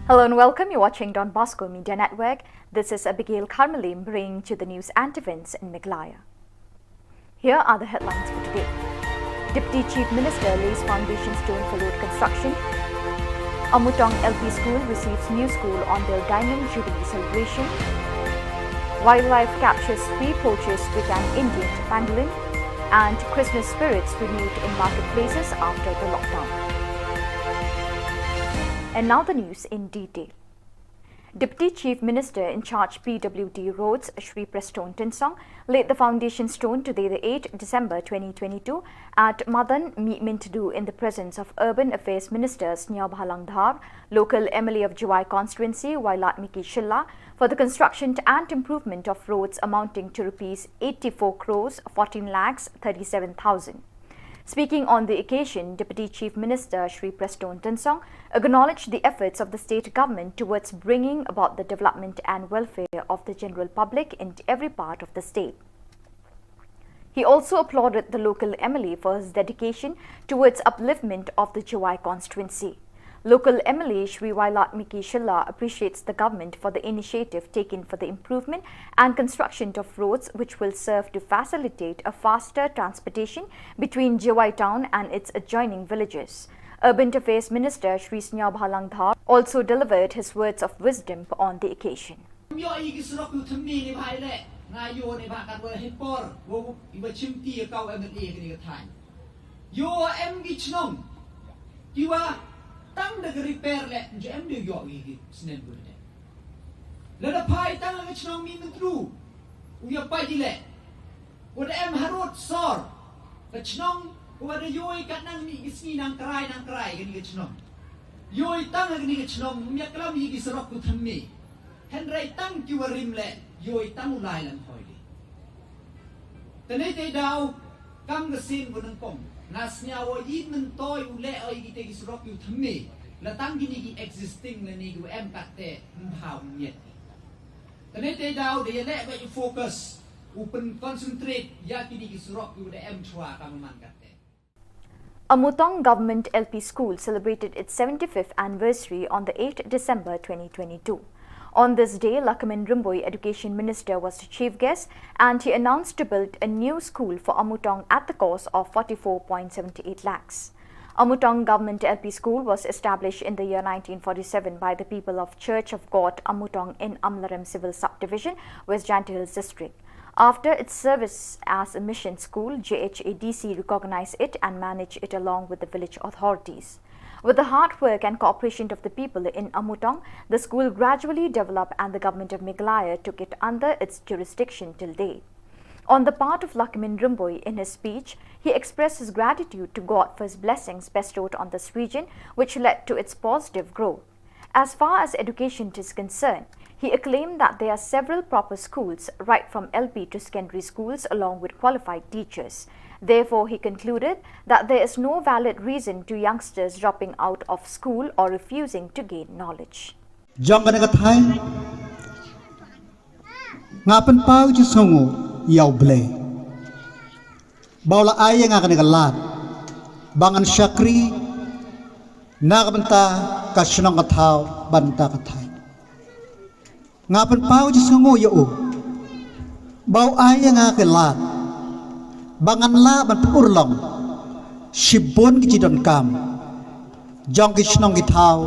Hello and welcome. You're watching Don Bosco Media Network. This is Abigail Karmalim bringing to the news and events in Meghalaya. Here are the headlines for today. Deputy Chief Minister lays foundation stone for road construction. Amutong L P School receives new school on their Diamond Jubilee celebration. Wildlife captures three poachers with an Indian pangolin. And Christmas spirits renewed in marketplaces after the lockdown. And now the news in detail. Deputy Chief Minister in charge P W D Roads, Shri Prestone Tynsong, laid the foundation stone today, the eighth December twenty twenty-two, at Madan Mihmyntdu in the presence of Urban Affairs Minister Sniawbhalang Dhar, local M L A of Jowai constituency, Wailadmiki Shylla, for the construction and improvement of roads amounting to rupees eighty-four crores fourteen lakhs thirty-seven thousand. Speaking on the occasion, Deputy Chief Minister Shri Prestone Tynsong acknowledged the efforts of the state government towards bringing about the development and welfare of the general public in every part of the state. He also applauded the local M L A for his dedication towards upliftment of the Jowai constituency. Local M L A Shri Wailadmiki Shylla appreciates the government for the initiative taken for the improvement and construction of roads, which will serve to facilitate a faster transportation between Jowai town and its adjoining villages. Urban Affairs Minister Shri Sniawbhalang Dhar also delivered his words of wisdom on the occasion. Ïoh ïa ki surok ïa u thymme ne bha ïa leh, nga ïoh ne bha katwa hi por, wa u, iwa chimti ïa ka u M L A kane ka thaiñ. Ïoh em ki chnong kiwa tang da ka repair leh, nju em de ïoh ïa ki snem ku de. Lada phai tang ka chnong Mihmyntdu, u ïa pait ïa leh. Wa da em harud sor, ka chnong, wa da ïoh ïa ka nang ni ki sngi nang krai, nang krai, kane ka chnong. Ïoh ïa tang kane ka chnong, ym ïa klam ïa ki surok ku thymme. Hynrei tang kiwa rim leh, ïoh ïa tang u lai lang hoi de. Tane te daw, kam ka sien ko nyngkong. Nga sniaw o i myntoi u leh o i kite ki surok ïa u thymme. La tang kine ki existing lane kiwa em katte ym bha u miet. Tane te daw da ïa leh ba i focus u pyn concentrate ïa kine ki surok ïa u da em chwa ka man katte. Amutong Government L P School celebrated its seventy-fifth anniversary on the eighth December twenty twenty-two. On this day, Lakmin Rymbui, Education Minister, was the chief guest and he announced to build a new school for Amutong at the cost of forty-four point seven eight lakhs. Amutong Government L P School was established in the year nineteen forty-seven by the people of Church of God Amutong in Amlarem Civil Subdivision, West Jaintia Hills District. After its service as a mission school, J H A D C recognized it and managed it along with the village authorities. With the hard work and cooperation of the people in Amutong, the school gradually developed and the government of Meghalaya took it under its jurisdiction till day. On the part of Lakmin Rymbui, in his speech, he expressed his gratitude to God for his blessings bestowed on this region, which led to its positive growth. As far as education is concerned, he acclaimed that there are several proper schools, right from L P to secondary schools, along with qualified teachers. Therefore, he concluded that there is no valid reason to youngsters dropping out of school or refusing to gain knowledge. Jong kane ka thaiñ, nga pynpaw jingsngewnguh ïa U Blei ba u la ai ïa nga kane ka lad ba ngan shakri na ka bynta ka shnong ka thaw bad na ka bynta ka thaiñ. Nga pynpaw jingsngewnguh ïa u ba u ai ïa nga ka lad ba ngan lah ban pynurlong shibun ki jingdonkam jong ki shnong ki thaw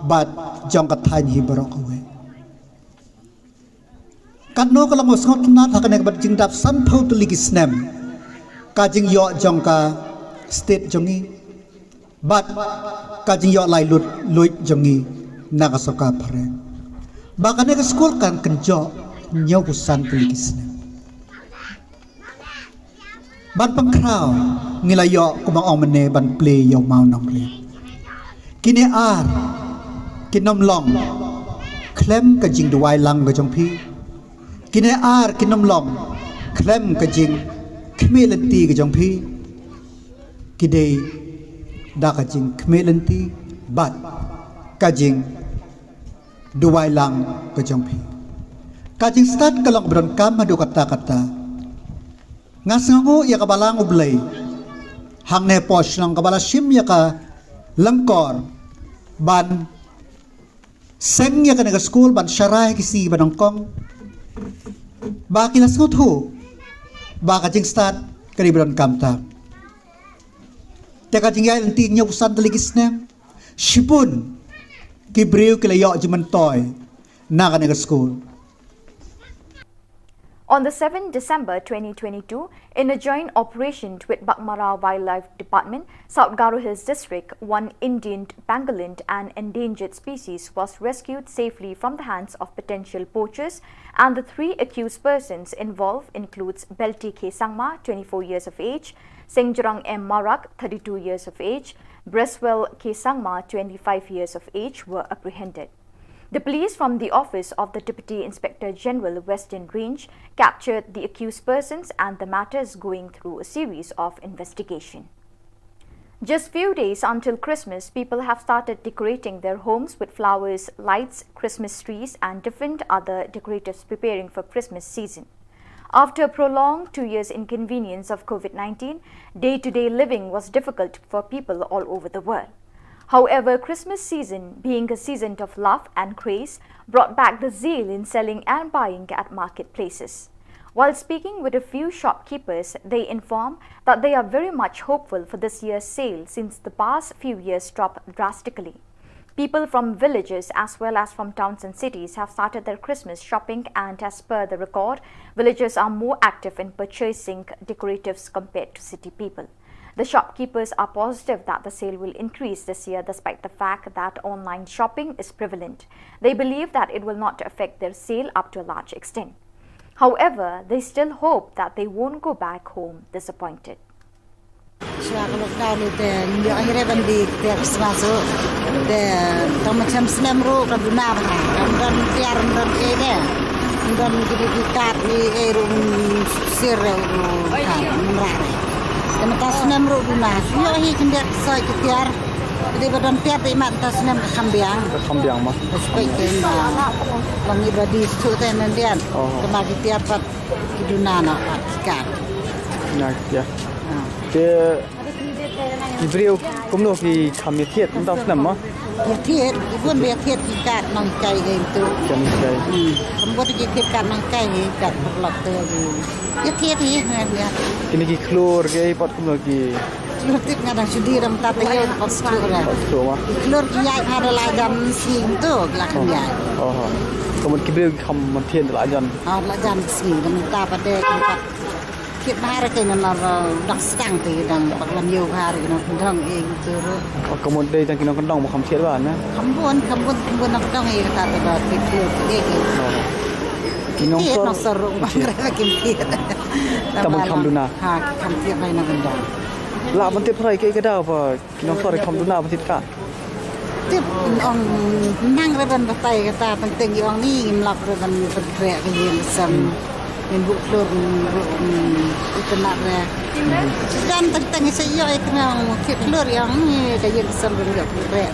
bad jong ka thaiñ hi baroh kawei. Katno ka long ba sngewtynnat ha kane ka bad jingdap sanphew tylli ki snem ka jingïoh jong ka state jong ngi bad ka jingïoh laitluid jong ngi na ka sorkar phareng ba kane ka skul kan kynjoh hynñiewphew san tylli ki snem. Ban pynkhraw ngi la ïoh kumba ong mynne ban plie ïa u mawnongrim. Kine ar kin ym long khlem ka jingduwai lang ka jong phi. Kine ar kin ym long khlem ka jingkhmih lynti ka jong phi. Ki dei da ka jingkhmih lynti bad ka jingduwai lang ka jong phi. Ka jingstad ka long ba donkam haduh katta katta. Nga sngewnguh ïa ka Balang U Blei hangne hapoh shnong kaba la shim ïa ka lyngkor ban seng ïa kane ka skul ban sharai ha ki sngi ba nyngkong ba ki la sngewthuh ba ka jingstad ka dei ba donkam tam. Te ka jingïaid lynti hynñiewphew san tylli ki snem shibun ki briew ki la ïoh jingmyntoi na kane ka skul. On the seventh December twenty twenty-two, in a joint operation with Baghmara Wildlife Department, South Garo Hills District, one Indian pangolin, an endangered species, was rescued safely from the hands of potential poachers, and the three accused persons involved includes Belti K Sangma, twenty-four years of age, Sengjrang M Marak, thirty-two years of age, Breswell K Sangma, twenty-five years of age, were apprehended. The police from the office of the Deputy Inspector General, Western Range, captured the accused persons and the matter is going through a series of investigation. Just few days until Christmas, people have started decorating their homes with flowers, lights, Christmas trees, and different other decoratives preparing for Christmas season. After a prolonged two years inconvenience of COVID nineteen, day-to-day living was difficult for people all over the world. However, Christmas season, being a season of love and craze, brought back the zeal in selling and buying at marketplaces. While speaking with a few shopkeepers, they inform that they are very much hopeful for this year's sale since the past few years dropped drastically. People from villages as well as from towns and cities have started their Christmas shopping, and as per the record, villagers are more active in purchasing decoratives compared to city people. The shopkeepers are positive that the sale will increase this year despite the fact that online shopping is prevalent. They believe that it will not affect their sale up to a large extent. However, they still hope that they won't go back home disappointed. Shuwa ka lockdown te ngi ïoh hi re ban dih tiar Christmas ruh. Te tang ma chem snem ruh ka duna bha. Kam don tiar, kam don ei de. Kam don ki dih ki kat, ki ei ruh, mm, sir ruh, mm, ka, mm, rah re. Te mynta snem ruh duna. Ïoh hi khyndiat soi ki tiar. Te ba don tiar te imat mynta snem ka kham biang. Ka kham biang ma. Ka shuwa te ma. Long i ba dih suk te nan diat. Oh. Te ma ki tiar pat ki duna na pat ki kat. Na ki tiar. Ah. Te ki briew kumno ki kham ïathied mynta snem ma? Ïathied, ki bun ba ïathied ki kat nonghikai ïa tu. Kat nonghikai. Hmm. Kam bun ki ïathied kat nonghikai hi kat paralok tu. Ïathied hi ngan ïa. Kine ki khlur ki pat kumno ki? Khlur tip nga dang shu dih dang tat ïa pat khlur ïa. Pat khlur ma? Ki khlur ki ïaid ha da la jan sngi tu la kham ïaid. Oh. Ka mut ki briew ki kham ïathied da la jan. Ah, la jan sngi dang tat pat de ki pat. Kit bha re ke ngan lar, uh, dang sdang te dang bak lam ïew bha re nongkyndong e utur. Oh, ka mut dei tang ki nongkyndong ba kham thied ba na? Kham bun, kham bun, kham bun nongkyndong e kata te ba kit kit kit kit. Oh. Ki nongkyndong sor ruh ba re ba kim kit. Tang ban kham duna. Ha, kham thied ba nongkyndong. La ban thied phrai ke ka daw ba Ki nongkyndong kham duna ba thied ka. Tip ong nang re ban batai kata teng teng ong ni ngim lap re ban ban krek ka ïing sem. Ngim buh khlur ngim buh, mm, itynnad re. Dan teng teng sa ïoh ïa kane ong thied khlur ïa ong ni ka ïing sem ban ïoh krek.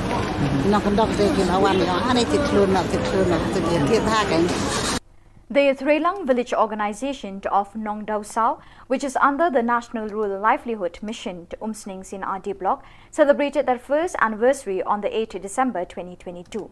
Nongkyndong te ki la wan ïa ong ane thied khlur na thied khlur na thied ïa thied ha ka. The Yathrelang Village Organization of Nongdausau, which is under the National Rural Livelihood Mission, Umsning C and R D Block, celebrated their first anniversary on the eighth December twenty twenty-two.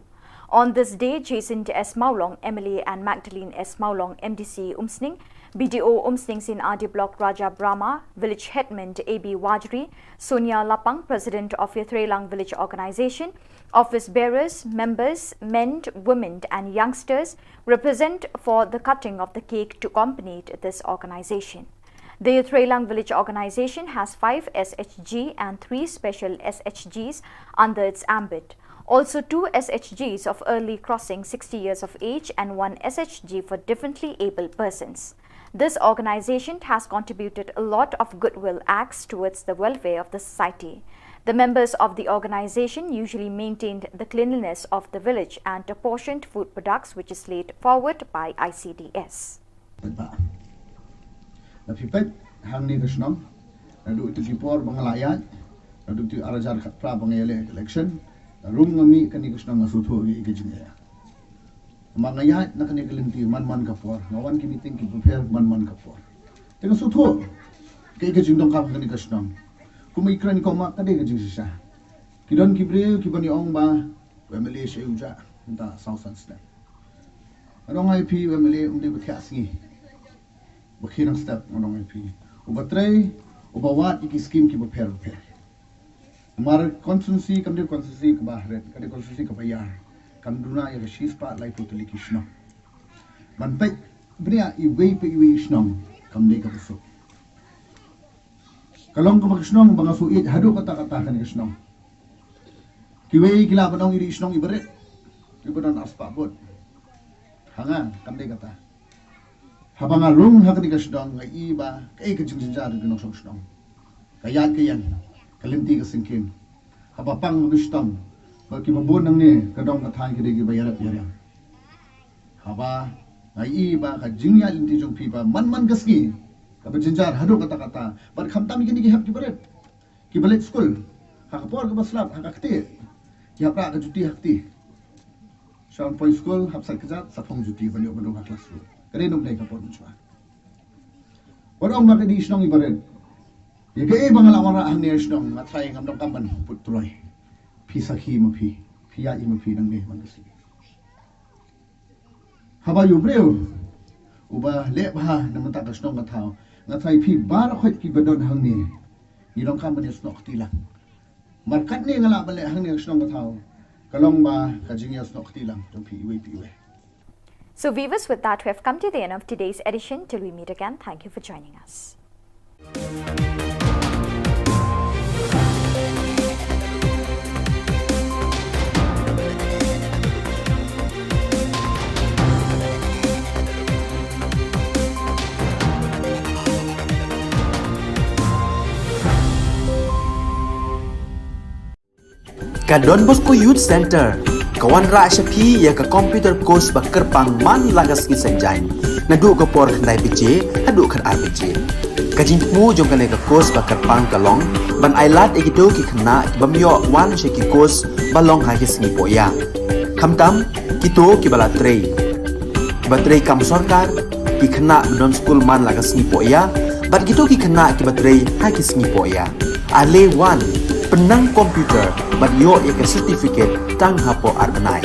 On this day, Jason S Mawlong, M L A, and Magdalene S Mawlong, M D C Umsning, B D O Umsning C and R D Block Raja Brahma, Village Headman A B Wajri, Sonia Lapang, President of Yathrelang Village Organization, office bearers, members, men, women, and youngsters represent for the cutting of the cake to accompany this organization. The Yathrelang Village Organization has five S H G and three special S H Gs under its ambit. Also, two S H Gs of early crossing sixty years of age and one S H G for differently abled persons. This organization has contributed a lot of goodwill acts towards the welfare of the society. The members of the organization usually maintained the cleanliness of the village and apportioned food products, which is laid forward by I C D S. Peit ba. La phi peit hangne ka shnong. Naduh ïa ki por ba nga la ïaid, naduh ïa ki ar hajar khatphra ba nga ïaleh election. La rum nga mih kane ka shnong nga sngewthuh ïa ka jingeh. Namar nga ïaid na kane ka lynti man man ka por, nga wan ki meeting ki bapher man man ka por. Te nga sngewthuh kaei ka jingdonkam kane ka shnong. Kum i kren ko ma ka dei ka jingshisha. Ki don ki briew ki ban ong ba u M L A sha u jah mynta saw san snem. Nga ong ïa phi u M L A um dei ba thiah sngi. Ba khie nang step nga ong ïa phi. Uba trei, uba wad ïa ki skim ki bapher bapher. Namar constituency kam dei constituency kaba hret, ka dei constituency kaba ïar. Kam duna ïa ka shispah laiphew tylli ki shnong. Ban peit bniah iwei pa iwei i shnong kam dei kaba suk. Ka long kaba ka shnong ba nga shu ïeit haduh katta katta kane ka shnong. Kiwei ki lah ban ong i dei i shnong iba rit, iba don arspah vote. Ha nga kam dei kata. Haba nga rung ha kane ka shnong nga i ba kaei ka jingjynjar ki nongshong shnong. Ka ïaid ka ïeng, ka lynti ka syngkien. Haba pang ka shitom ba kiba bun nangne ka dong ka thaiñ ki dei kiba ïarap ïariang. Haba nga i ba ka jingïaid lynti jong phi ba man man ka sngi kaba jynjar haduh katta katta. Bad khamtam ïa kine ki hep kiba rit, kiba leit skul, ha ka por kaba slap ha ka ktieh ki hap rah ka juti ha kti. Sha poi skul hap sait kjat sa phong juti ban ïoh ban rung ha klas skul. Ka dei nongdei ka por mynshuwa. Wat ong ba ka dei shnong iba rit. Ïa kaei ba nga la wanrah hangne shnong nga trai ngam donkam ban put troi. Phi sakhi ma phi, phi ïa i ma phi nangne man ka sngi. Haba ïa u briew uba leh bha na mynta ka shnong ka thaw, nga tharai phi baroh khoit kiba don hangne, ngi long kam ban ïa snoh kti lang. Markat ne nga lah ban leh hangne ka shnong ka thaw, ka long ba ka jingïa snoh kti lang jong phi iwei pa iwei. So viewers, with that, we have come to the end of today's edition. Till we meet again, thank you for joining us. Ka Don Bosco Youth Centre ka wanrah sha phi ïa ka computer course ba kyrpang man la ka sngi Saitjaiñ, naduh ka por khyndai baje haduh khatar baje. Ka jingthmu jong kane ka course ba kyrpang ka long ban ai lad ïa kito ki khynnah ki bym ïoh wan sha ki course ba long ha ki sngi pohïa. Khamtam kito kiba la trei, kiba trei kam sorkar, ki khynnah ba don skul man la ka sngi pohïa, bad kito ki khynnah kiba trei ha ki sngi pohïa. Ale wan, pynnang computer bad ïoh ïa ka certificate tang hapoh ar bnai.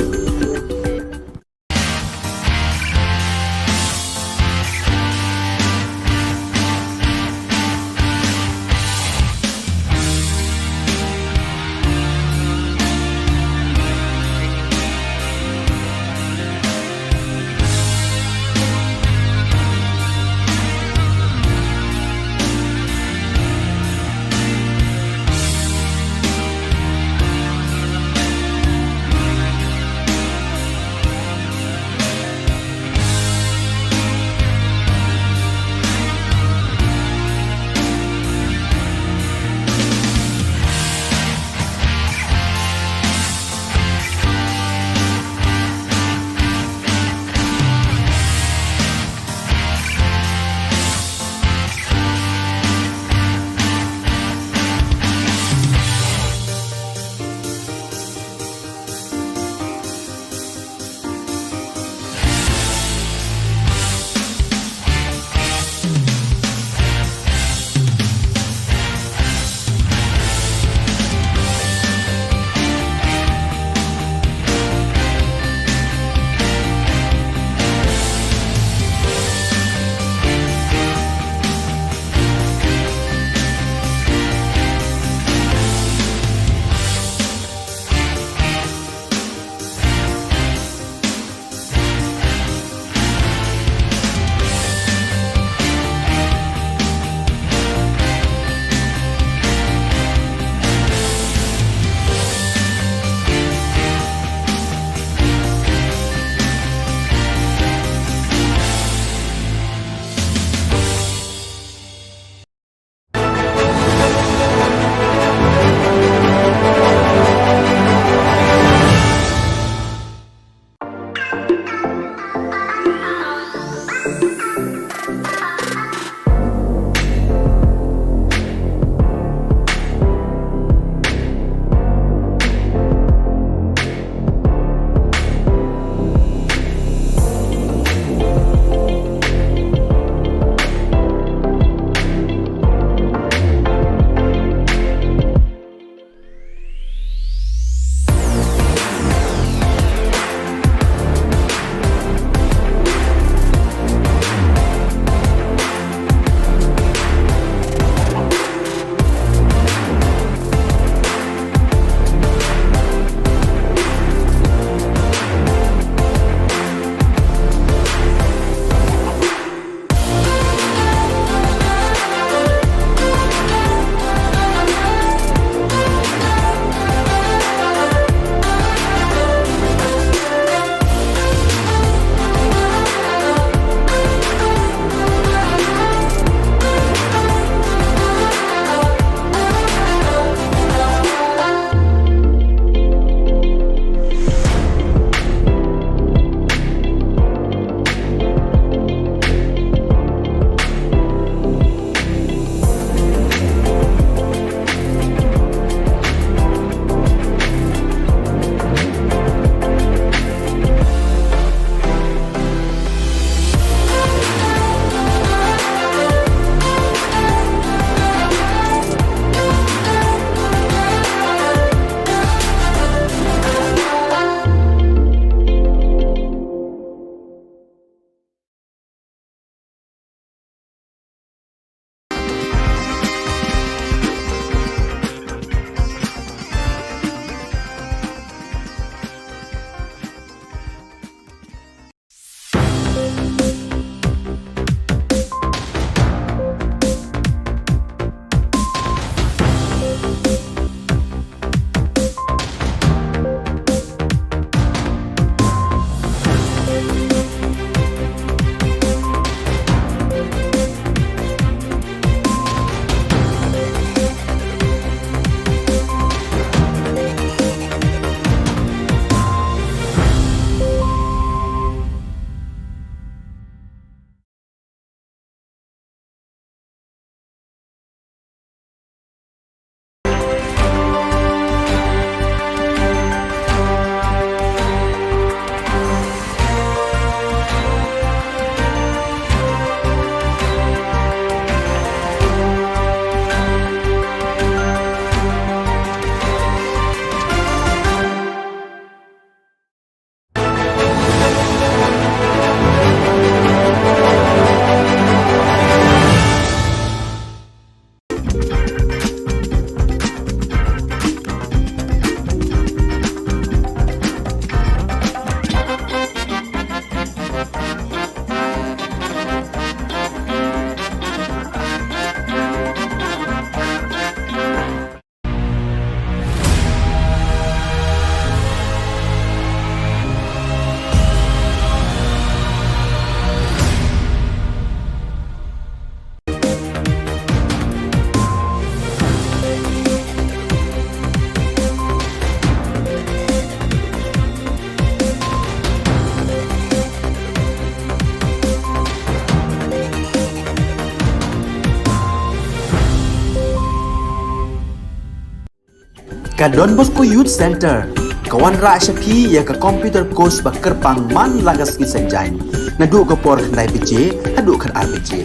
Ka Don Bosco Youth Centre ka wanrah sha phi ïa ka computer course ba kyrpang man la ka sngi Saitjaiñ, naduh ka por khyndai baje haduh khatar baje.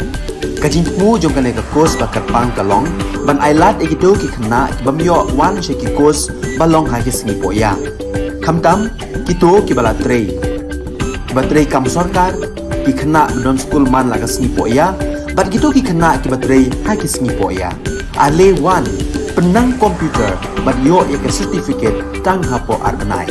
Ka jingthmu jong kane ka course ba kyrpang ka long ban ailad ïa kito ki khynnah ki bym ïoh wan sha ki course ba long ha ki sngi pohïa, khamtam kito kiba la trei, kiba trei kam sorkar, ki khynnah ba don skul man la ka sngi pohïa, bad kito ki khynnah kiba trei ha ki sngi pohïa. Ale wan, pynnang computer bad ïoh ïa ka certificate tang hapoh ar bnai.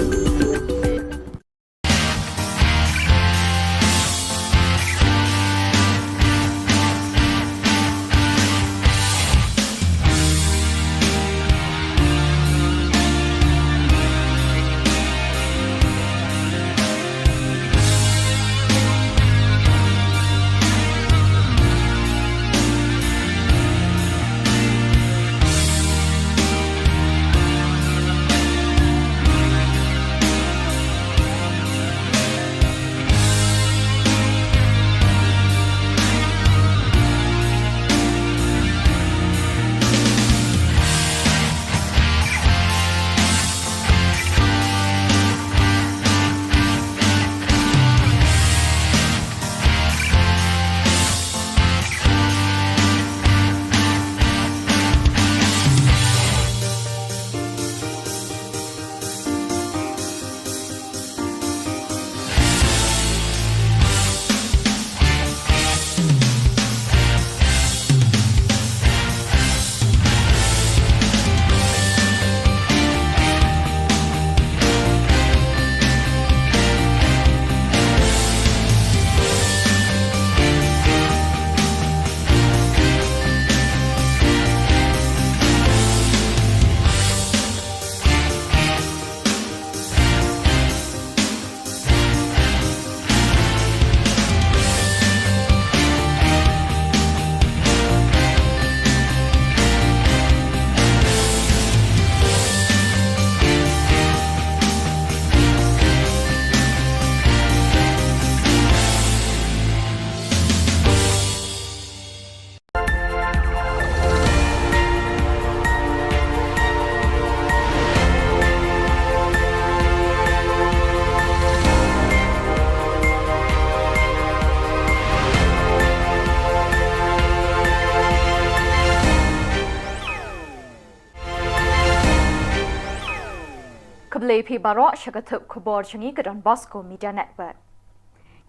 Khublei phi baroh sha ka thup khubor jong ngi ka Don Bosco Media Network.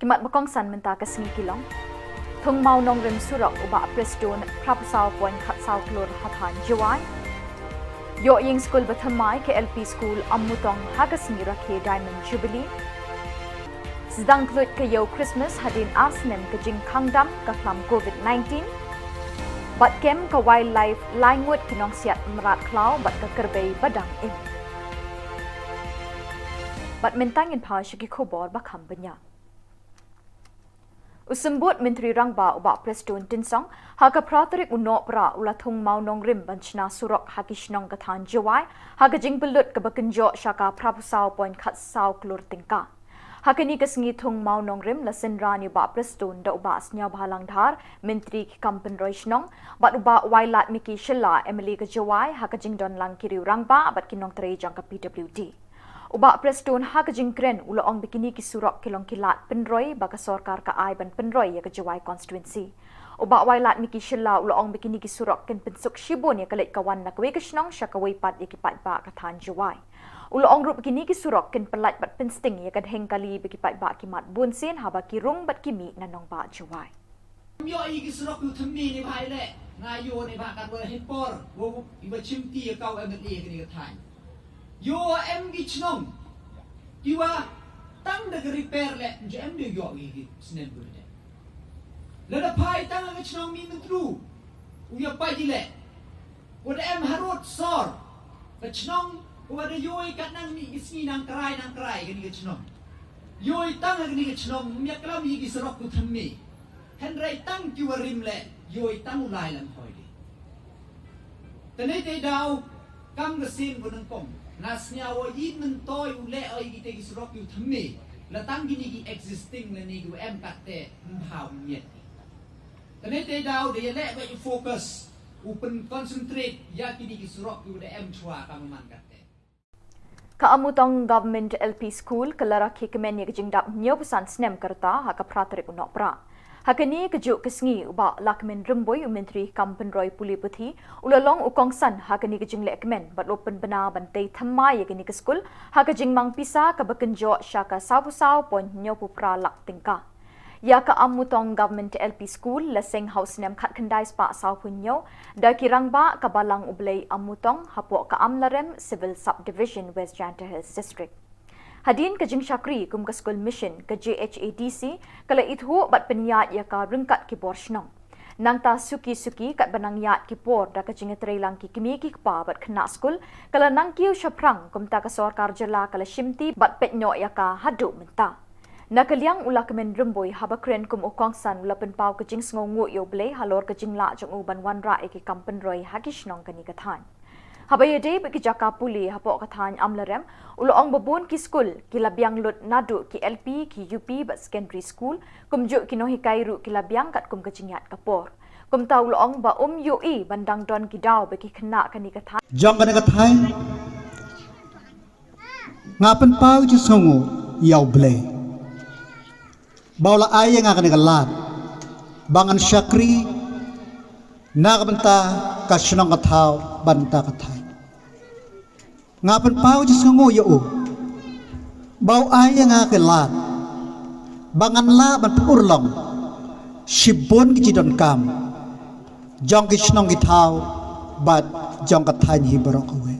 Ki mat ba kongsan mynta ka sngi ki long: Thung Mawnongrim surok u Bah Prestone phra phew saw point khat saw klur ha thaiñ Jowai. Ïoh ïing skul ba thymmai ka L P School Ammutong ha ka sngi rakhe Diamond Jubilee. Sdang khluit ka ïew Christmas hadien ar snem ka jingkhang dam ka khlam covid nineteen. Bad kem ka Wildlife, lai ngut ki nongsiat mrad khlaw bad ka kyrpang ba dang im. Bad mynta ngin phai sha ki khubor ba kham bniah. U Symbud Myntri Rangbah u Bah Prestone Tynsong ha ka phra tarik u Nohprah u la thung Mawnongrim ban shna surok ha ki shnong ka thaiñ Jowai ha ka jingpynlut kaba kynjoh sha ka phra phew saw point khat saw klur tyngka. Ha kane ka sngi thung Mawnongrim la synran ïa u Bah Prestone da u Bah Sniawbhalang Dhar, Myntri ki kam pynroi shnong, bad u Bah Wailadmiki Shylla, M L A ka Jowai, ha ka jingdon lang ki riew rangbah bad ki nongtrei jong ka P W D. U Bah Prestone ha ka jingkren u la ong ba kine ki surok ki long ki lad pynroi ba ka sorkar ka ai ban pynroi ïa ka Jowai constituency. U Bah Wailadmiki Shylla u la ong ba kine ki surok kin pynsuk shibun ïa ka leit ka wan na kawei ka shnong sha kawei pat ïa ki paidbah ka thaiñ Jowai. U la ong ruh ba kine ki surok kin pyllait bad pynsting ïa ka dheng kali ba ki paidbah ki mad bunsien haba ki rung bad ki mih na nongbah Jowai. Ym ïoh ïa ki surok ïa u thymme ne bha ïaleh, nga ïoh ne bha katba ha por ba u, iba chimti ïa ka u M L A kane ka thaiñ. Ïoh em ki chnong kiwa tang da ka repair leh, ym ju em de ïoh ïa ki snem ba dei. Lada phai tang ka chnong Mihmyntdu, u ïa pait ïaleh. Wat em harud sor ka chnong, wat da ïoh kat nang ni ki sngi nang krai nang krai kane ka chnong. Ïoh tang kane ka chnong, ym ïa klam ïa ki surok u thymme. Hynrei tang kiwa rim leh, ïoh tang u lai lam hoi de. Tane te daw, kam ka sien ba nyngkong, nga sniaw o i myntoi u leh o i kite ki surok ïa u thymme, la tang kine ki existing lane kiwa em kat te, ym bha u miet. Tane te daw da ïaleh ba i focus U pynconcentrate ïa kine ki surok kiwa da em shuwa ka man katte. Ka Amutong Government L P School ka la rakhe kmen ïa ka jingdap hynñiewphew san snem ka rta ha ka phra tarik u Nohprah. Ha kane kajuh ka sngi u Bah Lahkmen Rymbui, u Myntri kam pynroi pule puthi, u la long u kongsan ha kane ka jingleh kmen bad u la pynbna ban tei thymmai ïa kane ka skul ha ka jingmang pisa kaba kynjoh sha ka sawphew saw point hynñiewphew phra lak tyngka. Ïa ka Amutong Government L P School la seng ha u snem khatkhyndai spah sawphew hynñiew da ki rangbah ka Balang U Blei Amutong hapoh ka Amlarem Civil Subdivision, West Jaintia Hills District. Hadien ka jingshakri kum ka skul mission, ka J H A D C ka la ithuh bad pynïaid ïa ka ryngkat ki bor shnong. Nangta suki suki katba nang ïaid ki por da ka jingïatreilang ki kmie ki kpa bad khynnah skul, ka la nang kiew shaphrang, kumta ka sorkar jylla ka la shimti bad peit noh ïa ka haduh mynta. Na ka liang u Lahkmen Rymbui, haba kren kum u kongsan, u la pynpaw ka jingsngewnguh ïa U Blei halor ka jinglah jong u ban wanrah ïa ki kam pynroi ha ki shnong kane ka thaiñ. Haba ïadei bad ki jaka pule hapoh ka thaiñ Amlarem, u la ong ba bun ki skul ki la biang lut, naduh ki L P, ki U P bad secondary school, kumjuh ki nonghikai ruh ki la biang katkum ka jingïaid ka por. Kumta u la ong ba um ïohi ban dang don ki daw ba ki khynnah kane ka thaiñ. Jong kane ka thaiñ, nga pynpaw jingsngewnguh ïa U Blei ba u la ai ïa nga kane ka lad ba ngan shakri na ka bynta ka shnong ka thaw bad na ka bynta ka thaiñ. Nga pynpaw jingsngewnguh ïa u ba u ai ïa nga ka lad ba ngan lah ban pynurlong shibun ki jingdonkam jong ki shnong ki thaw bad jong ka thaiñ hi baroh kawei.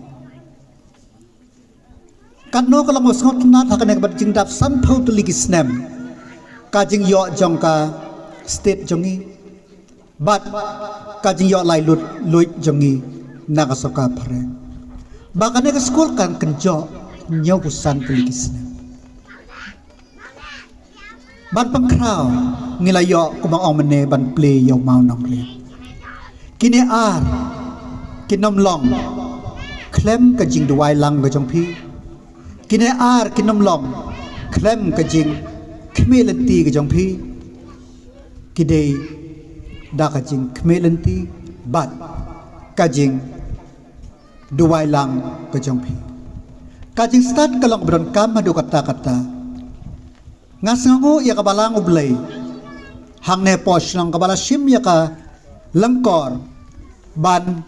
Katno ka long ba sngewtynnat ha kane kaba jingdap sanphew tylli ki snem ka jingïoh jong ka state jong ngi bad ka jingïoh laitluid jong ngi na ka sorkar phareng ba kane ka skul kan kynjoh hynñiewphew san tylli ki snem. Ban pynkhraw, ngi la ïoh, kumba ong mynne, ban plie ïa u mawnongrim. Kine ar kin ym long khlem ka jingduwai lang ka jong phi. Kine ar kin ym long khlem ka jingkhmih lynti ka jong phi. Ki dei da ka jingkhmih lynti bad ka jingduwai lang ka jong phi. Ka jingstad ka long ba donkam haduh katta katta. Nga sngewnguh ïa ka Balang U Blei hangne hapoh shnong kaba la shim ïa ka lyngkor ban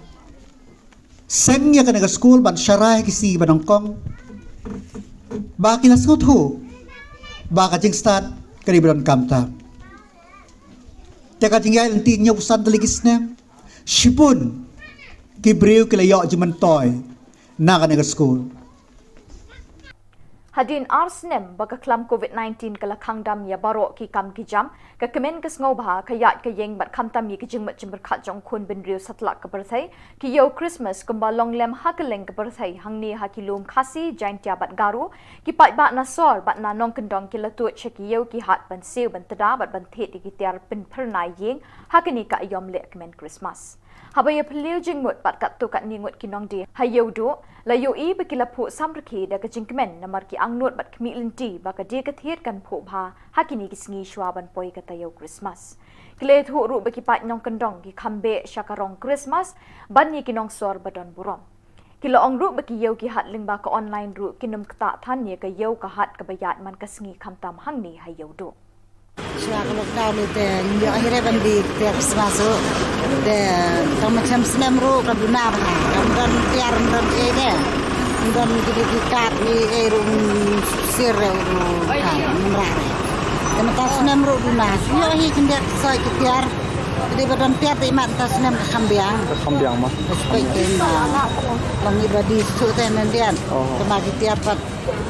seng ïa kane ka skul, ban sharai ki sngi ba nyngkong, ba ki la sngewthuh ba ka jingstad ka dei ba donkam tam. Te ka jingïaid lynti hynñiewphew san tylli ki snem, shibun ki briew ki la ïoh jingmyntoi na kane ka skul. Hadien ar snem ba ka khlam covid nineteen ka la khang dam ïa baroh ki kam ki jam, ka kmen ka sngewbha, ka ïaid ka ïeng bad khamtam ïa ki jingmut jingpyrkhat jong u khun bynriew satlak ka pyrthei, ki ïew Christmas kumba long lem ha kylleng ka pyrthei, hangne ha ki lum Khasi, Jaiñtia bad Garo, ki paidbah na sor bad na nongkyndong ki la tuid sha ki ïew ki hat ban siew ban tda bad ban thied ïa ki tiar pynphyrnai ïing ha kane ka aïom leh kmen Christmas. Haba ïa phylliew jingmut bad katto katne ngut ki nongdie ha Ïewduh, la ïohi ba ki la phuh samrkhie da ka jingkmen namar ki angnud bad khmih lynti ba ka die ka thied kan phuh bha ha kine ki sngi shuwa ban poi ka taïew Christmas. Ki la ïathuh ruh ba ki paid nongkyndong ki kham beh sha ka rong Christmas ban ïa ki nongsor ba don burom. Ki la ong ruh ba ki ïew ki hat lyngba ka online ruh kin ym ktah than ïa ka ïew ka hat kaba ïaid man ka sngi khamtam hangne ha Ïewduh. Shuwa ka lockdown te ngim ïoh hi re ban die ka tiar Christmas ruh. Te tang ma chem snem ruh ka duna bha. Kam don tiar, kam don ei te. Kam don ki dei ki kad ei ei ruh, sir ruh ka mynta re. Te mynta snem ruh duna. Ïoh hi khyndiat soi ki tiar. Te dei ba don tiar te imat mynta snem ka kham biang. Ka kham biang ma. Ka spek te ma. Long i ba die suk te nen diat. Oh. Te ma ki tiar pat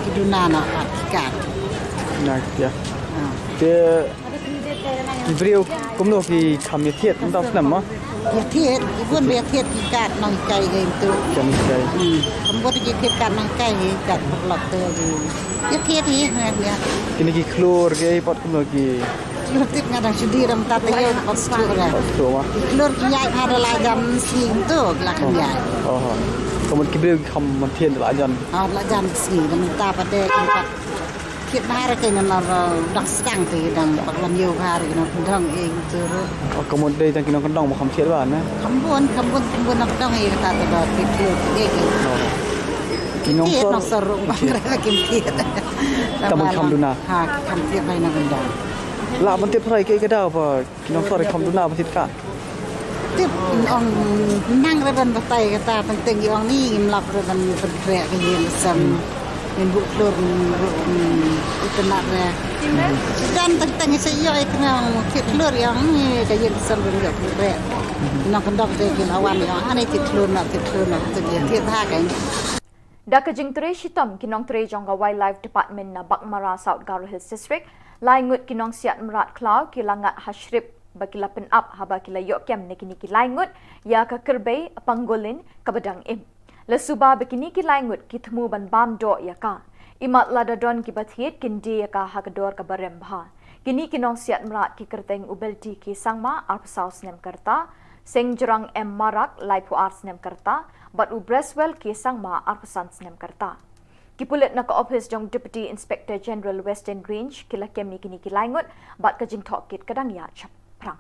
ki duna na pat ki kad. Na ki tiar. Ah. Te ki briew kumno ki kham ïathied mynta snem ma? Ïathied, ki bun ba ïathied ki kad nonghikai hi tu. Ki nonghikai. Hmm. Kam bun ki thied kad nonghikai hi, kad paralok te ki. Ïathied hi, na ïa. Kine ki khlur ki ei pat kumno ki. Khlur tip nga dang shu die dang tat ïa pat shu ra. Pat shu ma. Ki khlur ki ïaid ha da la jan sngi tu la kham ïaid. Oh. Ka mut ki briew ki kham ïathied da la jan. Ah, da la jan sngi, da mynta pat de ki pat. Kit bha re, ki nongdong sdang te dang bak lam ïew bha re ki nongdong, eh, utu re. Oh, ka mut dei tang ki nongdong ba kham thied bha ne? Kham bun, kham bun, kham bun nongdong, eh, kata te ba thied thied, eh, ki. Oh. Ki nongdong sor. Nongdong sor ruh bang re la kim thied. Tang ban kham duna. Ha, kham thied bha nongdong. La ban thied bha re, ki ka daw ba ki nongdong sor kham duna ba thied ka. Tip, ong nang re ban batai kata, teng teng ong ni ngim lap re ban pyntreh ka ïing ka sem. Ngin buh klur, ngin buh, hmm, itynnad re. Dan teng teng i sa ïoh i kynga ong thied klur ong ni ka ïing ka sem ban ïoh pyntreh. Nongkyndong te ki la wan ong ani thied klur na, thied klur na, te ki thied ha ka. Da ka jingtrei shitom, ki nongtrei jong ka Wildlife Department na Baghmara, South Garo Hills District, lai ngut ki nongsiat mrad khlaw ki la ngat ha shrip ba ki la pynap haba ki la ïoh kem na kine ki lai ngut ïa ka kyrpang pangolin kaba dang im. La suba ba kine ki lai ngut ki thmu ban bam doh ïa ka. Imat lada don kiba thied kin die ïa ka ha ka dor kaba rem bha. Kine ki nongsiat mrad ki kyrteng u Belti K Sangma, arphew saw snem ka rta, Sengjrang M Marak, laiphew ar snem ka rta, bad u Breswell K Sangma, arphew san snem ka rta. Ki pulit na ka ophis jong Deputy Inspector General Western Range ki la kem ïa kine ki lai ngut bad ka jingtohkit ka dang ïaid shaphrang.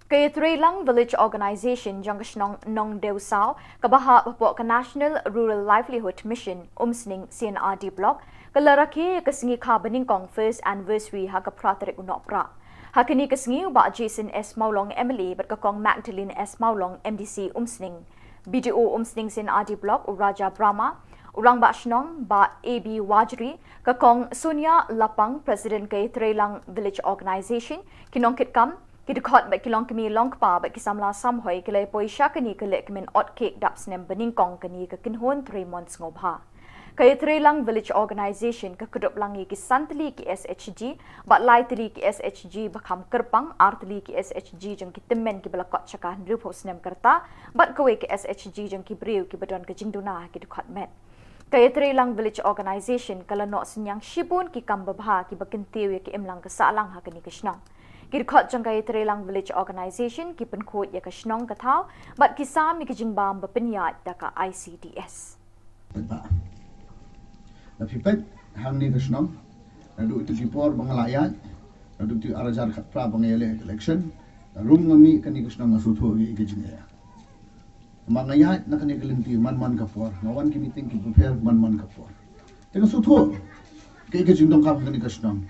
Ka Ïatreilang Village Organization jong ka shnong Nongdewsaw kaba hap hapoh ka National Rural Livelihood Mission, Umsning C&RD Block, ka la rakhe ïa ka sngi kha banyngkong, first anniversary, ha ka phra tarik u Nohprah. Ha kane ka sngi u Bah Jason S Mawlong, M L A, bad ka Kong Magdalene S Mawlong, M D C Umsning, B D O Umsning C&RD Block u Raja Brahma, u Rangbah Shnong Bah A B Wajri, ka Kong Sonia Lapang, President ka Ïatreilang Village Organization, ki nongkitkam, ki dkhot bad ki longkmie longkpa bad ki samla samhoi ki la ïa poi sha kane ka lehkmen ot kek dap snem banyngkong kane ka kynhun trei mon sngewbha. Ka Ïatreilang Village Organization ka kdup lang ïa ki san tylli ki S H G, bad lai tylli ki S H G ba kham kyrpang, ar tylli ki S H G jong ki tymmen kiba la kot sha ka hynriewphew snem ka rta, bad kawei ka S H G jong ki briew kiba don ka jingduna ha ki dkhot met. Ka Ïatreilang Village Organization ka la noh synñiang shibun ki kam babha kiba kyntiew ïa ka imlang ka sahlang ha kane ka shnong. Ki dkhot jong ka Ïatreilang Village Organization ki pynkhuid ïa ka shnong ka thaw bad ki sam ïa ki jingbam ba pynïaid da ka I C D S. Peit ba, la phi peit hangne ka shnong, naduh ïa ki por ba nga la ïaid, naduh ïa ki ar hajar khatphra ba nga ïaleh election, la rung nga mih kane ka shnong, nga sngewthuh ïa ka jingeh. Ma nga ïaid na kane ka lynti man man ka por, nga wan ki meeting ki bapher man man ka por. Te nga sngewthuh kaei ka jingdonkam kane ka shnong.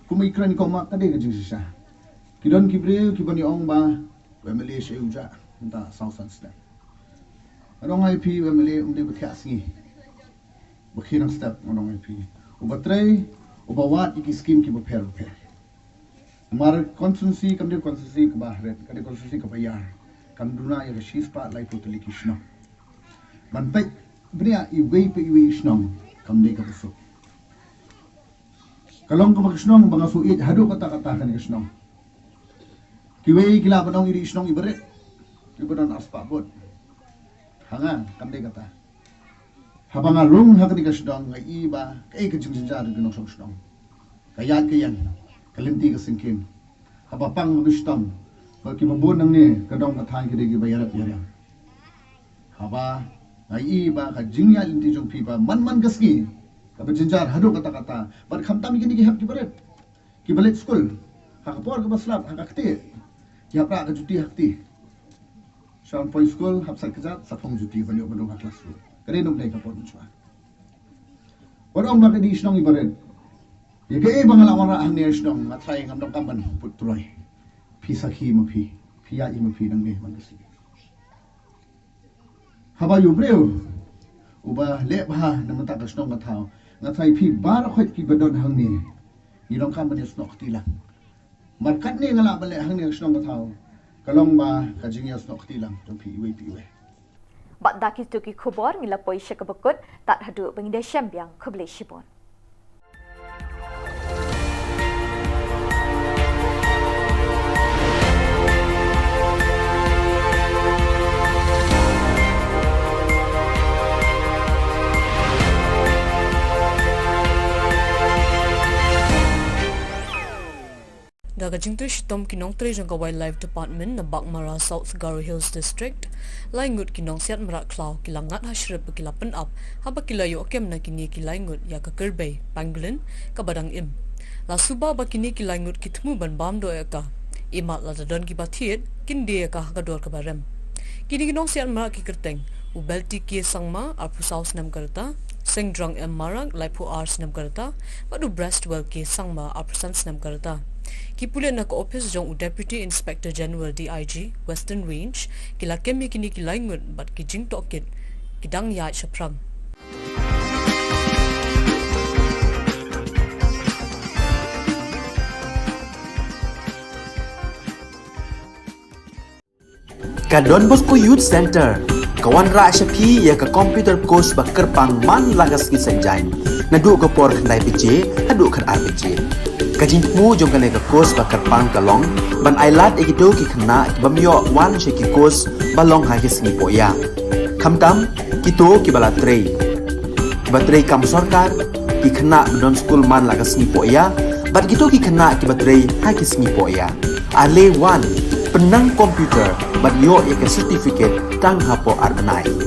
Kum i kren ko ma ka dei ka jingshisha. Ki don ki briew kiba ong ba u M L A sha u jah mynta saw san snem. Nga ong ïa phi, u M L A um dei ba thiah sngi, ba khie nang step, nga ong ïa phi. Uba trei, uba wad ïa ki skim kiba pher bapher. Namar constituency kam dei constituency kaba hret, ka dei constituency kaba ïar. Kam duna ïa ka shispah laiphew tylli ki shnong. Ban peit bniah iwei pa iwei i shnong kam dei kaba suk. Ka long kaba ka shnong ba nga shu ïeit haduh katta katta kane ka shnong. Kiwei ki lah ban ong i dei i shnong iba rit, iba don arspah vote. Ha nga kam dei kata. Haba nga rung ha kane ka shnong nga i ba kaei ka jingjynjar ki nongshong shnong. Ka ïaid ka ïeng, ka lynti ka syngkien. Haba pang ka shitom, ba kiba bun nangne ka dong ka thaiñ ki dei kiba ïarap ïariang. Haba nga i ba ka jingïaid lynti jong phi ba man man ka sngi kaba jynjar haduh katta katta. Bad khamtam ïa kine ki hep kiba rit, kiba leit skul, ha ka por kaba slap, ha ka ktieh, ki hap rah ka juti ha kti. Sha poi skul hap sait kjat, sa phong juti ban ïoh ban rung ha classroom. Ka dei nongdei ka por mynshuwa. Wat ong ba ka dei shnong iba rit. Ïa kaei ba nga la wanrah hangne shnong, nga trai, ngam donkam ban put troi. Phi sakhi ma phi, phi ïaid ma phi nangne man ka sngi. Haba ïa u briew uba leh bha na mynta ka shnong ka thaw, nga trai phi baroh khoit kiba don hangne, ngi donkam ban ïasnoh kti lang. Namar katne nga lah ban leh hangne ka shnong ka thaw, ka long ba ka jingïasnoh kti lang jong phi iwei pa iwei. Bad da kito ki khubor ngi la poi sha kaba kut, tad haduh ba ngin ïashem biang, khublei shibun. Ka jingtrei shitom ki nongtrei jong ka Wildlife Department na Baghmara, South Garo Hills District, lai ngut ki nongsiat mrad khlaw ki la ngat ha shrip ba ki la pynap haba ki la ïoh kem na kine ki lai ngut ïa ka kyrbai pangolin kaba dang im. La suba ba kine ki lai ngut ki thmu ban bam doh ïa ka, imat lada don kiba thied kin die ïa ka ha ka dor kaba rem. Kine ki nongsiat mrad ki kyrteng u Belty K Sangma, arphew saw snem ka rta, Sengdrong M Marak, laiphew ar snem ka rta, bad u Brestwell K Sangma, arphew san snem ka rta. Ki pulit na ka ophis jong u Deputy Inspector General, D I G, Western Range, ki la kem ïa kine ki lai ngut bad ki jingtohkit ki dang ïaid shaphrang. Ka Don Bosco Youth Centre ka wanrah sha phi ïa ka computer course ba kyrpang man la ka sngi Saitjaiñ, naduh ka por khyndai baje haduh khatar baje. Ka jingthmu jong kane ka course ba kyrpang ka long ban ailad ïa kito ki khynnah ki bym ïoh wan sha ki course ba long ha ki sngi pohïa, khamtam kito kiba la trei, kiba trei kam sorkar, ki khynnah ba don skul man la ka sngi pohïa, bad kito ki khynnah kiba trei ha ki sngi pohïa. Ale wan, pynnang computer bad ïoh ïa ka certificate tang hapoh ar bnai.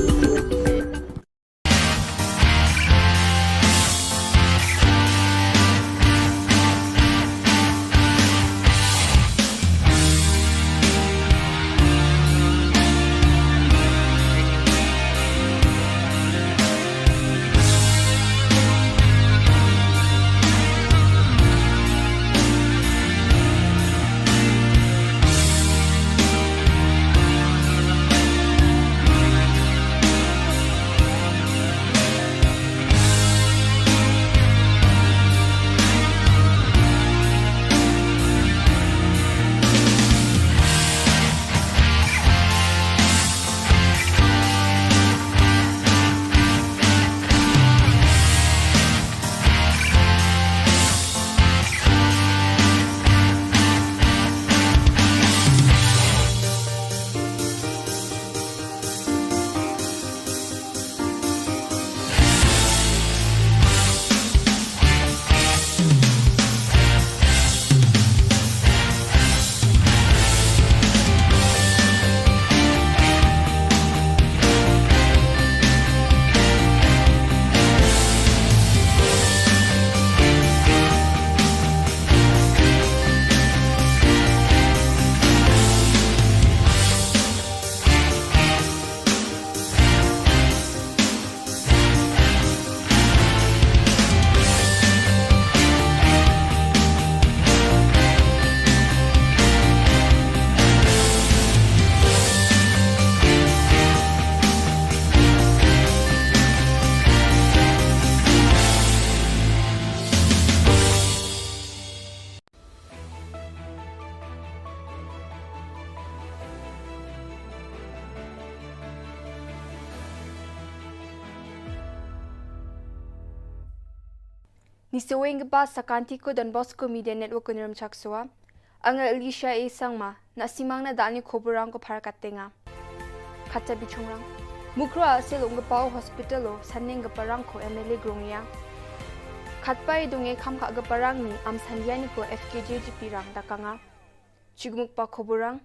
Ngi sa weng kaba sa ka Anti ko Don Bosco Media Network ko Nirem Chaksoa. Anga Elisha A Sangma, na simang na dani khobor rang ko phar katenga. Kata bichungrang. Mukroh a sel ung kapa hospital o saneng kapa rang ko M L A Grongya. Khatpai dunge kham kha kapa rang ni am sandiani ko F K J G P rang dakanga. Chigmuk pa khobor rang.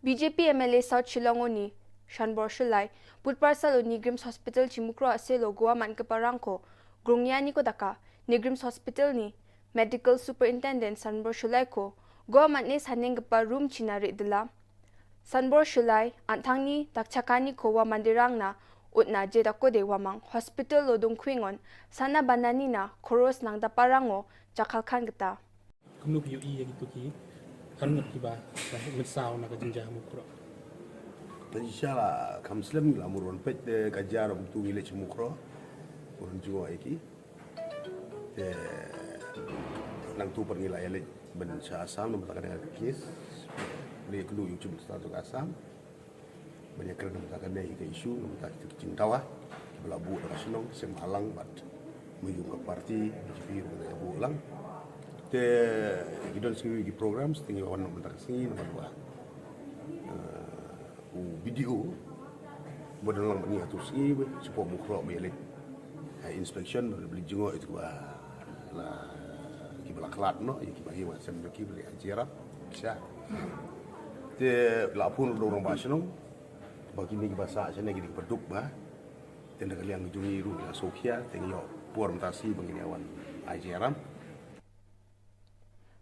B J P M L A South Shillong o ni Shanbor Shullai, Budbar sal o ni Grims Hospital chi Mukroh a sel o Goa man kapa rang ko Grongya ni ko daka, ni Grims Hospital ni Medical Superintendent Shanbor Shullai ko Goa man ne saneng kapa room china ri dela. Sanbor Shullai, an thang ni, dak chakani ko wa mandirang na, ut na je dako de wa mang, hospital lo dung kwingon, sana banani na, koros nang daparango, jakal khan geta. Kumno phi ïohi ïa kito ki, kan ngut kiba, ba hek mynsaw na ka jingjia ha Mukroh. Insha Allah, kam slem la murwan pet de ka jia ram tu ngi leit sha Mukroh. Murwan jingwa ïa ki. Te nangtu pat ngi la ïa leit ban sha Assam namar kane ka case. Leit kynduh ïa u Chief Minister jong ka Assam ban ïa kren namar kane ka issue namar kita ki jingdawa kiba la buh da ka shnong ki seng bhalang bad mynjur ka party B J P ruh ka la buh lang. Te ki don sngi ki programs te ngi wan namar ka sngi namar ba, eh, u B D O ba don lang bad ngi ha tu sngi ba shu pom Mukroh ba ïa leit, eh, inspection ba leit jngoh ïa kiba la, kiba la khlad noh, ïa kiba hi wa sem ki ba leit ha jia rap. Sha. Te la phone ruh da u rangbah shnong ba kine kiba sah shane ki dei kiba duk ba. Te na ka liang jong ngi ruh ngi la sngewkhia, te ngi ïoh por mynta shi ba ngin ïa wan ai jingïalam.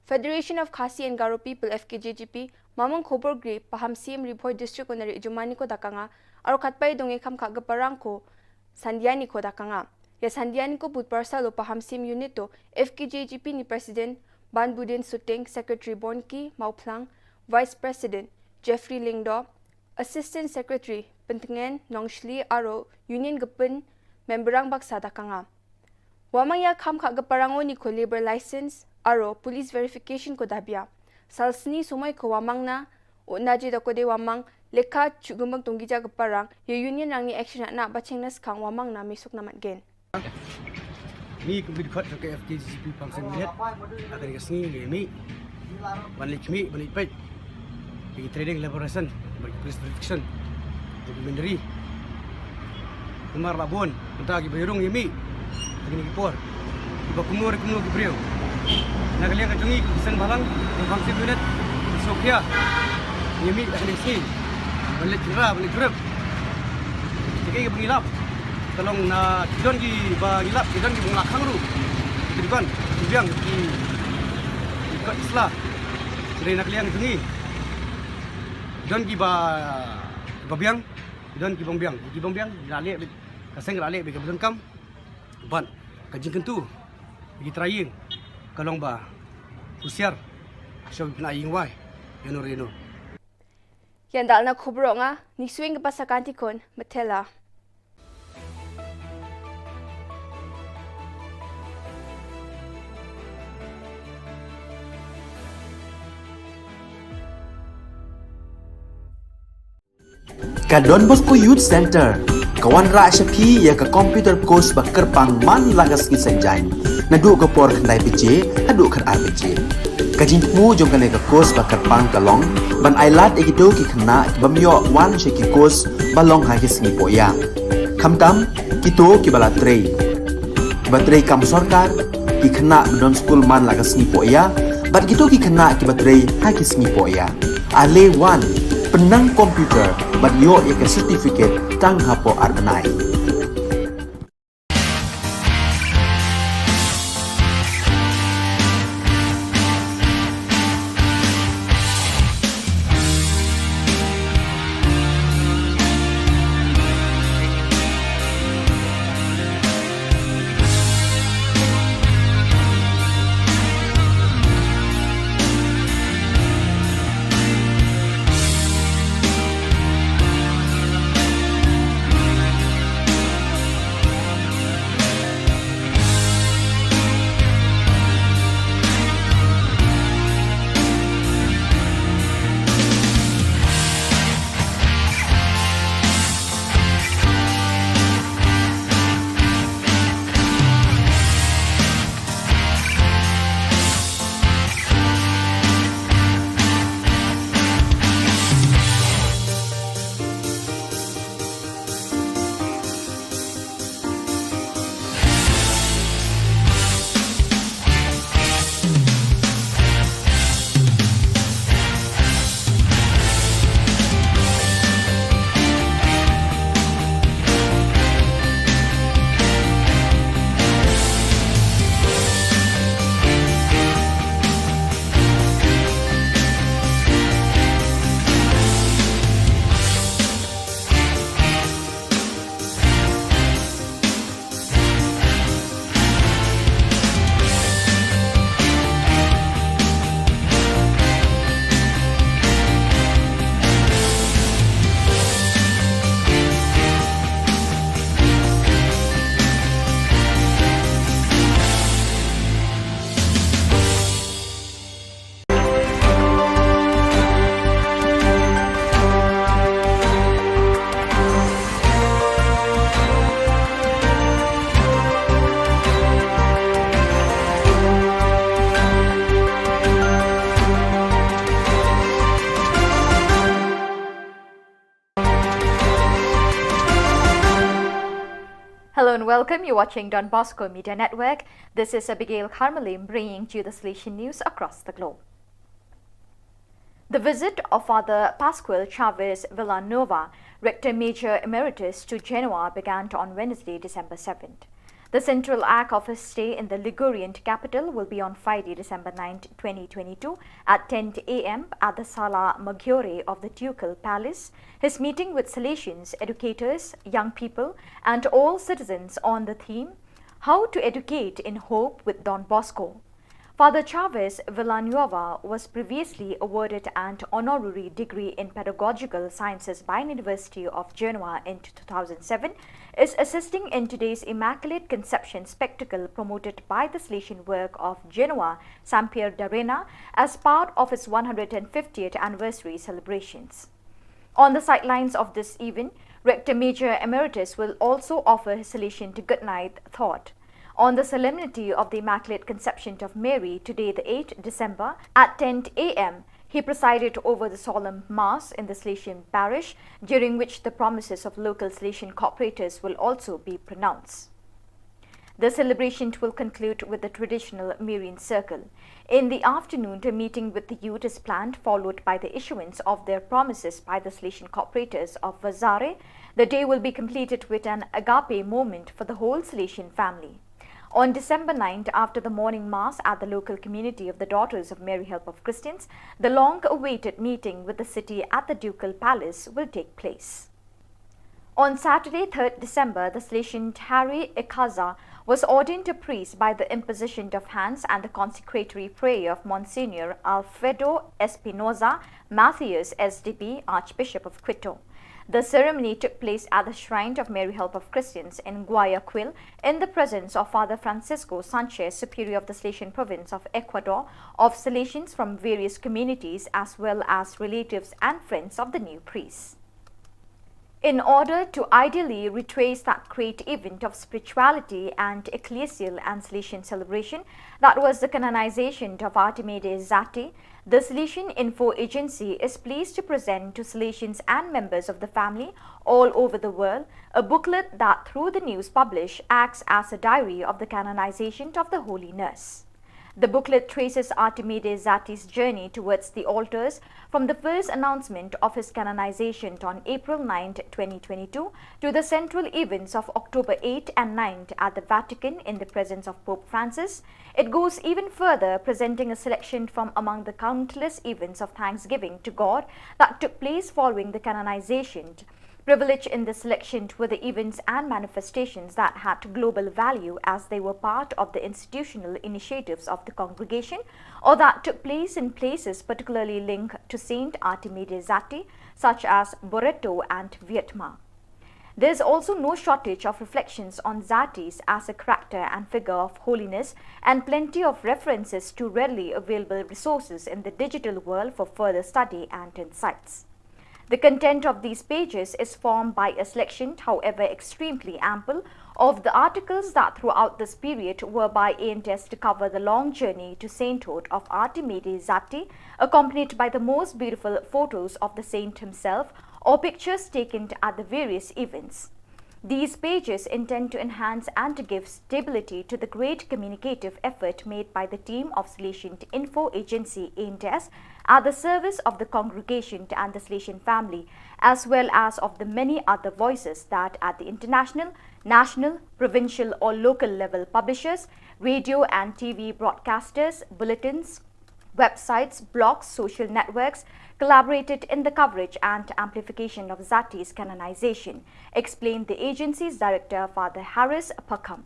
Federation of Khasi and Garo People, F K G G P, Mamang Khobor Gri, Pahamsyiem, Ri Bhoi District, u Nongrieh Jumani ko da ka nga, aro katba i dong i kham kha ka parang ko Sandiani ko da ka nga. Ïa Sandiani ko bud parsal u Pahamsyiem Unit to, F K G G P ni President Banbudin Suting, Secretary Bonki Mawphlang, Vice President Jeffrey Lyngdoh, Assistant Secretary Pyntngen Nongshli aro Union Gepin memberang baksa da ka nga. Wamang ïa kham kha ka parang u ni ko labor license aro police verification ko da bia. Sal sni sumai ko wamang na u naji da ko de wamang lekha chu gumang tong gija ka parang ïa union rang ni action na ba cheng na skang wamang na misuk na mat gen. Ngi kum ki dkhot jong ka F K G G P Pahamsyiem Unit, ha kane ka sngi ngi mih ban leit khmih, ban leit peit ïa ki training labour license bad ki police verification jong ki machinery. Namar la bun mynta kiba ïarung ïa mih ha kine ki por, kiba kumno re kumno ki briew. Na ka liang ka jong ngi ki seng bhalang jong Pahamsyiem Unit, sngewkhia ïa mih ha kane ka sngi ban leit khynra, ban leit jurip. Te kaei kaba ngi lap ka long na ki don kiba ngi lap, ki don kiba ngi la khang ruh, ki dei ban ki biang ki, ki kot ki sla. Te na ka liang jong ngi ki don kiba, kiba biang, ki don kiba ym biang, kiba ym biang ki la leh beit, ka seng ka la leh beit kaba donkam. Bad ka jingkyntu ïa ki trai ïing ka long ba husiar, shuwa ba phin ai ïing wai ïano re ïano. Ïa nda na khubor nga, ngi shu ïeng ka basa kan ti khun, Mathela. Ka Don Bosco Youth Center ka wanrah sha phi ïa ka computer course ba kyrpang man la ka sngi Saitjaiñ, naduh ka por khyndai baje haduh khatar baje. Ka jingthmu jong kane ka course ba kyrpang ka long ban ai lad ïa kito ki khynnah ki bym ïoh wan sha ki course ba long ha ki sngi pohïa, khamtam kito kiba la trei, kiba trei kam sorkar, ki khynnah ba don skul man la ka sngi pohïa, bad kito ki khynnah kiba trei ha ki sngi pohïa. Ale wan, pynnang computer bad ïoh ïa ka certificate tang hapoh ar bnai. Hello and welcome. You're watching Don Bosco Media Network. This is Abigail Kharmalim bringing to you the Salesian news across the globe. The visit of Father Pascual Chavez Villanueva, Rector Major Emeritus, to Genoa began on Wednesday, December seventh. The central act of his stay in the Ligurian capital will be on Friday, December ninth, twenty twenty-two, at ten a m at the Sala Maggiore of the Ducal Palace. His meeting with Salesians, educators, young people, and all citizens on the theme, "How to Educate in Hope with Don Bosco." Father Chavez Villanueva was previously awarded an honorary degree in pedagogical sciences by University of Genoa in two thousand seven, is assisting in today's Immaculate Conception spectacle promoted by the Salesian work of Genoa, San Pier d'Arena, as part of its one hundred fiftieth anniversary celebrations. On the sidelines of this event, Rector Major Emeritus will also offer his Salesian goodnight thought. On the solemnity of the Immaculate Conception of Mary, today, the eighth December, at ten a m, he presided over the solemn Mass in the Salesian parish, during which the promises of local Salesian cooperators will also be pronounced. The celebration will conclude with the traditional Marian circle. In the afternoon, a meeting with the youth is planned, followed by the issuance of their promises by the Salesian cooperators of Vazare. The day will be completed with an agape moment for the whole Salesian family. On December ninth, after the morning mass at the local community of the Daughters of Mary Help of Christians, the long-awaited meeting with the city at the Ducal Palace will take place. On Saturday, third December, the Salesian Harry Ikaza was ordained a priest by the imposition of hands and the consecratory prayer of Monsignor Alfredo Espinoza Macias, S D B, Archbishop of Quito. The ceremony took place at the Shrine of Mary Help of Christians in Guayaquil, in the presence of Father Francisco Sanchez, Superior of the Salesian Province of Ecuador, of Salesians from various communities, as well as relatives and friends of the new priest. In order to ideally retrace that great event of spirituality and ecclesial and Salesian celebration, that was the canonization of Artimide Zatti, the Salesian Info Agency is pleased to present to Salesians and members of the family all over the world a booklet that, through the news published, acts as a diary of the canonization of the Holy Nurse. The booklet traces Artimide Zatti's journey towards the altars, from the first announcement of his canonization on April ninth, twenty twenty-two, to the central events of October eighth and ninth at the Vatican in the presence of Pope Francis. It goes even further, presenting a selection from among the countless events of thanksgiving to God that took place following the canonization. Privileged in this selection were the events and manifestations that had global value, as they were part of the institutional initiatives of the congregation or that took place in places particularly linked to Saint Artimide Zatti, such as Barreto and Vietma. There is also no shortage of reflections on Zatti's as a character and figure of holiness, and plenty of references to readily available resources in the digital world for further study and insights. The content of these pages is formed by a selection, however extremely ample, of the articles that throughout this period were by A and S to cover the long journey to sainthood of Artimide Zatti, accompanied by the most beautiful photos of the saint himself or pictures taken at the various events. These pages intend to enhance and to give stability to the great communicative effort made by the team of Salesian Info Agency A and S at the service of the congregation and the Salesian family, as well as of the many other voices that at the international, national, provincial or local level publishers, radio and T V broadcasters, bulletins, websites, blogs, social networks collaborated in the coverage and amplification of Zatti's canonization, explained the agency's director, Father Harris Pakham.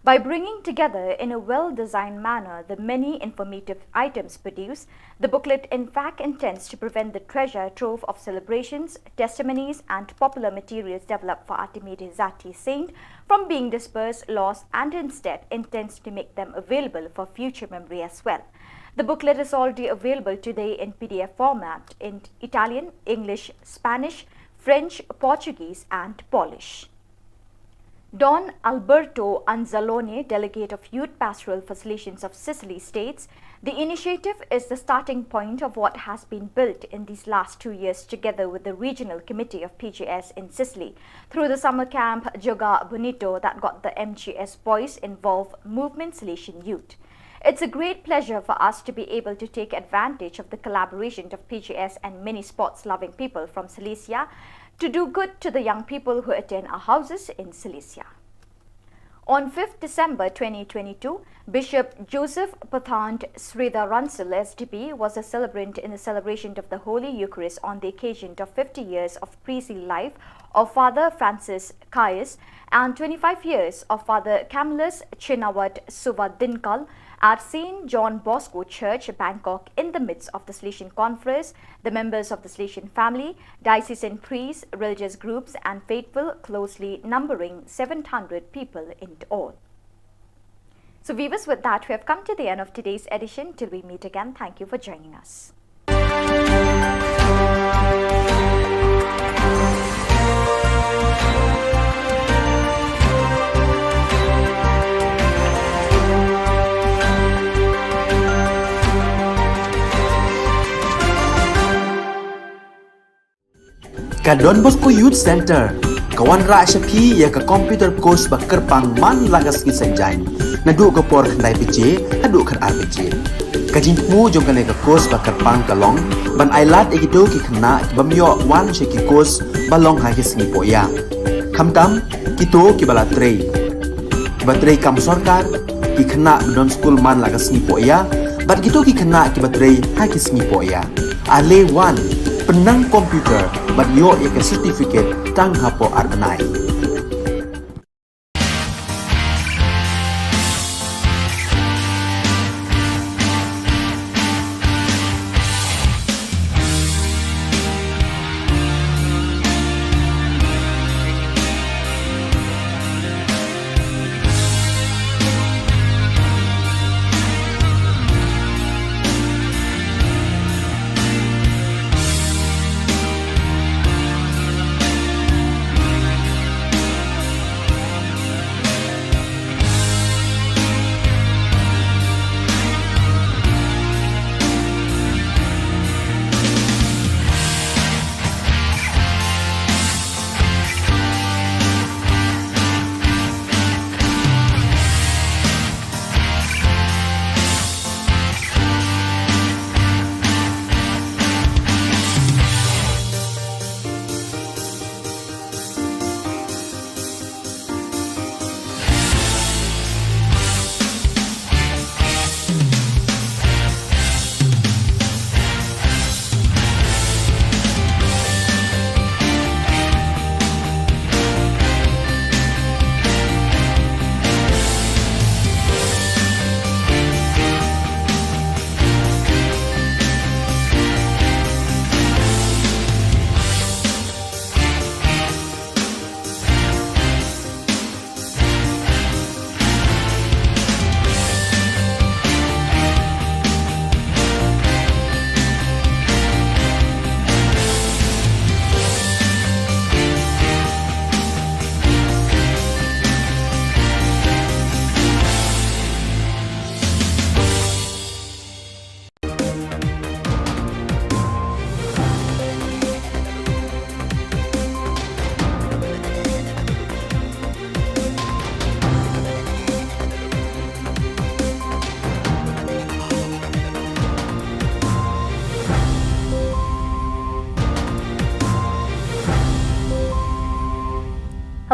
By bringing together in a well-designed manner the many informative items produced, the booklet in fact intends to prevent the treasure trove of celebrations, testimonies, and popular materials developed for Artimide Zatti Saint from being dispersed, lost, and instead intends to make them available for future memory as well. The booklet is already available today in P D F format in Italian, English, Spanish, French, Portuguese, and Polish. Don Alberto Anzalone, Delegate of Youth Pastoral Facilitations of Sicily, states, "The initiative is the starting point of what has been built in these last two years together with the Regional Committee of P G S in Sicily through the summer camp Gioga Bonito that got the M G S boys involved, Movement Salesian Youth. It's a great pleasure for us to be able to take advantage of the collaboration of P G S and many sports loving people from Silesia to do good to the young people who attend our houses in Silesia. On fifth December twenty twenty-two, Bishop Joseph Pathan Sridhar Russell, S D B, was a celebrant in the celebration of the Holy Eucharist on the occasion of fifty years of priestly life of Father Francis Caius and twenty-five years of Father Camillus Chinawat Suva Dinkal at Saint John Bosco Church, Bangkok, in the midst of the Salesian conference, the members of the Salesian family, diocesan priests, religious groups, and faithful closely numbering seven hundred people in all. So, viewers, with that, we have come to the end of today's edition. Till we meet again, thank you for joining us. Ka Don Bosco Youth Centre ka wanrah sha phi ïa ka computer course ba kyrpang man la ka sngi Saitjaiñ, naduh ka por khyndai baje haduh khatar baje. Ka jingthmu jong kane ka course ba kyrpang ka long ban ailad ïa kito ki khynnah ki bym ïoh wan sha ki course ba long ha ki sngi pohïa. Khamtam kito kiba la trei, kiba trei kam sorkar, ki khynnah ba don skul man la ka sngi pohïa, bad kito ki khynnah kiba trei ha ki sngi pohïa. Ale wan, pynnang computer bad ïoh ïa ka certificate tang hapoh ar bnai.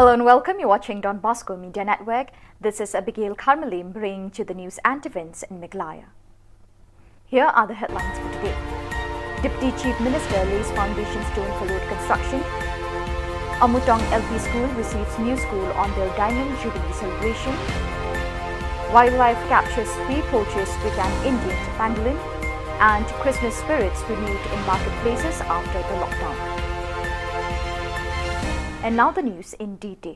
Hello and welcome. You're watching Don Bosco Media Network. This is Abigail Karmalim bringing to the news and events in Meghalaya. Here are the headlines for today. Deputy Chief Minister lays foundation stone for road construction. Amutong L P School receives new school on their Diamond Jubilee celebration. Wildlife captures three poachers with an Indian pangolin. And Christmas spirits renewed in marketplaces after the lockdown. And now the news in detail.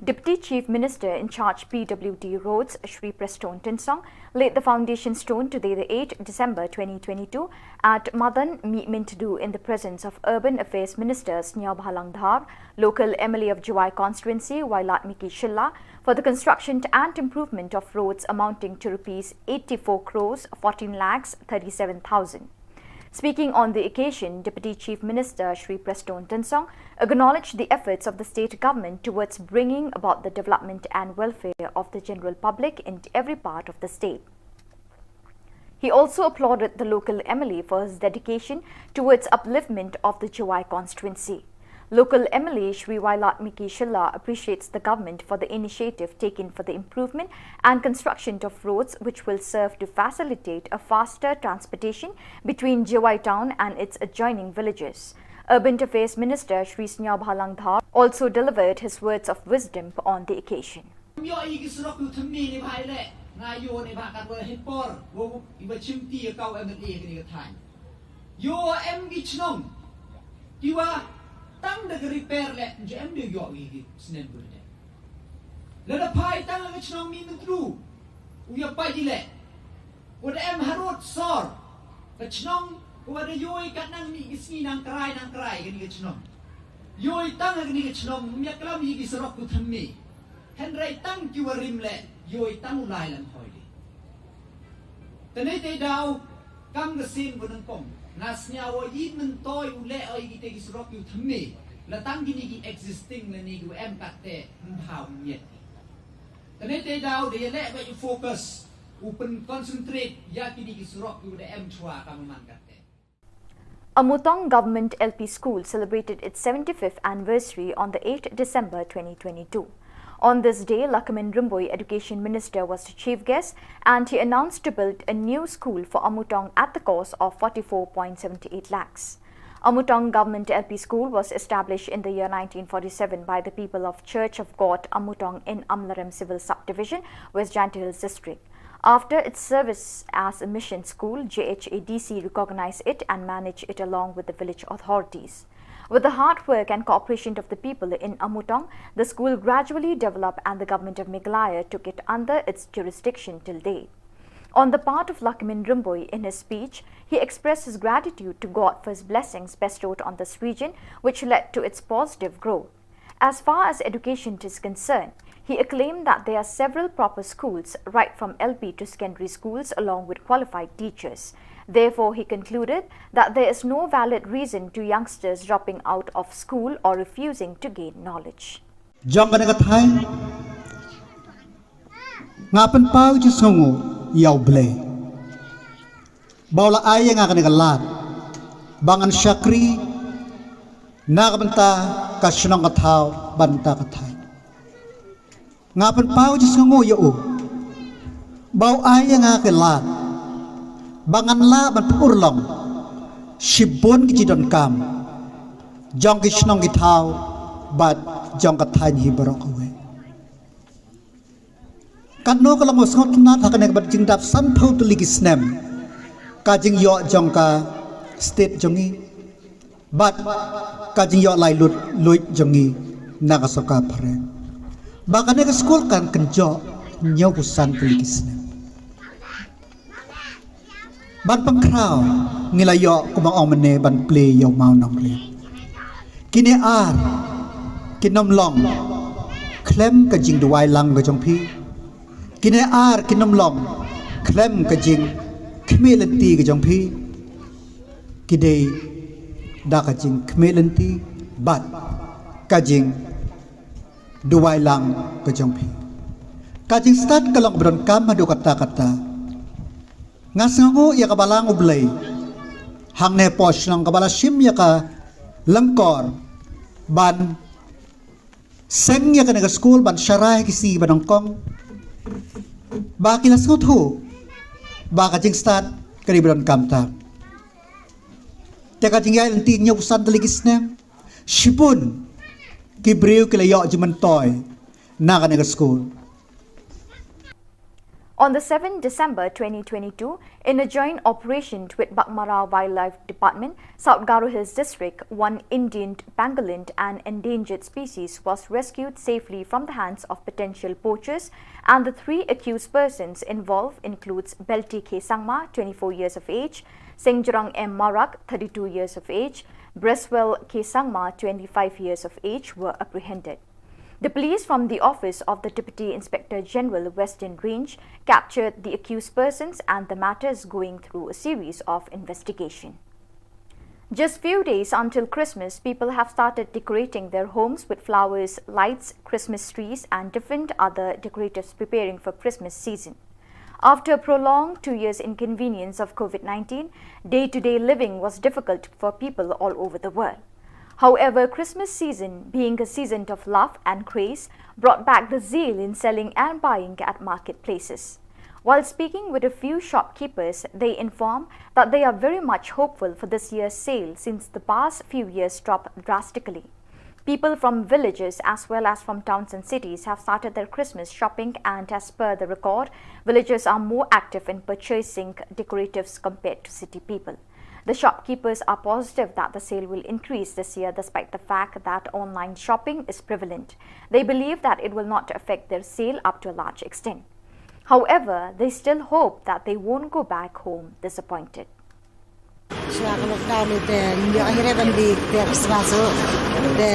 Deputy Chief Minister in charge P W D Roads, Shri Prestone Tynsong, laid the foundation stone today, the eighth December twenty twenty-two, at Madan Mihmyntdu in the presence of Urban Affairs Minister Sniawbhalang Dhar, local M L A of Jowai constituency, Wailadmiki Shylla, for the construction and improvement of roads amounting to rupees eighty-four crores fourteen lakhs thirty-seven thousand. Speaking on the occasion, Deputy Chief Minister Shri Prestone Tynsong acknowledged the efforts of the state government towards bringing about the development and welfare of the general public in every part of the state. He also applauded the local M L A for his dedication towards upliftment of the Jowai constituency. Local M L A Shri Wailadmiki Shylla appreciates the government for the initiative taken for the improvement and construction of roads, which will serve to facilitate a faster transportation between Jowai town and its adjoining villages. Urban Affairs Minister Shri Sniawbhalang Dhar also delivered his words of wisdom on the occasion. Ym ïoh ïa ki surok ïa u thymme ne bha ïaleh, nga ïoh ne bha katba ha por, wa iba chimti ïa ka u M L A kane ka thaiñ. Ïoh em ki chnong kiwa tang da ka repair leh, ym ju em de u ïoh ïa ki snem ba la dep. Lada phai tang ha ka chnong Mihmyntdu, u ïa pait ïaleh. Wa da em harud sor, ka chnong, wa da ïoh kat nang mih ki sngi nang krai, nang krai kane ka chnong. Ïoh tang ha kane ka chnong, ym ïaklam ïa ki surok ïa u thymme. Hynrei tang kiwa rim leh, ïoh tang u lai lam hoi de. Tang ïa te daw, kam ka sien ba nyngkong, nga sniaw wa ïit myntoi u leh oi ïa kite ki surok ïa u thymme. La tang kine ki existing lane kiwa em katte, ym bha u miet. Tang ïa te daw, da ïaleh beit u focus, u pyn concentrate ïa kine ki surok kiwa da em chwa ka man katte. Amutong Government L P School celebrated its seventy-fifth anniversary on the eighth December twenty twenty-two. On this day, Lahkmen Rymbui, Education Minister, was the chief guest, and he announced to build a new school for Amutong at the cost of forty-four point seven eight lakhs. Amutong Government L P School was established in the year nineteen forty-seven by the people of Church of God Amutong in Amlarem Civil Subdivision, West Jaintia Hills District. After its service as a mission school, J H A D C recognized it and managed it along with the village authorities. With the hard work and cooperation of the people in Amutong, the school gradually developed and the government of Meghalaya took it under its jurisdiction till date. On the part of Lahkmen Rymbui, in his speech, he expressed his gratitude to God for his blessings bestowed on this region, which led to its positive growth. As far as education is concerned, he acclaimed that there are several proper schools, right from L P to secondary schools, along with qualified teachers. Therefore, he concluded that there is no valid reason to youngsters dropping out of school or refusing to gain knowledge. Jong kane ka thaiñ, nga pynpaw jingsngewnguh ïa U Blei ba u la ai ïa nga kane ka lad ba ngan shakri na ka bynta ka shnong ka thaw bad na ka bynta ka thaiñ. Nga pynpaw jingsngewnguh ïa u ba u ai ïa nga ka lad ba ngan lah ban pynurlong shibun ki jingdonkam jong ki shnong ki thaw bad jong ka thaiñ hi baroh kawei. Katno ka long ba sngewtynnat ha kane ka bad jingdap sanphew tylli ki snem ka jingïoh jong ka state jong ngi bad ka jingïoh laitluid jong ngi na ka sorkar phareng ba kane ka skul kan kynjoh hynñiewphew san tylli ki snem. Ban pynkhraw ngi la ïoh kumba ong mynne ban plie ïa u mawnongrim. Kine ar kin ym long khlem ka jingduwai lang ka jong phi. Kine ar kin ym long khlem ka jingkhmih lynti ka jong phi. Ki dei da ka jingkhmih lynti bad ka jingduwai lang ka jong phi. Ka jingstad ka long ba donkam haduh katta katta. Nga sngewnguh ïa ka Balang U Blei hangne hapoh shnong kaba la shim ïa ka lyngkor ban seng ïa kane ka skul ban sharai ha ki sngi ba nyngkong ba ki la sngewthuh ba ka jingstad ka dei ba donkam tam. Te ka jingïaid lynti hynñiewphew san tylli ki snem, shibun ki briew ki la ïoh jingmyntoi na kane ka skul. On the seventh December twenty twenty-two, in a joint operation with Baghmara Wildlife Department, South Garo Hills District, one Indian pangolin, an endangered species, was rescued safely from the hands of potential poachers, and the three accused persons involved includes Belti K Sangma, twenty-four years of age, Sengjrong M Marak, thirty-two years of age, Breswell K Sangma, twenty-five years of age, were apprehended. The police from the office of the Deputy Inspector General, Western Range, captured the accused persons, and the matter is going through a series of investigation. Just few days until Christmas, people have started decorating their homes with flowers, lights, Christmas trees, and different other decoratives preparing for Christmas season. After a prolonged two years inconvenience of COVID nineteen, day to day living was difficult for people all over the world. However, Christmas season, being a season of love and grace, brought back the zeal in selling and buying at marketplaces. While speaking with a few shopkeepers, they inform that they are very much hopeful for this year's sale since the past few years dropped drastically. People from villages as well as from towns and cities have started their Christmas shopping, and as per the record, villagers are more active in purchasing decoratives compared to city people. The shopkeepers are positive that the sale will increase this year despite the fact that online shopping is prevalent. They believe that it will not affect their sale up to a large extent. However, they still hope that they won't go back home disappointed. Shuwa ka lockdown te ngi ïoh hi re ban dih tiar Christmas ruh. Te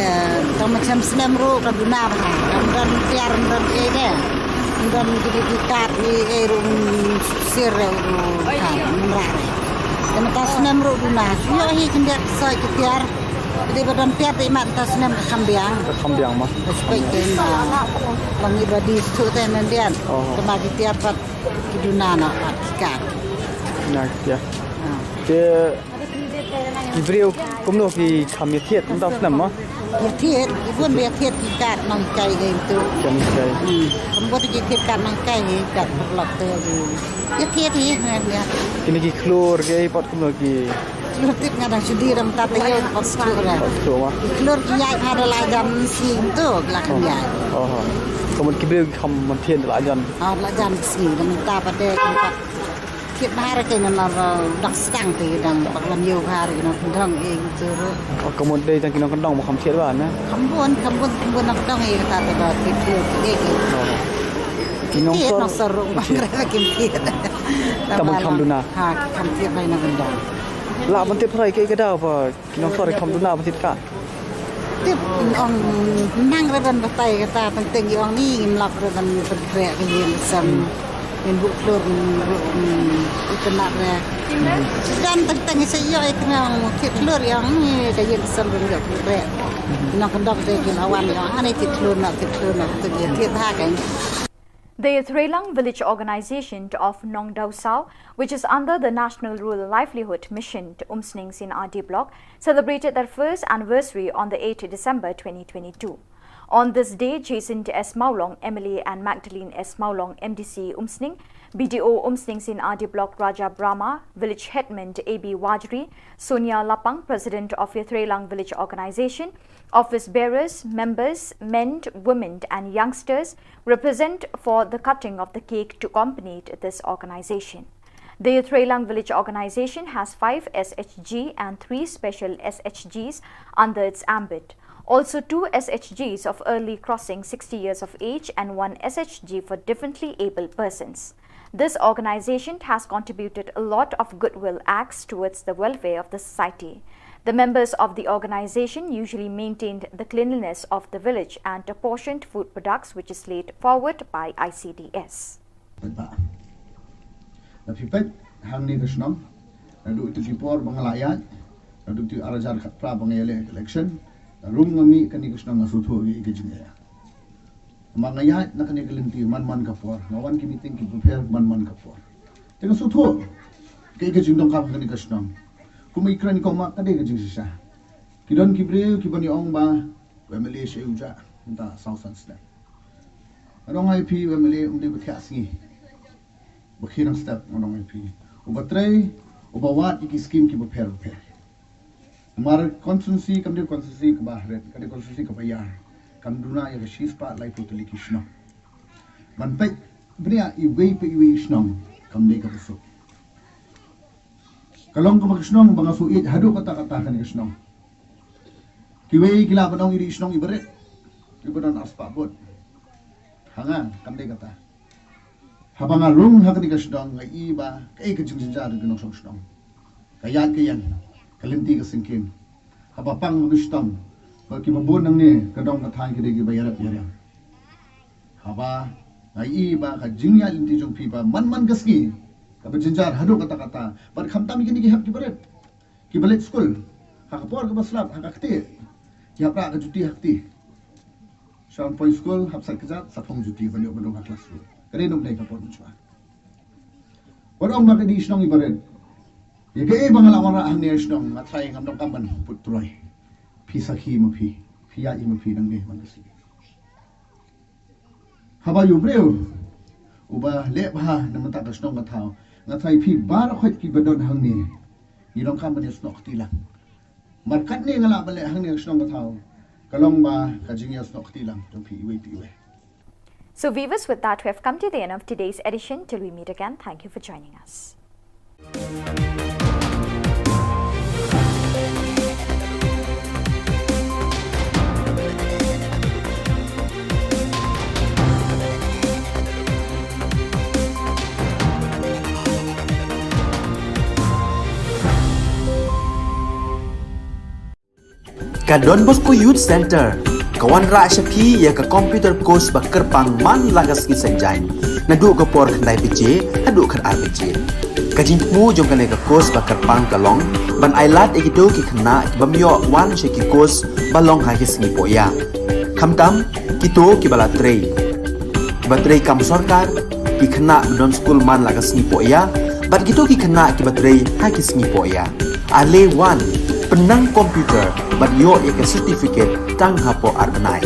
tang ma chem snem ruh ka duna bha. Ym don tiar, ym don ei de. Ym don ki dih ki kat ei ei ruh, ym sir re ruh ka ym rah re. Te mynta snem ruh duna. Ïoh hi khyndiat soi ki tiar. Te ba don tiar te imat mynta snem ka kham biang. Ka kham biang ma. Ka spek te ma. Long i ba dih suk te myndiat. Oh. Te ma ki tiar pat ki duna na pat ki kat. Na ki tiar. Ha. Te ki briew kumno ki kham ïathied mynta snem ma? Ïathied, ki bun ba ïathied ki kat nonghikai ïa itu. Ki nonghikai. Hmm. Kam bun ki thied kat nonghikai hi kat paralok te hi. Ïathied hi, ïa. Kine ki khlur ki ei pat kumno ki? Khlur tip nga dang shu dih dang tat ïa pat shu ra. Pat shu ma. Ki khlur ki ïaid ha da la jan sngi tu ki la kham ïaid. Oh. Ka mut ki briew ki kham mynthied da la jan. Ha, da la jan sngi da mynta pat de ki pat. Thied bha re, ki nang nar dang sdang te dang bak lam ïew bha re ki nongkyndong ei tu ruh. Oh, ka mut dei tang ki nongkyndong ba kham thied bha ne? Kham bun, kham bun, kham bun nongkyndong ei kata te ba thied thied ei. Oh. Ki nongshor. Thied nongshor ruh bang re kim thied. Ka mut kham duna. Ha, kham thied bha nongkyndong. Lah ban tip pyrshah ei ka daw ba ki nongshor kham duna ban thied kat. Tip ong nang re ban batai kata teng teng ong ni ngim lap re ban pyrkhreh ka ïing ka sem. Ngin buh khlur ruh itynnat re. Don teng teng i sa ïoh i tnga ong thied khlur i ong ni ka ïing ka sem ruh ïoh pyrkhreh. Nongkyndong te ki la wan i ong ani thied khlur na thied khlur na teng i thied ha ka. The Yathreilang Village Organization of Nongdausau, which is under the National Rural Livelihood Mission Umsning C and R D Block, celebrated their first anniversary on the eighth December twenty twenty-two. On this day, Jason S Mawlong, M L A, and Magdalene S Mawlong, M D C Umsning, B D O Umsning C and R D Block Raja Brahma, Village Headman A B Wajri, Sonia Lapang, President of Yathreilang Village Organization, office bearers, members, men, women, and youngsters were present for the cutting of the cake to accompany this organization. The Yathreilang Village Organization has five S H G and three special S H Gs under its ambit. Also, two S H Gs of early crossing sixty years of age and one S H G for differently abled persons. This organization has contributed a lot of goodwill acts towards the welfare of the society. The members of the organization usually maintained the cleanliness of the village and apportioned food products, which is laid forward by I C D S. Paidbah. Lada phi peit hangne ka shnong, naduh kito ki por ba nga la ïaid, naduh kito ar hajar khatphra ba nga ïaleh election, rung nga mih kane ka shnong nga sngewthuh ïa ka jingeh. Namar nga ïaid na kane ka lynti man man ka por, nga wan ki meeting ki bapher man man ka por. Te nga sngewthuh kaei ka jingdonkam kane ka shnong. Kum i kren i kong Mak ka dei ka jingshisha. Ki don ki briew ki ban ïa ong ba u M L A sha u jah mynta saw san snem. Nga ong ïa phi, u M L A um dei ba thiah sngi, ba khie nongstep, nga ong ïa phi. Uba trei, uba wad ïa ki skim ki bapher bapher. Namar constituency kam dei constituency kaba hret, ka dei constituency kaba ïar. Kam duna ïa ka shispah laiphew tylli ki shnong. Ban peit bniah iwei pa iwei i shnong kam dei kaba suk. Ka long kaba ka shnong ba nga shu ïeit haduh katta katta kane ka shnong. Kiwei ki lah ban ong i dei i shnong iba rit, iba don arspah vote. Ha nga kam dei kata. Haba nga rung ha kane ka shnong nga i ba kaei ka jingjynjar jong ki nongshong shnong. Ka ïaid ka ïeng, ka lynti ka syngkien. Haba pang ha ka shitom, ba kiba bun nangne ka dong ka thaiñ ki dei kiba ïarap ïariam. Haba nga i ba ka jingïaid lynti jong phi ba man man ka sngi kaba jynjar haduh katta katta. Bad khamtam ïa kine ki hep kiba rit, kiba leit skul, ha ka por kaba slap, ha ka ktieh ki hap rah ka juti ha kti. Sha wan poi skul hap sait kjat, sa phong juti ban ïoh ban rung ha classroom. Ka dei ym dei ka por mynshuwa. Ka ong ba ka dei shnong i barit. Ïa kaei ba nga la wanrah hangne shnong, nga trai ngam donkam ban put troi. Phi sakhi ma phi, phi ïa i ma phi nang dei man ka si. Haba ïa u briew uba leh bha na mynta ka shnong ka thaw, nga trai phi baroh khoit kiba don hangne, ngi donkam ban ïa snoh kti lang. Markat ne nga lah ban leh hangne ka shnong ka thaw, ka long ba ka jingïa snoh kti lang jong phi iwei pa iwei. So viewers, with that, we have come to the end of today's edition. Till we meet again, thank you for joining us. Ka Don Bosco Youth Center ka wanrah sha phi ïa ka computer course ba kyrpang man la ka sngi Saitjaiñ, naduh ka por khyndai baje haduh khatar baje. Ka jingthmu jong kane ka course ba kyrpang ka long ban ailad ïa kito ki khynnah ki bym ïoh wan sha ki course ba long ha ki sngi poh ïa. Khamtam kito kiba la trei, kiba trei kam sorkar, ki khynnah ba don skul man la ka sngi poh ïa, bad kito ki khynnah kiba trei ha ki sngi poh ïa. Ale wan, pynnang computer bad ïoh ïa ka certificate tang hapoh ar bnai.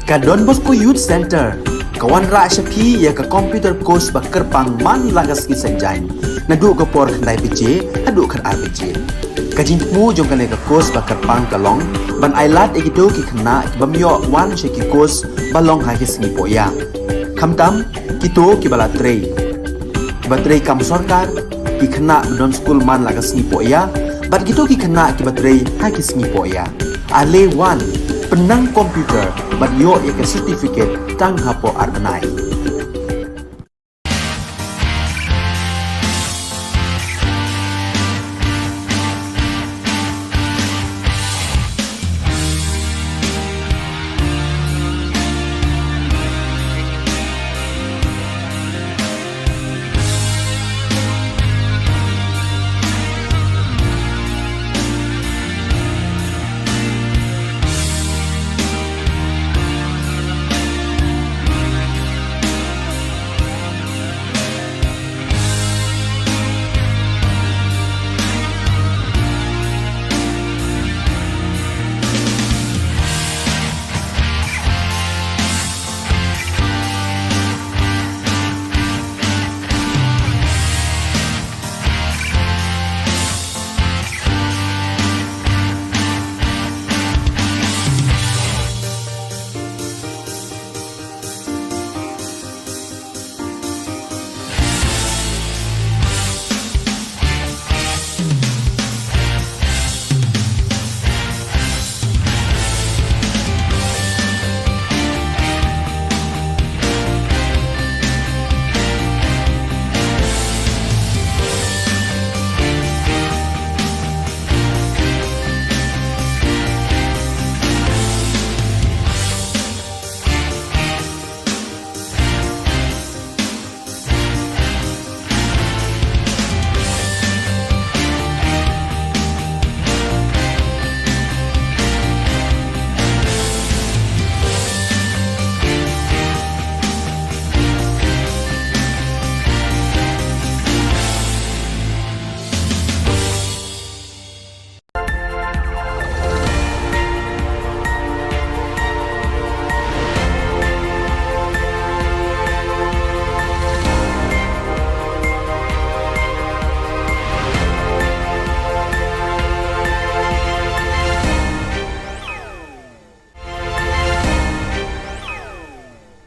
Ka Don Bosco Youth Centre ka wanrah sha phi ïa ka computer course ba kyrpang man la ka sngi Saitjaiñ, naduh ka por khyndai baje haduh khatar baje. Ka jingthmu jong kane ka course ba kyrpang ka long ban ailad ïa kito ki khynnah ki bym ïoh wan sha ki course ba long ha ki sngi pohïa, khamtam kito kiba la trei, kiba trei kam sorkar, ki khynnah ba don skul man la ka sngi pohïa bad kito ki khynnah kiba trei ha ki sngi pohïa. Ale wan, pynnang computer bad ïoh ïa ka certificate tang hapoh ar bnai.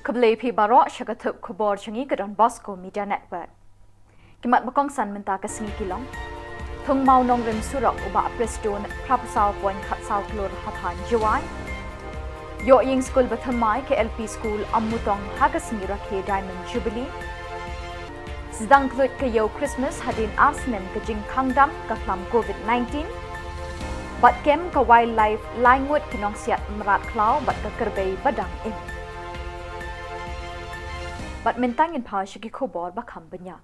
Khublei phi baroh sha ka thup khubor jong ngi ka Don Bosco Media Network. Ki mat ba kongsan mynta ka sngi ki long: Thung Mawnongrim surok u Bah Prestone phra phew saw point khatsaw klur ha thaiñ Jowai. Ïoh ïing skul ba thymmai ka L P School Ammutong ha ka sngi rakhe Diamond Jubilee. Sdang khluit ka ïew Christmas hadien ar snem ka jingkhang dam ka khlam covid nineteen. Bad kem ka wildlife, lai ngut ki nongsiat mrad khlaw bad ka kyrpang ba dang im. Bad mynta ngin phai sha ki khubor ba kham bniah.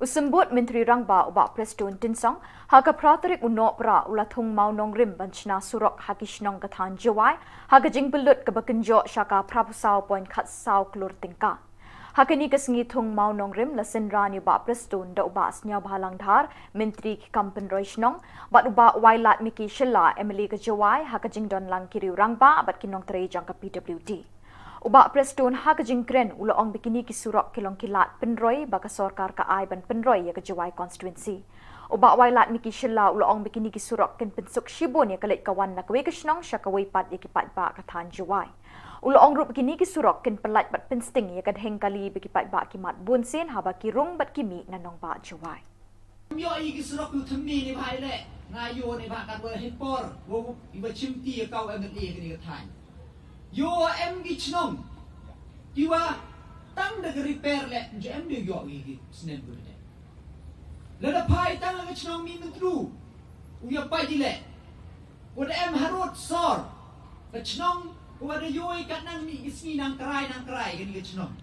U Symbud Myntri Rangbah u Bah Prestone Tynsong ha ka phra tarik u Nohprah u la thung Mawnongrim ban shna surok ha ki shnong ka thaiñ Jowai ha ka jingpynlut kaba kynjoh sha ka phra phew saw point khatsaw klur tyngka. Ha kane ka sngi thung Mawnongrim la synran ïa u Bah Prestone da u Bah Sniawbhalang Dhar, Myntri ki kam pynroi shnong, bad u Bah Wailadmiki Shylla, M L A ka Jowai, ha ka jingdon lang ki riew rangbah bad ki nongtrei jong ka P W D. U Bah Prestone ha ka jingkren u la ong ba kine ki surok ki long ki lad pynroi ba ka sorkar ka ai ban pynroi ïa ka Jowai constituency. U Bah Wailadmiki Shylla u la ong ba kine ki surok kin pynsuk shibun ïa ka leit ka wan na kawei ka shnong sha kawei pat ïa ki paidbah ka thaiñ Jowai. U la ong ruh ba kine ki surok kin pyllait bad pynsting ïa ka dheng kali ba ki paidbah ki mad bunsien haba ki rung bad ki mih na nongbah Jowai. Ym ïoh ïa ki surok kiba thymmai ne bha ïaleh, nga ïoh ne bha katba ha por ba u, iba shimti ïa ka u M L A kane ka thaiñ. Ïoh em ki shnong kiba tang da ka repair leh, ym ju em de ïoh ïa ki snem kiba dei. Lada phai tang ha ka shnong Mihmyntdu, u ïa pait ïaleh. Wat em harud sor ka shnong, wat da ïoh kat nang mih ki sngi nang krai nang krai kane ka shnong.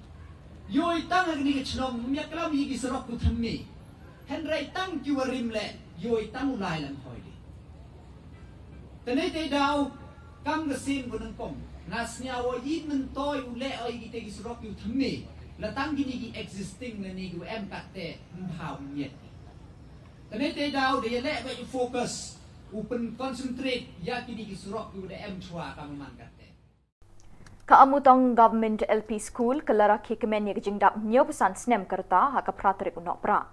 Ïoh tang ha kane ka shnong, ym ïa klam ïa ki surok kiba thymmai. Hynrei tang kiba rim leh, ïoh tang u lai lan hoi de. Te nai te daw, kam ka sien ba nyngkong, nga sniaw o ïa myntoi u leh o ïa kita ki surok kiba thymmai. La tang kine ki existing lane kiba em katte, ym bha u miet. Te nai te daw, da ïaleh bad u focus, u pyn concentrate ïa kine ki surok kiba da em shuwa ka man katte. Ka Amutong Government L P School ka la rakhe kmen ïa ka jingdap hynñiewphew san snem ka rta ha ka phra tarik u Nohprah.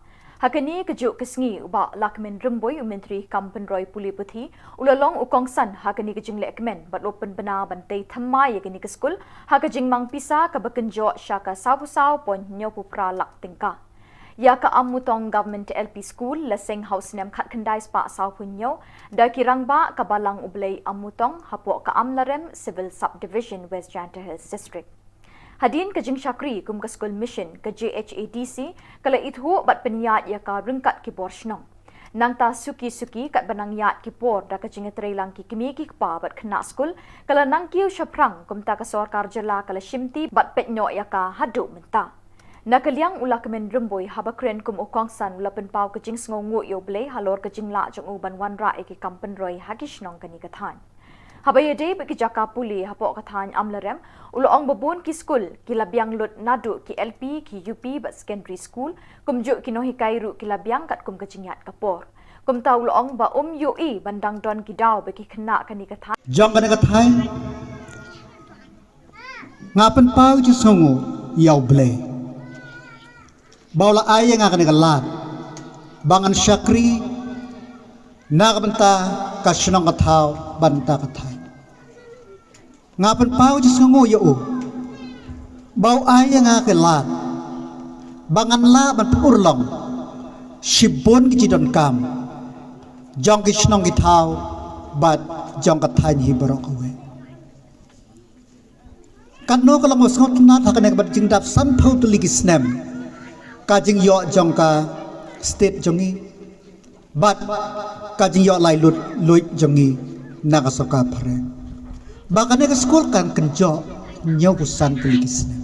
Ha kane kajuh ka sngi u Bah Lahkmen Rymbui, u Myntri kam pynroi pule puthi, u la long u kongsan ha kane ka jingleh kmen bad u la pynbna ban tei thymmai ïa kane ka skul ha ka jingmang pisa kaba kynjoh sha ka sawphew saw point hynñiewphew phra lak tyngka. Ïa ka Amutong Government L P School la seng ha u snem khatkhyndai spah sawphew hynñiew da ki rangbah ka Balang U Blei Amutong hapoh ka Amlarem Civil Subdivision, West Jaintia Hills District. Hadien ka jingshakri kum ka skul mission, ka J H A D C ka la ithuh bad pynïaid ïa ka ryngkat ki bor shnong. Nangta suki suki katba nang ïaid ki por da ka jingïatreilang ki kmie ki kpa bad khynnah skul, ka la nang kiew shaphrang, kumta ka sorkar jylla ka la shimti bad peit noh ïa ka haduh mynta. Na ka liang u Lahkmen Rymbui, haba kren kum u kongsan, u la pynpaw ka jingsngewnguh ïa U Blei halor ka jinglah jong u ban wanrah ïa ki kam pynroi ha ki shnong kane ka thaiñ. Haba ïadei bad ki jaka pule hapoh ka thaiñ Amlarem, u la ong ba bun ki skul ki la biang lut naduh ki L P, ki U P bad secondary school, kumjuh ki nonghikai ruh ki la biang katkum ka jingïaid ka por. Kumta u la ong ba um ïohi ban dang don ki daw ba ki khynnah kane ka thaiñ. Jong kane ka thaiñ, nga pynpaw jingsngewnguh ïa U Blei ba u la ai ïa nga kane ka lad ba ngan shakri na ka bynta ka shnong ka thaw bad na ka bynta ka thaiñ. Nga pynpaw jingsngewnguh ïa u ba u ai ïa nga ka lad ba ngan lah ban pynurlong shibun ki jingdonkam jong ki shnong ki thaw bad jong ka thaiñ hi baroh kawei. Katno ka long ba sngewtynnat ha kane kaba jingdap sanphew tylli ki snem ka jingïoh jong ka state jong ngi bad ka jingïoh laitluid jong ngi na ka sorkar phareng, ba kane ka skul kan kynjoh hynñiewphew san tylli ki snem.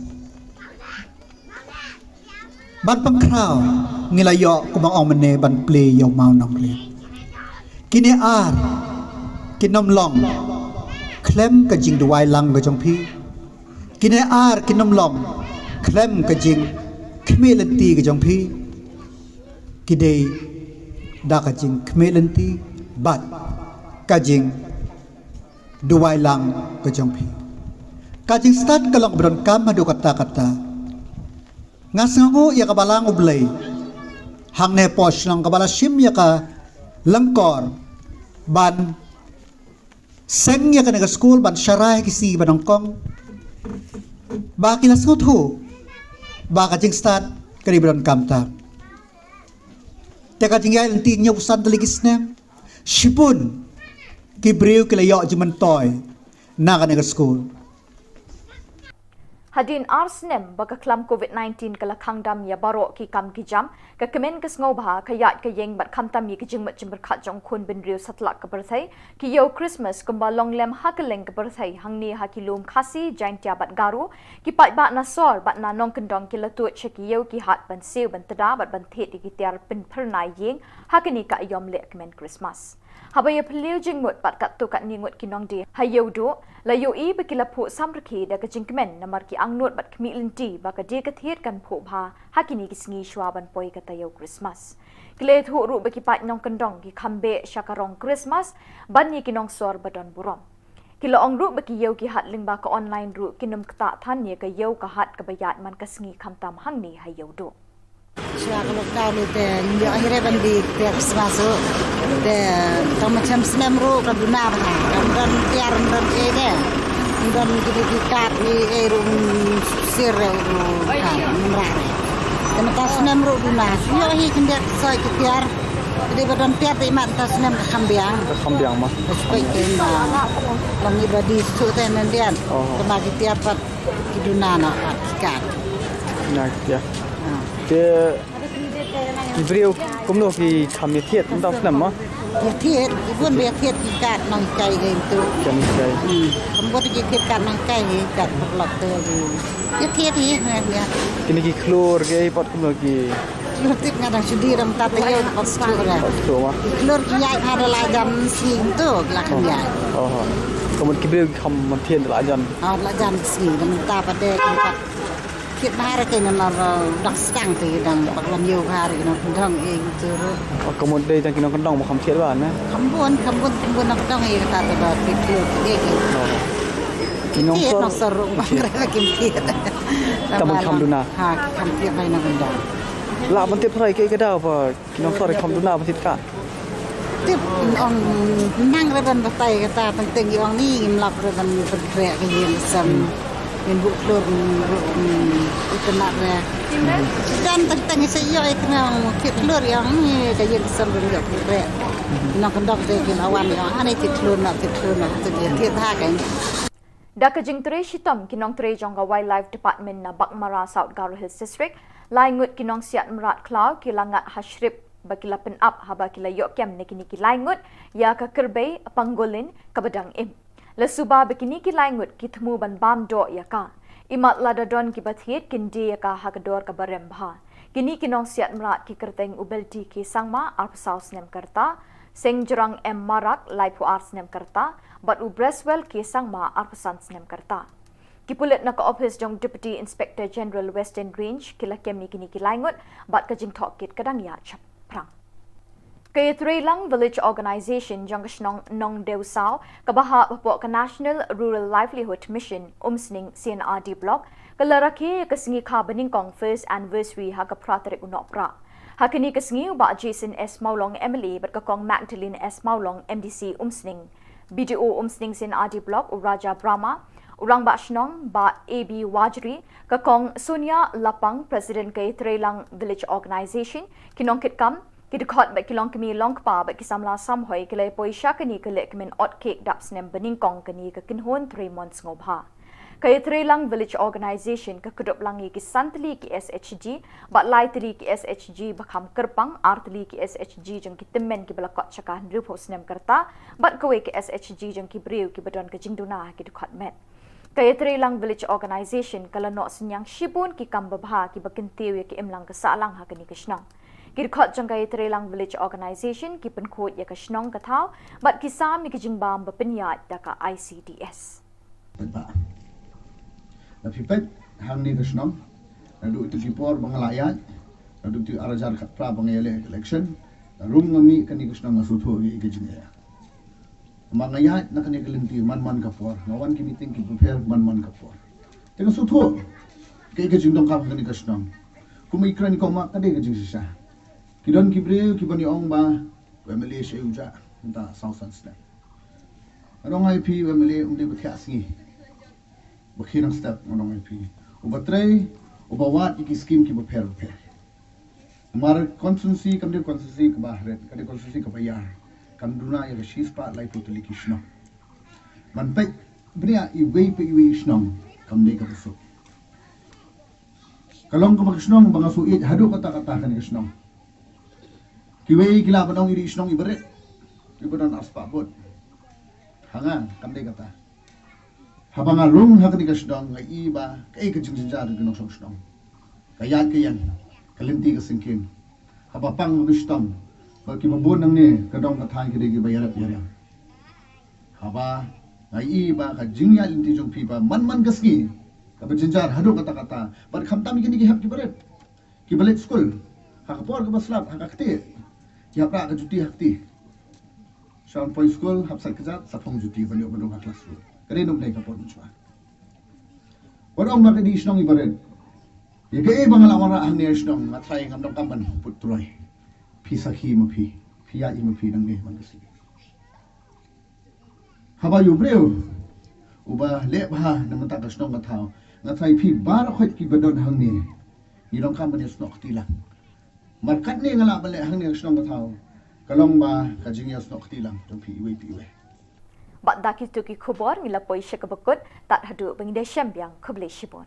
Ban pynkhraw, ngi la ïoh kumba ong mynne ban plie ïa u mawnongrim. Kine ar kin ym long khlem ka jingduwai lang ka jong phi. Kine ar kin ym long khlem ka jingkhmih lynti ka jong phi. Ki dei da ka jingkhmih lynti bad ka jingduwai lang ka jong phi. Ka jingstad ka long ba donkam haduh katta katta. Nga sngewnguh ïa ka Balang U Blei hangne hapoh shnong kaba la shim ïa ka lyngkor ban seng ïa kane ka skul ban sharai ha ki sngi ba nyngkong, ba ki la sngewthuh ba ka jingstad ka dei ba donkam tam. Te ka jingïaid lynti hynñiewphew san tylli ki snem, shibun ki briew ki la ïoh jingmyntoi na kane ka skul. Hadien ar snem ba ka khlam covid nineteen ka la khang dam ïa baroh ki kam ki jam, ka kmen ka sngewbha, ka ïaid ka ïeng bad khamtam ïa ki jingmut jingpyrkhat jong u khun bynriew satlak ka pyrthei, ki ïew Christmas kumba long lem ha kylleng ka pyrthei, hangne ha ki lum Khasi, Jaiñtia bad Garo, ki paidbah na sor bad na nongkyndong ki la tuid sha ki ïew ki hat ban siew ban tda bad ban thied ïa ki tiar pynphyrnai ïing ha kane ka aïom leh kmen Christmas. Haba ïa phylliew jingmut bad katto katne ngut ki nongdie ha Ïewduh, la ïohi ba ki la phuh samrkhie da ka jingkmen namar ki angnud bad khmih lynti ba ka die ka thied kan phuh bha ha kine ki sngi shuwa ban poi ka taïew Christmas. Ki la ïathuh ruh ba ki paid nongkyndong ki kham beh sha ka rong Christmas ban ïa ki nongsor ba don burom. Ki la ong ruh ba ki ïew ki hat lyngba ka online ruh kin ym ktah than ïa ka ïew ka hat kaba ïaid man ka sngi khamtam hangne ha Ïewduh. Shuwa ka lockdown ni te ngim ïoh hi re ban die tiar Christmas ruh. Te tang ma chem snem ruh ka duna bha. Ym don tiar, ym don ei de. Ym don kine ki kat ei ei ruh, ym sir re ruh ka ym rah re. Te mynta snem ruh duna. Ym ïoh hi khyndiat soi ki tiar. Te dei ba don tiar te imat mynta snem ka kham biang. Ka kham biang ma. Ka shuwa te ma. Long i ba die suk te nang dian. Oh. Te ma ki tiar pat ki duna na pat ki kat. Na ki tiar. Ah. Te ki briew kumno ki kham ïathied mynta snem ma? Ïathied, ki bun ba ïathied ki kat nonghikai hi tu. Kat nonghikai. Hmm. Kam bun ki thied kat nonghikai hi, kat paralok tu. Ïathied hi, ïa, ïa. Kine ki khlur ki ei pat kumno ki? Khlur tip nga dang shu die dang tat ïa pat shu ra. Pat shu ma? Ki khlur ki ïaid ha da la jan sing tu, la kham ïaid. Oh. Ka mut ki briew ki kham thied da la jan. Ah, la jan sing, dang tat pat de, kat. Thied bha re te namar, eh, dang sdang te dang bak lam ïew bha re ki nongkyndong ei tu re. Oh, ka mut dei tang ki nongkyndong ba kham thied bha ne? Kham bun, kham bun, kham bun nongkyndong ei kata te ba ki khlur ki ei. Oh. Ki nongshong, nongshong ruh ba ngre ba kim thied. Tang ban kham duna. Ha, ki kham thied bai na ban da. La ban thied prai kaei ka daw ba ki nongshong ruh kham duna ban thied ka. Tip ong nang re ban batai kata tang teng ong ni ngim lap re ban berkhreh ka ïing sem. Ngin buh klur ruh itynnat re. Dan tang teng sa ïoh ikna ong thied klur ong ni ka ïing sem ban ïoh berkhreh. Nang kendok de ki lawan ong ani thied klur na thied klur na thied thied ha ka. Da ka jingtrei shitom ki nongtrei jong ka Wildlife Department na Baghmara, South Garo Hills District, lai ngut ki nongsiat mrad khlaw ki la ngat ha shrip ba ki la pynap haba ki la ïoh kem na kine ki lai ngut ïa ka kyrbai pangolin kaba dang im. La suba ba kine ki lai ngut ki thmu ban bam doh ïa ka. Imat lada don kiba thied kin die ïa ka ha ka dor kaba rem bha. Kine ki nongsiat mrad ki kyrteng u Belti K Sangma, arphew saw snem ka rta, Sengjrang M Marak, laiphew ar snem ka rta, bad u Breswell K Sangma, arphew san snem ka rta. Ki pulit na ka ophis jong Deputy Inspector General Western Range ki la kem ïa kine ki lai ngut bad ka jingtohkit ka dang ïaid shaphrang. Ka Ïatreilang Village Organization jong ka shnong Nongdewsaw kaba hap hapoh ka National Rural Livelihood Mission, Umsning C&RD Block, ka la rakhe ïa ka sngi kha banyngkong first anniversary ha ka phra tarik u Nohprah. Ha kane ka sngi u Bah Jason S Mawlong, M L A, bad ka Kong Magdalene S Mawlong, M D C Umsning, B D O Umsning C&RD Block u Raja Brahma, u Rangbah Shnong Bah A B Wajri, ka Kong Sonia Lapang, President ka Ïatreilang Village Organization, ki nongkitkam, ki dkhot bad ki longkmie longkpa bad ki samla samhoi ki la ïapoi sha kane ka lehkmen ot kek dap snem banyngkong kane ka kynhun trei mon sngewbha. Ka Ïatreilang Village Organization ka kdup lang ïa ki san tylli ki S H G bad lai tylli ki S H G ba kham kyrpang, ar tylli ki S H G jong ki tymmen kiba la kot sha ka hynriewphew snem ka rta bad kawei ka S H G jong ki briew kiba don ka jingduna ha ki dkhot met. Ka Ïatreilang Village Organization ka la noh synñiang shibun ki kam babha kiba kyntiew ïa ka imlang ka sahlang ha kane ka shnong. Ki dkhot jong ka Ïatreilang Village Organization ki pynkhuid ïa ka shnong ka thaw bad ki sam ïa ka jingbam ba pynïaid da ka I C D S. Peit ba, la phi peit hangne ka shnong, naduh ïa ki por ba nga la ïaid, naduh ïa ki ar hajar khatphra ba nga ïaleh election, la rung nga mih kane ka shnong nga sngewthuh ïa ka jingeh. Namar nga ïaid na kane ka lynti man man ka por, nga wan ki meeting kiba pher man man ka por. Te nga sngewthuh kaei ka jingdonkam kane ka shnong. Kum i kren i kong ma ka dei ka jingshisha. Ki don ki briew kiban ïa ong ba u M L A sha u jah mynta saw san snem. Nga ong ïa phi u M L A um dei ba thiah sngi. Ba khie nang step, nga ong ïa phi. Uba trei, uba wad ïa ki skim kiba pher bapher. Namar constituency kam dei constituency kaba hret, ka dei constituency kaba ïar. Kam duna ïa ka shispah laiphew tylli ki shnong. Ban peit bniah iwei pa iwei i shnong kam dei kaba suk. Ka long kaba ka shnong ba nga shu ïeit haduh katta katta kane ka shnong. Kiwei ki lah ban ong i dei i shnong iba rit, iba don arspah vote. Ha nga kam dei kata. Haba nga rung ha kane ka shnong nga i ba kaei ka jingjynjar jong ki nongshong shnong. Ka ïaid ka ïeng, ka lynti ka syngkien. Haba pang ka shitom, ba kiba bun nangne ka dong ka thaiñ ki dei kiba ïarap ïarem. Haba nga i ba ka jingïaid lynti jong phi ba man man ka sngi kaba jynjar haduh katta katta. Bad khamtam ïa kine ki hep kiba rit, kiba leit skul, ha ka por kaba slap, ha ka kti, ki hap rah ka juti ha kti. Sha poi skul hap sait kjat, sa phong juti ban ïoh ban rung ha classroom. Ka dei nongdei ka por mynshwa. Wat ong ba ka dei shnong iba rit. Ïa kaei ba nga la wanrah hangne shnong, nga tharai ngam donkam ban put troi. Phi sakhi ma phi, phi ïaid ma phi nangne man ka sngi. Haba ïa u briew uba leh bha na mynta ka shnong ka thaw, nga tharai phi baroh khoit kiba don hangne ngi donkam ban ïasnoh kti lang. Markatne nga lah ban leh hangne ka shnong ka thaw, ka long ba ka jingïasnoh kti lang jong phi iwei pa iwei. Bad da kito ki khubor ngi la poi sha kaba kut, tad haduh ba ngin da shem biang, khublei shibun.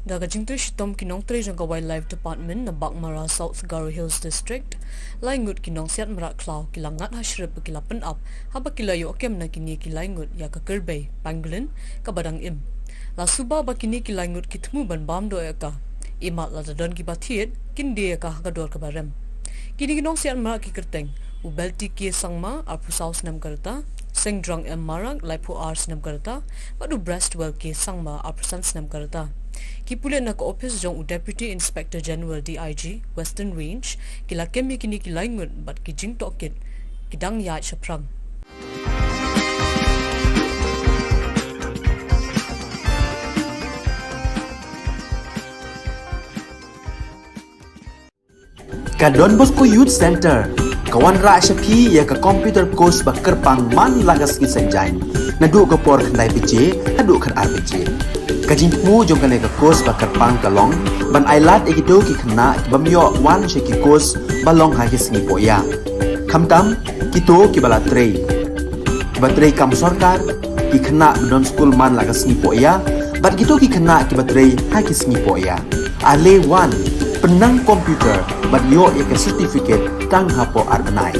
Da ka jingtrei shitom ki nongtrei jong ka Wildlife Department na Baghmara, South Garo Hills District, lai ngut ki nongsiat mrad khlaw ki la ngat ha shrip ba ki la pynap haba ki la ïoh kem na kine ki lai ngut ïa ka kyrbai pangolin kaba dang im. La suba ba kine ki lai ngut ki thmu ban bam doh ïa ka. Imat lada don kiba thied kin die ïa ka ha ka dor kaba rem. Kine ki nongsiat mrad ki kyrteng u Belti K Sangma, arphew saw snem ka rta, Sengdrong M Marak, laiphew ar snem ka rta, bad u Brestwell K Sangma, arphew san snem ka rta. Ki pulit na ka ophis jong u Deputy Inspector General D I G, Western Range, ki la kem ïa kine ki lai ngut bad ki jingtohkit ki dang ïaid shaphrang. Ka Don Bosco Youth Centre ka wanrah sha phi ïa ka computer course ba kyrpang man la ka sngi Saitjaiñ, naduh ka por khyndai baje haduh khatar baje. Ka jingthmu jong kane ka course ba kyrpang ka long ban ailad ïa kito ki khynnah ki bym ïoh wan sha ki course ba long ha ki sngi pohïa, khamtam kito kiba la trei, kiba trei kam sorkar, ki khynnah ba don skul man la ka sngi pohïa, bad kito ki khynnah kiba trei ha ki sngi pohïa. Ale wan, pynnang computer bad ïoh ïa ka certificate tang hapoh ar bnai.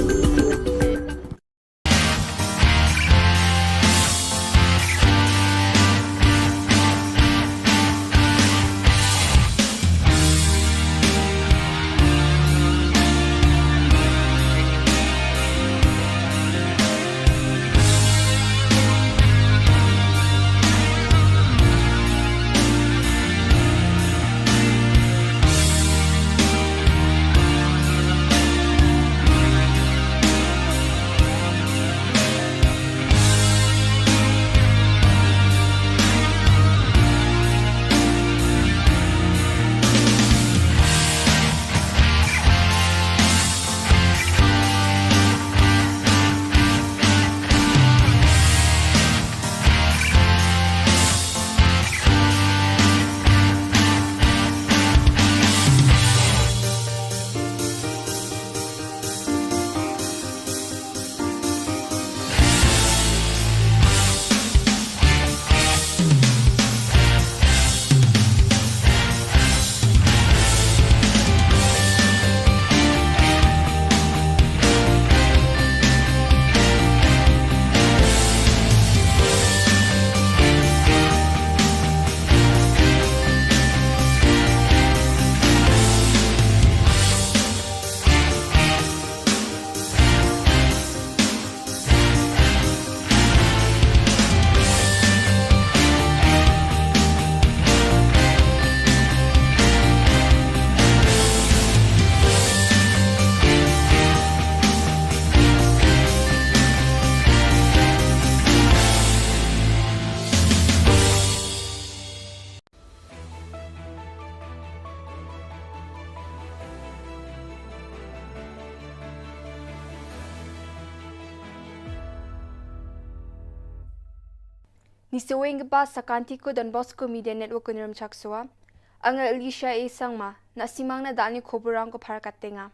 Ngi sa weng kpa sa ka Don Bosco Media Network ka Nirumchak Sua. Anga Alicia A Sangma, na simang na dal ni khubor rang ko phar katenga.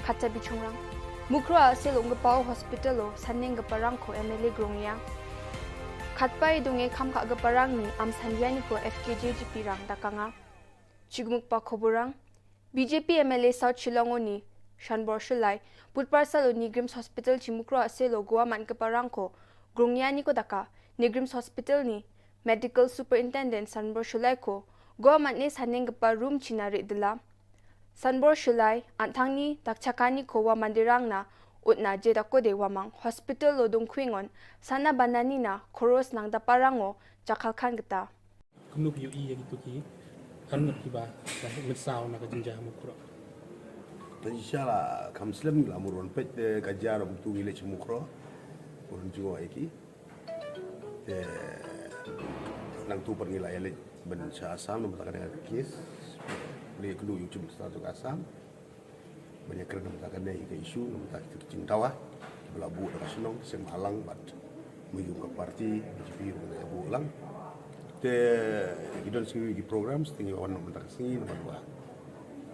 Khatcha bichungrang. Mukroh a sel ung kpa o hospital o, saneng kpa rang ko M L A grong ïa. Khatpai dunge kham kha kpa rang ni, am sandiani ko F K J G P rang dakanga. Chigmuk pa khubor rang. B J P M L A South Shillong o ni, Shanbor Shullai, Budhbar sal o NEIGRIHMS Hospital chi Mukroh a sel o Goa man kpa rang ko, grong ïa ni ko daka, NEIGRIHMS Hospital ni, Medical Superintendent Shanbor Shullai ko, Goa man ne saneng kpa room chi na ri dela. Shanbor Shullai, an thang ni, dak chakani ko wa mandirang na, ut na je dako de wa mang, hospital o dung kwingon, sana banani na, koros nang da parang o, jakal khan kata. Kumno phi ïohi ïa kito ki, kan ngat kiba, ka mit saw na ka jingjia ha Mukroh. Te shisha la, kham slem la murun peit te ka jia na kumtu ngi leit sha Mukroh. Murun jingong ïa ki. Te, nangtu pat ngi la ïa leit ban sha Assam, namar ta ka dei ka case. Leit kumno ïa u Chief Minister jong ka Assam. Ban ïa kren namar ta kane ka issue, namar ta ki jingdawa kiba la buh da ka shnong, seng bhalang bad ma ïung ka party B J P ruh ka buh lang. Te ki don sngi ki programs, te ngi wan namar ta ka sngi namar ba,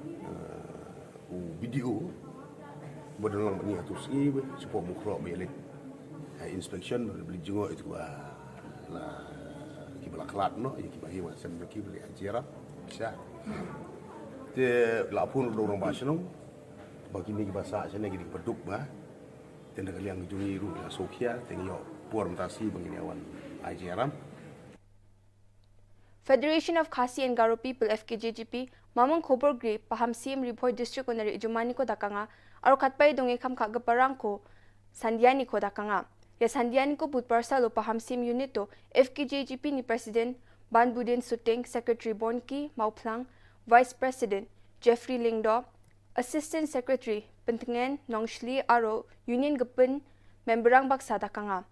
eh, u B D O ba don lang bad ngi ha tu sngi ba shu pom u khroh ba ïa leit, eh, inspection ba leit jngoh ïa tu ba la kiba la khlad noh, ïa kiba hi wa sem ki ba leit ha jia. Sha. Te la phone ruh da u rangbah shnong ba kine kiba sah shane kine kiba duk ba. Te na ka liang jong ngi ruh la sngewkhia te ngi ïoh por mynta shi ba ngin ïa wan ai jingïarap. Federation of Khasi and Garo People, F K J G P, mamang khubor gri paham C M Ri Bhoi District Honorary Jumani ko dakanga, aro khatpai dunge kham kha gaparang ko Sandiani ko dakanga. Ïa Sandian ko bud parsa lo pa Hamsim Unit to F K J G P ni President Banbudin Suting, Secretary Bonki Mawphlang, Vice President Jeffrey Lyngdoh, Assistant Secretary Pyntngen Nongshli aro Union Gepin memberang baksa da ka nga.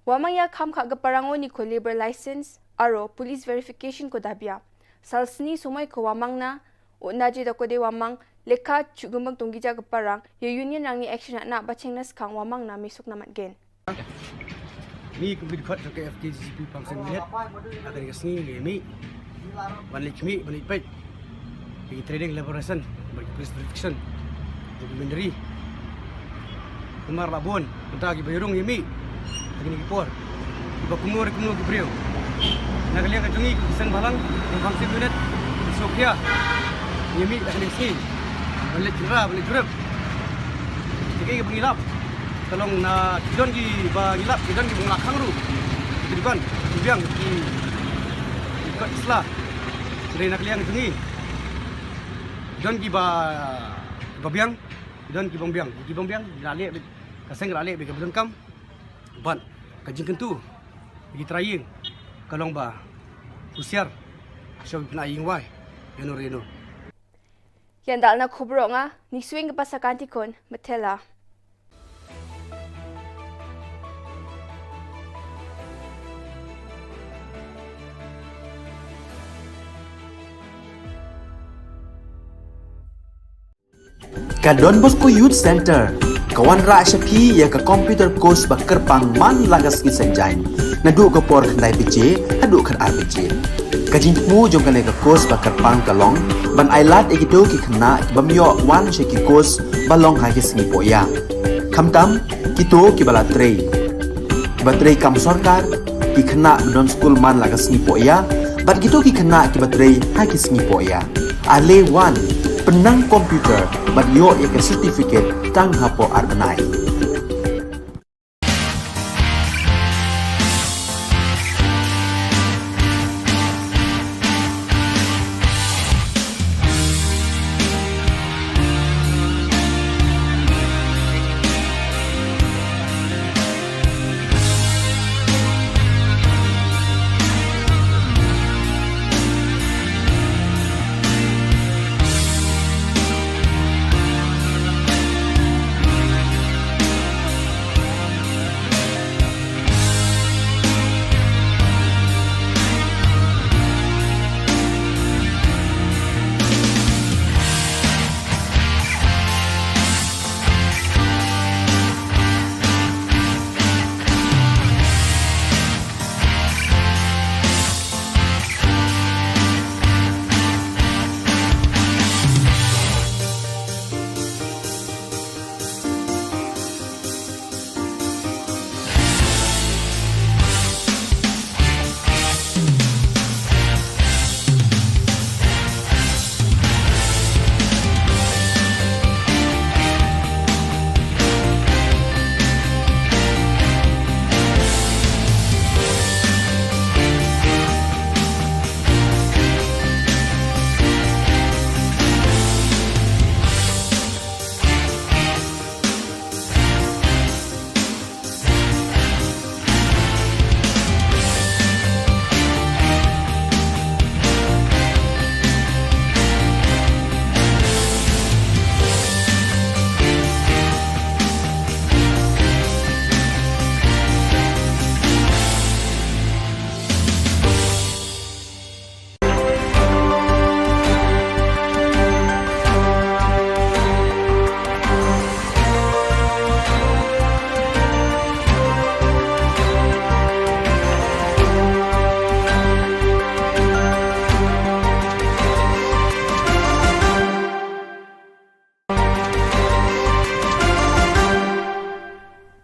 Wamang ïa kham kha ka parang oni ko labor license aro police verification ko dabia. Sal sni sumai ko wamang na o naji da ko de wamang leka chugumang tunggi ja ka parang ïa union rang ni action na ba cheng nas kang wamang na misuk na matgen. Ni kum ki dkhot ka F K G P pang sen minit. Akan ka sngi ngi mi. Ban lek mi, ban lek pek. Ki trading liberation, ban ki police protection. Ban ki benderi. Kumar labun, kita ki bayurung yemi. Lagi ni ki por. Ki ba kumno re kumno ki briew. Na ka liang ka jong ngi ki sen balang, ki pang sen minit. Ki sokya. Yemi, lagi ni sngi. Ban lek chira, ban lek jurep. Ki ba ngilap. Ka long na ki don ki ba ngilap, ki don ki ba ngi la khang ruh. Ki don ki biang ki ki kot sla. Sdei na ka liang jong ngi. Ki don ki ba ba biang, ki don ki bang biang, ki bang biang, ki la leh bad ka seng la leh bad ka ba donkam. Bad ka jingkyntu ki trai ïing ka long ba husiar. Sha ki khynnah ïing wai ïano ïano. Ïa nda na khubor nga, ni swing ka pasa kanti kon, matela. Ka Don Bosco Youth Center ka wanrah sha phi ïa ka computer course ba kyrpang man la ka sngi Saitjaiñ, naduh ka por khyndai baje haduh khatar baje. Ka jingthmu jong kane ka course ba kyrpang ka long ban ailad ïa kito ki khynnah ki bym ïoh wan sha ki course ba long ha ki sngi pohïa. Khamtam kito ki ba la trei, ki ba trei kam sorkar, ki khynnah ba don skul man la ka sngi pohïa, bad kito ki khynnah ki ba trei ha ki sngi pohïa. Ale wan, pynnang computer bad ïoh ïa ka certificate tang hapoh ar bnai.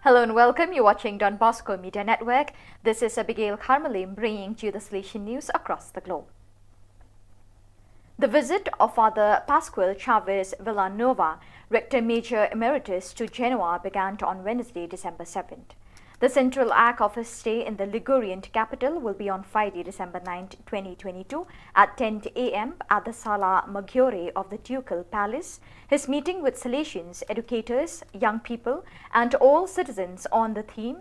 Hello and welcome. You're watching Don Bosco Media Network. This is Abigail Carmelim bringing to you the Salesian news across the globe. The visit of Father Pascual Chavez Villanova, Rector Major Emeritus, to Genoa began on Wednesday, December seventh. The central act of his stay in the Ligurian capital will be on Friday, December ninth, twenty twenty-two, at ten a m at the Sala Maggiore of the Ducal Palace. His meeting with Salesians, educators, young people, and all citizens on the theme,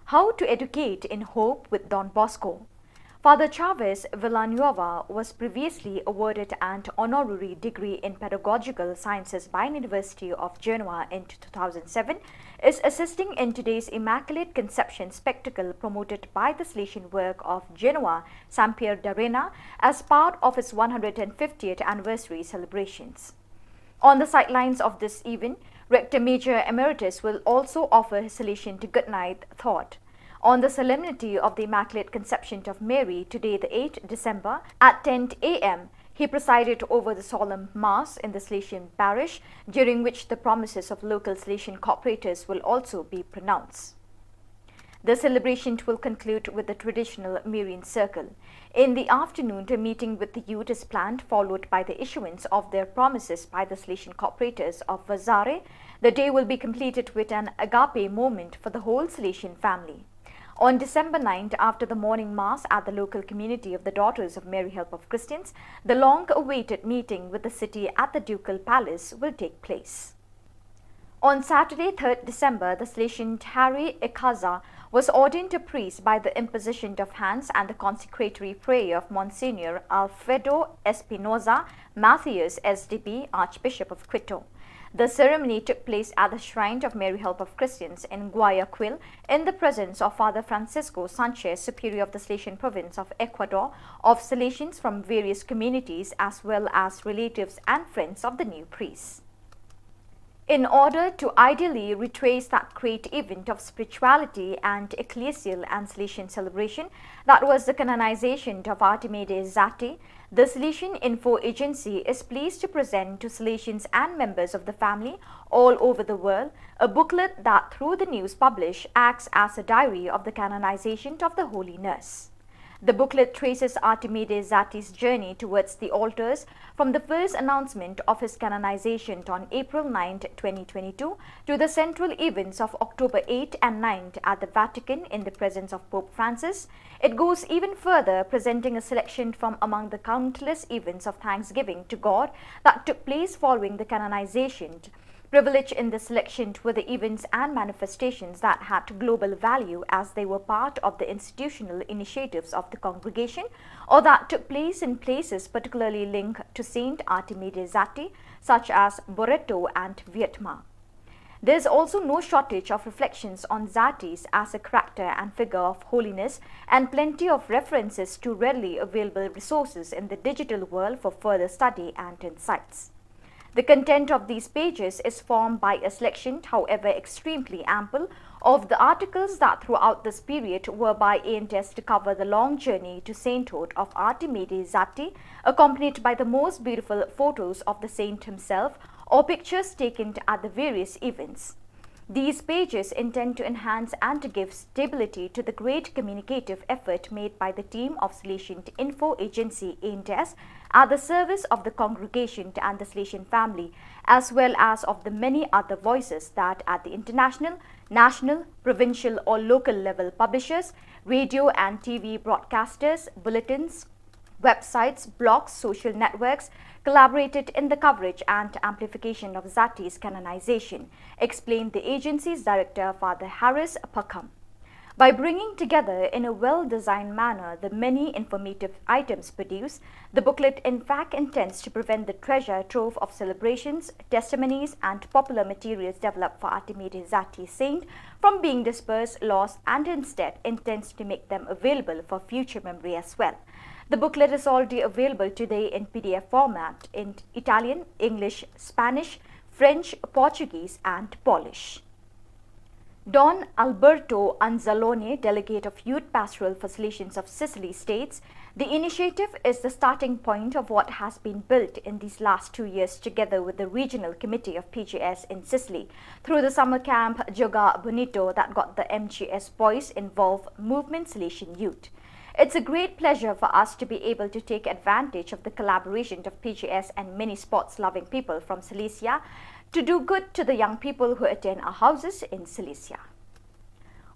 How to educate in hope with Don Bosco. Father Chavez Villanueva was previously awarded an honorary degree in pedagogical sciences by University of Genoa in two thousand seven, is assisting in today's Immaculate Conception spectacle promoted by the Salesian work of Genoa, San Pier d'Arena, as part of its one hundred fiftieth anniversary celebrations. On the sidelines of this event, Rector Major Emeritus will also offer his Salesian goodnight thought. On the solemnity of the Immaculate Conception of Mary, today the eighth December, at ten a m, he presided over the solemn Mass in the Salesian parish, during which the promises of local Salesian cooperators will also be pronounced. The celebration will conclude with the traditional Marian Circle. In the afternoon, a meeting with the youth is planned, followed by the issuance of their promises by the Salesian cooperators of Vazare. The day will be completed with an agape moment for the whole Salesian family. On December ninth, after the morning mass at the local community of the Daughters of Mary Help of Christians, the long-awaited meeting with the city at the Ducal Palace will take place. On Saturday, third December, the Salesian Harry Ikaza was ordained a priest by the imposition of hands and the consecratory prayer of Monsignor Alfredo Espinoza Macias, S D B, Archbishop of Quito. The ceremony took place at the shrine of Mary Help of Christians in Guayaquil, in the presence of Father Francisco Sanchez, Superior of the Salesian Province of Ecuador, of Salesians from various communities, as well as relatives and friends of the new priest. In order to ideally retrace that great event of spirituality and ecclesial and Salesian celebration, that was the canonization of Artemide Zatti, the Salesian Info Agency is pleased to present to Salesians and members of the family all over the world a booklet that, through the news published, acts as a diary of the canonization of the Holy Nurse. The booklet traces Artemide Zatti's journey towards the altars, from the first announcement of his canonization on April ninth, twenty twenty-two, to the central events of October eighth and ninth at the Vatican in the presence of Pope Francis. It goes even further, presenting a selection from among the countless events of thanksgiving to God that took place following the canonization. Privileged in this selection were the events and manifestations that had global value, as they were part of the institutional initiatives of the congregation or that took place in places particularly linked to Saint Artemide Zatti, such as Barreto and Vietma. There is also no shortage of reflections on Zatti's as a character and figure of holiness, and plenty of references to readily available resources in the digital world for further study and insights. The content of these pages is formed by a selection, however extremely ample, of the articles that throughout this period were by A N T S to cover the long journey to sainthood of Artemide Zatti, accompanied by the most beautiful photos of the saint himself or pictures taken at the various events. These pages intend to enhance and to give stability to the great communicative effort made by the team of Salesian Info Agency, A N T S, at the service of the congregation and the Salesian family, as well as of the many other voices that at the international, national, provincial or local level publishers, radio and T V broadcasters, bulletins, websites, blogs, social networks, collaborated in the coverage and amplification of Zatti's canonization, explained the agency's director, Father Harris Pakham. By bringing together in a well-designed manner the many informative items produced, the booklet in fact intends to prevent the treasure trove of celebrations, testimonies, and popular materials developed for Artemide Zatti Saint from being dispersed, lost, and instead intends to make them available for future memory as well. The booklet is already available today in P D F format in Italian, English, Spanish, French, Portuguese, and Polish. Don Alberto Anzalone, Delegate of Youth Pastoral for Salesians of Sicily, states, "The initiative is the starting point of what has been built in these last two years together with the Regional Committee of P G S in Sicily through the summer camp Gioca Bonito that got the M G S boys involved, Movement Salesian Youth. It's a great pleasure for us to be able to take advantage of the collaboration of P G S and many sports-loving people from Silesia to do good to the young people who attend our houses in Silesia."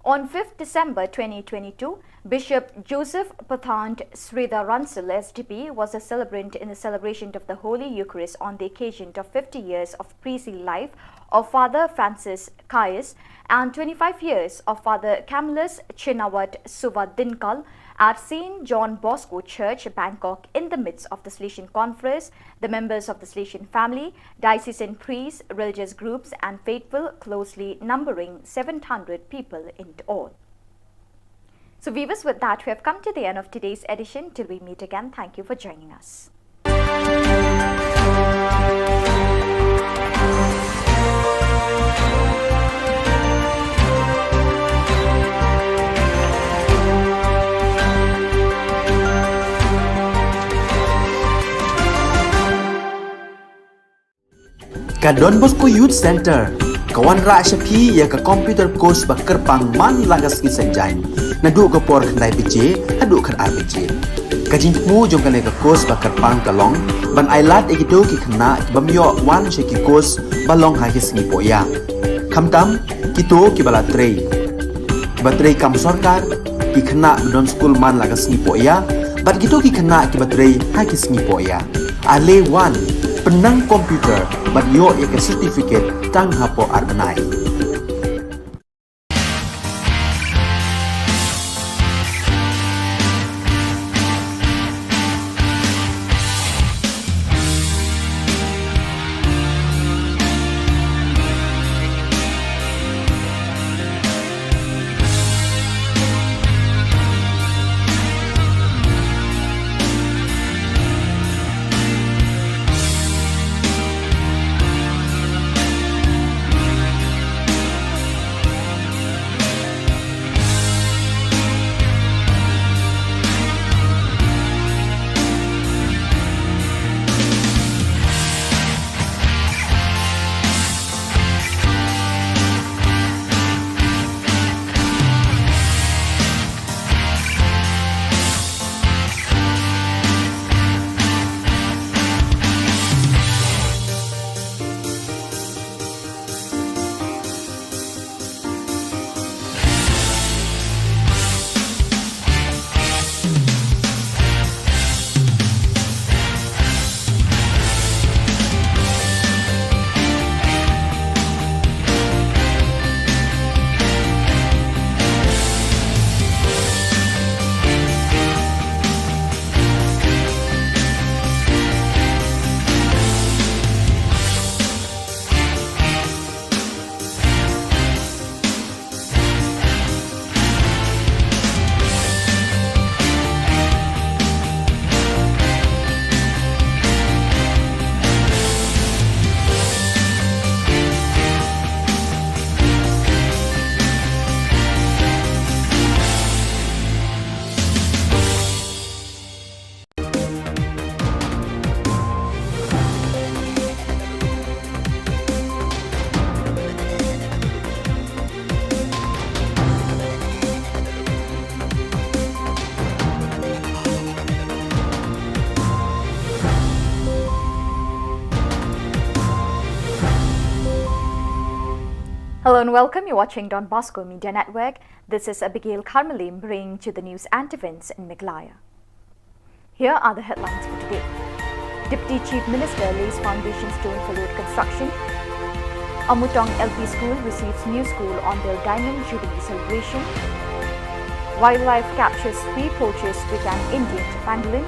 On fifth December twenty twenty-two, Bishop Joseph Pathan Sridhar Russell, S D P, was a celebrant in the celebration of the Holy Eucharist on the occasion of fifty years of priestly life of Father Francis Caius and twenty-five years of Father Camillus Chinawat Suvadinkal at Saint John Bosco Church, Bangkok, in the midst of the Salesian Conference, the members of the Salesian family, diocesan priests, religious groups, and faithful, closely numbering seven hundred people in all. So, viewers, with that, we have come to the end of today's edition. Till we meet again, thank you for joining us. Ka Don Bosco Youth Centre ka wanrah sha phi ïa ka computer course ba kyrpang man la ka sngi Saitjaiñ, naduh ka por khyndai baje haduh khatar baje. Ka jingthmu jong kane ka course ba kyrpang ka long ban ailad ïa kito ki khynnah ki bym ïoh wan sha ki course ba long ha ki sngi pohïa, khamtam kito kiba la trei, kiba trei kam sorkar, ki khynnah ba don skul man la ka sngi pohïa, bad kito ki khynnah kiba trei ha ki sngi pohïa. Ale wan, pynnang computer bad ïoh ïa ka certificate tang hapoh ar bnai. Hello and welcome. You're watching Don Bosco Media Network. This is Abigail Kharmalim bringing to the news and events in Meghalaya. Here are the headlines for today. Deputy Chief Minister lays foundation stone for road construction. Amutong L P School receives new school on their Diamond Jubilee celebration. Wildlife captures three poachers with an Indian pangolin.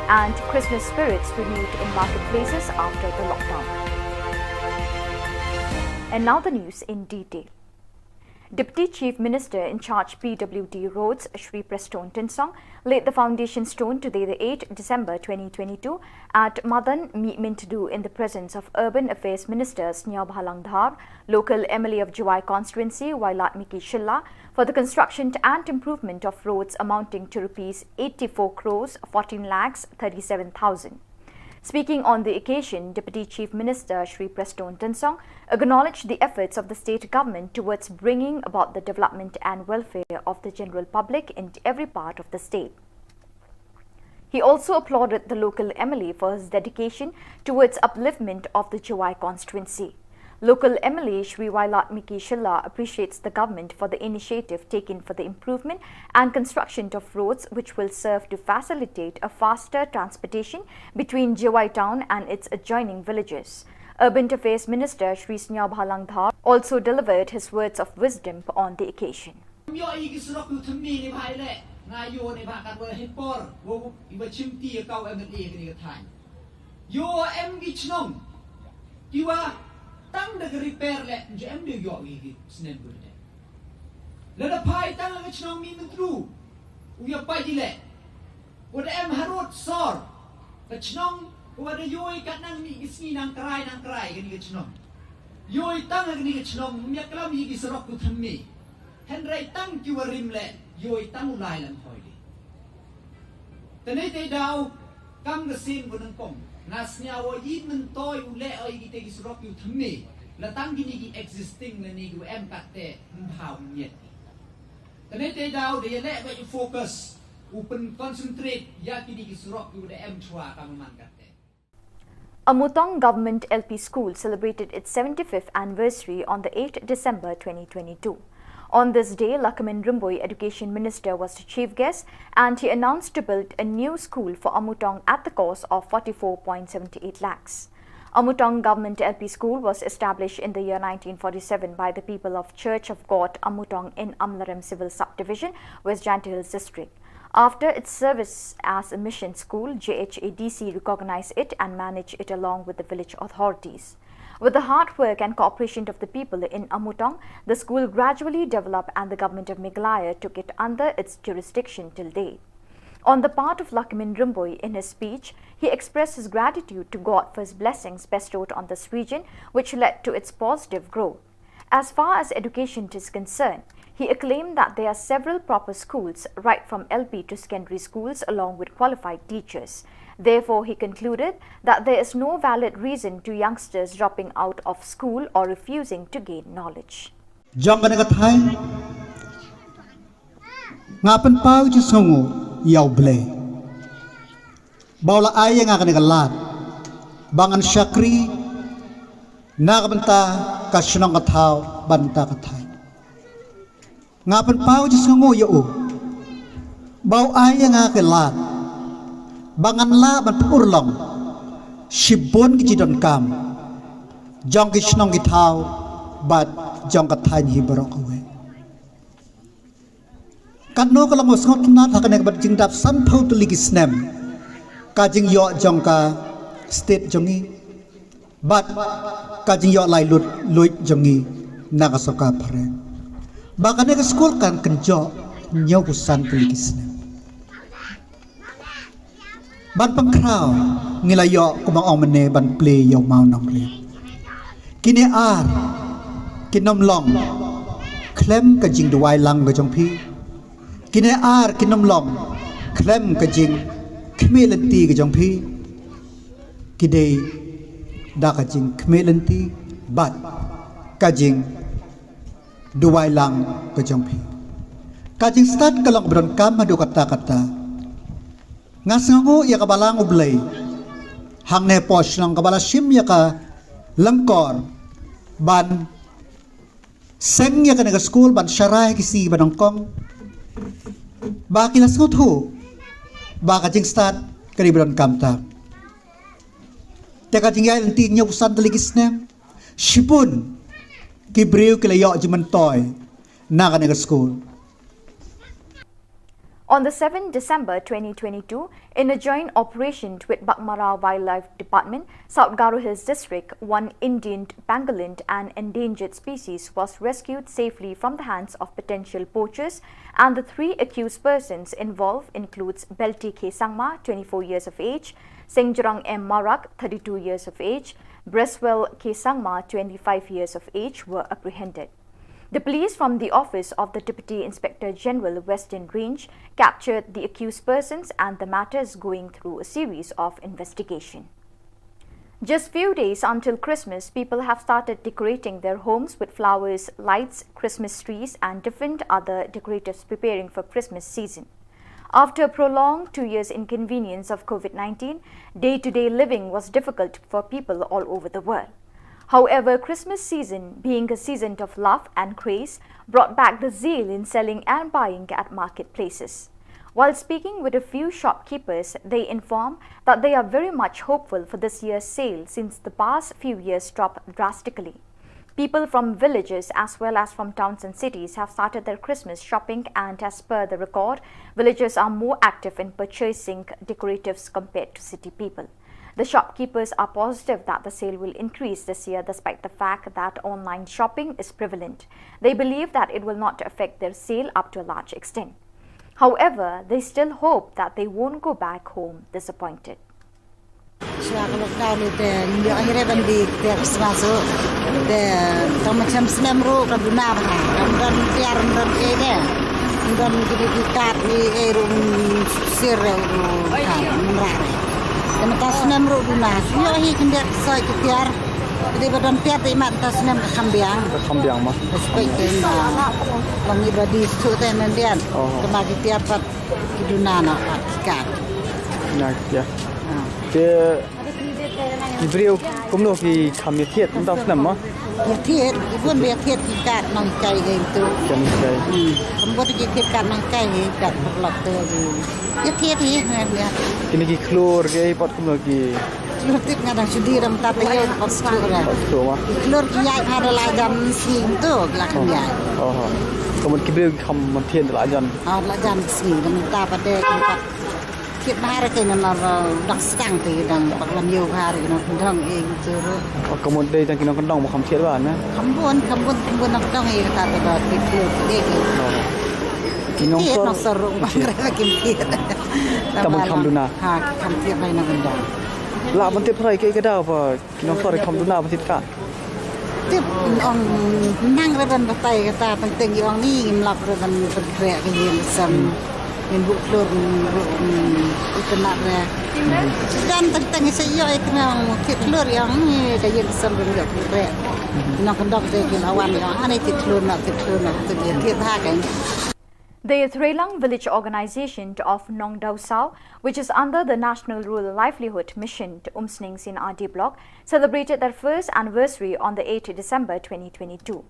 And Christmas spirits renewed in marketplaces after the lockdown. And now the news in detail. Deputy Chief Minister in charge P W D Roads, Shri Prestone Tynsong, laid the foundation stone today, the eighth December twenty twenty-two, at Madan Mihmyntdu in the presence of Urban Affairs Minister Sniawbhalang Dhar, local M L A of Jowai constituency, Wailadmiki Shylla, for the construction and improvement of roads amounting to rupees eighty-four crores fourteen lakhs thirty-seven thousand. Speaking on the occasion, Deputy Chief Minister Shri Prestone Tynsong acknowledged the efforts of the state government towards bringing about the development and welfare of the general public in every part of the state. He also applauded the local M L A for his dedication towards upliftment of the Jowai constituency. Local M L A Shri Wailadmiki Shylla appreciates the government for the initiative taken for the improvement and construction of roads, which will serve to facilitate a faster transportation between Jowai town and its adjoining villages. Urban Affairs Minister Shri Sniawbhalang Dhar also delivered his words of wisdom on the occasion. Ïoh ïa ki surok ïa u thymme ne bha ïaleh, nga ïoh ne bha katba hynpor, wa u, iwa chimti ïa ka u M L A kane ka thaiñ. Ïoh em ki chnong kiwa tang da ka repair leh, ym ju em de u ïoh ïa ki snem kiwa dep. Lada phai tang ha ka chnong Mihmyntdu, u ïa pait ïaleh. Wa da em harud sor, ka chnong, wa da ïoh ïa ka nang ni ki sngi nang krai, nang krai, kane ka chnong. Ïoh ïa tang ha kane ka chnong, ym ïa klam ïa ki surok ïa u thymme. Hynrei tang kiwa rim leh, ïoh ïa tang u lai lang hoi de. Tane te daw, kam ka sien wa nyngkong. Nga sniaw wa ïit myntoi u leh oi ïa kite ki surok ïa u thymme. La tang kine ki existing lane kiwa em katte, ym bha u miet. Tane te daw da ïaleh beit u focus, u pyn concentrate ïa kine ki surok kiwa da em chwa ka man katte. Amutong Government L P School celebrated its seventy-fifth anniversary on the eighth December twenty twenty-two. On this day, Lahkmen Rymbui, Education Minister, was the chief guest and he announced to build a new school for Amutong at the cost of forty-four point seven eight lakhs. Amutong Government L P School was established in the year nineteen forty-seven by the people of Church of God Amutong in Amlarem Civil Subdivision, West Jaintia Hills District. After its service as a mission school, J H A D C recognized it and managed it along with the village authorities. With the hard work and cooperation of the people in Amutong, the school gradually developed and the government of Meghalaya took it under its jurisdiction till date. On the part of Lahkmen Rymbui, in his speech, he expressed his gratitude to God for his blessings bestowed on this region, which led to its positive growth. As far as education is concerned, he acclaimed that there are several proper schools, right from L P to secondary schools, along with qualified teachers. Therefore, he concluded that there is no valid reason to youngsters dropping out of school or refusing to gain knowledge. Jong kane ka thaiñ, nga pynpaw jingsngewnguh ïa U Blei ba u la ai ïa nga kane ka lad ba ngan shakri na ka bynta ka shnong ka thaw bad na ka bynta ka thaiñ. Nga pynpaw jingsngewnguh ïa u ba u ai ïa nga ka lad ba ngan lah ban pynurlong shibun ki jingdonkam jong ki shnong ki thaw bad jong ka thaiñ hi baroh kawei. Katno ka long ba sngewtynnat ha kane ka bynta jingdap sanphew tylli ki snem ka jingïoh jong ka state jong ngi bad ka jingïoh laitluid jong ngi na ka sorkar phareng ba kane ka skul kan kynjoh hynñiewphew san tylli ki snem. Ban pynkhraw ngi la ïoh kumba ong mynne ban plie ïa u mawnongrim. Kine ar kin ym long khlem ka jingduwai lang ka jong phi. Kine ar kin ym long khlem ka jingkhmih lynti ka jong phi. Ki dei da ka jingkhmih lynti bad ka jingduwai lang ka jong phi. Ka jingstad ka long ba donkam haduh katta katta. Nga sngewnguh ïa ka Balang U Blei hangne hapoh shnong kaba la shim ïa ka lyngkor ban seng ïa kane ka skul ban sharai ki sngi ba nyngkong ba ki la sngewthuh ba ka jingstad ka dei ba donkam tam. Te ka jingïaid lynti hynñiewphew san tylli ki snem shibun ki briew ki la ïoh jingmyntoi na kane ka skul. On the seventh December twenty twenty-two, in a joint operation with Baghmara Wildlife Department, South Garo Hills District, one Indian pangolin, an endangered species, was rescued safely from the hands of potential poachers, and the three accused persons involved includes Belti K Sangma, twenty-four years of age, Sengjrong M Marak, thirty-two years of age, Breswell K Sangma, twenty-five years of age, were apprehended. The police from the office of the Deputy Inspector General, Western Range, captured the accused persons and the matter is going through a series of investigation. Just few days until Christmas, people have started decorating their homes with flowers, lights, Christmas trees, and different other decoratives preparing for Christmas season. After a prolonged two years inconvenience of COVID nineteen, day-to-day living was difficult for people all over the world. However, Christmas season, being a season of love and grace, brought back the zeal in selling and buying at marketplaces. While speaking with a few shopkeepers, they inform that they are very much hopeful for this year's sale since the past few years dropped drastically. People from villages as well as from towns and cities have started their Christmas shopping, and as per the record, villagers are more active in purchasing decoratives compared to city people. The shopkeepers are positive that the sale will increase this year despite the fact that online shopping is prevalent. They believe that it will not affect their sale up to a large extent. However, they still hope that they won't go back home disappointed. Shuwa ka lockdown ni te ngi ïoh hi re ban die ktiar Christmas ruh. Te tang ma chem snem ruh ka duna bha. Kam don tiar, kam don ei de. Kam don kine ki kat ni ei ruh, sir ruh ka mrah re. Te mynta snem ruh duna. Ïoh hi khyndiat soi ki tiar. Te ba don tiar te imat mynta snem ka kham biang. Ka kham biang ma. Respect te ma. Long i ba die suk te myndiat. Oh. Te ma ki tiar pat ki duna na pat ki kat. Na ki tiar. Ah. Te ki briew kumno ki kham ïathied mynta snem ma? Ïathied, ki bun ba ïathied ki kat nonghikai ïa itu. Kan kai. Hmm. Kam bun ki ïathied kat nonghikai hi kat paralok te. Ïathied hi ngan ïa. Kine ki khlur ki ei pat kumno ki. Khlur tip nga dang shu die dang mynta te ïa pat suk re. Pat suk ma. Ki khlur ki ïaid ha da la jan sngi tu la kham ïaid. Oh. Ka mut ki briew ki kham ïathied da la jan. Ah, la jan sngi dang mynta pat de ki pat. Thied bha re ki nang nar dang sdang te dang bak lam ïew bha re ki nongkyndong ïa ki tu re. Oh, ka mut dei tang ki nongkyndong ba kham thied bha ne? Kham bun, kham bun, kham bun nongkyndong ïa kata te ba thied khlur te ki. Oh. Ki nongkyndong ruh bang re ba kim thied. Tang ban kham duna. Ha, kham thied bha nongkyndong. Lah ban tip phrai kaei ka daw ba ki nongkyndong kham duna ban thied kat. Tip ong nang re ban batai kata teng teng ong ni ngim lap re ban ban khreh ka ïing ka sem. Ngin buh khlur ngin buh itynnad re. Dan teng teng i sa ïoh i khnang thied khlur ong ni ka ïing ka sem ban ïoh khreh. Nongkyndong te ki la wan ong ani thied khlur na thied khlur na thied thied ha ka. The Yathreilang Village Organization of Nongdausau, which is under the National Rural Livelihood Mission, Umsning C and R D Block, celebrated their first anniversary on the eighth December twenty twenty-two.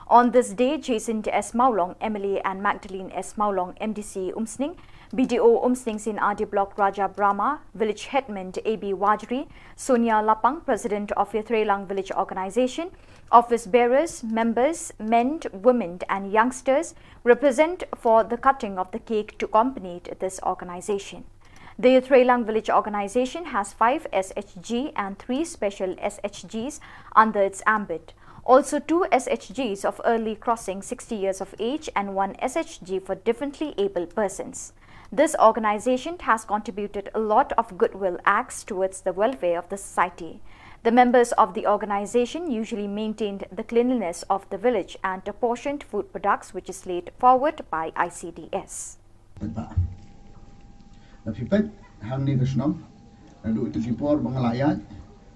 On this day, Jacinta S Mawlong, M L A, and Magdalene S Mawlong, M D C Umsning, B D O Umsning C and R D Block Raja Brahma, Village Headman A B Wajri, Sonia Lapang, President of Yathreilang Village Organization, office bearers, members, men, women, and youngsters were present for the cutting of the cake to accompany this organization. The Yathreilang Village Organization has five S H G and three special S H Gs under its ambit. Also, two S H Gs of early crossing sixty years of age and one S H G for differently abled persons. This organization has contributed a lot of goodwill acts towards the welfare of the society. The members of the organization usually maintained the cleanliness of the village and apportioned food products, which is laid forward by I C D S. Peit ba. La phi peit hangne ka shnong. Naduh ïa ki por ba nga la ïaid.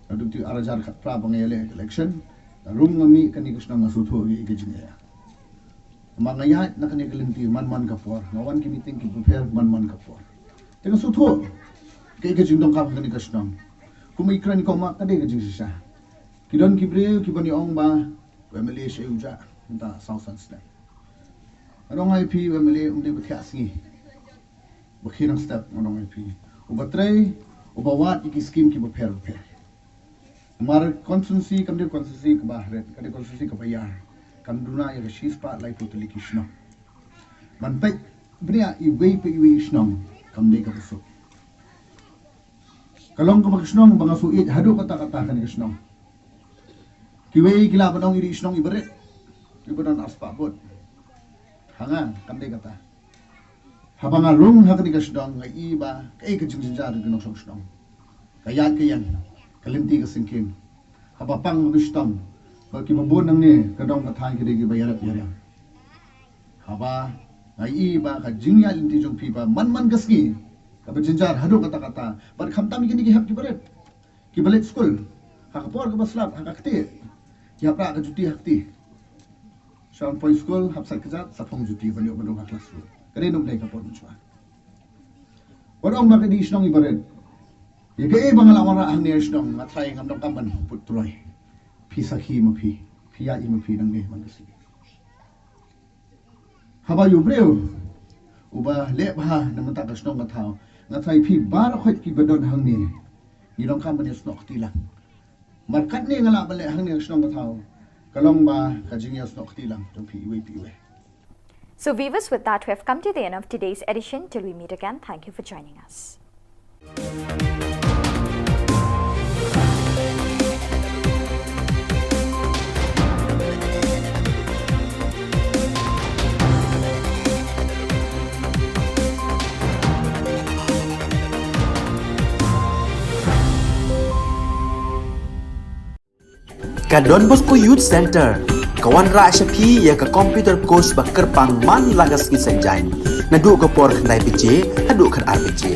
Naduh ïa ki ar hajar khatphra ba nga ïaleh election. La rum nga mih kane ka shnong nga sngewthuh ïa ka jingeh. Namar nga ïaid na kane ka lynti man man ka por. Nga wan ki meeting ki bapher man man ka por. Te nga sngewthuh kaei ka jingdonkam kane ka shnong. Kum i kren i kong ma ka dei ka jingshisha. Ki don ki briew ki ban ïa ong ba u M L A sha u jah mynta saw san snem. Nga ong ïa phi u M L A um dei ba thiah sngi. Ba khie nang step nga ong ïa phi. Uba trei, uba wad ïa ki skim ki bapher bapher. Namar constituency kam dei constituency kaba hret, ka dei constituency kaba ïar. Kam duna ïa ka shispah laiphew tylli ki shnong. Ban peit bniah iwei pa iwei i shnong kam dei kaba suk. Ka long kaba ka shnong ba nga shu ïeit haduh katta katta kane ka shnong. Kiwei ki lah ban ong i dei i shnong iba rit, iba don arspah vote. Ha nga kam dei kata. Haba nga rung ha kane ka shnong nga i ba kaei ka jingjynjar jong ki nongshong shnong. Ka ïaid ka ïeng, ka lynti ka syngkien. Haba pang ba shitom ba kiba bun nangne ka dong ka thaiñ ki dei kiba ïarap ïariang. Haba nga i ba ka jingïaid lynti jong phi ba man man ka sngi kaba jynjar haduh katta katta. Bad khamtam ïa kine ki hep kiba rit, kiba leit skul, ha ka por kaba slap ha ka ktieh ki hap rah ka juti ha kti. Sha wan poi skul hap sait kjat sa phong juti ban ïoh ban rung ha classroom. Ka dei nongdei ka por mynshuwa. Wat ong ba ka dei shnong iba rit. Ïa kaei ba nga la wanrah hangne shnong nga trai ngam donkam ban put troi. Phi sakhi ma phi, phi ïaid ma phi nangne man ka sngi. Haba ïa u briew uba leh bha na mynta ka shnong ka thaw, nga tharai phi baroh khoit kiba don hangne, ngi donkam ban ïasnoh kti lang. Markatne nga lah ban leh hangne ka shnong ka thaw, ka long ba ka jingïasnoh kti lang jong phi iwei pa iwei. So viewers, with that, we have come to the end of today's edition. Till we meet again, thank you for joining us. Ka Don Bosco Youth Centre ka wanrah sha phi ïa ka computer course ba kyrpang man la ka sngi Saitjaiñ, naduh ka por khyndai baje haduh khatar baje.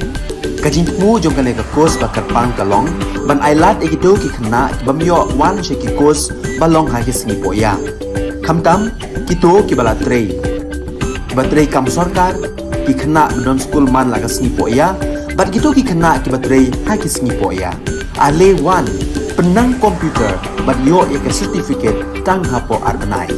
Ka jingthmu jong kane ka course ba kyrpang ka long ban ailad ïa kito ki khynnah ki bym ïoh wan sha ki course ba long ha ki sngi pohïa, khamtam kito kiba la trei, kiba trei kam sorkar, ki khynnah ba don skul man la ka sngi pohïa, bad kito ki khynnah kiba trei ha ki sngi pohïa. Ale wan, pynnang computer bad ïoh ïa ka certificate tang hapoh ar bnai.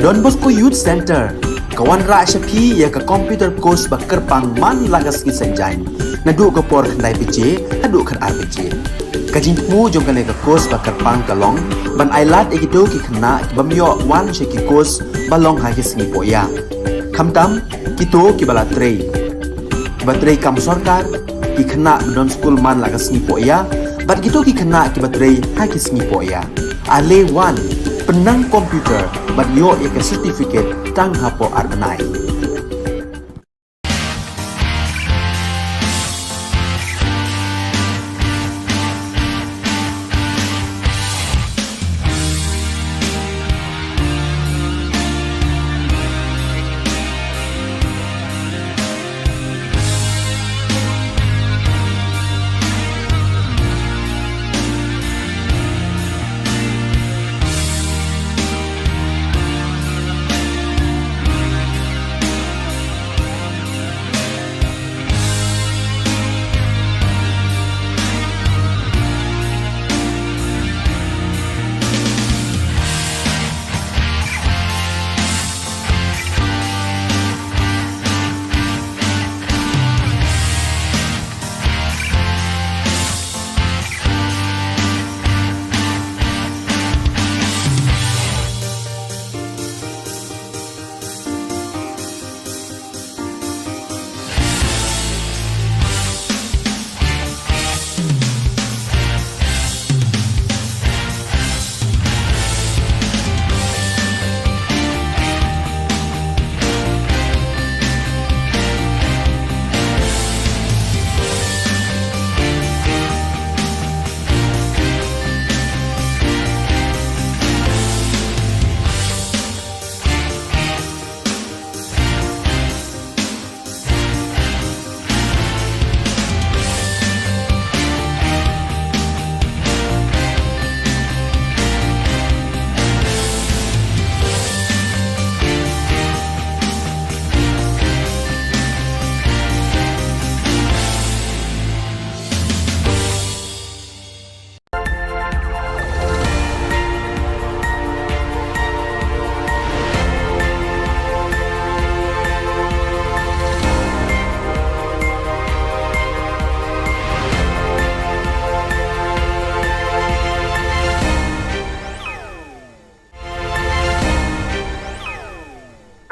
Don Bosco Youth Centre ka wanrah sha phi ïa ka computer course ba kyrpang man la ka sngi Saitjaiñ, naduh ka por khyndai baje haduh khatar baje. Ka jingthmu jong kane ka course ba kyrpang ka long ban ailad ïa kito ki khynnah ki bym ïoh wan sha ki course ba long ha ki sngi pohïa, khamtam kito kiba la trei, kiba trei kam sorkar, ki khynnah ba don skul man la ka sngi pohïa bad kito ki khynnah kiba trei ha ki sngi pohïa. Ale wan, pynnang computer bad ïoh ïa ka certificate tang hapoh ar bnai.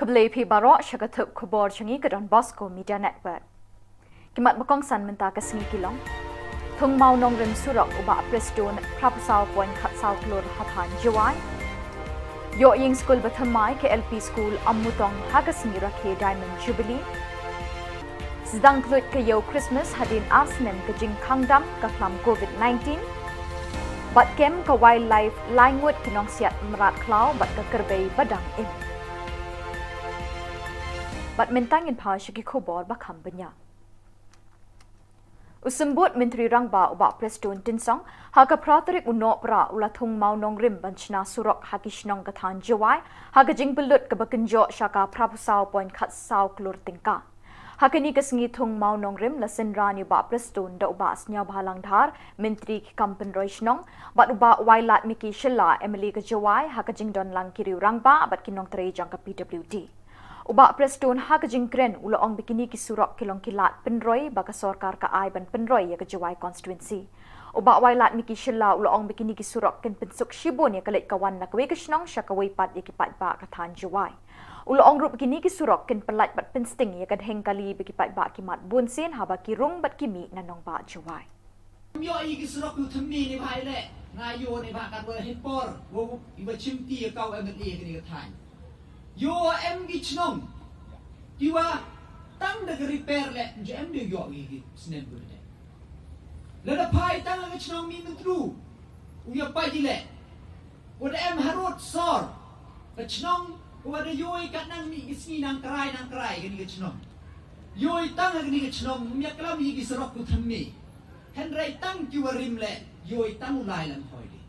Khublei phi baroh sha ka thup khubor jong ngi ka Don Bosco Media Network. Ki mat ba kongsan mynta ka sngi ki long: Thung Mawnongrim surok u Bah Prestone phra phew saw point khatsaw klur ha thaiñ Jowai. Ïoh ïing skul ba thymmai ka L P School Ammutong ha ka sngi rakhe Diamond Jubilee. Sdang khluit ka ïew Christmas hadien ar snem ka jingkhang dam ka khlam covid nineteen. Bad kem ka wildlife, lai ngut ki nongsiat mrad khlaw bad ka kyrpang ba dang im. Bad mynta ngin phai sha ki khubor ba kham bniah. U Symbud Myntri Rangbah u Bah Prestone Tynsong ha ka phra tarik u Nohprah u la thung Mawnongrim ban shna surok ha ki shnong ka thaiñ Jowai ha ka jingpynlut kaba kynjoh sha ka phra phew saw point khatsaw klur tyngka. Ha kane ka sngi thung Mawnongrim la synran ïa u Bah Prestone da u Bah Sniawbhalang Dhar, Myntri ki kam pynroi shnong, bad u Bah Wailadmiki Shylla, M L A ka Jowai, ha ka jingdon lang ki riew rangbah bad ki nongtrei jong ka P W D. U Bah Prestone ha ka jingkren u la ong ba kine ki surok ki long ki lad pynroi ba ka sorkar ka ai ban pynroi ïa ka Jowai constituency. U Bah Wailadmiki Shylla u la ong ba kine ki surok kin pynsuk shibun ïa ka leit ka wan na kawei ka shnong sha kawei pat ïa ki paidbah ka thaiñ Jowai. U la ong ruh ba kine ki surok kin pyllait bad pynsting ïa ka dheng kali ba ki paidbah ki mad bunsien haba ki rung bad ki mih na nongbah Jowai. Ym ïoh ïa ki surok kiba thymmai ne bha ïa leh, nga ïoh ne bha katba ha por ba u, iba chimti ïa ka u M L A kane ka thaiñ. Ïoh em ki chnong kiba tang da ka repair leh, ym ju em de ïoh ïa ki snem ba dei. Lada phai tang ha ka chnong Mihmyntdu, u ïa pait ïa leh. Wat em harud sor ka chnong, wat da ïoh kat nang mih ki sngi nang krai nang krai kane ka chnong. Ïoh tang ha kane ka chnong, ym ïa klam ïa ki surok kiba thymmai. Hynrei tang kiba rim leh, ïoh tang u lai lang hoi de.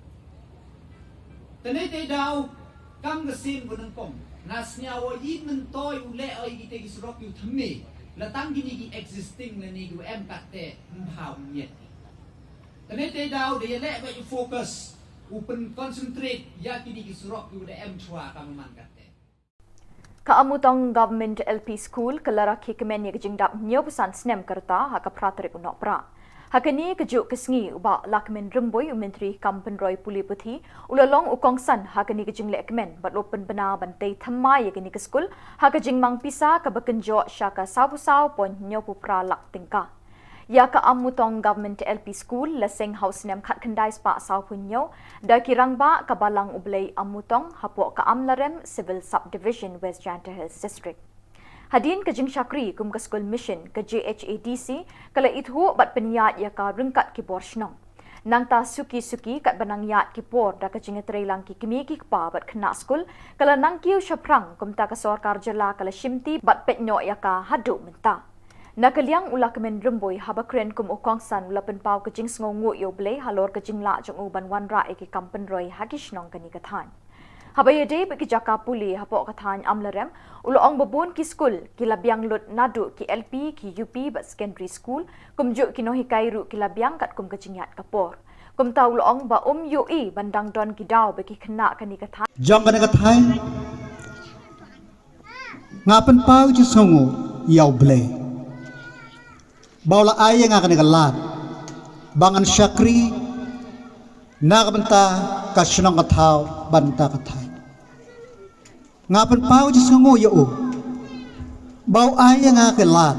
Te ne te daw, kam ka sien ba nyngkong, nga sniaw o ïa myntoi u leh o ïa kita ki surok kiba thymmai. La tang kine ki existing lane kiba em kat te, ym bha u miet. Te ne te daw da ïa leh ba ïa focus, u pyn concentrate ïa kine ki surok kiba da em chwa ka man kat te. Ka Amutong Government L P School ka la rakhe kmen ïa ka jingdap hynñiewphew san snem ka rta ha ka phra tarik u Nohprah. Ha kane kajuh ka sngi u Bah Lahkmen Rymbui, u Myntri kam pynroi pule puthi, u la long u kongsan ha kane ka jingleh kmen bad u la pynbna ban tei thymmai ïa kane ka skul ha ka jingmang pisa kaba kynjoh sha ka sawphew saw point hynñiewphew phra lak tyngka. Ïa ka Amutong Government L P School la seng ha u snem khatkhyndai spah sawphew hynñiew da ki rangbah ka Balang U Blei Amutong hapoh ka Amlarem Civil Subdivision, West Jaintia Hills District. Hadien ka jingshakri kum ka skul mission, ka J H A D C ka la ithuh bad pynïaid ïa ka ryngkat ki bor shnong. Nangta suki suki katba nang ïaid ki por da ka jingïatreilang ki kmie ki kpa bad khynnah skul, ka la nang kiew shaphrang, kumta ka sorkar jylla ka la shimti bad peit noh ïa ka haduh mynta. Na ka liang u Lahkmen Rymbui, haba kren kum u kongsan, u la pynpaw ka jingsngewnguh ïa U Blei halor ka jinglah jong u ban wanrah ïa ki kam pynroi ha ki shnong kane ka thaiñ. Haba ïadei bad ki jaka pule hapoh ka thaiñ Amlarem, u la ong ba bun ki skul ki la biang lut naduh ki L P, ki U P bad secondary school, kumjuh ki nonghikai ruh ki la biang katkum ka jingïaid ka por. Kumta u la ong ba um ïohi ban dang don ki daw ba ki khynnah kane ka thaiñ. Jong kane ka thaiñ, nga pynpaw jingsngewnguh ïa U Blei ba u la ai ïa nga kane ka lad ba ngan shakri na ka bynta ka shnong ka thaw bad na ka bynta ka thaiñ. Nga pynpaw jingsngewnguh ïa u ba u ai ïa nga ka lad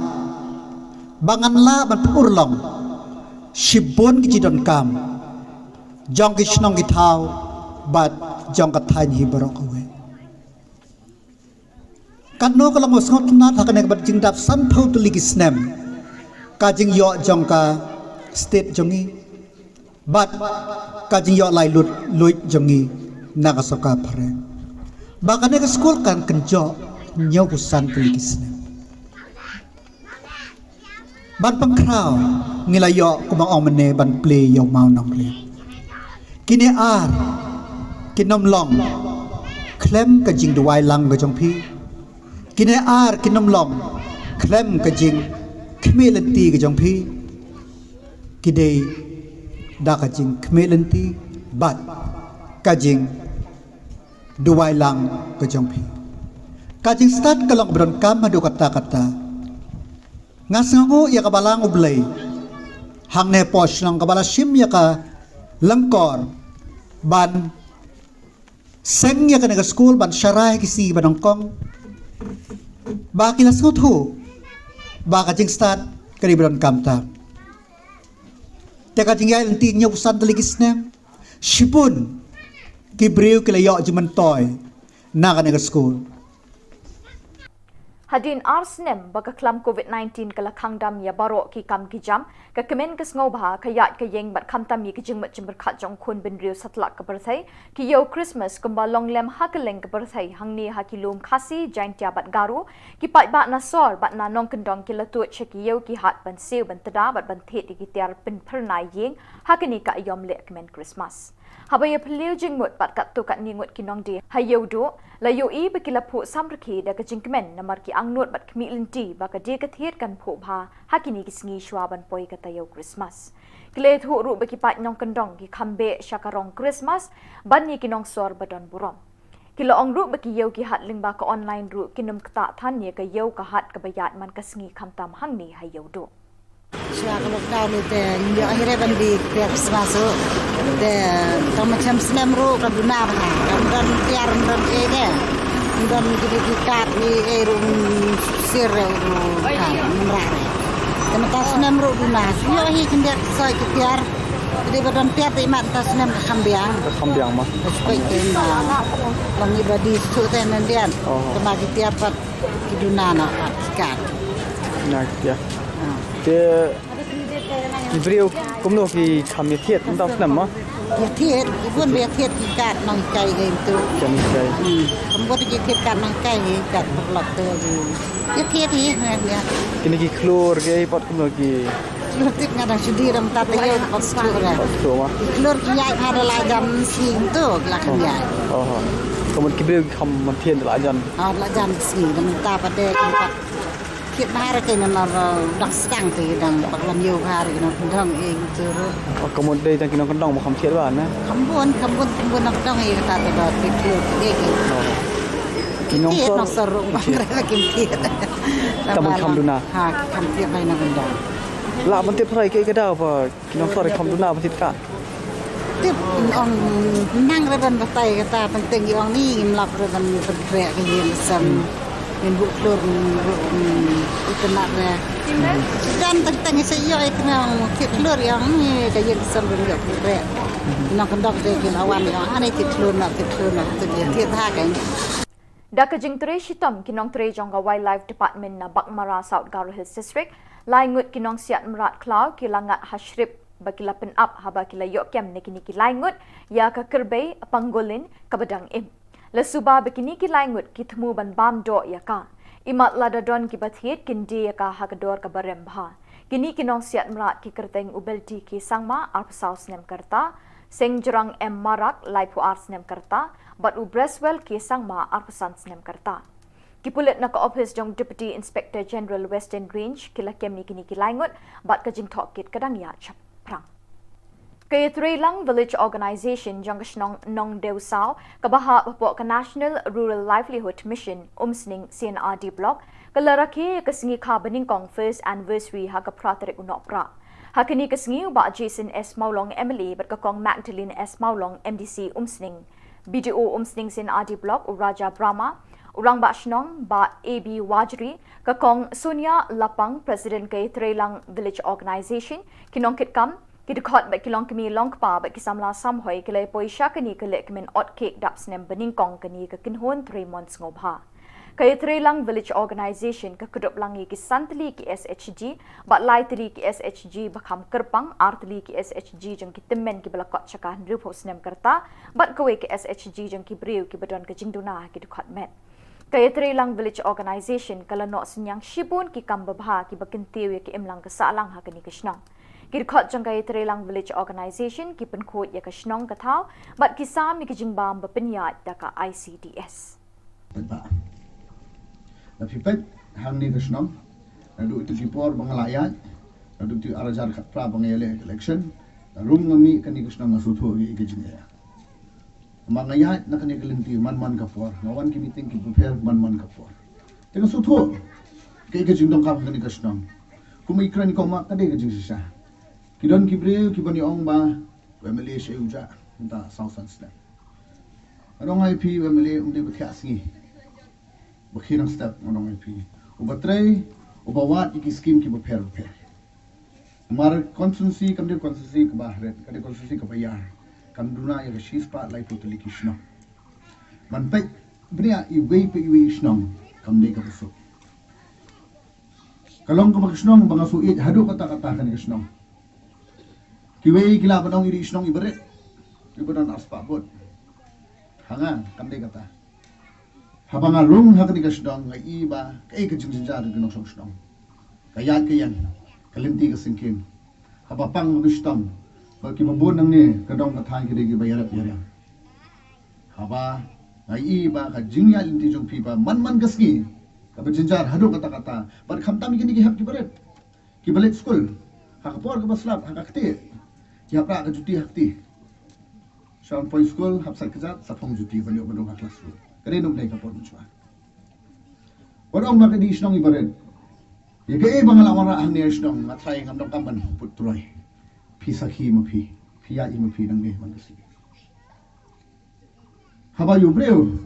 ba ngan lah ban pynurlong shibun ki jingdonkam jong ki shnong ki thaw bad jong ka thaiñ hi baroh kawei. Katno ka long ba sngewtynnat ha kane kaba jingdap sanphew tylli ki snem ka jingïoh jong ka state jong ngi bad ka jingïoh laitluid jong ngi na ka sorkar phareng, ba kane ka skul kan kynjoh hynñiewphew san tylli ki snem. Ban pynkhraw, ngi la ïoh, kumba ong mynne, ban plie ïa u mawnongrim. Kine ar kin ym long khlem ka jingduwai lang ka jong phi. Kine ar kin ym long khlem ka jingkhmih lynti ka jong phi. Ki dei da ka jingkhmih lynti bad ka jingduwai lang ka jong phi. Ka jingstad ka long ba donkam haduh katta katta. Nga sngewnguh ïa ka Balang U Blei hangne hapoh shnong kaba la shim ïa ka lyngkor ban seng ïa kane ka skul ban sharai ha ki sngi ba nyngkong, ba ki la sngewthuh ba ka jingstad ka dei ba donkam tam. Te ka jingïaid lynti hynñiewphew san tylli ki snem, shibun ki briew ki la ïoh jingmyntoi na kane ka skul. Hadien ar snem ba ka khlam covid nineteen ka la khang dam ïa baroh ki kam ki jam, ka kmen ka sngewbha, ka ïaid ka ïeng bad khamtam ïa ki jingmut jingpyrkhat jong u khun bynriew satlak ka pyrthei, ki ïew Christmas kumba long lem ha kylleng ka pyrthei, hangne ha ki lum Khasi, Jaiñtia bad Garo, ki paidbah na sor bad na nongkyndong ki la tuid sha ki ïew ki hat ban siew ban tda bad ban thied ïa ki tiar pynphyrnai ïing ha kane ka aïom leh kmen Christmas. Haba ïa phylliew jingmut bad katto katne ngut ki nongdie ha Ïewduh, la ïohi ba ki la phuh samrkhie da ka jingkmen namar ki angnud bad khmih lynti ba ka die ka thied kan phuh bha ha kine ki sngi shuwa ban poi ka taïew Christmas. Ki la ïathuh ruh ba ki paid nongkyndong ki kham beh sha ka rong Christmas ban ïa ki nongsor ba don burom. Ki la ong ruh ba ki ïew ki hat lyngba ka online ruh kin ym ktah than ïa ka ïew ka hat kaba ïaid man ka sngi khamtam hangne ha Ïewduh. Shuwa ka lockdown ni te ngim ïoh hi re ban die Christmas ruh. Te tang ma chem snem ruh ka duna bha. Kam don tiar, kam don ei de. Kam don kine ki kat ni ei ruh, sir ruh ka ngim rah re. Te mynta snem ruh duna. Ngim ïoh hi khyndiat soi ki tiar. Te dei ba don tiar te imat mynta snem ka kham biang. Ka kham biang ma. Ka spek te ma. Long i ba die suk te nan diat. Oh. Te ma ki tiar pat ki duna na pat ki kat. Na ki tiar. Ah. Te ki briew kumno ki kham ïathied mynta snem ma? Ïathied, ki bun ba ïathied ki kat nonghikai hi tu. Kat nonghikai. Hmm. Kam bun ki thied kat nonghikai hi, kat paralok tu. Ïathied hi, ïa, ïa. Kine ki khlur ki ei pat kumno ki? Khlur tip nga dang shu die dang tat ïa pat khlur. Pat khlur ma? Ki khlur ki ïaid ha la jan sing tu la kham ïaid. Oh. Ka mut ki briew ki kham thied la jan. Ah, la jan sing dang tat pat de ki pat. Thied bha re kane namar, uh, dang sdang te dang bakla ïew bha re ki nongkyndong ei tu ruh. Oh, ka mut dei tang ki nongkyndong ba kham thied bha ne? Kham bun, kham bun, kham bun nongkyndong ei kata te ba ki khlur ki ei ki. Oh. Ki nongshong, nongshong ruh ba ngre la kim thied. Ka ban kham duna. Ha, ki kham thied bai na ban da. La ban thied phrai ki ka daw ba ki nongshong ruh kham duna ban thied ka. Tip ong nang re ban batai kata, teng teng ong ni ngim lap re ban berkrek ka yin sem. Ngin bu klur, ngin bu, ngin ikenat re. Dan teng teng se yo ikna ong thied klur ong ni ka yin sem ban berkrek. Nang kendok de ki lawan ong ani thied klur na thied klur na thied thied ha ka. Da ka jingtrei shitom ki nongtrei jong ka Wildlife Department na Baghmara, South Garo Hills District, lai ngut ki nongsiat mrad khlaw ki la ngat ha shrip ba ki la pynap haba ki la ïoh kem na kine ki lai ngut ïa ka kyrbai pangolin kaba dang im. La suba ba kine ki lai ngut ki thmu ban bam doh ïa ka. Imat lada don kiba thied kin die ïa ka ha ka dor kaba rem bha. Kine ki nongsiat mrad ki kyrteng u Belti K Sangma, arphew saw snem ka rta, Sengjrang M Marak, laiphew ar snem ka rta, bad u Breswell K Sangma, arphew san snem ka rta. Ki pulit na ka ophis jong Deputy Inspector General Western Range ki la kem ïa kine ki lai ngut bad ka jingtohkit ka dang ïaid shaphrang. Ka Ïatreilang Village Organization jong ka shnong Nongdewsaw kaba hap hapoh ka National Rural Livelihood Mission, Umsning C&RD Block, ka la rakhe ïa ka sngi kha banyngkong first anniversary ha ka phra tarik u Nohprah. Ha kane ka sngi u Bah Jason S Mawlong, M L A, bad ka Kong Magdalene S Mawlong, M D C Umsning, B D O Umsning C&RD Block u Raja Brahma, u Rangbah Shnong Bah A B Wajri, ka Kong Sonia Lapang, President ka Ïatreilang Village Organization, ki nongkitkam, ki dkhot bad ki longkmie longkpa bad ki samla samhoi ki la ïa poi sha kane ka lehkmen ot cake dap snem banyngkong kane ka kynhun trei mon sngewbha. Ka Ïatreilang Village Organization ka kdup lang ïa ki san tylli ki S H G bad lai tylli ki S H G ba kham kyrpang, ar tylli ki S H G jong ki tymmen kiba la kot sha ka hynriewphew snem ka rta bad kawei ka S H G jong ki briew kiba don ka jingduna ha ki dkhot met. Ka Ïatreilang Village Organization ka la noh synñiang shibun ki kam babha kiba kyntiew ïa ka imlang ka sahlang ha kane ka shnong. Ki dkhot jong ka Ïatreilang Village Organization ki pynkhuid ïa ka shnong ka thaw bad ki sam ïa ka jingbam ba pynïaid da ka I C D S. Peit ba, la phi peit hangne ka shnong, naduh ïa ki por ba nga la ïaid, naduh ïa ki ar hajar khatphra ba nga ïaleh election, la rung nga mih kane ka shnong nga sngewthuh ïa ka jingeh. Namar nga ïaid na kane ka lynti man man ka por, nga wan ki meeting kiba pher man man ka por. Te nga sngewthuh kaei ka jingdonkam kane ka shnong. Kum i kren i kong Mak, ka dei ka jingshisha. Ki don ki briew kiban ïa ong ba u M L A shei u jah mynta saw san snem. Nga ong ïa phi, u M L A um dei ba thiah sngi ba khie nang step, nga ong ïa phi. Uba trei, uba wad ïa ki skim kiba pher bapher. Namar constituency kam dei constituency kaba hret, ka dei constituency kaba ïar. Kam duna ïa ka shispah laiphew tylli ki shnong. Ban peit bniah iwei pa iwei i shnong kam dei kaba suk. Ka long kaba ka shnong ba nga shu ïeit haduh katta katta kane ka shnong. Kiwei ki lah ban ong i dei i shnong iba rit, iba don arspah vote. Ha nga kam dei kata. Haba nga rung ha kane ka shnong nga i ba kaei ka jingjynjar jong ki nongshong shnong. Ka ïaid ka ïeng, ka lynti ka syngkien. Haba pang ba ka shitom, ba kiba bun nangne ka dong ka thaiñ ki dei kiba ïarap ïarem. Haba nga i ba ka jingïaid lynti jong phi ba man man ka sngi kaba jynjar haduh katta katta. Bad khamtam ïa kine ki hep kiba rit, kiba leit skul, ha ka por kaba slap, ha ka kti, ki hap rah ka juti ha kti. Sha poi skul hap sait kjat, sa phong juti ban ïoh ban rung ha classroom. Ka dei num dei ka por mynshwa. Wat ong ba ka dei shnong iba rit. Ïa kaei ba nga la wanrah hangne shnong, nga trai, ngam donkam ban put troi. Phi sakhi ma phi, phi ïaid ma phi nangne man ka sngi. Haba ïa u briew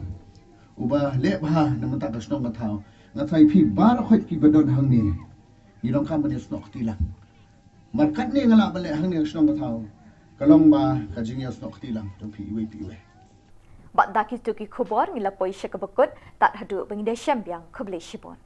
uba leh bha na mynta ka shnong ka thaw, nga trai phi baroh khoit kiba don hangne, ngi donkam ban ïasnoh kti lang. Mar katne nga lah ban leh hangne ka shnong ka thaw, ka long ba ka jingïasnoh kti lang jong phi iwei pa iwei. Bad da kito ki khubor ngi la poi sha kaba kut, tad haduh ba ngin da shem biang, khublei shibun.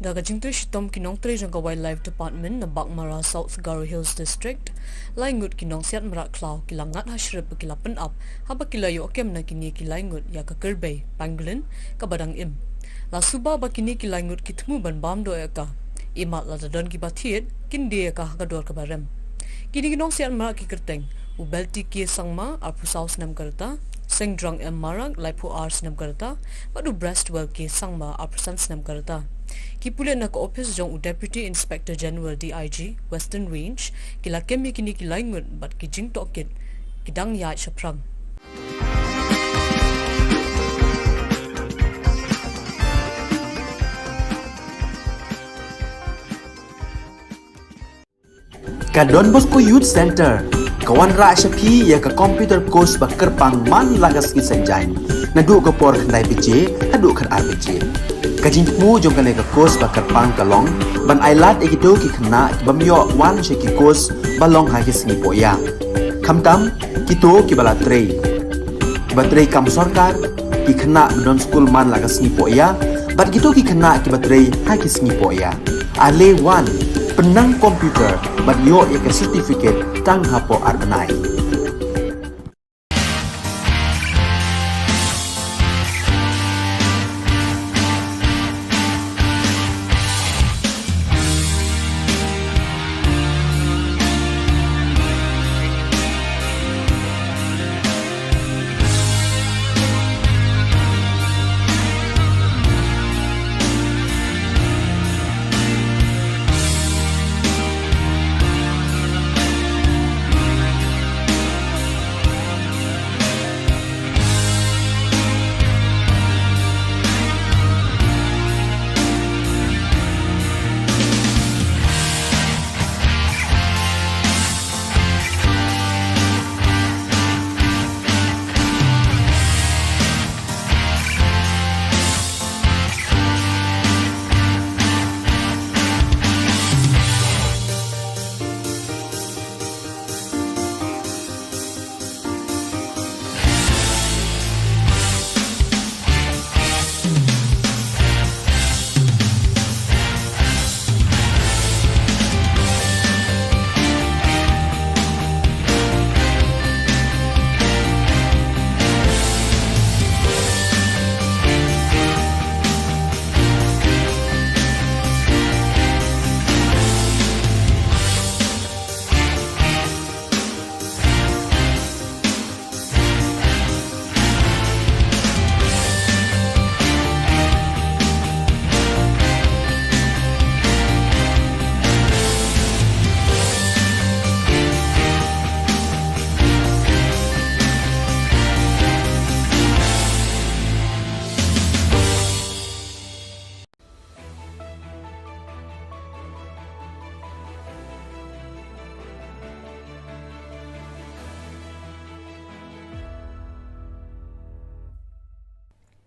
Da ka jingtrei shitom ki nongtrei jong ka Wildlife Department na Baghmara, South Garo Hills District, lai ngut ki nongsiat mrad khlaw ki la ngat ha shrip ba ki la pynap haba ki la ïoh kem na kine ki lai ngut ïa ka kyrbai pangolin kaba dang im. La suba ba kine ki lai ngut ki thmu ban bam doh ïa ka. Imat lada don kiba thied, kin die ïa ka ha ka dor kaba rem. Kine ki nongsiat mrad ki kyrteng U Belty K Sangma, arphew saw snem ka rta, Sengdrong M Marak, laiphew ar snem ka rta, bad u Brestwell K Sangma, arphew san snem ka rta. Ki pulit na ka ophis jong u Deputy Inspector General D I G, Western Range, ki la kem ïa kine ki lai ngut bad ki jingtohkit ki dang ïaid shaphrang. Ka Don Bosco Youth Centre ka wanrah sha phi ïa ka computer course ba kyrpang man la ka sngi Saitjaiñ, naduh ka por khyndai baje haduh khatar baje. Ka jingthmu jong kane ka course ba kyrpang ka long ban ailad ïa kito ki khynnah ki bym ïoh wan sha ki course ba long ha ki sngi pohïa. Khamtam kito kiba la trei, kiba trei kam sorkar, ki khynnah ba don skul man la ka sngi pohïa, bad kito ki khynnah kiba trei ha ki sngi pohïa. Ale wan, pynnang computer bad ïoh ïa ka certificate tang hapoh ar bnai.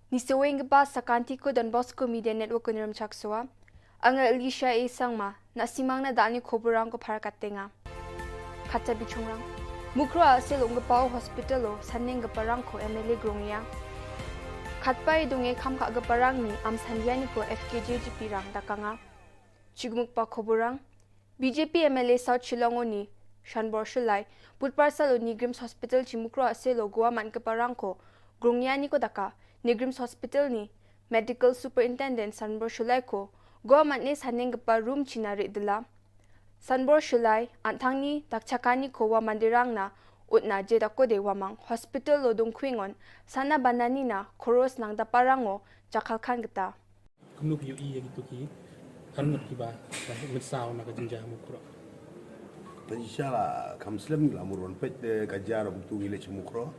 Ngi sa weng ka ba sa ka Anti ko Don Bosco Media Network ko Nirem Chaksoa. Anga Alicia A Sangma, na simang na dani khobor rang ko phar katenga. Kata bichungrang. Mukroh a sel ong ka pau hospital o, saneng ka parang ko M L A grong ya. Khatpai dong e kham ka ka parang ni, am sandiani ko F K J G P rang dakanga. Chigmuk pa khobor rang. B J P M L A South Shillong o ni, Shanbor Shullai, Budpar sal o ni Grims Hospital chi Mukroh a sel o Goa man ka parang ko, grong ya ni ko daka, ni Grims Hospital ni, Medical Superintendent Shanbor Shullai ko, Goa man ne saneng ka pa room chi na rit dela. Shanbor Shullai, antang ni, dak chakani ko wa mandirang na, ut na je dako de wa mang, hospital o dong kwingon, sana banani na, koros nang da parang o, jakal kan kata. Kumno phi ïohi ïa kito ki arngut kiba mynsaw na ka jingjia ha Mukroh? Pynshai la kham slem, la mut wan peit te ka jia ruh kumto ngi leit sha Mukroh.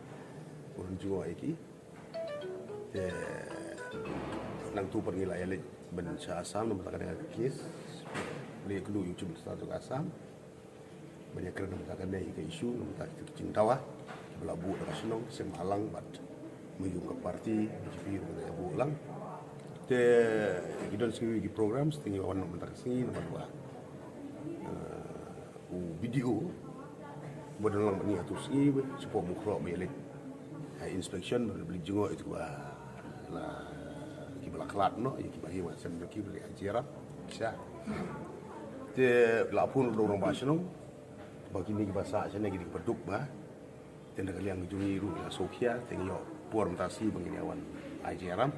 Wan jngoh ïa ki. Te nangtu pat ngi la ïa leit ban sha Assam namar kane ka case. Leit kumno ïa u Chief Minister jong ka Assam. Ban ïa kren namar kane ka issue, namar kita ki jingdawa kiba la buh da ka shnong, seng bhalang bad mynjur ka party B J P ruh ka buh lang. Te ki don sngi ki programs, te ngi wan namar ka sngi namar ba, eh, u B D O ba don lang bad ngi ha tu sngi ba shu poi Mukroh ba ïa leit, eh, inspection, ba leit jngoh ïa kiba la, kiba la khlad noh, ïa kiba hi wa sem ki ba leit ha jrah. Sha. Te la phone ruh da u rangbah shnong. Ba kine kiba sah shane kine kiba duk ba. Te na ka liang jong ngi ruh ngi la sngewkhia, te ngi ïoh por mynta shi ba ngin ïa wan ai jingïarap.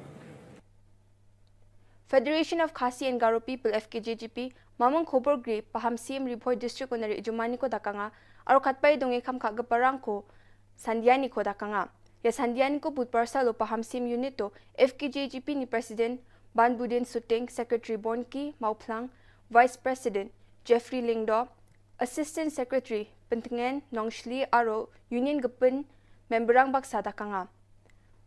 Federation of Khasi and Garo People, F K J G P, mamang khubor gri, paham C M Ri Bhoi District Honorary Jumani ko dakanga, Aro katba i dong i kham kha ka parang ko Sandiani ko da ka nga. Ïa Sandiani ko bud parsa lo pa Hamsim Unit to F K J G P ni President Ban Budin Suting, Secretary Bonki Mawphlang, Vice President Jeffrey Lyngdoh, Assistant Secretary Pyntngen Nongshli aro Union ka pynmember rang baksa da ka nga.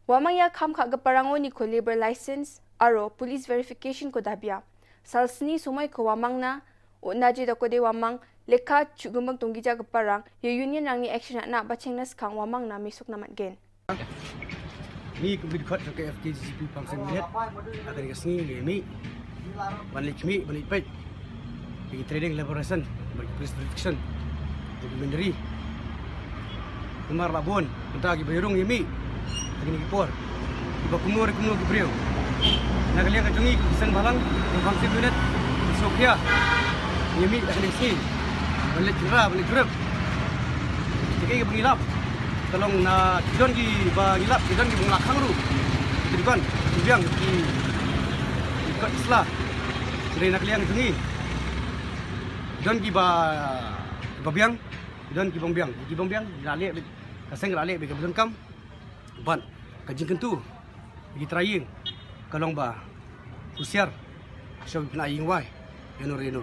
Wamang ïa kham kha ka parang o ni ko labour license aro police verification ko da bia. Sal sni sumai ko wamang na o na je da ko de wamang leka chugumang tong gija ka parang ïa Union rang ni action na ba cheng na skang wamang na misuk na mat gen. Ni kum ki dkhot ka F K G P pang sen minit. Akan ka sngi ngi mih ban leit mih ban leit peit. Ki training elaboration ban ki police protection. Ki documentary. Kumar la bon, mynta ki ba ïarung ïa mih. Kini ki por. Ki ba kumno re kumno ki briew. Na ka liang ka jong ngi ki seng balang, ki pang sen minit. Ki sokria. Ïa mih da kani sngi. Ban leit jura, ban leit jurep. Ki ba ngi lap. Ka long na ki don ki ba ngi lap, ki don ki ba ngi lap khang ruh. Ki dei ban, ki biang, ki, ki kot sla. Ki dei na ka liang jong ngi. Ki don ki ba, ki ba biang, ki don ki ba biang, ki ba biang, ki la leh, ka seng la leh, ka ba donkam. Bad, ka jingkyntu, ki trai ïing, ka long ba, husiar, sha ki pynai ïing wai, ïano ïano.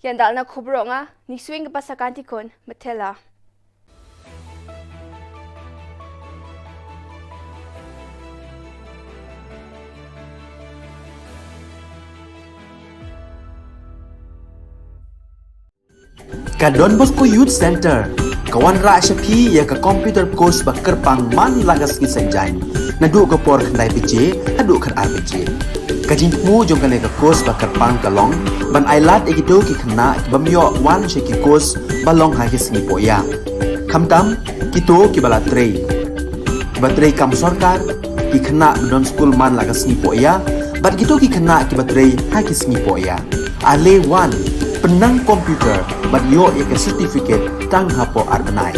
Ïa ndal na khubor nga, ni swing ka pasa kanti kon, Matela. Ka Don Bosco Youth Center ka wanrah sha phi ïa ka computer course ba kyrpang man la ka sngi Saitjaiñ, naduh ka por khyndai baje haduh khatar baje. Ka jingthmu jong kane ka course ba kyrpang ka long ban ailad ïa kito ki khynnah ki bym ïoh wan sha ki course ba long ha ki sngi pohïa. Khamtam kito ki ba la trei, ki ba trei kam sorkar, ki khynnah ba don skul man la ka sngi pohïa, bad kito ki khynnah ki ba trei ha ki sngi pohïa. Ale wan, pynnang computer bad ïoh ïa ka certificate tang hapoh ar bnai.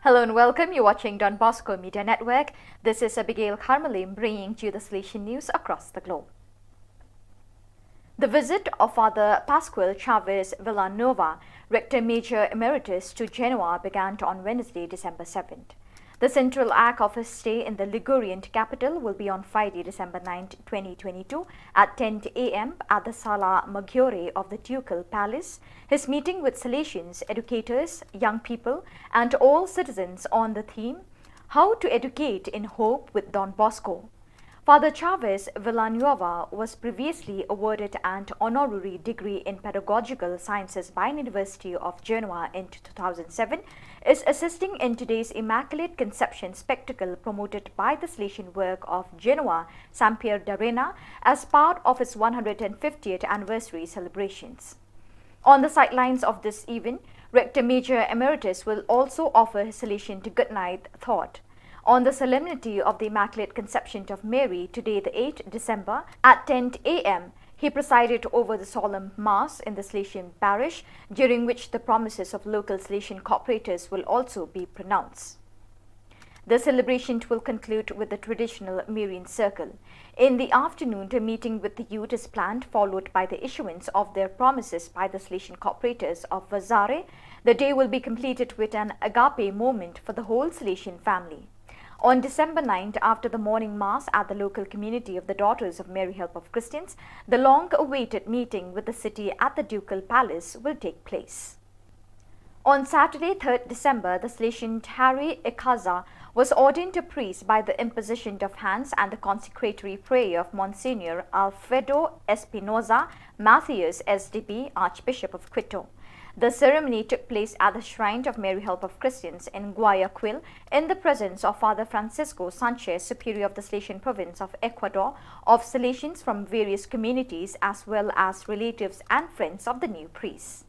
Hello and welcome. You're watching Don Bosco Media Network. This is Abigail Kharmalim bringing to you the Salesian news across the globe. The visit of Father Pascual Chavez Villanova, Rector Major Emeritus, to Genoa began on Wednesday, December seventh. The central act of his stay in the Ligurian capital will be on Friday, December ninth, twenty twenty-two, at ten a m at the Sala Maggiore of the Ducal Palace. His meeting with Salesians, educators, young people, and all citizens on the theme, "How to Educate in Hope with Don Bosco." Father Chavez Villanueva was previously awarded an honorary degree in pedagogical sciences by University of Genoa in two thousand seven, is assisting in today's Immaculate Conception spectacle promoted by the Salesian work of Genoa, Sampier d'Arena, as part of his one hundred fiftieth anniversary celebrations. On the sidelines of this event, Rector Major Emeritus will also offer his Salesian goodnight thought. On the solemnity of the Immaculate Conception of Mary, today, the eighth December, at ten a m, he presided over the solemn Mass in the Salesian parish, during which the promises of local Salesian cooperators will also be pronounced. The celebration will conclude with the traditional Marian Circle. In the afternoon, a meeting with the youth is planned, followed by the issuance of their promises by the Salesian cooperators of Vazare. The day will be completed with an agape moment for the whole Salesian family. On December ninth, after the morning mass at the local community of the Daughters of Mary Help of Christians, the long-awaited meeting with the city at the Ducal Palace will take place. On Saturday, third December, the Salesian Harry Ekaza was ordained a priest by the imposition of hands and the consecratory prayer of Monsignor Alfredo Espinoza Macias, S D B, Archbishop of Quito. The ceremony took place at the Shrine of Mary Help of Christians in Guayaquil, in the presence of Father Francisco Sanchez, Superior of the Salesian Province of Ecuador, of Salesians from various communities, as well as relatives and friends of the new priest.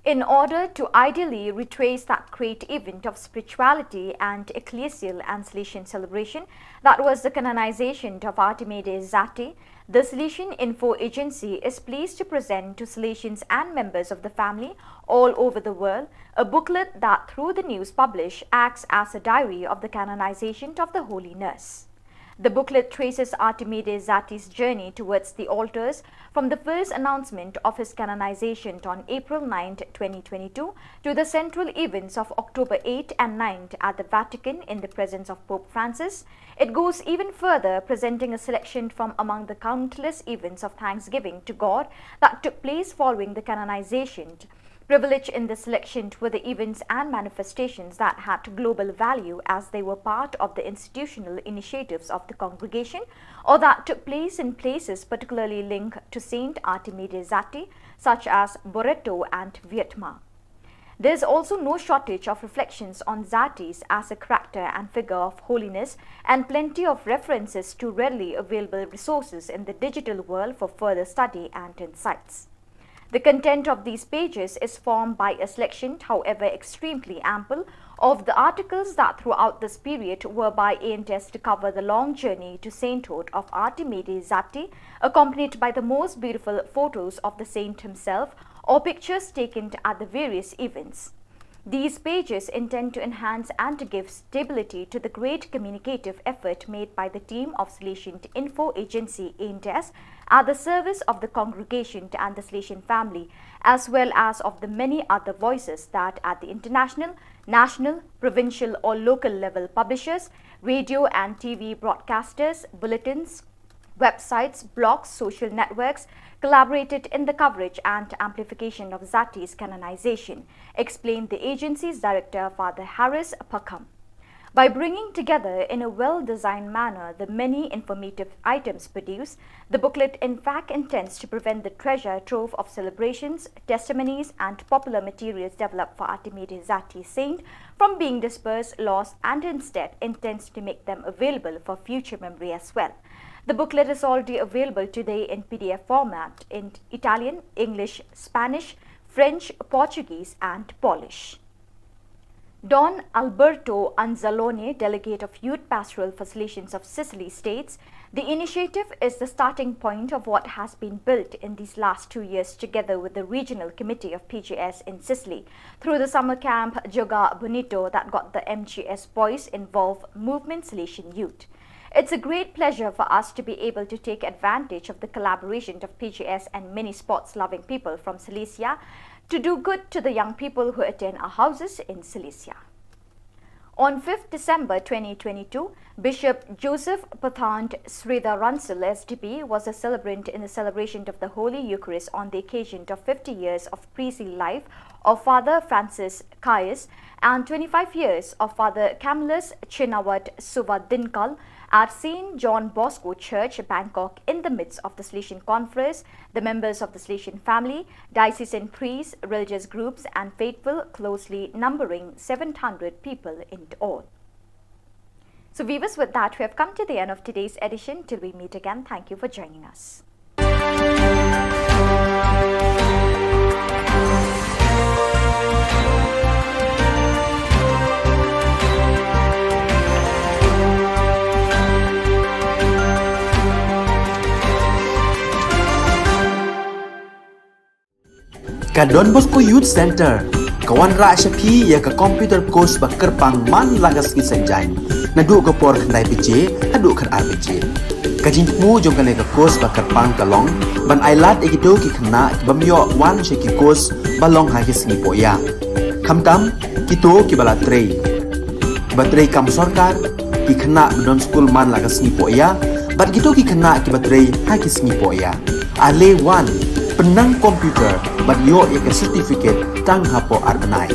In order to ideally retrace that great event of spirituality and ecclesial and Salesian celebration, that was the canonization of Artimide Zatti, the Salesian Info Agency is pleased to present to Salesians and members of the family all over the world a booklet that, through the news published, acts as a diary of the canonization of the holy nurse. The booklet traces Artimide Zatti's journey towards the altars, from the first announcement of his canonization on April ninth, twenty twenty-two, to the central events of October eighth and ninth at the Vatican in the presence of Pope Francis. It goes even further, presenting a selection from among the countless events of thanksgiving to God that took place following the canonization. Privileged in this selection were the events and manifestations that had global value, as they were part of the institutional initiatives of the congregation or that took place in places particularly linked to Saint Artimide Zatti, such as Boreto and Vietma. There is also no shortage of reflections on Zattis as a character and figure of holiness, and plenty of references to readily available resources in the digital world for further study and insights. The content of these pages is formed by a selection, however extremely ample, of the articles that throughout this period were by A and S to cover the long journey to sainthood of Artimide Zatti, accompanied by the most beautiful photos of the saint himself or pictures taken at the various events. These pages intend to enhance and to give stability to the great communicative effort made by the team of Salesian Info Agency, A and S, at the service of the congregation and the Salesian family, as well as of the many other voices that at the international, national, provincial or local level publishers, radio and T V broadcasters, bulletins, websites, blogs, social networks collaborated in the coverage and amplification of Zatti's canonization, explained the agency's director, Father Harris Pakham. By bringing together in a well-designed manner the many informative items produced, the booklet in fact intends to prevent the treasure trove of celebrations, testimonies, and popular materials developed for Artimide Zatti Saint from being dispersed, lost, and instead intends to make them available for future memory as well. The booklet is already available today in P D F format in Italian, English, Spanish, French, Portuguese, and Polish. Don Alberto Anzalone, Delegate of Youth Pastoral Facilitations of Sicily, states, "The initiative is the starting point of what has been built in these last two years together with the Regional Committee of P G S in Sicily through the summer camp Joga Bonito that got the M G S boys involved, Movement Salesian Youth. It's a great pleasure for us to be able to take advantage of the collaboration of P G S and many sports-loving people from Silesia to do good to the young people who attend our houses in Silesia." On fifth December twenty twenty-two, Bishop Joseph Pathan Sridhar Russell S D P was a celebrant in the celebration of the Holy Eucharist on the occasion of fifty years of priestly life of Father Francis Caius and twenty-five years of Father Camillus Chinawat Suvadinkal at Saint John Bosco Church, Bangkok, in the midst of the Salesian conference, the members of the Salesian family, diocesan priests, religious groups, and faithful, closely numbering seven hundred people in all. So, viewers, with that, we have come to the end of today's edition. Till we meet again, thank you for joining us. Ka Don Bosco Youth Centre ka wanrah sha phi ïa ka computer course ba kyrpang man la ka sngi Saitjaiñ, naduh ka por khyndai baje haduh khatar baje. Ka jingthmu jong kane ka course ba kyrpang ka long ban ailad ïa kito ki khynnah ki bym ïoh wan sha ki course ba long ha ki sngi pohïa. Khamtam kito kiba la trei, kiba trei kam sorkar, ki khynnah ba don skul man la ka sngi pohïa, bad kito ki khynnah kiba trei ha ki sngi pohïa. Ale wan, pynnang computer bad ïoh ïa ka certificate tang hapoh ar bnai.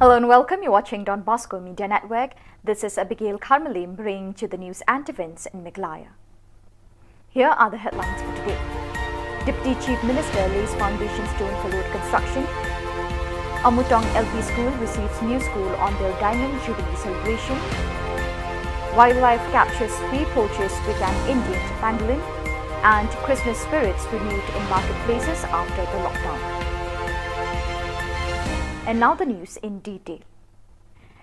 Hello and welcome. You're watching Don Bosco Media Network. This is Abigail Karmalim bringing to the news and events in Meghalaya. Here are the headlines for today. Deputy Chief Minister lays foundation stone for road construction. Amutong L P School receives new school on their Diamond Jubilee celebration. Wildlife captures three poachers with an Indian pangolin. And Christmas spirits renewed in marketplaces after the lockdown. And now the news in detail.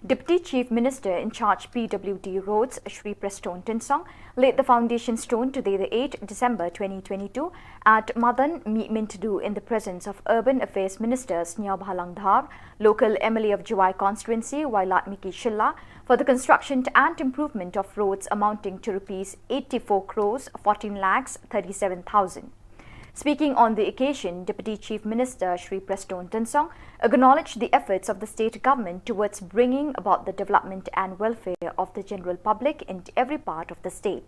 Deputy Chief Minister in charge P W D Roads, Shri Prestone Tynsong, laid the foundation stone today, the eighth December twenty twenty-two, at Madan Mihmyntdu in the presence of Urban Affairs Minister Sniawbhalang Dhar, local M L A of Jowai constituency, Wailadmiki Shylla, for the construction and improvement of roads amounting to rupees eighty-four crores fourteen lakhs thirty-seven thousand. Speaking on the occasion, Deputy Chief Minister Shri Prestone Tynsong acknowledged the efforts of the state government towards bringing about the development and welfare of the general public in every part of the state.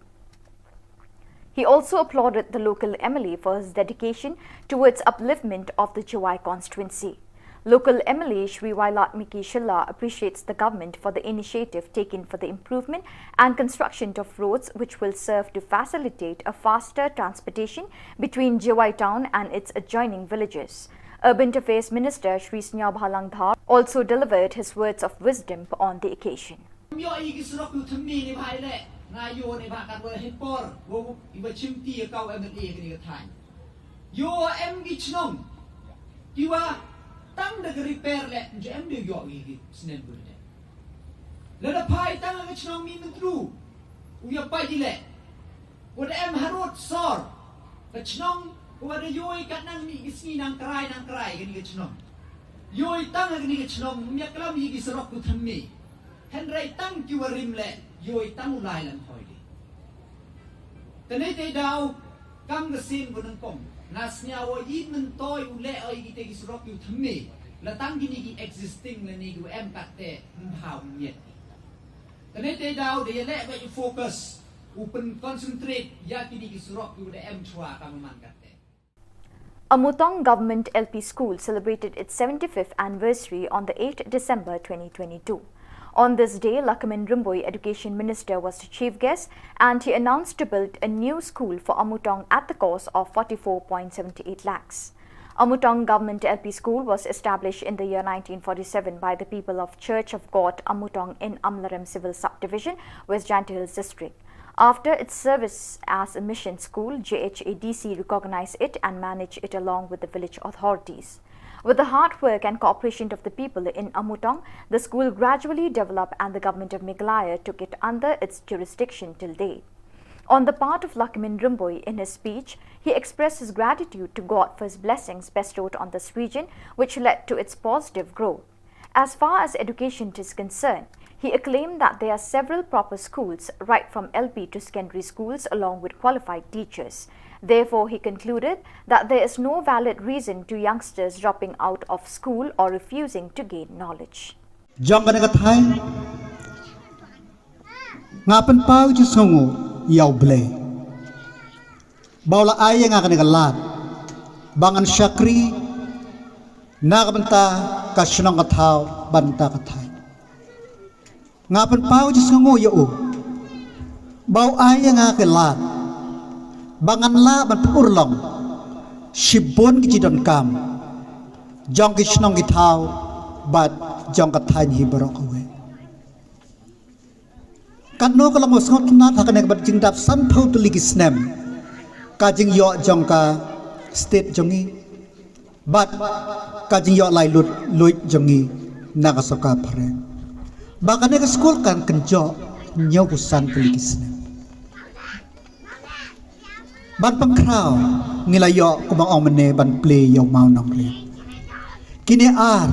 He also applauded the local M L A for his dedication towards upliftment of the Jowai constituency. Local M L A Shri Wailadmiki Shylla appreciates the government for the initiative taken for the improvement and construction of roads, which will serve to facilitate a faster transportation between Jowai town and its adjoining villages. Urban Affairs Minister Shri Sniawbhalang Dhar also delivered his words of wisdom on the occasion. Ym ïoh ïa ki surok ïa u thymme ne bha ïaleh, nga ïoh ne bha katwa hi por, wa u, iwa chimti ïa ka u M L A kane ka thaiñ. Ïoh em ki chnong kiwa tang da ka repair leh, ym ju em de u ïoh ïa ki snem bun de. Lada phai tang ha ka chnong Mihmyntdu, u ïa pait ïaleh. Wa da em harud sor, ka chnong, wa da ïoh ïa ka nang ni ki sngi nang krai, nang krai, kane ka chnong. Ïoh ïa tang kane ka chnong, ym ïa klam ïa ki surok u thymme. Hynrei tang kiwa rim leh, ïoh ïa tang u lai lang hoi de. Tane te daw, kam ka sien ko nyngkong. Nga sniaw o ïit myntoi u leh o ïa ki te ki surok ïa u thymme. La tang kine ki existing lane kiwa em kat te, ym bha u miet. Tane te daw da ïaleh ba ïa focus, u pyn concentrate ïa kine ki surok ïa u da em chwa ka man kat te. Amutong Government L P School celebrated its seventy-fifth anniversary on the eighth December twenty twenty-two. On this day, Lahkmen Rymbui, Education Minister, was the chief guest and he announced to build a new school for Amutong at the cost of forty-four point seven eight lakhs. Amutong Government L P School was established in the year nineteen forty-seven by the people of Church of God Amutong in Amlarem Civil Subdivision, West Jaintia Hills District. After its service as a mission school, J H A D C recognized it and managed it along with the village authorities. With the hard work and cooperation of the people in Amutong, the school gradually developed and the government of Meghalaya took it under its jurisdiction till date. On the part of Lahkmen Rymbui, in his speech, he expressed his gratitude to God for his blessings bestowed on this region, which led to its positive growth. As far as education is concerned, he acclaimed that there are several proper schools, right from L P to secondary schools, along with qualified teachers. Therefore, he concluded that there is no valid reason to youngsters dropping out of school or refusing to gain knowledge. Jong kane ka thaiñ, nga pynpaw jingsngewnguh ïa U Blei ba u la ai ïa nga kane ka lad ba ngan shakri na ka bynta ka shnong ka thaw bad na ka bynta ka thaiñ. Nga pynpaw jingsngewnguh ïa u ba u ai ïa nga ka lad ba ngan lah ban pynurlong shibun ki jingdonkam jong ki shnong ki thaw bad jong ka thaiñ hi baroh kawei. Katno ka long ba sngewtynnat ha kane ka bad jingdap sanphew tylli ki snem ka jingïoh jong ka state jong ngi bad ka jingïoh laitluid jong ngi na ka sorkar phareng ba kane ka skul kan kynjoh hynñiewphew san tylli ki snem. Ban pynkhraw ngi la ïoh kumba ong mynne ban plie ïa u mawnongrim. Kine ar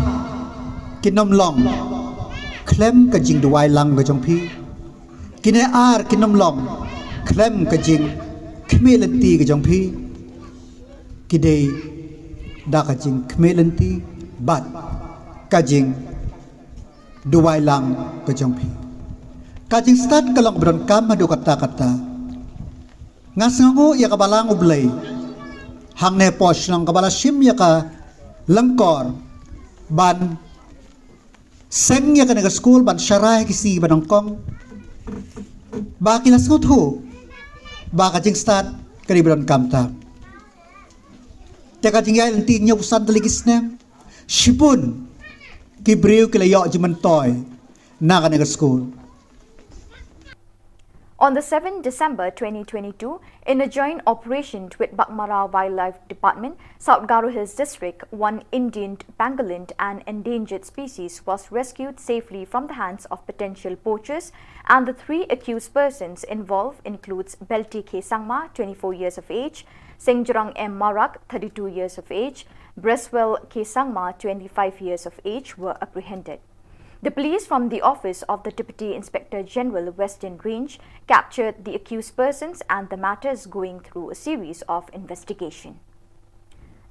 kin ym long khlem ka jingduwai lang ka jong phi. Kine ar kin ym long khlem ka jingkhmih lynti ka jong phi. Ki dei da ka jingkhmih lynti bad ka jingduwai lang ka jong phi. Ka jingstad ka long ba donkam haduh katta katta. Nga sngewnguh ïa ka Balang U Blei hangne hapoh shnong kaba la shim ïa ka lyngkor ban seng ïa kane ka skul ban sharai ha ki sngi ba nyngkong ba ki la sngewthuh ba ka jingstad ka dei ba donkam tam. Te ka jingïaid lynti hynñiewphew san tylli ki snem, shibun ki briew ki la ïoh jingmyntoi na kane ka skul. On the seventh December twenty twenty-two, in a joint operation with Baghmara Wildlife Department, South Garo Hills District, one Indian pangolin, an endangered species, was rescued safely from the hands of potential poachers, and the three accused persons involved includes Belti K Sangma, twenty-four years of age, Sengjrang M Marak, thirty-two years of age, Breswell K Sangma, twenty-five years of age, were apprehended. The police from the office of the Deputy Inspector General, Western Range, captured the accused persons and the matter is going through a series of investigation.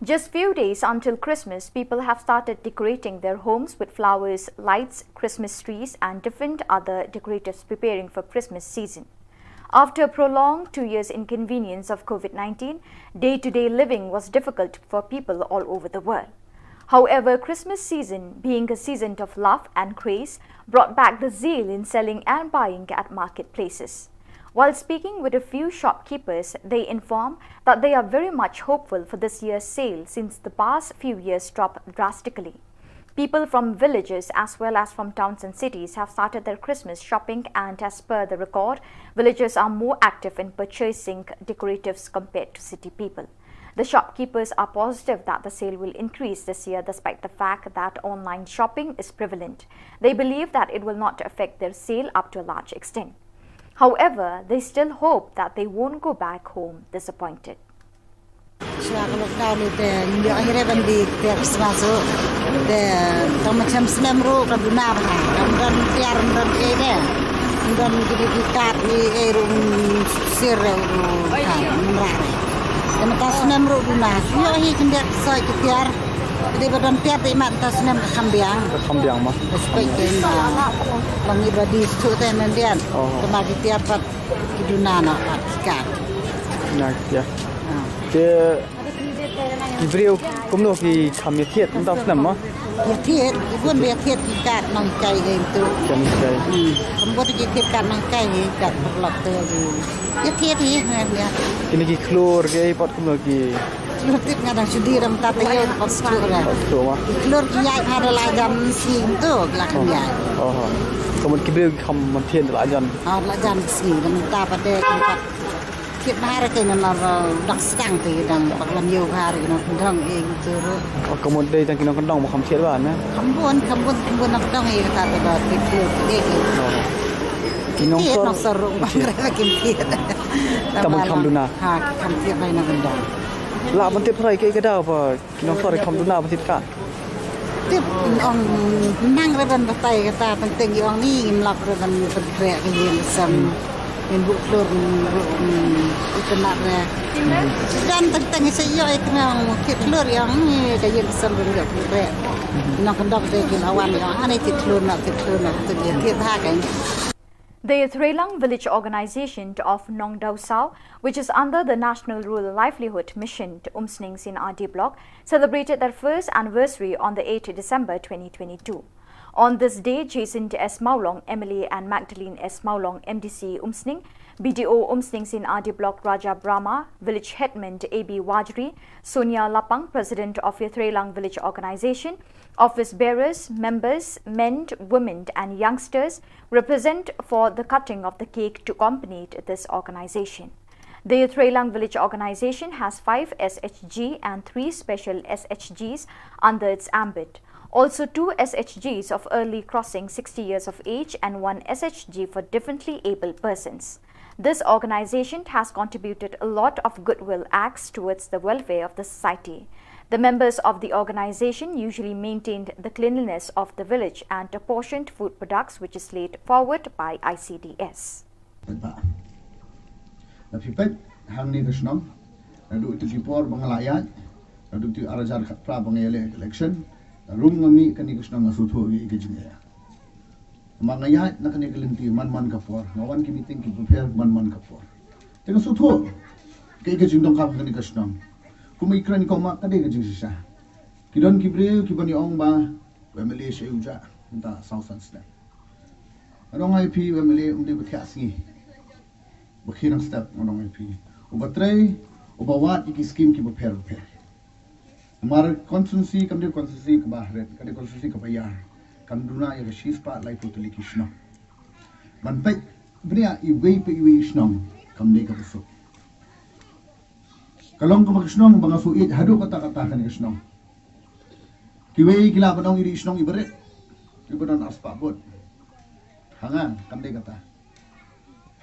Just few days until Christmas, people have started decorating their homes with flowers, lights, Christmas trees, and different other decoratives preparing for Christmas season. After a prolonged two years inconvenience of COVID nineteen, day-to-day living was difficult for people all over the world. However, Christmas season, being a season of love and craze, brought back the zeal in selling and buying at marketplaces. While speaking with a few shopkeepers, they inform that they are very much hopeful for this year's sale since the past few years dropped drastically. People from villages as well as from towns and cities have started their Christmas shopping, and as per the record, villagers are more active in purchasing decoratives compared to city people. The shopkeepers are positive that the sale will increase this year despite the fact that online shopping is prevalent. They believe that it will not affect their sale up to a large extent. However, they still hope that they won't go back home disappointed. Shuwa ka lockdown ni te ngi ïoh hi re ban die tiar Christmas ruh. Te tang ma chem snem ruh ka duna bha. Kam don tiar, kam don ei de. Kam don ki di ki kat ni ei ruh, sir ruh ka mra re. Te ma ta snem ruh duna. Ïoh hi khyndiat soi ki tiar. Te ba don tiar te mat ta snem ka kham biang. Ka kham biang ma. Respect te ma. Long i ba die suk te nan dian. Oh. Te ma ki tiar pat ki duna na pat ki kat. Na ya. Ah. Te ki briew kumno ki kham ïathied mynta u snem ma? Ïathied, ki bun ba ïathied ki kat nonghikai ïa tu. Ki nonghikai. Hmm. Kam bun ki thied kat nonghikai hi, kat paralok te hi. Ïathied hi, nga ïa. Kine ki khlur ki ei pat kumno ki? Khlur thied nga dang shu die dang mynta te ïa pat shu re. Pat shu ma. Ki khlur ki ïaid ha da la jan sngi tu, la kham ïaid. Oh. Ka mut ki briew ki kham mynthied da la jan. Ha da la jan sngi, dang mynta pat de ki pat. Thied bha re, ki nang nar, uh, dak sdang te dang bak lam ïew bha re, ki nongkyndong ïa ki tu ruh. Oh, ka mut dei tang ki nongkyndong ba kham thied bha ne? Kham bun, kham bun, kham bun nongkyndong ïa kata te ba thied khlur te ki. Oh. Ki nongshor. Thied nongshor ruh bang re ba kim thied. Ka mut kham duna. Ha, ki kham thied bha nongkyndong. Lah ban tip hynrei kaei ka daw ba ki nongshor ki kham duna ban thied kat. Tip, ong nang re ban batai kata, teng teng i ong ni ngim lap re ban pynkhreh ka ïing ka sem. Ngim buh khlur ruh, mm, itynnad re. Dan teng teng i sa ïoh i kynong thied khlur i ong ni ka ïing ka sem ban ïoh pynkhreh. Nongkyndong te ki la wan i ong ani thied khlur na, thied khlur na, te ki thied ha ka. The Yathreilang Village Organization of Nongdausau, which is under the National Rural Livelihood Mission, Umsning C and R D Block, celebrated their first anniversary on the eighth December twenty twenty-two. On this day, Jacinta S Mawlong, M L A, and Magdalene S Mawlong, M D C Umsning, B D O Umsning C and R D Block Raja Brahma, Village Headman A B Wajri, Sonia Lapang, President of Yathreilang Village Organization, office bearers, members, men, women, and youngsters represent for the cutting of the cake to accompany this organization. The Yathreilang Village Organization has five S H G and three special S H Gs under its ambit. Also, two S H Gs of early crossing sixty years of age and one S H G for differently abled persons. This organization has contributed a lot of goodwill acts towards the welfare of the society. The members of the organization usually maintained the cleanliness of the village and apportioned food products, which is laid forward by I C D S. Peit ba. La phi peit hangne ka shnong. Naduh tu ki por ba nga la ïaid. Naduh tu ar hajar khatphra ba nga ïaleh election. Rung nga mih kane ka shnong nga sngewthuh ïa ka jingeh. Ma nga ïaid na kane ka lynti man man ka por, nga wan ki meeting ki bapher man man ka por. Te nga sngewthuh kaei ka jingdonkam kane ka shnong. Kum i kren ko ma ka dei ka jingshisha. Ki don ki briew ki ban ong ba u M L A sha u jah mynta saw san snem. Nga ong ïa phi u M L A um dei ba thiah sngi. Ba khie nang step, nga ong ïa phi. Uba trei, uba wad ïa ki skim ki bapher bapher. Namar constituency kam dei constituency kaba hret, ka dei constituency kaba ïar. Kam duna ïa ka shispah laiphew tylli ki shnong. Ban peit bniah iwei pa iwei i shnong kam dei kaba suk. Ka long kaba ka shnong ba nga shu ïeit haduh katta katta kane ka shnong. Kiwei ki lah ban ong i dei i shnong iba rit, iba don arspah vote. Ha nga kam dei kata.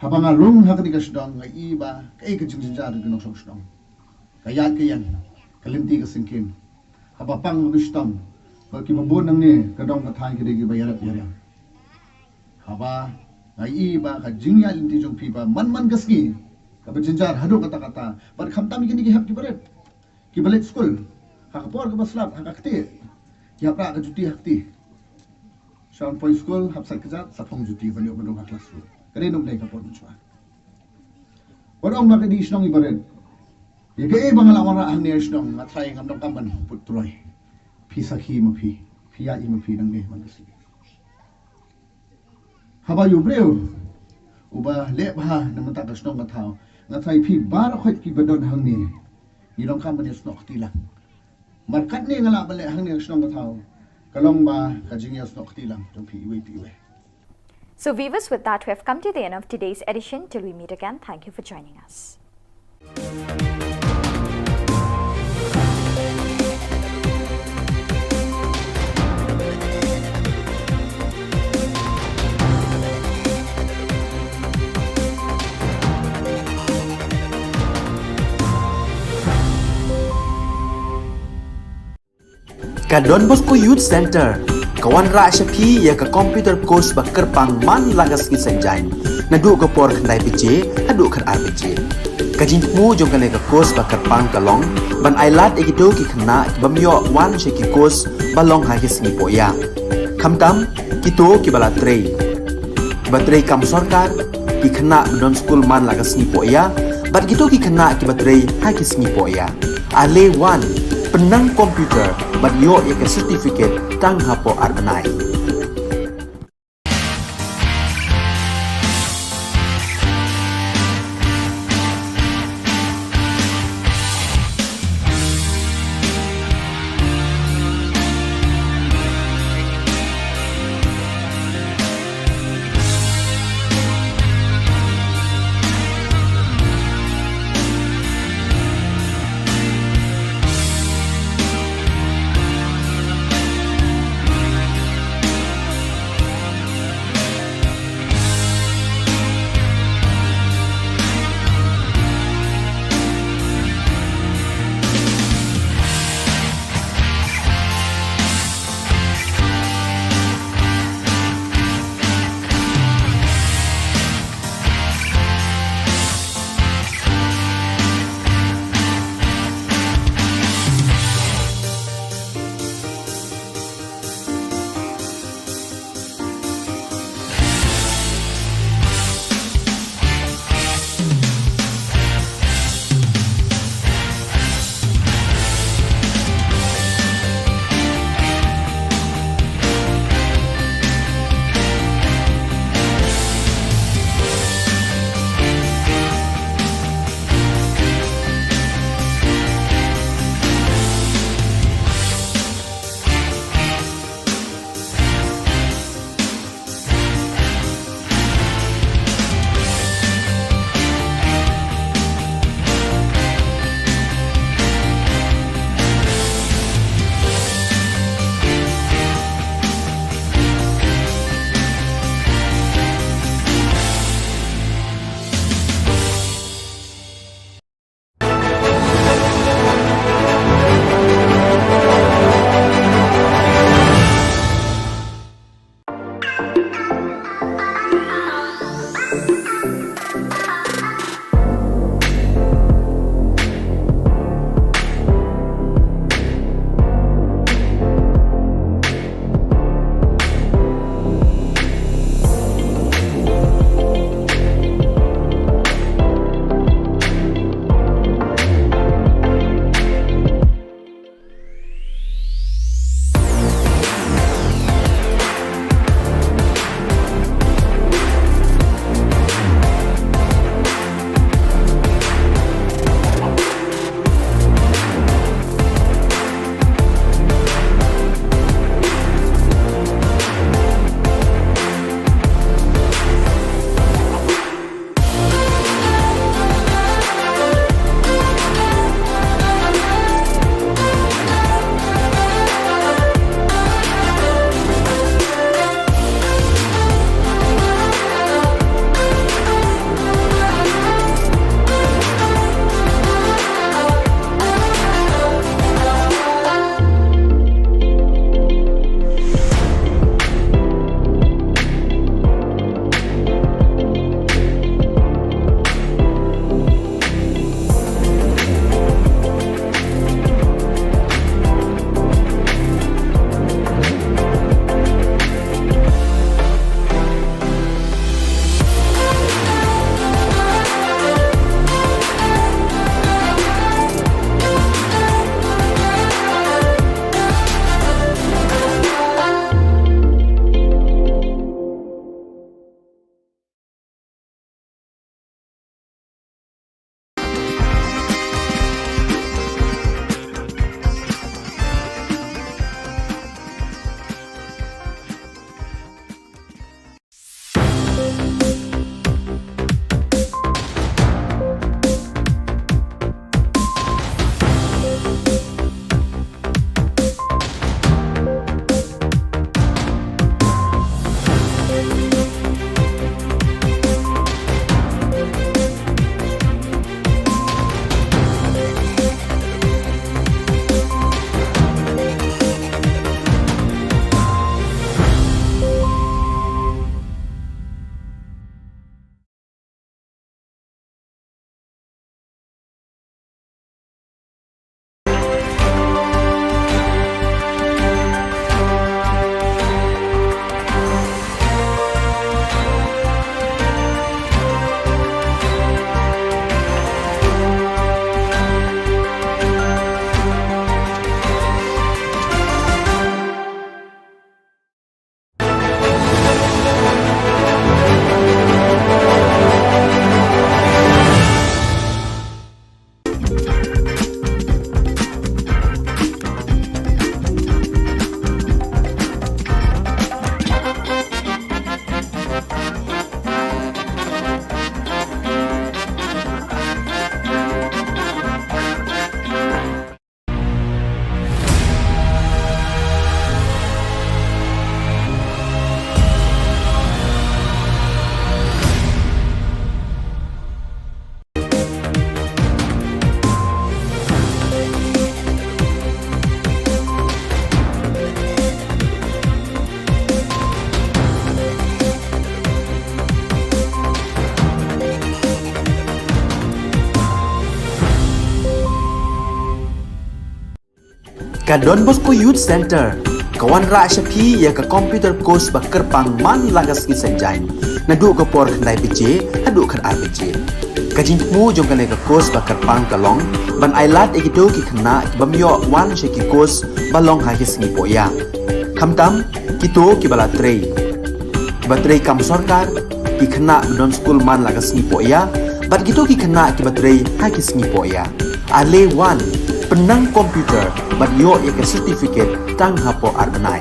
Haba nga rung ha kane ka shnong nga i ba kaei ka jingjynjar ki nongshong shnong. Ka ïaid ka ïeng, ka lynti ka syngkien. Haba pang ka shnong, ba kiba bun nangne ka dong ka thaiñ ki dei kiba ïarap ïariang. Haba nga i ba ka jingïaid lynti jong phi ba man man ka sngi kaba jynjar haduh katta katta. Bad khamtam kine ki hep kiba rit, kiba leit skul, ha ka por kaba slap, ha ka kti, ki hap rah ka juti ha kti. Sha wan poi skul, hap sait kjat, sa phong juti ban ïoh ban rung ha classroom. Ka dei nongdei ka por mynshuwa. Wat ong ba ka dei shnong iba rit. Ïa kaei ba nga la wanrah hangne shnong, nga trai ngam donkam ban put troi. P Ki sakhi ma phi, phi ïa i ma phi nang ne man ka si. Haba ïoh briew uba leh bha na mynta ka shnong ka thaw, nga tharai phi baroh khoit phi ba don hangne, ngi long kam ban ïa snoh kti lang. Markat ne nga lah ba leh hangne ka shnong ka thaw, ka long ba ka jingïa snoh kti lang jong phi iwei pa iwei. So viewers, with that, we have come to the end of today's edition. Till we meet again, thank you for joining us. Ka Don Bosco Youth Center ka wanrah sha phi ïa ka computer course ba kyrpang man la ka sngi Saitjaiñ, naduh ka por khyndai baje haduh khatar baje. Ka jingthmu jong kane ka course ba kyrpang ka long ban ailad ïa kito ki khynnah ki bym ïoh wan sha ki course ba long ha ki sngi pohïa, khamtam kito kiba la trei, kiba trei kam sorkar, ki khynnah ba don skul man la ka sngi pohïa, bad kito ki khynnah kiba trei ha ki sngi pohïa. Ale wan, pynnang computer bad ïoh ïa ka certificate tang hapoh ar bnai. Ka Don Bosco Youth Centre ka wanrah sha phi ïa ka computer course ba kyrpang man la ka sngi Saitjaiñ, naduh ka por khyndai baje haduh khatar baje. Ka jingthmu jong kane ka course ba kyrpang ka long ban ailad ïa kito ki khynnah ki bym ïoh wan sha ki course ba long ha ki sngi pohïa, khamtam kito kiba la trei, kiba trei kam sorkar, ki khynnah ba don skul man la ka sngi pohïa bad kito ki khynnah kiba trei ha ki sngi pohïa. Ale wan, pynnang computer bad ïoh ïa ka certificate tang hapoh ar bnai.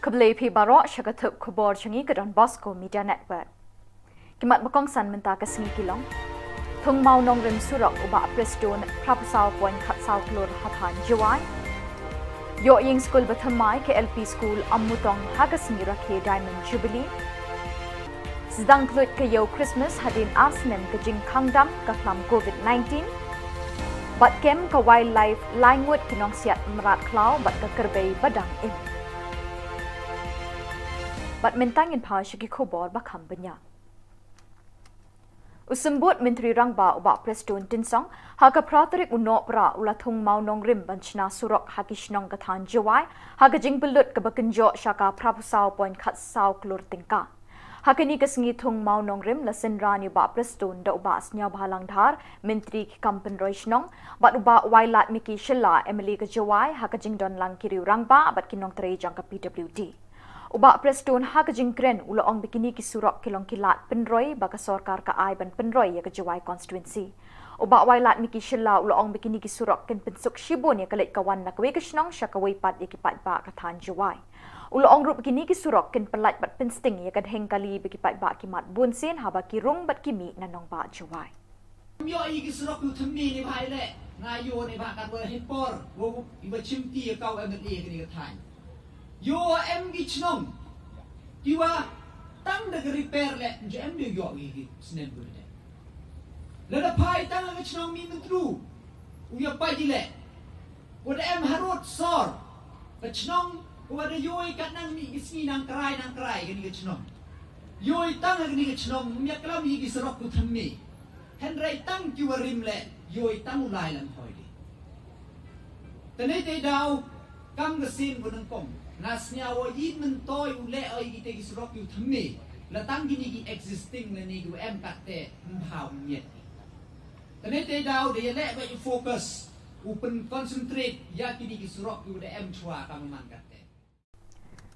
Khublei phi baroh sha ka thup khubor jong ngi ka Don Bosco Media Network. Ki mat ba kongsan mynta ka sngi ki long: Thung Mawnongrim surok u Bah Prestone phra phew saw point khatsaw klur ha thaiñ Jowai. Ïoh ïing skul ba thymmai ka L P School Ammutong ha ka sngi rakhe Diamond Jubilee. Sdang khluit ka ïew Christmas hadien ar snem ka jingkhang dam ka khlam covid nineteen. Bad kem ka wildlife, lai ngut ki nongsiat mrad khlaw bad ka kyrpang ba dang im. Bad mynta ngin phai sha ki khubor ba kham bniah. U Symbud Myntri Rangbah u Bah Prestone Tynsong ha ka phra tarik u Nohprah u la thung Mawnongrim ban shna surok ha ki shnong ka thaiñ Jowai ha ka jingpynlut kaba kynjoh sha ka phra phew saw point khatsaw klur tyngka. Ha kane ka sngi thung Mawnongrim la synran ïa u Bah Prestone da u Bah Sniawbhalang Dhar, Myntri ki kam pynroi shnong, bad u Bah Wailadmiki Shylla, M L A ka Jowai, ha ka jingdon lang ki riew rangbah bad ki nongtrei jong ka P W D. U Bah Prestone ha ka jingkren u la ong ba kine ki surok ki long ki lad pynroi ba ka sorkar ka ai ban pynroi ïa ka Jowai constituency. U Bah Wailadmiki Shylla u la ong ba kine ki surok kin pynsuk shibun ïa ka leit ka wan na kawei ka shnong sha kawei pat ïa ki paidbah ka thaiñ Jowai. U la ong ruh ba kine ki surok kin pyllait bad pynsting ïa ka dheng kali ba ki paidbah ki mad bunsien haba ki rung bad ki mih na nongbah Jowai. Ym ïoh ïa ki surok kiba thymmai ne bha ïaleh. Nga ïoh ne bha katba ha por ba u, iba chimti ïa ka u M L A kane ka thaiñ. Ïoh em ki chnong kiwa tang da ka repair leh, ym ju em de ïoh ïa ki snem ba dei. Lada phai tang ka chnong Mihmyntdu, u ïa pait ïaleh. Ka da em harud sor. Ka chnong ka wa da ïoh kat nang mih ki sngi nang krai nang krai kane ka chnong. Ïoh tang kane ka chnong, ym ïa klam ïa ki surok kiba thymmai. Hynrei tang kiwa rim leh, ïoh tang u lai lam hoi de. Tane te daw, kam ka sien ba nyngkong, nga sniaw o ïit myntoi u leh o ïa kite ki surok kiba thymmai, la tang kine ki existing lane kiwa em katte, ym bha u miet. Tane te daw, da ïaleh ba u focus, u pyn concentrate, ïa kine ki surok kiwa da em chwa ka man katte.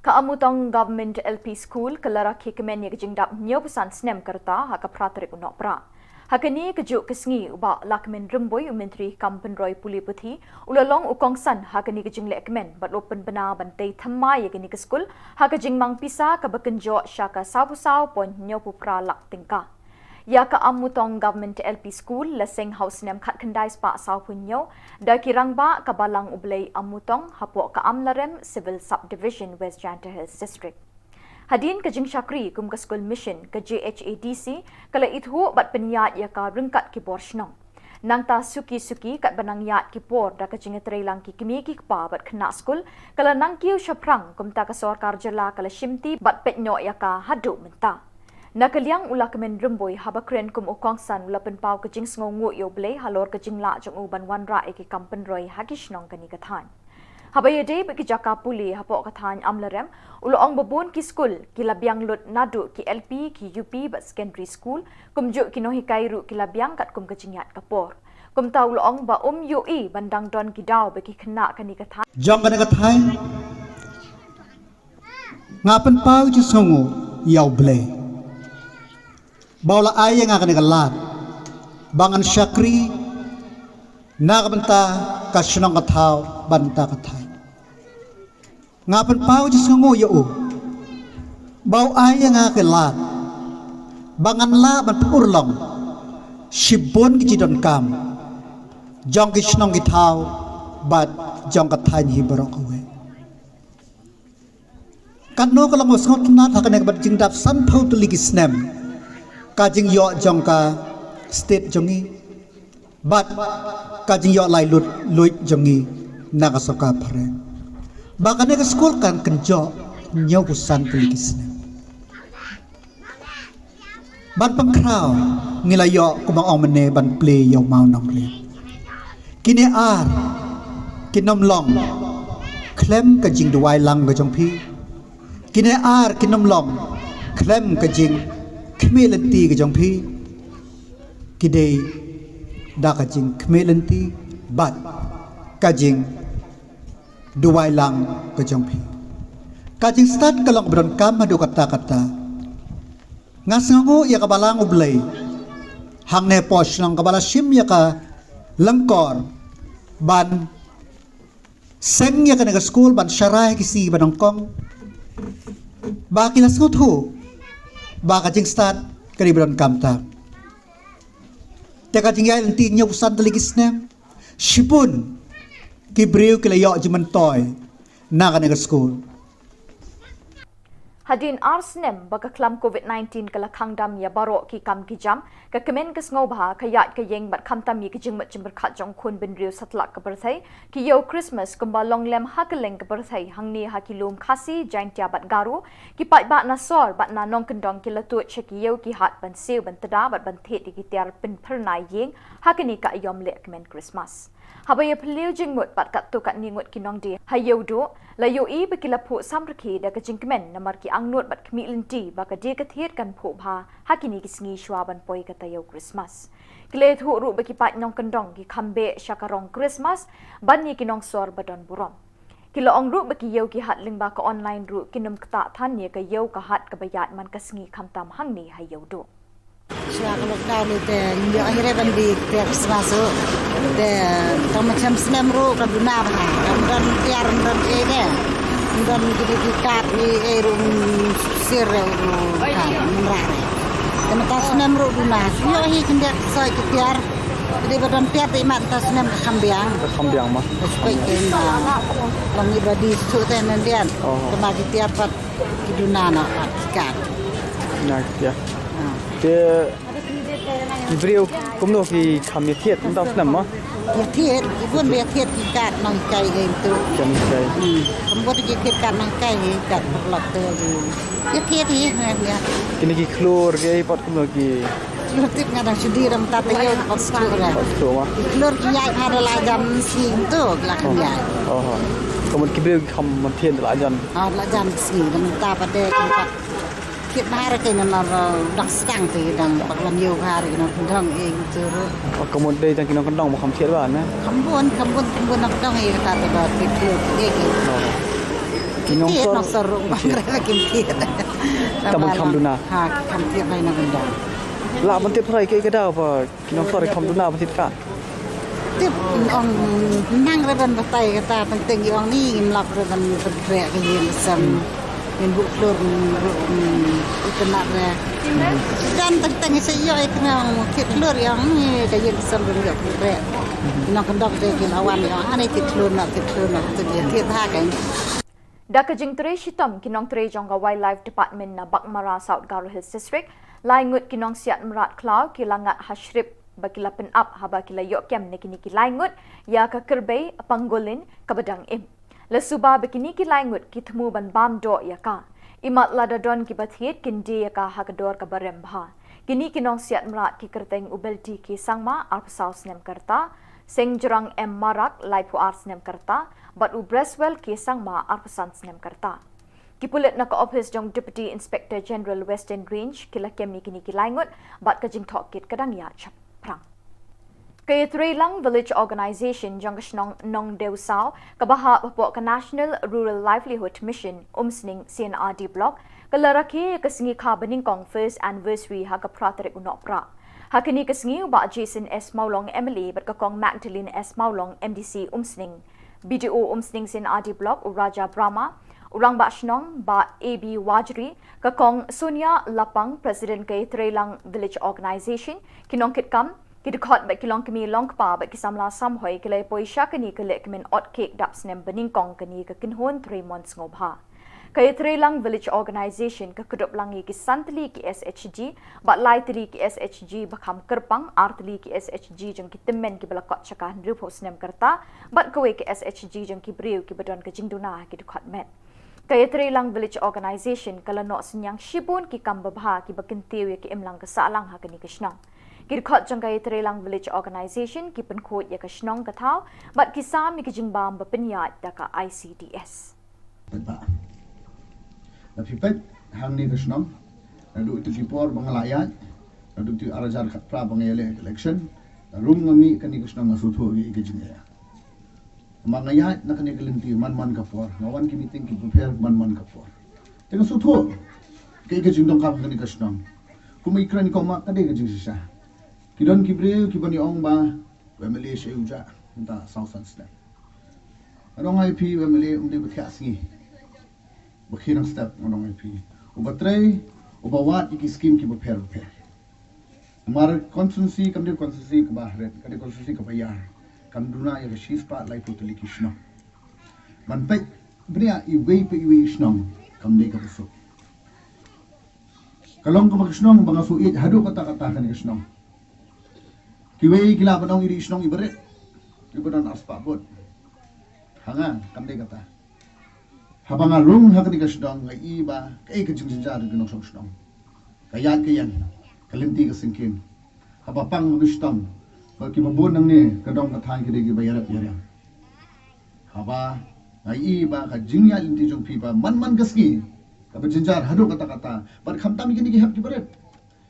Ka Amutong Government L P School ka la rakhe kmen ïa ka jingdap hynñiewphew san snem ka rta ha ka phra tarik u Nohprah. Ha kane kajuh ka sngi u Bah Lahkmen Rymbui, u Myntri kam pynroi pule puthi, u la long u kongsan ha kane ka jingleh kmen bad u la pynbna ban tei thymmai ïa kane ka skul ha ka jingmang pisa kaba kynjoh sha ka sawphew saw point hynñiewphew phra lak tyngka. Ïa ka Amutong Government L P School la seng ha u snem khatkhyndai spah sawphew hynñiew da ki rangbah ka Balang U Blei Amutong hapoh ka Amlarem Civil Subdivision, West Jaintia Hills District. Hadien ka jingshakri kum ka skul mission, ka J H A D C ka la ithuh bad pynïaid ïa ka ryngkat ki bor shnong. Nangta suki suki katba nang ïaid ki por da ka jingïatreilang ki kmie ki kpa bad khynnah skul, ka la nang kiew shaphrang, kumta ka sorkar jylla ka la shimti bad peit noh ïa ka haduh mynta. Na ka liang u Lahkmen Rymbui, haba kren kum u kongsan, u la pynpaw ka jingsngewnguh ïa U Blei halor ka jinglah jong u ban wanrah ïa ki kam pynroi ha ki shnong kane ka thaiñ. Haba ïadei bad ki jaka pule hapoh ka thaiñ Amlarem, u la ong ba bun ki skul ki la biang lut, naduh ki L P, ki U P bad secondary school, kumjuh ki nonghikai ruh ki la biang katkum ka jingïaid ka por. Kumta u la ong ba um ïohi ban dang don ki daw ba ki khynnah kane ka thaiñ. Jong kane ka thaiñ, nga pynpaw jingsngewnguh ïa U Blei ba u la ai ïa nga kane ka lad ba ngan shakri na ka bynta ka shnong ka thaw bad na ka bynta ka thaiñ. Nga pynpaw jingsngewnguh ïa u ba u ai ïa nga ka lad ba ngan lah ban pynurlong shibun ki jingdonkam jong ki shnong ki thaw bad jong ka thaiñ hi baroh kawei. Katno ka long ba sngewtynnat ha kane kaba jingdap sanphew tylli ki snem ka jingïoh jong ka state jong ngi bad ka jingïoh lai lut luid jong ngi na ka sorkar phareng, ba kane ka skul kan kynjoh hynñiewphew san tylli ki snem. Ban pynkhraw, ngi la ïoh, kumba ong mynne, ban plie ïa u mawnongrim. Kine ar kin ym long khlem ka jingduwai lang ka jong phi. Kine ar kin ym long khlem ka jingkhmih lynti ka jong phi. Ki dei da ka jingkhmih lynti bad ka jingduwai lang ka jong phi. Ka jingstad ka long ba donkam haduh katta katta. Nga sngewnguh ïa ka Balang U Blei hangne hapoh shnong kaba la shim ïa ka lyngkor ban seng ïa kane ka skul, ban sharai ki sngi ba nyngkong, ba ki la sngewthuh ba ka jingstad ka dei ba donkam tam. Te ka jingïaid lynti hynñiewphew san tylli ki snem, shibun ki briew ki la ïoh jingmyntoi na kane ka skul. Hadien ar snem ba ka khlam covid nineteen ka la khang dam ïa baroh ki kam ki jam, ka kmen ka sngewbha, ka ïaid ka ïeng bad khamtam ïa ki jingmut jingpyrkhat jong u khun bynriew satlak ka pyrthei, ki ïew Christmas kumba long lem ha kylleng ka pyrthei, hangne ha ki lum Khasi, Jaintia bad Garo, ki paidbah na sor bad na nongkyndong ki la tuid sha ki ïew ki hat ban siew ban tda bad ban thied ïa ki tiar pynphyrnai ïing ha kane ka aïom leh kmen Christmas. Haba ïa phylliew jingmut bad katto katne ngut ki nongdie ha Ïewduh, la ïohi ba ki la phuh samrkhie da ka jingkmen namar ki angnud bad khmih lynti ba ka die ka thied kan phuh bha ha kine ki sngi shuwa ban poi ka taïew Christmas. Ki la ïathuh ruh ba ki paid nongkyndong ki kham beh sha ka rong Christmas ban ïa ki nongsor ba don burom. Ki la ong ruh ba ki ïew ki hat lyngba ka online ruh kin ym ktah than ïa ka ïew ka hat kaba ïaid man ka sngi khamtam hangne ha Ïewduh. Shuwa ka lockdown te ngim ïoh hi re ban die Christmas ruh. Te tang ma snem snem ruh ka duna bha. Kam don tiar, kam don ei te. Kam don ki dei ki kad, ki ei ruh, mm, sir ruh, ka mynta re. Te mynta snem ruh duna. Ïoh hi khyndiat soi ki tiar. Te dei ba don tiar te imat mynta snem ka kham biang. Ka kham biang ma. Ka shuwa te ma. Long i ba die suk te nang dian. Oh. Te ma ki tiar pat. Ki duna na pat ki kad. Na ki tiar. Ah. Te ki briew kumno ki kham ïathied mynta u snem ma? Ïathied, ki bun ba ïathied ki kad nonghikai ei tu. Ki nonghikai. Hmm. Kam bun ki thied kad nonghikai ei, kad paralok te ki. Ïathied hi, ïa, ïa. Kine ki khlur ki ei pat kumno ki Khlur tip nga dang shu die dang mynta taïew pat shu ra. Pat shu ma. Khlur ki ïaid ha da la jan sngi tu la kham ïaid. Oh. Ka mut ki briew ki kham ïathied da la jan. Ah, da la jan sngi dang mynta pat de ki pat. Thied bha re ki namar, uh, dang sdang te dang bad wan ïew bha re ki nongkyndong ei tu ruh. Oh, ka mut dei tang ki nongkyndong ba kham thied bha ne? Kham bun, kham bun, kham bun nongkyndong ei kata te ba thied khlur te ki. Oh. Ki nongshong ruh bang re la kim thied. Tang ban kham duna. Ha, ki kham thied lai na ban da. La ban thied phrai ki ka daw ba ki nongshong ruh kham duna ban thied ka. Tip ong nang re ban batai kata tang teng ong ni ngim lap re ban ban re ka yin sam. Ngin bu klur ruh itynnat re. Dan tang teng sa yo ek na ong thied klur ong ni ka yin sam ban yo re. Nong kandok de ki lawan ong ane thied klur na thied klur na thied thied ha ka. Da ka jingtrei shitom ki nongtrei jong ka Wildlife Department na Baghmara South Garo Hills District, lai ngut ki nongsiat mrad khlaw ki la ngat ha shrip ba ki la pynap haba ki la ïoh kem na kine ki lai ngut ïa ka kyrbai pangolin kaba dang im. La suba ba kine ki lai ngut ki thmu ban bam doh ïa ka. Imat lada don kiba thied kin die ïa ka ha ka dor kaba rem bha. Kine ki nongsiat mrad ki kyrteng u Belti K Sangma arphew saw snem ka rta, Sengjrang M Marak laiphew ar snem ka rta, bad u Breswell K Sangma arphew san snem ka rta. Ki pulit na ka ophis jong Deputy Inspector General Western Range ki la kem ïa kine ki lai ngut bad ka jingtohkit ka dang ïaid shaphrang. Ka Ïatreilang Village Organization jong ka shnong Nongdewsaw kaba hap hapoh ka National Rural Livelihood Mission Umsning C&RD Block ka la rakhe ïa ka sngi kha banyngkong first anniversary ha ka phra tarik u Nohprah. Ha kane ka sngi u Bah Jason S Mawlong M L A bad ka Kong Magdalene S Mawlong M D C Umsning, B D O Umsning C&RD Block u Raja Brahma, u Rangbah Shnong Bah A B Wajri, ka Kong Sonia Lapang, President ka Ïatreilang Village Organization, ki nongkitkam, ki dkhot bad ki longkmie longkpa bad ki samla samhoi ki la ïapoi sha kane ka lehkmen ot kek dap snem banyngkong kane ka kynhun trei mon sngewbha. Ka Ïatreilang Village Organization ka kdup lang ïa ki san tylli ki S H G bad lai tylli ki S H G ba kham kyrpang, ar tylli ki S H G jong ki tymmen kiba la kot sha ka hynriewphew snem ka rta bad kawei ka S H G jong ki briew kiba don ka jingduna ha ki dkhot met. Ka Ïatreilang Village Organization ka la noh synñiang shibun ki kam babha kiba kyntiew ïa ka imlang ka sahlang ha kane ka shnong. Ki dkhot jong ka Ïatreilang Village Organization ki pynkhuid ïa ka shnong ka thaw bad ki sam ïa ka jingbam ba pynïaid da ka I C D S. Peit ba la phi peit hangne ka shnong, naduh tu ki por ba nga la ïaid, naduh tu ar hajar khatphra ba nga ïaleh election, rung nga mih kane ka shnong nga sngewthuh ïa ka jingeh. Ma nga ïaid na kane ka lynti man man ka por, nga wan ki meeting ki bapher man man ka por. Te nga sngewthuh kaei ka jingdonkam kane ka shnong. Kum i kren i kong ma ka dei ka jingshisha. Ki don ki briew kiban ïa ong ba u M L A shei u jah mynta saw san snem. Nga ong ïa phi u M L A um dei ba thiah sngi. Ba khie nang step nga ong ïa phi. Uba trei, uba wad ïa ki skim ki bapher bapher. Mar constituency kam dei constituency kaba hret, ka dei constituency kaba ïar. Kam duna ïa ka shispah laiphew tylli ki shnong. Ban peit bniah iwei pa iwei i shnong kam dei kaba suk. Ka long kaba ka shnong ba nga shu ïeit haduh katta katta kane ka shnong. Kiwei ki lah ban ong i dei i shnong iba rit, iba don arspah vote. Ha nga kam dei kata. Haba nga rung ha kane ka shnong nga i ba kaei ka jingjynjar ki nongshong shnong. Ka ïaid ka ïeng, ka lynti ka syngkien. Haba pang ka shitom ba kiba bun nangne ka dong ka thaiñ ki dei kiba ïarap ïariang. Haba nga i ba ka jingïaid lynti jong phi ba man man ka sngi kaba jynjar haduh katta katta. Bad khamtam kine ki hep kiba rit,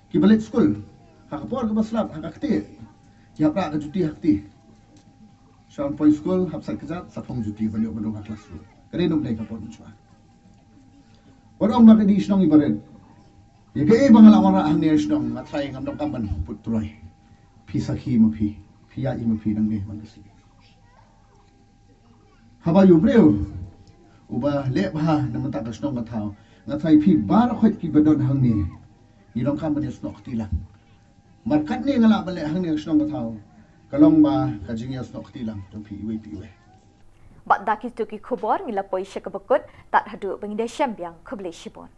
kiba leit skul ha ka por kaba slap ha ka kti, ki hap rah ka juti ha kti. Sha poi skul hap sait kjat, sa phong juti ban ïoh ban rung ha classroom. Ka dei num dei ka por mynshwa. Wat ong ba ka dei shnong iba rit. Ïa kaei ba nga la wanrah hangne shnong, nga trai ngam donkam ban put troi. Phi sakhi ma phi, phi ïaid ma phi nangne man ka sngi. Haba ïa u briew uba leh bha na mynta ka shnong ka thaw, nga trai phi baroh khoit kiba don hangne, ngi donkam ban ïasnoh kti lang. Mar katne nga lah ban leh hangne ka shnong ka thaw, ka long ba ka jingïasnoh kti lang jong phi iwei pa iwei. Bad da kito ki khubor ngi la poi sha kaba kut, tad haduh ba ngin da shem biang, khublei shibun.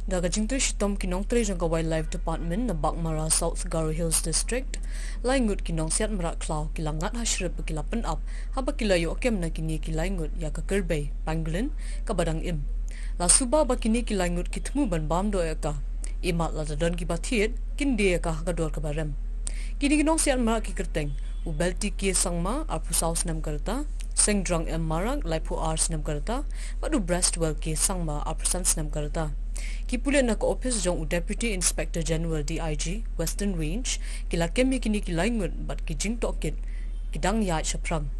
Da ka jingtrei shitom ki nongtrei jong ka Wildlife Department na Baghmara South Garo Hills District, lai ngut ki nongsiat mrad khlaw ki la ngat ha shrip ba ki la pynap haba ki la ïoh kem na kine ki lai ngut ïa ka kyrbai pangolin kaba dang im. La suba ba kine ki lai ngut ki thmu ban bam doh ïa ka. Imat lada don kiba thied kin die ïa ka ha ka dor kaba rem. Kine ki nongsiat mrad ki kyrteng U Belty K Sangma, arphew saw snem ka rta, Sengdrong M Marak, laiphew ar snem ka rta, bad u Brestwell K Sangma, arphew san snem ka rta. Ki pulit na ka ophis jong u Deputy Inspector General, D I G, Western Range, ki la kem ïa kine ki lai ngut bad ki jingtohkit ki dang ïaid shaphrang.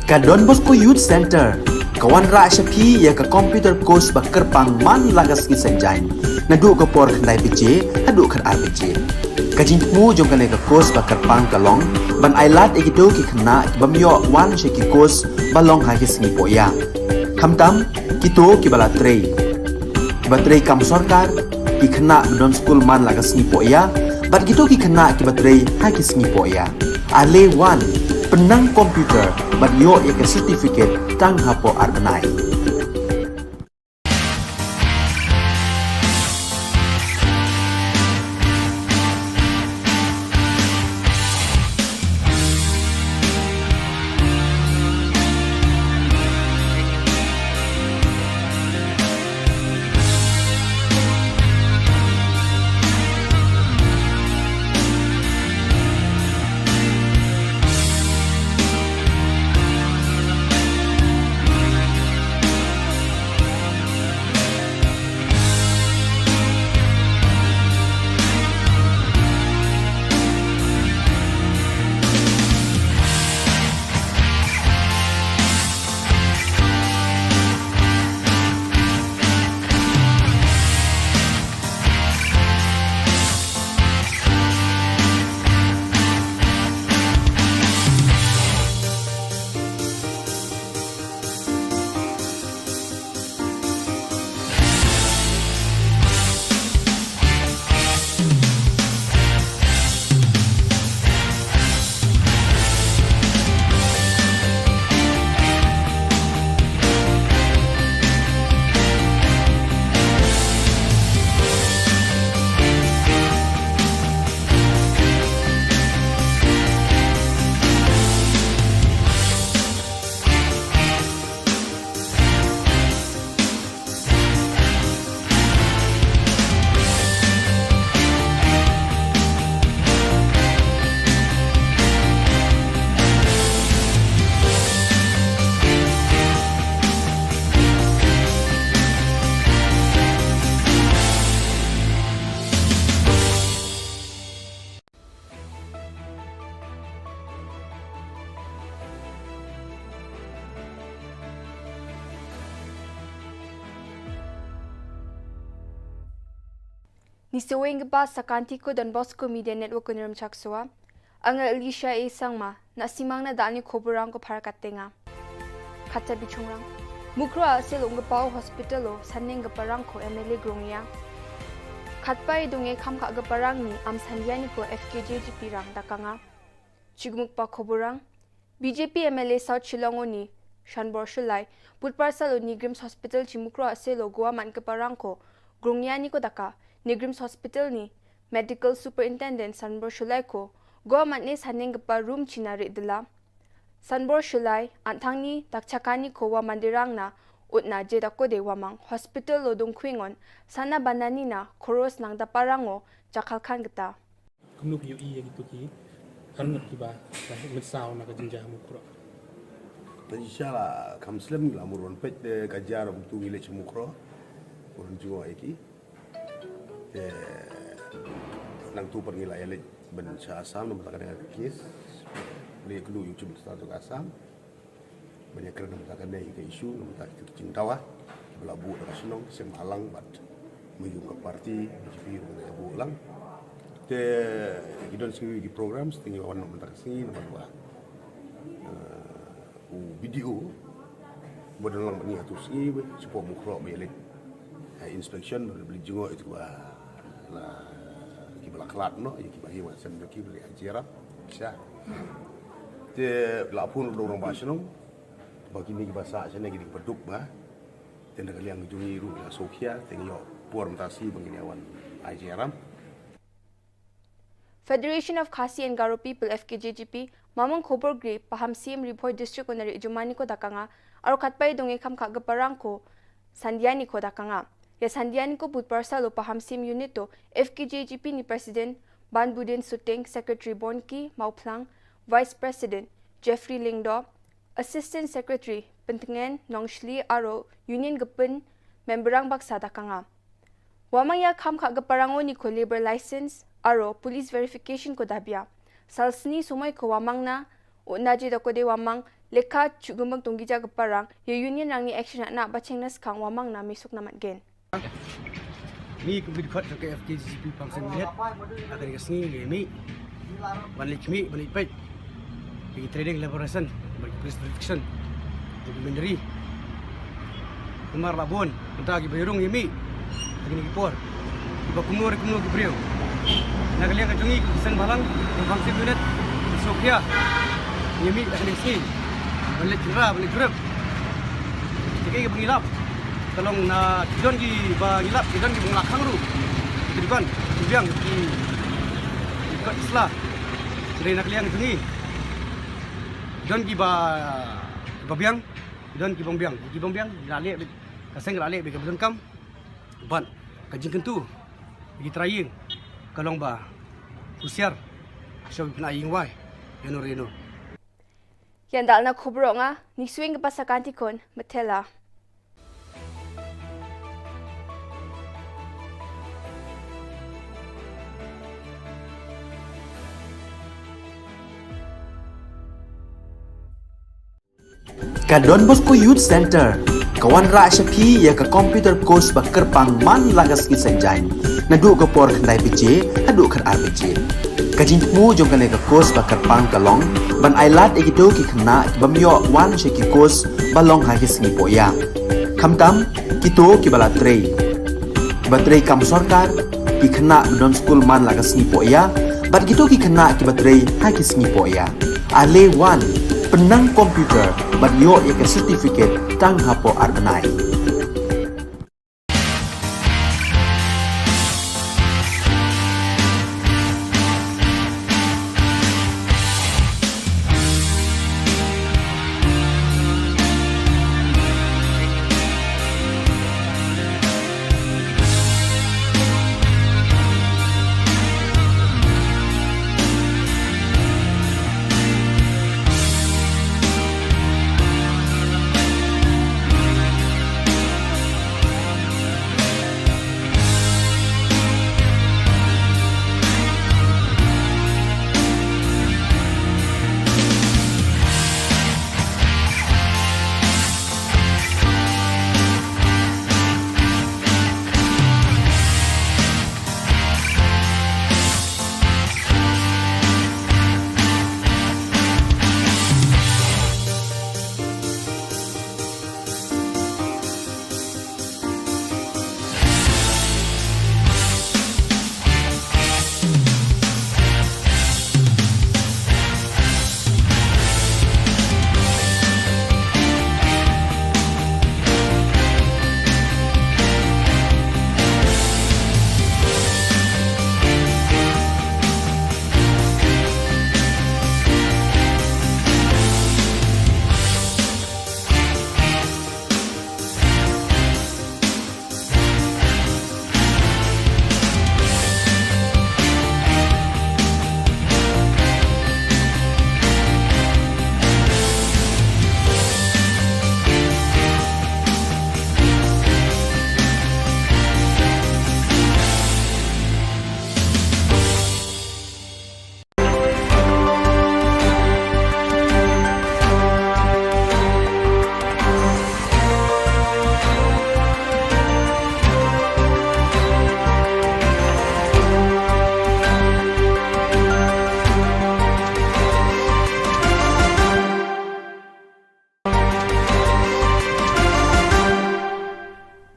Ka Don Bosco Youth Centre ka wanrah sha phi ïa ka computer course ba kyrpang man la ka sngi Saitjaiñ, naduh ka por khyndai baje haduh khatar baje. Ka jingthmu jong kane ka course ba kyrpang ka long ban ailad ïa kito ki khynnah ki bym ïoh wan sha ki course ba long ha ki sngi poh ïa. Khamtam kito kiba la trei, kiba trei kam sorkar, ki khynnah ba don skul man la ka sngi poh ïa, bad kito ki khynnah kiba trei ha ki sngi poh ïa. Ale wan, pynnang computer bad ïoh ïa ka certificate tang hapoh ar bnai. Ngi sa weng kpa sa ka Anti ko Don Bosco Media Network ko Nirem Chaksoa. Anga Alicia A Sangma, na simang na dalni khoborang ko phar katenga. Kata bichungrang. Mukroh a sel ungkapa hospital o saneng kapa rang ko M L A Grongya. Khatpai dunge kham kha kapa rang ni am sandiani ko F K J G P rang dakanga. Chigmukpa khoborang. B J P M L A South Shillong o ni Shanbor Shullai, Budpar sal o NEIGRIHMS Hospital chi Mukroh a sel o goa man kapa rang ko Grongya ni ko daka, NEIGRIHMS Hospital ni Medical Superintendent Shanbor Shullai ko goa man ne saneng kapa room chi na re dela. Shanbor Shullai, an thang ni dak chakani ko wa mandirang na ut na je dako de wamang hospital o dungkhwingon sana banani na khoros nang dapa rang o jakhalkhan kata. Kumno phi ïohi ïa kito ki arngut kiba la heh mynsaw na ka jingjia ha Mukroh? Te shisha la kham slem la mut ban peit de ka jia ruh kumto ngi leit sha Mukroh. Mut ban jngoh ïa ki. Te nangtu pat ngi la ïaleit ban sha Assam namar kane ka case. Leit kynduh ïa u Chief Minister jong ka Assam. Ban ïakren namar kane ka issue, namar ki jingdawa kiba la buh da ka shnong, seng bhalang bad ma ïung ka party B J P ruh ka buh lang. Te ki don sngi ki programs te ngi wan namar ka sngi namar ba, eh, u B D O ba don lang bad ngi ha tu sngi ba shu pom u khlok ba ïaleit, eh, inspection ba la jngoh ïa kiba la, kiba la khlad noh, ïa kiba hi wa sem jong ki ba la ïa jia rap sha. Te la phone ruh da u rangbah shnong ba kine kiba sah shane ki dei kiba duk ba. Te na ka liang jong ngi ruh la sngewkhia te ngi ïoh por mynta shi ba ngin ïa wan ai jingïarap. Federation of Khasi and Garo People, F K G G P, Mamang Khobor Gri, Pahamsyiem Ri Bhoi District u Nari Jumani ko da ka nga, aro katba i dong i kham kha ka parang ko Sandiani ko da ka nga. Ïa Sandiani ko bud parsal u Pahamsyiem Unit to, F K G G P ni President Banbudin Suting, Secretary Bonki Mawphlang, Vice President Jeffrey Lyngdoh, Assistant Secretary Pyntngen Nongshli aro Union ka pyn memberang baksa da ka nga. Wamang ïa kham kha ka parang u ni ko labour license aro police verification ko da bia. Salsni sumai ko wamang na u naji da ko de wamang leka chugumang tunggi ja ka parang ïa union rang ni action na ba cheng na skang wamang na misuk na mat gen. Ngi kum ki dkhot jong ka F K G G P Pahamsyiem Unit, ha kane ka sngi ngi mih ban leit khmih, ban leit peit ïa ki trading liberation bad ki police protection jong ki Mynder. Namar la bun mynta kiba ïarung ïa mih ha kine ki por, kiba kumno re kumno ki briew. Na ka liang ka jong ngi kum ki seng bhalang jong Pahamsyiem Unit, ki sngewkhia ïa mih ha kane ka sngi ban leit khynra, ban leit jurip. Te kaei kaba ngi lap, ka long na ki don kiba ngi lap, ki don kiba ngi la khang ruh, ki dukhan, ki biang, ki, ki kot ki sla. Te na ka liang ka jong ngi, ki don kiba, kiba biang, ki don kiba ym biang, kiba ym biang ngi la leh beit, ka seng ka la leh beit kaba donkam. Bad ka jingkyntu ïa ki trai ïing ka long ba husiar, shuwa ba phin ai ïing wai ïano re ïano. Ïa nda na khubor nga, ni swing ka pasa kanti kon, matela. Ka Don Bosco Youth Center ka wanrah sha phi ïa ka computer course ba kyrpang man la ka sngi Saitjaiñ, naduh ka por khyndai baje haduh khatar baje. Ka jingthmu jong kane ka course ba kyrpang ka long ban ai lad ïa kito ki khynnah kiba ym ïoh wan sha ki course ba long ha ki sngi pohïa. Khamtam kito kiba la trei, kiba trei kam sorkar, ki khynnah ba don skul man la ka sngi pohïa, bad kito ki khynnah kiba trei ha ki sngi pohïa. Ale wan, pynnang computer bad ïoh ïa ka certificate tang hapoh ar bnai.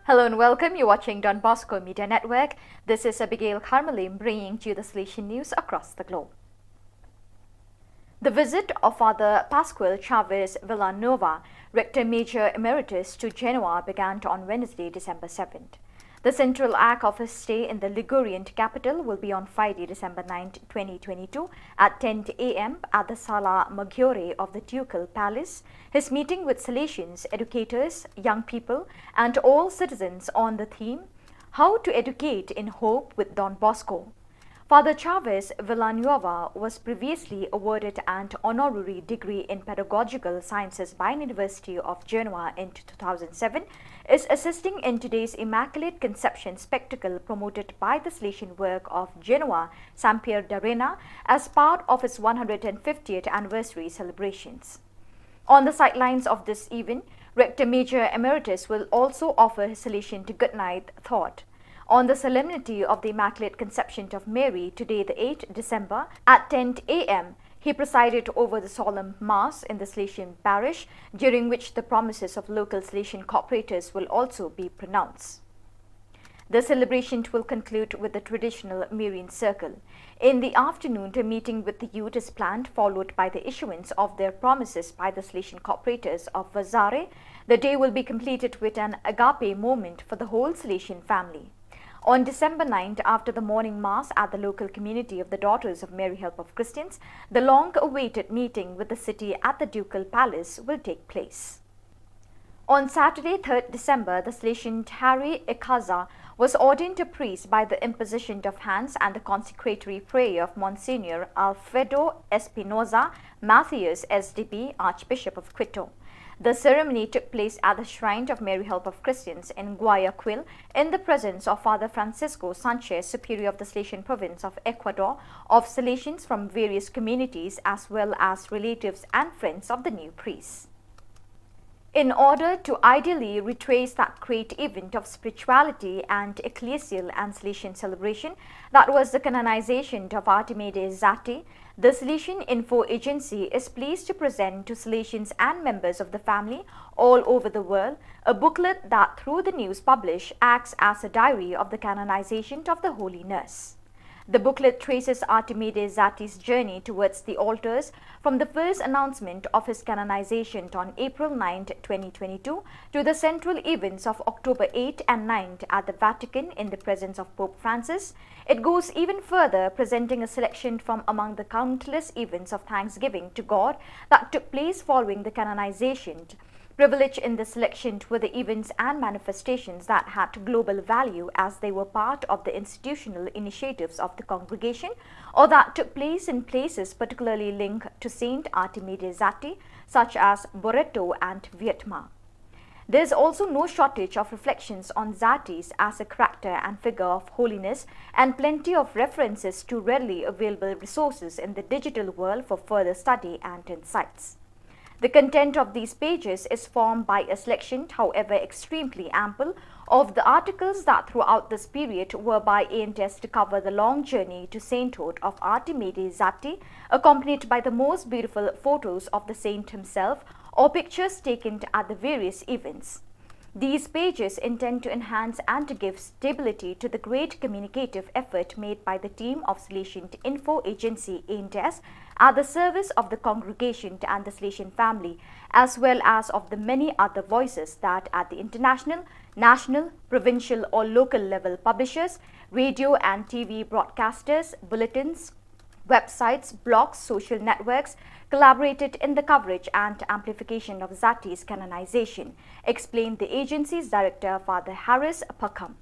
Hello and welcome. You're watching Don Bosco Media Network. This is Abigail Carmelim bringing to you the Salesian news across the globe. The visit of Father Pascual Chavez Villanova, Rector Major Emeritus, to Genoa began on Wednesday, December seventh. The central act of his stay in the Ligurian capital will be on Friday, December ninth, twenty twenty-two, at ten a m at the Sala Maggiore of the Ducal Palace. His meeting with Salesians, educators, young people, and all citizens on the theme, "How to Educate in Hope with Don Bosco." Father Chavez Villanueva was previously awarded an honorary degree in pedagogical sciences by University of Genoa in two thousand seven, is assisting in today's Immaculate Conception spectacle promoted by the Salesian work of Genoa, Sampier d'Arena, as part of its one hundred fiftieth anniversary celebrations. On the sidelines of this event, Rector Major Emeritus will also offer his Salesian goodnight thought. On the solemnity of the Immaculate Conception of Mary, today, the eighth December, at ten a m, he presided over the solemn Mass in the Salesian parish, during which the promises of local Salesian cooperators will also be pronounced. The celebration will conclude with the traditional Marian Circle. In the afternoon, a meeting with the youth is planned, followed by the issuance of their promises by the Salesian cooperators of Vazare. The day will be completed with an agape moment for the whole Salesian family. On December ninth, after the morning mass at the local community of the Daughters of Mary Help of Christians, the long-awaited meeting with the city at the Ducal Palace will take place. On Saturday, third December, the Salesian Harry Ekaza was ordained a priest by the imposition of hands and the consecratory prayer of Monsignor Alfredo Espinoza Macias, S D B, Archbishop of Quito. The ceremony took place at the shrine of Mary Help of Christians in Guayaquil, in the presence of Father Francisco Sanchez, Superior of the Salesian Province of Ecuador, of Salesians from various communities, as well as relatives and friends of the new priest. In order to ideally retrace that great event of spirituality and ecclesial and Salesian celebration, that was the canonization of Artemide Zatti, the Salesian Info Agency is pleased to present to Salesians and members of the family all over the world a booklet that, through the news published, acts as a diary of the canonization of the Holy Nurse. The booklet traces Artemide Zatti's journey towards the altars, from the first announcement of his canonization on April ninth, twenty twenty-two, to the central events of October eighth and ninth at the Vatican in the presence of Pope Francis. It goes even further, presenting a selection from among the countless events of thanksgiving to God that took place following the canonization. Privileged in this selection were the events and manifestations that had global value, as they were part of the institutional initiatives of the congregation or that took place in places particularly linked to Saint Artemide Zatti, such as Barreto and Vietma. There is also no shortage of reflections on Zatti's as a character and figure of holiness, and plenty of references to readily available resources in the digital world for further study and insights. The content of these pages is formed by a selection, however extremely ample, of the articles that throughout this period were by A N T S to cover the long journey to sainthood of Artemide Zatti, accompanied by the most beautiful photos of the saint himself or pictures taken at the various events. These pages intend to enhance and to give stability to the great communicative effort made by the team of Salesian Info Agency, A N T S, at the service of the congregation and the Salesian family, as well as of the many other voices that at the international, national, provincial or local level publishers, radio and T V broadcasters, bulletins, websites, blogs, social networks collaborated in the coverage and amplification of Zatti's canonization, explained the agency's director, Father Harris Pakham.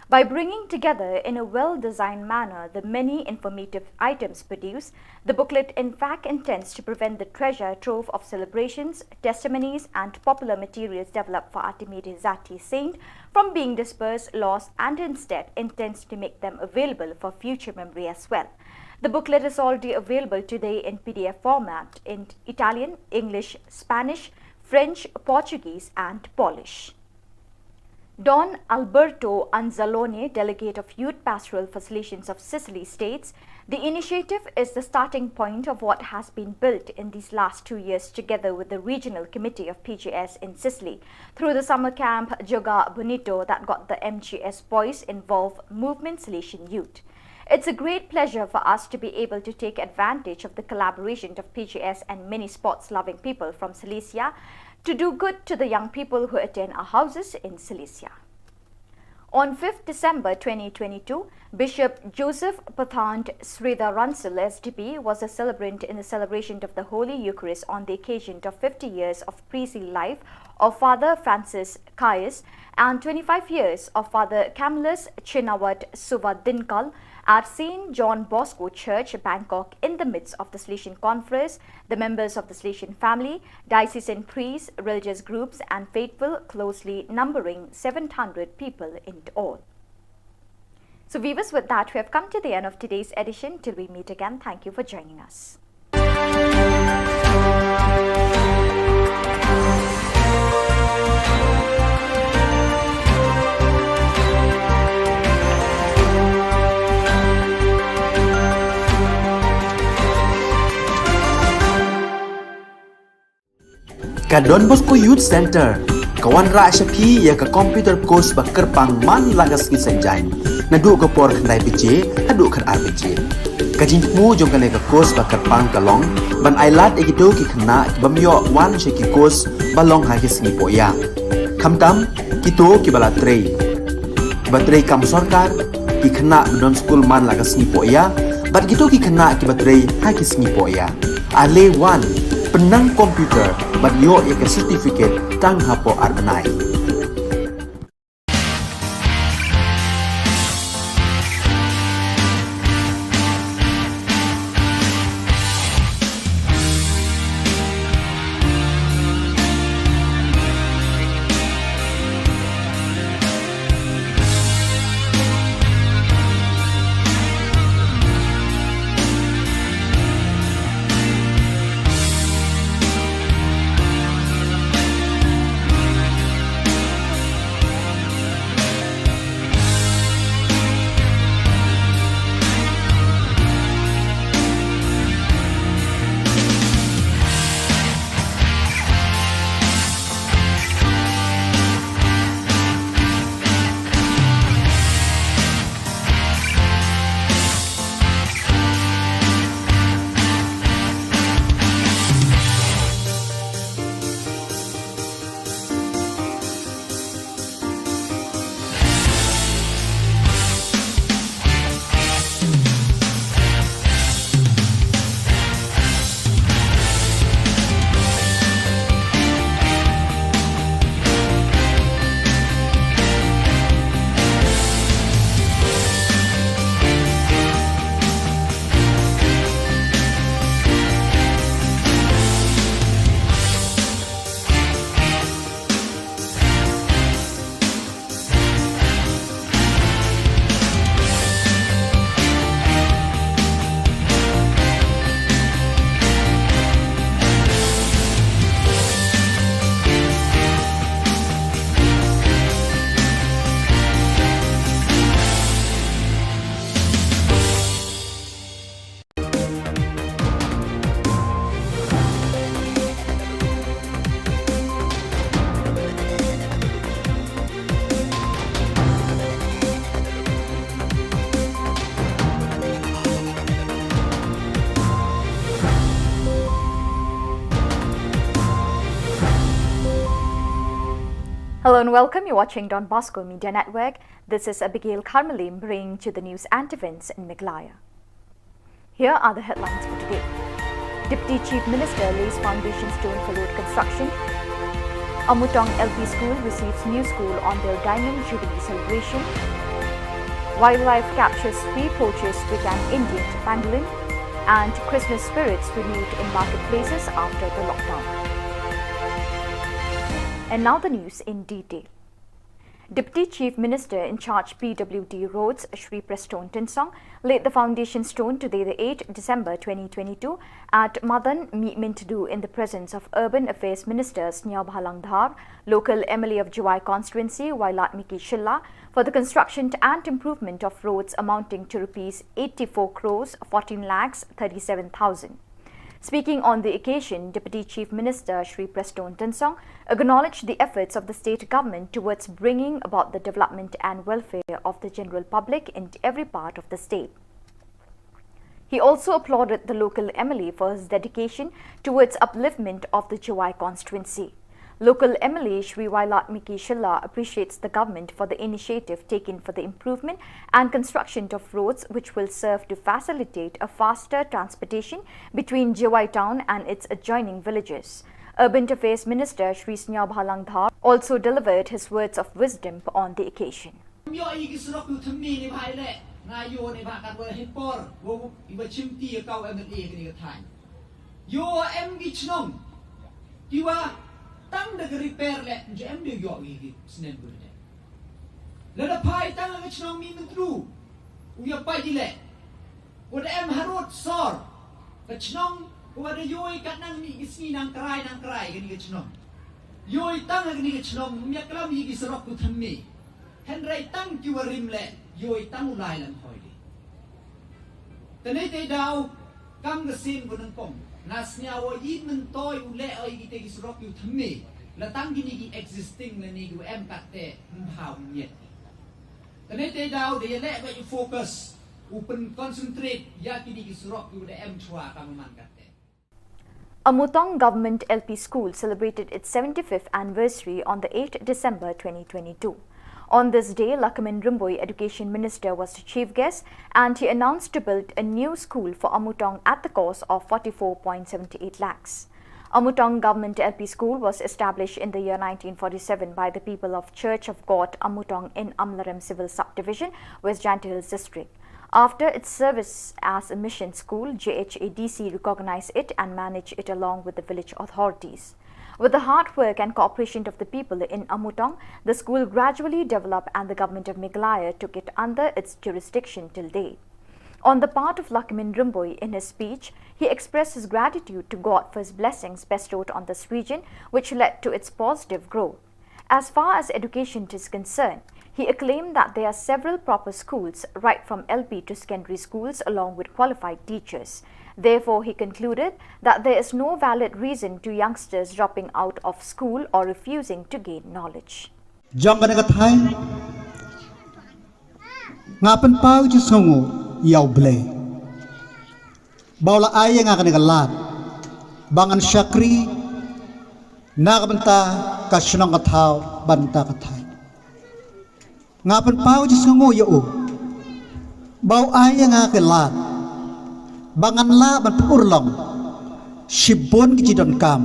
By bringing together in a well-designed manner the many informative items produced, the booklet in fact intends to prevent the treasure trove of celebrations, testimonies, and popular materials developed for Artemide Zatti Saint from being dispersed, lost, and instead intends to make them available for future memory as well. The booklet is already available today in P D F format in Italian, English, Spanish, French, Portuguese, and Polish. Don Alberto Anzalone, delegate of Youth Pastoral for Salesians of Sicily, states, "The initiative is the starting point of what has been built in these last two years together with the Regional Committee of P G S in Sicily through the summer camp Joga Bonito that got the M G S boys involved, Movement Salesian Youth. It's a great pleasure for us to be able to take advantage of the collaboration of P G S and many sports-loving people from Silesia to do good to the young people who attend our houses in Silesia." On fifth December twenty twenty-two, Bishop Joseph Pathan Sridhar Russell, S D P, was a celebrant in the celebration of the Holy Eucharist on the occasion of fifty years of priestly life of Father Francis Caius and twenty-five years of Father Camillus Chinawat Suvadinkal at Saint John Bosco Church, Bangkok, in the midst of the Salesian Conference, the members of the Salesian family, diocesan priests, religious groups, and faithful, closely numbering seven hundred people in all. So, viewers, with that, we have come to the end of today's edition. Till we meet again, thank you for joining us. Ka Don Bosco Youth Centre ka wanrah sha phi ïa ka computer course ba kyrpang man la ka sngi Saitjaiñ, naduh ka por khyndai baje haduh khatar baje. Ka jingthmu jong kane ka course ba kyrpang ka long ban ailad ïa kito ki khynnah ki bym ïoh wan sha ki course ba long ha ki sngi pohïa, khamtam kito kiba la trei, kiba trei kam sorkar, ki khynnah ba don skul man la ka sngi pohïa, bad kito ki khynnah kiba trei ha ki sngi pohïa. Ale wan, pynnang computer bad ïoh ïa ka certificate tang hapoh ar bnai. Hello and welcome. You're watching Don Bosco Media Network. This is Abigail Kharmalim bringing to the news and events in Meghalaya. Here are the headlines for today. Deputy Chief Minister lays foundation stone for road construction. Amutong L P School receives new school on their Diamond Jubilee celebration. Wildlife captures three poachers with an Indian pangolin. And Christmas spirits renewed in marketplaces after the lockdown. And now the news in detail. Deputy Chief Minister in charge P W D Roads, Shri Prestone Tynsong, laid the foundation stone today, the eighth December twenty twenty-two, at Madan Mihmyntdu in the presence of Urban Affairs Minister Sniawbhalang Dhar, local M L A of Jowai constituency, Wailadmiki Shylla, for the construction and improvement of roads amounting to rupees eighty-four crores fourteen lakhs thirty-seven thousand. Speaking on the occasion, Deputy Chief Minister Shri Prestone Tynsong acknowledged the efforts of the state government towards bringing about the development and welfare of the general public in every part of the state. He also applauded the local M L A for his dedication towards upliftment of the Jowai constituency. Local M L A Shri Wailadmiki Shylla appreciates the government for the initiative taken for the improvement and construction of roads, which will serve to facilitate a faster transportation between Jowai town and its adjoining villages. Urban Affairs Minister Shri Sniawbhalang Dhar also delivered his words of wisdom on the occasion. Ïoh ïa ki surok ïa u thymme ne bha ïaleh, nga ïoh ne bha katba ha por ba u, iba chim ti ïa ka u M L A kane ka thaiñ. Ïoh em ki chnong kiwa tang da ka repair leh, ym ju em de u ïoh ïa ki snem ba dei. Lada phai tang ha ka chnong Mihmyntdu, u ïa pait ïaleh. Wat em harud sor ka chnong, wat da ïoh ïa ka nang ni ki sngi nang krai nang krai kane ka chnong. Ïoh ïa tang ha kane ka chnong, ym ïa klam ïa ki surok ïa u thymme. Hynrei tang kiwa rim leh, ïoh ïa tang u lai lam hoi de. Te nai te daw, kam ka sien ba nyngkong, nga sniaw o ïa myntoi u leh o ïa kite ki surok ïa u thymme. La tang kine ki existing lane kiwa em katte, ym bha u miet. Te nai te daw, da ïaleh ba ïa focus, u pyn concentrate ïa kine ki surok kiwa da em chwa ka man katte. Amutong Government L P School celebrated its seventy-fifth anniversary on the eighth December twenty twenty-two. On this day, Lahkmen Rymbui, Education Minister, was the chief guest, and he announced to build a new school for Amutong at the cost of forty-four point seven eight lakhs. Amutong Government L P School was established in the year nineteen forty-seven by the people of Church of God Amutong in Amlarem Civil Subdivision, West Jaintia Hills District. After its service as a mission school, J H A D C recognized it and managed it along with the village authorities. With the hard work and cooperation of the people in Amutong, the school gradually developed and the government of Meghalaya took it under its jurisdiction till day. On the part of Lahkmen Rymbui, in his speech, he expressed his gratitude to God for his blessings bestowed on this region, which led to its positive growth. As far as education is concerned, he acclaimed that there are several proper schools, right from L P to secondary schools, along with qualified teachers. Therefore, he concluded that there is no valid reason to youngsters dropping out of school or refusing to gain knowledge. Jong kane ka thaiñ, nga pynpaw jingsngewnguh ïa U Blei ba u la ai ïa nga kane ka lad ba ngan shakri na ka bynta ka shnong ka thaw bad na ka bynta ka thaiñ. Nga pynpaw jingsngewnguh ïa u ba u ai ïa nga ka lad ba ngan lah ban pynurlong shibun ki jingdonkam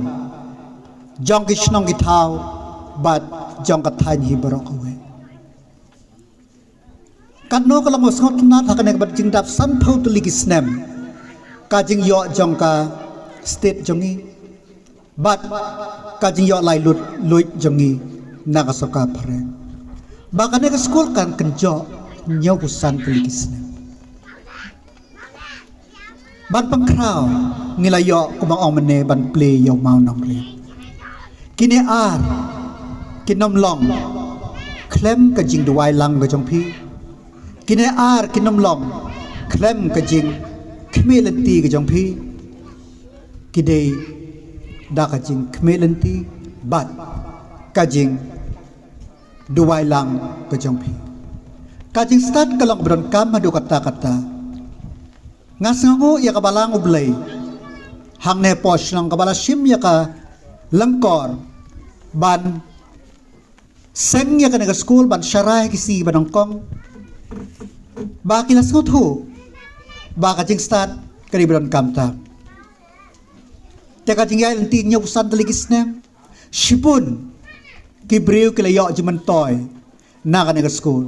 jong ki shnong ki thaw bad jong ka thaiñ hi baroh kawei. Katno ka long ba sngewtynnat ha kane ka bynta jingdap sanphew tylli ki snem ka jingïoh jong ka state jong ngi bad ka jingïoh laitluid jong ngi na ka sorkar phareng ba kane ka skul kan kynjoh hynñiewphew san tylli ki snem. Ban pynkhraw ngi la ïoh kumba ong mynne ban plie ïa u mawnongrim. Kine ar kin ym long khlem ka jingduwai lang ka jong phi. Kine ar kin ym long khlem ka jingkhmih lynti ka jong phi. Ki dei da ka jingkhmih lynti bad ka jingduwai lang ka jong phi. Ka jingstad ka long ba donkam haduh katta katta. Nga sngewnguh ïa ka Balang U Blei hangne hapoh shnong kaba la shim ïa ka lyngkor ban seng ïa kane ka skul ban sharai ha ki sngi ba nyngkong ba ki la sngewthuh ba ka jingstad ka dei ba donkam tam. Te ka jingïaid lynti hynñiewphew san tylli ki snem, shibun ki briew ki la ïoh jingmyntoi na kane ka skul.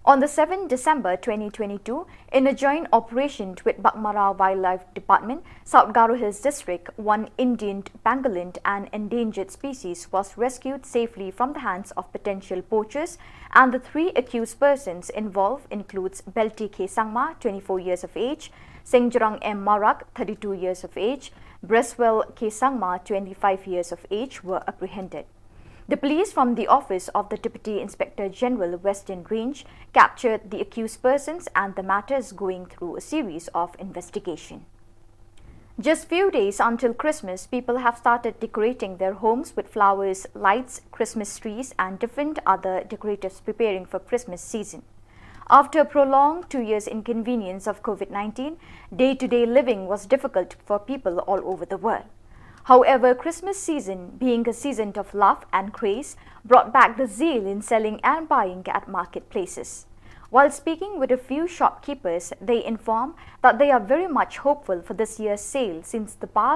On the seventh December twenty twenty-two, in a joint operation with Baghmara Wildlife Department, South Garo Hills District, one Indian pangolin, an endangered species, was rescued safely from the hands of potential poachers, and the three accused persons involved includes Belti K Sangma, twenty-four years of age, Sengjrang M Marak, thirty-two years of age, Breswell K Sangma, twenty-five years of age, were apprehended. The police from the office of the Deputy Inspector General, Western Range, captured the accused persons, and the matter is going through a series of investigation. Just few days until Christmas, people have started decorating their homes with flowers, lights, Christmas trees, and different other decoratives, preparing for Christmas season. After a prolonged two years inconvenience of COVID nineteen, day-to-day living was difficult for people all over the world. However, Christmas season, being a season of love and grace, brought back the zeal in selling and buying at marketplaces. While speaking with a few shopkeepers, they inform that they are very much hopeful for this year's sale since the past